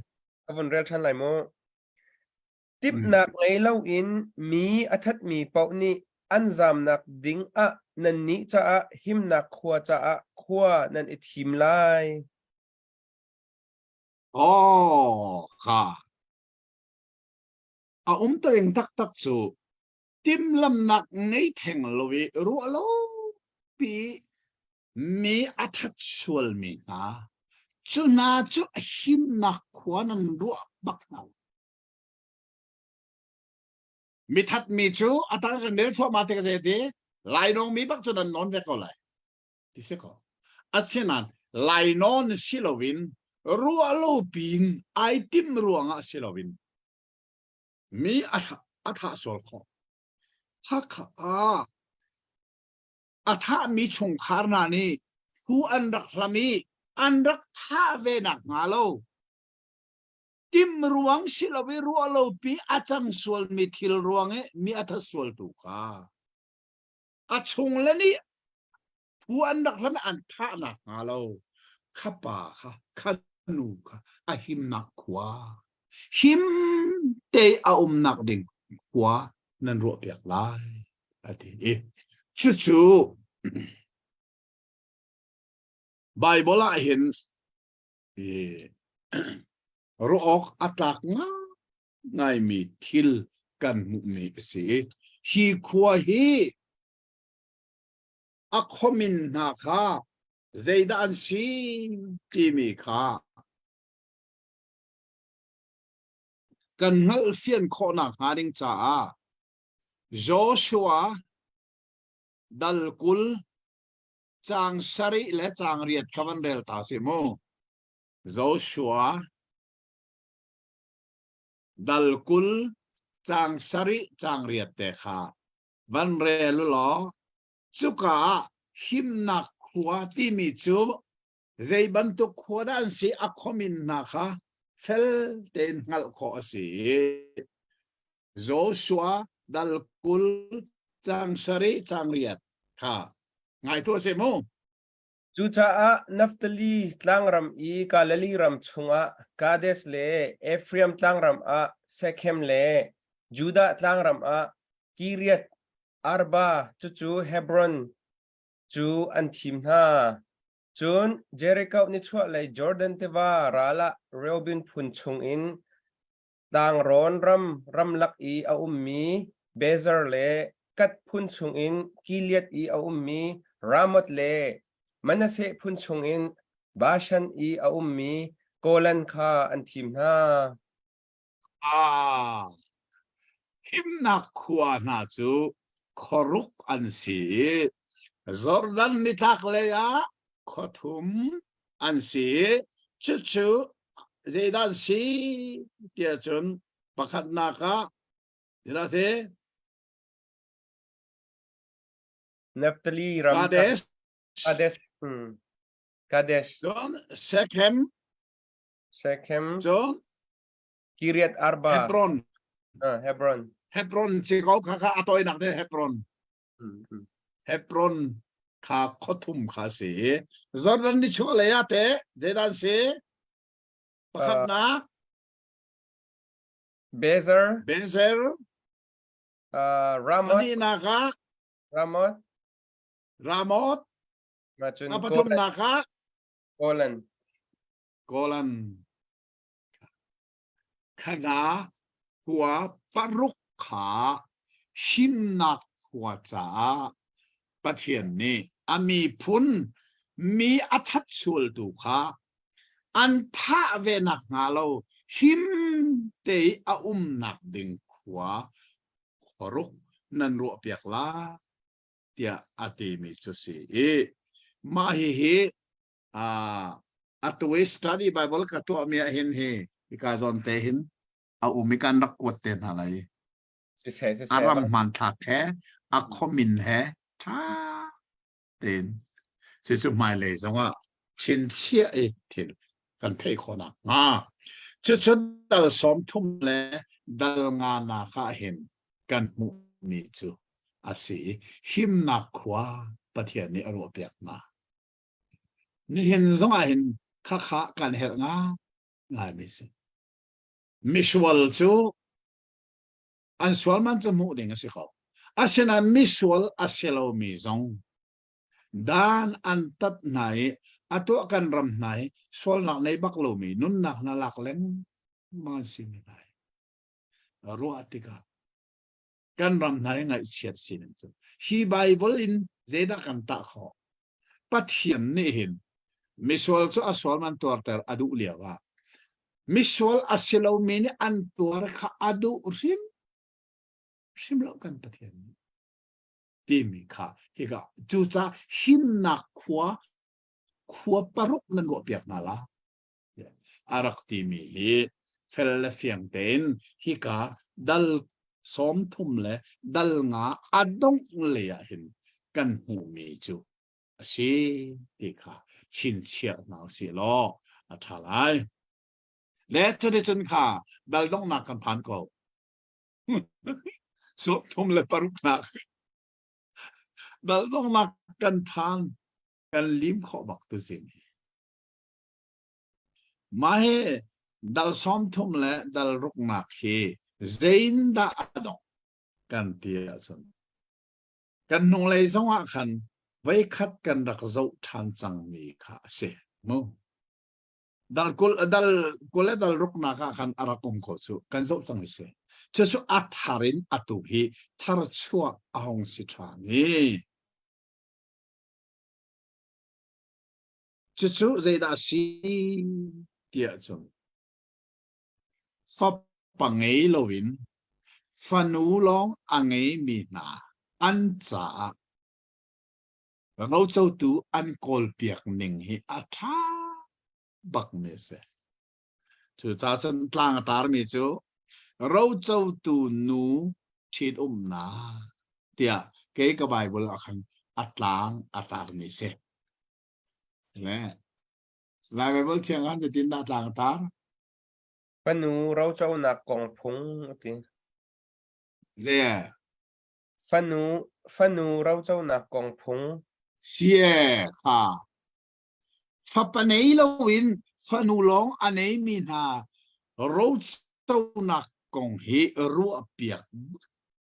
Ka vun rel ṭhan lai mu. Timhnak ngei loin mi a thatmi paoh nih an zamnak ding ah nannih caah himnak khua caah khua nan i thim lai. Oh, kha. A umtuning taktak cu timhlamhnak ngei theng lo i ruah lo pi mi a that sualmi hna cu hna cu himnak khua nan ruah bak hna mi thatmi cu a tang kan rel thluahmah tik zei ti lainawng mi bak cu nan nawn ve ko lai ti si ko asinain lainawn si loin ruah lo pin ai tim ruangah si loin Mi a a thah sual khawh. Hakha ah a thahmi chungkhar hna nih thu an rak hlam i an rak thah ve nak hnga lo tim ruang si lo i ruah lo pi a cang sualmi thil ruang i mi a that sual tu kha a chung le nih Thu an rak hlam an thahnak hnga lo kha pa kha kha nu kha a himnak khua him te a umnak ding khua nan ruah piak lai a ti i cucu. Bible ah hin ruah awk a tlak ngaimi thil kan hmuhmi a si. Hi khua hi a khuamin hna kha zeidah an si timi kha kan hngalhfian khawhnak hnga ding caah Joshua dal 20 caang sarih le caang riat kha van rel ta si mu. Joshua dal 20 caang sarih caang riat te kha van rel u law cuka ah himnak khua timi cu zei bantuk khua dah an si a khuamin hna kha fel tein hngalh khawh a si i Joshua dal 20 caang sarih caang riat kha ngai tuah seh mu. Cucaah Naftali tlangram i Galilee ram chungah Kadesh le Efraim tlangram ah Shechem le Judah tlangram ah Kiriath Arba cucu Hebron cu an thim hna. Cun Jericho nichuahlei Jordan tiva ral ah Reuben phun chungin Tlangrawn ram ramlak i a ummi Bezer le Gad phun chungin Gilead i a ummi Ramoth le Manasseh phun chungin Bashan i a ummi Golan kha an thim hna. Ah, himnak khua hna cu khuaruk an si i Jordan nitlaklei ah khuathum an si i cucu zeidah an si tiah cun pakhatnak ah zeidah si? Naphtali ram Kadesh, Kadesh, Kadesh, cun Shechem, Shechem, cun Kiriath Arba, Hebron, Hebron. Hebron si ko kha kha a tawinak te Hebron. Hebron kha khuathum kha si. Jordan ni chuah lei ah teh zeidah an si? Pakhatnak Bezer, Bezer, Ramoth, pahnihnak ah Ramoth, Ramoth, ma cun a pathumnak ah Golan. Golan. Khana khua paruk kha himnak khua caah Pathian nih a miphun mi a that sualtu kha an thah ve nakhnga lo him te i a umnak ding khua khuaruk nan ruahpiak lai tiah a timi cu si i mah hihi atu i study Bible ka tuahmi ah hin hi hika zawn te hin a um i kan rak kuat te hna lai. Siseh, siseh. A ram hmanthlak he, a khuamin he ṭha tein cucu hmailei zongah chinchiah i thil kan theih khawh nakhnga. Cucu dal 30 le dal nga nak ah hin kan hmuhmi cu a si i himnak khua Pathian nih a ruahpiak hna. Nihin zong ah hin khakha kan herh ngaingai mi si. Misual cu an sual man cu hmuh ding a si ko. Asinain misual a si lomi zong dan an tat hna i a tuah kan ram hna i sualnak nei bak lomi nunnak hna lak lengmang an si mi hna hi ruah tikah kan ram hna hi ngaihchiat sining cu hi Bible in zeidah kan tah khawh? Pathian nih hin misual cu a sual man tuarter a duh lio ah misual a si lomi nih an tuar kha a duh hrim hrim lo kan Pathian nih timi kha hika cucaah himnak khua khua paruk nan ruahpiak hna la a rak timi hi fel le fiang tein hika dal 30 le dal nga a dongh lei ah hin kan hmuhmi cu a si ti kha chinchiah hna usih law a ṭha lai. Le cuticun kha dal donghnak kan phan ko. 36 nak dal donghnak kan phan kan lim khawh bak tu zing hi. Mah hi dal 30 le dal ruknak hi zeindah a dongh kan ti ahcun kan hnunglei zong ah khan. Voikhat kan rak zoh ṭhan cangmi kha a si. Mu. Dal kul dal kul le dal ruknak ah khan a rak um ko cu kan zoh cang i si. Cucu a thar in atu hi tharchuah a hung si ṭhan i cucu zeidah a si tiah cun fapa ngei loin fanu lawng a ngeimi hna an caah rocotu an kawlpiak ning hi a ṭha bakmi a si. Cucaah cun tlang a tarmi cu rocotu nu ṭhitumnak tiah kei ka Bible ah khan a tlang a tarmi a si. Le Lai Bible thiang ah zeitindah tlang a tar? Fanu roconak kong phung a ti. Le Fanu fanu roconak kong phung. Sie kha fapa nei loin fanu lawng a neimi hna roconak kong hi ruahpiak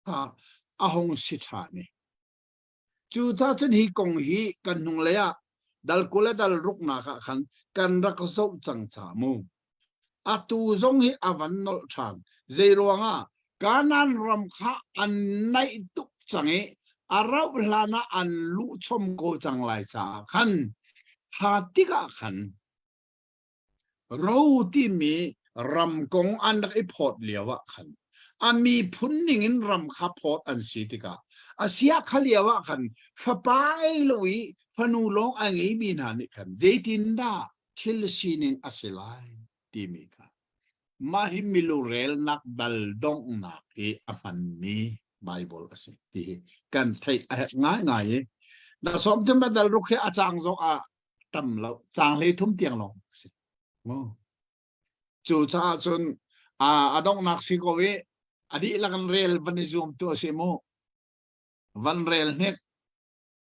kha a hung si ṭhan i Cucaah cun hi kong hi kan hnunglei ah dal 20 le dal ruknak ah khan kan rak zoh cang ca mu. Atu zong hi a van nolh ṭhan. Zei ruangah Kanaan ram kha an naih tuk cang i a rauh hlan ah an luh chom ko cang lai caah khan kha tikah khan Ro timi ram kong an rak i phawt lio ah khan a miphun ning in ram kha phawt an si tikah a sia kha lio ah khan fapa ei lo i fanu lawng a ngeimi hna nih khan zeitindah thil sining a si lai timi kha mah hi milurelnak dal donghnak i a hmanmi Bible a si ti hi kan theih a herh ngaingai i na sawm thum na dal ruk hi a cang zong ah tam lo cang hlei thum tiang lawng a si mu cu caah cun a donghnak si ko i a dihlak in rel van i zuam tu a si mu van rel hnik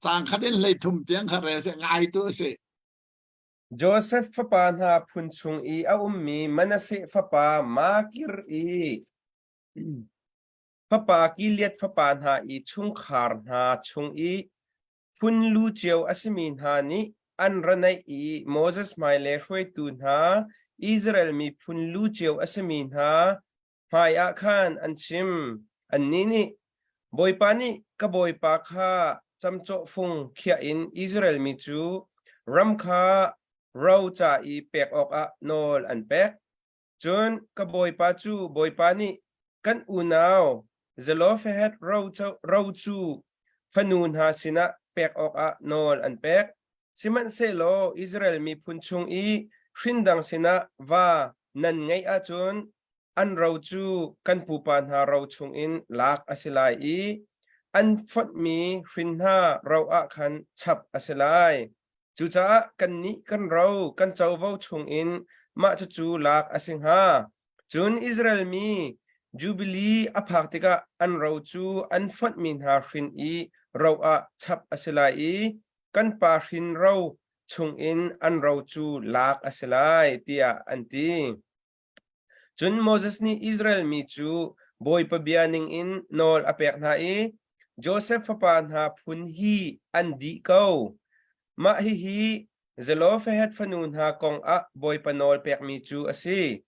cang khat in hlei thum tiang kha rel se ngai tu a si Josef fapa hna phun chung i a ummi Manasseh fapa Makir i fapa Gilead fapa hna i chungkhar hna chung i Phun lu cio a simi hna nih an ra naih i Moses hmai le hruaitu hna Israel miphun lu cio a simi hna hmaiah khan an chim. Annih nih, Bawipa nih ka bawipa kha camcawh fung khiah in Israel mi cu ram kha ro ca i pek awkah nawl an pek. Cun ka bawipa cu Bawipa nih kan unau Zelophehad ro cu fanu hna sinah pek awkah nawl an pek. Sihmanhsehlaw Israel miphun chung i hrindang sinah va nan ngeih ahcun an ro cu kan pupa hna ro chungin lak a si lai i an fonhmi hrin hna ro ah khan chap a si lai. Cucaah kannih kan ro kan covo chungin mah cucu lak a si hnga. Cun Israel mi Jubili a phak tikah an ro cu an fonhmi hna hrin i ro ah chap a si lai i kan pa hrin ro chungin an ro cu lak a si lai, tiah an ti. Cun Moses nih Israel mi cu Bawipa bia ningin nawl a pek hna i Josef fapa hna phun hi an dih ko. Mah hihi Zelophehad fanu hna kong ah Bawipa nawl pekmi cu a si.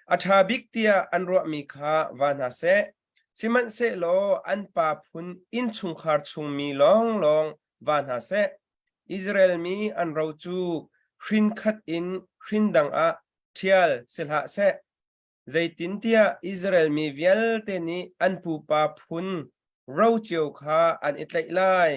A ṭha bik tiah an ruahmi kha va hna seh. Sihmanhsehlaw an pa phun innchungkhar chungmi lawnglawng va hna seh. Israel mi an ro cu hrin khat in hrin dang ah ṭhial si hlah seh. Zeitintiah Israel mi vialte nih an pupa phun ro cio kha an i tlaih lai.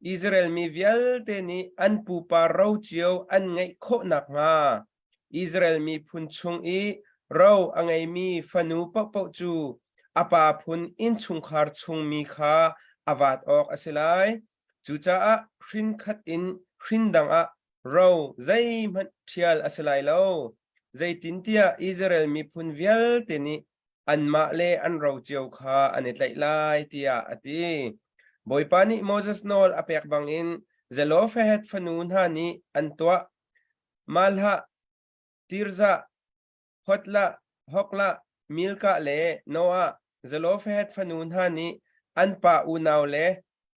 Israel mi vialte nih an pupa ro cio an ngeih khawh nakhnga Israel miphun chung i ro a ngeimi fanu paohpaoh cu a pa phun innchungkhar chungmi kha a vat awk a si lai. Cucaah hrin khat in hrin dang ah ro zeihmanh ṭhial a si lai lo. Zeitintiah Israel miphun vialte nih anmah le an ro cio kha an i tlaih lai, tiah a ti. Bawipa nih Moses nawl a pek bangin Zelophehad fanu hna nih an tuah. Mahlah, Tirzah, Hotlah, Hoklah, Milkah le Noah, Zelophehad fanu hna nih an pa unau le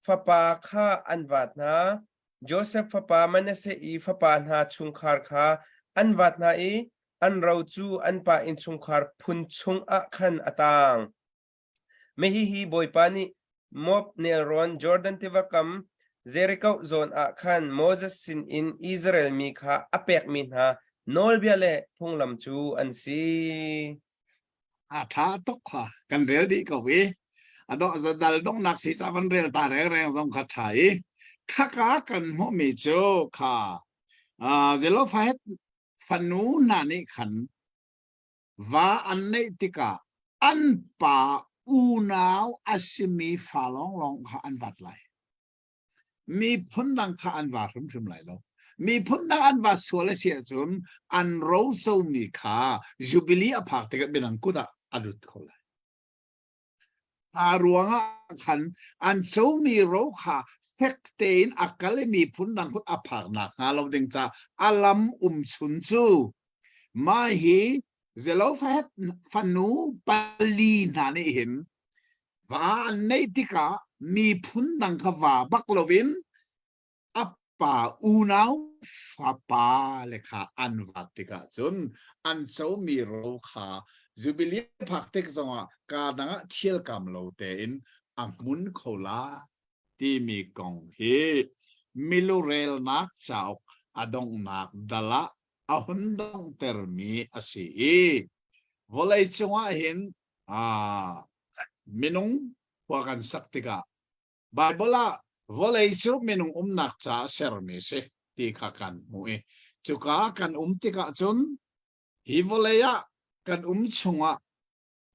fapa kha an vat hna. Josef fapa Manasseh i fapa hna chungkhar kha an vat hna i an ro cu an pa innchungkhar phun chungah khan a taang. Hihi Bawipa nih Moab nelrawn Jordan tiva kam Jericho zawn ah khan Moses sinin Israel mi kha a pekmi hna nawlbia le phunglam cu an si. A ṭha tuk kha kan rel dih ko i a dawh dal donghnak si ca van rel ta rengreng zong kha ṭha i khaka kan hmuhmi cu kha Zelophehad fanu hna nih khan Va an neih tikah an pa unau a simi fa lawnglawng kha an vat lai. Miphun dang kha an va hrimhrim lai lo. Miphun dang an va sual a si ahcun an rocomi kha Jubilee a phak tikah midang kut ah a lut kho lai. A ruangah khan an comi ro kha fek tein a kal i miphun dang kut a phak nakhnga lo ding ca a lam umchun cu mah hi Zelophehad fanu pali hna nih hin va an neih tikah miphun dang kha va bak loin a pa unau fapa le kha an vat tikah cun an comi ro kha Jubilee phak tik zongah kaa dang ah ṭhialkam lo tein a hmun kho la timi kong hi milurelnak cauk a donghnak dal ah a hun donghtermi a si i vawlei cungah hin minung khua kan sak tikah Baibal ah vawlei cu minung umnak caah sermi a si ti kha kan hmuh i cuka kan um tikah cun hi vawlei ah kan um chungah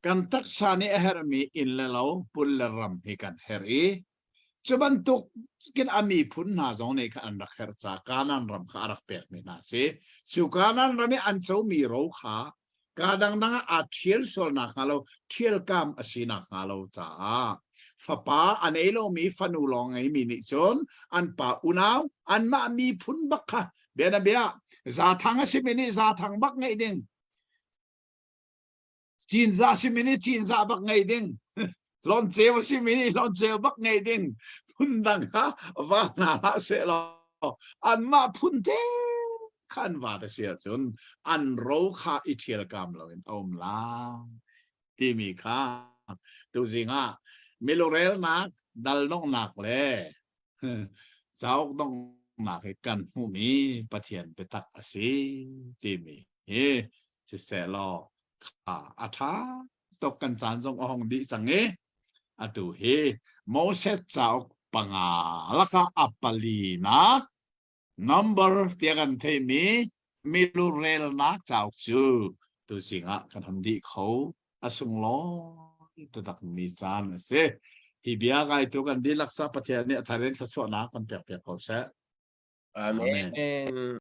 kan taksa nih a herhmi inn le lo, pul le ram hi kan herh i cu bantuk kin a miphun hna zong nih khan an rak herh ca Kanaan ram kha a rak pekmi hna a si. Cu Kanaan ram i an comi ro kha Kaa dangdang ah aa ṭhial sual nakhnga lo, ṭhialkam a si nakhnga lo caah fapa a nei lomi fanu lawng ngeimi nih cun an pa unau anmah miphun bak kha bianabia Zaathang a simi nih Zaathang bak ngeih ding Cinzah simi nih Cinzah bak ngeih ding Hlawnceu a simi nih Hlawnceu bak ngeih ding phundang kha va hna hlah sehlaw anmah phun te kha an vat a si ahcun an ro kha i ṭhialkam loin a um lai timi kha tuzing ah milurelnak daldonghnak le cauk donghnak hi kan hmuhmi Pathian biatak a si timi hi sisehlaw kha a ṭha tuk kan caan zong a hong dih cang i atu hi Moses cauk panga lakah a palinak number tiah kan theihmi milurelnak cauk cu tuzing ah kan hon dih kho a sunglawi taktakmi caan a si hi bia gaitu kan dihlak sa Pathian nih a thar in thluachuahnak kan pek piak ko seh Amen. Amen.